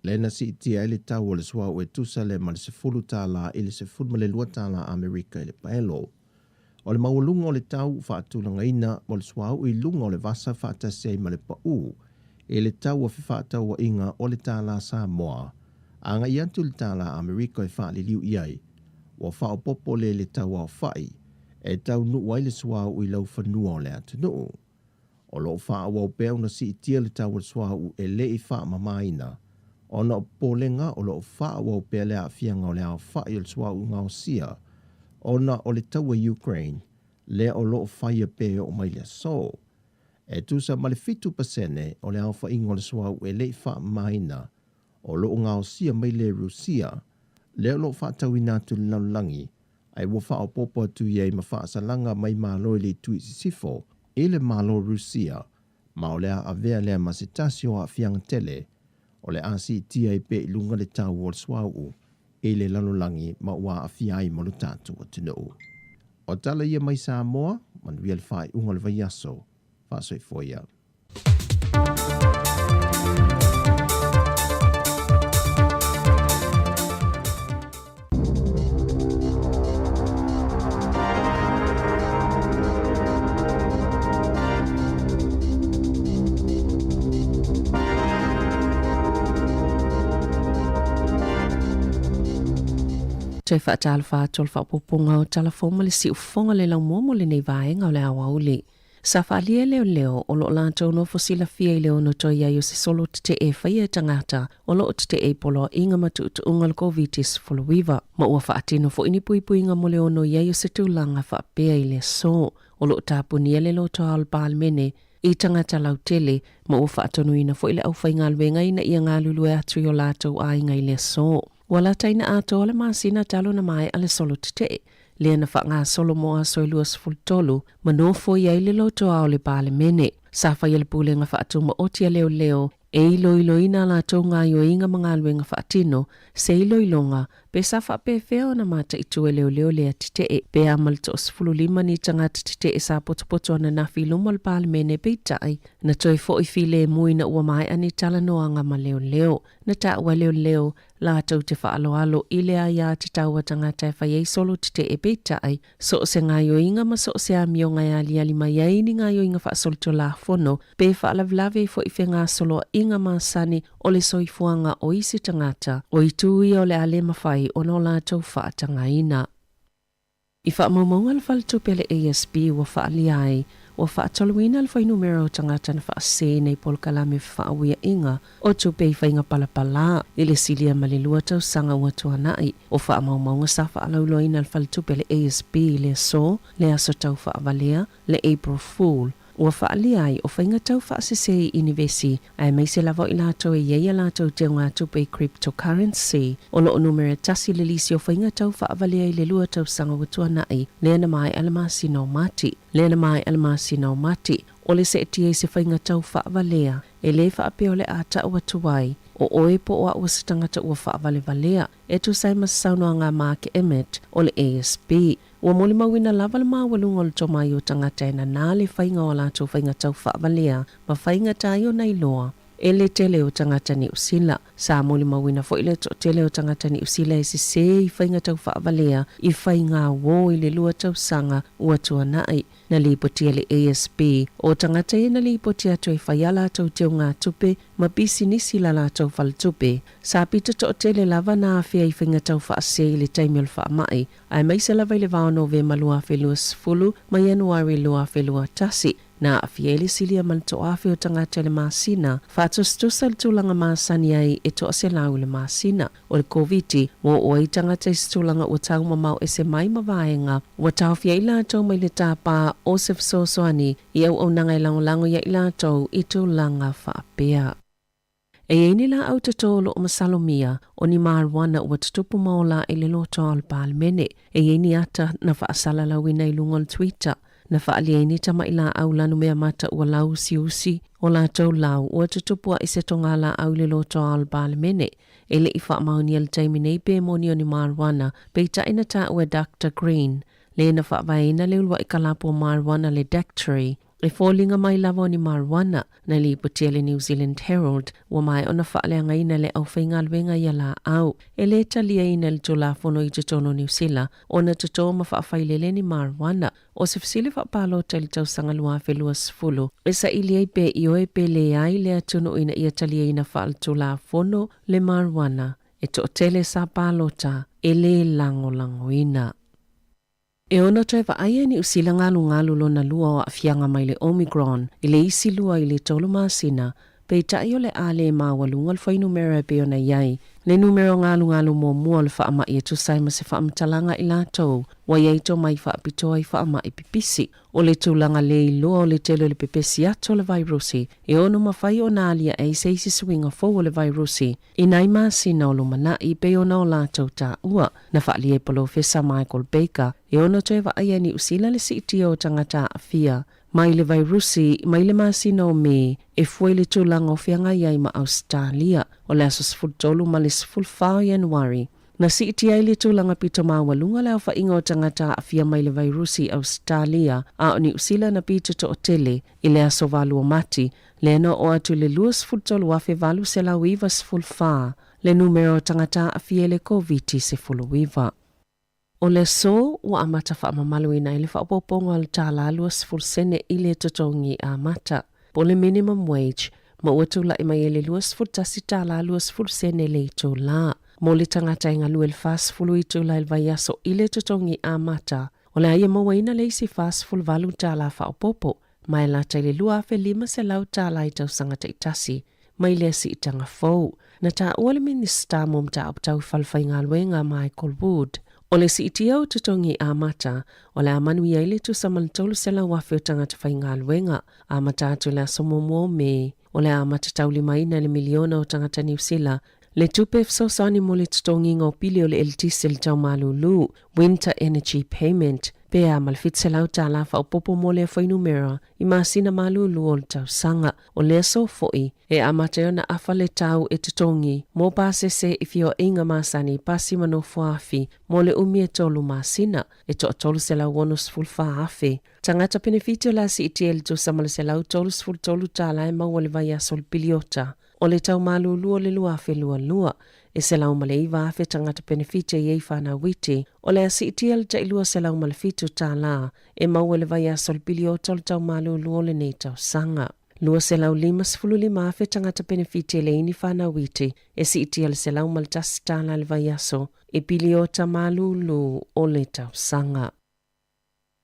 Lea na siitia ai le tau o le suauu e tusa lea ma le $10 i le $12 Amerika i le paelo. O le maualuga o le tau ua faatulagaina mo le suauu i luga o le vasa faatasi ai ma le pau i le tau o fefaatauaiga o le tālā Samoa agai atu i le tālā Amerika e faaliliu i ai, ua faaopoopo lea i le tau aofai e taunuu ai le suauu i laufanua o le atunuu. O lo o faaauau pea ona siitia le tau o le suauu e le i faamamaina, ona o popolega o lo o faaauau pea le aafiaga o le aofai o le suauu gaosia ona o le taua i Ukraine lea o lo o faia pea e oo mai le aso. E tusa ma le 7% o le aofaiga o le suauu e le i faamamaina o lo o gaosia mai le Rusia, lea o lo o faatauina atu i le lalolagi, ae ua faaopoopo atu i ai ma faasalaga mai Malo i le itu i sisifo i le Malo Rusia, ma o le a avea lea ma se tasi o aafiaga tele o le a siitia ai pea i luga le tau o le suauu i le lalolagi ma ua aafia ai ma lo tatou atunuu. O tala ia mai Samoa, manuia le faaiuga o le vaiaso. Faasoifua ia. Toe faatalofa atu o le faaopoopoga o Tala Fou ma le Siufofoga le laumua mo lenei vaega o le aoauli. Sa faaalia e leoleo o lo o latou nofo silafia i le ono toe i ai o se solo tetee e faia e tagata o lo o tetee i poloaiga ma tuutuuga o le Koviti-19, ma ua faatino foi ni puipuiga mo le ono i ai o se tulaga faapea i le aso. O lo o tapunia le lotoa o le Palemene i tagata lautele ma ua faatonuina foi le aufaigaluega ina ia galulue atu i o latou aiga i le aso. Ua lataina atoa le masina talu ona maea le solo tetee, lea na faagasolo mo aso e 23 ma nofo i ai le lotoa o le Palemene. Sa faia le Pulega Faatumaoti a Leoleo e iloiloina a latou gaoioiga ma galuega faatino, se iloiloga, pe sa faapefea ona mataitu e leoleo lea tetee, pe a ma le toa-15 ni tagata tetee sa potopoto ananafi i luma o le Palemene peitai, na toe foi filemu ina ua maea ni talanoaga ma leoleo. Na taua e leoleo latou te faaaloalo i le aia tatau a tagata e fai ai solo tetee peitai, so o se gaoioiga ma so o se amioga e aliali mai ai ni gaoioiga faasolitulafono pe faalavelave ai foi fegasoloaiga masani o le soifuaga o isi tagata, o itu ia o le a le mafai ona o latou faatagaina. I faamaumauga a le Faletupe a le ASB ua faaalia ai, ua faatoluina le fuainumera o tagata na faasē nei polokalame fefaauiaʻiga o tupe i faiga palapalā i le silia ma le lua tausaga ua tuanai. O faamaumauga sa faalauiloaina e le Faletupe a le ASB i le aso, le aso tau faavalea, le April Fool, ua faaalia ai o faiga tau faasese i inivesi, aemaise lava o i latou e i ai a latou teugatupe i cryptocurrency. O lo o numera tasi le lisi o faiga tau faavalea i le lua tausaga ua tuanai, lea na maea le masina o Mati. Lea na maea le masina o Mati, o le seetia i se faiga tau faavalea, e lē faapea o le a tau atu ai, o oe po o au o se tagata ua faavalevalea, e tusa ai ma se saunoaga a Mark Emmett o le ASB. Ua molimauina lava le maualuga o le tomai o tagata e nanā le faiga o a latou faiga tau faavalea ma faigata ai ona iloa e le tele o tagata Niu Sila. Sa molimauina foi le toatele o tagata Niu Sila e sesē i faiga tau faavalea i faiga uō i le lua tausaga ua tuanai. Na lipoti e le ASB o tagata ia na lipoti atu e fai a latou teugatupe ma pisinisi la latou faletupe. Sa pito toatele lava na afea i faiga tau faasē i le taimi o le faamai, aemaise lava i le va o Novema 2020 ma Ianuari 2021, na aafia ai le silia ma le toaafe o tagata i le masina, faatusatusa i le tulaga masani ai e toaselau i le masina. O le Koviti, ua oo ai tagata i se tulaga ua taumamao ese mai ma vaega ua taofia ai latou mai le tapa o se fesoasoani i auaunaga e lagolago iā i latou i tulaga faapea. E i ai ni laau toto o lo o masalomia, o ni marijuana ua tutupu ma ola i le lotoa o le Palemene. E i ai ni ata na faasalalauina i luga o le Twitter, na faaalia ai ni tamai laau lanumea mata ua lauusiusi o latou lau ua tutupu aʻe se toga laau i le lotoa o le Palemene. E le i faamaonia i le taimi nei pe moni o ni marijuana, peitai na taua e Doctor Green, le na faavaeina le uluai kalapu o marijuana le Dactory. E foliga mai lava o ni marijuana na lipotia le New Zealand Herald ua maea ona faaleagaina e le aufaigaluega ia laau. E lē taliaina e le Tulafono i totonu o Niu Sila ona totō ma faafailele ni marijuana. O se fesili faapalota i le tausaga 2020 e saili ai pe ioe pe leai le atunuu ina ia taliaina faaletulafono le marijuana e toatele sa palota e lē lagolagoina. E ono toe vaaia e Niu Sila galugalu lona lua o aafiaga mai le Omicron i le isi 2 i le 3 masina, peitai o le a lē maualuga le fuainumera e pei ona i ai le numera o galugalu muamua o le faamai e tusa ai ma se faamatalaga i latou ua i ai tomai faapitoa i faamai pipisi. O le tulaga lē iloa o le tele o le pepesi atu o le vairusi e ono mafai ona aliae ai se isi suiga fou o le vairusi i nai masina o lumanai pei ona o latou taua. Na faaalia e Polofesa Michael Baker e ono toe vaaia e Niu Sila le siitia o tagata aafia mai le vairusi mai le masina o Me e fua i le tulaga o feagai ai ma Ausetalia o le aso 13 ma le 14 o Ianuari. Na siitia ai le tulaga pito maualuga le aofaiga o tagata aafia mai le vairusi i Ausetalia, a o Niu Sila na pito toatele i le aso 8 o Mati, lea na oo atu i le 23,894 le numera o tagata aafia i le Koviti-19. O le aso ua amata faamamaluina ai le faaopoopoga o le $1 20 sene i le totogi amata, po o le minimum wage, ma ua tulai mai ai le $21 20 sene le itulā. Mo le tagata e galue i le 40 itula i le vaiaso i le totogi amata, o le a ia mauaina le isi $48 faaopoopo, ma e lata i le $2,500 i tausaga taitasi mai lea siitaga fou. Na taua le Minisita mo Mataupu Tau Falefaigaluega Michael Wood, o le siitia o totogi amata o le a manuia ai le tusa ma le 300,000 o tagata faigaluega amata atu i le aso muamua o Me. O le a amata taulimaina i le miliona o tagata Niu Sila le tupe fesoasoani mo le totogiga o pili o le eletise i le tau malūlū, Winter Energy Payment, pe a ma le $700 faaopoopo mo lea fuainumera i masina malūlū o le tausaga. O le aso foi e amata ai ona afa le tau e totogi mo pasese i feoaiga masani pasi ma nofoafi mo le umi e 3 masina, e toa 364,000 tagata penefiti o le a siitia i le tusa ma le $133 e maua i le vaiaso o le piliota o le tau malūlū o le 2022, e 109,000 tagata penefiti e i ai fanau iti, o le a siitia i le tai $207 e maua i le vaiaso o le piliota o le tau malūlū o lenei tausaga. 255,000 tagata penefiti e leai ni fanau iti, e siitia i le $101 i le vaiaso i piliota malūlū o le tausaga.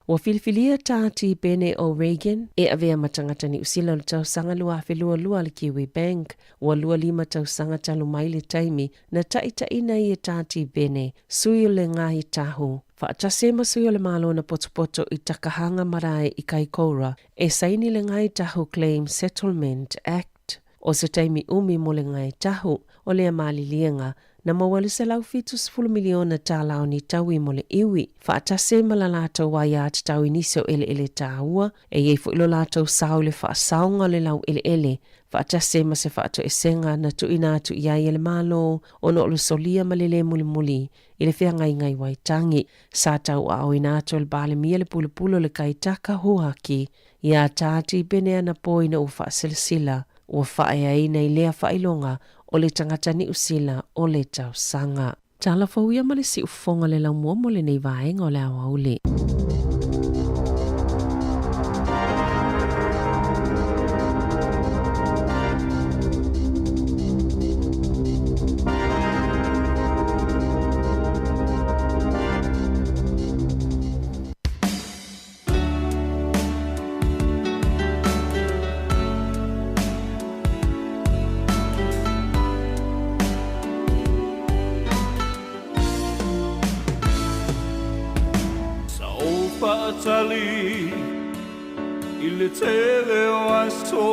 Ua filifilia Tā Tipene O'Regan e avea ma tagata Niu Sila o le tausaga 2022 a le Kiwi Bank. Ua 25 tausaga talu mai le taimi na taʻitaʻina ai e Tā Tipene, sui o le Ngāi Tahu, faatasi ai ma sui o le Malo na potopoto i Takahanga Marae i Kaikoura e saini le Ngāi Tahu Claim Settlement Act. O se taimi umi mo le Ngāi Tahu, o lea maliliega Na maua le $170 miliona o ni taui mo le iwi, faatasi ai ma la latou aiatatau i nisi o eleele taua, e i ai foi lo latou sao i le faasaoga o le laueleele, faatasi ai ma se faatoesega na tuuina atu i ai e le Malo ona o le solia ma le lē mulimuli i le feagaiga i Waitangi. Sa tauaaoina atu e le Palemia le pulepule o le Kaitaka Huaki iā Tā Tipene anapo ina ua faasilasila ua faaeaina i lea faailoga o le tagata Niu Sila o le tausaga. Tala fou ia ma le siufofoga o le laumua mo lenei vaega o le aoauli. Sa ou faatali i le tele o aso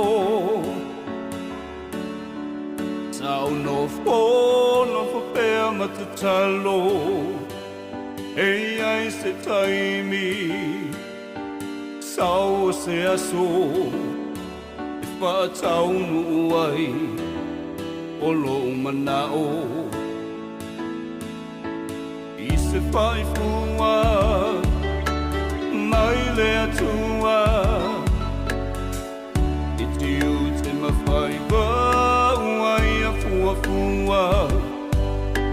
Sa ou nofonofo pea ma tatalo E i ai se taimi Sau o se aso e faataunuu ai o lou manao I se faifua mai le Atua. mai vau ai afuafua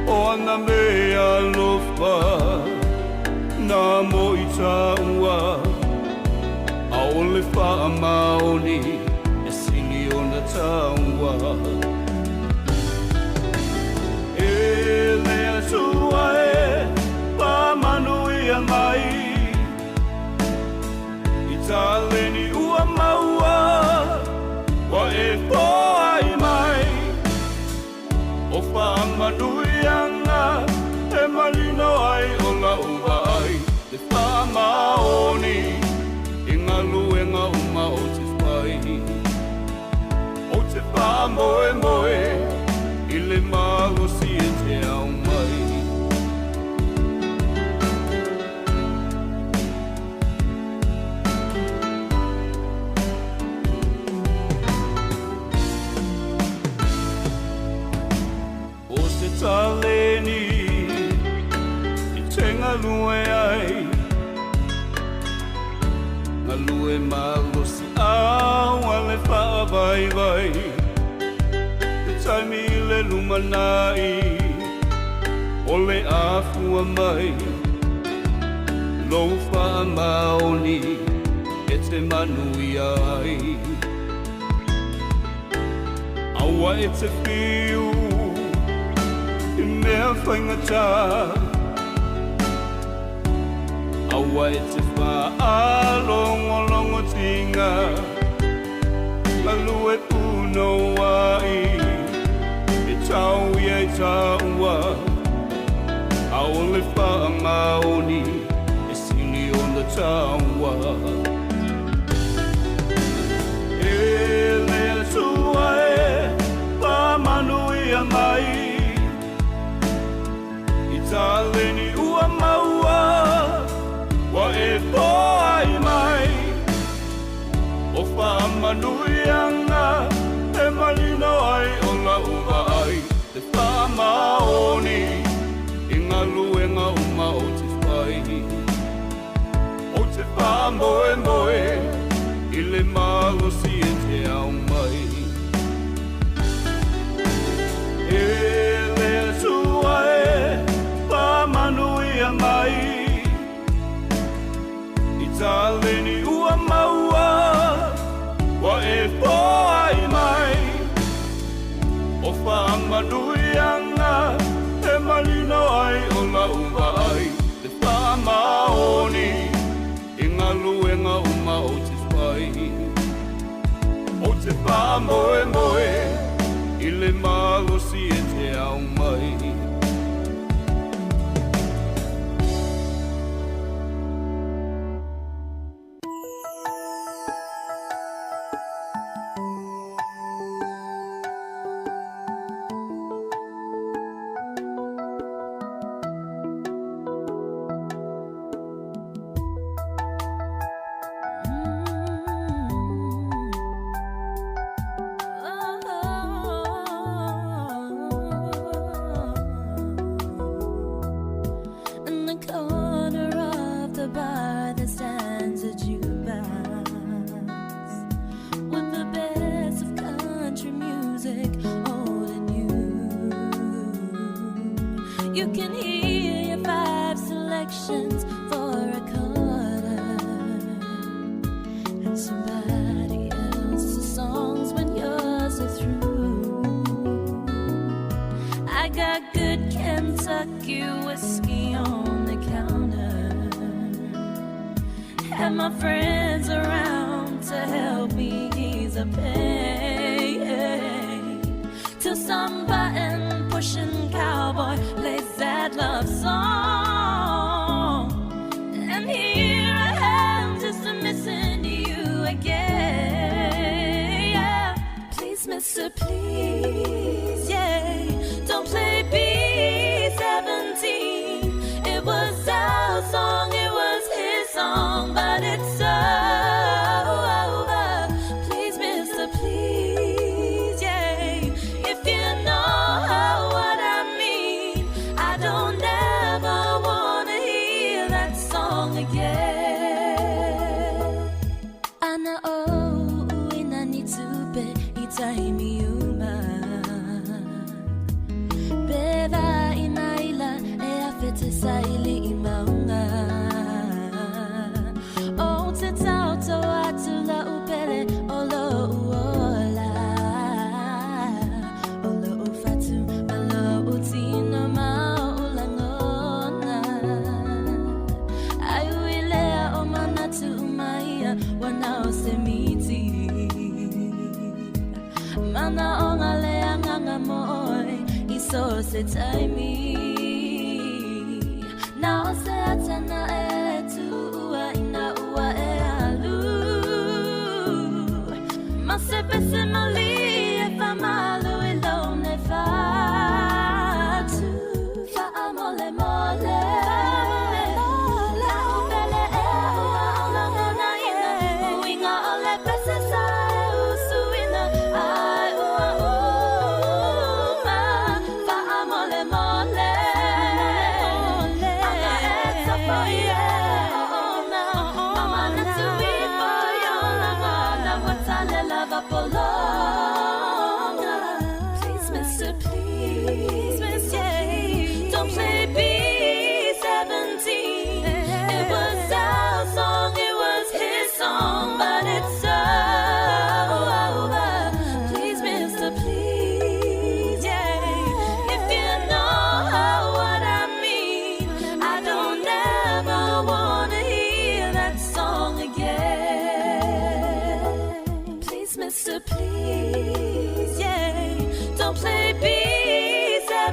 o ana mea alofa na mo i tāua ʻAʻole faamaoni e sili ona taua. E le Atua e faamanuia mai i taleni ua maua ua e foai mai o faamanuiaga e malino ai o lau vaai le faamaoni i galuega uma ou te fai. Ou te faamoemoe i le malosi e te aumai. O se taleni e te galue ai, galue malosi au a le faavaivai. Te taimi i le lumanai o le afua mai, lou faamaoni e te manuia ai. Aua e te fiu i mea faigata, aua e te faalogologotiga, galue punouai e tau ia i tāua. ʻAʻole faamaoni e sili ona taua. E le Atua e faamanuia mai i taleni ua maua ua e foai mai o faamanuiaga e malino ai o lau vaai le faamaoni i galuega uma ou te fai. Ou te faamoemoe i le malosi e te aumai. E le Atua e faamanuia mai i taleni ua maua ua e foai mai o faamanuiaga e malino ai o lau vaai le faamaoni i galuega uma ou te fai. Ou te faamoemoe i le malosi e te aumai. In the corner of the bar there stands a jukebox with the best of country music, old and new. You can hear your 5 selections for a quarter and somebody else's songs when yours are through. I got good Kentucky whiskey on the counter and my friends around to help me ease the pain. Till some button pushing cowboy plays that love song, and here I am just missing you again. Yeah. Please, mister, please, yeah, don't play B-17. It was our song, it was his song, but it's over. Please, mister, please, yeah, if you know what I mean, I don't ever want to hear that song again. Ana o uina ni tupe i taimi. o se taimi Na o se atana e tuua ina ua e alu Ma se pese mali e whamalu i lau nei fatu Whaamole mole Lau pele e ua o langona ina Uinga o le pese sa e usuina Ai ua uma Whaamole mole Anga e tapo i e ona Mama na tui fo i o langona Ua tale lava polonga Please, Mr. Please, Mr. Please, don't play B-17. It was our song, it was his song, but it's over. Please, Mr. Please, yeah. If you know what I mean, I don't ever wanna hear that song again. Please, Mr. Please, yeah. Don't play B-17.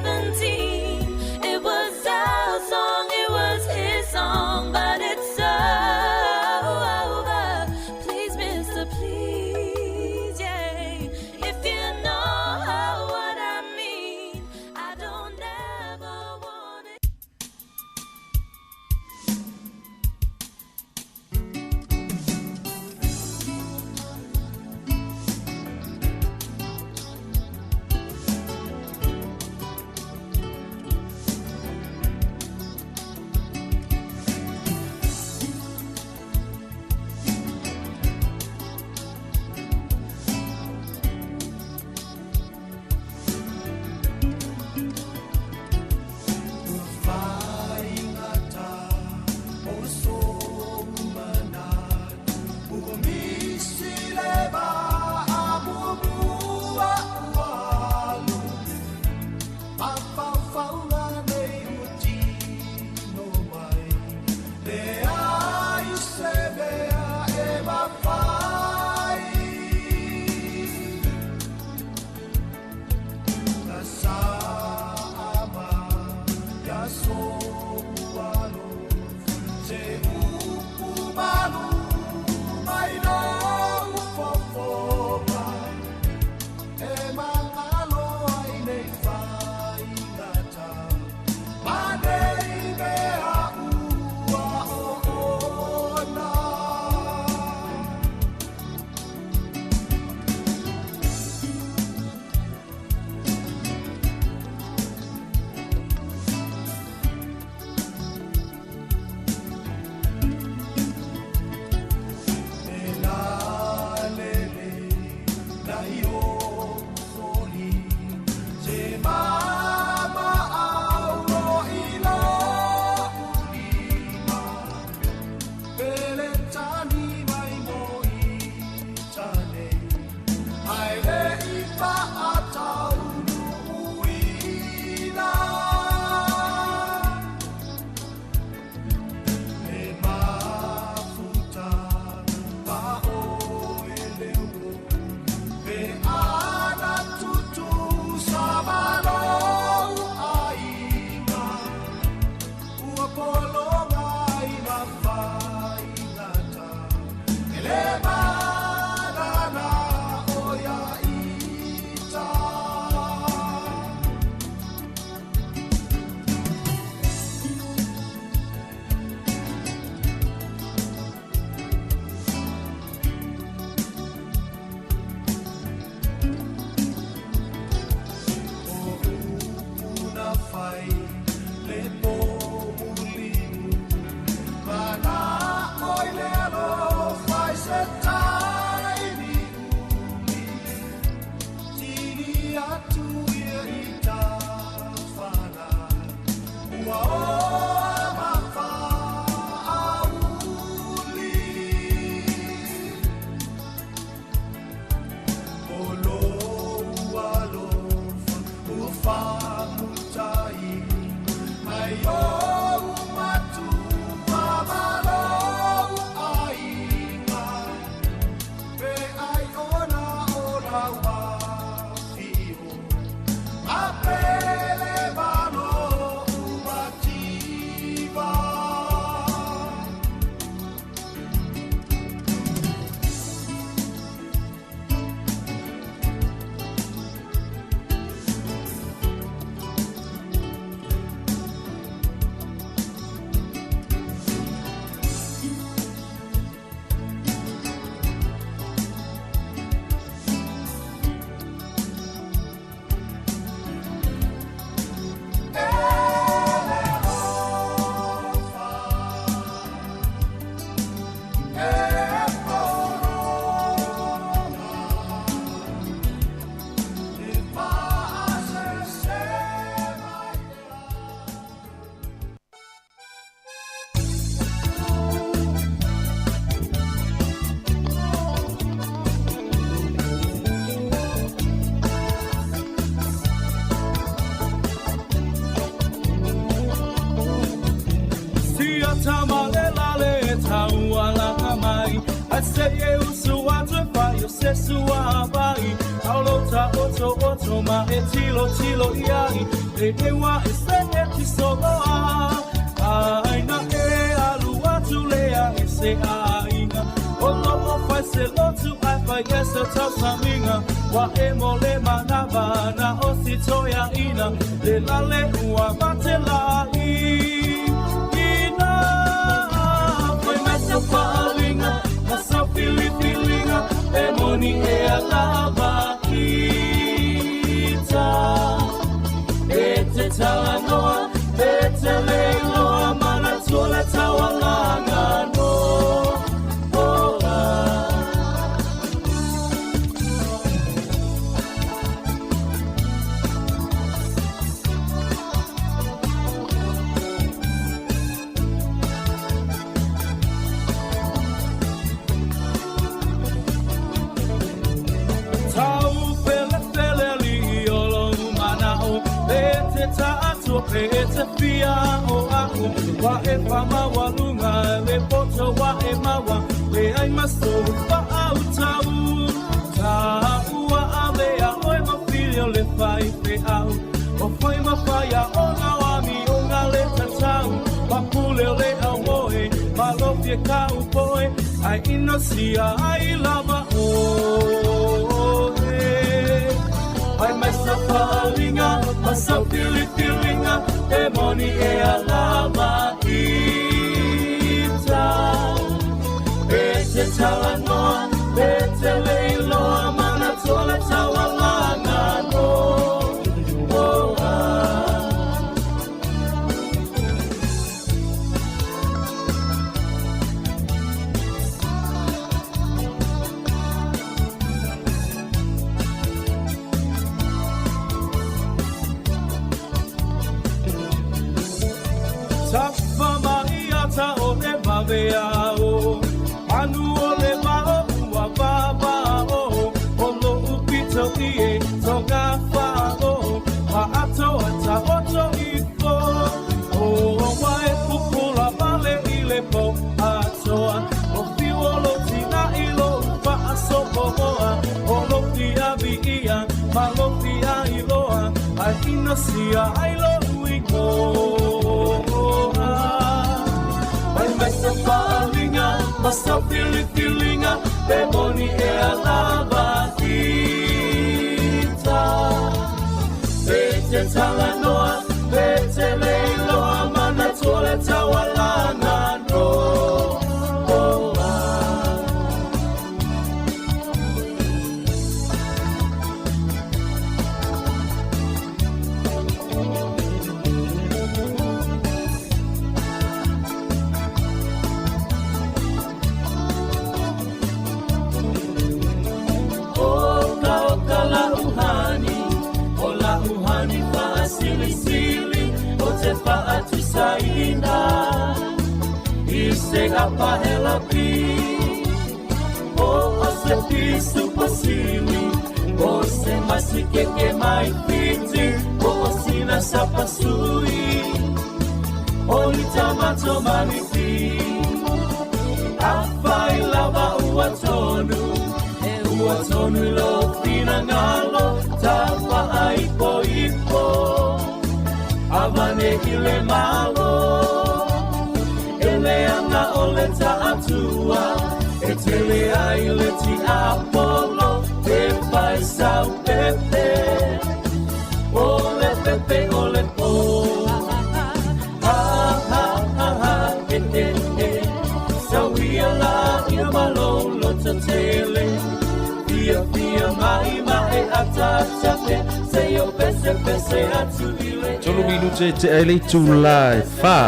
Tolu minute e tea i le itula e whā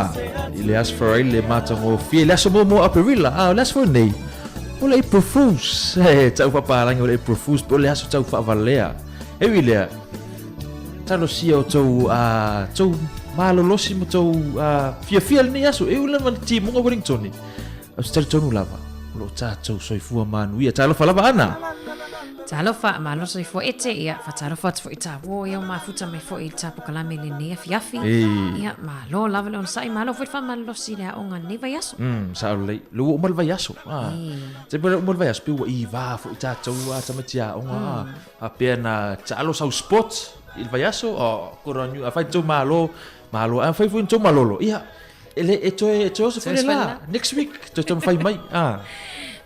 i le Aso Faraile le matagofie i le aso muamua o Aperila, a o le aso foi lenei o le April Fools. E tau faapalangi o le April Fools pe o le aso tau faavalea. E ui i lea, talosia o tou, a, tou malolosi ma tou a, fiafia lenei aso. E ui lava le timuga Wellingtone, Ou te talitonu lava, o lo o tatou soifua manuia. Talofa lava Ana! Talofa, malo soifua ete, ia, faatalofa atu foi i tā uō, ia, ua mafuta mai foi i le tā polokalame i lenei afiafi. Ia, malo lava le onosai, malo foi le faamalolosi i le aoga i lenei vaiaso. Sao lelei. Le ua uma le vaiaso. Te pei uma le vaiaso, pei ua ivā foi tatou a tamaiti aoga. Faapea na taalo sau sports i le vaiaso, oh, good on you. Afai tou malo, malo. Afai foi na tou malolo, ia, e le, e toe, e toe oso foi le la. Next week, toe taumafai mai.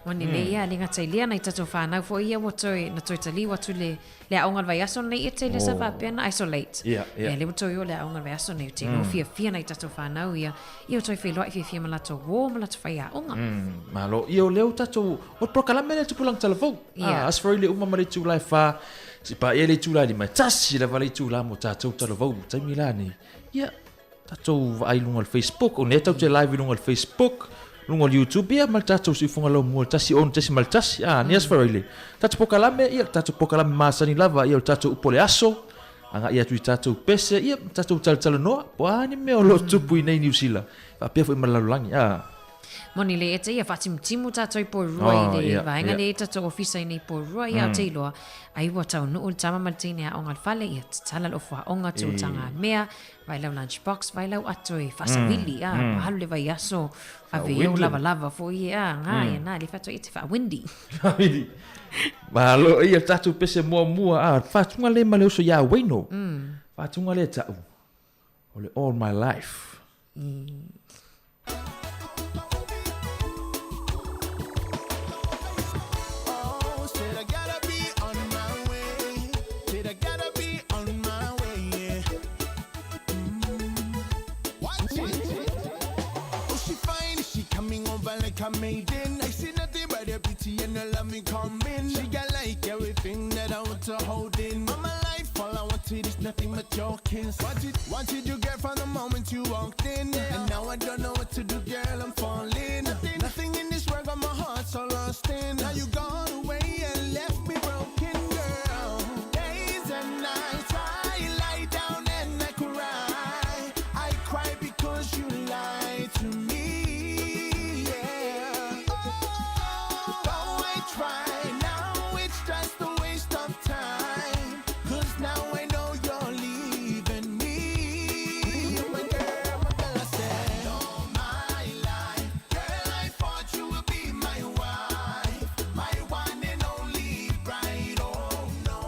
Moni lelei ia, le gata i lea, nai tatou whanau foi ia ua toe, na toe taliu atu le, le aoga i le vaiaso nei e tele sa faapea na isolate. Ia, lea ua toe o le aoga i le vaiaso nei, te iloa fiafia nai tatou whanau ia, ia ua toe feiloai fiafia ma latou uō ma latou faiaoga. Malo. Ia o lea ua tatou, o le polokalame lea Tupulaga Talavou. Aso Faraile uma ma le itula e 4, se i paia le itula e 5, e tasi lava le itula mo tatou talavou, taimi la nei. Ia, tatou vaai i luga o le Facebook, o lea tatou te live i luga o le Facebook, luga o le YouTube, ia ma le tatou siufoga laumua 106.1, nei Aso Faraile. Tatou polokalame, ia, tatou polokalame masani lava, ia o le tatou upu o le aso, agai atu i tatou pese, ia, tatou talatalanoa, po o a ni mea o lo o tupu i nei Niu Sila, faapea foi ma le lalolagi, Moni le ete ia whaatimutimu tātou i Porirua i le vaenga le e tātou ofisa i nei Porirua ia o te iloa ai ua taunuu le tama ma le teine aonga le fale ia tatala le ofo aonga tu tanga mea vai lau lunch box vai lau ato e whaasawili a halu le vai aso ave iau lava lava fo i a ngā ia nā le whato i te whaawindi. Whaawindi. Malo ia tātou pese muamua a whaatunga le ma le oso ia Wayno. Whaatunga le tau. O le all my life. Oh, said I gotta be on my way. Said I gotta be on my way, yeah. Watch it. Oh, she fine, she coming over like a maiden. I see nothing but her beauty and her love me coming. She got like everything that I want to hold in. All my life, all I wanted is nothing but your kiss. What did, what did you get from the moment you walked in? And now I don't know what to do, girl, I'm falling. Nothing, nothing in this world got my heart so lost in. Now you gone away and left me broken, girl. Days and nights I lie down and I cry. I cry because you lied to me, yeah. Though I try, now it's just a waste of time. 'Cause now I know you're leaving me. My girl, my girl, I said, all my life, girl, I thought you would be my wife, my one and only bride. Oh no,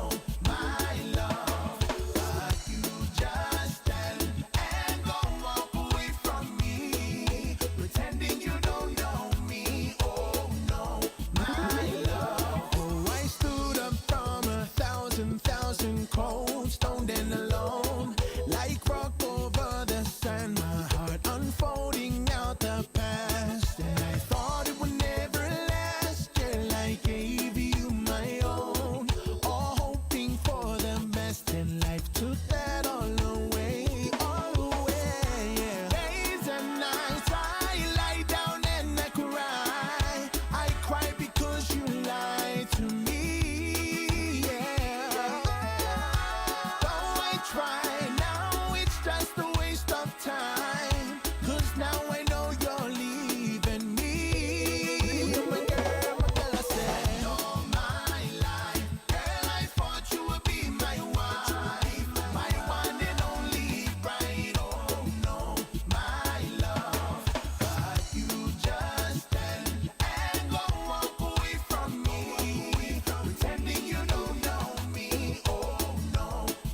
my love, but you just stand and go walk away from me, pretending you don't know me. Oh no, my love. Oh, I stood up from 1,000, thousand cold, stoned and alone, like rock over the sand, my heart unfolding out the past. And I thought it would never last. Girl, I gave you my own, all hoping for the best, and life took that all away, all away. Yeah. Days and nights I lie down and I cry. I cry because you lied to me. Yeah. Though I try, now it's just a waste of time. 'Cause now I know you're leaving me. My girl, my girl, I said, all my life, girl, I thought you would be my wife, my one and only bride. Oh no, my love, but you just stand and go walk away from me, pretending you don't know me. Oh no,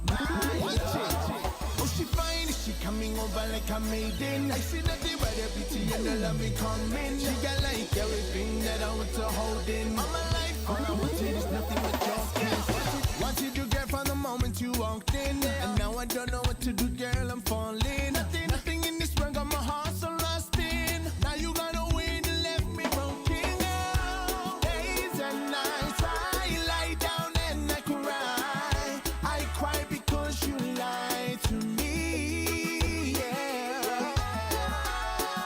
my love. Oh, she fine, she coming over like a maiden. I see nothing but her beauty and the love it coming. She got like everything that I want to hold in. All my life, all I wanted is nothing but your kiss. What did you get from the moment you walked in? And now I don't know what to do, girl, I'm falling. Nothing, nothing in this world got my heart so lost in. Now you gonna win and left me broken, girl. Days and nights I lie down and I cry. I cry because you lied to me, yeah.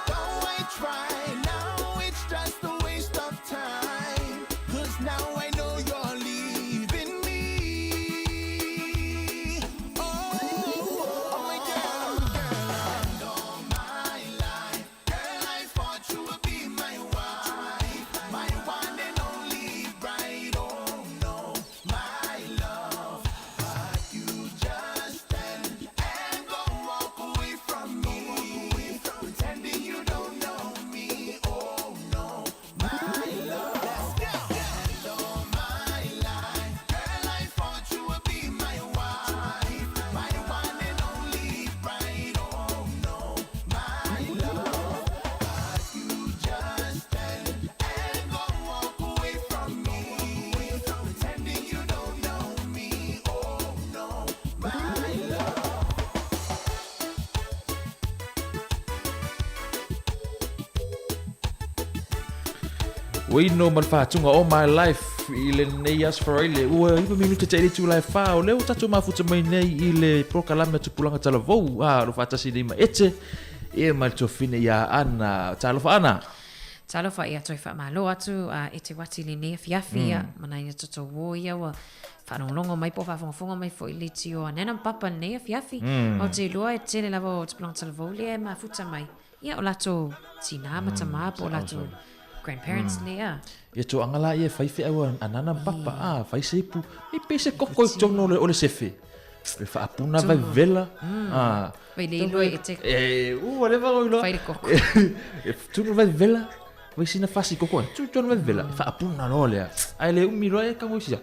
Though I try, now it's just a waste of time. 'Cause now I know you're leaving me. Oh, oh my girl. Waino ma le faatuga All My Life i lenei Aso Faraile ua 9 minute te le itula e 4 o lea ua tatou mafuta mai nei i le polokalame a Tupulaga Talavou a o lo faatasi nei ma Ete ia ma le tuafafine ia Ana. Talofa Ana. Talofa ia toe faamalo atu a Ete Wati i lenei afiafi ia mana ia toto uo ia ua faalogologo mai po o faafogafoga mai foi i le leitio a Nana ma Papa i lenei afiafi. Ou te iloa e tele lava o Tupulaga Talavou lea e mafuta mai. Ia, o latou tinā ma tamā po o latou grandparents lea. Ia toaga la ia e fai feau a Nana ma Papa, a fai se ipu, e pei se koko i totonu o le sefe. E faapuna vai vela. A. Vai le iloa e te. E, ua leva o iloa. Fai le koko. E tunu vai vela, vai sina fasi koko, tu tonu vai vela, e faapuna loa lea. Ae le umi loa e kago isi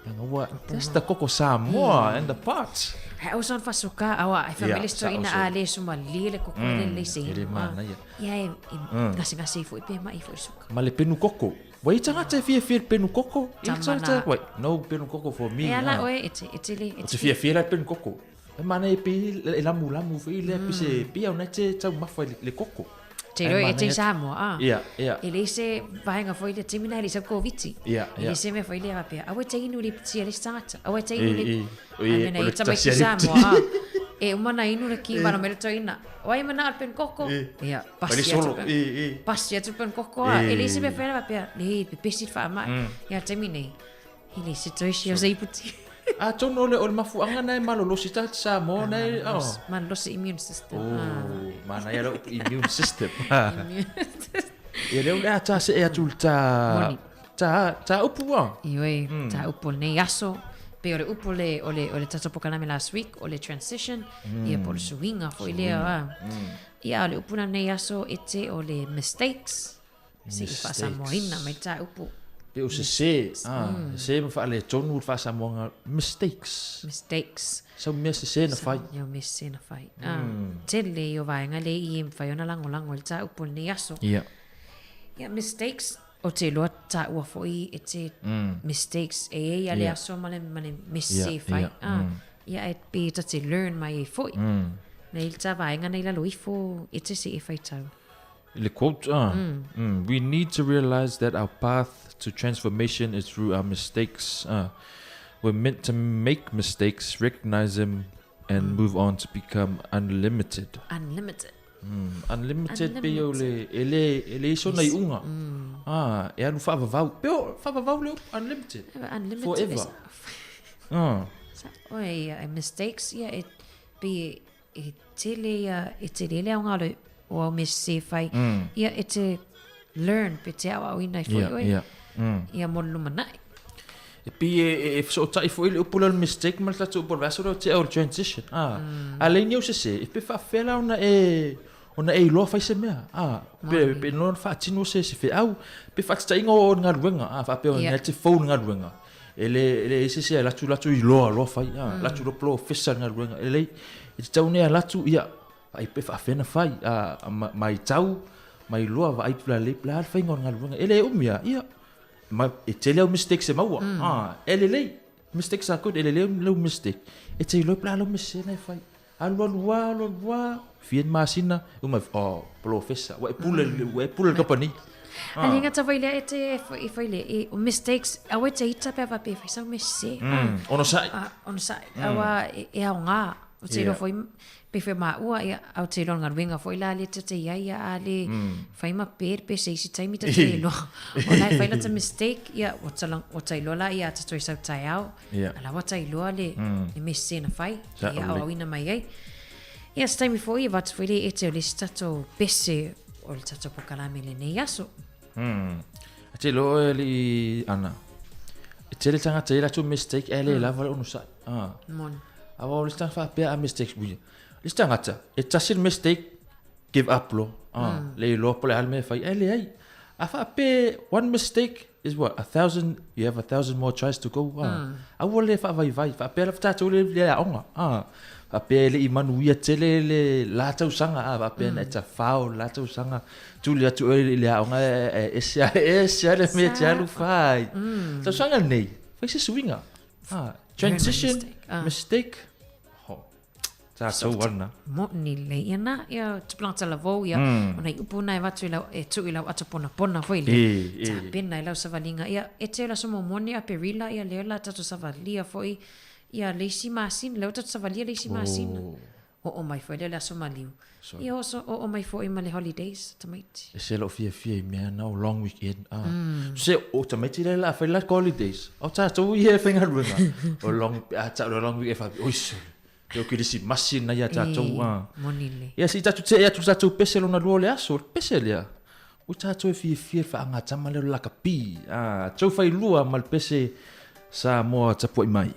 Leaga ua that's the koko Samoa and the parts. He au son fasoka awa ai family sto ina a le suma li le koko le le se. E le manaia. Ia e ngasi ngasi foi pe mai foi suka. Ma le penu koko. Wai tagata e fiafia le penu koko. I tagata wai no penu koko for me. E ala oe e te e te le e te fiafia la penu koko. E manaia pe e lamu lamu foi le pe se pe au na te taumafa le koko. Te roi e te Samoa, a. Ia, ia. E le se vaenga foi le timi nei le sa Koviti. Ia, ia. E le se mea foi le rapea. Aua te inu le piti a le tagata. Aua te inu le... E, e, o le tasi a le Samoa, a. E uma na inu le ki wano me le toina. Wai mana al pen koko. Ia, pasi atu pen. Pasi atu pen koko, a. E le se mea foi le rapea. Le, pepesi wha mai. Ia, timi nei. E le se toi si o se iputi. Atonu o le, o le mafuaaga na e malolosi tagata Samoa na e, oh. Malolosi immune system. Oh, manaia lau immune system. Immune system. Ia lea o le a tā see atu le tā... Moni. Tā, tā upu a. Ioe, tā upu o lenei aso. Pei o le upu le, o le, o le tatou pokalame last week, o le transition, ia po o le suiga foi lea. Ia, o le upu lenei aso e te o le mistakes. Se i faasamoaina mai tā upu. Pe o sese, ah, sese ma faaletonu le faasamoaga mistakes. Mistakes. Sau mea sese na fai. Sau mea sese na fai. Ah, tele i o vaega le i e mawhai ona lagolago i le tā upu o lenei aso. Ia. Ia, mistakes, o te iloa tāua foi e te mistakes e ei a le aso ma le, ma le mea sese fai. Ah, ia e pe ta te learn mai e foi. Nei le tā vaega nei lalo ifo e te se e whaitau. Le quote, ah, we need to realize that our path to transformation is through our mistakes. We're meant to make mistakes, recognize them, and move on to become unlimited. Unlimited. Unlimited pe o le, e le, e le iso na iuga. Ah, e alu faavavau. Pe o, faavavau le upu, unlimited. Unlimited. Forever. Ah. Sa, oi, mistakes, ia, e, pe, E tele ia, e tele le aoga o le, o au mea sese e fai. Ia, e te learn pe te aoaoina ai foi oe. Ia mo le lumanai. E pei e, e fesootai foi le upu lea o le mistake ma le tatou upu o le vaiaso lea o tea o le transition. A, a leai ni ou sese, e pe faafefea la ona e, ona e iloa fai se mea. A, pe, pe iloa ona faatino se, se feau, pe faatitaiga o le galuega, a, faapea o te fou le galuega. E le, e leai se isi e alu atu latou iloa loa fai, a, alu atu loa polofesa le galuega. E lelei, e tatau nei alu atu, ia, vaai pe faafefea ona fai, a, ma, matau, ma iloa, vaai pe lelei, po o le a le faiga o le galuega. E le umi lava, ia, ma e tele au mistakes e maua, a, e lelei, mistakes are good, e lelei lau mistake, e te iloa po o le a lau mea sese na e fai. Alu alu lava, alu alu lava, fia ni masina, uma, oh, polofesa, ua e pule, ua e pule le kamupani. A le gata foi lea e te e fai le e o mistakes aua e te ita pe a faapea e fai sau mea sese. Onosai. Onosai. Aua e aoga. O te iloa foi pe fai maua ia au te iloa galuega foi la le te iai ia a le fai ma pe pe se isi taimi ta te iloa. O la e fai lata mistake ia o ta o ta iloa la ia ta toe sau taeao. A la ua ta iloa le le mea sese na fai ia aoaoina mai ai. Ia se taimi foi e avatu foi le ete o le isi tatou pese o le tatou pokalame i lenei aso. A te iloa oe alii Ana, e tele tagata e i ai latou mistake ae le lava le onosai. Moni. Aua o le isi tagata faapea a mistake, le isi tagata e tasi le mistake give up loa. Le iloa po o le a le mea e fai ae leai. A faapea one mistake is what 1000, you have 1000 more tries to go. Aua le faavaivai, faapea lava tatou le le aoga. Faapea e le i manuia tele le la tausaga, faapea na e tafao le la tausaga, tuli atu oe i le aoga e ese lava ese lava le mea e te alu fai. Tausaga lenei, fai se suiga. Transition, mistake, ho. tatou lava lena. Moni lelei. Ia na, ia tupulaga talavou, ia, o nai upu na e avatu i lau, e tuu i lau ato ponapona foi lea. E, e. Tapena i lau savaliga. Ia, e te o le aso muamua lenei o Aperila, ia lea o le a tatou savalia foi, ia le isi masina, lea ua tatou savalia le isi masina. Oo mai foi lea le aso maliu. Ia oso, oo mai foi ma le holidays, tamaiti. Ese lou fiafia i mea na o long weekend. Ah. Se o tamaiti lea la fai la holidays. O tatou ia e faigaluega. O long a tau le long weekend fa oi sole. Te o kirisimasi na ia tatou a. Moni le. Ia se i tatou te'e atu tatou pese lona lua o le aso, le pese lea. O tatou e fiafia i le faagatama lea o le lakapi. Ah, tou failua ma le pese Samoa tapuai mai.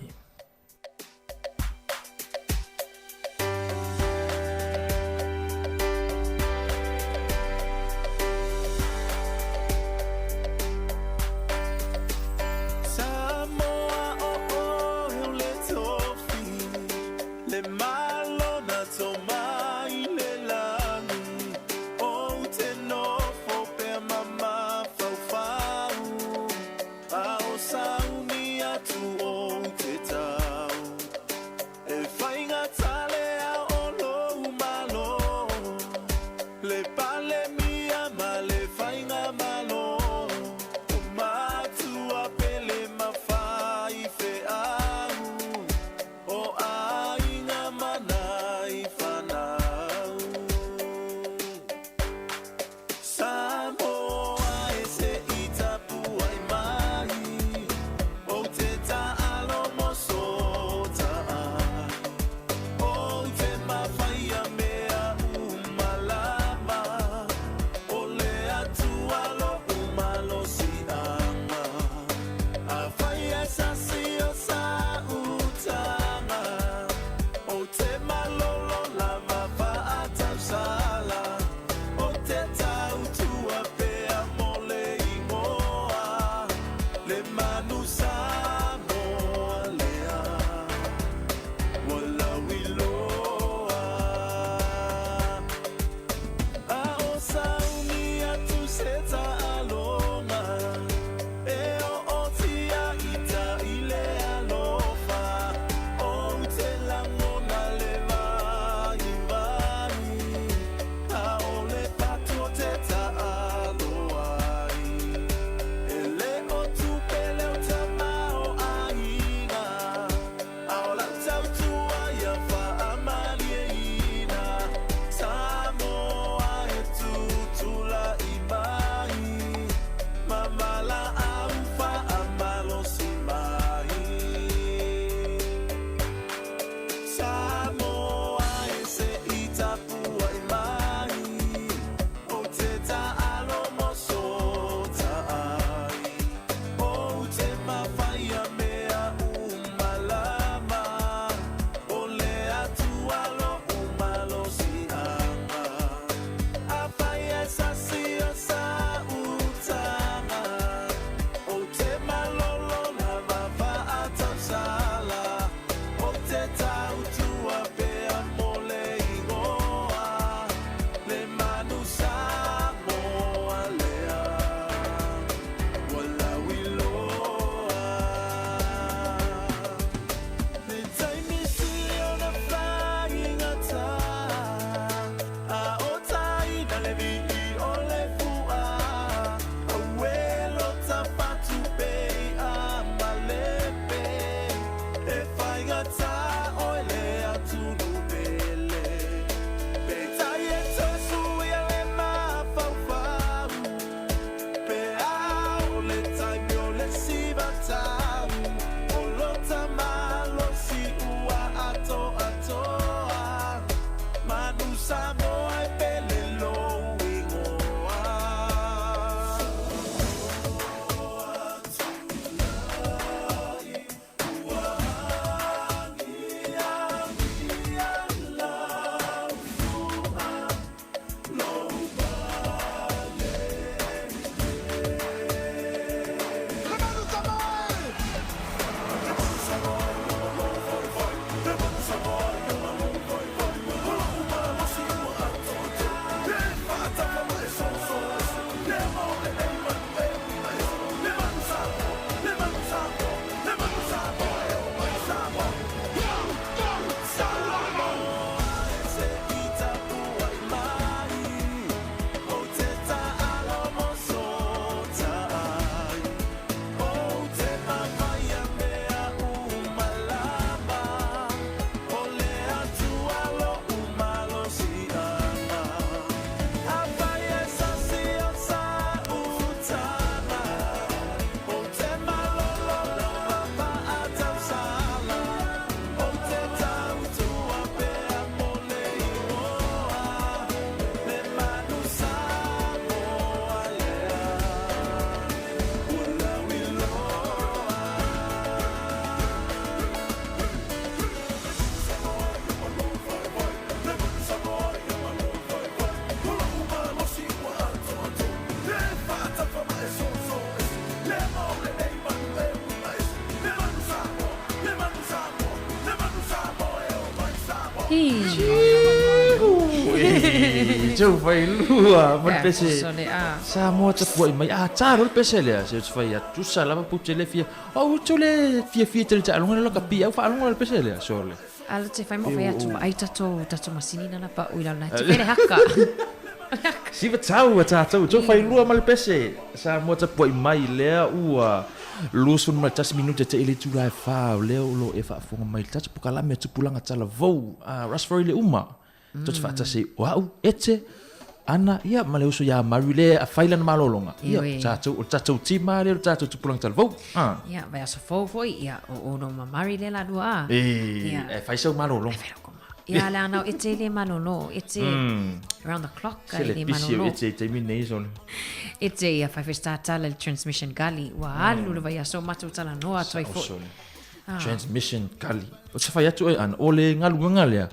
E, tou failua ma le pese. Samoa tapuai mai. A ta loa le pese lea, se ou te fai atu, tusa lava pou te le fia. O au tou le fiafia tele taaloga le lakapi au faalogo le pese lea, sole. Ala te fai mo fai atu vaai tatou tatou masini na la pau i lalo la te fai le haka. Siva tau a tatou, tou failua ma le pese. Samoa tapuai mai lea ua 21 minute te i le itula e fa o lea o lo o e faafofoga mai i le tatou pokalame a Tupulaga Talavou a Russ Furey le uma. Tou te faatasi o au, Ete, Ana, ia, ma le uso ia Mary le a fai lana malologa. Ia, tatou, o le tatou team lava lea o le tatou Tupulaga Talavou. Ah. Ia, vaiaso fou foi, ia, o ounou ma Mary lea la lua a. E, e fai sau malologa. E fai lau Ia, le ana o Ete le malolo, Ete round the clock Se le pisi o Ete i taimi nei sole. Ete ia fai fai tala le transmission gully, ua alu le vaiaso matou talanoa atu ai foi. Transmission gully. O te fai atu oe ana, o le galuega lea,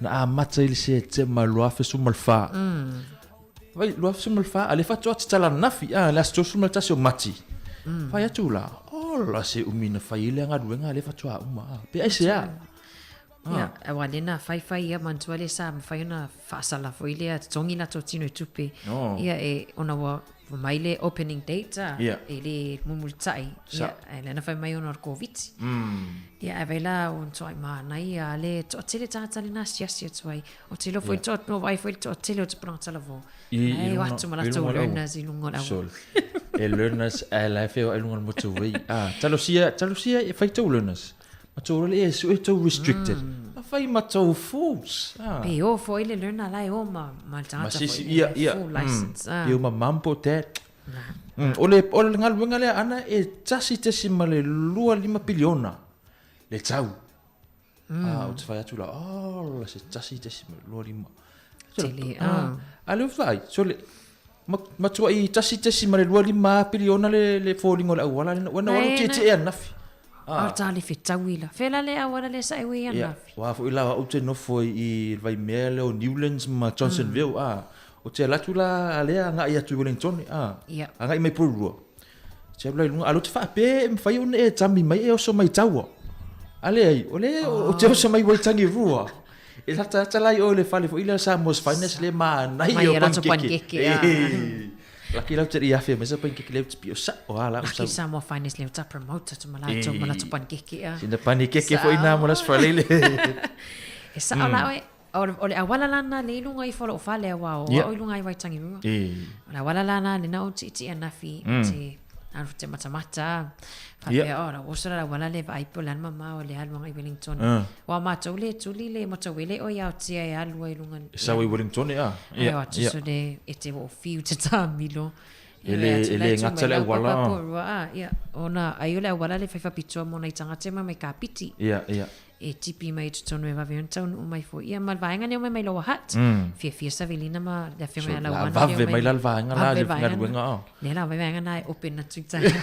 na amata i le Setema 2014. Vai, 2014, a le faatoa tatala ananafi, a, le aso 31 o Mati. Fai atu la, ola se umi na fai ai lea galuega, a le faatoa uma, a. Pe aisea? Ia, aua lea na faifai ia manatua lea sa mafai ona faasala foi lea totogi latou tino i tupe. Oh. Ia, e, ona ua mai le opening date a, yeah. e le mumulitai. Ia, e lea na fai mai ona o le Koviti. Ia, ae vai la o toai mānai ia, le toatele tagata le na asiasi atu ai. O te iloa foi yeah. toa, no vai foi le toatele o tupulaga talavou. I, i lunga, atu ma latou learners i lunga o le awa. E learners, e la e wheo ai lunga o le motorway. Ah, talosia, talosia e whai tau learners. Ma tou role e sue tou restricted. Ma fai ma tou fools. Ah. Pe o foi le learner la e o ma ma le tagata foi. Ia, ia. Full license. Ah. Pe o ma mum po dad. O le o le galuega lea ana e 1.25 piliona le tau. Ah, ou te fai atu la, oh, la se 1.25. Tele, ah. A le vaai, so le, matuai 1.25 piliona le, le fōlinga o le auala, ua na walu tietie ananafi. Ah. O tā le fetaui la. Fela le auala le sa ewe ananafi. Ia, wā foi la ou te nofo i le vaimea lea o Newlands ma Johnsonville, ah. O te alu atu la a lea agai atu i Wellington, ah. Ia. Agai mai Porirua. Te alu la i luga, a lea ou te faapea e mafai ona e tami mai e oso mai taua. A leai, o lea o te oso mai Waitangirua. E lata ata la i o le fale foi lea Samoa's Finest le manaia o panikeke. Laki lau te i awhia mai sa panikeke lea te pio sa o ala. Laki Samoa Finest lea ta promote atu ma latou ma latou panikeke. Sina panikeke foi nā mo las falele. E sao la oe, O le auala lana le i luga ifo o lou fale aua o au i luga i Waitangirua. O le auala lana lena ou tiitii anafi mm. te alu te matamata. Faapea yeah. o la oso la auala le vaai po le alu mamao le alu anga i Wellington. Wa matou le tuli le motowele o ia o tia e alu ai luga. E sau i Wellington e a. Ia. Ai o so le e te o fiu te tāmilo. E le, e le gata le auala. Ia, ona ai o le auala le fai faapitoa mo nai tagata e mai mai Kapiti. Ia, ia. E tipi mai i totonu e vave ona taunuu mai foi. Ia ma le vaega lea o mai mai Lower Hutt, fiafia Savelina ma le afioga ia Lauana. La vave mai la le vaega la le galuega o. Lea la vaega na e open atu i taeao.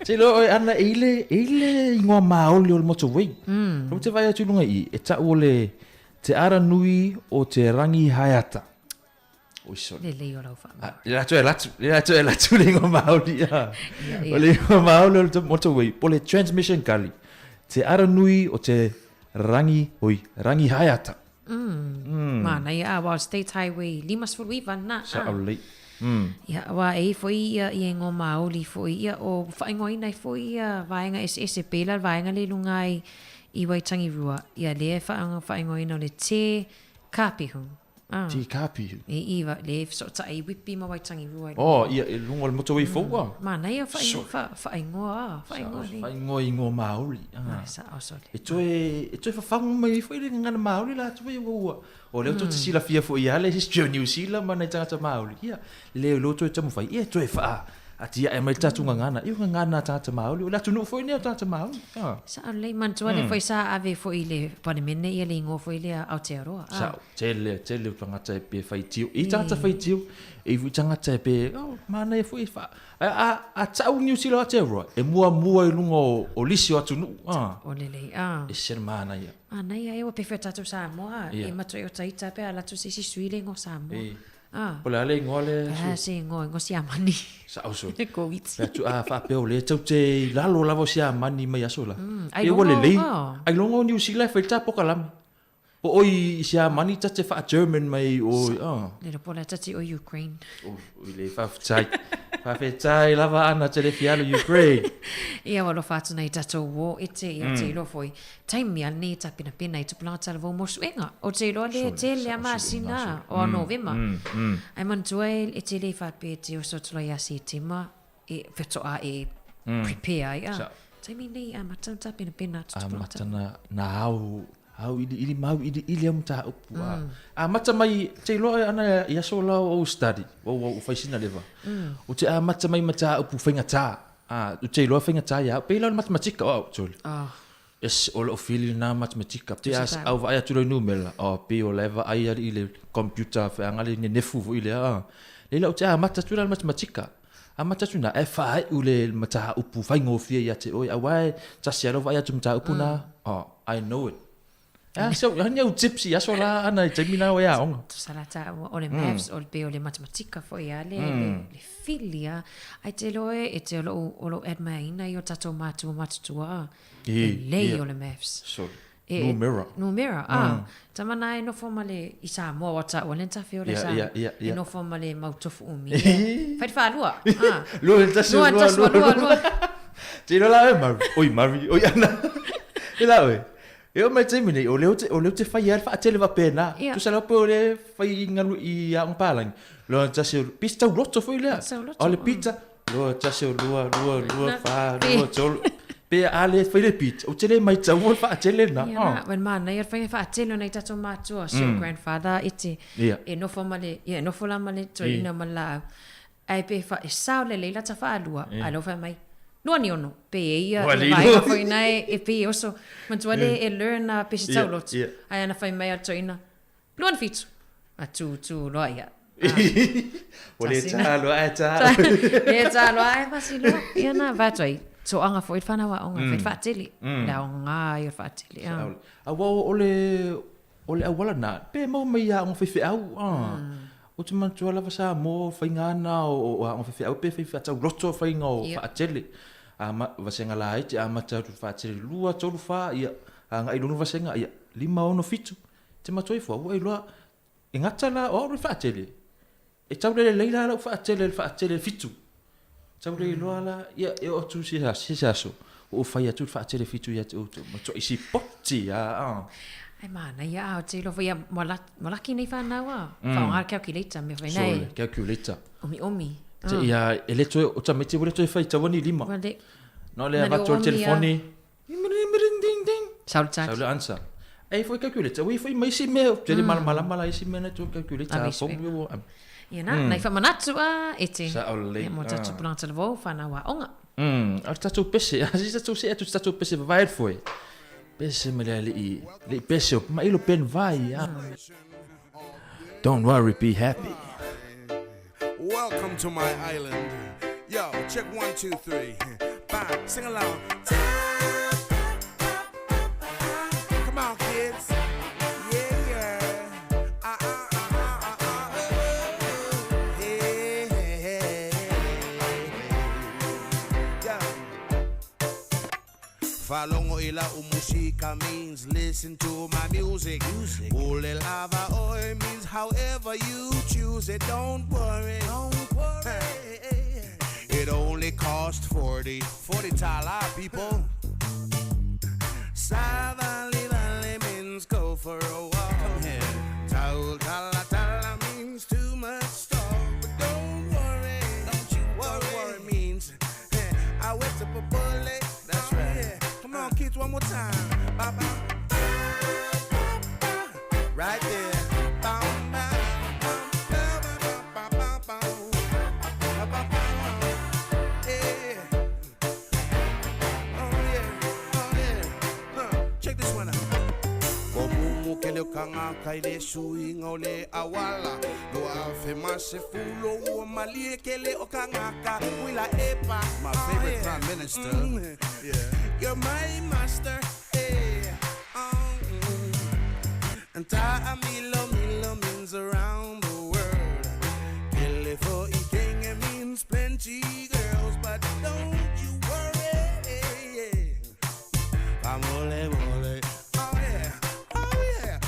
Te iloa oe ana e i le, e i le ingoa Māori o le motorway. Ou te vaai atu i luga i i, e tau o le Te Aranui o Te Rangihaeata. Oi, sorry. Lelei o lau whaamau. Le atu e latu, le atu e latu le ingoa Māori. O le ingoa Māori o le motorway, po le Transmission Gully. Te Aranui o te Rangi, oi, Rangihaeata. Mānaia, a wā o State Highway 59 nā. Sa au lei. Ia, wā e ifo i ia i ingoa Māori foi, ia o whaingoaina i foi ia vaega eseese pēlā le vaega le lunga ai i Waitangirua, ia lea e whaingoaina o le Te Kāpihu. Ah. Te Kāpihu. E iwa, le fesootai i Whitby ma Waitangirua. Oh, ia, i lunga o le motorway fou a. Mānaia whaingoa, a, whaingoa le. Whaingoa ingoa Māori. Ah. Sa, oh, sorry. E toe, e toe whawhango mai foi le ngana Māori la atu e ua. O lea mm. te silafia foi ia le history o New Zealand ma nei tangata Māori. Ia, le lo toe taumafai, ia toe wha. A tia e mai tātou ngangana, i o ngangana tātou Māori, o le atunuu foi nei o tātou Māori. Ah. Sa lei manatua le foi sa ave foi i le Palemene ia le ingoa foi lea Aotearoa. Ah. Sa, tele, tele o tangata e pe whai tio. I tangata whai tio, e i tangata e pe, oh, mānaia foi wha. A, a, a tau New Zealand Aotearoa, e mua mua i lunga o, o lisi o atunuu. Ah. O lelei, ah. E se mānaia. Mānaia e ua pewhea tātou Samoa, e matua i o taita pe a latu se isi sui le ingoa Samoa. E. Ah. Po le a le ingoa le sui? Ah, se ingoa, ingoa Siamani. Sa'o sui. Le Koviti. Pe atu, ah, faapea o lea tau te i lalo lava o Siamani mai aso la. Mm, ai ua lelei. Ailoga o Niu Sila e fai le tā pokalame. Po oi i Siamani ta te wha-German mai o, ah. Le iloa po o le a tati o Ukraine. Oi le faafetai. Faafetai lava ana te le fialo Ukraine. Ia ua alofa atu nei tatou uo e te ia te iloa foi. Taimi a nei tapenapena i tupulaga talavou mo suega. O te iloa le tele a masina o a Novema. Ai manatua e te le faapea e te oso atu la ia Setima e whetoa e prepare ai a. Taimi nei amata na tapenapena atu tupulaga talavou. Amata na au au ili ili mau ili ili au mataupu a amata mai te iloa ana i aso la o study o o fai sina leva o te amata mai mataupu faigata a o te iloa faigata ia pe la o le matematika o au tole es o lou fili lena matematika te as au vaai atu loa i numera o pe o la e vaai alii i le computer feaga le nenefu foi lea a leila o te amata atu la i le matematika Amata atu na e faaiu le mataupu faigofie ia te oe, aua e tasi a lau vaai atu mataupu na, oh, I know it. Ah, so, hani au tipsy aso la ana i taimi na o e aoga. Tusa la taua, o le maths, o le pe o le matematika foi a le, le, le fili a. Ai te loe, e te o lou, o lou admire ina i o tatou mātua matutua a. E lei o le maths. Sorry. E, Numera. Numera, ah. Mm. Tama na e nofo ma le, i Samoa wa ta, wa lenta whio le sa. Yeah, yeah, yeah. E nofo ma le mau tofu umi. Whai te whārua. Ah. Lua, tasi, lua, lua, lua, lua, lua. Tino la e Mari. Oi, Mari, oi ana. E la oe. E o mai taimi nei, o leo te, o leo te whai a whaatele wa pēnā. Yeah. Tusa lau pe o le whai i ngalu i a ong pālangi. Lua, tasi, pis tau loto foi lea. O le pita, Lua, tasi o lua, lua, lua, whā, lua, tolu. Pe a le whai le pit, o te le mai tau o whaatele na. Ia na, well māna ia whai whaatele o nei tatou mātua, si mm. grandfather e te, yeah. e nofo ma le, ia, e nofo la ma le toeina mm. ma la au. Ai pe wha, e sao le leila ta whaalua, yeah. ai lau whai mai, lua ni ono, pe e ia, e vaenga whai nei, e pe e oso, matua le e learn a pe se tau lotu. Yeah. Ai ana whai mai a toeina, Lua na fitu. A tū, tū loa ia. O le tā loa e tā. Le tā loa e pasi loa. Ia nā, vae toi, toanga foi le whanau a onga, mm. whai whaatele. Mm. Le aonga i o whaatele. A wa o le, o le auala nā, pe mau mai a onga whaiwheau. Ah. Mm. O te manatua lava sa mō whainga ana o, o a onga whaiwheau pe whai whaatau roto whainga o yep. whaatele. A ma, vasenga la ai te a mata atu whaatele lua, tolu wha, ia, a ngai lunu vasenga, ia, lima ono fitu. Te matua ifo, ua iloa, e gata la o au le faatele. E tau lele lei la lau faatele, le faatele fitu. Tau le iloa la, ia, e o atu se se aso. O fai atu le faatele fitu ia te outou. Matua isi poti, a, a. Ai mana ia a o te iloa ia mo laki nei whanau a. Mm. Whaonga le calculator me whai nei. Sole, calculator. Omi omi. Te ia, e le toe, o tamiti ua le toe fai tau ani lima. Wale. No le avatu o le telefoni. Sau le tali. Sau le answer. Ei foi calculator, ui foi mai isi mea, tele mm. malamalama la isi mea na tu calculator. A pong yo. Ia na, mm. nei whamanatu a e te. Sa o le. Ia mo tatu ah. pulanga tala vau, whanau a onga. Mm, a tatu pese, a si tatu se atu tatu pese vai foi. Pese me le i, le pese o ma ilo pen vai. Ah. Don't worry, be happy. Welcome to my island. Yo, check one, two, three. Bye. Sing along. Come on, kids. Yeah, yeah. Ah, ah, ah, ah, ah, ah. Hey, hey, hey, hey. Yeah. Falongo ila umusika means listen to my music. music. Ule lava oi means however you choose it. Don't worry. Don't worry. It only cost 40. 40 tala, people. Savali valley means go for a walk. Come here. Taul tala tala means too much talk. But don't worry. Don't you worry. Don't worry means I went to bullet. That's right. Yeah. Come on, kids, one more time. Ba, ba. Right there. Ba, ba, ba, ba, ba, ba, ba, ba, ba, ba. Yeah. Oh yeah, oh yeah. Huh. Check this one out. Ko mumu ke le kanga kai le suiga o le awala No afe ma se fulo ua malie ke le o kangaka Wila epa My favorite prime minister mm. Yeah You're my master eh. Oh, mm. And ta milo milo means around the world Kele fo ikenge means plenty girls But don't you worry Famole mole Oh yeah, oh yeah.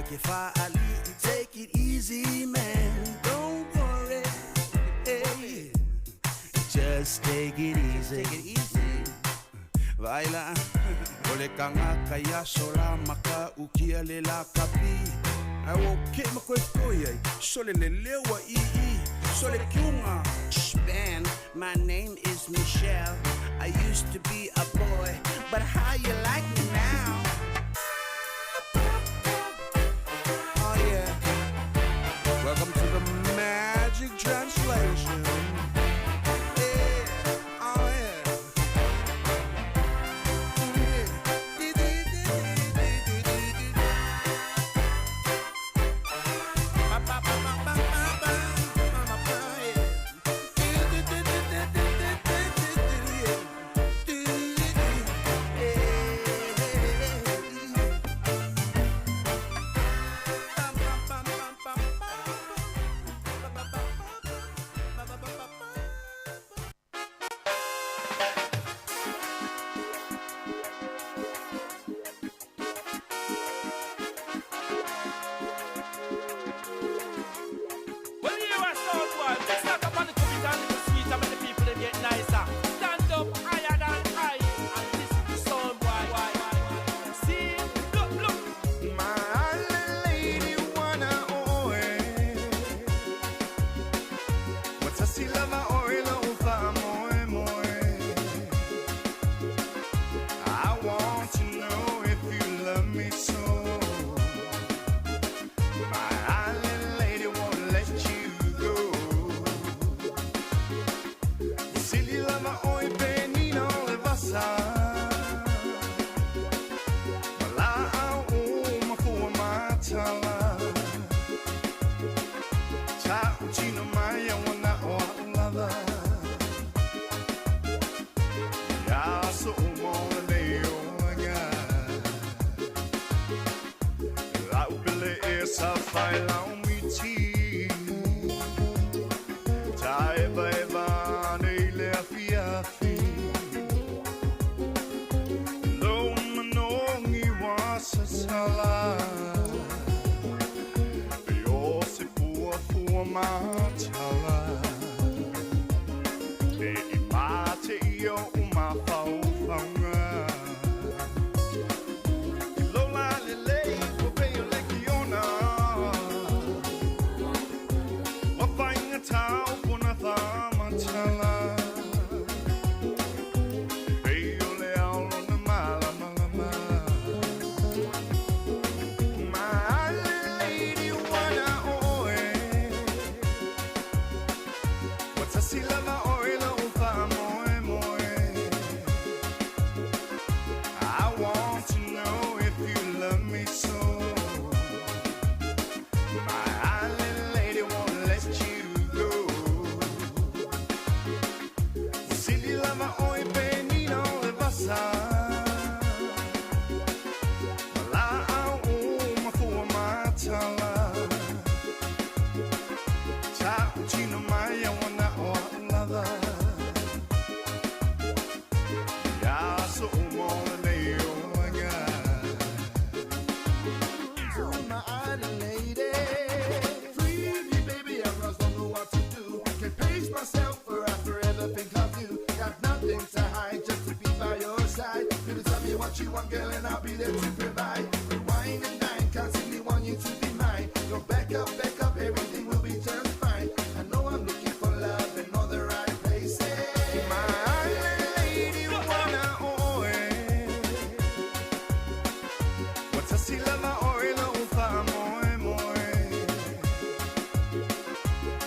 ke fa'ali'i. Take it easy, man, don't worry. Hey, just take it easy. Take it easy. Vaila o le kagaka ia sola maka ukia le la kapi. Ai o ke ma koe foi ai sole le lewa i i sole kiunga. Man, my name is Michelle. I used to be a boy, but how you like me now? Oh yeah. Welcome to the magic translation. Yeah. Oh yeah. Yeah. Di, di, di, di, di, di, di, di. Ba, ba, ba, ba, ba, ba, ba, ba, ba, ba, yeah. Di, di, di, di, di, di, di, di, di, di, yeah. Di, di, di. Yeah. Bam, bam, bam, bam, bam, bam. Ba, ba, ba, ba, ba, ba, ba, ba, ba. When you hear a sound boy, mix that up on the beat and little sweet and make the people them get nicer. Stand up higher than high and listen to sound boy. See, look, look. My lady wanna oe. Watasi lava oe lo ufa moe moe. I want to know if you love me so. My island lady won't let you go. Silly lava oe penina le vasa. Mala au mafua matala. Ta utino mai wana o lava. Ya so mo le o ga. La upele e sa fai la umiti. Ta eva eva nei le afi afi. Lo manongi wa sa sala. Yo se fua fua matala. E i mate i o uma fau faunga. I lola le lei ko pe o le ki ona. Wa whainga tau pona whamatala. Pe o le ao na mala malama. My lady wana oe. Watasi lava oe lo ufa moe moe. I want to know if you love me so. My island lady won't let you go. Silly lava oe penina le vasa. La au mafua matala. Ta utino mai wana o lava. Ya so mo le o ga. To my island lady. Free me, baby, I just don't know what to do. Can't pace myself for I forever think of you. Got nothing to hide, just to be by your side. Baby, tell me what you want, girl, and I'll be there to provide. Rewind and dine, constantly want you to be mine. Go back up, everything will be just fine. I know I'm looking for love in all the right places. My island lady wana oe. Watasi lava oe lo ufa moe moe.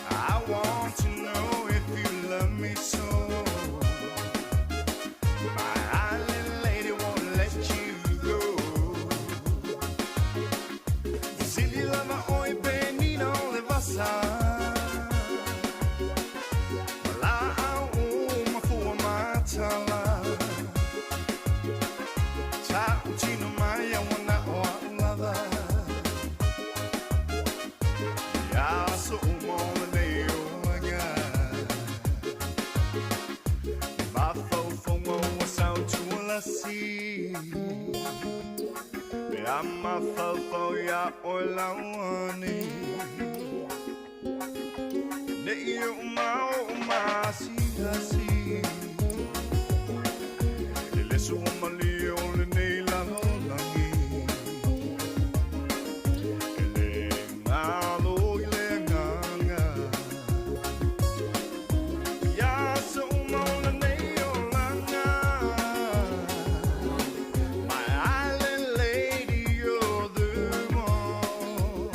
I want to know if you love me so. My island lady won't let you go. Silly lava oe penina le vasa. La au mafua matala. Ta utino mai wana o lava. Ya so mo le o ga. Ma fau fongo wa sau tu la si. Me A mafaufau iā oe lauani Nei o mao o masiasi E le sua malie o lenei lalolagi E le galo i le agaga Ia aso uma o lenei olaga My island lady, you're the one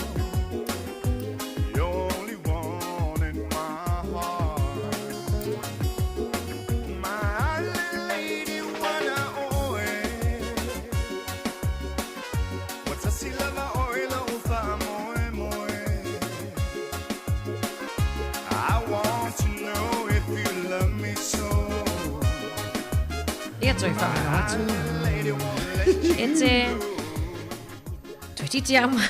The only one in my heart My island lady, wana oe Ua tasi lava oe lo'u fa'amoemoe I want to know if you love me so Ia toe whaango atu. E te... Toe titi ama.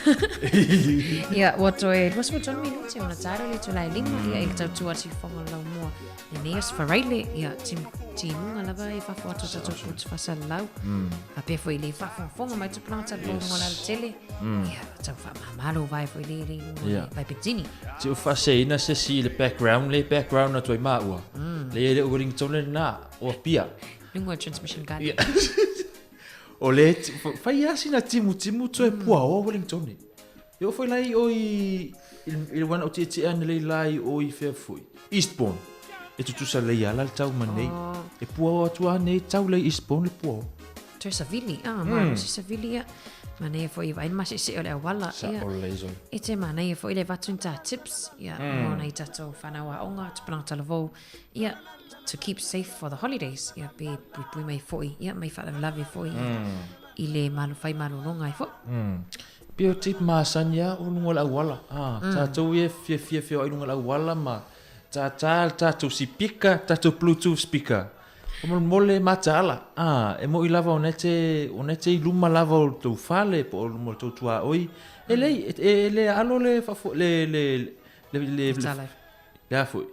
Ia, ua toe 23 minute ona taero le itula e lima, ia i le tautua atu i Whango Laumua. Lenei aso faraile, ia, timuga lava e fafo atu o tatou putu faasalalau. Faapea foi i le faafogafoga mai tupulaga talivouga o le alatele. Ia, tau faamama lou vae foi le le luga le vae petini. Ti o faaseseina se isi i le background le background atu ai maua. Le e le o Wellington lena o Apia. Luga o transmission card. Ia. O le fai lava sina timutimu toe puaoa Wellington. E oo foi la i o i i le wana o tietie ana lei la i o i fea foi. Eastbourne. E tutusa lei ala le tau ma nei. E puaoa atu a nei tau lei Eastbourne le puaoa. Toe savili, ah, mm. se savili ia. Manaia foi i vaai le maseese o le auala. Sa o lei zoi. E te manaia foi le avatu ni tā tips, ia, mm. mo nai tatou whanau aonga, tupulaga talavou, ia, to keep safe for the holidays, ia, pe puipui mai foi, ia, mai faalavelave foi, mm. i le malo, fai malologa ai foi. Mm. Pei o tip masani a o luga o le auala. Ah, mm. Tatou ia fiafia feoai luga o le auala ma tātā le tatou sipika, tatou bluetooth speaker. Faamolemole mataala, a, e moʻi lava ona e te, ona e te i luma lava o le tou fale po o luma o le tou tuaoi, e lei, e, e le alo le faafo, le, le, le, le, le, le a foi,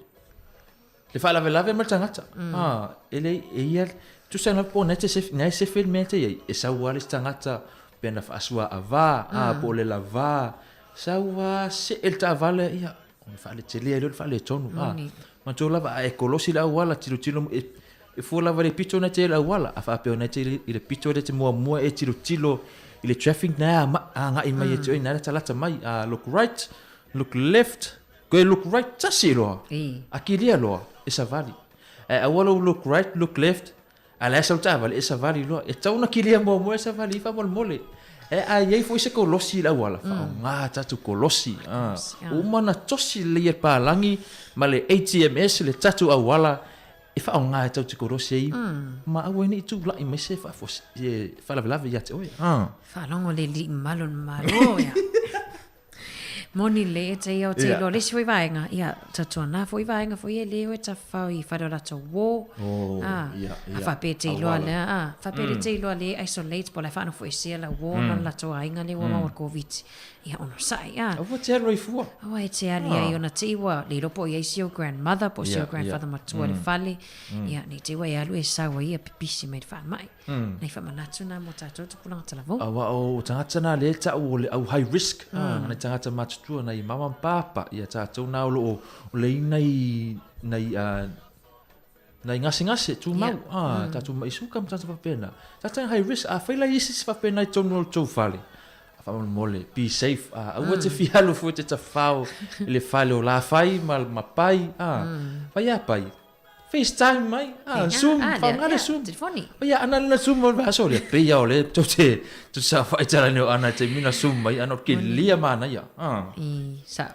le faalavelave ma le tagata, a, e lei, e ia, tusa lava po o na e te sefe, na e sefe le mea e te i ai, e sau lava le isi tagata pe ana faasuaava, a, po o le lava, sau lava see le taavale, ia, Ona faaletelea ai lea o le faaletonu. A, manatua lava a e kolosi le auala, tilotilo, e, e fua lava i le pito na e te i le auala, a faapea ona e te i le pito lea e te muamua e tilotilo i le traffic na e agai mai e te oe, na e latalata mai. A look right, look left, koe look right tasi loa. A kilia loa, e savali. Ae aua lou look right, look left, A la e sau taavale e savali loa. E tatau ona kilia muamua e savali ai faamolemole. E a i ai foi se kolosi i le auala, faaaoga tatou kolosi. Ua uma ona tosi lelei e le palagi ma le ATMS le tatou auala e faaaoga e tatou te kolosi ai ma aua ai ne i tulai mai se faalavelave ia te oe. Faalogo le alii mamalu o le Malo ia. Moni le e te ia o te iloa le isi foi vaega, ia, tautuana foi vaega foi e le o e tawhao i whare o latou wō. Oh, ah, ia, ia. A whapea te iloa le, a, whapea le te iloa le isolate, po o le whaanofo e sea la wō mm. na latou aiga le ua mm. maua Covid. Ia, ono sa'i, a. Aua te alu ai fua. Aua e te ali ai ona te iwa, le iloa po o i ai si o grandmother, po o si o grandfather matua le fale. Ia, nei te iwa e alu e sau ai ia pipisi mai le whaamai. Nei whamanatu nā mō tātou tupuranga talavou. Aua o tagata nā le ta'u o le au high risk, mm. nai tagata matutua, nai mama ma pāpā, ia tātou nā o loo o le i nai, nai, nai gasegase tumau, yeah. Tātou ma'i suka ma tātou faapena. Tātou high risk, a whai lai isi se faapena i tonu o le tou fale. A faamolemole, be safe, aua te fialu fua te tawhao i le fale o lāwhai ma, ma pai, Whai a pai, FaceTime mai, ah, Zoom, whaonga le Zoom. Telefoni. O ia, ana lena Zoom o le vaso, le peia o le, tau te, tau sa whai tala neo ana te mina Zoom mai, ana o ke lia mana ia. Ah. I, sa,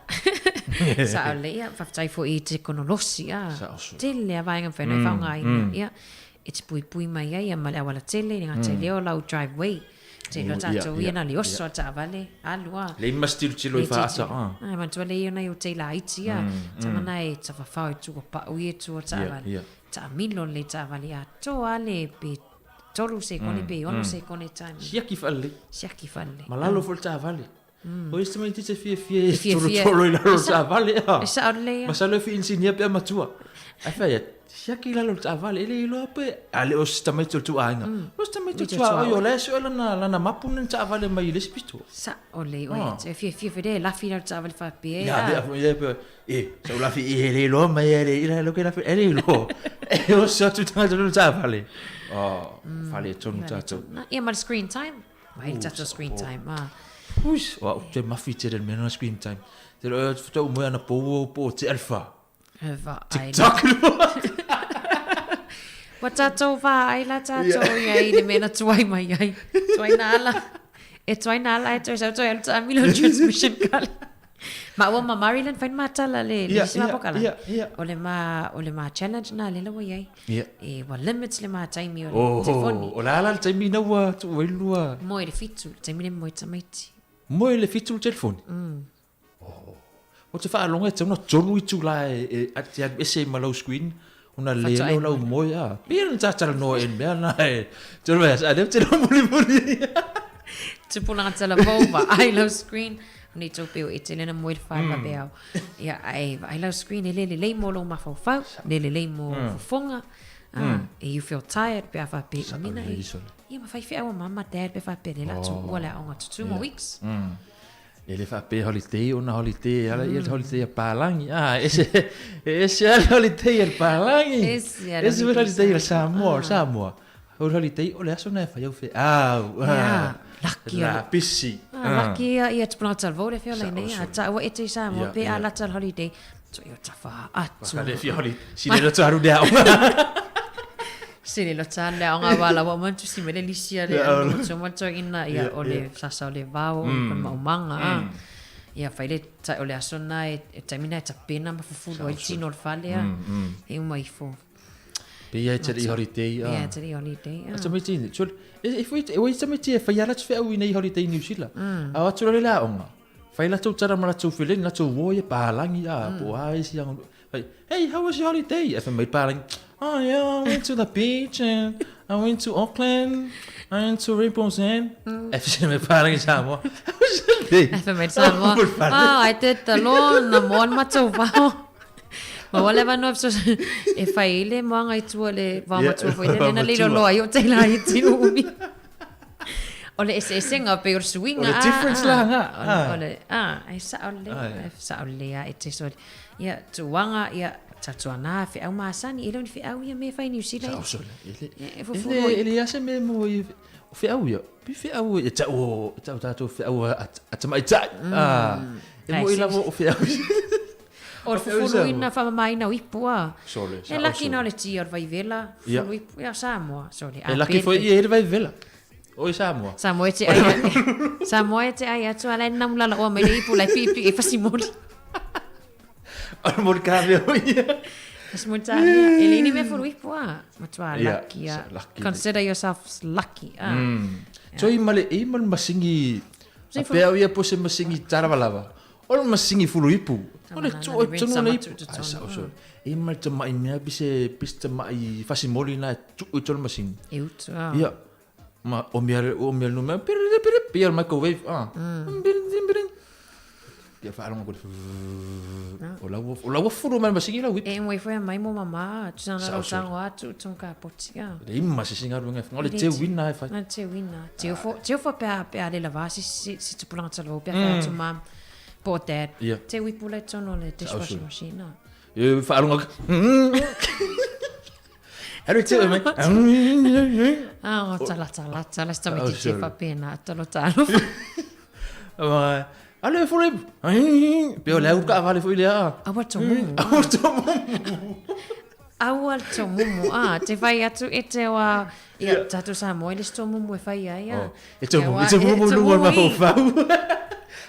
sa o le ia, whawhetai fo i te konolosi, ah. Sa o su. Tele a vaenga whenau mm, whaonga ai, ia, e te pui pui mai ai, ia ma le awala tele, ngā te leo lau driveway. Te loa tātou ia na le oso a taavale, alu a. Le ima tilotilo i faasa, a. Ai, manatua le ia nai o te laiti a. Tama na e tawhawhao i tua pau i e tua taavale. Taamilo le taavale atoa le pe tolu sekone pe ono sekone time. Siaki whaalelei. Siaki whaalelei. Ma lalo foi le taavale. O isi tamaiti te fiafia e tolotolo i lalo o le taavale, a. E sao lelei a. Masalo e fi insinia pe a matua. Ai whai a, Siaki i lalo o le taavale, e le iloa pe a le o se tamaiti o le ituaiga. O se tamaiti o le tuaoi o la e sue lana, lana mapu ni taavale mai le isi pito. Sa'o lelei oe, e fiafia foi lea e lafi i lalo taavale faapea. Ia, a foi ia pe, e, sa ou lafi i e le iloa mai e le ila lo ke lafi, e le iloa. E oso atu tagata lona taavale. Oh, faaletonu tatou. Ia ma le screen time. Mai le tatou screen time. Ah. Uis, o au te mafi tele le mea lona screen time. Te loa faatoa ou moe anapo ua ou po o te alfa. TikTok. Ua tatou vaai la tatou ia i le mea na tuai mai ai. Tuai na ala. E tuai na ala e toe sau toe alu taamilo transmission kala. Ma ua ma Maryland fai ma tala le le isi ma pokala. O le ma o le ma challenge na le la ua iai. E ua limits le ma taimi o le telefoni. O la ala le taimi na ua tuu ai lua. Moe le fitu, le taimi le moe tamaiti. Moe le fitu le telefoni. Ou te faalogo e tatau ona tolu itula e te alu ese ai ma lau screen ona le lea o lau moe a. Pei ona ta talanoa i le mea lena e tolu ai a lea ou te iloa mulimuli. Tupulaga talavou vaai lau screen. Nei tou peo e tele na moe le whae mm. ao. Ia, ai, vaai lau screen e le lelei mo lou mafaufau, le lelei mo mm. fofoga. E you feel tired pe a whape mina e. Ia, ma whai whiaua mama, dad, pe whape le la tu ua le aonga to two more weeks. E le faapea holiday ona holiday e ala ia le holiday a Palangi. Ah, ese, ese a le holiday a le Palangi. Ese a le Ese holiday a Samoa, Samoa. O le holiday o le aso na e fai au fe au. Yeah, lucky La pisi. Ah, lucky ia ia tupuna talvou le feo nei. A ta ua ete i Samoa pe a lata le holiday. To ia tafa atu. Waka le fia holiday. Sile lo taru le aonga. Sile lo taru le aonga wa la wa mantu si mele lisia le anu to mato ina ia o le sasa o le vao o le maumanga. Ia fai le o le aso na e taimi na e tapena ma fufulu ai tino o le fale a. E uma ifo. Pe ia e te i holiday a. Ia e te i holiday a. Tamaiti ni. E foi e oi tamaiti e fai ala tu wheau i nei holiday New Zealand. A atu le aonga. Fai latou tala ma latou feleni, latou uo ia palangi a, po o a isi aganuu. Fai, hey, how was your holiday? Ae fai mai palangi, oh yeah, I went to the beach and I went to Auckland, I went to Rainbow's End. Ae fesili mai palangi Samoa, how was your holiday? Ae fai mai Samoa, oh, I did the lawn, na moa le matou vao. Ma ua leva no e fai ai le moaga i tua le vao matua foi lele na lilo loa ai o taila i ti umi. O le eseesega pei o le suiga. O le difference la nga. O le, ai sa'o lelei, ai sa'o lelei a e te so. Ia, tuaga, ia, tatuana, feau masani, e le o ni feau ia me fai Niu Sila. Sa'o sole. E le, e le, e leai se mea mo i, o feau ia, pi feau e ta'u, e ta'u tatou feau a tamaitai. E mo'i lava o feau ia. O le fufuluina faamamaina o ipu a. Sole, E laki na o le tia o le vaivela, fufulu ipu, ia Samoa, sole. E laki foi ia i le vaivela. O i Samoa. Samoa e te ai, Samoa e te ai atu ala e namulala oa mai le ipu lai pipi e fasimoli. O le moli kave o ia. Fasimoli tāmia. E le ini mea fulu ipu a. Matua lucky a. Consider yourself lucky a. Toi ma le, e ma le masingi, a pea o ia po se masingi taravalava. O le masingi fulu ipu. O le tu o tonu le ipu. Ai sa o so. E ma le tamai mea pise pise tamai fasimoli na e tu i tolu masingi. E utu a. Ia. Ma o mea o mea no mea pere pere pere microwave a. Pere pere. Ia whaalongo ko o lau o lau fulu mai masingi lau ipu. E mo ifo mai mo mama, tu sana lau tango atu tu ka poti a. Le ima se singa runga o le te wina e whai. Le te wina. Te ofo te ofo pe a pe a le lava si si si tupulanga talo pe a tu mam. Po dad. Te wipu le tono le dishwashing machine. E whaalongo. Alu te mai. Ah, o tala tala tala sta me te fa pena talo talo. Ma alu e fulu pe o le au ka vale foi le a. Aua to mumu. Aua to mumu. Aua to mumu. Ah, te whai atu e te wa ia tatou Samoa e le to mumu e whai ai a. E to mumu, e to mumu lua ma fau.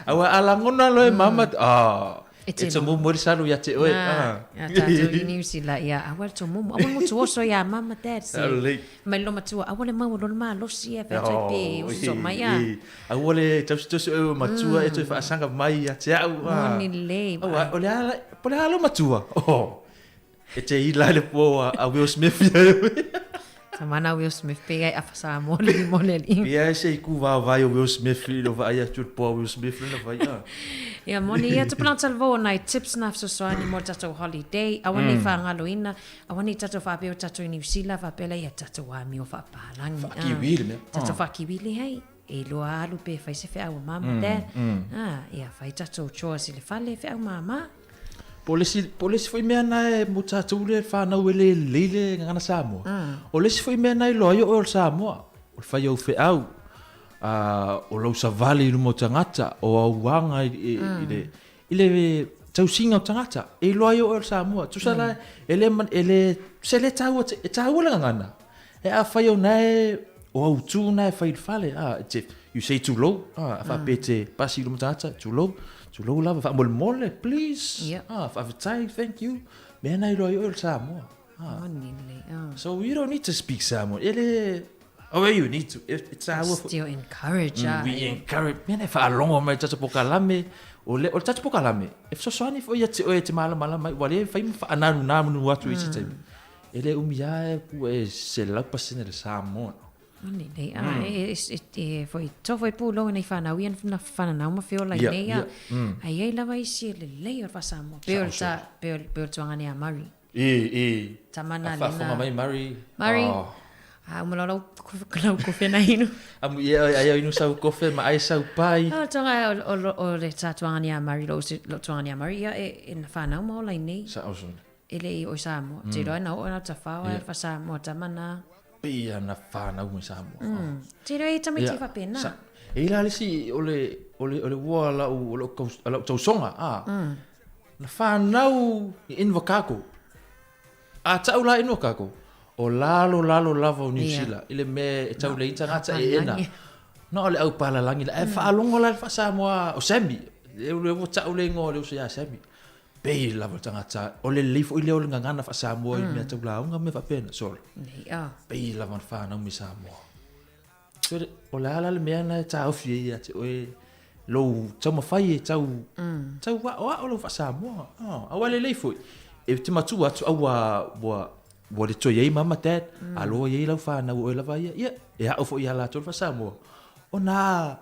Aua alangona loe mama. Ah. E te mumu le salu ia te oe. Ah. Ia tātou i New Zealand, ia, aua le tō mumu. Aua le motu oso ia mama, dad, se. Mai lo matua, aua le maua lona malosi e whea toi pe oso mai a. Aua le tausi e matua e toi whaasanga mai ia te au. Moni lei. Aua, o le ala, po le ala matua. Oh. E te ila le po a Will Smith ia e. Tama na Will Smith pe ai afa Samoa le mo le alii. Pia e se i ku vaovai o Will Smith i lo vaai atu le poa Will Smith lena fai a. Ia moni ia tupu lang talvo o nai tips na fesoasoani mo le tatou holiday, aua nei faagaloina, aua nei tatou faapea o tatou i Niu Sila faapea la ia tatou amio faapalangi. Faakiwi le mea. Tatou faakiwi le ai. E iloa alu pe fai se feau a mama dad. Ia fai tatou chores i le fale feau mama. Po o le isi, po o le isi foi mea na e mo tatou le whanau e le lelei le gagana Samoa. O le isi foi mea na iloa ai o oe o le Samoa. O le fai o au feau, o lou savali i luma o tagata, o au aga i, i, le, i le tausiga o tagata. E iloa ai o oe o le Samoa. Tusa la, e le, e le, se le taua, e taua le gagana. E a fai au nae, o au tū nae fai i le fale, a, te, you say tulou, a, a whaapea te pasi i luma tagata, tulou, tulou lava, faamolemole, please, a, faafetai, thank you, mea na iloa ai oe o le Samoa. A. Moni lelei, a. So you don't need to speak Samoan, e le, oh yeah, you need to, e, e tāua fo- Still encourage, a. We encourage, mea na e faalogo mai tatou pokalame, o le, o le tatou pokalame, e fesoasoani foi ia te oe e te malamalama ai, ua le fai ma faananunanu atu i isi taimi. E le umi lava e ua e 100% le Samoa. Moni nei, a e, e, e, e foi to foi pulou nei whanau ia na whanau ma feola i nei a. Ai ai lava isi e lelei o le Samoa. Pe o le ta, pe o pe o le tuangane a Murray. E, e. Tama na A faafofoga mai Murray. Murray. Oh. A uma lau lau kofe na inu. Amu ia ai au inu sau kofe ma ai sau pai. O tonga o, o, o le ta tuangane a Murray, lo, lo tuangane a Murray, ia e, e na whanau ma ola i nei. Sa o sone. E le i o Samoa. Te iloa na oo na tawhao ai fa Samoa tama na. Pei ana whanau mai Samoa. Te iloa e tamaiti yeah. Faapena. Sa, e ila le si o le o le o le ua lau o lau lau tausoga a. Na whanau i Invercargill. A tau la Invercargill. O lalo lalo lava o New Zealand. I le mea e tau le tagata e ena. Na o le au palalangi la e whaalongo la le wha Samoa o Sammy. E le ua tau le ingoa o le uso ia Sammy. Pei lava le tagata, o le lelei foi lea o le gagana faa-Samoa i mea tau lauga ma mea faapena, sole. Nei, a. Pei lava na fanau mai Samoa. So, o le a la le mea na e taofi ai ia te oe lou taumafai e tau, tau aoao lou faa-Samoa. Oh, aua lelei foi. E te matua atu au ua, ua, ua le toe ai mama dad, aloa i ai lau fanau o oe lava ia, ia, e ao foi ia latou le faa-Samoa. Ona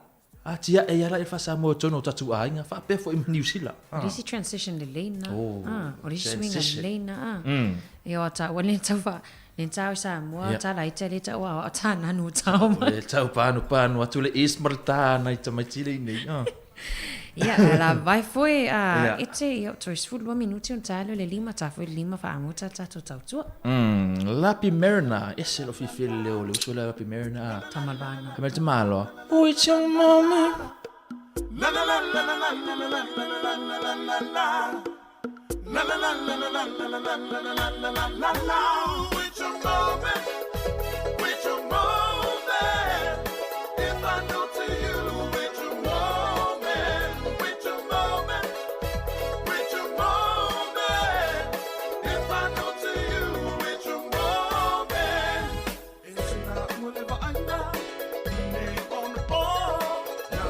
Atiae ia la i le faa-Samoa i totonu o tatou aiga, faapea foi ma Niu Sila. O le isi transition lelei na. Oh, O le isi suiga transition. lelei na. E o ta ua le tau fa le tau i Samoa, ta laita le tau aoao ta nanu tau mai. O le tau panupanu atu le east ma le tāna i tamaiti le nei. Ia, la vai foi a ete ia o toe 12 minuti ona taalo le lima ta foi le lima faamuta tatou tautua. Lapi Mariner, ese lo fifi le leo le uso le Lapi Mariner. Tamalvana. Kamel te malo. Oh, it's your moment. La la la la la la la la la la la la la la. La la la la la la la la la la la la la la la. It's your moment. It's your moment. If I know to you, it's your moment. It's your moment. It's your moment. If I know to you, it's your moment. It's not whatever I know. Ne on po. Na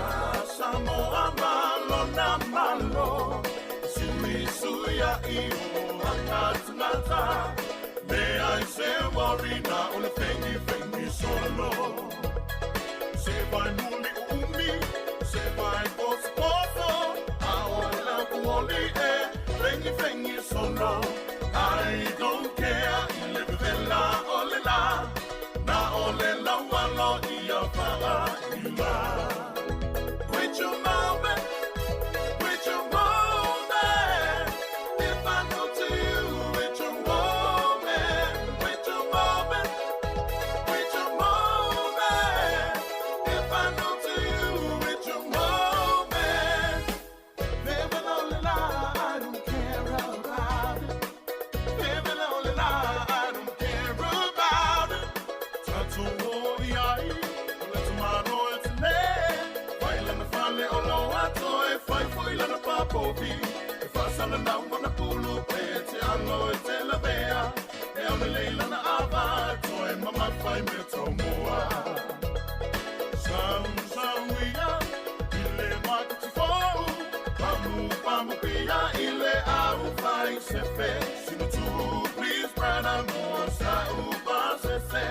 Samoa malo na malo. Sui suia i o akatunata. Me ai se warina o le fengi fengi solo. Se vai muli umi, se vai poso poso. A o la kuoli e fengi fengi solo. I don't care, i le vela o le la. Na o le la walo i a faa i la. With your moment, with your moment. If I know to you, with your moment, with your moment, with your moment. If I know to you, with your moment. Baby, lonely lie, I don't care about it. Baby, lonely lie, I don't care about it. Tattoo o iai, o le tumano e te le. Fai lana fale o lo ato e fai foi lana papovi. E fasala na wana pulu pe te alo e te lavea. E o le leila na ava, toe mama fai me tomoa. Sau sau ia, i le makutu fou. Pamu pamu pia i le au fai se fe. Sinu tu, please, brana mo sa u ba se se.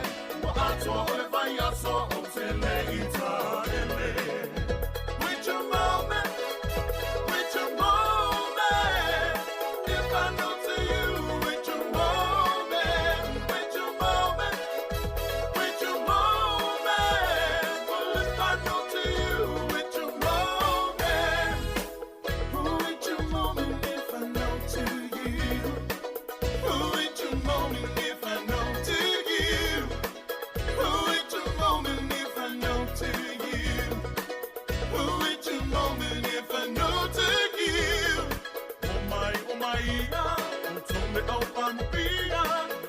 mupia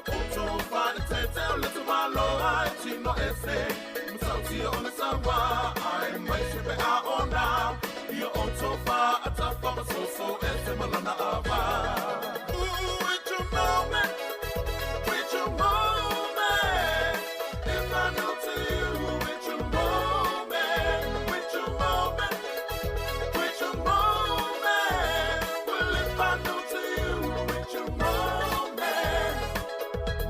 O tō whae te te o le tamaloa e tino ese Matautia o le sawa ai mai se pe a ona Ia o tō wha atafa masoso e te malana awa Ooh, it's your moment, it's your moment If I know to you, it's your moment, it's your moment, it's your moment Well, if I know to you, it's your moment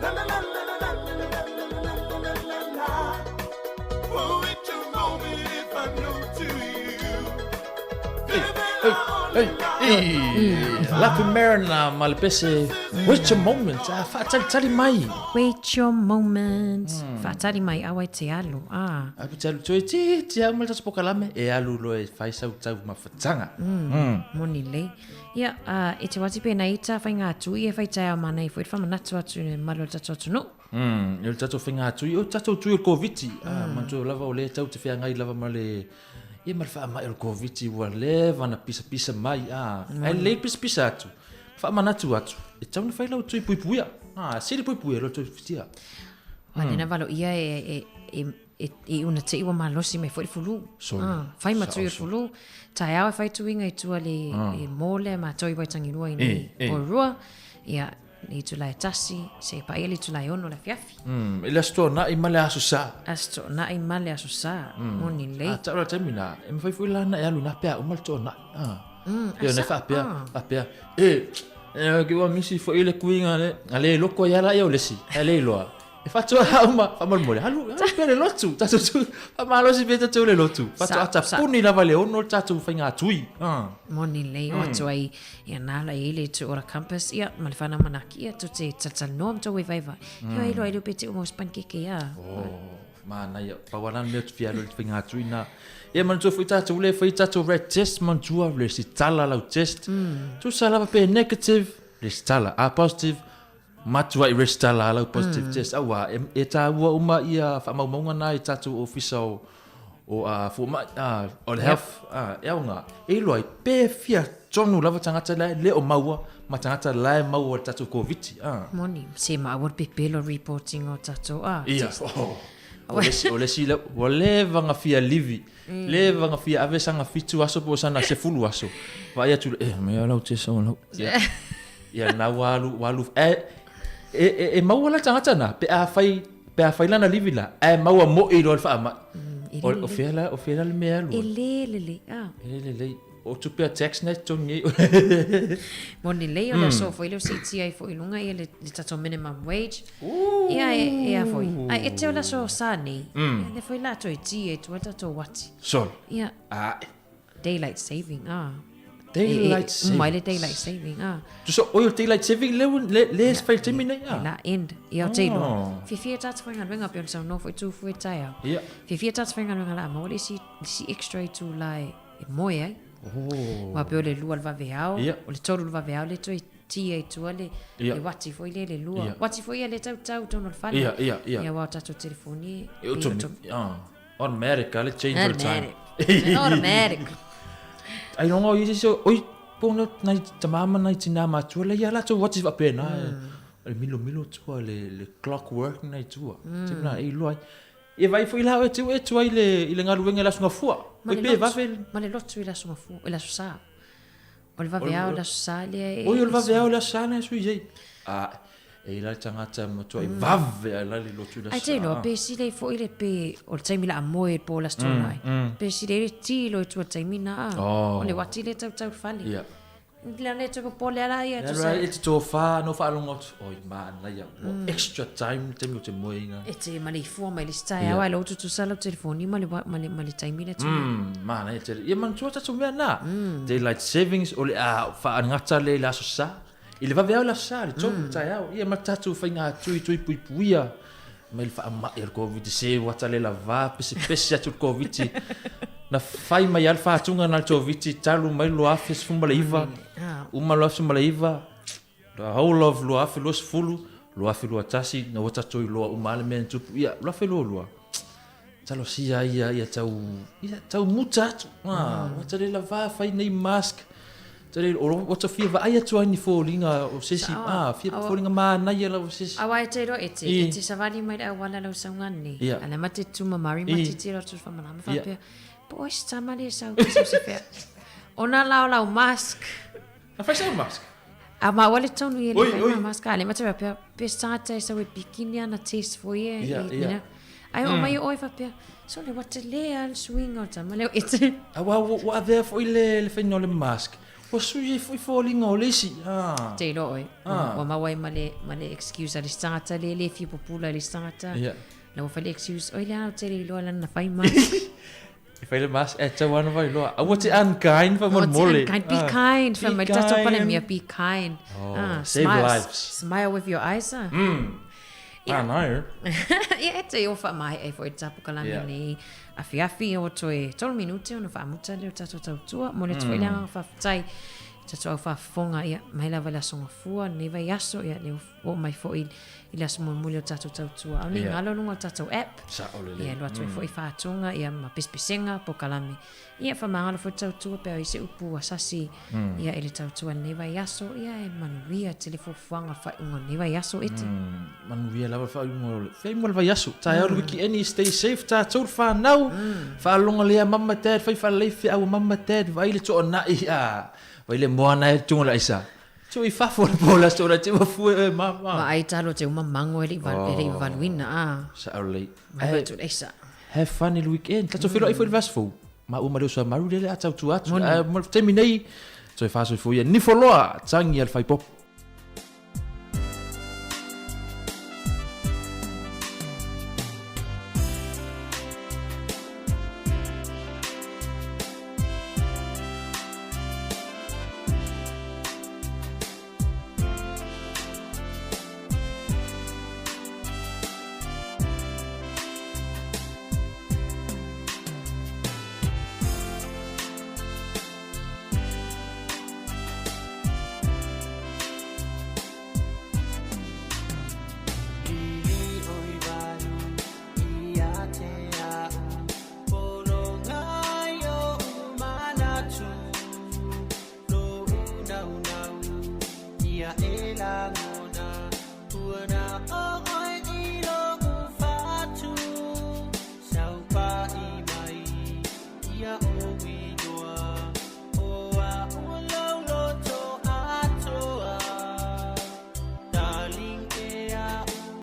La la la la la la la la la la la la la la Oh, it's your moment if I know to you Ei, Lapi Mariner ma le pese Wait your moment, ah, faatalitali mai. Wait your moment. Faatali mai aua e te alu. Ah. Ai te alu toe ti ti au ma le tatou pokalame e alu loa e fai sau tau mafataga. Moni lelei. Ia, e te wati pena i ta whai ngā tui e whai taeao mana i foi whamanatu atu i malu o le tatou atunuu. O le tatou whai ngā tui, o tatou tui o le Koviti. Ah, manatua lava o lea tau te feagai lava ma le ia ma le faamai o le Koviti ua leva na pisapisa mai. Ah, ai lelei pisapisa atu. Faamanatu atu, e tau na fai lau tui puipuia. Ah, sili puipuia lo tui fitia. Wa nena valo ia e e e e una te ua malosi mai foi le fulu. Sorry. Ah, fai ma tui o le fulu. Taeao e fai tuiga i tua le e mole ma toi Waitangirua i nei Porirua. Ia, le itula e tasi, se paia le itula e ono le afiafi. I le Aso Toonai ma le Aso Sa. Aso Toonai ma le Aso Sa, moni lelei. A tau la taimi na, e mafai foi la na e alu na pea uma le Toonai. E ona faapea, faapea, e, e, ke ua misi foi le kuiga le, a le loko ai ala ia o le isi, a le iloa. E faatoa uma, faamolemole, alu, alu pea le lotu, tatou tu, faamalosi pea tatou le lotu. Faatoa tapuni lava le ono le tatou faiga tui. Moni lelei, o atu ai, ia nā la i le tu ora compass, ia, ma le whanau manaki, ia, tu te taltalanoa ma tau vaevaevae. Ia, iloa i leo pe te uma o pancake ia. Oh, manaia, pau lava na mea ou te fia alu i le faiga tui na. Ia, manatua foi tatou le fai tatou rat test, manatua le resitala lau test. Tusa lava pe negative, resitala, a positive, Matua i resitala lau positive test auā e tāua uma ia faamaumauga na i tātou ofisa o o a fomai a o le health a e aoga e iloa ai pe fia tonu lava tagata la e le o maua ma tagata la e maua i le tatou Koviti a. Moni, se maua le pepelo reporting o tatou a Ia, test. oh. O le isi, o le isi ua leva na fia livi, leva na fia ave sana 7 aso po o sana 10 aso. Vaai atu, e, mea lau test o lau. Ia, ia na ua alu, ua alu, e, e, e, e maua la tagata na, pe a fai, pe a fai lana livi la, ae maua moi loa le faamai. O, o fea la, o fea la le mea e alu ai? E lē lelei, a. E lē lelei. O tupe a tax na e totogi ai oe. Moni lelei o le aso foi lea o siitia ai foi i luga ia le tatou minimum wage. Ia e e a foi. Ae ete o le aso sa nei. Ia lea foi la toe ti ai tua tatou wati. Sol. Ia. Ae. Daylight saving ah. Daylight saving. Mai le daylight saving ah. Tusa oi o daylight saving le le le fai taimi nei ah. La end. Ia o te iloa. Fiafia tātou faigaluega pei ona saunoa foi tu fua i taeao. Ia. Fiafia tātou faigaluega la maua le isi isi extra itu la e e moe ai. Oh. Aua pei o le lua le vaveao, Ia. o le tolu le vaveao le toe ti ai tua le, Ia. le uati foi lea le lua. Ia. Uati foi ia le tautau tonu o le fale. Ia, ia, ia. Ia aua o tatou telefoni E e ah, automatic a le change all the time. Automatic. Automatic. Ai longa o isi oi po na nai tamā ma nai tinā matua le ia latou uati faapena. O le milomilo tua le le clockwork na i tua. Mm. Te e iloa ai. E vaai foi la oe te ue atu ai le, i le galuega i le Aso Gafua. Ma Oi le pe lotu, vave. ma le lotu i le aso gafua, i le aso sa. O le vaveao i le aso sa lea e... Oi o le vaveao i le aso sa na e sui ai. A, e i la le tagata matuai vave ai la le lotu i le Ai aso te sa. iloa, pe sile foi le pe, o le taimi la a moe i le po o le aso Toonai. Pe sile le tilo i tua taimi na a. Oh. O le uati lea tautau i le fale. Ia. Le ana e toe popole ala ia, Le tusa. rai e te tōwhā, no whaalongo atu, oi mānaia, ua extra time taimi o te moenga. E te maleifua mai le isi taeao ai lou tutusa lau telefoni ma le ma le ma le taimi lea tuna. Mānaia tele. Ia manatua tatou mea nā. Daylight savings, o le a whaangata le i le aso sa. I le vaveao i le aso sa, le tolu taeao. Ia ma tatou whainga tui tui puipuia. Mai le faamai o le Koviti, se ua tale lava, pesepese atu le Koviti. Na fai mai lava le faatuga na le Koviti talu mai 2019, uma 2019, the whole of 2020, 2021, na ua tatou iloa uma lava le mea na tupu. Ia, 2022, talosia ia ia tau, ia tau muta atu. Ua tale lava fai nei mask. Te o ua ta fia vaai atu ai ni foliga o se isi, a, fia foliga manaia lava o se isi. Aua e te iloa e te, e te savali mai le auala lau sauga nei. A lea ma te tumamari ma te tiro atu i le faamalama faapea, po o ai se tama lea e sau pe sau se fea. Ona la o lau mask. Na fai sau mask? A maua le tonu i e le fai ma mask. A lea ma te faapea, pe se tagata e sau e bikini ana test foi e. Ia, ia. Ai o mai oe faapea, sole ua tele lava le suiga o le tama lea o ete. Aua ua avea foi le faiga o le mask, ua sui ai foi foliga o le isi. Ah. Te iloa oe, ua maua ai ma le, ma le excuse a le isi tagata lea e le fia pupula i le isi tagata. Ia. La ua fai le excuse, oi lea ou te le iloa lana na fai mask. E fai le mask, e tatau lava ona fai loa. Aua te unkind faamolemole. Aua te unkind, be kind. Be kind. Fai mai le tatou Palemia, be kind. Oh, save smile, lives. Smile with your eyes. Ah. Ia. Nai. Ia e te o whaamahi ai fo i tapu kalani yeah. nei. Afiafi o toe tolu minute ona whaamuta leo tatou tautua. Mo le mm. le whawhitai. Tatou au whaafonga ia mai lava le aso gafua lenei vaiaso ia le oo mai foi i le aso mulimuli o tatou tautua. Ao nei ngalo luga o tatou app. Sao lelei. Ia alu atu ai foi faatuga ia ma pesepesega polokalame. Ia faamagalo foi le tautua pe a i se upu ua sasi ia i le tautua i lenei vaiaso. Ia e manuia tele fuafuaga le faaiuga o lenei vaiaso ete. Manuia lava le faaiuga o le faaiuga o le vaiaso. Taeao le weekend stay safe tatou le fanau. Faalogo lea mama dad fai faalelei feau a mama dad vaai le toanai a vaai le moana e tunga le aisa. Tuu i fafo le po le aso la te ua fue oe mama. Vaai talo te uma mango e le i valuina a. Sao lelei. Mai mai tu leisa. Have fun i le weekend. Tatou feiloai foi i le vaiaso fou. Maua ma le uso a Maru lea o le a tautua atu. Ae mo le taimi nei, toe faasoifua ia. Nifo loa, tagi a le faipop.